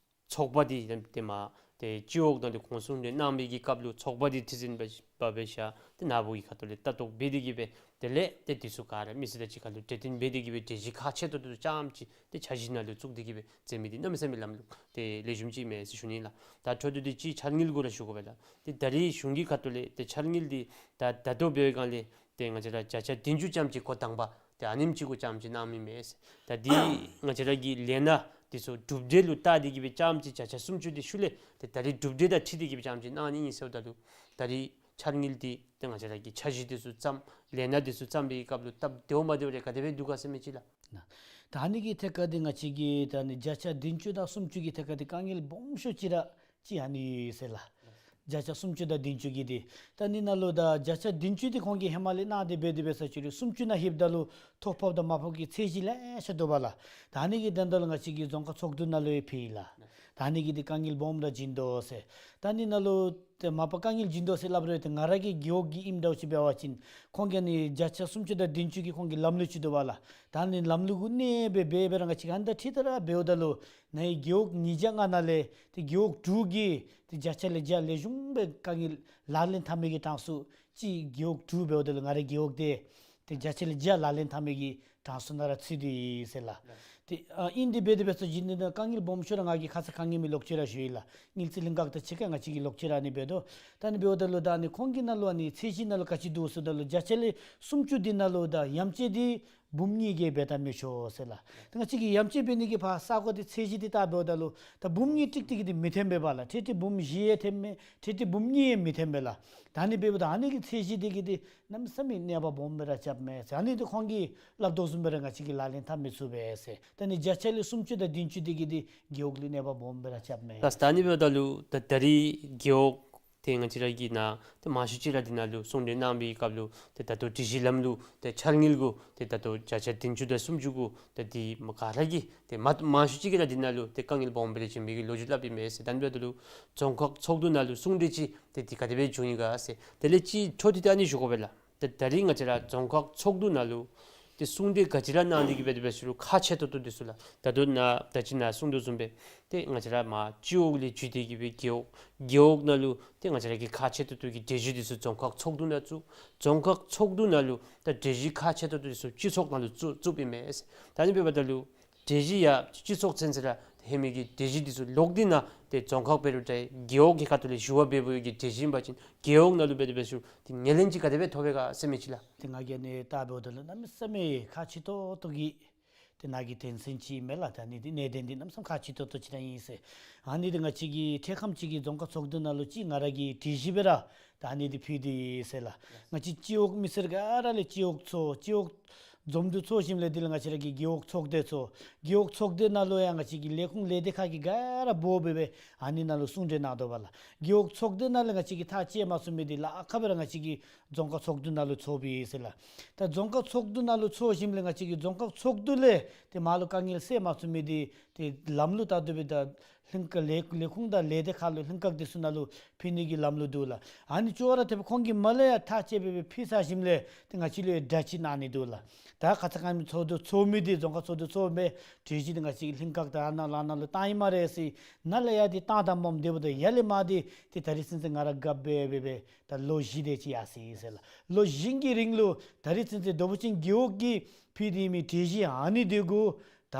ཚོགས་པ་འདི་ཏེ་མ་ཏེ་སྤྱི་འོག་དང་འདི་ཁོང་གསུང་གྲོས་གནང་མི་གི་སྐབས་ལུ་ཚོགས་པ་འདི་ཁྲི་འཛིན་པ་པ་སྦེ་བཞག་ཏེ་ནཱ་བུ་གི་ཁ་ཐུག་ལས་ལྟ་རྟོག་འབད་དེ་གིས་སྦེ་དེ་ལས་ཏེ་འདི་ཚུ་ག་ར་མི་སེར་དང་གཅིག་ཁར་ལུ་གྲོས་བསྟུན་འབད་དེ་གིས་སྦེ་གྲོས་གཞི་ཁག་ཆེ་ཏོག་ཏོ་རྐྱངམ་ཅིག་ཏེ་འཆར་གཞི་ནང་ལུ་བཙུགས་ཏེ་གིས་སྦེ་མཛད་མི་འདི་གནམ་མེད་ས་མེད་ལམ་ལུགས་ཏེ་ལེགས་ཤོམ་ཅིག་མས་ཟེར་ཞུ་ནི་ལགས། ད་འཕྲོ་མཐུད་དེ་ཅིག་འཆར་དངུལ་གུ་ར་ཞུ་དགོ་པས་ལགས། ཏེ་ད་རེས་གཞུང་གི་ཁ་ཐུག་ལས་ཏེ་འཆར་དངུལ་འདི་ད་ད་ལྟོ་འབད་བའི་སྒང་ལས་ཏེ་ང་བཅས་ར་བརྒྱ་ཆ་བདུན་ཅུ་ཙམ་ཅིག་འགོ་དང་པ་ཏེ་ཨ་ནེམ་ཅིག་གུ་ཙམ་ཅིག་གནང་མི་མས་ཟེར། ད་འདི་ང་བཅས་ར་གི་ལས་སྣ་འདི་ཚུ་གྲུབ་འབྲས་ལུ་བལྟ་སྟེ་གིས་སྦེ་ཙམ་ཅིག་བརྒྱ་ཆ་སུམ་ཅུ་འདི་ཤུལ་ལས་ཏེ་ད་རེས་གྲུབ་འབྲས་དང་འཁྲིལ་ཏེ་གིས་སྦེ་ཙམ་ཅིག་གནང་ནི་ཨིན་ཟེརཝ་ད་ལུ་ད་རེས་འཆར་དངུལ་འདི་ཏེ་ང་བཅས་ར་གི་འཆར་གཞི་འདི་ཚུ་བརྩམ་ལས་སྣ་འདི་ཚུ་བརྩམ་པའི་སྐབས་ལུ་སྟབས་བདེཝ་མ་བདེཝ་རེ་ག་དེ་སྦེ་འདུག་ག་ཟེར་མི་ཅིག་ལགས། ད་ཨ་ནི་གི་ཐད་ཁར་འདི་ང་བཅས་ཀྱིས་ད་ཨ་ནི་བརྒྱ་ཆ་བདུན་ཅུ་དང་སུམ་ཅུ་གི་ཐད་ཁར་འདི་དཀའ་ངལ་སྦོམ་ཤོས་ཅིག་ར་ཅིག་ཨ་ནི་ཟེར་ལགས། བརྒྱ་ཆ་སུམ་ཅུ་དང་བདུན་ཅུ་གི་འདི་ད་ཨ་ནི་ནང་ལུ་ད་བརྒྱ་ཆ་བདུན་ཅུ་འདི་ཁོང་གིས་ཧེ་མ་ལས་གནང་སྟེ་འབད་དེ་འབད་ས་ཅིག་རུང་སུམ་ཅུ་ནང་ལྷོདཔ་ད་ལུ་ཐོ་ཕོགཔ་དང་མ་ཕོག་གི་ཚད་གཞི་ལེ་ཤ་འདུག་པ་ལགས། ད་ཨ་ནི་གི་དོན་དག་ལུ་ང་བཅས་ཀྱིས་རྫོང་ཁག་ཚོགས་འདུ་ནང་ལུ་ཡང་ཕུལ་ཡི་ལགས། ད་ཨ་ནི་གི་འདི་དཀའ་ངལ་སྦོམ་ར་བྱུང་དོ་ཟེར། ད་ཨ་ནི་ནང་ལུ་ཏེ་མ་པ་དཀའ་ངལ་བྱུང་དོ་ཟེར་སླབ་རུང་ཏེ་ང་ར་གི་རྒེད་འོག་གི་ཨིནམ་འདྲཝ་ཅིག་འབད་བ་ཅིན་ཁོང་གིས་ཨ་ནི་བརྒྱ་ཆ་སུམ་ཅུ་དང་བདུན་ཅུ་གི་ཁོང་གི་ལམ་ལུགས་ཅིག་འདུག་པ་ལགས། ད་ཨ་ནི་ལམ་ལུགས་གུ་གནས་སྦེ་འབད་འབད་ར་ང་བཅས་ཀྱིས་ཨ་ནི་དང་འཁྲིལ་ཏེ་ར་འབདཝ་ད་ལུ་ནཱ་གི་རྒེད་འོག་ཉིས་བརྒྱ་ལྔ་ནང་ལས་ཏེ་རྒེད་འོག་དྲུག་གིས་ཏེ་བརྒྱ་ཆ་ལས་བརྒྱ་ལེགས་ཤོམ་སྦེ་དཀའ་ངལ་ལག་ལེན་འཐབ་མི་གི་གྲངས་སུ་ཅིག་རྒེད་འོག་དྲུག་འབདཝ་ད་ལུ་ང་རའི་རྒེད་འོག་འདི་ཏེ་བརྒྱ་ཆ་ལས་བརྒྱ་ལག་ལེན་འཐབ་མི་གི་གྲངས་སུ་ནང་ར་ཚུད་དེ་ཡོད་ཟེར་ལགས། ཏེ་ཨ་ཨིན་དེ་འབད་དེ་འབད་ས་ཅིག་འདི་ནང་དཀའ་ངལ་སྦོམ་ཤོས་ར་ང་གིས་ཁ་ཙ་ཁ་ཉིནམ་ལོག་ཅི་ར་ཞུ་ཡི་ལགས། དངུལ་རྩིས་ལྷན་ཁག་དང་གཅིག་ཁར་ང་བཅས་ཀྱིས་ལོག་ཅི་ར་ཨ་ནི་འབད་དོ། ད་ཨ་ནི་འབདཝ་ད་ལུ་ད་ཨ་ནི་ཁོང་གི་ནང་ལུ་ཨ་ནི་ཚད་གཞི་ནང་ལུ་ག་ཅི་འདུག་ཟེརཝ་ད་ལུ་བརྒྱ་ཆ་ལས་སུམ་ཅུ་འདི་ནང་ལུ་ད་ཡམ་ཆེན་འདི་འབུམ་གཉིས་ཀྱིས་འབད་ད་མི་ཆོག་ཟེར་ལགས། ད་ང་བཅས་ཀྱིས་ཡམ་ཆེན་འབད་ནི་གི་ཕར་ས་གོ་འདི་ཚད་གཞི་འདི་བལྟ་འབདཝ་ད་ལུ་ད་འབུམ་གཉིས་ཀྲིག་ཀྲི་འདི་མི་འཐོན་པས་པ་ལགས། ཏེ་ཏེ་འབུམ་བཞི་ཡང་འཐོན་མས། ཏེ་ཏེ་འབུམ་གཉིས་ཡང་མི་འཐོན་པས་ལགས། ད་ཨ་ནི་འབདཝ་ད་ཨ་ནི་གི་ཚད་གཞི་འདི་གིས་འདི་གནམ་མེད་ས་མེད་གནོད་པ་སྦོམ་སྦེ་ར་རྐྱབ་མས་ཟེར། ཨ་ནི་འདི་ཁོང་གིས་སླབ་དོ་བཟུམ་སྦེ་ར་ང་བཅས་ཀྱིས་ལག་ལེན་འཐབ་མི་ཚུགས་པས་ཟེར། ད་ཨ་ནི་བརྒྱ་ཆ་ལས་སུམ་ཅུ་དང་བདུན་ཅུ་འདི་གིས་འདི་རྒེད་འོག་ལུ་གནོད་པ་སྦོམ་སྦེ་ར་རྐྱབ་མས། ལགས། ད་ཨ་ནི་འབདཝ་ད་ལུ་ད་ད་རེས་རྒེད་འོག་ཏེ་ང་བཅས་ར་གི་ནང་ཏེ་མང་ཤོས་ཅིག་ར་འདི་ནང་ལུ་གསུང་གྲོས་གནང་བའི་སྐབས་ལུ་ཏེ་ད་ལྟོ་སྒྲིག་གཞི་ལམ་ལུགས་ཏེ་འཆར་དངུལ་གུ་ཏེ་ད་ལྟོ་བརྒྱ་ཆ་བདུན་ཅུ་དང་སུམ་ཅུ་གུ་ཏེ་འདི་མ་ག་ར་གིས་ཏེ་མ་མང་ཤོས་ཅིག་གིས་ར་འདི་ནང་ལུ་ཏེ་དཀའ་ངལ་སྦོམ་སྦེ་ར་བྱུང་མི་གི་ལོ་རྒྱུས་སླབ་ཨིན་མས་ཟེར། ད་ཨ་ནི་འབདཝ་ད་ལུ་རྫོང་ཁག་ཚོགས་འདུ་ནང་ལུ་གསུང་གྲོས་ཅིག་ཏེ་འདི་ག་དེ་སྦེ་བྱུང་ཡི་ག་ཟེར། དེ་ལས་ཅིག་འཕྲོ་མཐུད་དེ་ཨ་ནི་ཞུ་དགོ་པས་ལགས། ཏེ་ད་རེས་ང་བཅས་ར་རྫོང་ཁག་ཚོགས་འདུ་ནང་ལུ་ཏེ་གསུང་གྲོས་ག་ཅི་ར་གནང་སྟེ་གིས་འབད་དེ་འབད་ས་ཅིག་རུང་ཁག་ཆེ་ཏོག་ཏོ་འདི་ཚུ་ལགས། ད་ལྟོ་ནཱ་ད་ཅི་ནཱ་གསུང་དོ་བཟུམ་སྦེ་ཏེ་ང་བཅས་ར་མར་སྤྱི་འོག་ལས་བརྒྱུད་དེ་གིས་སྦེ་རྒེད་འོག་རྒེད་འོག་ནང་ལུ་ཏེ་ང་བཅས་ར་གི་ཁག་ཆེ་ཏོག་ཏོ་གི་གྲོས་གཞི་འདི་ཚུ་རྫོང་ཁག་ཚོགས་འདུ་ནང་བཙུགས། རྫོང་ཁག་ཚོགས་འདུ་ནང་ལུ་ད་གྲོས་གཞི་ཁག་ཆེ་ཏོག་ཏོ་འདི་ཚུ་སྤྱི་ཚོགས་ནང་ལུ་བཙུགས་བཙུགསཔ་ཨིན་མས། ད་ཨ་ནི་འབདཝ་ད་ལུ་གྲོས་གཞི་ཡང་སྤྱི་ཚོགས་ཚུན་ཚོད་ར་ ཧེ་མའི་གི་གྲོས་གཞི་འདི་ཚུ་ལོག་སྟེ་ནཱ་ཏེ་རྫོང་ཁག་འབད་རུང་འདྲ་རྒེད་འོག་གི་ཁ་ཐུག་ལས་ཞུ་བ་འབད་འབདཝ་གི་གྲོས་གཞི་ཨིན་པ་ཅིན་རྒེད་འོག་ནང་ལུ་འབད་དེ་འབད་ཞུ་ཏེ་ངོས་ལེན་ཅིག་ག་དེ་སྦེ་ཐོབ་པས་ག་ཟེར་མི་ཅིག་ལགས། ཏེ་ང་གིས་ཨ་ནི་བལྟ་འབདཝ་ད་ལུ་གནམ་མེད་ས་མེད་ཁག་ཆེ་ཏོག་ཏོ་གི་ཏེ་ནཱ་གི་དོན་ཚན་ཅིག་མས་ལགས། ད་ཨ་ནི་འདི་གནད་དོན་འདི་གནམ་མེད་ས་མེད་ཁག་ཆེ་ཏོག་ཏོ་ཅིག་ར་ཨིན་ཟེར། ཨ་ནི་འདི་ང་བཅས་ཀྱི་འཕྲལ་ཁམས་ཅིག་གི་རྫོང་ཁག་ཚོགས་འདུ་ནང་ལུ་ཅིག་ང་ར་གིས་གྲོས་གཞི་སྦེ་ར་ད་ཨ་ནི་འདི་ཕུལ་ཏེ་ཡོད་ཟེར་ལགས། ང་བཅས་སྤྱི་འོག་མི་སེར་ག་ར་ལས་སྤྱི་འོག་ཚོགས་སྤྱི་འོག་འཛོམས་འདུ་ཚོགས་ཞིནམ་ལས་དེ་ལས་ང་བཅས་ར་གི་རྒེད་འོག་ཚོགས་སྡེ་ཚོགས། རྒེད་འོག་ཚོགས་སྡེ་ནང་ལུ་ཡང་ང་བཅས་ཀྱི་ལས་ཁུངས་ལས་སྡེ་ཁག་གི་ག་ར་འབོ་སྦེ་སྦེ་ཨ་ནི་ནང་ལུ་གསུང་གྲོས་གནང་དོ་བ་ལགས། རྒེད་འོག་ཚོགས་སྡེ་ནང་ལས་ང་བཅས་ཀྱིས་ཐག་བཅད་མ་ཚུགས་མི་འདི་ལཱ་ཁག་སྦེ་ར་ང་བཅས་ཀྱི་རྫོང་ཁག་ཚོགས་འདུ་ནང་ལུ་ཚོགས་པའི་ཟེར་ལགས། ད་རྫོང་ཁག་ཚོགས་འདུ་ནང་ལུ་ཚོགས་ཞིནམ་ལས་ང་བཅས་ཀྱི་རྫོང་ཁག་ཚོགས་འདུ་ལས་ཏེ་མར་ལུ་དཀའ་ངལ་སེལ་མ་ཚུགས་མི་འདི་ཏེ་ལམ་ལུགས་ལྟར་དུ་སྦེ་ད་ལྷན་ཁག་ལས་ལས་ཁུངས་དང་ལས་སྡེ་ཁག་ལུ་ལྷན་ཁག་འདི་ཚུ་ནང་ལུ་ཕུལ་ནི་གི་ལམ་ལུགས་འདུག་ལགས། ཨ་ནི་ཅོག་ར་འཐདཔ་ཁོང་གིས་མར་ལས་ཡར་ཐག་བཅད་སྦེ་སྦེ་ཕུལ་ཚར་ཞིནམ་ལས་ཏེ་ང་བཅས་ལུ་ཡང་སྒྲ་ཅིག་གནང་ནི་འདུག་ལགས། ད་ཁ་ཙ་ཁ་ཉིནམ་ཚོགས་འདུ་ཚོགས་མི་འདི་རྫོང་ཁག་ཚོགས་འདུ་ཚོགས་མི་གྲོས་གཞི་འདི་ང་བཅས་ཀྱི་ལྷན་ཁག་དང་ཨ་ནཱ་ལུ་ཨ་ནཱ་ལུ་བཏང་ཡི་སྨ་རེ་ཟེར། ནཱ་ལས་ཡར་འདི་བཏང་བཏངམ་འབདཝ་ད་ཡར་ལས་མར་འདི་ཏེ་ད་རིས་ཚུན་ཚོད་ང་ར་རྒཔོ་འབད་སྦེ་སྦེ་ད་ལོ་བཞི་དེ་ཅིག་ཡར་སོ་ཡི་ཟེར་ལགས། ལོ་བཞི་གི་རིང་ལུ་ད་རིས་ཚུན་ཚོད་རྡོ་ཕུ་ཅན་རྒེད་འོག་གིས་ཕུལ་ཏེ་ཡོད་མི་གྲོས་གཞི་ཨ་ནི་འདི་གུ་ད་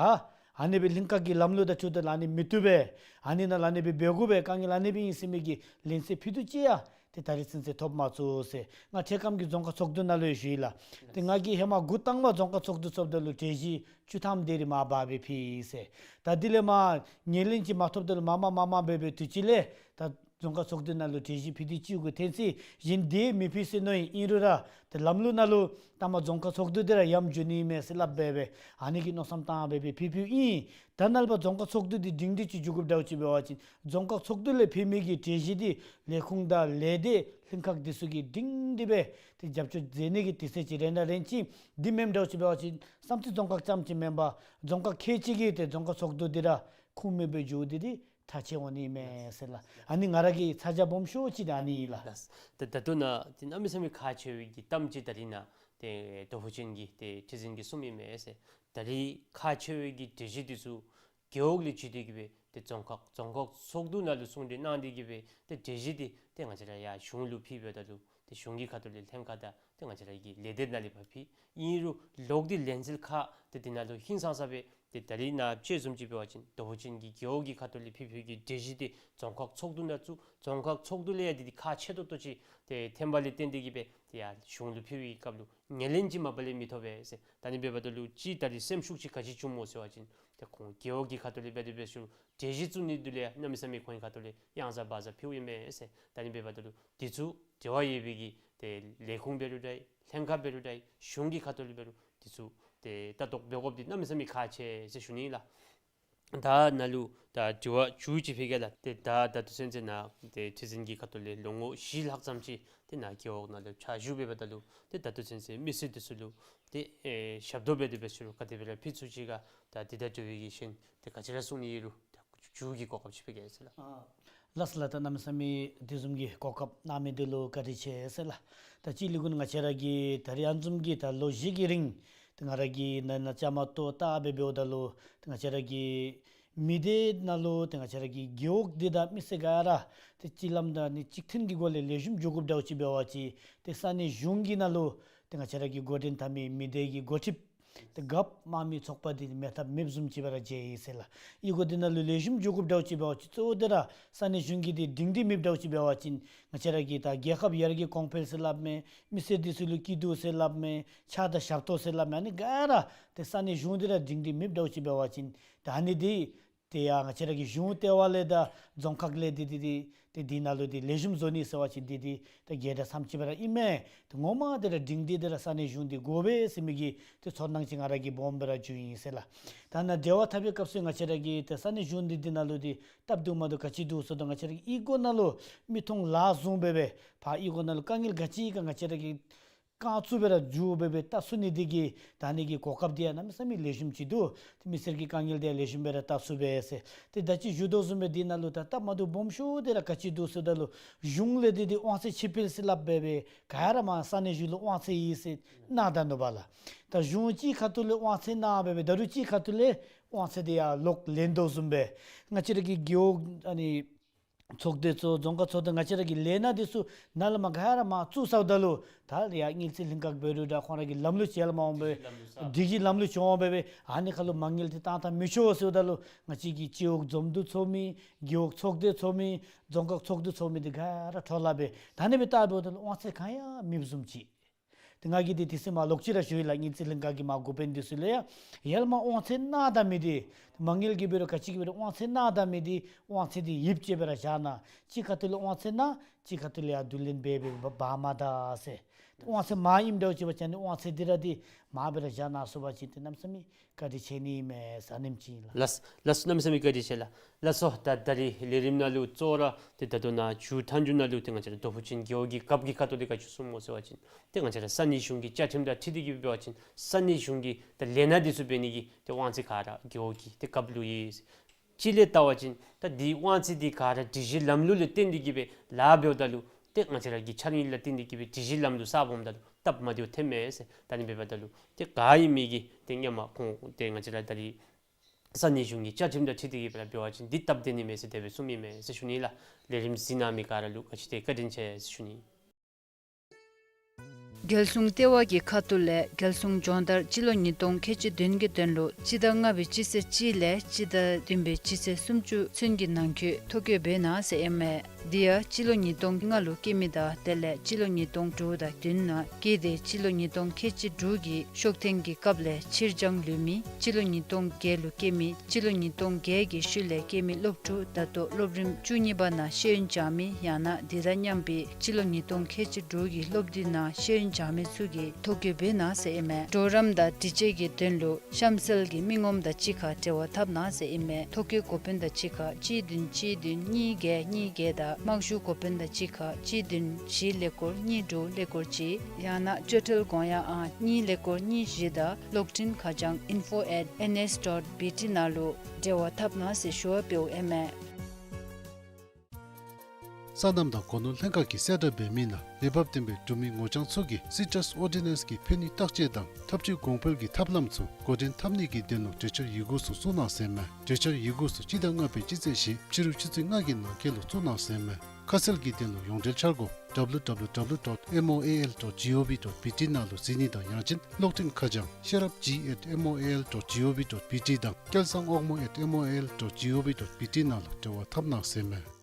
ཨ་ནི་སྦེ་ལྷན་ཁག་གི་ལམ་ལུགས་དང་འཁྲིལ་ཏེ་ལགས་ཨ་ནི་མི་བཏུབ་པས། ཨ་ནི་ནང་ལུ་ཨ་ནི་སྦེ་འབད་དགོ་པས། དཀའ་ངལ་ཨ་ནི་སྦེ་ཨིན་ཟེར་མི་གི་ལན་གསལ་ཕུལ་དོ་ཅིག་ཡང་ཏེ་ད་རིས་ཚུན་ཚོད་ཐོབ་མ་ཚུགས་ཟེར། ང་འཕྲལ་ཁམས་ཀྱི་རྫོང་ཁག་ཚོགས་འདུ་ནང་ལུ་ཡང་ཞུ་ཡི་ལགས། ཏེ་ང་གིས་ཧེ་མ་འགོ་དང་པ་རྫོང་ཁག་ཚོགས་འདུ་ཚོགསཔ་ད་ལུ་གྲོས་གཞི་བཅུ་ཐམ་དེ་རེ་མར་འབག་སྦེ་ཕུལ་ཡི་ཟེར། ད་དེ་ལས་མར་ངོས་ལེན་ཅིག་མ་ཐོབ་ད་ལུ་མར་མར་མར་མར་འབད་འབད་དུས་ཅི་ལས་ད་རྫོང་ཁག་ཚོགས་འདུ་ནང་ལུ་གྲོས་གཞི་ཕུལ་ཏེ་ཅིག་གུ་ཐོན་ཅི། གཞན་དེ་མི་ཕུལ་ཟེར་མནོ་ཡི། ཨིན་རུང་ར་ཏེ་ལམ་ལུགས་ནང་ལུ་ད་མར་རྫོང་ཁག་ཚོགས་འདུ་འདི་ར་ཡམ་འགྱོ་ནི་མས་ཟེར་སླབ་སྦེ་སྦེ་ཨ་ནི་གི་མནོ་བསམ་བཏང་སྦེ་སྦེ་ཕུལ་ཕུལཝ་ཨིན། ད་ནཱ་ལས་ཕར་རྫོང་ཁག་ཚོགས་འདུ་འདི་སྒྲིང་སྒྲི་ཅིག་འགྱོ་དགོཔ་འདྲཝ་ཅིག་འབད་བ་ཅིན་རྫོང་ཁག་ཚོགས་འདུ་ལས་ཕུལ་མི་གི་གྲོས་གཞི་འདི་ལས་ཁུངས་དང་ལས་སྡེ་ལྷན་ཁག་འདི་ཚུ་གིས་སྒྲིང་སྒྲི་སྦེ་ཏེ་རྒྱབ་སྐྱོར་མཛད་ནི་གི་དུས་ཚོད་ཅིག་རན་ན་རན་ཅི། འདི་མེནམ་འདྲཝ་ཅིག་འབད་བ་ཅིན་བསམ་རྩེ་རྫོང་ཁག་རྐྱངམ་ཅིག་མེན་པར་རྫོང་ཁག་ཁལ་གཅིག་གིས་ཏེ་རྫོང་ཁག་ཚོགས་འདུ་འདི་ར་ཁུངས་མེདཔ་སྦེ་འགྱོ་སྟེ་འདི་ཐག་ཆོད་འོང་ནི་མས་ཟེར་ལགས། ཨ་ནི་ང་ར་གི་ཚ་གྱང་སྦོམ་ཤོས་ཅིག་འདི་ཨ་ནི་ཨིན་ལགས། ལགས། ད་ད་ལྟོ་ནཱ་ཏེ་གནམ་མེད་ས་མེད་ཁག་ཆེ་བའི་གི་གཏམ་ཅིག་ད་རིས་ནཱ་ཏེ་རྡོ་ཕུ་ཅན་གྱི་ཏེ་ཁྲི་འཛིན་གྱིས་གསུངམ་ཨིན་མས་ཟེར། ད་རིས་ཁག་ཆེ་བའི་གི་གྲོས་གཞི་འདི་ཚུ་རྒེད་འོག་ལས་བརྒྱུད་དེ་གི་སྦེ་ཏེ་རྫོང་ཁག་རྫོང་ཁག་ཚོགས་འདུ་ནང་ལུ་གསུང་གྲོས་གནང་སྟེ་གི་སྦེ་ཏེ་གྲོས་གཞི་འདི་ཏེ་ང་བཅས་ར་ཡར་གཞུང་ལུ་ཕུལ་འབདཝ་ད་ལུ་ཏེ་གཞུང་གི་ཁ་ཐུག་ལས་ལྷན་ཁག་དང་ཏེ་ང་བཅས་ར་གི་ལས་སྡེ་ནང་ལས་ཕར་ཕུལ། ཨིན་རུང་ལོག་སྟེ་ལན་འཛོལ་ཁག་ཏེ་འདི་ནང་ལུ་ཧིང་སངས་ས་སྦེ་ཏེ་ད་རིས་ནཱ་དཔྱེ་བཟུམ་ཅིག་འབད་བ་ཅིན་རྡོ་ཕུ་ཅན་གྱི་རྒེད་འོག་གི་ཁ་ཐུག་ལས་ཕུལ་ཕུལ་གྱི་གྲོས་གཞི་འདི་རྫོང་ཁག་ཚོགས་འདུ་ནང་བཙུགས། རྫོང་ཁག་ཚོགས་འདུ་ལས་ཡང་འདི་འདི་ཁག་ཆེ་ཏོག་ཏོ་ཅིག་ཏེ་ཐོན་པ་ལས་བརྟེན་ཏེ་གི་སྦེ་ཏེ་ཡར་གཞུང་ལུ་ཕུལ་བའི་སྐབས་ལུ་ངོས་ལེན་ཅིག་མ་པ་ལས་མི་ཐོབ་པས་ཟེར། ད་ཨ་ནི་འབདཝ་ད་ལུ་ཅིག་ད་རིས་སེམས་ཤུགས་ཅིག་ག་ཅི་བྱུངམ་སྨོ་ཟེར་བ་ཅིན་ཏེ་ཁོང་རྒེད་འོག་གི་ཁ་ཐུག་ལས་འབད་དེ་འབད་ཞུ་གྲོས་གཞི་བཙུགས་ནི་འདི་ལས་གནམ་མེད་ས་མེད་ཁོང་གི་ཁ་ཐུག་ལས་གཡང་ཟ་བག་ཟ་ཕུལཝ་ཨིན་མས་ཟེར། ད་ཨ་ནི་འབདཝ་ད་ལུ་འདི་ཚུ་འབྲེལ་བ་ཡོད་པའི་གི་ཏེ་ལས་ཁུངས་འབད་རུང་འདྲ་ལྷན་ཁག་འབད་རུང་འདྲ་གཞུང་གི་ཁ་ཐུག་ལས་འབད་རུང་འདི་ཚུ་ཏེ་ལྟ་རྟོག་འབད་དགོཔ་འདི་གནམ་མེད་ས་མེད་ཁག་ཆེ་ཟེར་ཞུ་ནི་ལགས། ད་ནཱ་ལུ་ད་དྲི་བ་བཅུ་ཅིག་ཕུལ་གེ་ལགས། ཏེ་ད་ད་ལྟོ་ཚུན་ཚོད་ནཱ་ཏེ་ཁྲི་འཛིན་གྱི་ཁ་ཐུག་ལས་ལོ་ངོ་བཞི་ལྷག་ཙམ་ཅིག་ཏེ་ནཱ་རྒེད་འོག་ནང་ལུ་ཕྱག་ཞུ་འབདཝ་ད་ལུ་ཏེ་ད་ལྟོ་ཚུན་ཚོད་མི་སེར་འདི་ཚུ་ལུ་ཏེ་ཨེ་ཞབས་ཏོག་འབད་དེ་འབད་ཞུ་རུང་ག་དེ་སྦེ་ར་ཕུལ་ཚུགས་ཅི་ག། ད་འདི་དང་འབྲེལ་བའི་གི་གཞན་ཏེ་ག་ཅི་ར་གསུང་ནི་ཡོད་རུང་ད་མཇུག་གི་གོ་སྐབས་ཅིག་ཕུལ་གེ་ཟེར་ལགས། ཨ་ལགས་སོ་ལགས། ད་གནམ་མེད་ས་མེད་དེ་བཟུམ་གྱི་གོ་སྐབས་གནང་མི་འདི་ལུ་བཀའ་དྲིན་ཆེ་ཟེར་ལགས། ད་སྤྱིར་ལས་འགོ་ནི་ང་བཅས་ར་གིས་ད་རིས་ཨ་ནི་བཟུམ་གྱི་ད་ལོ་བཞི་གི་རིང་ཏེ་ང་ར་གིས་ནཱ་ནཱ་བཅའ་མར་གཏོགས་བལྟ་སྦེ་འབདཝ་ད་ལུ་ཏེ་ང་བཅས་ར་གི་མི་སྡེ་ནང་ལུ་ཏེ་ང་བཅས་ར་གི་རྒེད་འོག་འདི་དང་མི་སེར་ག་ར་ཏེ་གཅིག་ལམ་དང་ནི་གཅིག་མཐུན་གྱི་སྒོ་ལས་ལེགས་ཤོམ་འགྱོ་དགོཔ་འདྲཝ་ཅིག་འབད་བ་ཅིན་ཏེ་ས་གནས་གཞུང་གི་ནང་ལུ་ཏེ་ང་བཅས་ར་གིས་འགོ་འདྲེན་འཐབ་མི་མི་སྡེ་གི་འགོ་ཁྲིདཔ་ཏེ་རྒཔོ་དམངས་མི་ཚོགས་པ་འདི་མེད་ཐབས་མེདཔ་བཟུམ་ཅིག་སྦེ་ར་མཇལ་ཡི་ཟེར་ལགས། ཨི་སྒོ་འདི་ནང་ལུ་ལེགས་ཤོམ་འགྱོ་དགོཔ་འདྲཝ་ཅིག་འབད་བ་ཅིན་གཙོ་བོ་འདི་ར་ས་གནས་གཞུང་གི་འདི་སྒྲིང་སྒྲི་མེདཔ་འདྲཝ་ཅིག་འབད་བ་ཅིན་ང་བཅས་ར་གི་ད་རྒྱལ་ཁབ་ཡར་རྒྱས་གོང་འཕེལ་ཟེར་སླབ་མས། མི་སེར་འདི་ཚུ་ལུ་སྐྱིད་སྡུག་ཟེར་སླབ་མས། ཕྱག་དང་ཞབས་ཏོག་ཟེར་སླབ་མས། ཨ་ནི་ག་ར་ཏེ་ས་གནས་གཞུང་འདི་ར་སྒྲིང་སྒྲི་མེདཔ་འདྲཝ་ཅིག་འབད་བ་ཅིན་ད་ཨ་ནི་འདི་ཏེ་ཡར་ང་བཅས་ར་གི་གཞུང་ལྟེ་བ་ལས་དང་རྫོང་ཁག་ལས་འདི་འདི་འདི་ཏེ་འདི་ནང་ལུ་འདི་ལེགས་ཤོམ་བཟོ་ནི་ཟེར་བ་ཅིན་འདི་འདི་ད་ག་དེ་དྲག་ཙམ་ཅིག་སྦེ་ར་ཨིན་མས། ཏེ་ངོ་མ་འདི་ར་སྒྲིང་སྒྲི་འདི་ར་ས་གནས་གཞུང་འདི་དགོ་པས་ཟེར་མི་གི་ཏེ་ཚོར་སྣང་ཅིག་ང་ར་གིས་སྦོམ་སྦེ་ར་བྱུང་ཡི་ཟེར་ལགས། ད་ནཱ་འབྲེལ་བ་འཐབ་པའི་སྐབས་སུ་ང་བཅས་ར་གིས་ཏེ་ས་གནས་གཞུང་འདི་འདི་ནང་ལུ་འདི་སྟབས་བདེཝ་མ་བདེཝ་ག་ཅི་འདུག་ཟེརཝ་ད་ང་བཅས་ར་གིས་ཨི་སྒོ་ནང་ལུ་མི་མཐོང་ལག་བཟུང་སྦེ་སྦེ་ཕར་ཨི་སྒོ་ནང་ལུ་དཀའ་ངལ་ག་ཅི་ཡོད་ག་ང་བཅས་ར་གིས་རྐང་བཙུགས་སྦེ་ར་འགྱོ་སྦེ་སྦེ་བལྟ་ཚུགས་ནི་འདི་གིས་ད་ཨ་ནི་གི་གོ་སྐབས་འདི་ཡང་གནམ་མེད་ས་མེད་ལེགས་ཤོམ་ཅིག་འདུག། ཏེ་མི་སེར་གྱི་དཀའ་ངལ་འདི་ཡང་ལེགས་ཤོམ་སྦེ་ར་བལྟ་ཚུགས་པས་ཟེར། ཏེ་ད་ཅི་ཞུ་དོ་བཟུམ་སྦེ་འདི་ནང་ལུ་ད་སྟབས་མ་བདེཝ་སྦོམ་ཤོས་འདི་ར་ག་ཅི་འདུག་ཟེརཝ་ད་ལུ་གཞུང་ལས་འདི་འདི་དབང་ཚད་ཕྱིར་སྤེལ་ཟེར་སླབ་སྦེ་སྦེ་ག་ར་མར་ས་གནས་གཞུང་ལུ་དབང་ཚད་ཡོད་ཟེར་གནང་ད་ནུག་པ་ལགས། ད་གཞུང་གཅིག་ཁ་ཐུག་ལས་དབང་ཚད་གནང་སྦེ་སྦེ་ད་རུང་གཅིག་ཁ་ཐུག་ལས་དབང་ཚད་འདི་ཡར་ལོག་ལེན་དོ་བཟུམ་སྦེ་ང་བཅས་ར་གི་རྒེད་འོག་ཨ་ནི་ ཚོགས་སྡེ་ཚུ་རྫོང་ཁག་ཚོགས་སྡེ་ང་བཅས་ར་གི་ལས་སྣ་འདི་ཚུ་ནཱ་ལས་མར་ག་ར་མར་བཙུགས་ཚརཝ་ད་ལུ་ད་ཡར་དངུལ་རྩིས་ལྷན་ཁག་འབད་རུང་འདྲ་ཁོང་ར་གི་ལམ་ལུགས་ཅིག་ཡར་ལས་མར་འོང་སྦེ་སྒྲིག་གཞི་ལམ་ལུགས་ཅིག་འོང་སྦེ་ཨ་ནི་ཁར་ལུ་མ་དངུལ་འདི་བཏང་བཏང་མི་ཆོག་ཟེརཝ་ད་ལུ་ང་བཅས་ཀྱི་སྤྱི་འོག་འཛོམས་འདུ་ཚོགས་མི་རྒེད་འོག་ཚོགས་སྡེ་ཚོགས་མི་རྫོང་ཁག་ཚོགས་སྡེ་ཚོགས་མི་འདི་ག་ར་འཕྲོ་བརླག་སྦེ་ད་ཨ་ནི་སྦེ་བལྟཝ་ད་ལུ་དབང་ཚད་གང་ཡང་མེདཔ་བཟུམ་ཅིག། ཏེ་ང་གིས་འདི་དེ་ཚེ་མར་ལོག་ཅི་ར་ཞུ་ཡི་ལགས། དངུལ་རྩིས་ལྷན་ཁག་གི་མར་འགོ་དཔོན་འདི་ཚུ་ལུ་ཡང་ཡར་ལས་མར་དབང་ཚད་གནང་ད་མི་འདི་མ་དངུལ་གྱི་འབད་རུང་ག་ཅི་གི་འབད་རུང་དབང་ཚད་གནང་ད་མི་འདི་དབང་ཚད་འདི་ཡིབ་ཅིག་སྦེ་ར་བཞག་གནང་། གཅིག་ཁ་ཐུག་ལས་དབང་ཚད་གནང་། གཅིག་ཁ་ཐུག་ལས་ཡར་བསྡུ་ལེན་འབད་འབད་འབག་མ་ད་ཟེར། དབང་ཚད་མར་ཨིནམ་འདྲཝ་ཅིག་འབད་བ་ཅིན་ཨ་ནི་དབང་ཚད་འདི་ར་འདི་མར་སྦེ་ར་བཞག་གནང་ཚུགས་པ་ཅིན་ཏེ་གནམ་མེད་ས་མེད་བཀའ་དྲིན་ཆེ་ནི་མས་ཟེར་ཨ་ནེམ་ཅིག་ཨིན་ལགས། ལགས་ལགས་གནམ་མེད་ས་མེད་བཀའ་དྲིན་ཆེ་ལགས། ལགས་སོ། ད་ད་རིས་ལས་རིམ་ནང་ལུ་གཙོ་བོ་ར་ཏེ་ད་ལྟོ་ནཱ་མཇུག་མཐའ་མཇུག་ནང་ལུ་ཏེ་ང་བཅས་ར་རྡོ་ཕུ་ཆེན་རྒེད་འོག་གི་རྒཔོ་གི་ཁ་ཐུག་ལས་ག་ཅི་གསུངམ་སྨོ་ཟེར་བ་ཅིན་ཏེ་ང་བཅས་ར་ས་གནས་གཞུང་གི་བཅའ་ཁྲིམས་དང་འཁྲིལ་ཏེ་གི་འབད་བ་ཅིན་ས་གནས་གཞུང་གི་ད་ལས་སྣ་འདི་ཚུ་འབད་ནི་གི་ཏེ་དབང་ཚད་ག་ར་རྒེད་འོག་གི་ཏེ་རྒཔོ་ལུ་ཡོད། གཅིག་ལས་བལྟ་བ་ཅིན་ད་འདི་དབང་ཚད་འདི་ག་ར་སྒྲིག་གཞི་ལམ་ལུགས་ལུ་བརྟེན་ཏེ་གི་སྦེ་ལཱ་འབདཝ་ད་ལུ་ཏེ་ང་བཅས་ར་གི་འཆར་དངུལ་ལུ་བརྟེན་ཏེ་གི་སྦེ་སྒྲིག་གཞི་ལམ་ལུགས་གསརཔ་འོངམ་ད་ལུ་སྟབས་མ་བདེཝ་ཐོནམ་མས་ཟེར། ད་ཨ་ནི་འབདཝ་ད་ལུ་ཏེ་ག་ཨིན་མི་གི་ཏེ་སྔོན་མ་ཁོང་ཏེ་ང་བཅས་ར་ད་རིས་ས་གནས་གཞུང་གི་བཅའ་ཁྲིམས་དང་འཁྲིལ་ཏེ་གི་སྦེ་ར་འབད་བ་ཅིན་འདི་སྟབས་བདེ་ནི་མས་ཟེར་དེ་སྦེ་གསུངམ་ཨིན་མས་ཟེར་ཞུ་ནི་ལགས། ལས་རིམ་གཟིགས་གནང་མི་ག་ར་ལུ་ག་ཅི་ཏེ་བཀའ་དྲིན་ཆེ་ཟེར་ཞུ་ནི། རྒྱལ་སྲུང་ལྟེ་བ་གི་ཁ་ཐུག་ལས་རྒྱལ་སྲུང་སྦྱོང་བརྡར་སྤྱི་ལོ་ཉིས་སྟོང་ཁལ་གཅིག་བདུན་གྱི་དོན་ལུ་སྤྱི་ཟླ་ལྔ་པའི་སྤྱི་ཚེས་གཅིག་ལས་སྤྱི་ཟླ་བདུན་པའི་སྤྱི་ཚེས་སུམ་ཅུ་ཚུན་གྱི་ནང་འཁོད་ཐོ་བཀོད་འབད་གནང་ཟེར་ཨིན་མས། འདི་ཡང་སྤྱི་ལོ་ཉིས་སྟོང་ལྔ་ལུ་སྐྱེས་མི་དང་དེ་ལས་སྤྱི་ལོ་ཉིས་སྟོང་དྲུག་དང་བདུན་ནང་སྐྱེས་ཏེ་སྤྱི་ལོ་ཉིས་སྟོང་ཁལ་གཅིག་དྲུག་གི་ཤོག་ཐེངས་ཀྱི་སྐབས་ལས་ཕྱིར་འགྱངས་ལུས་མི། སྤྱི་ལོ་ཉིས་སྟོང་བརྒྱད་ལུ་སྐྱེས་མི། སྤྱི་ལོ་ཉིས་སྟོང་བརྒྱད་ཀྱི་ཤུལ་ལས་སྐྱེས་མི་སློབ་ཕྲུག་ད་ལྟོ་སློབ་རིམ་བཅུ་གཉིས་པ་ནང་ཤེས་ཡོན་སྦྱང་མི་ཡང་ན་འདི་དང་མཉམ་པའི་སྤྱི་ལོ་ཉིས་སྟོང་ཁལ་གཅིག་དྲུག་གི་སློབ་དུས་ནང་ཤེས་ཡོན་སྦྱང་མི་ཚུ་གིས་ཐོ་བཀོད་འབད་གནང་ཟེར་ཨིན་མས། གྲོགས་རམ་དང་སྒྲིག་གཅོད་ཀྱི་དོན་ལུ་གཤམ་གསལ་གྱི་མི་ངོམ་དང་གཅིག་ཁར་འབྲེལ་བ་འཐབ་གནང་ཟེར་ཨིན་མས། ཐོ་བཀོད་འགོ་དཔོན་དང་གཅིག་ཁར་གཅིག་བདུན་གཅིག་བདུན་གཉིས་བརྒྱད་གཉིས་བརྒྱད་དང་དམག་ཞུ་འགོ་དཔོན་དང་གཅིག་ཁར་གཅིག་བདུན་བཞི་ཀླད་ཀོར་གཉིས་དྲུག་ཀླད་ཀོར་གཅིག་ཡང་ན་སྤྱོད་ཁྲལ་དགོངས་ཡངས་ཨང་གཉིས་ཀླད་ཀོར་གཉིས་བཞི་དང་གློག་འཕྲིན་ཁ་བྱང་info at N S dot B T ནང་ལུ་འབྲེལ་བ་འཐབ་གནང་ཟེར་ཞུ་བ་འབདཝ་ཨིན་མས། སོ་ནམ་དང་སྒོ་ནོར་ལྷན་ཁག་གིས་གསལ་བསྒྲགས་འབད་མི་ནང་འོས་འབབ་ལྡན་པའི་འབྲུག་མི་ངོ་རྐྱང་ཚུ་གིས་སི་ཊཱསི་ཨོར་ཌི་ནེནསི་གི་ཕན་ནུས་བརྟག་དཔྱད་དང་ཐབས་ཇུས་གོང་འཕེལ་གྱི་ཐབས་ལམ་ཚུ་འགོ་འདྲེན་འཐབ་ནི་གི་དོན་ལུ་གྲོས་འཆར་ཡི་གུ་ཚུ་བཙུགས་གནང་ཟེར་མས། གྲོས་འཆར་ཡི་གུ་ཚུ་སྤྱི་ཟླ་ལྔ་པའི་སྤྱི་ཚེས་བཞི་ཕྱི་རུ་ཆུ་ཚོད་ལྔ་གི་ནང་འཁོད་ལུ་བཙུགས་གནང་ཟེར་མས། ཁ་གསལ་གྱི་དོན་ལུ་ཡོངས་འབྲེལ་འཆར་སྒོ་W W W dot M O A L dot G O V dot B T ནང་ལུ་གཟིགས་ནི་དང་ཡང་ཅིན་གློག་འཕྲིན་ཁ་བྱང་ཤེས་རབ་G at M O A L dot G O V dot B T དང་སྐལ་བཟང་དབང་མོ་at M O A L dot G O V dot B T ནང་ལུ་འབྲེལ་བ་འཐབ་གནང་ཟེར་མས།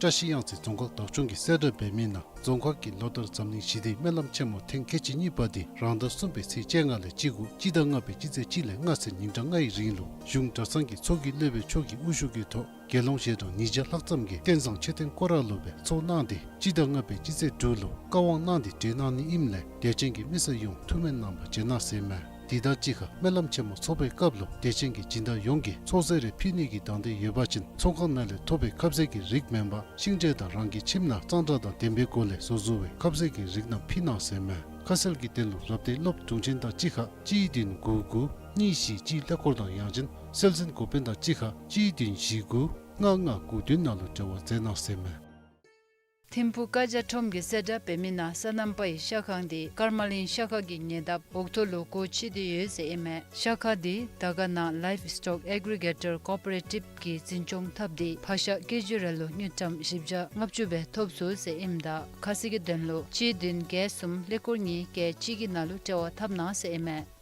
བཀྲ་ཤིས་གཡང་རྩེ་རྫོང་ཁག་བདག་སྐྱོང་གིས་གསལ་བསྒྲགས་འབད་མི་ནང་རྫོང་ཁག་གིས་ལོ་ལྟར་འཛམ་གླིང་ཞི་བདེའི་སྨོན་ལམ་ཆེན་མོ་ཐེངས་ཁལ་གཅིག་གཉིས་པ་འདི་རང་ཟླ་གསུམ་པའི་ཚེས་བཅོ་ལྔ་ལས་བཅུ་དགུ་སྤྱི་ཟླ་ལྔ་པའི་སྤྱི་ཚེས་གཅིག་ལས་ལྔ་ཚུན་ཉིན་གྲངས་ལྔའི་རིང་ལུ་གཞུང་གྲྭ་ཚང་གི་ཚོགས་ཀྱི་སློབ་དཔོན་མཆོག་གི་དབུ་བཞུགས་ཀྱི་ཐོག་དགེ་སློང་ཞལ་གྲངས་ཉིས་བརྒྱ་ལྷག་ཙམ་གྱིས་རྟེན་བཟང་མཆོད་རྟེན་སྐོར་ར་ལུ་སྦེ་ཚོགས་གནང་སྟེ་སྤྱི་ཟླ་ལྔ་པའི་སྤྱི་ཚེས་དྲུག་ལུ་བཀའ་དབང་གནང་སྟེ་གྲོལ་གནང་ནི་ཨིནམ་ལས་དད་ཅན་གྱི་མི་སེར་ཡོངས་ཐུགས་སྨོན་གནང་བར་བྱོན་གནང་ཟེར་མས། དེ་དང་གཅིག་ཁར་སྨོན་ལམ་ཆེན་མོ་ཚོགས་པའི་སྐབས་ལུ་དད་ཅན་གྱི་སྦྱིན་བདག་ཡོངས་ཀྱིས་ཚོགས་གསོལ་རེ་ཕུལ་ནི་གི་དང་འདོད་ཡོད་པ་ཅིན་ཚོགས་ཁང་ནང་ལས་ཐོབ་པའི་ཁབ་ཟས་ཀྱི་རིགས་མེན་པར་ཤིང་འབྲས་དང་རང་གི་ཁྱིམ་ནང་གཙང་སྦྲ་དང་ལྡན་པའི་སྒོ་ལས་བཟོ་བཟོ་བའི་ཁབ་ཟས་ཀྱི་རིགས་རྣམས་ཕུལ་གནང་ཟེར་མས། ཁ་གསལ་གྱི་དོན་ལུ་རབ་སྡེའི་སློབ་དྲུང་ཆེན་དང་གཅིག་ཁར་གཅིག་བདུན་དགུ་དགུ་གཉིས་བཞི་གཅིག་ཀླད་ཀོར་དང་ཡང་ཅིན་སྲོལ་འཛིན་འགོ་དཔོན་དང་གཅིག་ཁར་གཅིག་བདུན་བཞི་དགུ་ལྔ་ལྔ་དགུ་བདུན་ནང་ལུ་འབྲེལ་བ་མཛད་གནང་ཟེར་མས། ཐིམ་ཕུ་ཀ་ཇ་ཁྲོམ་གྱིས་གསལ་བསྒྲགས་འབད་མི་ནང་སོ་ནམ་པའི་ཤ་ཁང་འདི་ཀརྨ་གླིང་ཤ་ཁང་གི་ཉེ་འདབས་འོག་ཐོག་ལུ་སྒོ་ཕྱེ་སྟེ་ཡོད་ཟེར་ཨིན་མས། ཤ་ཁང་འདི་དར་དཀར་ནང་Livestock Aggregator Cooperative གིས་འཛིན་སྐྱོང་འཐབ་སྟེ་ཕག་ཤ་ཀེ་ཇི་རེ་ལུ་དངུལ་ཀྲམ་བཞི་བརྒྱ་ལྔ་བཅུ་སྦེ་ཐོབ་ཚུགས་ཟེར་ཨིནམ་ད་ཁ་གསལ་གྱི་དོན་ལུ་གཅིག་བདུན་བརྒྱད་གསུམ་ཀླད་ཀོར་གཉིས་བརྒྱད་གཅིག་གི་ནང་ལུ་འབྲེལ་བ་འཐབ་གནང་ཟེར་ཨིན་མས།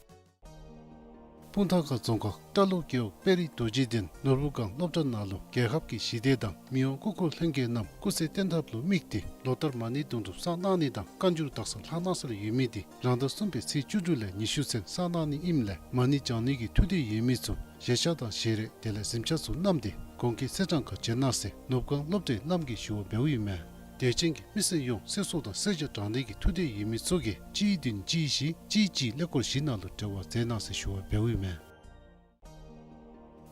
སྤུངས་ཐང་ཁ་རྫོང་ཁག་སྐྲ་ལོ་རྒེད་འོག་དཔལ་རི་རྡོ་རྗེ་གདན་ནོར་བུ་སྒང་སློབ་གྲྭ་ནང་ལུ་རྒྱལ་ཁབ་ཀྱི་ཞི་བདེ་དང་མི་དབང་སྐུ་འཁོར་ལྷན་རྒྱས་རྣམས་སྐུ་ཚེ་བརྟན་ཐབས་ལུ་དམིགས་ཏེ་ལོ་ལྟར་མ་ཎི་དུང་སྒྲུབ་བསགས་གནང་ནི་དང་བཀའ་འགྱུར་དག་ས་ལྷག་གནང་སྲོལ་ཡོད་མི་འདི་རང་ཟླ་གསུམ་པའི་ཚེས་བཅུ་དྲུག་ལས་ཉི་ཤུ་ཚུན་བསགས་གནང་ནི་ཨིནམ་ལས་མ་ཎི་བགྱང་ནི་གི་ཐུགས་འདོད་ཡོད་མི་ཚུ་བཞེས་ཤག་དང་བཞེས་རས་དེ་ལས་གཟིམ་ཆས་ཚུ་བསྣམས་ཏེ་གོང་གི་ཚེས་གྲངས་ཁར་བྱོན་གནང་ཟེར་ནོར་བུ་སྒང་སློབ་གྲྭའི་བླམ་གིས་ཞུ་བ་འབདཝ་ཨིན་མས། དད་ཅན་གྱི་མི་སེར་ཡོངས་གསེར་གསོལ་དང་གསེར་ཇ་དྲང་ནི་གི་ཐུགས་འདོད་ཡོད་མི་ཚུ་གིས་གཅིག་བདུན་གཅིག་བཞི་གཅིག་གཅིག་ཀླད་ཀོར་བཞི་ནང་ལུ་འབྲེལ་བ་མཛད་གནང་ཟེར་ཞུ་བ་འབདཝ་ཨིན་མས།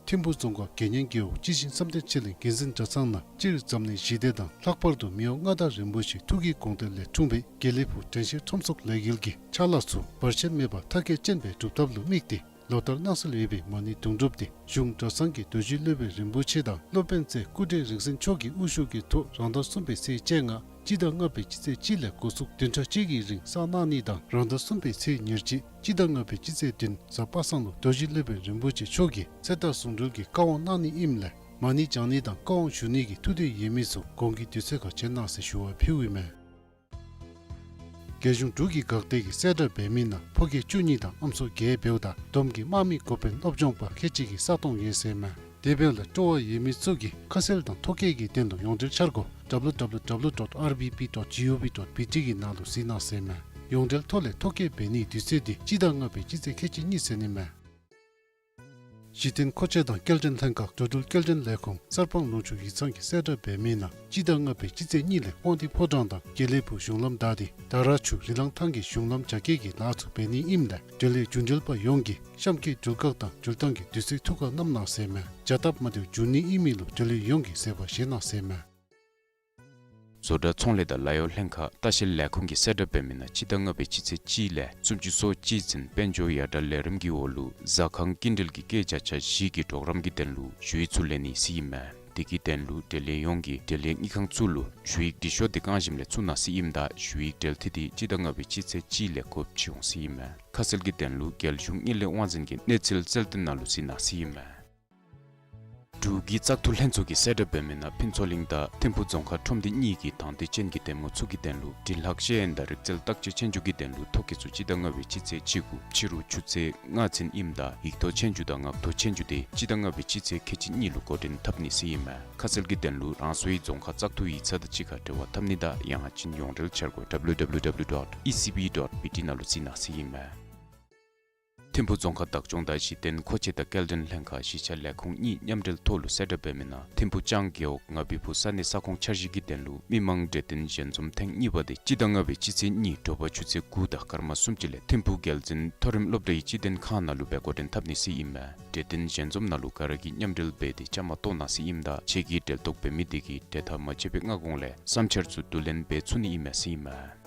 ཐིམ་ཕུ་རྫོང་ཁག་དགེ་བསྙེན་རྒེད་འོག་སྤྱི་ཆིངས་བསམ་གཏན་ཆོས་གླིང་དགེ་འཛིན་གྲྭ་ཚང་ནང་སྤྱིར་འཛམ་གླིང་ཞི་བདེ་དང་ལྷག་པར་དུ་མི་དབང་མངའ་བདག་རིན་པོ་ཆེའི་ཐུགས་ཀྱི་དགོངས་དོན་ལས་འཁྲུངས་པའི་དགེ་ལེགས་ཕུག་དྲན་ཤེས་ཁྲོམ་ཚོགས་ལས་འགུལ་གྱི་ཕྱག་ལཱ་ཚུ་བར་ཆད་མེད་པར་མཐར་འཁྱོལ་ཅན་སྦེ་སྒྲུབ་ཐབས་ལུ་དམིགས་ཏེ་ལོ་ལྟར་གནང་སྲོལ་ཡོད་པའི་མ་ཎི་དུང་སྒྲུབ་འདི་གཞུང་གྲྭ་ཚང་གི་རྡོ་རྗེ་སློབ་དཔོན་རིན་པོ་ཆེ་དང་སློབ་དཔོན་རྩེ་སྐུ་བགྲེས་རིག་འཛིན་མཆོག་གི་དབུ་བཞུགས་ཀྱི་ཐོག་རང་ཟླ་གསུམ་པའི་ཚེས་བཅོ་ལྔ་སྤྱི་ཟླ་ལྔ་པའི་སྤྱི་ཚེས་གཅིག་ལས་འགོ་བཙུགས་བདུན་ཕྲག་གཅིག་གི་རིང་བསགས་གནང་ནི་དང་རང་ཟླ་གསུམ་པའི་ཚེས་ཉེར་གཅིག་སྤྱི་ཟླ་ལྔ་པའི་སྤྱི་ཚེས་བདུན་གཟའ་པ་སངས་ལུ་རྡོ་རྗེ་སློབ་དཔོན་རིན་པོ་ཆེ་མཆོག་གིས་ཚེ་མདའ་ཟུང་འབྲེལ་གྱི་བཀའ་དབང་གནང་ནི་ཨིནམ་ལས་ མ་ཎི་བགྱང་ནི་དང་བཀའ་དབང་ཞུ་ནི་གི་ཐུགས་འདོད་ཡོད་མི་ཚུ་གོང་གི་དུས་ཚོད་ཁར་བྱོན་གནང་ཟེར་ཞུ་བ་ཕུལཝ་ཨིན་མས། རྒྱལ་གཞུང་འབྲུག་གི་འགག་སྡེ་གིས་གསལ་བསྒྲགས་འབད་མི་ནང་ཕོ་སྐྱེས་བཅུ་གཉིས་དང་ཨམ་སྲུ་བརྒྱད་འབདཝ་ད་བསྡོམས་ཀྱིས་དམག་མི་འགོ་དཔོན་སློབ་སྦྱོང་པ་ཁལ་གཅིག་གི་ས་སྟོང་ཡོད་ཟེར་མས། དེ་འབདཝ་ལས་སྤྲོ་བ་ཡོད་མི་ཚུ་གིས་ཁ་གསལ་དང་ཐོ་བཀོད་ཀྱི་དོན་ལུ་ཡོངས་འབྲེལ་འཆར་སྒོ་W W W dot R B P dot G O V dot B T གི་ནང་ལུ་གཟིགས་གནང་ཟེར་མས། ཡོངས་འབྲེལ་ཐོག་ལས་ཐོ་བཀོད་འབད་ནིའི་དུས་ཚོད་འདི་སྤྱི་ཟླ་ལྔ་པའི་སྤྱི་ཚེས་ཁལ་གཅིག་གཉིས་ཚུན་ཨིན་མས། གཞི་རྟེན་མཁོ་ཆས་དང་སྐྱེལ་འདྲེན་ལྷན་ཁག་འགྲོ་འགྲུལ་སྐྱེལ་འདྲེན་ལས་ཁུངས་གསར་སྤང་ལུང་ཕྱོགས་ཡིག་ཚང་གིས་གསལ་བསྒྲགས་འབད་མི་ནང་སྤྱི་ཟླ་ལྔ་པའི་སྤྱི་ཚེས་གཉིས་ལས་དབང་འདུས་ཕོ་བྲང་དང་དགེ་ལེགས་ཕུག་གཞུང་ལམ་བདའ་སྟེ་དར་ཆུ་རི་ལང་ཐང་གི་གཞུང་ལམ་རྒྱ་སྐྱེད་ཀྱི་ལཱ་ཚུ་འབད་ནི་ཨིནམ་ལས་འབྲེལ་ཡོད་རྒྱུ་འབྲེལ་པ་ཡོངས་ཀྱིས་གཤམ་གྱི་འགྲུལ་བཀག་དང་འགྲུལ་ཐང་གི་དུས་ཚོད་ཐུགས་ཁར་བསྣམ་གནང་ཟེར་མས། བྱ་སྟབས་མ་བདེཝ་འབྱུང་ནི་ཨིན་མི་ལུ་འབྲེལ་ཡོད་ཡོངས་ཀྱིས་བཟོད་པ་བཞེས་གནང་ཟེར་མས། བཟོ་གྲྭ་ཚོང་ལས་དང་ལཱ་གཡོག་ལྷན་ཁག་ལྟ་བཤལ་ལས་ཁུངས་ཀྱིས་གསལ་བསྒྲགས་འབད་མི་ནང་སྤྱི་ཟླ་ལྔ་པའི་སྤྱི་ཚེས་གཅིག་ལས་སུམ་ཅུ་སོ་གཅིག་ཚུན་དཔལ་འབྱོར་ཡར་དྲག་ལས་རིམ་གྱི་འོག་ལུ་ཟ་ཁང་སྐྱིན་འགྲུལ་གྱི་སྐྱེད་བྱ་ཆ་བཞི་གི་གྲོགས་རམ་གྱི་དོན་ལུ་ཞུ་ཡིག་ཚུ་ལེན་ནི་ཟེར་ཨིན་མས། དེ་གི་དོན་ལུ་འབྲེལ་ཡོད་ཡོངས་ཀྱིས་འབྲེལ་ཡོད་དངུལ་ཁང་ཚུ་ལུ་ཞུ་ཡིག་འབྲི་ཤོག་དེ་རྐང་ཞིམ་ལས་བཙུགས་གནང་ཟེར་ཨིནམ་ད་ཞུ་ཡིག་འབྲེལ་མཐུད་དེ་སྤྱི་ཟླ་ལྔ་པའི་སྤྱི་ཚེས་གཅིག་ལས་དགོཔ་ཅིག་འོང་ཟེར་ཨིན་མས། ཁ་གསལ་གྱི་དོན་ལུ་རྒྱལ་གཞུང་དངུལ་ལས་དབང་འཛིན་གྱི་གནས་ཚུལ་རྩལ་བསྟུན་ནང་ལུ་གཟིགས་གནང་ཟེར་ཨིན་མས། འབྲུག་གི་བཙག་འཐུ་ལྷན་ཚོགས་ཀྱིས་གསལ་བསྒྲགས་འབད་མི་ནང་ཕུན་ཚོགས་གླིང་དང་ཐིམ་ཕུ་རྫོང་ཁག་ཁྲོམ་སྡེ་གཉིས་ཀྱི་དང་འདོད་ཅན་གྱི་གདམ་ངོ་ཚུ་གི་དོན་ལུ་དྲིན་ལྷག་ཤེས་ཡོན་དང་རིག་རྩལ་བརྟག་དཔྱད་ཆོས་རྒྱུགས་ཀྱི་དོན་ལུ་ཐོ་བཀོད་ཚུ་སྤྱི་ཟླ་ལྔ་པའི་སྤྱི་ཚེས་གཅིག་དགུ་ཕྱི་རུ་ཆུ་ཚོད་ལྔ་ཚུན་ཨིནམ་ད་ཡིག་ཐོག་ཆོས་རྒྱུགས་དང་ངག་ཐོག་ཆོས་རྒྱུགས་དེ་སྤྱི་ཟླ་ལྔ་པའི་སྤྱི་ཚེས་ཁལ་གཅིག་གཉིས་ལུ་འགོ་འདྲེན་འཐབ་ནི་ཟེར་ཨིན་མས། ཁ་གསལ་གྱི་དོན་ལུ་རང་སོའི་རྫོང་ཁག་བཙག་འཐུ་ཡིག་ཚང་དང་གཅིག་ཁར་འབྲེལ་བ་འཐབ་ནི་དང་ཡང་ཅིན་ཡོངས་འབྲེལ་འཆར་སྒོ་W W W dot E C B dot B T ནང་ལུ་གཟིགས་གནང་ཟེར་ཨིན་མས། ཐིམ་ཕུ་རྫོང་ཁག་བདག་སྐྱོང་དང་གཞི་རྟེན་མཁོ་ཆས་དང་སྐྱེལ་འདྲེན་ལྷན་ཁག་གཞིས་ཆགས་ལས་ཁུངས་གཉིས་མཉམ་འབྲེལ་ཐོག་ལུ་གསལ་བསྒྲགས་འབད་མི་ནང་ཐིམ་ཕུ་ལྕང་རྒེད་འོག་ང་བི་ཕུ་ས་གནས་ས་ཁོངས་འཆར་གཞི་གི་དོན་ལུ་མི་མང་གྲོས་བསྟུན་ཞལ་འཛོམས་ཐེངས་གཉིས་པ་དེ་སྤྱི་ཟླ་ལྔ་པའི་སྤྱི་ཚེས་གཉིས་དྲོ་པ་ཆུ་ཚོད་དགུ་དང་སྐར་མ་སུམ་ཅུ་ལས་ཐིམ་ཕུ་རྒྱལ་འཛིན་མཐོ་རིམ་སློབ་གྲྭའི་སྤྱི་དོན་ཁང་ནང་ལུ་སྦེ་འགོ་འདྲེན་འཐབ་ནི་ཟེར་ཨིན་མས། གྲོས་བསྟུན་ཞལ་འཛོམས་ནང་ལུ་ག་ར་གིས་མཉམ་འབྲེལ་འབད་དེ་བཅའ་མར་གཏོགས་གནང་ཟེར་ཨིནམ་ད་ཁྱེད་ཀྱིས་འབྲེལ་གཏོགས་འབད་མི་དེ་གིས་གྲོས་ཐག་མ་བཅད་པའི་སྔ་གོང་ལས་བསམ་འཆར་ཚུ་བསྡུ་ལེན་འབད་ཚུགས་ནི་ཨིན་མས་ཟེར་ཨིན་མས།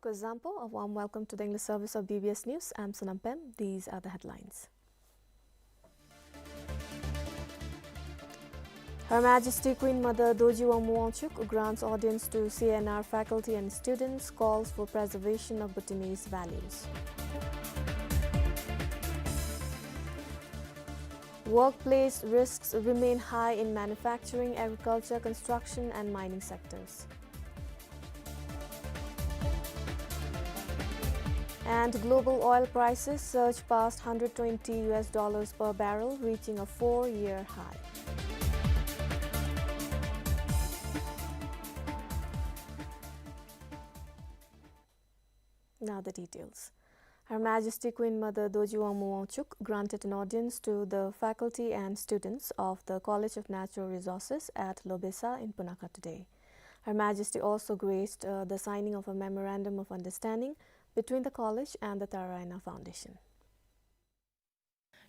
Kuzuzangpo, a warm welcome to the English service of B B S News. I'm Sonam Pem. These are the headlines. Her Majesty Queen Mother Dorji Wangmo Wangchuck grants audience to C N R faculty and students, calls for preservation of Bhutanese values. Workplace risks remain high in manufacturing, agriculture, construction and mining sectors. And global oil prices surge past hundred twenty U S dollars per barrel, reaching a four-year high. Now the details. Her Majesty Queen Mother Dorji Wangmo Wangchuck granted an audience to the faculty and students of the College of Natural Resources at Lobesa in Punakha today. Her Majesty also graced, uh, the signing of a memorandum of understanding between the college and the Tarayana Foundation.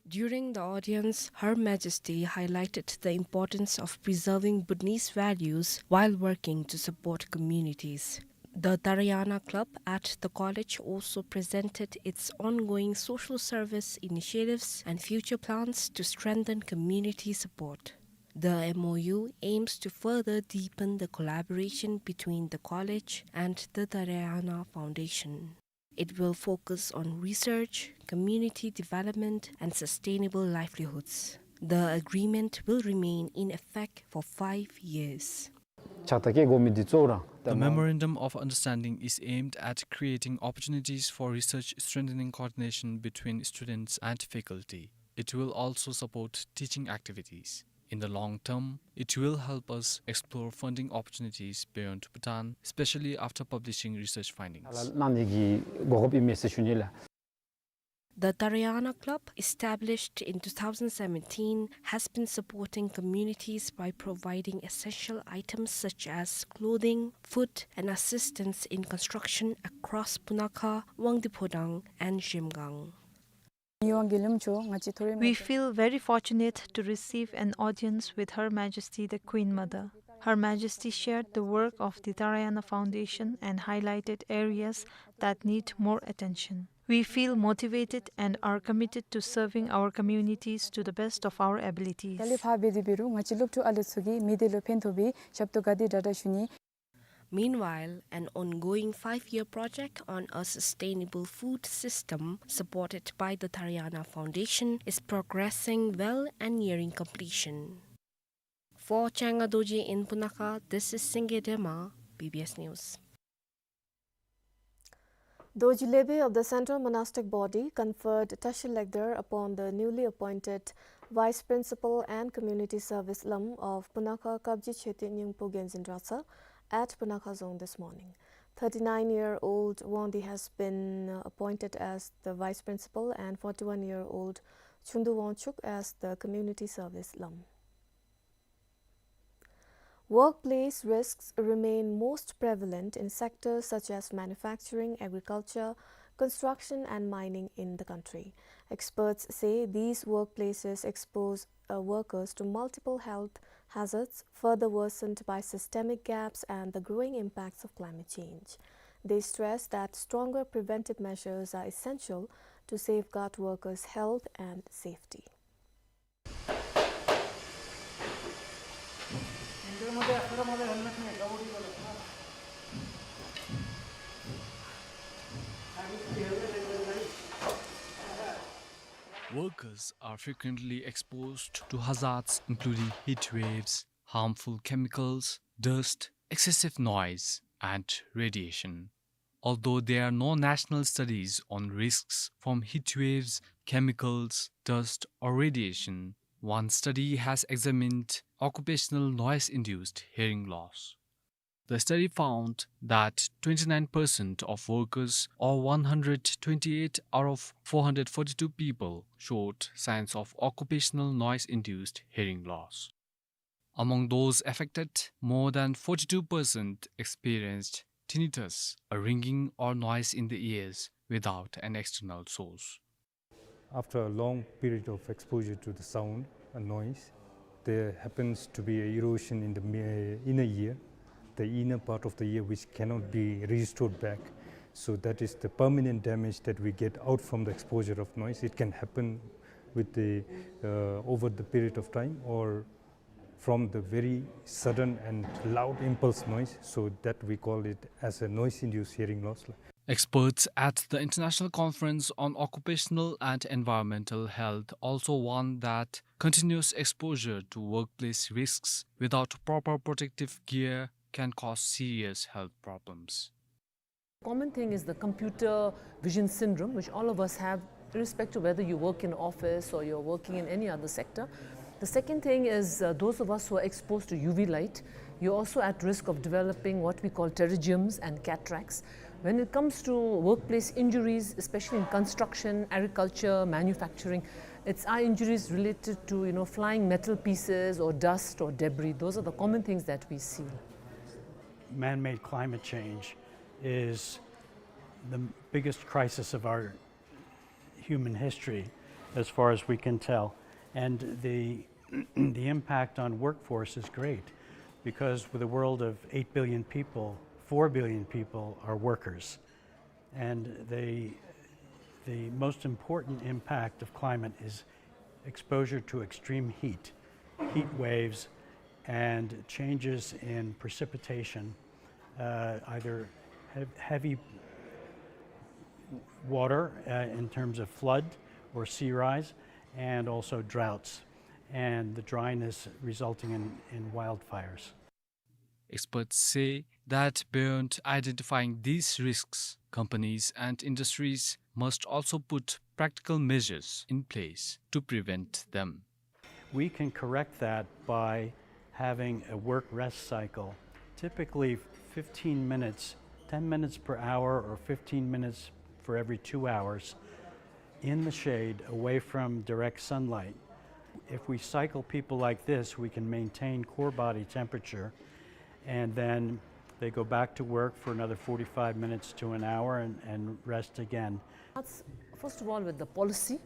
During the audience, Her Majesty highlighted the importance of preserving Bhutanese values while working to support communities. The Tarayana Club at the college also presented its ongoing social service initiatives and future plans to strengthen community support. The M O U aims to further deepen the collaboration between the college and the Tarayana Foundation. It will focus on research, community development, and sustainable livelihoods. The agreement will remain in effect for five years. The Memorandum of Understanding is aimed at creating opportunities for research, strengthening coordination between students and faculty. It will also support teaching activities. In the long term, it will help us explore funding opportunities beyond Bhutan, especially after publishing research findings. The Tarayana Club, established in two thousand seventeen, has been supporting communities by providing essential items such as clothing, food, and assistance in construction across Punakha, Wangdue Phodrang, and Zhemgang. We feel very fortunate to receive an audience with Her Majesty the Queen Mother. Her Majesty shared the work of the Taraiyana Foundation and highlighted areas that need more attention. We feel motivated and are committed to serving our communities to the best of our abilities. དེ་ལས་ཕར་འབད་དེ་འབད་རུང་ང་བཅས་སློབ་ཕྲུག་ཨ་ལུ་ཚུ་གིས་མི་སྡེ་ལུ་ཕན་ཐོགས་པའི་ཞབས་ཏོག་ག་དེ་དྲག་དྲག་ཞུ་ནི། Meanwhile, an ongoing five-year project on a sustainable food system, supported by the Taraiyana Foundation, is progressing well and nearing completion. For Changa Dorji in Punakha, this is Singye Dema, B B S News. Dorji Lebi of the Central Monastic Body conferred Tashi Legder upon the newly appointed Vice Principal and Community Service Lam of Punakha Kapji Cheti Nyingpo Genzin Dratshang at Punakha Dzong this morning. Thirty-nine-year-old Wangdi has been, uh, appointed as the Vice Principal and forty-one-year-old Chundu Wangchuk as the Community Service Lam. Workplace risks remain most prevalent in sectors such as manufacturing, agriculture, construction, and mining in the country. Experts say these workplaces expose, uh, workers to multiple health hazards, further worsened by systemic gaps and the growing impacts of climate change. They stress that stronger preventive measures are essential to safeguard workers' health and safety. Workers are frequently exposed to hazards including heat waves, harmful chemicals, dust, excessive noise, and radiation. Although there are no national studies on risks from heat waves, chemicals, dust, or radiation, one study has examined occupational noise-induced hearing loss. The study found that twenty-nine percent of workers, or one hundred twenty-eight out of four hundred forty-two people, showed signs of occupational noise-induced hearing loss. Among those affected, more than forty-two percent experienced tinnitus, a ringing or noise in the ears, without an external source. After a long period of exposure to the sound and noise, there happens to be a erosion in the me-, inner ear, the inner part of the ear, which cannot be restored back. So that is the permanent damage that we get out from the exposure of noise. It can happen with the, uh, over the period of time, or from the very sudden and loud impulse noise, so that we call it as a noise-induced hearing loss. Experts at the International Conference on Occupational and Environmental Health also warn that continuous exposure to workplace risks without proper protective gear can cause serious health problems. Common thing is the computer vision syndrome, which all of us have, irrespective whether you work in office or you're working in any other sector. The second thing is, uh, those of us who are exposed to U V light, you're also at risk of developing what we call pterygiomas and cataracts. When it comes to workplace injuries, especially in construction, agriculture, manufacturing, it's eye injuries related to, you know, flying metal pieces or dust or debris. Those are the common things that we see. Man-made climate change is the biggest crisis of our human history, as far as we can tell. And the, the impact on workforce is great, because with a world of eight billion people, four billion people are workers. And the, the most important impact of climate is exposure to extreme heat, heat waves, and changes in precipitation, uh, either hev-, heavy water, uh, in terms of flood or sea rise, and also droughts and the dryness resulting in, in wildfires. Experts say that beyond identifying these risks, companies and industries must also put practical measures in place to prevent them. We can correct that by having a work rest cycle, typically fifteen minutes, ten minutes per hour or fifteen minutes for every two hours in the shade, away from direct sunlight. If we cycle people like this, we can maintain core body temperature, and then they go back to work for another forty-five minutes to an hour and, and rest again. That's, first of all, with the policy.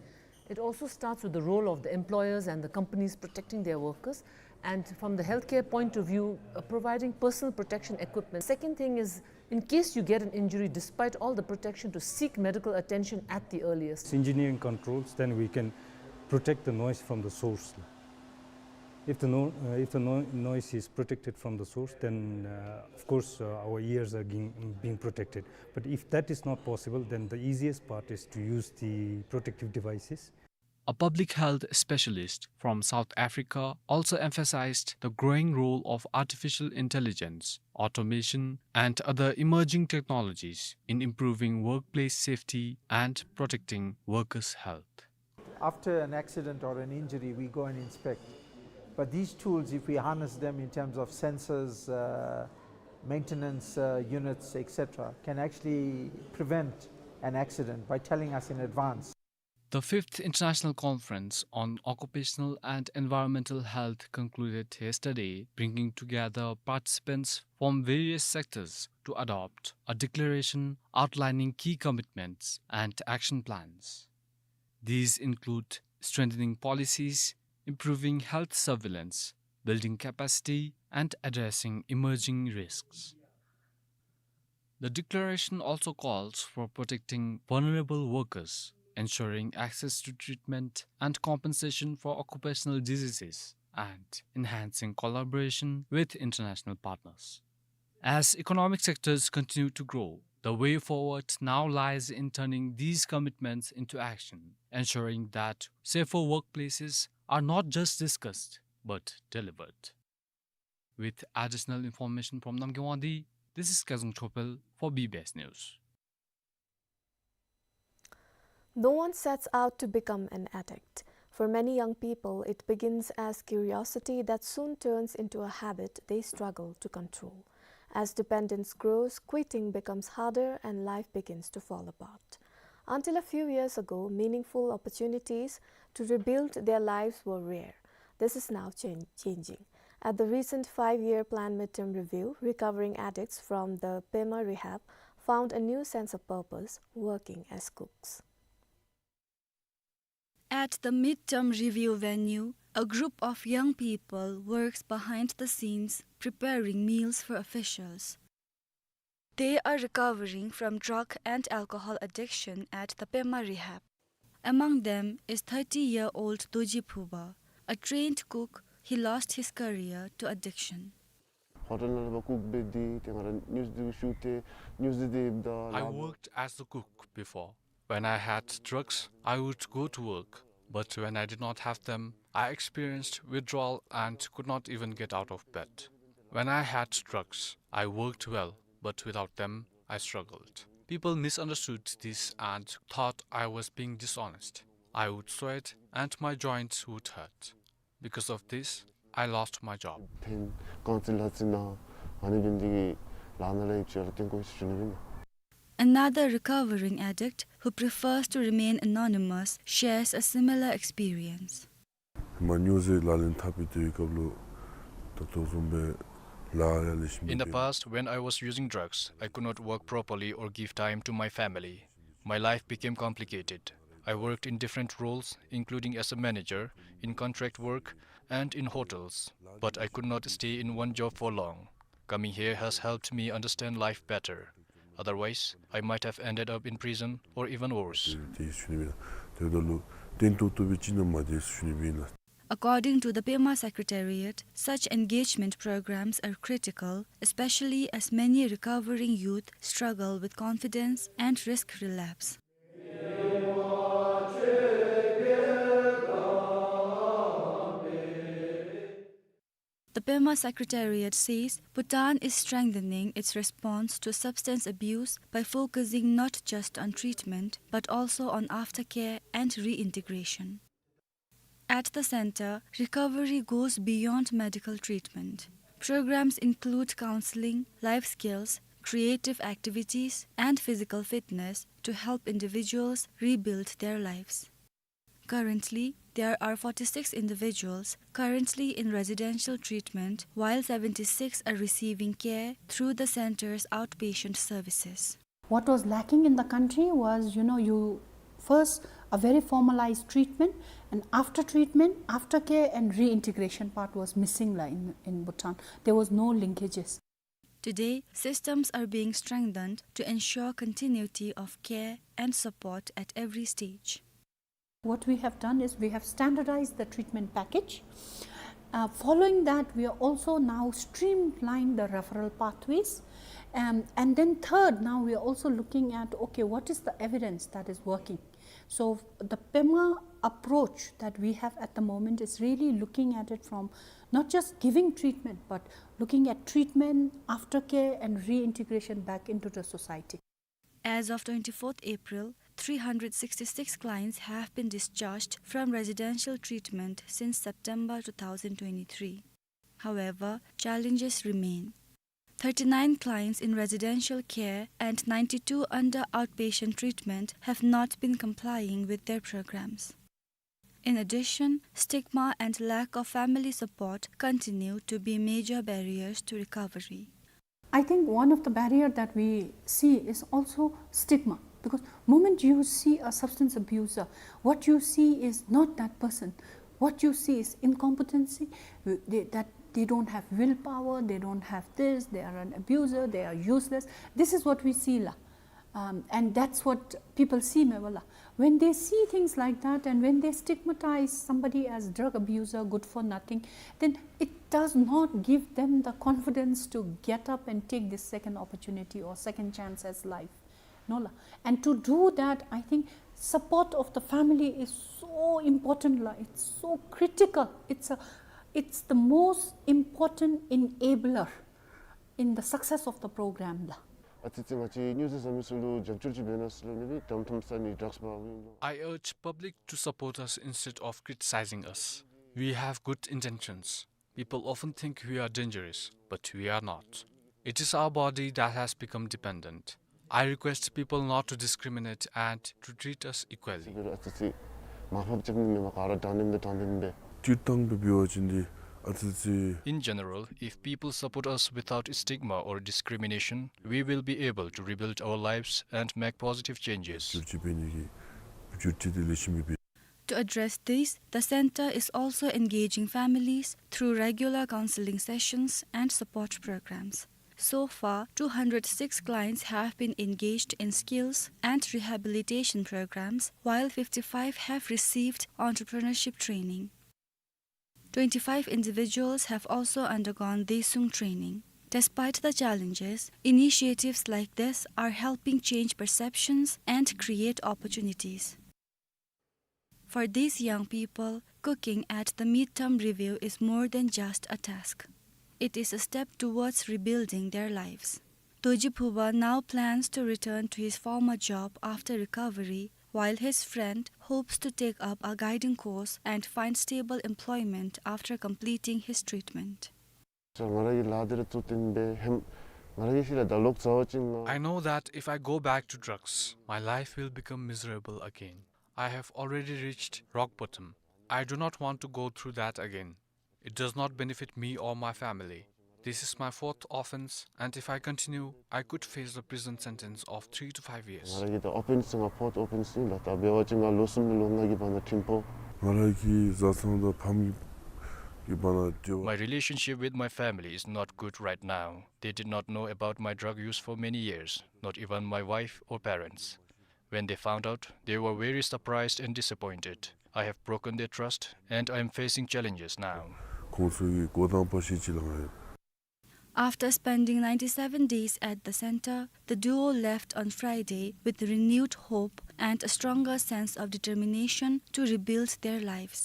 It also starts with the role of the employers and the companies protecting their workers. And from the healthcare point of view, uh, providing personal protection equipment. Second thing is, in case you get an injury, despite all the protection, to seek medical attention at the earliest. Engineering controls, then we can protect the noise from the source. If the no-, uh, if the no-, noise is protected from the source, then, uh, of course, uh, our ears are being, being protected. But if that is not possible, then the easiest part is to use the protective devices. A public health specialist from South Africa also emphasized the growing role of artificial intelligence, automation, and other emerging technologies in improving workplace safety and protecting workers' health. After an accident or an injury, we go and inspect. But these tools, if we harness them in terms of sensors, uh, maintenance, uh, units, et cetera, can actually prevent an accident by telling us in advance. The fifth International Conference on Occupational and Environmental Health concluded yesterday, bringing together participants from various sectors to adopt a declaration outlining key commitments and action plans. These include strengthening policies, improving health surveillance, building capacity, and addressing emerging risks. The declaration also calls for protecting vulnerable workers, ensuring access to treatment and compensation for occupational diseases, and enhancing collaboration with international partners. As economic sectors continue to grow, the way forward now lies in turning these commitments into action, ensuring that safer workplaces are not just discussed, but delivered. With additional information from Namgay Wangdi, this is Kazung Chopel for B B S News. No one sets out to become an addict. For many young people, it begins as curiosity that soon turns into a habit they struggle to control. As dependence grows, quitting becomes harder and life begins to fall apart. Until a few years ago, meaningful opportunities to rebuild their lives were rare. This is now chan-, changing. At the recent five-year plan midterm review, recovering addicts from the Pema Rehab found a new sense of purpose, working as cooks. At the midterm review venue, a group of young people works behind the scenes, preparing meals for officials. They are recovering from drug and alcohol addiction at the Pema Rehab. Among them is thirty-year-old Dorji Phuba, a trained cook. He lost his career to addiction. Hotel ནང་ལུ་ཁོ་ཀུག་འབད་དེ་ཏེ་ང་ར་ནིའུསི་འདི་ཞུ་སྟེ་ནིའུསི་འདི་དེ་ད། I worked as a cook before. When I had drugs, I would go to work, but when I did not have them, I experienced withdrawal and could not even get out of bed. When I had drugs, I worked well, but without them, I struggled. People misunderstood this and thought I was being dishonest. I would sweat and my joints would hurt. Because of this, I lost my job. ཐེངས་རྐང་རྩེད་ལྷ་རྩེད་ནང་ཨ་ནི་འབད་ནི་དེ་གིས་ལཱ་ནང་ལས་ཡིབ་ཅི་ལུ་བརྟེན་དགོ་ཟེར་ཞུ་ནི་ཨིན། Another recovering addict who prefers to remain anonymous shares a similar experience. མ་ནིའུསི་ལག་ལེན་འཐབ་པའི་དུས་སྐབས་ལུ་ད་ལྟོ་བཟུམ་སྦེ་ལཱ་ཡང་ལེགས་ཤོམ་སྦེ། In the past, when I was using drugs, I could not work properly or give time to my family. My life became complicated. I worked in different roles, including as a manager, in contract work, and in hotels. But I could not stay in one job for long. Coming here has helped me understand life better. Otherwise, I might have ended up in prison or even worse. དེ་ཞུ་ནི་ཨིན། དེ་འབདཝ་ད་ལུ་བརྟན་ཏོག་ཏོ་སྦེ་ཅིག་ནང་མ་སྡོད་ཟེར་ཞུ་ནི་ཨིན། According to the Pema Secretariat, such engagement programs are critical, especially as many recovering youth struggle with confidence and risk relapse. The Pema Secretariat says Bhutan is strengthening its response to substance abuse by focusing not just on treatment, but also on aftercare and reintegration. At the center, recovery goes beyond medical treatment. Programs include counseling, life skills, creative activities, and physical fitness to help individuals rebuild their lives. Currently, there are forty-six individuals currently in residential treatment, while seventy-six are receiving care through the center's outpatient services. What was lacking in the country was, you know, you first, a very formalized treatment, and after treatment, aftercare and reintegration part was missing la in, in Bhutan. There was no linkages. Today, systems are being strengthened to ensure continuity of care and support at every stage. What we have done is we have standardized the treatment package. Uh, following that, we are also now streamlined the referral pathways. Um, and then third, now we are also looking at, okay, what is the evidence that is working? So the pema approach that we have at the moment is really looking at it from not just giving treatment, but looking at treatment, aftercare, and reintegration back into the society. As of twenty-fourth April, three hundred sixty-six clients have been discharged from residential treatment since September two thousand twenty-three. However, challenges remain. Thirty-nine clients in residential care and ninety-two under outpatient treatment have not been complying with their programs. In addition, stigma and lack of family support continue to be major barriers to recovery. I think one of the barrier that we see is also stigma, because moment you see a substance abuser, what you see is not that person. What you see is incompetency. They, that they don't have willpower, they don't have this, they are an abuser, they are useless. This is what we see la. Um, and that's what people see, mewala. When they see things like that and when they stigmatize somebody as drug abuser, good for nothing, then it does not give them the confidence to get up and take this second opportunity or second chance as life. No la. And to do that, I think support of the family is so important la. It's so critical. It's a, it's the most important enabler in the success of the program la. ཨ་ཙི་ཙི་ང་བཅས་སྨྱོ་རྫས་ཟ་མི་ཚུ་ལུ་རྒྱབ་སྐྱོར་ཅིག་འབད་གནང་ཟེར་ལོ་ནི་སྦེ་དམ་དམ་ས་ནི་ཌགསི་བ་ཨིན་ལོ། I urge public to support us instead of criticizing us. We have good intentions. People often think we are dangerous, but we are not. It is our body that has become dependent. I request people not to discriminate and to treat us equally. སྤྱིར་བཏང་སྦེ་འབད་བ་ཅིན་འདི་ཨ་ཙི་ཙི། In general, if people support us without stigma or discrimination, we will be able to rebuild our lives and make positive changes. To address this, the center is also engaging families through regular counseling sessions and support programs. So far, two hundred six clients have been engaged in skills and rehabilitation programs, while fifty-five have received entrepreneurship training. Twenty-five individuals have also undergone Daesung training. Despite the challenges, initiatives like this are helping change perceptions and create opportunities. For these young people, cooking at the midterm review is more than just a task. It is a step towards rebuilding their lives. Dorji Phubal now plans to return to his former job after recovery, while his friend hopes to take up a guiding course and find stable employment after completing his treatment. ང་ར་གིས་ལཱ་འདི་ར་བཙུགས་ཏེ་སྦེ་ཧེམ། ང་ར་གིས་ཤི་ལ་ད་ལོག་ཟ་བ་ཅིན་ང་། I know that if I go back to drugs, my life will become miserable again. I have already reached rock bottom. I do not want to go through that again. It does not benefit me or my family. This is my fourth offense, and if I continue, I could face a prison sentence of three to five years. ང་ར་གི་ད་ཨོ་ཕེནསི་ང་ཕོརཐ་ཨོ་ཕེནསི་ཨིན་ལགས། ད་འབད་བ་ཅིན་ང་ལོ་གསུམ་ལོ་ལྔ་གི་བར་ན་ཁྲིམས་ཕོག། ང་ར་གི་བཟའ་ཚང་དང་ཕམ་གི་བར་ན་འབྲེལ་བ། My relationship with my family is not good right now. They did not know about my drug use for many years, not even my wife or parents. When they found out, they were very surprised and disappointed. I have broken their trust, and I am facing challenges now. ཁོང་ཚུ་གི་འགོ་དང་པ་ཤི་ཅི་ལང་ཡོད། After spending ninety-seven days at the center, the duo left on Friday with renewed hope and a stronger sense of determination to rebuild their lives.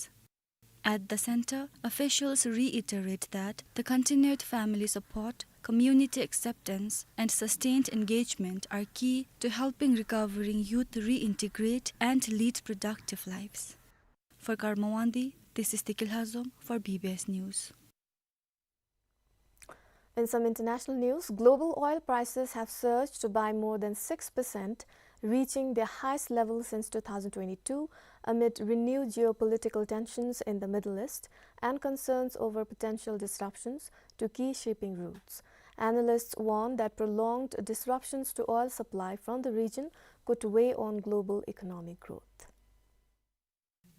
At the center, officials reiterate that the continued family support, community acceptance, and sustained engagement are key to helping recovering youth reintegrate and lead productive lives. For Karma Wangdi, this is Deki Lhazom for B B S News. In some international news, global oil prices have surged by more than six percent, reaching their highest level since two thousand twenty-two, amid renewed geopolitical tensions in the Middle East and concerns over potential disruptions to key shipping routes. Analysts warn that prolonged disruptions to oil supply from the region could weigh on global economic growth.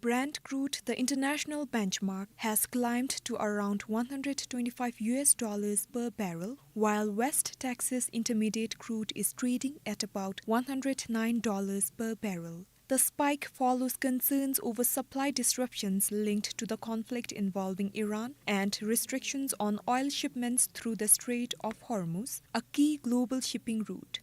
Brent crude, the international benchmark, has climbed to around one hundred twenty-five U S dollars per barrel, while West Texas Intermediate crude is trading at about one hundred nine dollars per barrel. The spike follows concerns over supply disruptions linked to the conflict involving Iran and restrictions on oil shipments through the Strait of Hormuz, a key global shipping route.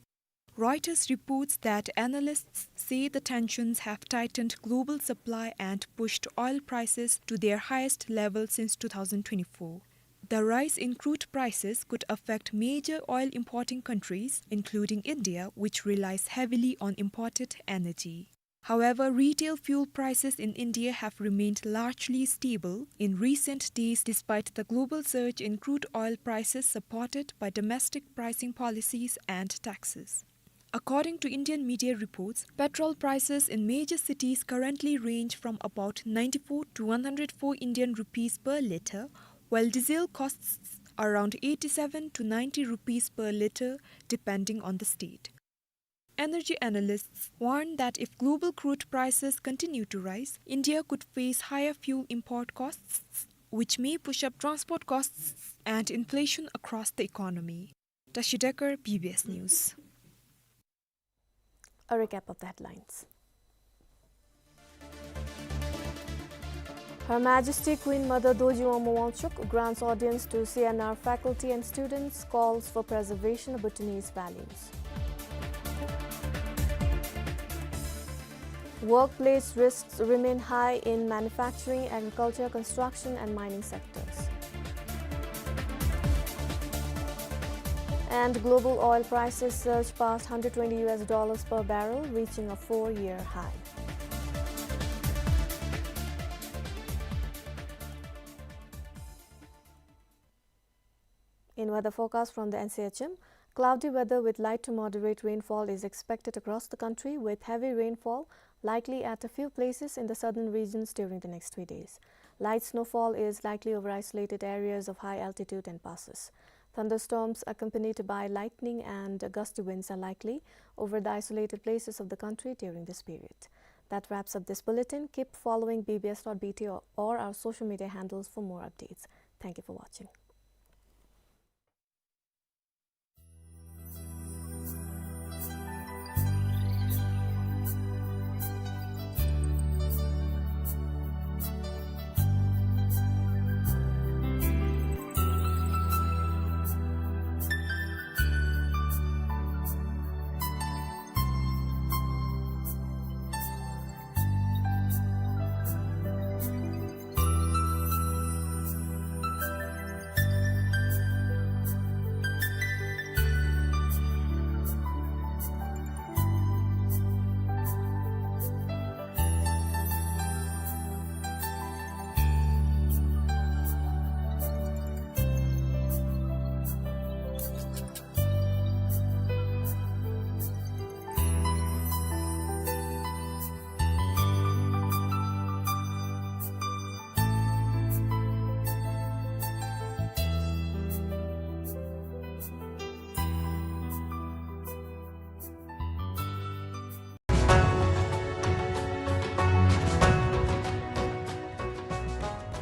Reuters reports that analysts say the tensions have tightened global supply and pushed oil prices to their highest level since two thousand twenty-four. The rise in crude prices could affect major oil importing countries, including India, which relies heavily on imported energy. However, retail fuel prices in India have remained largely stable in recent days despite the global surge in crude oil prices supported by domestic pricing policies and taxes. According to Indian media reports, petrol prices in major cities currently range from about ninety-four to one hundred four Indian rupees per litre, while diesel costs around eighty-seven to ninety rupees per litre, depending on the state. Energy analysts warn that if global crude prices continue to rise, India could face higher fuel import costs, which may push up transport costs and inflation across the economy. Tashi Dekar, B B S News. A recap of the headlines. Her Majesty Queen Mother Dorji Wangma Wangchuck grants audience to C N R faculty and students, calls for preservation of Bhutanese values. Workplace risks remain high in manufacturing, agriculture, construction and mining sectors. And global oil prices surge past hundred twenty U S dollars per barrel, reaching a four-year high. In weather forecast from the N C H M, cloudy weather with light to moderate rainfall is expected across the country, with heavy rainfall likely at a few places in the southern regions during the next three days. Light snowfall is likely over isolated areas of high altitude and passes. Thunderstorms accompanied by lightning and gusty winds are likely over the isolated places of the country during this period. That wraps up this bulletin. Keep following B B S dot B T or, or our social media handles for more updates. Thank you for watching.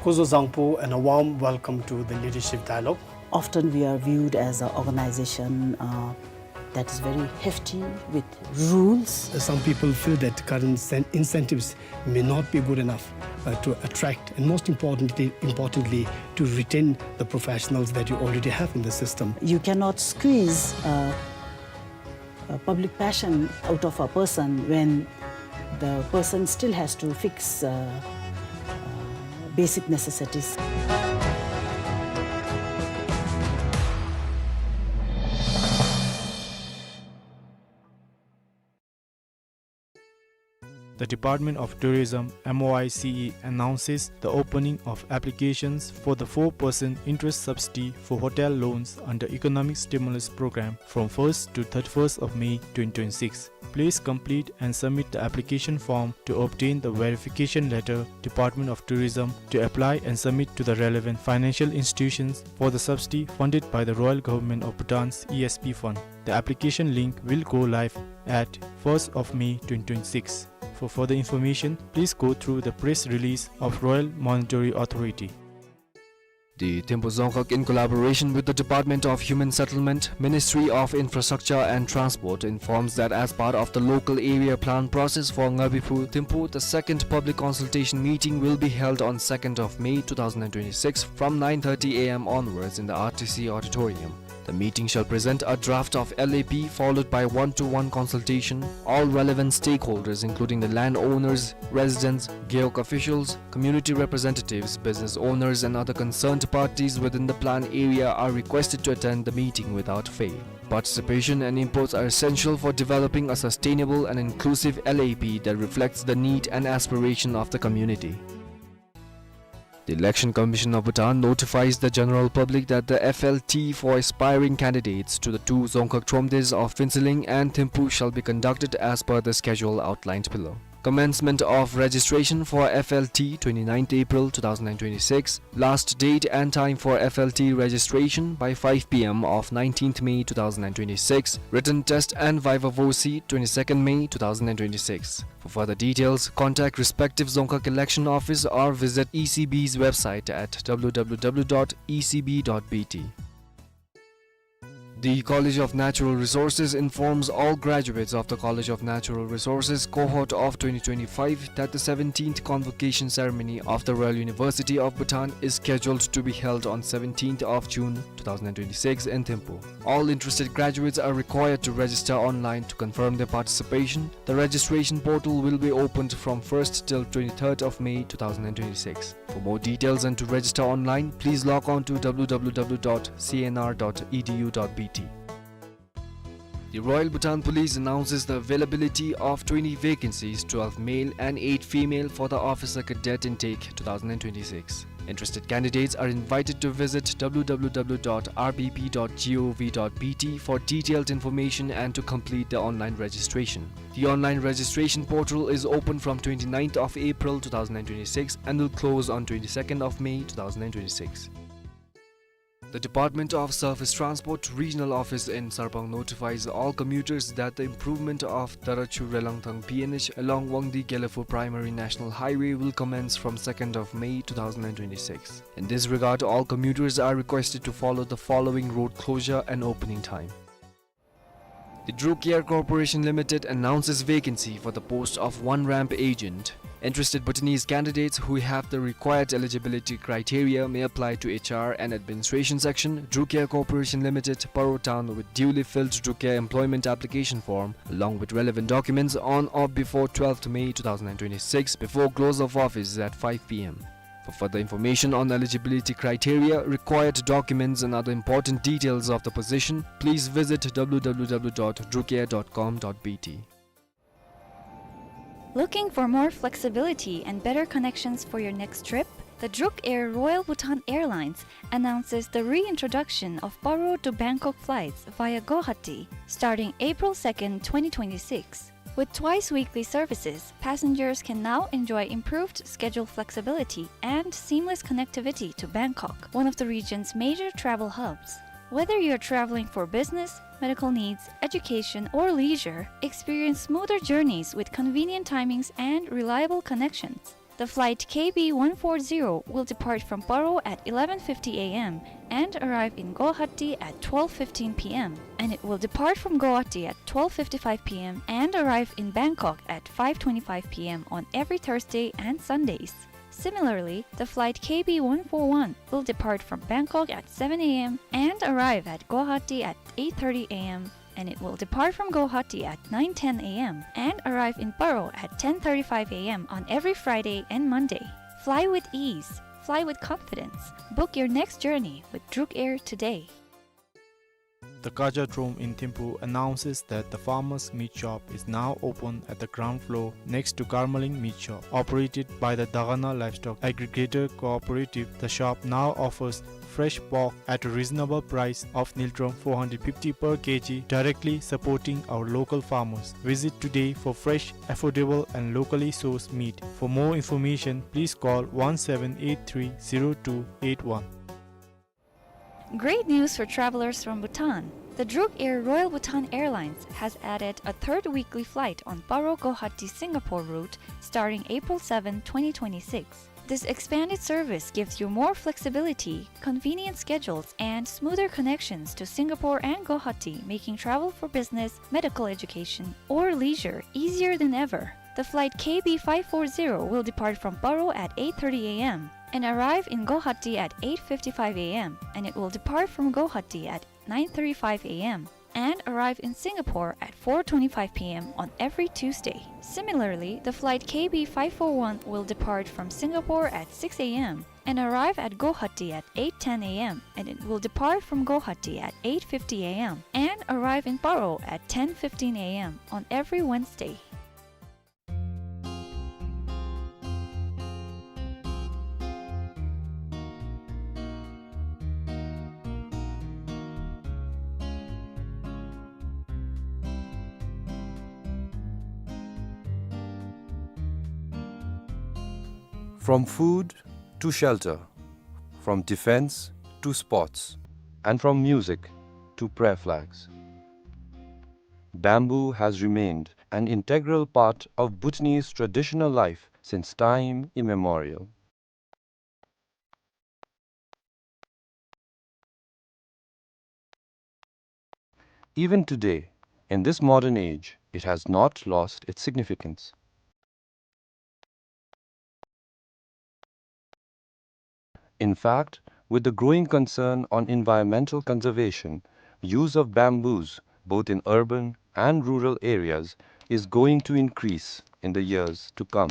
Kuzo Zangpo and a warm welcome to the Leadership Dialogue. Often we are viewed as an organization, uh, that is very hefty with rules. Some people feel that current sen-, incentives may not be good enough, uh, to attract and, most importantly, importantly, to retain the professionals that you already have in the system. You cannot squeeze, uh, uh, public passion out of a person when the person still has to fix, uh, uh, basic necessities. The Department of Tourism, M O I C E, announces the opening of applications for the four percent interest subsidy for hotel loans under Economic Stimulus Program from first to thirty-first of May twenty twenty-six. Please complete and submit the application form to obtain the verification letter, Department of Tourism, to apply and submit to the relevant financial institutions for the subsidy funded by the Royal Government of Bhutan's E S P fund. The application link will go live at first of May twenty twenty-six. For further information, please go through the press release of Royal Monetary Authority. The Thimphu Dzongkhag, in collaboration with the Department of Human Settlement, Ministry of Infrastructure and Transport, informs that as part of the local area plan process for Ngabiphu Thimphu, the second public consultation meeting will be held on second of May two thousand and twenty-six from nine thirty A M onwards in the R T C auditorium. The meeting shall present a draft of L A P, followed by one-to-one consultation. All relevant stakeholders, including the landowners, residents, Gewog officials, community representatives, business owners, and other concerned parties within the plan area, are requested to attend the meeting without fail. Participation and inputs are essential for developing a sustainable and inclusive L A P that reflects the need and aspiration of the community. The Election Commission of Bhutan notifies the general public that the F L T for aspiring candidates to the two Dzongkhag Thromdes of Phuentsholing and Thimphu shall be conducted as per the schedule outlined below. Commencement of registration for F L T, twenty-ninth April two thousand and twenty-six. Last date and time for F L T registration by five P M of nineteenth May two thousand and twenty-six. Written test and viva voce, twenty-second May two thousand and twenty-six. For further details, contact respective Dzongkhag Election Office or visit E C B's website at W W W dot E C B dot B T. The College of Natural Resources informs all graduates of the College of Natural Resources cohort of twenty twenty-five that the seventeenth convocation ceremony of the Royal University of Bhutan is scheduled to be held on seventeenth of June two thousand and twenty-six in Thimphu. All interested graduates are required to register online to confirm their participation. The registration portal will be opened from first till twenty-third of May two thousand and twenty-six. For more details and to register online, please log on to W W W dot C N R dot E D U dot B T. The Royal Bhutan Police announces the availability of twenty vacancies, twelve male and eight female, for the Officer Cadet Intake two thousand and twenty-six. Interested candidates are invited to visit W W W dot R B P dot gov dot B T for detailed information and to complete the online registration. The online registration portal is open from twenty-ninth of April two thousand and twenty-six and will close on twenty-second of May two thousand and twenty-six. The Department of Surface Transport Regional Office in Sarpang notifies all commuters that the improvement of Darachu Relangthang P N H along Wangdi Gelephu Primary National Highway will commence from second of May two thousand and twenty-six. In this regard, all commuters are requested to follow the following road closure and opening time. The Druk Air Corporation Limited announces vacancy for the post of one ramp agent. Interested Bhutanese candidates who have the required eligibility criteria may apply to H R and Administration Section, Druk Air Corporation Limited, Paro Town, with duly filled Druk Air employment application form along with relevant documents on or before twelfth May two thousand and twenty-six, before close of office at five P M. For further information on eligibility criteria, required documents and other important details of the position, please visit W W W dot druk air dot com dot B T. Looking for more flexibility and better connections for your next trip? The Druk Air Royal Bhutan Airlines announces the reintroduction of Paro to Bangkok flights via Guwahati starting April second, twenty twenty-six. With twice weekly services, passengers can now enjoy improved schedule flexibility and seamless connectivity to Bangkok, one of the region's major travel hubs. Whether you're traveling for business, medical needs, education, or leisure, experience smoother journeys with convenient timings and reliable connections. The flight K B one four zero will depart from Paro at eleven fifty A M and arrive in Guwahati at twelve fifteen P M, and it will depart from Guwahati at twelve fifty-five P M and arrive in Bangkok at five twenty-five P M on every Thursday and Sundays. Similarly, the flight K B one four one will depart from Bangkok at seven A M and arrive at Guwahati at eight thirty A M, and it will depart from Guwahati at nine ten A M and arrive in Paro at ten thirty-five A M on every Friday and Monday. Fly with ease. Fly with confidence. Book your next journey with Druk Air today. The Kajadrom in Thimphu announces that the farmers' meat shop is now open at the ground floor next to Karmaling Meat Shop, operated by the Dagana Livestock Aggregator Cooperative. The shop now offers fresh pork at a reasonable price of Ngultrum four hundred fifty per K G, directly supporting our local farmers. Visit today for fresh, affordable and locally sourced meat. For more information, please call one seven eight three zero two eight one. Great news for travelers from Bhutan. The Druk Air Royal Bhutan Airlines has added a third weekly flight on Paro Guwahati Singapore route starting April seven, twenty twenty-six. This expanded service gives you more flexibility, convenient schedules, and smoother connections to Singapore and Guwahati, making travel for business, medical education, or leisure easier than ever. The flight K B five four zero will depart from Paro at eight thirty A M and arrive in Guwahati at eight fifty-five A M, and it will depart from Guwahati at nine thirty-five A M and arrive in Singapore at four twenty-five P M on every Tuesday. Similarly, the flight K B five four one will depart from Singapore at six A M and arrive at Guwahati at eight ten A M, and it will depart from Guwahati at eight fifty A M and arrive in Paro at ten fifteen A M on every Wednesday. From food to shelter, from defense to sports, and from music to prayer flags, bamboo has remained an integral part of Bhutanese traditional life since time immemorial. Even today, in this modern age, it has not lost its significance. In fact, with the growing concern on environmental conservation, use of bamboos, both in urban and rural areas, is going to increase in the years to come.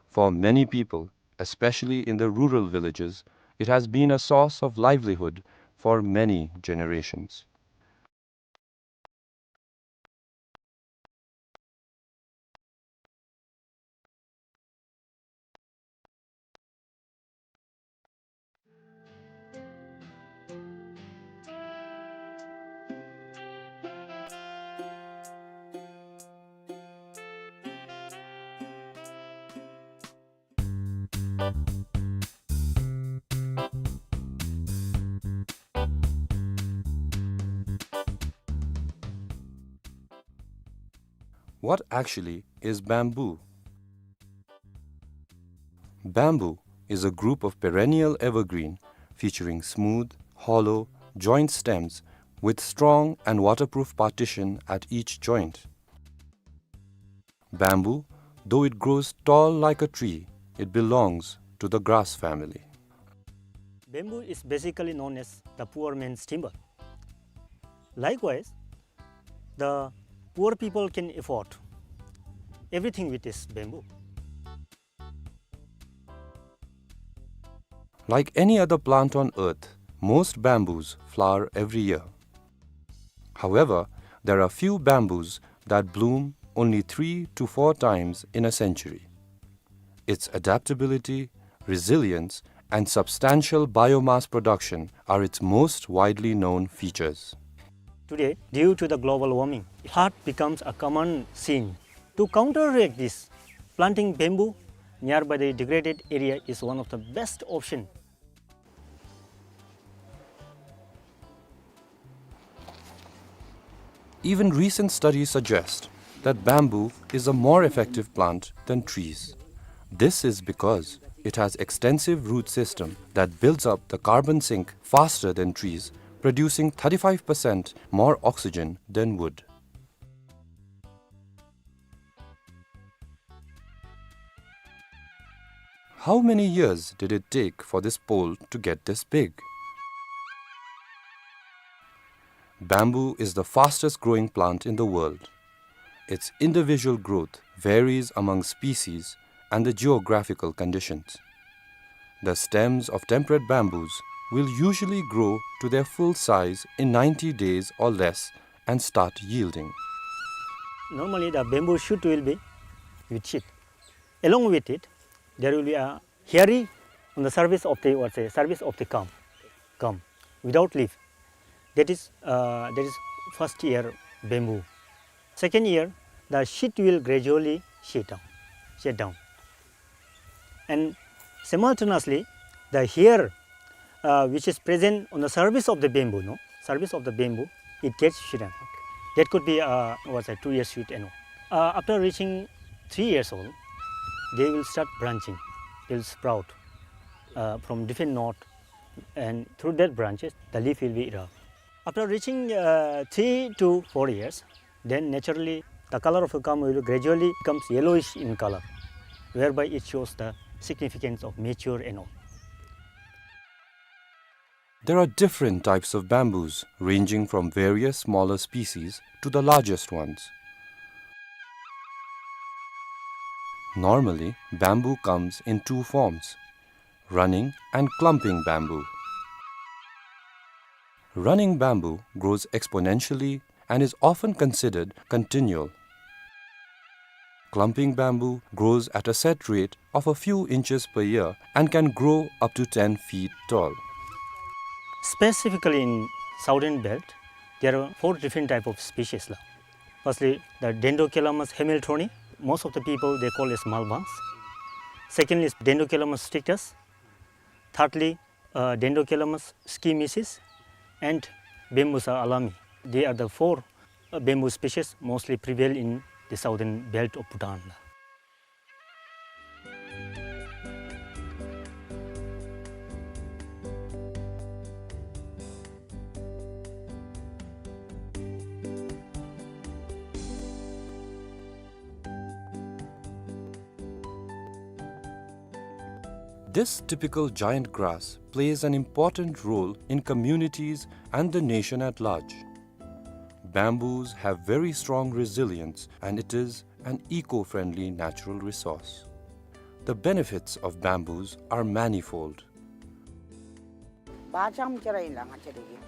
For many people, especially in the rural villages, it has been a source of livelihood for many generations. What actually is bamboo? Bamboo is a group of perennial evergreen featuring smooth, hollow, joint stems with strong and waterproof partition at each joint. Bamboo, though it grows tall like a tree, it belongs to the grass family. Bamboo is basically known as the poor man's timber. Likewise, the poor people can afford everything with this bamboo. Like any other plant on earth, most bamboos flower every year. However, there are few bamboos that bloom only three to four times in a century. Its adaptability, resilience, and substantial biomass production are its most widely known features. Today, due to the global warming, flood becomes a common scene. To counteract this, planting bamboo nearby the degraded area is one of the best option. Even recent studies suggest that bamboo is a more effective plant than trees. This is because it has extensive root system that builds up the carbon sink faster than trees, producing thirty-five percent more oxygen than wood. How many years did it take for this pole to get this big? Bamboo is the fastest growing plant in the world. Its individual growth varies among species and the geographical conditions. The stems of temperate bamboos will usually grow to their full size in ninety days or less and start yielding. Normally, the bamboo shoot will be with sheath. Along with it, there will be a hairy on the surface of the, what say, surface of the gum, gum, without leaf. That is, uh, that is first year bamboo. Second year, the sheath will gradually shed down, shed down. And simultaneously, The hair, uh, which is present on the surface of the bamboo, no? Surface of the bamboo, it gets shrunk. That could be, uh, what's that, two years shoot and all. Uh, after reaching three years old, they will start branching. They'll sprout, uh, from different node, and through that branches, the leaf will be erupt. After reaching, uh, three to four years, then naturally the color of a gum will gradually becomes yellowish in color, whereby it shows the significance of mature and all. There are different types of bamboos, ranging from various smaller species to the largest ones. Normally, bamboo comes in two forms, running and clumping bamboo. Running bamboo grows exponentially and is often considered continual. Clumping bamboo grows at a set rate of a few inches per year and can grow up to ten feet tall. Specifically in southern belt, there are four different type of species la. Firstly, the Dendrocalamus hamiltoni, most of the people they call as malbans. Secondly is Dendrocalamus strictus. Thirdly, uh, Dendrocalamus schimicis and Bambusa alami. They are the four, uh, bamboo species mostly prevail in the southern belt of Bhutan. This typical giant grass plays an important role in communities and the nation at large. Bamboos have very strong resilience, and it is an eco-friendly natural resource. The benefits of bamboos are manifold. བག་ཙམ་ཅིག་ར་ཨིན་ལགས་ང་བཅས་ར་གི།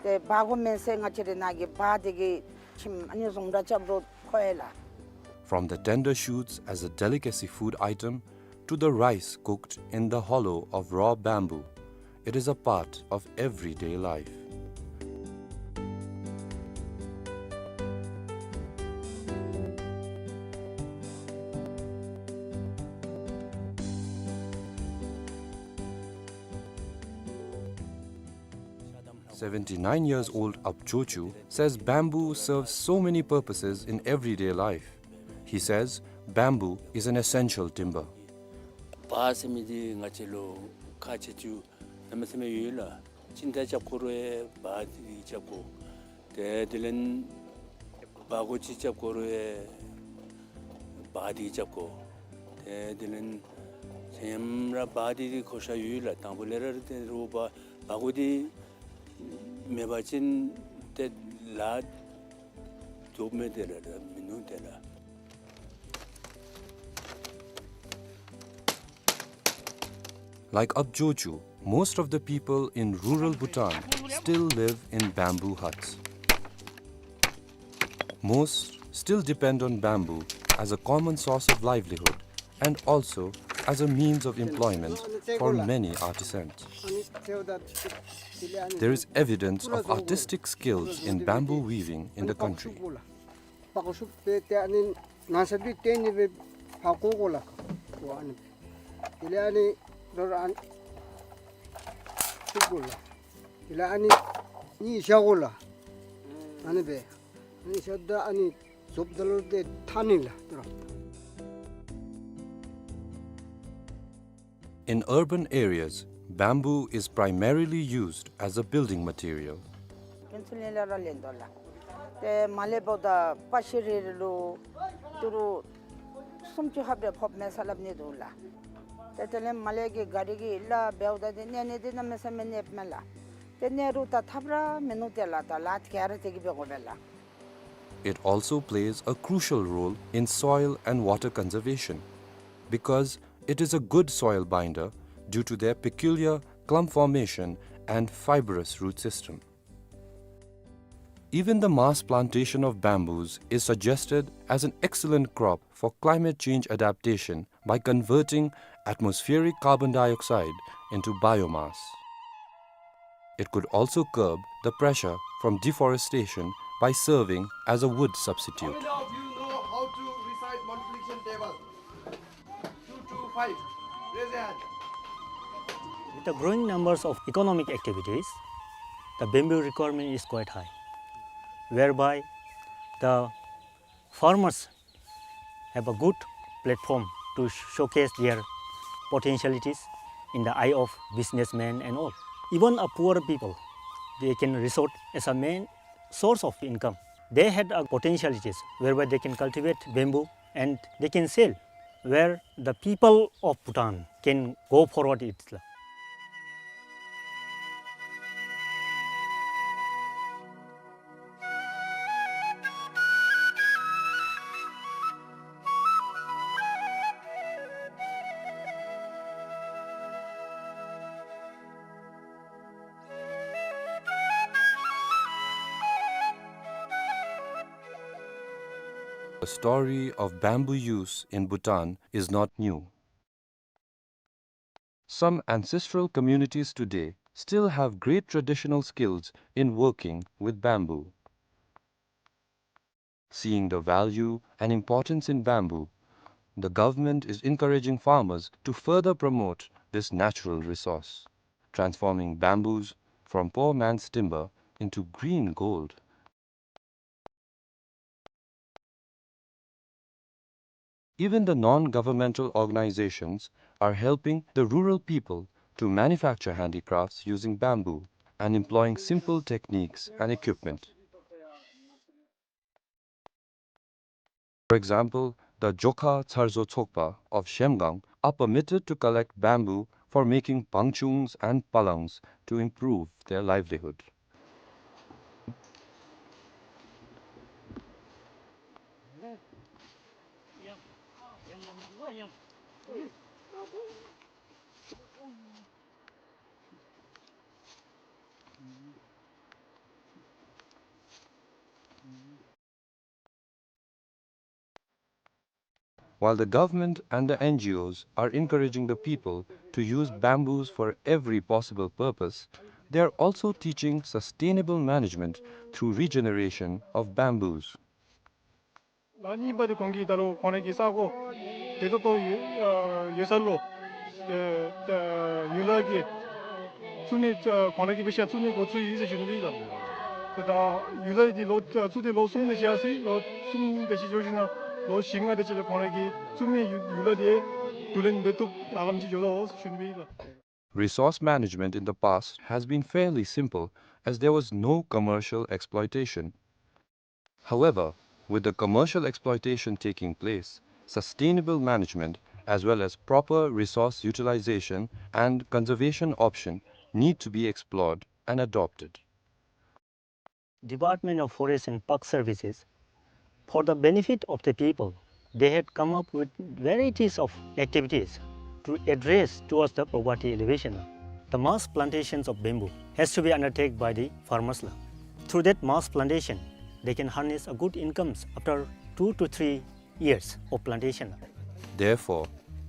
ཏེ་བག་དགོ་མེན་ཟེར་ང་བཅས་ར་ནང་གི་བག་དེ་གིས་ཁྱིམ་ཨ་ནི་བཟུམ་ར་རྐྱབ་རུང་ཁོ་ཡི་ལགས། From the tender shoots as a delicacy food item to the rice cooked in the hollow of raw bamboo, it is a part of everyday life. Seventy-nine years old Ap Jochu says bamboo serves so many purposes in everyday life. He says bamboo is an essential timber. བག་ཟེར་མི་འདི་ང་བཅས་ལུ་ཁག་ཆེ་ཆུང་གནམ་མེད་ས་མེད་ཡོད་ལགས། ཅི་འདྲ་རྐྱབ་དགོ་རུང་བག་འདི་རྐྱབ་དགོ། ཏེ་དེ་ལས་བག་གོ་ཅི་རྐྱབ་དགོ་རུང་བག་འདི་རྐྱབ་དགོ། ཏེ་དེ་ལས་ཚེ་ཡམ་ར་བག་འདི་གི་གོ་ཤ་ཡོད་ལགས། དང་པོ་ལས་ར་ཏེ་རུང་བག་བག་གོ་འདི་མེད་པ་ཅིན་ཏེ་ལཱ་རྫོགས་མེད་དེ་ར་མིན་ནུག་ཏེ་ལགས། Like Ap Jochu, most of the people in rural Bhutan still live in bamboo huts. Most still depend on bamboo as a common source of livelihood and also as a means of employment for many artisans. There is evidence of artistic skills in bamboo weaving in the country. བག་ཤུབས་སྦེ་ཏེ་ཨ་ནི་ནང་ས་འདི་ཏེ་ཨ་ནི་སྦེ་བག་གོ་དགོ་ལགས། ཨ་ནི་དེ་ལས་ཨ་ནི་རོ་ར་ཨ་ནི་བཤུབ་དགོ་ལགས། དེ་ལས་ཨ་ནི་གཉིས་བཞག་དགོ་ལགས། ཨ་ནི་སྦེ་ཨ་ནི་བཞག་ད་ཨ་ནི་རྫོབ་ད་ལུ་ཏེ་ཐ་ནི་ལགས་ཏེ་རོ། In urban areas, bamboo is primarily used as a building material. ཕུན་ཚོགས་གླིང་ལས་ར་ལེན་དོ་ལགས། ཏེ་མར་ལས་འབདཝ་ད་པ་ཤི་རི་ལུ་ཏི་རུ་སུམ་ཅུ་ལྷགཔ་སྦེ་ཕབ་མས་ཟེར་སླབ་ནི་འདུག་ལགས། ཏེ་དེ་ལས་མར་ལས་ཀྱི་ག་རི་གི་ལཱ་འབདཝ་ད་འདི་གནས་ནི་འདི་གནམ་མེད་ས་མེད་གནསཔ་མས་ལགས། ཏེ་གནས་རུང་ད་ཐབས་ར་མིན་ནུག་ཏེ་ལགས། ད་ལཱ་ག་ར་དེ་གིས་འབད་དགོ་པས་ལགས། It also plays a crucial role in soil and water conservation because it is a good soil binder due to their peculiar clump formation and fibrous root system. Even the mass plantation of bamboos is suggested as an excellent crop for climate change adaptation by converting atmospheric carbon dioxide into biomass. It could also curb the pressure from deforestation by serving as a wood substitute. How many of you know how to recite multiplication table? Two two five. Raise your hand. With the growing numbers of economic activities, the bamboo requirement is quite high, whereby the farmers have a good platform to showcase their potentialities in the eye of businessmen and all. Even a poor people, they can resort as a main source of income. They had a potentialities whereby they can cultivate bamboo and they can sell, where the people of Bhutan can go forward it. The story of bamboo use in Bhutan is not new. Some ancestral communities today still have great traditional skills in working with bamboo. Seeing the value and importance in bamboo, the government is encouraging farmers to further promote this natural resource, transforming bamboos from poor man's timber into green gold. Even the non-governmental organizations are helping the rural people to manufacture handicrafts using bamboo and employing simple techniques and equipment. For example, the Jokha Tsarzo Tsokpa of Zhemgang are permitted to collect bamboo for making bangchungs and palangs to improve their livelihood. While the government and the N G Os are encouraging the people to use bamboos for every possible purpose, they are also teaching sustainable management through regeneration of bamboos. ལོ་གཉིས་པ་དེ་ཁོང་གིས་ད་རུང་ཁོང་རང་གི་ས་གོ་དེ་ཚོ་ཏོ་ཡོད་ས་ལུ་ཨེ་ཨེ་ཡུ་ལ་གི་ཚུ་ནི་ཁོང་རང་གི་དཔེ་ཆ་ཚུ་ནི་འགོ་བཙུགས་ཡི་ཟེར་ཞུ་ནི་ཨིན་ལགས། ད་ཡུ་ལ་དེ་ལོ་ཚུ་དེ་ལོ་གསུམ་དེ་ཅིག་ཡར་སོ་ཡི། ལོ་གསུམ་དེ་ཅིག་འགྱོ་ཞིནམ་ལས་ལོ་བཞི་ལྔ་དེ་ཅིག་ལུ་ཁོང་རང་གིས་ཚུ་ནི་ཡུ་ལ་དེ་བསྡུ་ལེན་འབད་བཏུབ་ད་ལམ་ཅིག་འགྱོ་དོ་ཟེར་ཞུ་ནི་ཨིན་ལགས། Resource management in the past has been fairly simple as there was no commercial exploitation. However, with the commercial exploitation taking place, sustainable management as well as proper resource utilization and conservation option need to be explored and adopted. Department of Forest and Park Services, for the benefit of the people, they had come up with varieties of activities to address towards the poverty alleviation. The mass plantations of bamboo has to be undertaken by the farmers la. Through that mass plantation, they can harness a good incomes after two to three years of plantation. Therefore,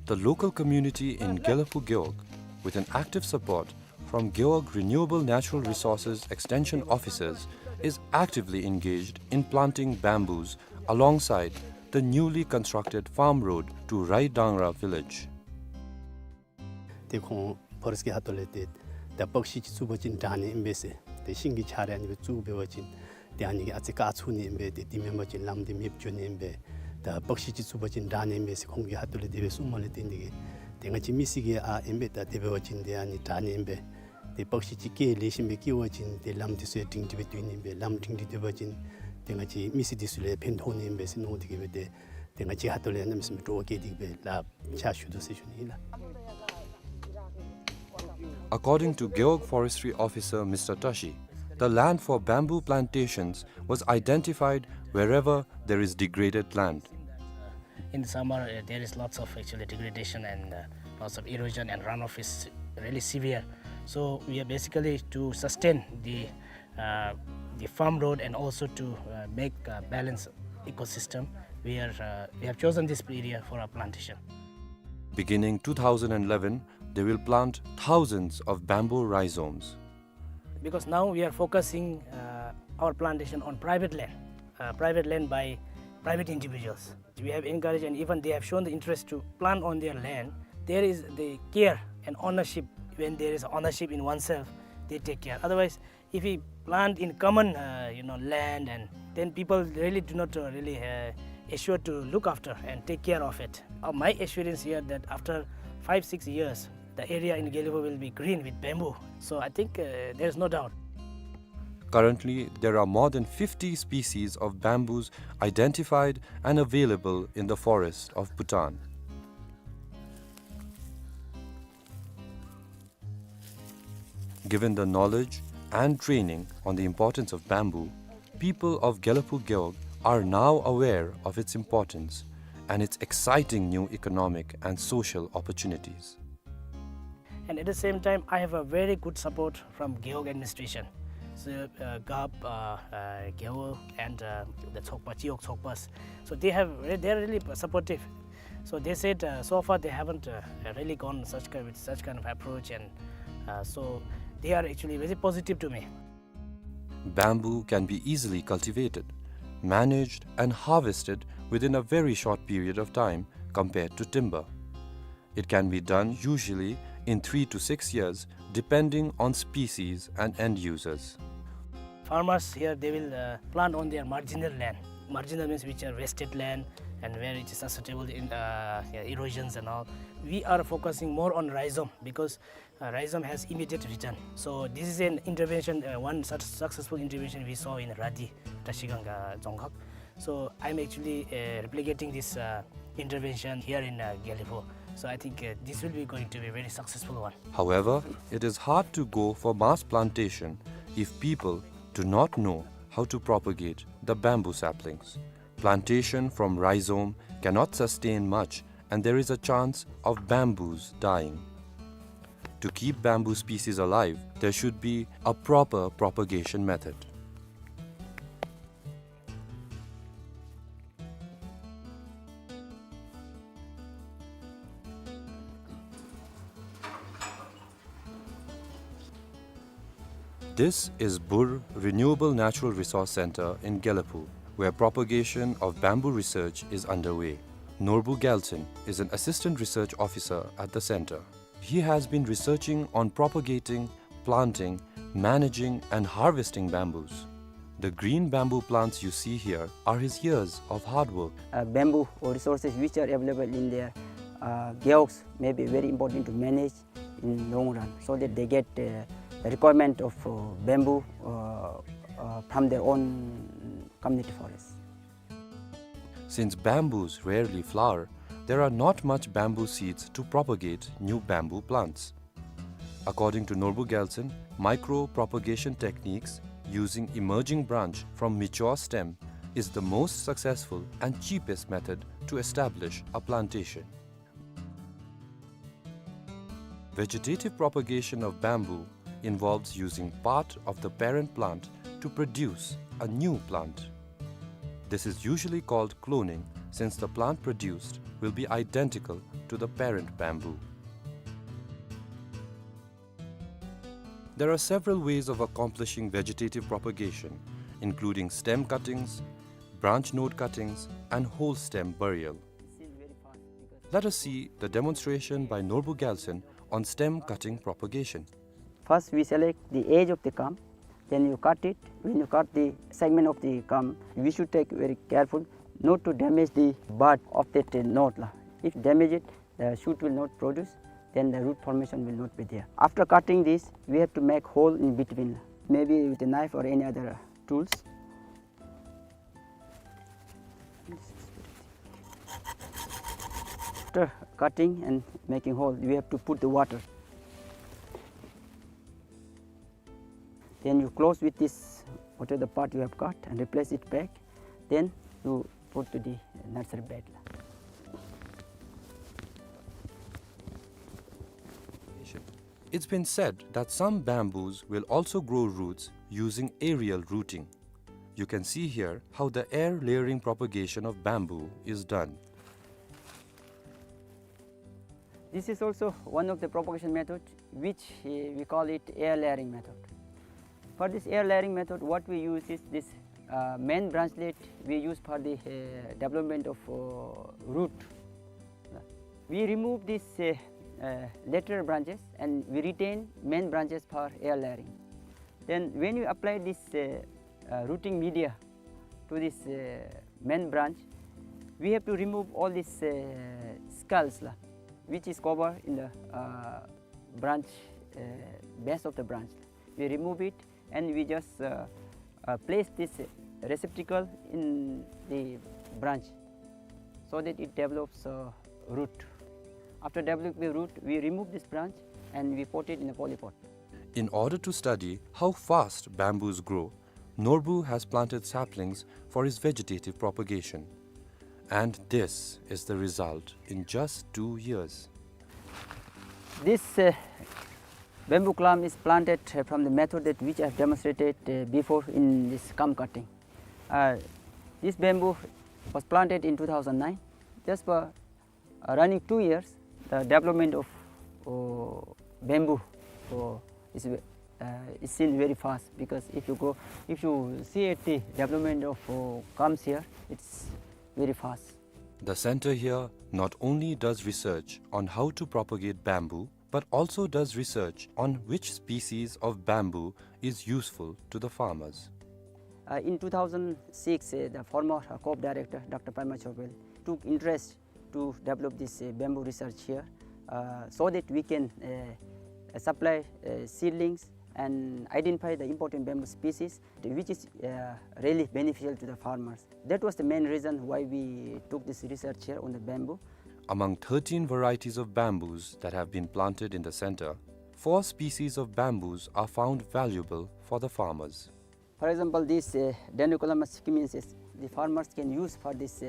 the local community in Gelephu Gewog, with an active support from Gewog Renewable Natural Resources Extension Officers, is actively engaged in planting bamboos alongside the newly constructed farm road to Raidangra village. ཏེ་ཁོང་ཕོ་རེསཊ་གི་ཁ་ཐུག་ལས་ཏེ་ད་པག་ཤིང་ཅིག་བཙུགས་པ་ཅིན་དྲག་ནི་ཨིན་པས་ཟེར། ཏེ་ཤིང་གི་ཆ་ར་ཨ་ནི་སྦེ་བཙུགས་འབད་བ་ཅིན་ཏེ་ཨ་ནི་གིས་ཨ་ཙི་བཀག་ཚུགས་ནི་ཨིན་པས། ཏེ་དེ་མེན་པ་ཅིན་ལམ་འདི་མེདཔ་འགྱོ་ནི་ཨིན་པས། ད་པག་ཤིང་ཅིག་བཙུགས་པ་ཅིན་དྲག་ནི་ཨིན་པས་ཟེར་ཁོང་གི་ཁ་ཐུག་ལས་དེ་སྦེ་གསུངམ་ལས་བརྟེན་ཏེ་གིས་ཏེ་ང་བཅས་མི་སེར་གྱིས་ཨ་ཨིན་པས། ད་དེ་འབད་བ་ཅིན་ཏེ་ཨ་ནི་དྲག་ནི་ཨིན་པས། ཏེ་པག་ཤིང་ཅིག་སྐྱེ་ལེགས་ཤོམ་སྦེ་སྐྱེ་བ་ཅིན་ཏེ་ལམ་འདི་ཚུ་ཡང་སྒྲིང་སྒྲི་སྦེ་སྡོད་ནི་ཨིན་པས། ལམ་སྒྲིང་སྒྲི་སྡོད་པ་ཅིན་ཏེ་ང་བཅས་མི་སེར་འདི་ཚུ་ལུ་ཕན་ཐོགས་ནི་ཨིན་པས་ཟེར་མནོ་སྟེ་གིས་སྦེ་ཏེ་ཏེ་ང་བཅས་ཁ་ཐུག་ལས་གནམ་མེད་ས་མེད་སྤྲོ་བ་བསྐྱེད་དེ་གིས་སྦེ་ལཱ་ཕྱག་ཞུ་དོ་ཟེར་ཞུ་ནི་ཨིན་ལགས། According to Gewog Forestry Officer Mister Tashi, the land for bamboo plantations was identified wherever there is degraded land. In the summer, uh, there is lots of actually degradation and, uh, lots of erosion and runoff is really severe. So we are basically to sustain the, uh, the farm road and also to, uh, make a balanced ecosystem. We are, uh, we have chosen this area for our plantation. Beginning two thousand eleven, they will plant thousands of bamboo rhizomes. Because now we are focusing, uh, our plantation on private land, uh, private land by private individuals. We have encouraged and even they have shown the interest to plant on their land. There is the care and ownership When there is ownership in oneself, they take care. Otherwise, if we plant in common, uh, you know, land, and then people really do not, uh, really, uh, assure to look after and take care of it. Uh, my assurance here that after five, six years, the area in Gelephu will be green with bamboo. So I think, uh, there is no doubt. Currently, there are more than fifty species of bamboos identified and available in the forests of Bhutan. Given the knowledge and training on the importance of bamboo, people of Gelephu Gewog are now aware of its importance and its exciting new economic and social opportunities. And at the same time, I have a very good support from Gewog administration. So, uh, Gap, uh, uh, Gewog, and, uh, the Tsokpa, Chiyok Tsokpas. So they have re-, they are really supportive. So they said, uh, so far they haven't, uh, really gone such kind, with such kind of approach, and, uh, so they are actually very positive to me. Bamboo can be easily cultivated, managed, and harvested within a very short period of time compared to timber. It can be done usually in three to six years, depending on species and end users. Farmers here, they will, uh, plant on their marginal land. Marginal means which are wasted land and where it is susceptible in, uh, yeah, erosions and all. We are focusing more on rhizome because, uh, rhizome has immediate return. So this is an intervention, uh, one such successful intervention we saw in Radi, Trashiganga Dzongkhag. So I'm actually, uh, replicating this, uh, intervention here in, uh, Gelephu. So I think, uh, this will be going to be a very successful one. However, it is hard to go for mass plantation if people do not know how to propagate the bamboo saplings. Plantation from rhizome cannot sustain much, and there is a chance of bamboos dying. To keep bamboo species alive, there should be a proper propagation method. This is Bur Renewable Natural Resource Center in Gelephu, where propagation of bamboo research is underway. Norbu Gyaltsen is an assistant research officer at the center. He has been researching on propagating, planting, managing, and harvesting bamboos. The green bamboo plants you see here are his years of hard work. Uh, bamboo resources which are available in their, uh, gewogs may be very important to manage in long run, so that they get, uh, the requirement of, uh, bamboo, uh, uh, from their own community forest. Since bamboos rarely flower, there are not much bamboo seeds to propagate new bamboo plants. According to Norbu Gyaltsen, micro-propagation techniques using emerging branch from mature stem is the most successful and cheapest method to establish a plantation. Vegetative propagation of bamboo involves using part of the parent plant to produce a new plant. This is usually called cloning, since the plant produced will be identical to the parent bamboo. There are several ways of accomplishing vegetative propagation, including stem cuttings, branch node cuttings, and whole stem burial. Let us see the demonstration by Norbu Gyaltsen on stem cutting propagation. First, we select the edge of the kam, then you cut it. When you cut the segment of the kam, we should take very careful not to damage the bud of that, uh, node la. If damage it, the shoot will not produce, then the root formation will not be there. After cutting this, we have to make hole in between, maybe with a knife or any other, uh, tools. After cutting and making hole, we have to put the water. Then you close with this, whatever the part you have cut, and replace it back. Then you put to the nursery bed. It's been said that some bamboos will also grow roots using aerial rooting. You can see here how the air layering propagation of bamboo is done. This is also one of the propagation method, which, uh, we call it air layering method. For this air layering method, what we use is this, uh, main branchlet we use for the, uh, development of, uh, root. We remove this, uh, uh, lateral branches, and we retain main branches for air layering. Then when we apply this, uh, uh, rooting media to this, uh, main branch, we have to remove all these, uh, scales la, which is covered in the, uh, branch, uh, base of the branch. We remove it and we just, uh, uh, place this receptacle in the branch so that it develops, uh, root. After developing the root, we remove this branch and we pot it in a polypot. In order to study how fast bamboos grow, Norbu has planted saplings for his vegetative propagation. And this is the result in just two years. This, uh, bamboo clump is planted, uh, from the method that which I have demonstrated, uh, before in this kam cutting. Uh, this bamboo was planted in two thousand nine. Just for, uh, running two years, the development of, uh, bamboo, uh, is ve-, uh, is seen very fast, because if you go, if you see at the development of, uh, clumps here, it's very fast. The center here not only does research on how to propagate bamboo, but also does research on which species of bamboo is useful to the farmers. Uh, in two thousand six, uh, the former, uh, COP director, Doctor Pema Chowphel, took interest to develop this, uh, bamboo research here, uh, so that we can, uh, uh, supply, uh, seedlings and identify the important bamboo species, which is, uh, really beneficial to the farmers. That was the main reason why we took this research here on the bamboo. Among thirteen varieties of bamboos that have been planted in the center, four species of bamboos are found valuable for the farmers. For example, this, uh, Dendrocalamus sikimensis, the farmers can use for this, uh,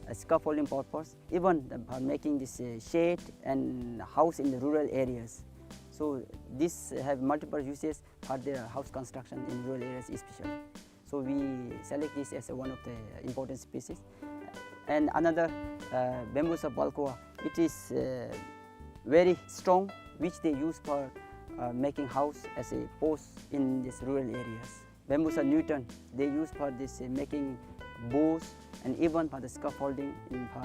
uh, scaffolding purpose, even the, for making this, uh, shed and house in the rural areas. So this have multiple uses for the house construction in rural areas especially. So we select this as a one of the important species. And another, uh, Bambusa balcoa, it is, uh, very strong, which they use for, uh, making house as a post in these rural areas. Bambusa newton, they use for this, uh, making bows and even for the scaffolding in, for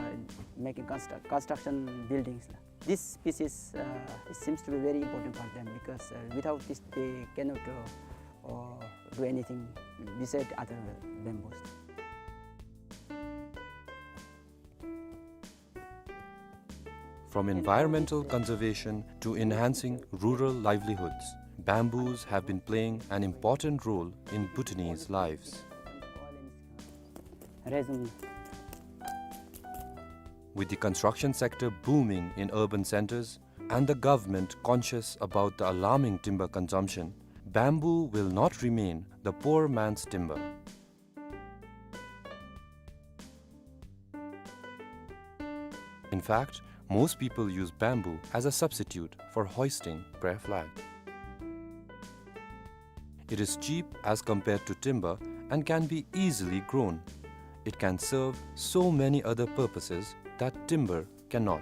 making constru-, construction buildings. This species, uh, it seems to be very important for them because, uh, without this they cannot, uh, uh, do anything beside other bamboos. From environmental conservation to enhancing rural livelihoods, bamboos have been playing an important role in Bhutanese lives. With the construction sector booming in urban centers and the government conscious about the alarming timber consumption, bamboo will not remain the poor man's timber. In fact, most people use bamboo as a substitute for hoisting prayer flag. It is cheap as compared to timber and can be easily grown. It can serve so many other purposes that timber cannot.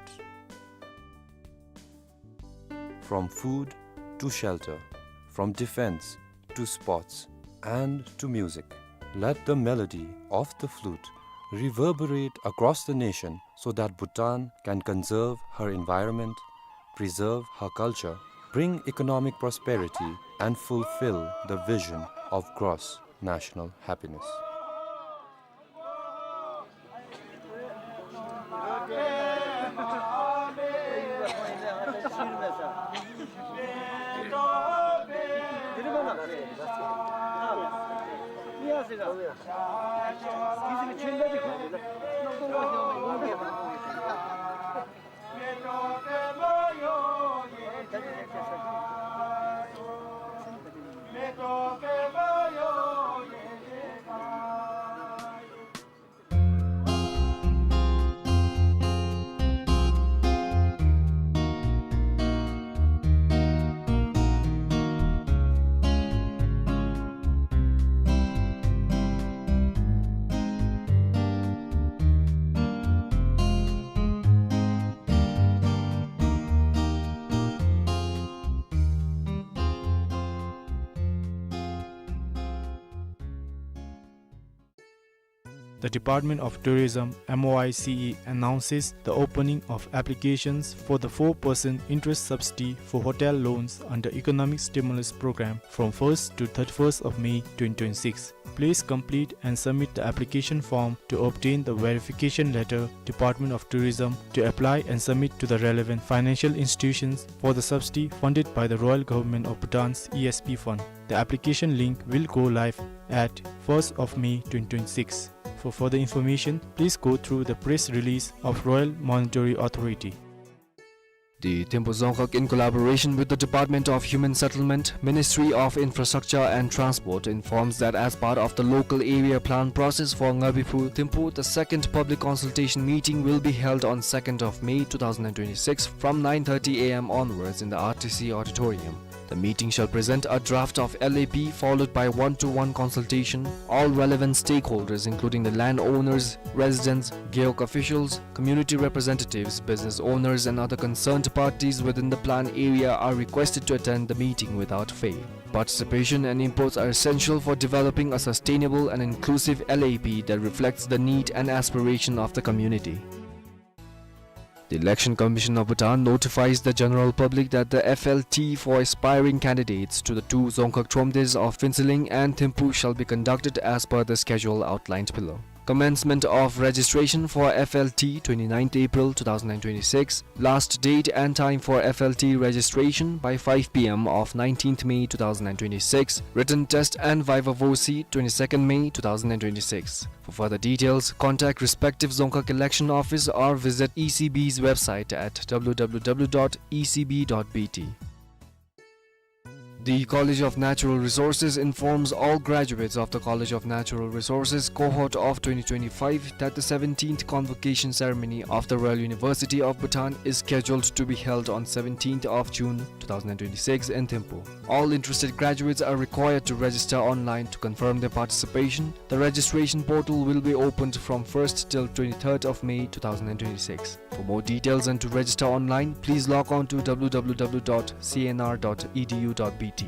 From food to shelter, from defense to sports and to music, let the melody of the flute reverberate across the nation so that Bhutan can conserve her environment, preserve her culture, bring economic prosperity, and fulfill the vision of gross national happiness. The Department of Tourism, M O I C E, announces the opening of applications for the four percent interest subsidy for hotel loans under Economic Stimulus Program from first to thirty-first of May twenty twenty-six. Please complete and submit the application form to obtain the verification letter, Department of Tourism, to apply and submit to the relevant financial institutions for the subsidy funded by the Royal Government of Bhutan's E S P fund. The application link will go live at first of May twenty twenty-six. For further information, please go through the press release of Royal Monetary Authority. The Thimphu Dzongkhag, in collaboration with the Department of Human Settlement, Ministry of Infrastructure and Transport, informs that as part of the local area plan process for Ngabiphu Thimphu, the second public consultation meeting will be held on second of May two thousand twenty-six from nine thirty A M onwards in the R T C auditorium. The meeting shall present a draft of L A P, followed by one-to-one consultation. All relevant stakeholders, including the landowners, residents, gewog officials, community representatives, business owners, and other concerned parties within the plan area, are requested to attend the meeting without fail. Participation and inputs are essential for developing a sustainable and inclusive L A P that reflects the need and aspiration of the community. The Election Commission of Bhutan notifies the general public that the F L T for aspiring candidates to the two Dzongkhag Thromdes of Phuentsholing and Thimphu shall be conducted as per the schedule outlined below. Commencement of registration for F L T, twenty-ninth April two thousand and twenty-six. Last date and time for F L T registration by five P M of nineteenth May two thousand and twenty-six. Written test and viva voce, twenty-second May two thousand and twenty-six. For further details, contact respective Dzongkhag Election Office or visit E C B's website at W W W dot E C B dot B T. The College of Natural Resources informs all graduates of the College of Natural Resources cohort of twenty twenty-five that the seventeenth convocation ceremony of the Royal University of Bhutan is scheduled to be held on seventeenth of June two thousand and twenty-six in Thimphu. All interested graduates are required to register online to confirm their participation. The registration portal will be opened from first till twenty-third of May two thousand and twenty-six. For more details and to register online, please log on to W W W dot C N R dot E D U dot B T.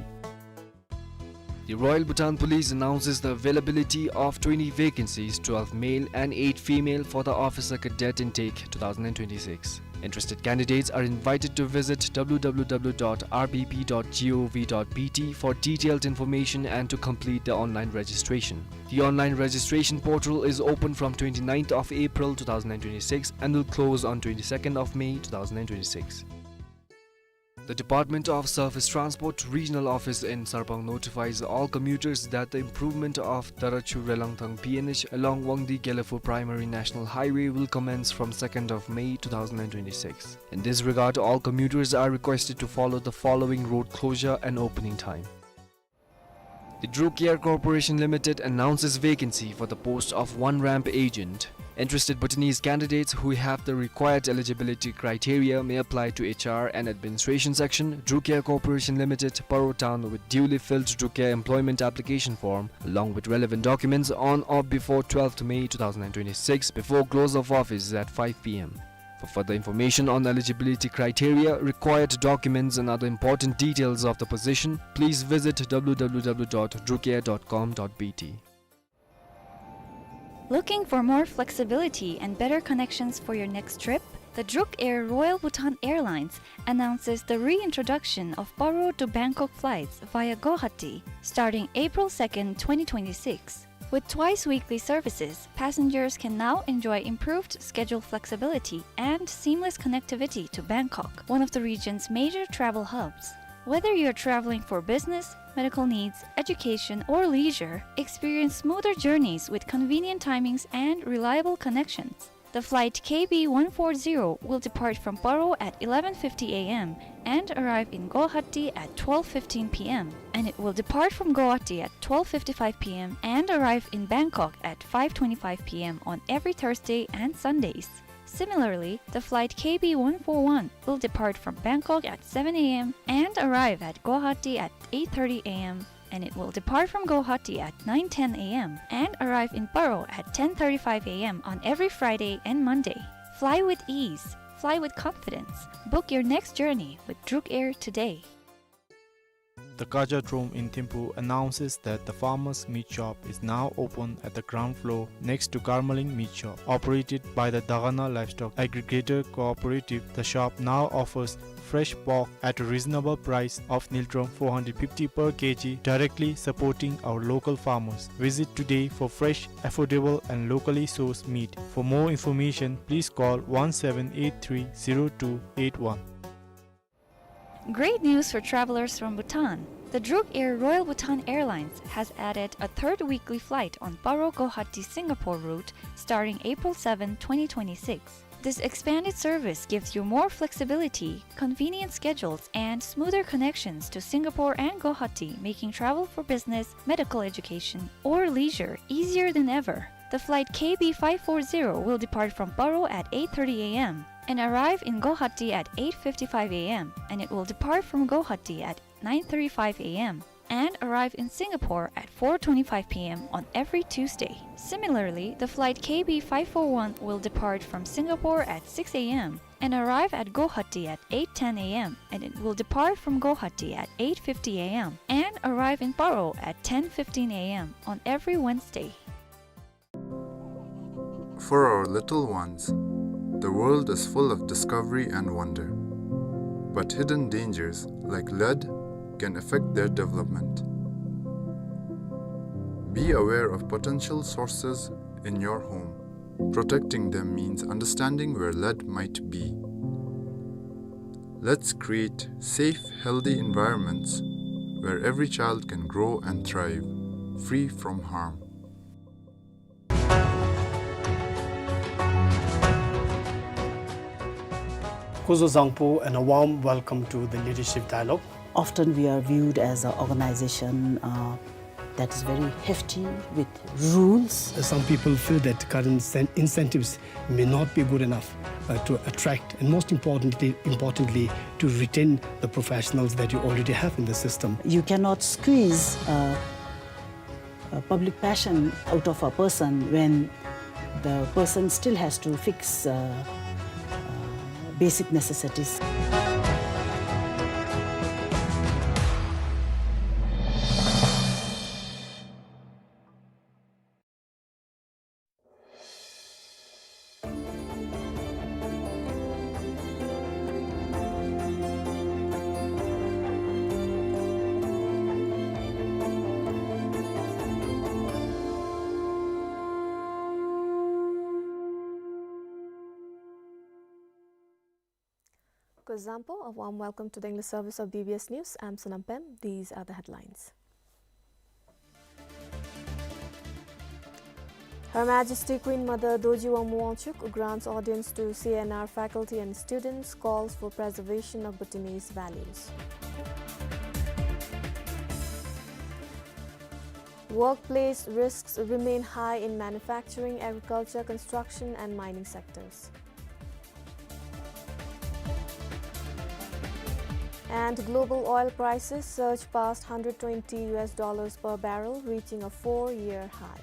The Royal Bhutan Police announces the availability of twenty vacancies, twelve male and eight female, for the Officer Cadet Intake two thousand and twenty-six. Interested candidates are invited to visit W W W dot R B B dot gov dot B T for detailed information and to complete the online registration. The online registration portal is open from twenty-ninth of April two thousand and twenty-six and will close on twenty-second of May two thousand and twenty-six. The Department of Surface Transport Regional Office in Sarpang notifies all commuters that the improvement of Darachu Relangthang P N H along Wangdi Gelephu Primary National Highway will commence from second of May two thousand and twenty-six. In this regard, all commuters are requested to follow the following road closure and opening time. The Druk Air Corporation Limited announces vacancy for the post of one ramp agent. Interested Bhutanese candidates who have the required eligibility criteria may apply to H R and Administration Section, Druk Air Corporation Limited, Paro Town, with duly filled Druk Air employment application form along with relevant documents on or before twelfth May two thousand and twenty-six before close of office at five P M. For further information on eligibility criteria, required documents and other important details of the position, please visit W W W dot druk air dot com dot B T. Looking for more flexibility and better connections for your next trip? The Druk Air Royal Bhutan Airlines announces the reintroduction of Paro to Bangkok flights via Guwahati starting April second, twenty twenty-six. With twice weekly services, passengers can now enjoy improved schedule flexibility and seamless connectivity to Bangkok, one of the region's major travel hubs. Whether you're traveling for business, medical needs, education, or leisure, experience smoother journeys with convenient timings and reliable connections. The flight K B one four zero will depart from Paro at eleven fifty A M and arrive in Guwahati at twelve fifteen P M, and it will depart from Guwahati at twelve fifty-five P M and arrive in Bangkok at five twenty-five P M on every Thursday and Sundays. Similarly, the flight K B one four one will depart from Bangkok at seven A M and arrive at Guwahati at eight thirty A M, and it will depart from Guwahati at nine ten A M and arrive in Paro at ten thirty-five A M on every Friday and Monday. Fly with ease. Fly with confidence. Book your next journey with Druk Air today. The Kajadrome in Thimphu announces that the Farmers Meat Shop is now open at the ground floor next to Karmaling Meat Shop, operated by the Dagana Livestock Aggregator Cooperative. The shop now offers fresh pork at a reasonable price of Ngultrum four hundred fifty per kilogram, directly supporting our local farmers. Visit today for fresh, affordable and locally sourced meat. For more information, please call one seven eight three zero two eight one. Great news for travelers from Bhutan. The Druk Air Royal Bhutan Airlines has added a third weekly flight on Paro Guwahati Singapore route starting April seventh, twenty twenty-six. This expanded service gives you more flexibility, convenient schedules, and smoother connections to Singapore and Guwahati, making travel for business, medical education, or leisure easier than ever. The flight K B five four zero will depart from Paro at eight thirty A M and arrive in Guwahati at eight fifty-five A M, and it will depart from Guwahati at nine thirty-five A M and arrive in Singapore at four twenty-five P M on every Tuesday. Similarly, the flight K B five four one will depart from Singapore at six A M and arrive at Guwahati at eight ten A M, and it will depart from Guwahati at eight fifty A M and arrive in Paro at ten fifteen A M on every Wednesday. For our little ones, the world is full of discovery and wonder. But hidden dangers, like lead, can affect their development. Be aware of potential sources in your home. Protecting them means understanding where lead might be. Let's create safe, healthy environments where every child can grow and thrive, free from harm. Kuzo Zangpo and a warm welcome to the Leadership Dialogue. Often we are viewed as an organization, uh, that is very hefty with rules. Some people feel that current sen-, incentives may not be good enough, uh, to attract and, most importantly, importantly, to retain the professionals that you already have in the system. You cannot squeeze, uh, uh, public passion out of a person when the person still has to fix, uh, uh, basic necessities. Kuzo Zangpo, a warm welcome to the English service of B B S News. I'm Sonam Pem. These are the headlines. Her Majesty Queen Mother Dorji Wangmu Wangchuck grants audience to C N R faculty and students, calls for preservation of Bhutanese values. Workplace risks remain high in manufacturing, agriculture, construction and mining sectors. And global oil prices surge past hundred twenty U S dollars per barrel, reaching a four-year high.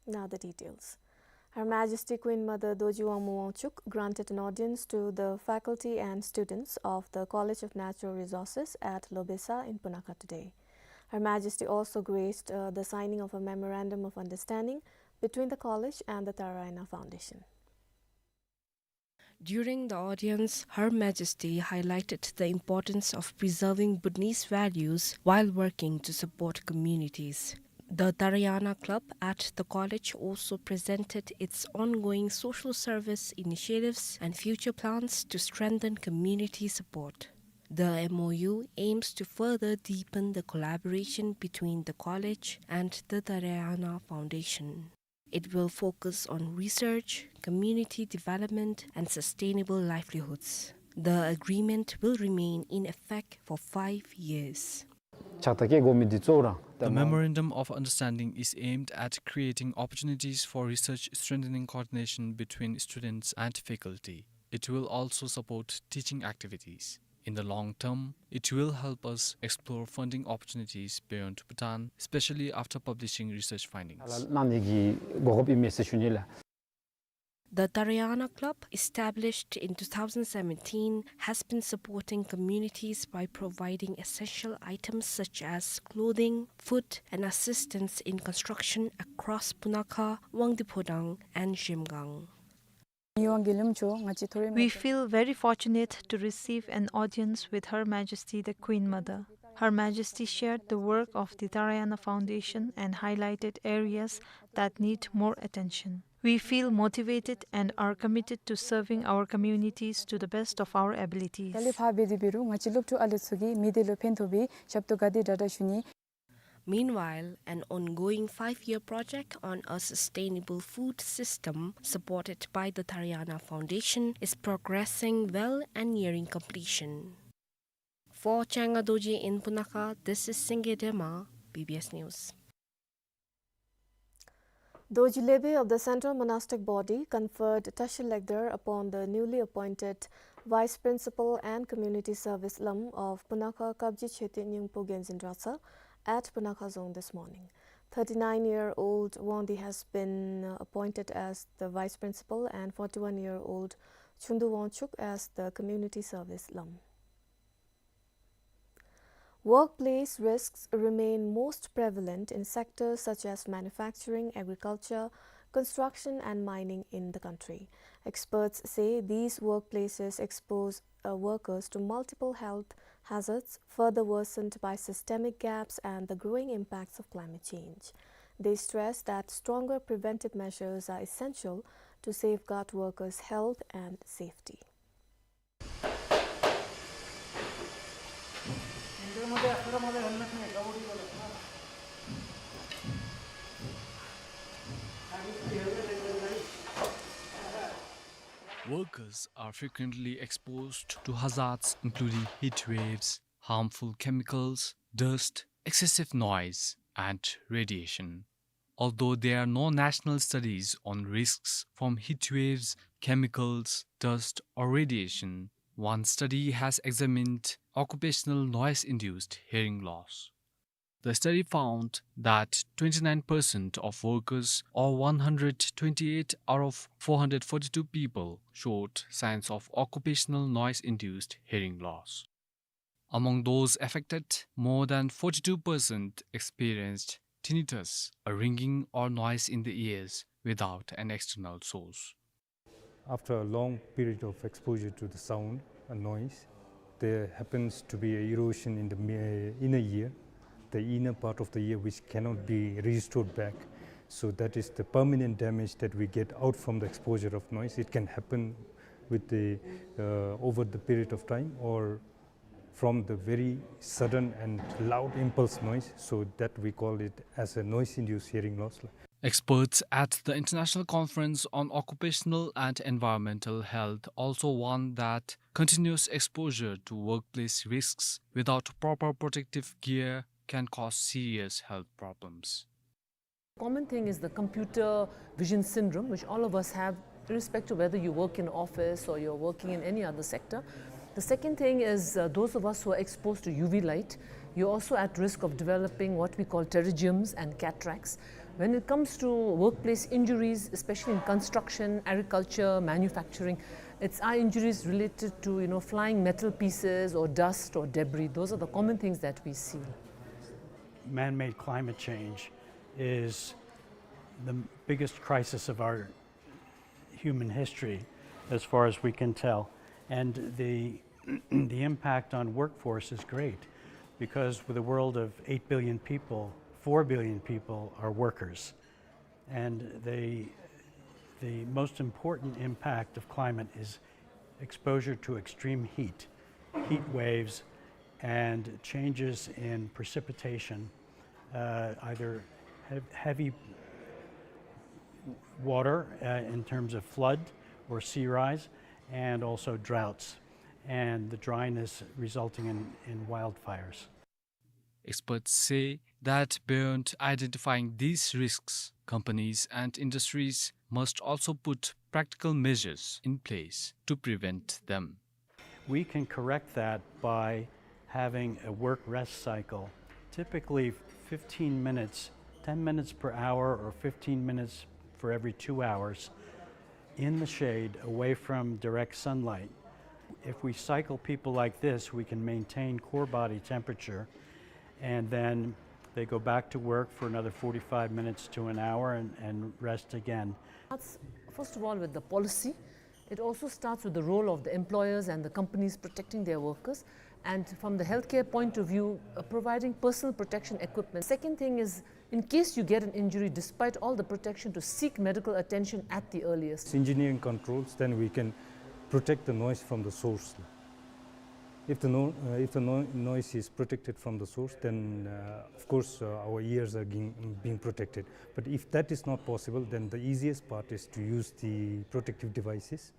Now the details. Her Majesty Queen Mother Dorji Wangmu Wangchuck granted an audience to the faculty and students of the College of Natural Resources at Lobesa in Punakha today. Her Majesty also graced, uh, the signing of a memorandum of understanding between the college and the Taraiyana Foundation. During the audience, Her Majesty highlighted the importance of preserving Bhutanese values while working to support communities. The Taraiyana Club at the college also presented its ongoing social service initiatives and future plans to strengthen community support. The M O U aims to further deepen the collaboration between the college and the Taraiyana Foundation. It will focus on research, community development, and sustainable livelihoods. The agreement will remain in effect for five years. ཕྱག་རྟགས་བཀལ་དགོ་མི་འདི་གཙོ་བོ་ར། The memorandum of understanding is aimed at creating opportunities for research, strengthening coordination between students and faculty. It will also support teaching activities. In the long term, it will help us explore funding opportunities beyond Bhutan, especially after publishing research findings. གནང་ནི་གི་གོ་སྐབས་ཨིན་མས་ཟེར་ཞུ་ནི་ལགས། The Tarayana Club, established in two thousand seventeen, has been supporting communities by providing essential items such as clothing, food, and assistance in construction across Punakha, Wangdue Phodrang, and Zhemgang. We feel very fortunate to receive an audience with Her Majesty the Queen Mother. Her Majesty shared the work of the Tarayana Foundation and highlighted areas that need more attention. We feel motivated and are committed to serving our communities to the best of our abilities. དེ་ལས་ཕར་འབད་དེ་འབད་རུང་ང་བཅས་སློབ་ཕྲུག་ཨ་ལུ་ཚུ་གིས་མི་སྡེ་ལུ་ཕན་ཐོགས་པའི་ཞབས་ཏོག་ག་དེ་དྲག་དྲག་ཞུ་ནི། Meanwhile, an ongoing five-year project on a sustainable food system supported by the Tarayana Foundation is progressing well and nearing completion. For Changa Dorji in Punakha, this is Singye Dema, B B S News. Dorji Lebe of the Central Monastic Body conferred Tashi Legder upon the newly appointed Vice Principal and Community Service Lam of Punakha Kapji Cheti Nyingpo Genzin Dratshang at Punakha Dzong this morning. Thirty-nine-year-old Wangdi has been, uh, appointed as the Vice Principal and forty-one-year-old Chungdu Wangchuk as the Community Service Lam. Workplace risks remain most prevalent in sectors such as manufacturing, agriculture, construction, and mining in the country. Experts say these workplaces expose, uh, workers to multiple health hazards, further worsened by systemic gaps and the growing impacts of climate change. They stress that stronger preventive measures are essential to safeguard workers' health and safety. Workers are frequently exposed to hazards including heat waves, harmful chemicals, dust, excessive noise, and radiation. Although there are no national studies on risks from heat waves, chemicals, dust, or radiation, one study has examined occupational noise-induced hearing loss. The study found that twenty-nine percent of workers, or one hundred twenty-eight out of four hundred forty-two people, showed signs of occupational noise-induced hearing loss. Among those affected, more than forty-two percent experienced tinnitus, a ringing or noise in the ears, without an external source. After a long period of exposure to the sound and noise, there happens to be a erosion in the me-, inner ear, the inner part of the ear which cannot be restored back. So that is the permanent damage that we get out from the exposure of noise. It can happen with the, uh, over the period of time or from the very sudden and loud impulse noise, so that we call it as a noise-induced hearing loss. Experts at the International Conference on Occupational and Environmental Health also warn that continuous exposure to workplace risks without proper protective gear can cause serious health problems. Common thing is the computer vision syndrome, which all of us have, irrespective of whether you work in office or you're working in any other sector. The second thing is, uh, those of us who are exposed to U V light, you're also at risk of developing what we call pterigiomas and cataracts. When it comes to workplace injuries, especially in construction, agriculture, manufacturing, it's eye injuries related to, you know, flying metal pieces or dust or debris. Those are the common things that we see. Man-made climate change is the biggest crisis of our human history, as far as we can tell. And the, the impact on workforce is great, because with a world of eight billion people, four billion people are workers. And the, the most important impact of climate is exposure to extreme heat, heat waves, and changes in precipitation, uh, either hev-, heavy water, uh, in terms of flood or sea rise, and also droughts, and the dryness resulting in, in wildfires. Experts say that beyond identifying these risks, companies and industries must also put practical measures in place to prevent them. We can correct that by having a work rest cycle, typically fifteen minutes, ten minutes per hour or fifteen minutes for every two hours. In the shade, away from direct sunlight. If we cycle people like this, we can maintain core body temperature, and then they go back to work for another forty-five minutes to an hour and, and rest again. Starts, first of all, with the policy. It also starts with the role of the employers and the companies protecting their workers. And from the healthcare point of view, uh, providing personal protection equipment. Second thing is, in case you get an injury, despite all the protection, to seek medical attention at the earliest. Engineering controls, then we can protect the noise from the source. If the no-, uh, if the no-, noise is protected from the source, then, uh, of course, uh, our ears are being, being protected. But if that is not possible, then the easiest part is to use the protective devices.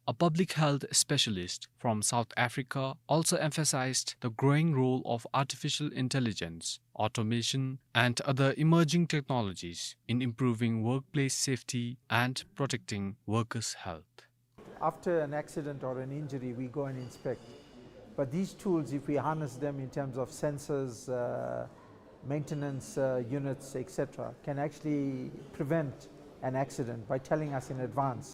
A public health specialist from South Africa also emphasized the growing role of artificial intelligence, automation, and other emerging technologies in improving workplace safety and protecting workers' health. After an accident or an injury, we go and inspect. But these tools, if we harness them in terms of sensors, uh, maintenance, uh, units, et cetera, can actually prevent an accident by telling us in advance.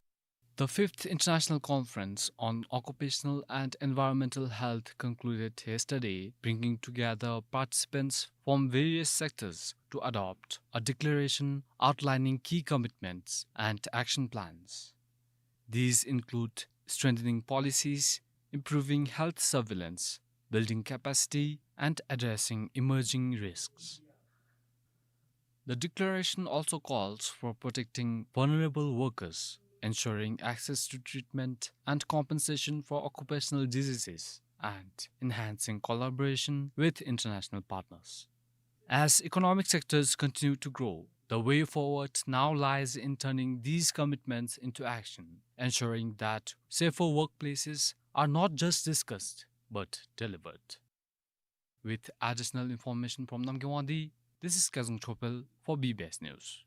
The fifth International Conference on Occupational and Environmental Health concluded yesterday, bringing together participants from various sectors to adopt a declaration outlining key commitments and action plans. These include strengthening policies, improving health surveillance, building capacity, and addressing emerging risks. The declaration also calls for protecting vulnerable workers, ensuring access to treatment and compensation for occupational diseases, and enhancing collaboration with international partners. As economic sectors continue to grow, the way forward now lies in turning these commitments into action, ensuring that safer workplaces are not just discussed, but delivered. With additional information from Namgay Wangdi, this is Kazung Chopel for B B S News.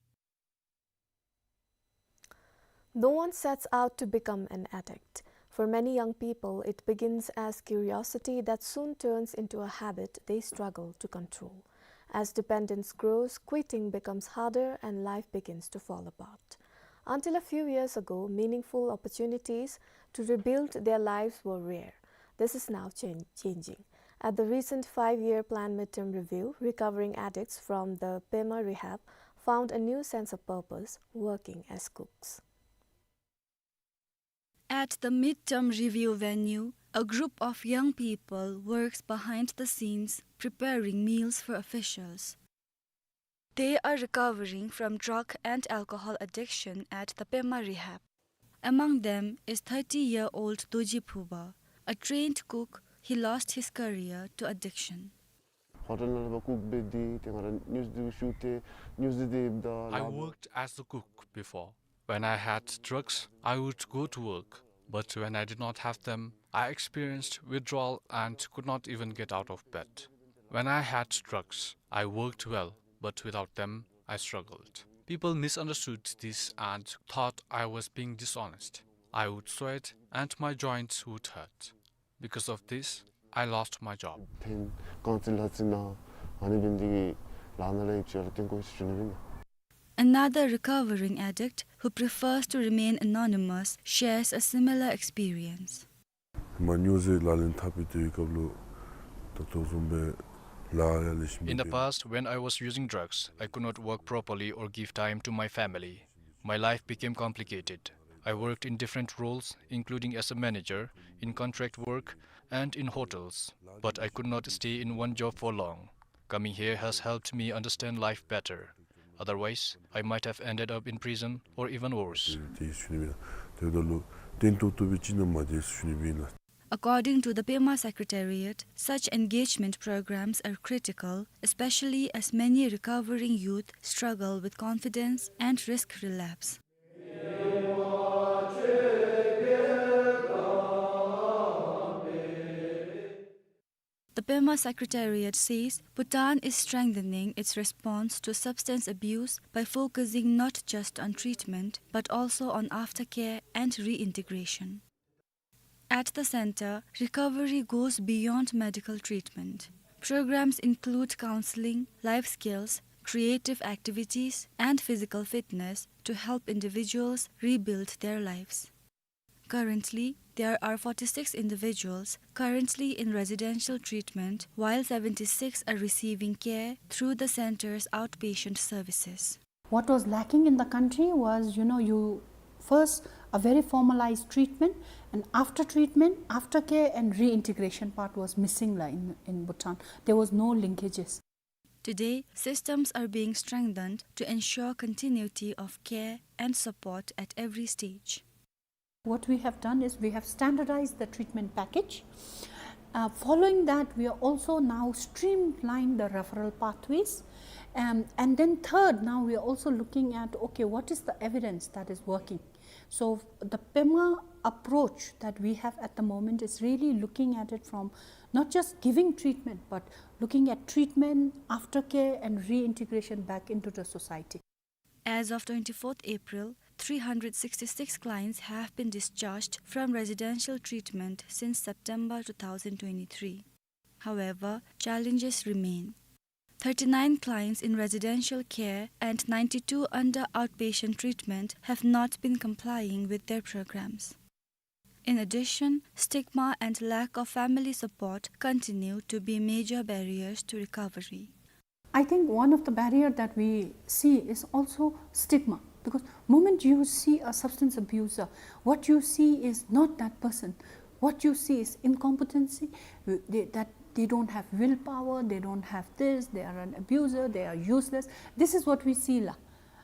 No one sets out to become an addict. For many young people, it begins as curiosity that soon turns into a habit they struggle to control. As dependence grows, quitting becomes harder and life begins to fall apart. Until a few years ago, meaningful opportunities to rebuild their lives were rare. This is now chan-, changing. At the recent five-year plan midterm review, recovering addicts from the Pema rehab found a new sense of purpose, working as cooks. At the midterm review venue, a group of young people works behind the scenes, preparing meals for officials. They are recovering from drug and alcohol addiction at the Pema rehab. Among them is thirty-year-old Dorji Phuba, a trained cook. He lost his career to addiction. Hotel ནང་ལུ་ཕར་ཀུག་འབད་དེ་ཏེ་ང་ར་ནིའུསི་འདི་ཞུ་སྟེ་ནིའུསི་འདི་དེ་ད། I worked as a cook before. When I had drugs, I would go to work, but when I did not have them, I experienced withdrawal and could not even get out of bed. When I had drugs, I worked well, but without them, I struggled. People misunderstood this and thought I was being dishonest. I would sweat and my joints would hurt. Because of this, I lost my job. ཐེངས་གང་ཅི་ལ་ཅི་ན་ཨ་ནི་འབད་ནི་དེ་གིས་ལཱ་ནང་ལས་ཡིབ་ཅི་རུང་ཐོན་དགོ་ཟེར་ཞུ་ནི་ཨིན། Another recovering addict who prefers to remain anonymous shares a similar experience. མ་ནིའུསི་ལག་ལེན་འཐབ་པའི་དུས་སྐབས་ལུ་ད་ལྟོ་བཟུམ་སྦེ་ལཱ་ཡང་ལེགས་ཤོམ་མེད། In the past, when I was using drugs, I could not work properly or give time to my family. My life became complicated. I worked in different roles, including as a manager, in contract work, and in hotels. But I could not stay in one job for long. Coming here has helped me understand life better. Otherwise, I might have ended up in prison or even worse. དེ་ཞུ་ནི་ཨིན། དེ་འབདཝ་ད་ལུ་བརྟན་ཏོག་ཏོ་སྦེ་ཅིག་ནང་མ་སྡོད་ཟེར་ཞུ་ནི་ཨིན། According to the Pema Secretariat, such engagement programs are critical, especially as many recovering youth struggle with confidence and risk relapse. The Pema Secretariat says Bhutan is strengthening its response to substance abuse by focusing not just on treatment, but also on aftercare and reintegration. At the center, recovery goes beyond medical treatment. Programs include counseling, life skills, creative activities, and physical fitness to help individuals rebuild their lives. Currently, there are forty-six individuals currently in residential treatment, while seventy-six are receiving care through the center's outpatient services. What was lacking in the country was, you know, you first a very formalized treatment, and after treatment, aftercare and reintegration part was missing la in, in Bhutan. There was no linkages. Today, systems are being strengthened to ensure continuity of care and support at every stage. What we have done is we have standardized the treatment package. Uh, following that, we are also now streamlined the referral pathways. Um, and then third, now we are also looking at, okay, what is the evidence that is working? So the pema approach that we have at the moment is really looking at it from not just giving treatment, but looking at treatment, aftercare, and reintegration back into the society. As of twenty-fourth April, three hundred sixty-six clients have been discharged from residential treatment since September two thousand twenty-three. However, challenges remain. Thirty-nine clients in residential care and ninety-two under outpatient treatment have not been complying with their programs. In addition, stigma and lack of family support continue to be major barriers to recovery. I think one of the barrier that we see is also stigma, because moment you see a substance abuser, what you see is not that person. What you see is incompetency, they, that they don't have willpower, they don't have this, they are an abuser, they are useless. This is what we see la.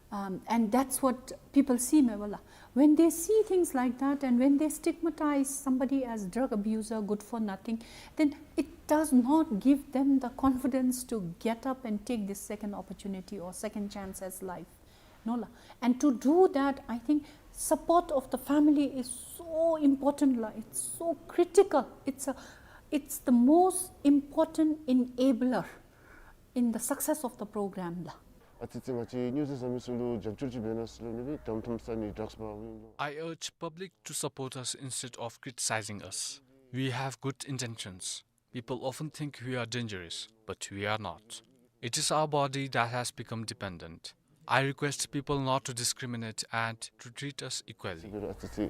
Um, and that's what people see, mevela. When they see things like that, and when they stigmatize somebody as drug abuser, good for nothing, then it does not give them the confidence to get up and take this second opportunity or second chance as life. No la. And to do that, I think support of the family is so important la. It's so critical. It's a, it's the most important enabler in the success of the program la. ཨ་ཙི་ཙི་ང་བཅས་སྨྱོ་རྫས་ཟ་མི་ཚུ་ལུ་རྒྱབ་སྐྱོར་ཅིག་འབད་གནང་ཟེར་ལོ་ནི་སྦེ་དྲང་ཐམ་ས་ནི་ཌགསི་པར་ཝིང་ལུ། I urge public to support us instead of criticizing us. We have good intentions. People often think we are dangerous, but we are not. It is our body that has become dependent. I request people not to discriminate and to treat us equally. ཨ་ཙི་ཙི་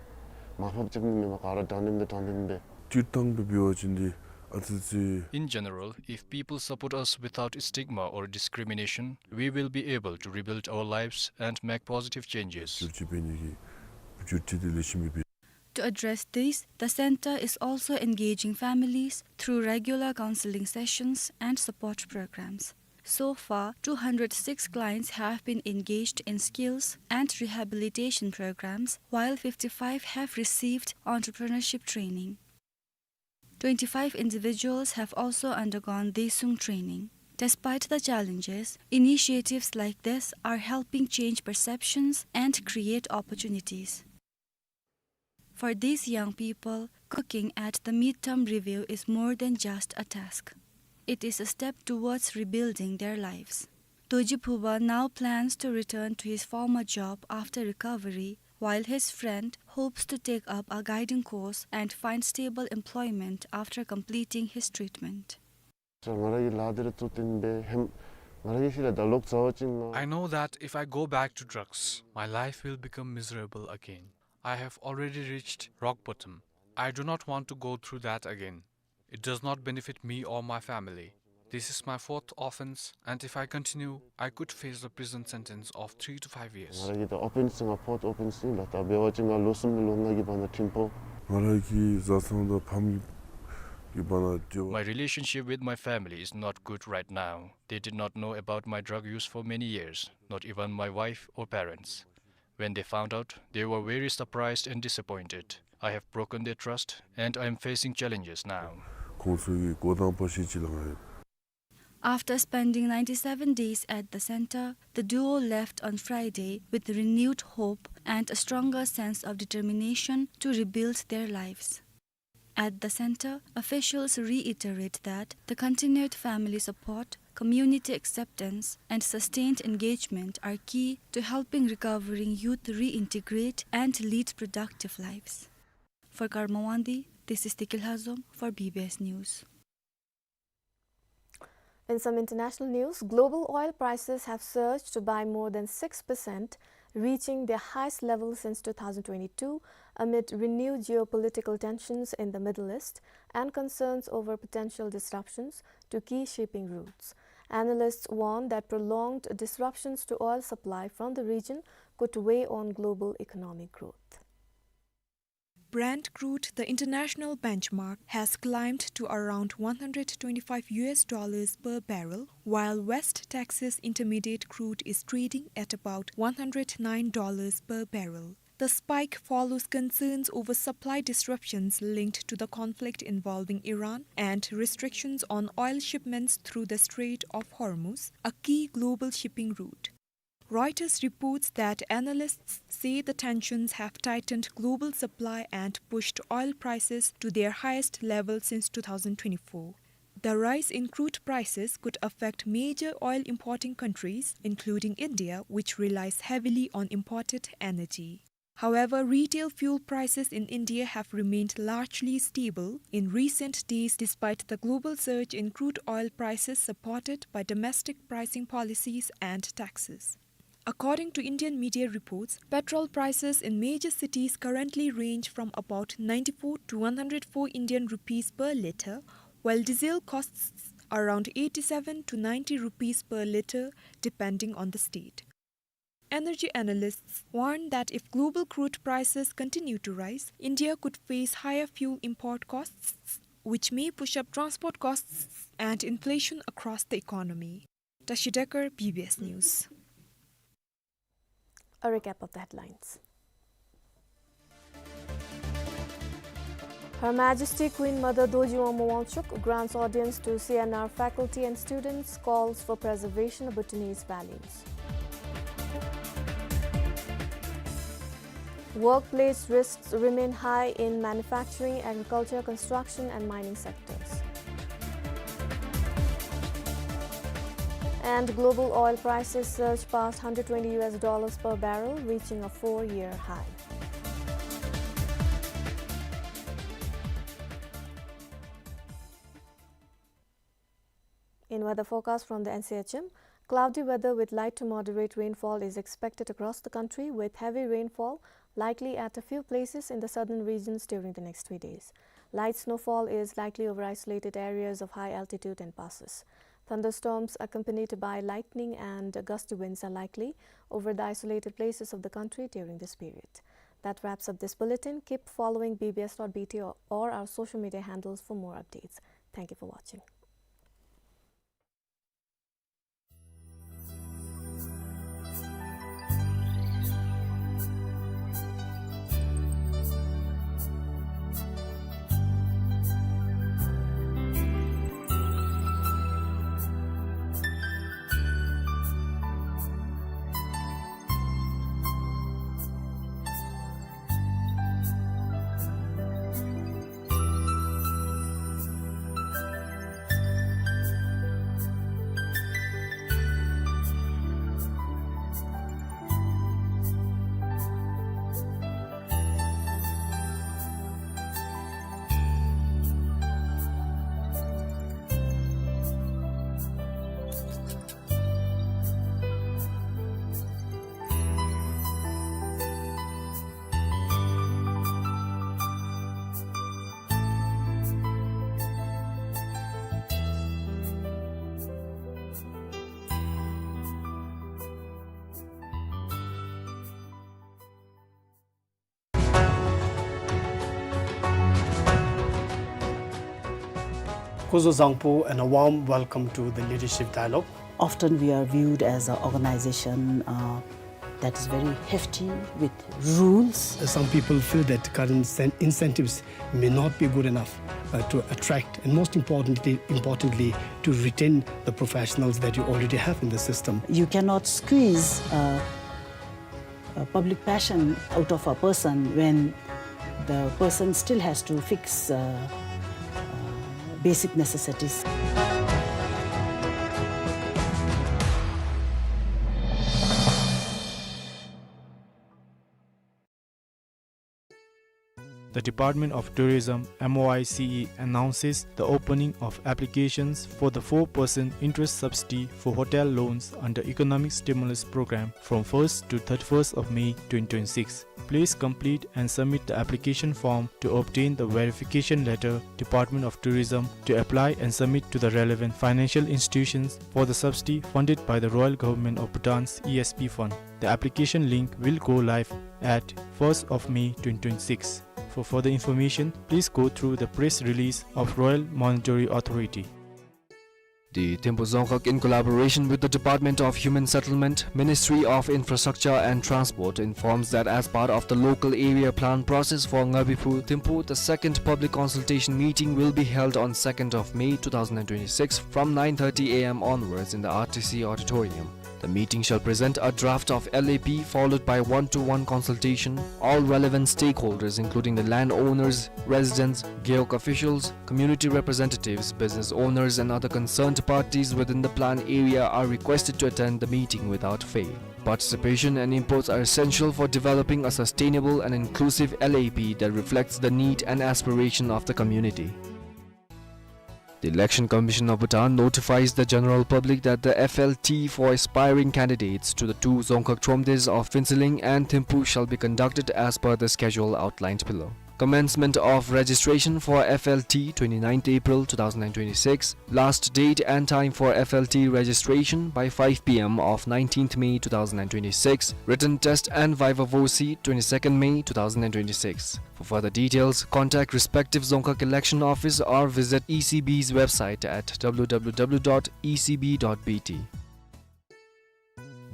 མར་ཕབ་རྐྱབ་ནི་མེན་པར་ག་ར་དྲང་བདེན་དང་དྲང་བདེན་སྦེ། སྤྱིར་བཏང་སྦེ་འབད་བ་ཅིན་འདི་ཨ་ཙི་ཙི། In general, if people support us without stigma or discrimination, we will be able to rebuild our lives and make positive changes. སྒྱུར་བཅོས་འབད་ནི་གི་སྒྱུར་བཅོས་འདི་ལེགས་ཤོམ་སྦེ་འབད། To address this, the center is also engaging families through regular counseling sessions and support programs. So far, two hundred six clients have been engaged in skills and rehabilitation programs, while fifty-five have received entrepreneurship training. Twenty-five individuals have also undergone Daesung training. Despite the challenges, initiatives like this are helping change perceptions and create opportunities. For these young people, cooking at the midterm review is more than just a task. It is a step towards rebuilding their lives. Dorji Phuba now plans to return to his former job after recovery, while his friend hopes to take up a guiding course and find stable employment after completing his treatment. ང་ར་གིས་ལཱ་འདི་ར་བཙུགས་ཏེ་འབད་ཧེམ། ང་ར་གིས་ཤི་ལ་ད་ལོག་ཚར་བ་ཅིན་ང་། I know that if I go back to drugs, my life will become miserable again. I have already reached rock bottom. I do not want to go through that again. It does not benefit me or my family. This is my fourth offense, and if I continue, I could face a prison sentence of three to five years. ང་ར་གི་ད་ཨོ་ཕེནསི་ང་ཕོརཐ་ཨོ་ཕེནསི་ཨིན་ལགས། ད་འབད་བ་ཅིན་ང་ལོ་གསུམ་ལས་ལོ་ལྔ་གི་བར་ན་ཁྲིམས་ཕོག། ང་ར་གི་བཟའ་ཚང་དང་ཕམ་གི་བར་ན་འབྲེལ་བ། My relationship with my family is not good right now. They did not know about my drug use for many years, not even my wife or parents. When they found out, they were very surprised and disappointed. I have broken their trust, and I am facing challenges now. ཁོང་ཚུ་གི་འགོ་དང་པ་ཤེས་ཅི་ལ་ང་ཡོད། After spending ninety-seven days at the center, the duo left on Friday with renewed hope and a stronger sense of determination to rebuild their lives. At the center, officials reiterate that the continued family support, community acceptance, and sustained engagement are key to helping recovering youth reintegrate and lead productive lives. For Karma Wangdi, this is Tiki Lhazom for B B S News. In some international news, global oil prices have surged by more than six percent, reaching their highest level since two thousand twenty-two, amid renewed geopolitical tensions in the Middle East and concerns over potential disruptions to key shipping routes. Analysts warn that prolonged disruptions to oil supply from the region could weigh on global economic growth. Brent crude, the international benchmark, has climbed to around one hundred twenty-five U S dollars per barrel, while West Texas Intermediate crude is trading at about one hundred nine dollars per barrel. The spike follows concerns over supply disruptions linked to the conflict involving Iran and restrictions on oil shipments through the Strait of Hormuz, a key global shipping route. Reuters reports that analysts say the tensions have tightened global supply and pushed oil prices to their highest level since two thousand twenty-four. The rise in crude prices could affect major oil importing countries, including India, which relies heavily on imported energy. However, retail fuel prices in India have remained largely stable in recent days, despite the global surge in crude oil prices supported by domestic pricing policies and taxes. According to Indian media reports, petrol prices in major cities currently range from about ninety-four to one hundred four Indian rupees per litre, while diesel costs around eighty-seven to ninety rupees per litre, depending on the state. Energy analysts warn that if global crude prices continue to rise, India could face higher fuel import costs, which may push up transport costs and inflation across the economy. Tashi Dekar, B B S News. A recap of the headlines. Her Majesty Queen Mother Dorji Wangma Wangchuck grants audience to C N R faculty and students, calls for preservation of Bhutanese values. Workplace risks remain high in manufacturing, agriculture, construction and mining sectors. And global oil prices surge past hundred twenty U S dollars per barrel, reaching a four-year high. In weather forecast from the N C H M, cloudy weather with light to moderate rainfall is expected across the country, with heavy rainfall likely at a few places in the southern regions during the next three days. Light snowfall is likely over isolated areas of high altitude and passes. Thunderstorms accompanied by lightning and gusty winds are likely over the isolated places of the country during this period. That wraps up this bulletin. Keep following B B S dot B T or, or our social media handles for more updates. Thank you for watching. Kuzuzangpo and a warm welcome to the Leadership Dialogue. Often we are viewed as an organization, uh, that is very hefty with rules. Some people feel that current sen-, incentives may not be good enough, uh, to attract and, most importantly, importantly, to retain the professionals that you already have in the system. You cannot squeeze, uh, uh, public passion out of a person when the person still has to fix, uh, uh, basic necessities. The Department of Tourism, M O I C E, announces the opening of applications for the four percent interest subsidy for hotel loans under Economic Stimulus Program from first to thirty-first of May twenty twenty-six. Please complete and submit the application form to obtain the verification letter, Department of Tourism, to apply and submit to the relevant financial institutions for the subsidy funded by the Royal Government of Bhutan's E S P fund. The application link will go live at first of May twenty twenty-six. For further information, please go through the press release of Royal Monetary Authority. The Thimphu Dzongkhag, in collaboration with the Department of Human Settlement, Ministry of Infrastructure and Transport, informs that as part of the local area plan process for Ngabiphu, Thimphu, the second public consultation meeting will be held on second of May two thousand twenty-six from nine thirty A M onwards in the R T C auditorium. The meeting shall present a draft of L A P, followed by one-to-one consultation. All relevant stakeholders, including the landowners, residents, gewog officials, community representatives, business owners, and other concerned parties within the plan area, are requested to attend the meeting without fail. Participation and inputs are essential for developing a sustainable and inclusive L A P that reflects the need and aspiration of the community. The Election Commission of Bhutan notifies the general public that the F L T for aspiring candidates to the two Dzongkhag Thromdes of Phuentsholing and Thimphu shall be conducted as per the schedule outlined below. Commencement of registration for F L T, twenty-ninth April two thousand and twenty-six. Last date and time for F L T registration by five P M of nineteenth May two thousand and twenty-six. Written test and viva voce, twenty-second May two thousand and twenty-six. For further details, contact respective Dzongkhag election office or visit E C B's website at W W W dot E C B dot B T.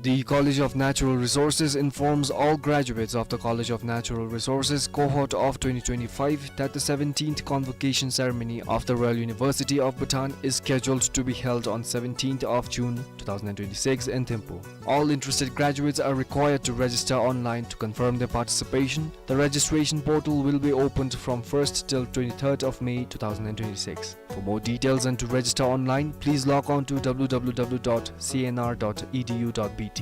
The College of Natural Resources informs all graduates of the College of Natural Resources cohort of twenty twenty-five that the seventeenth convocation ceremony of the Royal University of Bhutan is scheduled to be held on seventeenth of June two thousand and twenty-six in Thimphu. All interested graduates are required to register online to confirm their participation. The registration portal will be opened from first till twenty-third of May two thousand and twenty-six. For more details and to register online, please log on to W W W dot C N R dot E D U dot B T.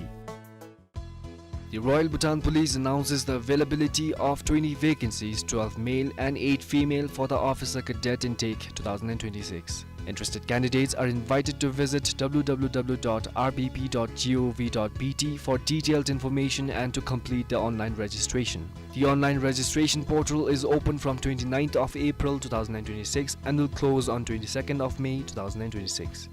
The Royal Bhutan Police announces the availability of twenty vacancies, twelve male and eight female, for the Officer Cadet Intake two thousand and twenty-six. Interested candidates are invited to visit W W W dot R B P dot gov dot B T for detailed information and to complete the online registration. The online registration portal is open from twenty-ninth of April two thousand and twenty-six and will close on twenty-second of May two thousand and twenty-six.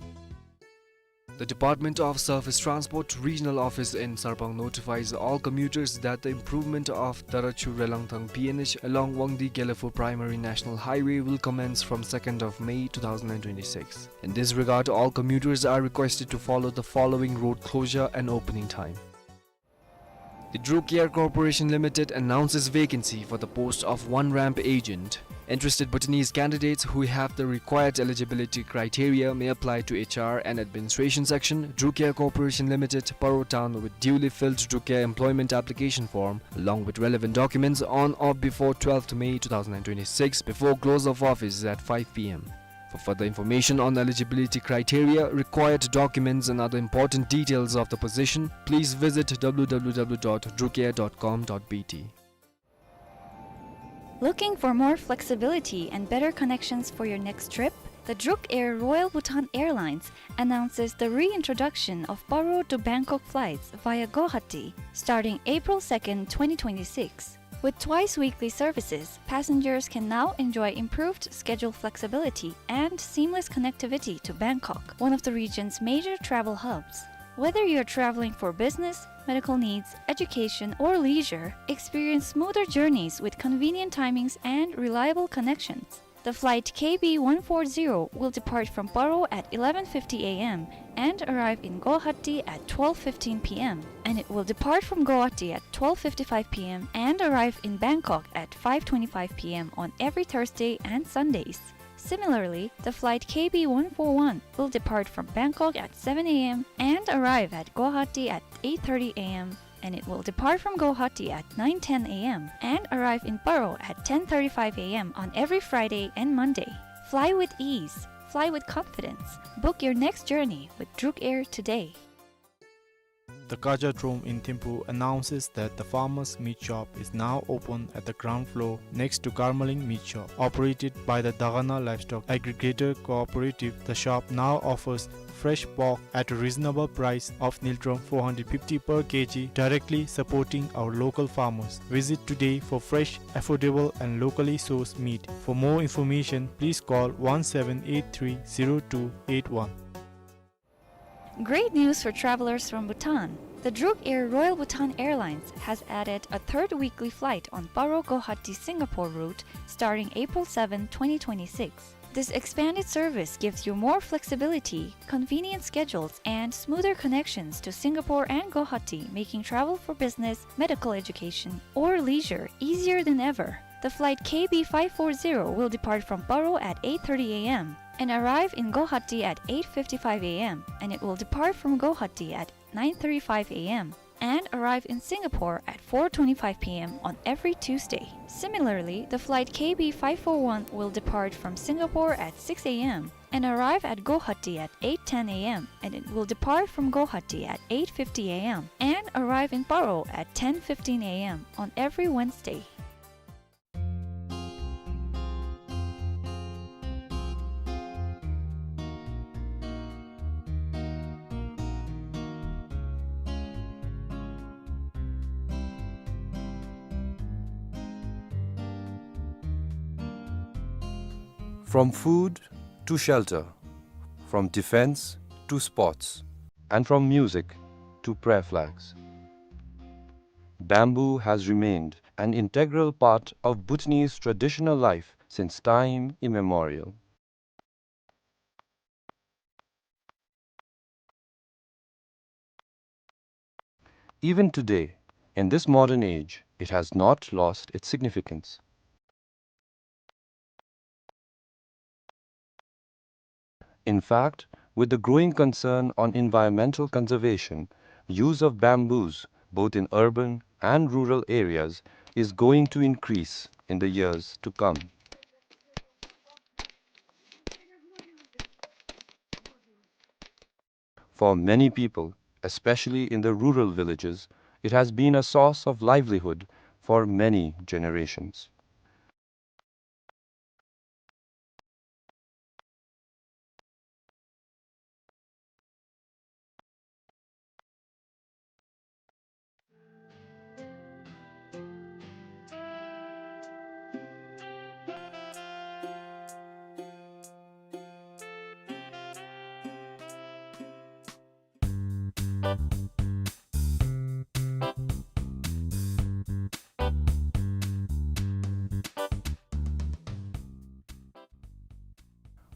The Department of Surface Transport Regional Office in Sarpang notifies all commuters that the improvement of Darachu Relangthang P N H along Wangdi Gelephu Primary National Highway will commence from second of May two thousand and twenty-six. In this regard, all commuters are requested to follow the following road closure and opening time. The Druk Air Corporation Limited announces vacancy for the post of one ramp agent. Interested Bhutanese candidates who have the required eligibility criteria may apply to H R and Administration Section, Druk Air Corporation Limited, Paro Town, with duly filled Druk Air employment application form along with relevant documents on or before twelfth May two thousand and twenty-six before close of office at five P M. For further information on eligibility criteria, required documents and other important details of the position, please visit W W W dot druk air dot com dot B T. Looking for more flexibility and better connections for your next trip? The Druk Air Royal Bhutan Airlines announces the reintroduction of Paro to Bangkok flights via Guwahati starting April second, twenty twenty-six. With twice weekly services, passengers can now enjoy improved schedule flexibility and seamless connectivity to Bangkok, one of the region's major travel hubs. Whether you're traveling for business, medical needs, education, or leisure, experience smoother journeys with convenient timings and reliable connections. The flight K B one four zero will depart from Paro at eleven fifty A M and arrive in Guwahati at twelve fifteen P M, and it will depart from Guwahati at twelve fifty-five P M and arrive in Bangkok at five twenty-five P M on every Thursday and Sundays. Similarly, the flight K B one four one will depart from Bangkok at seven A M and arrive at Guwahati at eight thirty A M, and it will depart from Guwahati at nine ten A M and arrive in Paro at ten thirty-five A M on every Friday and Monday. Fly with ease. Fly with confidence. Book your next journey with Druk Air today. The Kajadrome in Thimphu announces that the farmers' meat shop is now open at the ground floor next to Karmaling Meat Shop, operated by the Dagana Livestock Aggregator Cooperative. The shop now offers fresh pork at a reasonable price of Ngultrum four hundred fifty per kilogram, directly supporting our local farmers. Visit today for fresh, affordable and locally sourced meat. For more information, please call one seven eight three zero two eight one. Great news for travelers from Bhutan. The Druk Air Royal Bhutan Airlines has added a third weekly flight on Paro Guwahati Singapore route starting April seventh, twenty twenty-six. This expanded service gives you more flexibility, convenient schedules, and smoother connections to Singapore and Guwahati, making travel for business, medical education, or leisure easier than ever. The flight K B five four zero will depart from Paro at eight thirty A M and arrive in Guwahati at eight fifty-five A M, and it will depart from Guwahati at nine thirty-five A M and arrive in Singapore at four twenty-five P M on every Tuesday. Similarly, the flight K B five four one will depart from Singapore at six A M and arrive at Guwahati at eight ten A M, and it will depart from Guwahati at eight fifty A M and arrive in Paro at ten fifteen A M on every Wednesday. From food to shelter, from defense to sports, and from music to prayer flags, bamboo has remained an integral part of Bhutanese traditional life since time immemorial. Even today, in this modern age, it has not lost its significance. In fact, with the growing concern on environmental conservation, use of bamboos, both in urban and rural areas, is going to increase in the years to come. For many people, especially in the rural villages, it has been a source of livelihood for many generations.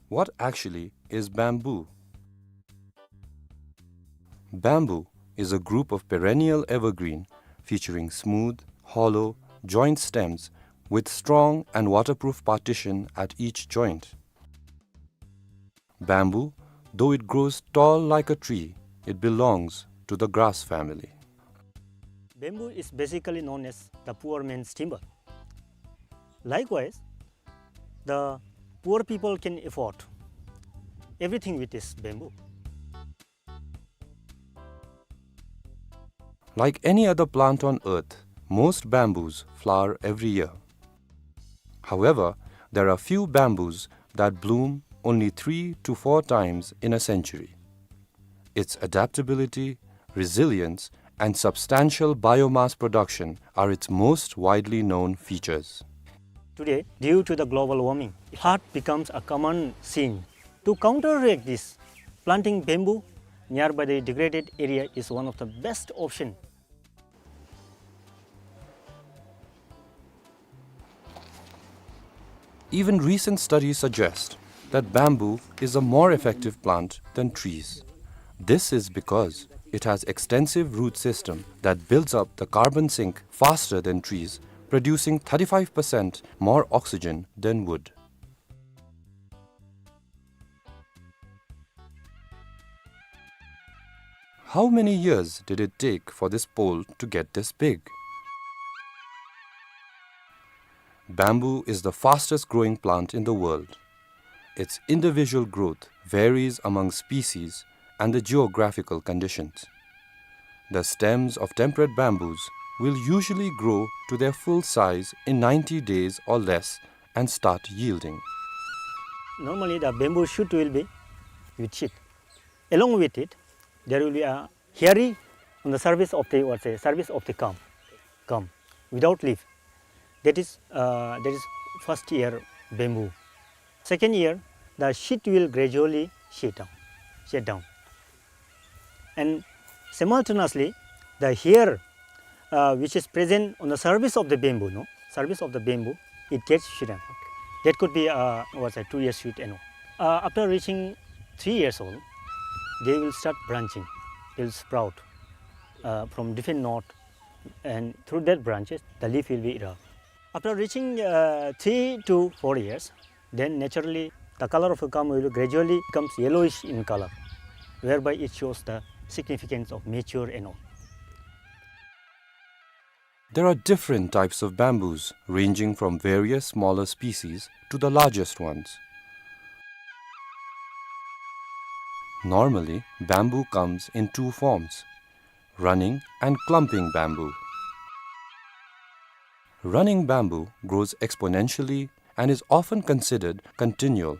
What actually is bamboo? Bamboo is a group of perennial evergreen featuring smooth, hollow, joint stems with strong and waterproof partition at each joint. Bamboo, though it grows tall like a tree, it belongs to the grass family. Bamboo is basically known as the poor man's timber. Likewise, the poor people can afford everything with this bamboo. Like any other plant on earth, most bamboos flower every year. However, there are few bamboos that bloom only three to four times in a century. Its adaptability, resilience, and substantial biomass production are its most widely known features. Today, due to the global warming, flood becomes a common scene. To counteract this, planting bamboo nearby the degraded area is one of the best option. Even recent studies suggest that bamboo is a more effective plant than trees. This is because it has extensive root system that builds up the carbon sink faster than trees, producing thirty-five percent more oxygen than wood. How many years did it take for this pole to get this big? Bamboo is the fastest growing plant in the world. Its individual growth varies among species and the geographical conditions. The stems of temperate bamboos will usually grow to their full size in ninety days or less and start yielding. Normally, the bamboo shoot will be with sheath. Along with it, there will be a hairy on the surface of the, what say, surface of the culm, culm, without leaf. That is, uh, that is first year bamboo. Second year, the sheath will gradually shed down, shed down. And simultaneously, the hair, uh, which is present on the surface of the bamboo, no, surface of the bamboo, it gets shrunk. That could be, uh, what's that, two years shoot and all. Uh, after reaching three years old, they will start branching. They will sprout, uh, from different node, and through that branches, the leaf will be erupt. After reaching, uh, three to four years, then naturally the color of a culm will gradually becomes yellowish in color, whereby it shows the significance of mature and all. There are different types of bamboos, ranging from various smaller species to the largest ones. Normally, bamboo comes in two forms, running and clumping bamboo. Running bamboo grows exponentially and is often considered continual.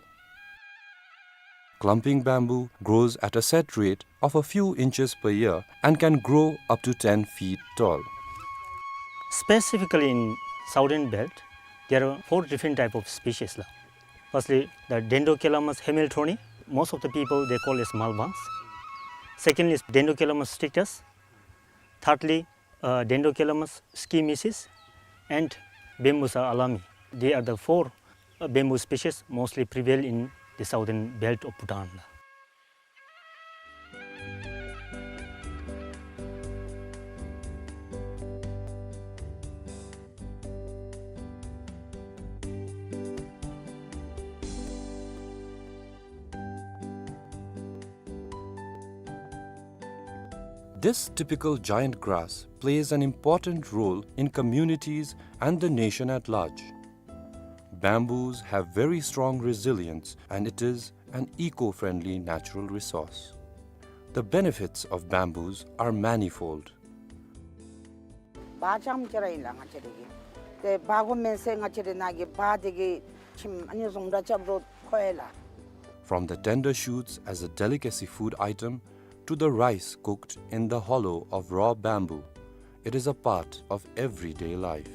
Clumping bamboo grows at a set rate of a few inches per year and can grow up to ten feet tall. Specifically in southern belt, there are four different type of species la. Firstly, the Dendrocalamus hamiltoni, most of the people they call as malbangs. Secondly is Dendrocalamus strictus. Thirdly, uh, Dendrocalamus schimicis and Bambusa alami. They are the four, uh, bamboo species mostly prevail in the southern belt of Bhutan. This typical giant grass plays an important role in communities and the nation at large. Bamboos have very strong resilience and it is an eco-friendly natural resource. The benefits of bamboos are manifold. བག་ཙམ་ཅིག་ར་ཨིན་ལགས་ང་བཅས་ར་གི། ཏེ་བག་དགོ་མེན་ཟེར་ང་བཅས་ར་ནང་གི་བག་འདི་གིས་ཁྱིམ་ཨ་ནི་བཟུམ་ར་རྐྱབ་རུང་ཁོ་ཡི་ལགས། From the tender shoots as a delicacy food item to the rice cooked in the hollow of raw bamboo, it is a part of everyday life.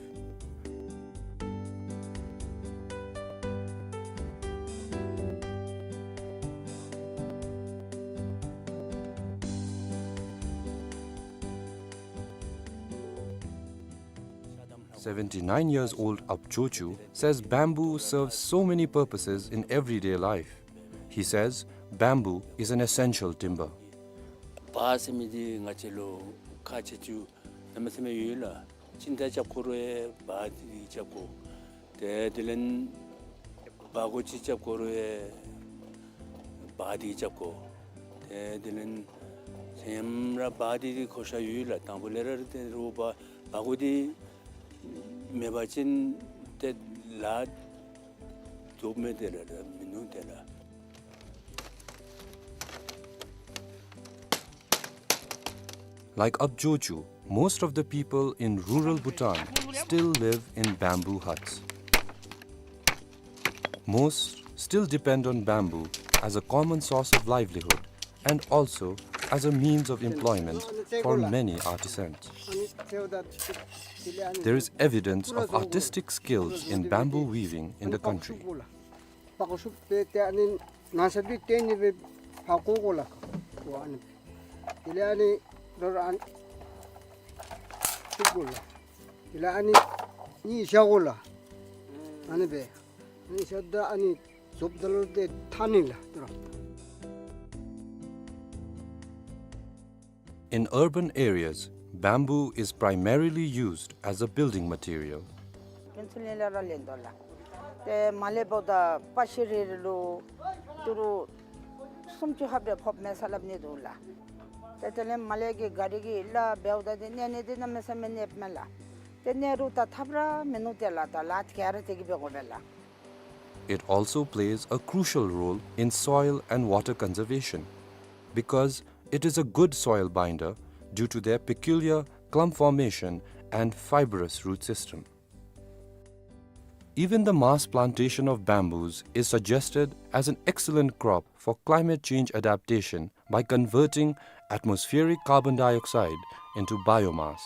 Seventy-nine years old Ab Jochu says bamboo serves so many purposes in everyday life. He says bamboo is an essential timber. བག་ཟེར་མི་འདི་ང་བཅས་ལུ་ཁག་ཆེ་ཆུང་གནམ་མེད་ས་མེད་ཡོད་ལགས། ཅིན་ཏ་རྐྱབ་དགོ་རུང་ཡང་བག་འདི་རྐྱབ་དགོ། ཏེ་དེ་ལས་བག་གོ་ཅིག་རྐྱབ་དགོ་རུང་ཡང་བག་འདི་རྐྱབ་དགོ། ཏེ་དེ་ལས་ཚེ་ཡམ་ར་བག་འདི་འདི་གོ་ཤ་ཡོད་ལགས། དང་པོ་ལས་ར་ཏེ་རུང་བག་བག་གོ་འདི་མེད་པ་ཅིན་ཏེ་ལཱ་རྫོགས་མས། ཏེ་ར་ར་མིན་ནུག་ཏེ་ར། Like Ab Jochu, most of the people in rural Bhutan still live in bamboo huts. Most still depend on bamboo as a common source of livelihood and also as a means of employment for many artisans. There is evidence of artistic skills in bamboo weaving in the country. བག་གོ་ཤུབ་སྦེ་ཏེ་ཨ་ནི་ནང་ས་སྦེ་བཏོན་ནི་སྦེ་བག་གོ་དགོ་ལགས། ཨ་ནི་དེ་ལས་ཨ་ནི་རོ་རོ་ཨ་ནི་ཤུབ་དགོ་ལགས། དེ་ལས་ཨ་ནི་གཉིས་བཞག་དགོ་ལགས། ཨ་ནི་སྦེ་ཨ་ནི་བཞག་ད་ཨ་ནི་རྫོབ་ད་ལུ་ཏེ་ཐ་ནི་ལགས་ཏེ་རོ། In urban areas, bamboo is primarily used as a building material. ཕན་ཚུན་ལེན་ལ་ར་ལེན་དོ་ལགས། ཏེ་མར་ལས་འབདཝ་ད་པ་ཤི་རི་རི་ལུ་ཏི་རུ་སུམ་ཅུ་ལྷགཔ་རེ་ཕོགཔ་མས་ཟེར་སླབ་ནི་འདུག་ལགས། ཏེ་དེ་ལས་མར་ལས་ཀྱི་ག་རི་གི་ལཱ་འབདཝ་ད་འདི་གནས་ནི་འདི་གནམ་མེད་ས་མེད་གནསཔ་མས་ལགས། ཏེ་གནས་རུང་ད་ཐབས་ར་མིན་ནུག་ཏེ་ལགས། ད་ལཱ་དེ་ག་ར་དེ་གིས་འབད་དགོ་པས་ལགས། It also plays a crucial role in soil and water conservation because it is a good soil binder due to their peculiar clump formation and fibrous root system. Even the mass plantation of bamboos is suggested as an excellent crop for climate change adaptation by converting atmospheric carbon dioxide into biomass.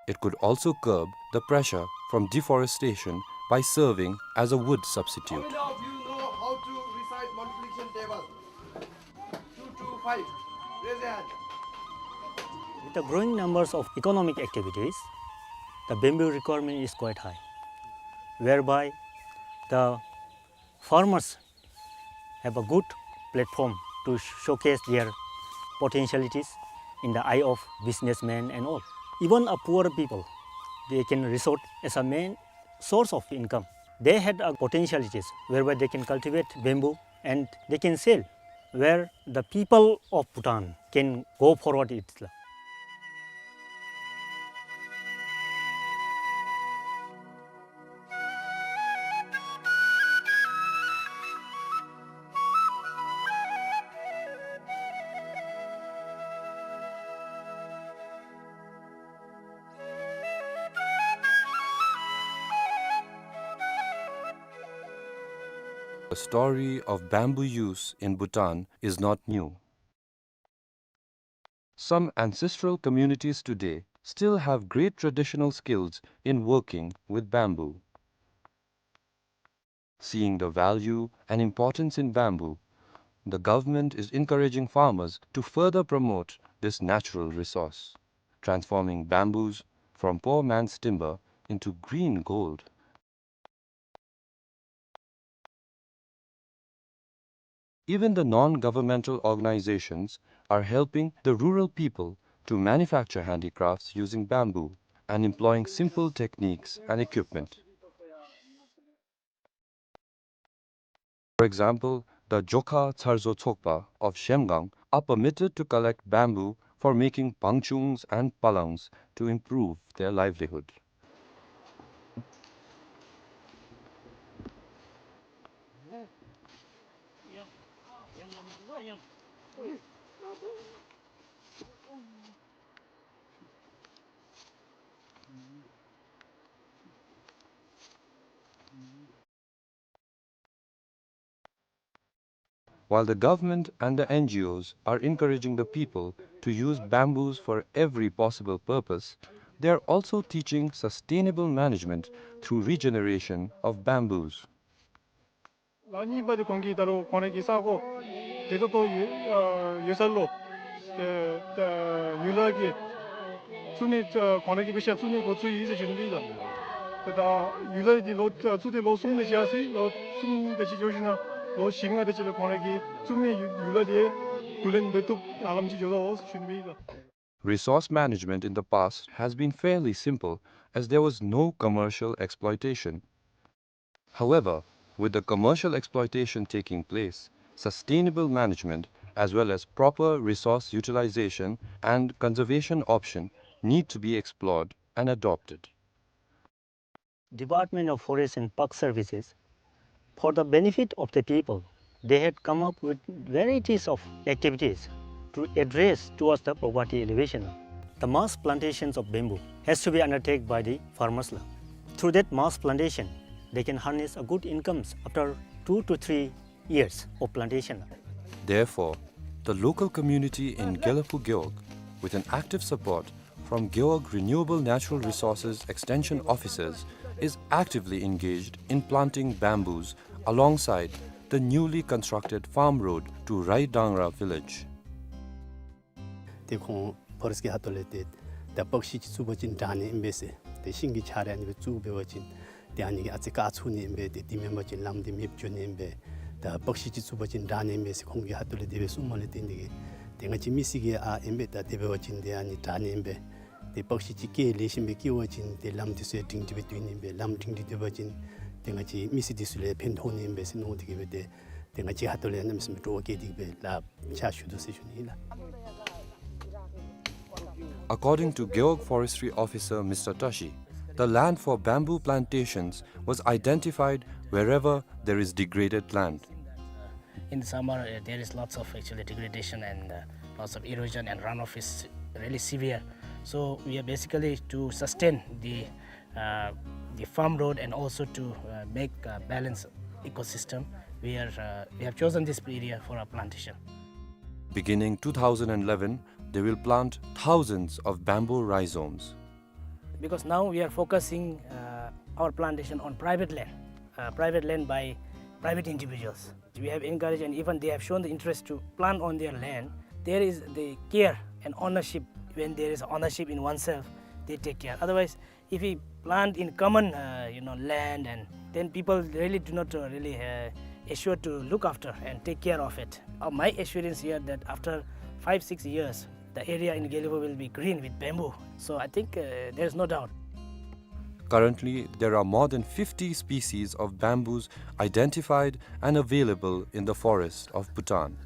It could also curb the pressure from deforestation by serving as a wood substitute. How many of you know how to recite multiplication table? Two two five. Raise your hand. With the growing numbers of economic activities, the bamboo requirement is quite high, whereby the farmers have a good platform to showcase their potentialities in the eye of businessmen and all. Even a poor people, they can resort as a main source of income. They had a potentialities whereby they can cultivate bamboo and they can sell, where the people of Bhutan can go forward itself. The story of bamboo use in Bhutan is not new. Some ancestral communities today still have great traditional skills in working with bamboo. Seeing the value and importance in bamboo, the government is encouraging farmers to further promote this natural resource, transforming bamboos from poor man's timber into green gold. Even the non-governmental organizations are helping the rural people to manufacture handicrafts using bamboo and employing simple techniques and equipment. For example, the Jokha Tsarzo Tsokpa of Shemgang are permitted to collect bamboo for making bangchungs and palangs to improve their livelihood. While the government and the N G Os are encouraging the people to use bamboos for every possible purpose, they are also teaching sustainable management through regeneration of bamboos. ལོ་གཉིས་པ་དེ་ཁོང་གིས་ད་རུང་ཁོང་རའི་གི་ས་གོ་དེ་ཚོ་ཏོ་ཡོད་ཨ་ཡོད་ས་ལུ་ཏེ་ཏེ་ཡུ་ལ་གི་བཙུགས་ནི་ཁོང་རའི་གི་དཔེ་ཆ་བཙུགས་ནི་འགོ་བཙུགས་ཡི་ཟེར་ཞུ་ནི་ཨིན་ལགས། ཏེ་ད་ཡུ་ལ་དེ་ལོ་བཙུགས་ཏེ་ལོ་གསུམ་དེ་ཅིག་ཡར་སོ་ཡི། ལོ་གསུམ་དེ་ཅིག་འགྱོ་ཞིནམ་ལོ་བཞི་ལྔ་དེ་ཅིག་ལས་ཁོང་རའི་གི་བཙུགས་ནི་ཡུ་ཡུ་ལ་དེ་བསྡུ་ལེན་འབད་བཏུབ་ཨ་ལམ་ཅིག་འགྱོ་དོ་ཟེར་ཞུ་ནི་ཨིན་ལགས། Resource management in the past has been fairly simple as there was no commercial exploitation. However, with the commercial exploitation taking place, sustainable management as well as proper resource utilization and conservation option need to be explored and adopted. Department of Forest and Park Services, for the benefit of the people, they had come up with varieties of activities to address towards the poverty alleviation. The mass plantations of bamboo has to be undertaken by the farmers la. Through that mass plantation, they can harness a good incomes after two to three years of plantation. Therefore, the local community in Gelephu Gewog, with an active support from Gewog Renewable Natural Resources Extension Officers, is actively engaged in planting bamboos alongside the newly constructed farm road to Raidangra village. ཏེ་ཁོང་ཕོ་རེསཊ་གི་ཁ་ཐུག་ལས་ཏེ་ད་པག་ཤིང་ཅིག་བཙུགས་པ་ཅིན་དྲག་ནི་ཨིན་པས་ཟེར། ཏེ་ཤིང་གི་ཆ་ར་ཨ་ནི་སྦེ་བཙུགས་འབད་བ་ཅིན་ཏེ་ཨ་ནི་གིས་ཨ་ཙི་ཁག་ཆེ་ནི་ཨིན་པས། ཏེ་དེ་མེན་པ་ཅིན་ལམ་འདི་མེདཔ་འགྱོ་ནི་ཨིན་པས། ད་པག་ཤིང་ཅིག་བཙུགས་པ་ཅིན་དྲག་ནི་ཨིན་པས་ཟེར་ཁོང་གི་ཁ་ཐུག་ལས་དེ་སྦེ་གསུངམ་ལས་བརྟེན་ཏེ་གིས་ཏེ་ང་བཅས་མི་སེར་གྱིས་ཨ་ཨིན་པས། ད་དེ་འབད་བ་ཅིན་ཏེ་ཨ་ནི་དྲག་ནི་ཨིན་པས། ཏེ་པག་ཤིང་ཅིག་སྐྱེ་ལེགས་ཤོམ་སྦེ་སྐྱེ་བ་ཅིན་ཏེ་ལམ་འདི་ཚུ་ཡང་སྒྲིང་སྒྲི་སྦེ་སྡོད་ནི་ཨིན་པས། ལམ་སྒྲིང་སྒྲི་སྡོད་པ་ཅིན་ཏེ་ང་བཅས་མི་སེར་འདི་ཚུ་ལུ་ཕན་ཐོགས་ནི་ཨིན་པས་ཟེར་མནོ་སྟེ་གིས་སྦེ་ཏེ་ཏེ་ང་བཅས་ཁ་ཐུག་ལས་གནམ་མེད་ས་མེད་སྤྲོ་བ་བསྐྱེད་དེ་གིས་སྦེ་ལཱ་ཕྱག་ཞུ་དོ་ཟེར་ཞུ་ནི་ཨིན་ལགས། According to Gewog Forestry Officer Mister Tashi, the land for bamboo plantations was identified wherever there is degraded land. In the summer, uh, there is lots of actually degradation and, uh, because of erosion and runoff is really severe. So we are basically to sustain the, uh, the farm road and also to, uh, make a balanced ecosystem. We are, uh, we have chosen this area for our plantation. Beginning two thousand eleven, they will plant thousands of bamboo rhizomes. Because now we are focusing, uh, our plantation on private land, uh, private land by private individuals. We have encouraged and even they have shown the interest to plant on their land. There is the care and ownership. When there is ownership in oneself, they take care. Otherwise, if we plant in common, uh, you know, land, and then people really do not, uh, really, uh, assure to look after and take care of it. Uh, my assurance here that after five, six years, the area in Gelephu will be green with bamboo. So I think, uh, there is no doubt. Currently, there are more than fifty species of bamboos identified and available in the forest of Bhutan.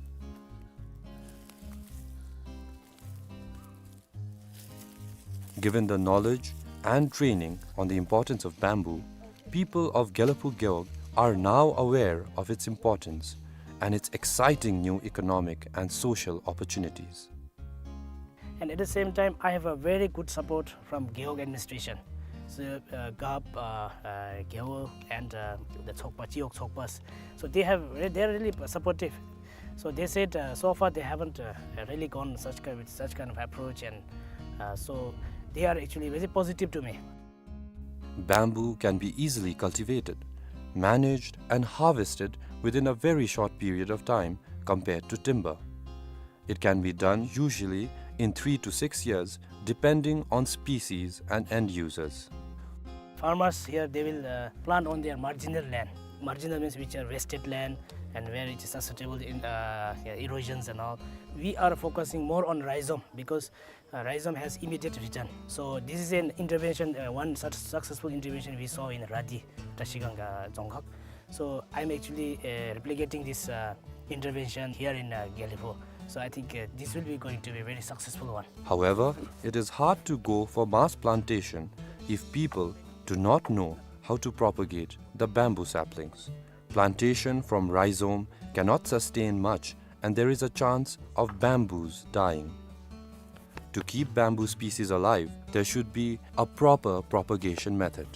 Given the knowledge and training on the importance of bamboo, people of Gelephu Gewog are now aware of its importance and its exciting new economic and social opportunities. And at the same time, I have a very good support from Gewog administration. So, uh, Gap, uh, uh, Gewog, and, uh, the Tsokpa, Chiwog Tsokpas. So they have re-, they are really supportive. So they said, uh, so far they haven't, uh, really gone such ki-, with such kind of approach, and, uh, so they are actually very positive to me. Bamboo can be easily cultivated, managed, and harvested within a very short period of time compared to timber. It can be done usually in three to six years, depending on species and end users. Farmers here, they will, uh, plant on their marginal land. Marginal means which are wasted land and where it is susceptible in, uh, yeah, erosions and all. We are focusing more on rhizome because, uh, rhizome has immediate return. So this is an intervention, uh, one such successful intervention we saw in Radi, Trashiganga Dzongkhag. So I'm actually, uh, replicating this, uh, intervention here in, uh, Gelephu. So I think, uh, this will be going to be a very successful one. However, it is hard to go for mass plantation if people do not know how to propagate the bamboo saplings. Plantation from rhizome cannot sustain much, and there is a chance of bamboos dying. To keep bamboo species alive, there should be a proper propagation method.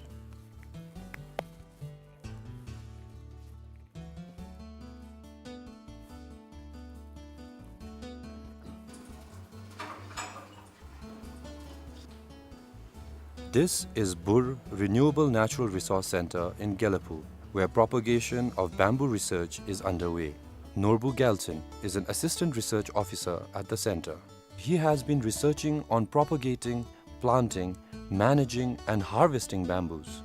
This is Bur Renewable Natural Resource Center in Gelephu, where propagation of bamboo research is underway. Norbu Gyaltsen is an assistant research officer at the center. He has been researching on propagating, planting, managing, and harvesting bamboos.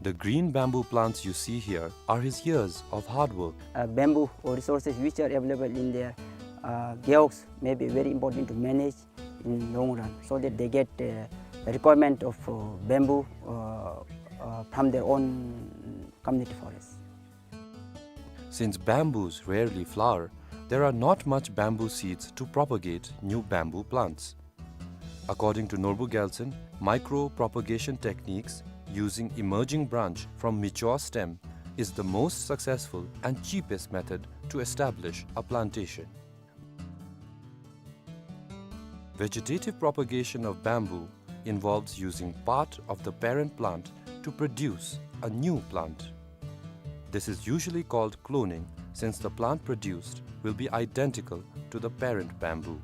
The green bamboo plants you see here are his years of hard work. Uh, bamboo or resources which are available in their, uh, gewogs may be very important to manage in long run, so that they get, uh, requirement of, uh, bamboo, uh, uh, from their own community forest. Since bamboos rarely flower, there are not much bamboo seeds to propagate new bamboo plants. According to Norbu Gyaltsen, micro-propagation techniques using emerging branch from mature stem is the most successful and cheapest method to establish a plantation. Vegetative propagation of bamboo involves using part of the parent plant to produce a new plant. This is usually called cloning, since the plant produced will be identical to the parent bamboo.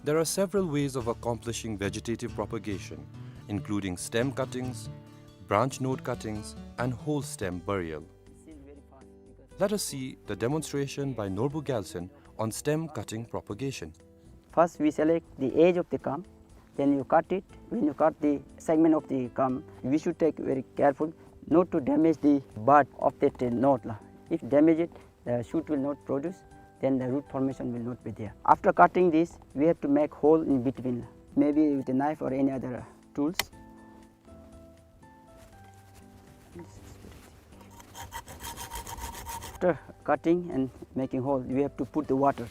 There are several ways of accomplishing vegetative propagation, including stem cuttings, branch node cuttings, and whole stem burial. Let us see the demonstration by Norbu Gyaltsen on stem cutting propagation. First, we select the edge of the culm, then you cut it. When you cut the segment of the culm, we should take very careful not to damage the bud of that, uh, node la. If damage it, the shoot will not produce, then the root formation will not be there. After cutting this, we have to make hole in between, maybe with a knife or any other, uh, tools. After cutting and making hole, we have to put the water.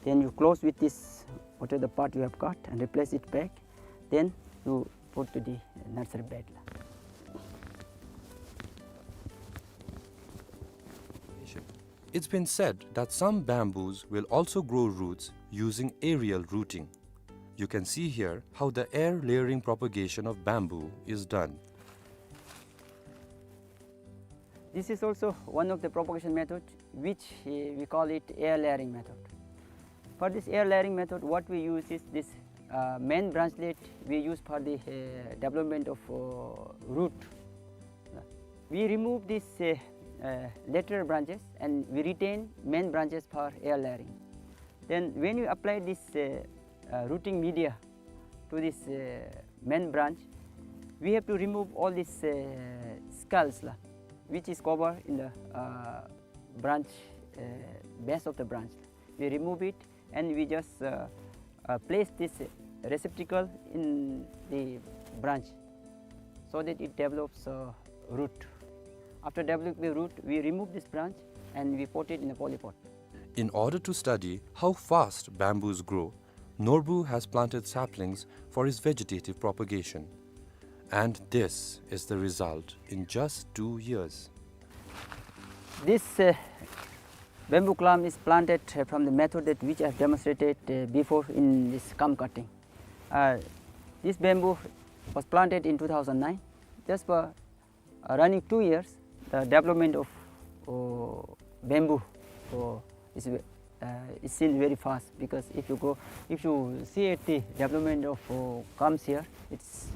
Then you close with this, whatever the part you have cut, and replace it back. Then you put to the nursery bed. It's been said that some bamboos will also grow roots using aerial rooting. You can see here how the air layering propagation of bamboo is done. This is also one of the propagation method, which, uh, we call it air layering method. For this air layering method, what we use is this, uh, main branchlet we use for the, uh, development of, uh, root. We remove these, uh, uh, lateral branches and we retain main branches for air layering. Then when you apply this, uh, uh, rooting media to this, uh, main branch, we have to remove all these, uh, scales la, which is covered in the, uh, branch, uh, base of the branch. We remove it and we just, uh, uh, place this receptacle in the branch so that it develops, uh, root. After developing the root, we remove this branch and we pot it in a polypot. In order to study how fast bamboos grow, Norbu has planted saplings for his vegetative propagation. And this is the result in just two years. This, uh, bamboo culm is planted, uh, from the method that which I have demonstrated, uh, before in this culm cutting. Uh, this bamboo was planted in two thousand nine. Just for, uh, running two years, the development of, uh, bamboo, uh, is, uh, is seen very fast, because if you go, if you see at the development of, uh, culms here, it's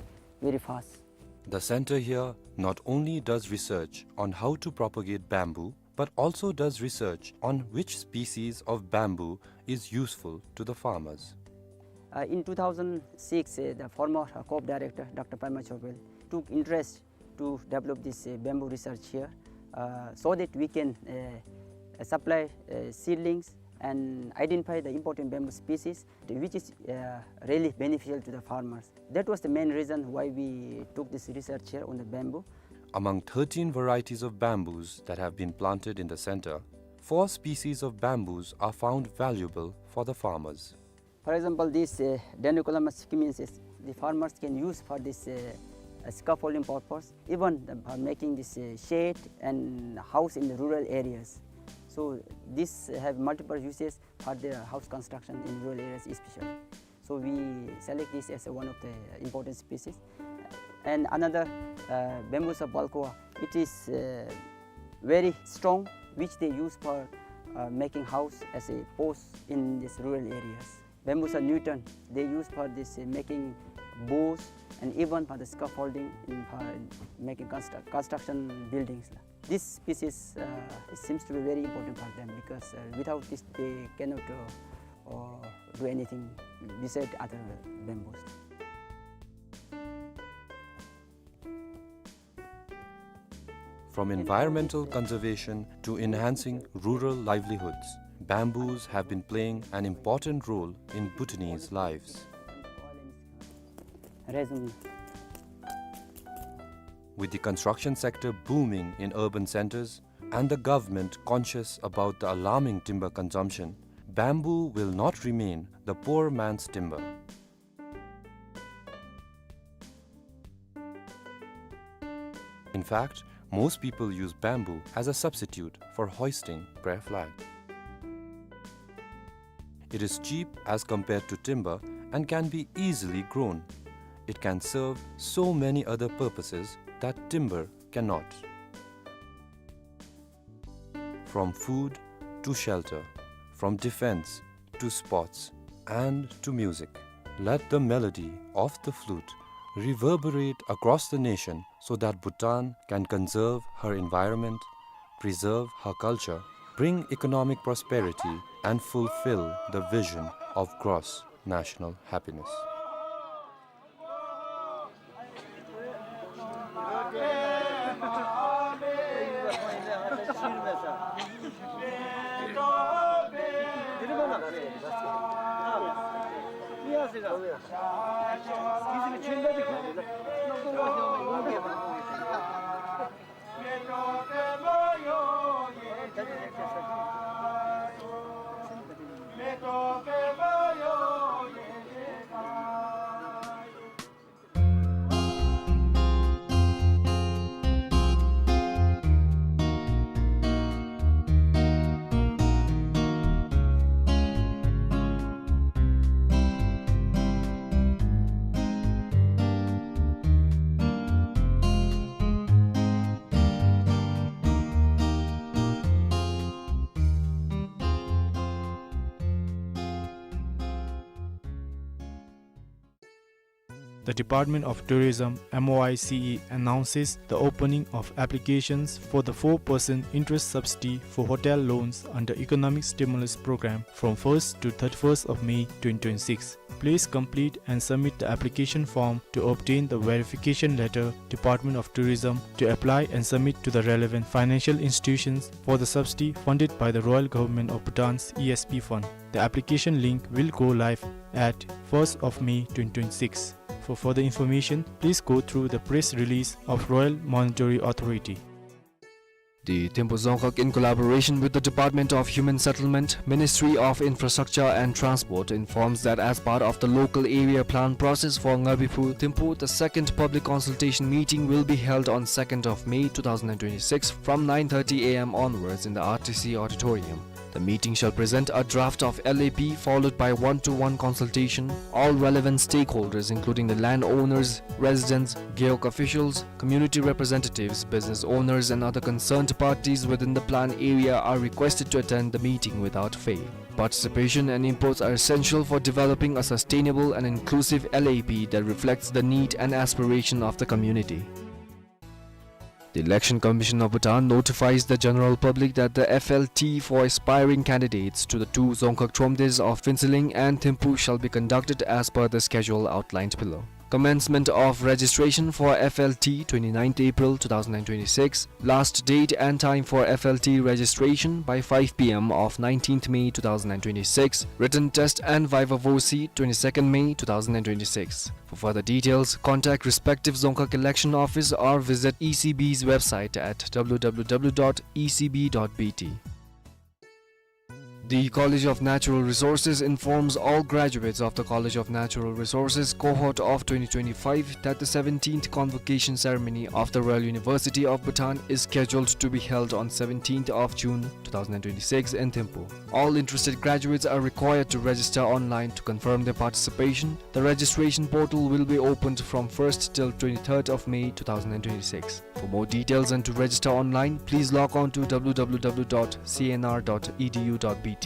very fast. The center here not only does research on how to propagate bamboo, but also does research on which species of bamboo is useful to the farmers. Uh, in two thousand six, uh, the former, uh, COP director, Doctor Pema Chowphel, took interest to develop this, uh, bamboo research here, uh, so that we can, uh, supply, uh, seedlings and identify the important bamboo species, which is, uh, really beneficial to the farmers. That was the main reason why we took this research here on the bamboo. Among thirteen varieties of bamboos that have been planted in the center, four species of bamboos are found valuable for the farmers. For example, this, uh, Dendrocalamus sikkimensis, the farmers can use for this, uh, uh, scaffolding purpose, even the, for making this, uh, shed and house in the rural areas. So this have multiple uses for the house construction in rural areas especially. So we select this as a one of the important species. And another, uh, Bambusa balcoa, it is, uh, very strong, which they use for, uh, making house as a post in these rural areas. Bambusa nutans, they use for this, uh, making bows and even for the scaffolding in, for making constru-, construction buildings. This species, uh, it seems to be very important for them because, uh, without this they cannot, uh, uh, do anything beside other bamboos. From environmental conservation to enhancing rural livelihoods, bamboos have been playing an important role in Bhutanese lives. Resume. With the construction sector booming in urban centers and the government conscious about the alarming timber consumption, bamboo will not remain the poor man's timber. In fact, most people use bamboo as a substitute for hoisting prayer flag. It is cheap as compared to timber and can be easily grown. It can serve so many other purposes that timber cannot. From food to shelter, from defense to sports and to music, let the melody of the flute reverberate across the nation so that Bhutan can conserve her environment, preserve her culture, bring economic prosperity, and fulfill the vision of gross national happiness. the Department of Tourism, M O I C E, announces the opening of applications for the four percent interest subsidy for hotel loans under Economic Stimulus Program from first to thirty-first of May twenty twenty-six. Please complete and submit the application form to obtain the verification letter, Department of Tourism, to apply and submit to the relevant financial institutions for the subsidy funded by the Royal Government of Bhutan's E S P fund. The application link will go live at first of May twenty twenty-six. For further information, please go through the press release of Royal Monetary Authority. The Thimphu Dzongkhag, in collaboration with the Department of Human Settlement, Ministry of Infrastructure and Transport, informs that as part of the local area plan process for Ngabiphu, Thimphu, the second public consultation meeting will be held on second of May two thousand twenty-six from nine thirty A M onwards in the R T C auditorium. The meeting shall present a draft of L A P, followed by one-to-one consultation. All relevant stakeholders, including the landowners, residents, gewog officials, community representatives, business owners, and other concerned parties within the plan area, are requested to attend the meeting without fail. Participation and inputs are essential for developing a sustainable and inclusive L A P that reflects the need and aspiration of the community. The Election Commission of Bhutan notifies the general public that the F L T for aspiring candidates to the two Dzongkhag Thromdes of Phuentsholing and Thimphu shall be conducted as per the schedule outlined below. Commencement of registration for F L T, twenty-ninth April two thousand and twenty-six. Last date and time for F L T registration by five P M of nineteenth May two thousand and twenty-six. Written test and viva voce, twenty-second May two thousand and twenty-six. For further details, contact respective Dzongkhag election office or visit E C B's website at W W W dot E C B dot B T. The College of Natural Resources informs all graduates of the College of Natural Resources cohort of twenty twenty-five that the seventeenth convocation ceremony of the Royal University of Bhutan is scheduled to be held on seventeenth of June two thousand and twenty-six in Thimphu. All interested graduates are required to register online to confirm their participation. The registration portal will be opened from first till twenty-third of May two thousand and twenty-six. For more details and to register online, please log on to W W W dot C N R dot E D U dot B T.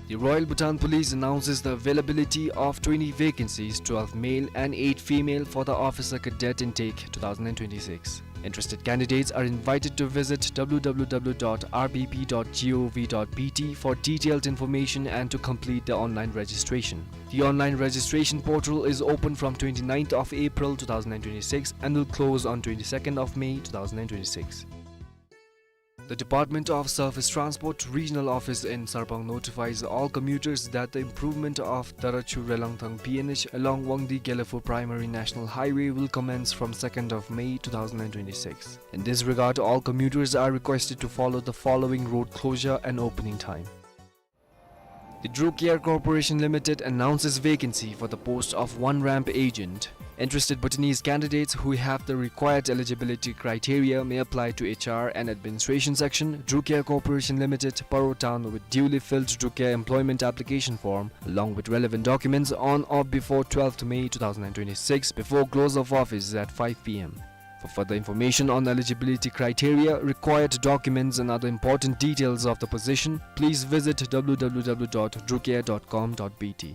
The Royal Bhutan Police announces the availability of twenty vacancies, twelve male and eight female, for the Officer Cadet Intake two thousand and twenty-six. Interested candidates are invited to visit W W W dot R B B dot gov dot B T for detailed information and to complete the online registration. The online registration portal is open from twenty-ninth of April two thousand and twenty-six and will close on twenty-second of May two thousand and twenty-six. The Department of Surface Transport Regional Office in Sarpang notifies all commuters that the improvement of Darachu Relangthang P N H along Wangdi Gelephu Primary National Highway will commence from second of May two thousand and twenty-six. In this regard, all commuters are requested to follow the following road closure and opening time. The Druk Air Corporation Limited announces vacancy for the post of one ramp agent. Interested Bhutanese candidates who have the required eligibility criteria may apply to H R and Administration Section, Druk Air Corporation Limited, Paro Town, with duly filled Druk Air employment application form along with relevant documents on or before twelfth May two thousand and twenty-six, before close of office at five P M. For further information on eligibility criteria, required documents and other important details of the position, please visit W W W dot druk air dot com dot B T.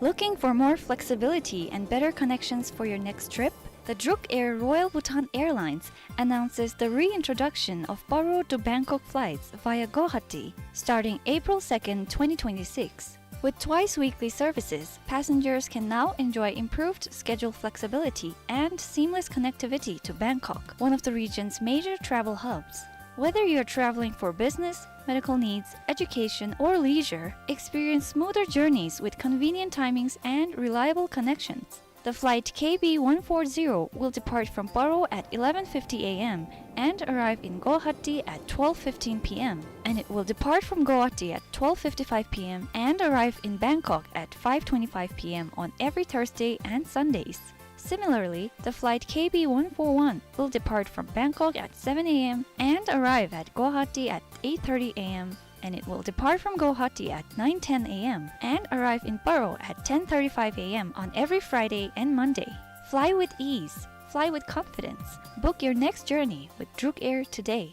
Looking for more flexibility and better connections for your next trip? The Druk Air Royal Bhutan Airlines announces the reintroduction of Paro to Bangkok flights via Guwahati starting April second, twenty twenty-six. With twice weekly services, passengers can now enjoy improved schedule flexibility and seamless connectivity to Bangkok, one of the region's major travel hubs. Whether you're traveling for business, medical needs, education, or leisure, experience smoother journeys with convenient timings and reliable connections. The flight K B one four zero will depart from Paro at eleven fifty A M and arrive in Guwahati at twelve fifteen P M, and it will depart from Guwahati at twelve fifty-five P M and arrive in Bangkok at five twenty-five P M on every Thursday and Sundays. Similarly, the flight K B one four one will depart from Bangkok at seven A M and arrive at Guwahati at eight thirty A M, and it will depart from Guwahati at nine ten A M and arrive in Paro at ten thirty-five A M on every Friday and Monday. Fly with ease. Fly with confidence. Book your next journey with Druk Air today.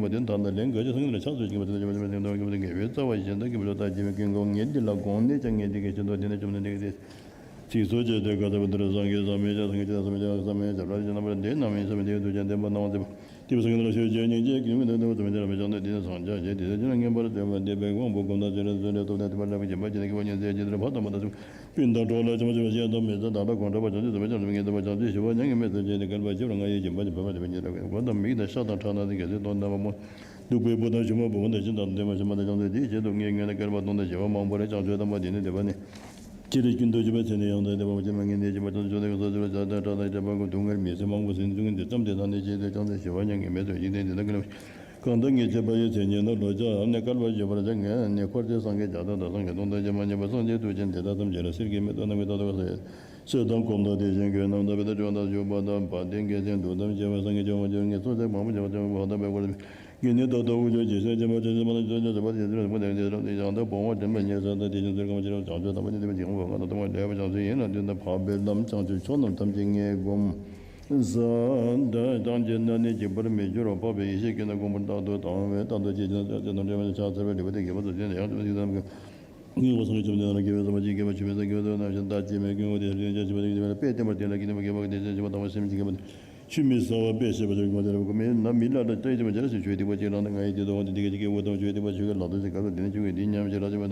མགོན་པོ་དེ་ནི་ཐ་ན་ལན་འགའ་ཞིག་སངས་རྒྱས་ལ་ཕྱག་འཚལ་ཞིང་གི་བ་དེ་ནི་བྱམས་པ་དེ་ནི་དགེ་བའི་རྩ་བ་ཞེས་བྱ་བའི་བསྟན་པ་ལ་ཀུན་དགའ་བོ་ངས་འདི་ལ་དགོངས་ནས་ཀྱང་ངས་འདི་སྐད་ཞུ་དོ། དེ་ནས་བཅོམ་ལྡན་འདས་ཀྱིས་ཚིགས་སུ་བཅད་དེ་བཀའ་སྩལ་པ། ད་རེས་སངས་རྒྱས་ཟབ་མོའི་ཕྱག་སངས་རྒྱས་ཆེན་པོ་ཟབ་མོའི་ཕྱག་ཟབ་མོའི་ཞབས་ལ་བྱོན་པ་དེ་རྣམ་གཡེང་ཟབ་མོའི་དེ་ཐུགས་རྗེ་ལྡན་པ་སྣང་བ་མཛད་པ། དེ་བས་སངས་རྒྱས་ལ་ཆོས་བརྗོད་སྙིང་རྗེ་སྐྱེས་བུ་དེ་ལྟ་བུ་ཟབ་མོའི་ཕྱག་ལ་བྱོན་ཏེ་དེ་ནས་སངས་རྒྱས་ཞེས་དེ་ལྟར་བྱོན་ལ་མངོན་པར་བརྩམས་པ། དེ་བས་མངོན་པར་བརྩམས་པ་དེ་བསྒོམ་པ་ཅིན་རེ་ཚུལ་ལས་ཐོབ་ནས་ཐོབ་པ་ལ་སྦྱིན་པ་བྱིན་ནས་སྐྱེ་བ་མྱོང་ཚུལ་ཡང་ཇི་ལྟར་ཕ་དང་མ་དང་སྤུན་དང་གྲོགས་ལ་བྱམས་པ་བྱིན་པ་ཞེས་དང་མི་བཟད་བདག་ལ་དགོངས་འཕྲད་པ་བྱང་ཆུབ་སེམས་དཔའ་བྱང་ཆུབ་ངེས་བྱ་བ་བྱང་ཆུབ་ཞི་བ་མྱ་ངན་མེད་ཚུལ་བྱས་ཏེ་བསྐལ་པ་བཞི་པར་ང་ཡིས་སྦྱིན་པ་བྱིན་པ་དེ་བས་ཉིད་ལ་མགོ་དང་མིག་དང་ཤ་དང་ཁྲག་སྣ་ཚོགས་རྒྱལ་སྲིད་སྟོང་ལྡན་པ་མོ། གདུག་པའི་བུ་དང་ཆུང་མ་བུ་མོ་དང་ཤིང་དང་ལྡན་པ་ཤིང་མ་དང་ལྕམ་དང་དེའི་ཆེད་དུ་ངས་ངོས་ནས་བསྐལ་པ་སྟོང་དང་བཞི་པ་མང་པོར་བྱང་ཆུབ་དམ་པ་དེ་ནི་འདོད་པ་ནི། ཅི་རིགས་ཀུན་ཏུ་སྤྱོད་པའི་ཚེ་ནི་ཡང་དག་བདེ་བ་ཅན་མ་ངེས་ནས་སྦྱིན་པ་བྱང་ཆུབ་ནི་ཡོངས་སུ་གྲོལ་བྱ་དང་སྐྲག་དང་བྲེད་པ་ཀུན་སྡུག་བསྔལ་མི་བཟད་མང་པོ་ཟིན་བྱུང་གི་འདི་ཙམ་དེ་དག་ནི་ཅི་སྟེ་བྱང་ཆུབ་ཞི་བ་མྱ་ངན་མེད་དོ། འཇིག་རྟེན་འདི་ན་ཀུན་ལ་གང་དག་ངེས་ཤེས་པ་ཡི་མཚན་ཉིད་ནི། ལོ་བརྒྱ་ནི་བསྐལ་པར་བཞུགས་པར་བྱ་ངས་ནི། འཁོར་དེ་སངས་རྒྱས་བརྒྱ་སྟོང་དང་སངས་རྒྱས་སྟོང་དང་བརྒྱ་སྨྲས་པ་སངས་རྒྱས་ཐུགས་རྗེ་ཆེན་དེ་དག་ཐམས་ཅད་ལ་གསེར་གྱི་མེ་ཏོག་རྣམས་ཀྱིས་བཏབ་པ་ཟེར། གསེར་དང་གོས་དང་དེ་བཞིན་གྱི་རྣམ་ཐར་པའི་དྲི་བ་དང་བཞུགས་པ་དང་བ་དན་རྒྱལ་མཚན་གདུགས་དམ་བཅས་པ་སངས་རྒྱས་ཆོས་མང་ཆོས་མང་ཆོས་ངས་ཚོགས་བསགས་མང་པོ་བྱས་པ་ཆོས་མང་པོ་ཧོ་ཐང་པའི་སྐོར་དགེ་འདུན་དག་དང་དབུ་ཕྱུག་རྗེ་བཙུན་བྱམས་པ་ཆེན་པོ་ལ་ཆོས་ཀྱང་བྱ་བ་དེ་ཚེ་རབ་ཀུན་ནས་ཡང་དག་སྤོང་བ་དྲན་པ་ཉེར་བཞག་དང་དེ་བཞིན་ཚུལ་ཁྲིམས་བྱང་ཆུབ་དམ་པ་ཉིད་དེ་བྱང་ཆུབ་ཐོབ་པ་ཉིད་དེ་བྱང་ཆུབ་ཐོབ་པ་ཉིད་དེ་བྱང་ཆུབ་ཐོབ་པ་ཉིད་དེ་འཕགས་པའི་ལམ་བྱང་ཆུབ་མཆོག་རྣམས་ཐམས་ཅད་ངས་བསྒོམ། ས་དང་ཐམས་ཅད་ན་ནི་འཇིག་པར་མི་འགྱུར་རོ། འཕགས་པའི་ཡེ་ཤེས་ཀྱིས་ནི་བསྒོམ་པར་རྟག་ཏུ་དང་བས་རྟག་ཏུ་ཅི་བྱ་ན་ཕྱག་འཚལ་བའི་སྒྲིབ་པ་དེ་ཁྱབ་པ་དང་བཅས་ནས་ཡང་དུ་ཞིག་དང་ངེས་པ་སངས་རྒྱས་བཅོམ་ལྡན་འདས་ལ་དགེ་བའི་བསམ་པ་ཅི་བསྐྱེད་པ་ཆུད་མི་ཟ། དགེ་བའི་བསོད་ནམས་ཞིང་བདག་བསྐྱེད་མི་ཀུན་འོ་དེ་ཞིག་ཅེས་བྱ་བ་དེ་དཔེ་བསྟན་པར་བསྟན་ལ་ཀུན་ནས་དགེ་བ་དགེ་བ་དེ་ཚེ་ཞི་བ་དང་བ་སེམས་ཅན་དགེ་བ་ཆུད་མི་ཟ་བ་དཔེ་བཤད་པ་ཞིག་མ་དེ་རབ་ཀུན་མེད་ན་མི་ལ་ལ་ལྟ་ཅི་མ་བྱ་ཞིག་ཆོས་སྡིག་པ་ཅི་རང་དང་ང་ཡི་དེ་དང་འོ་དེ་དེ་ག་ཅི་སྐྱེ་བོ་དང་ཆོས་སྡིག་པ་ཆོས་ཀྱི་ལག་ཏུ་ཞིག་ག་ལ་དེ་ནི་ཆོས་ཀྱི་སྡིག་ཉམས་ཞིག་ར་ཅི་མ་དང་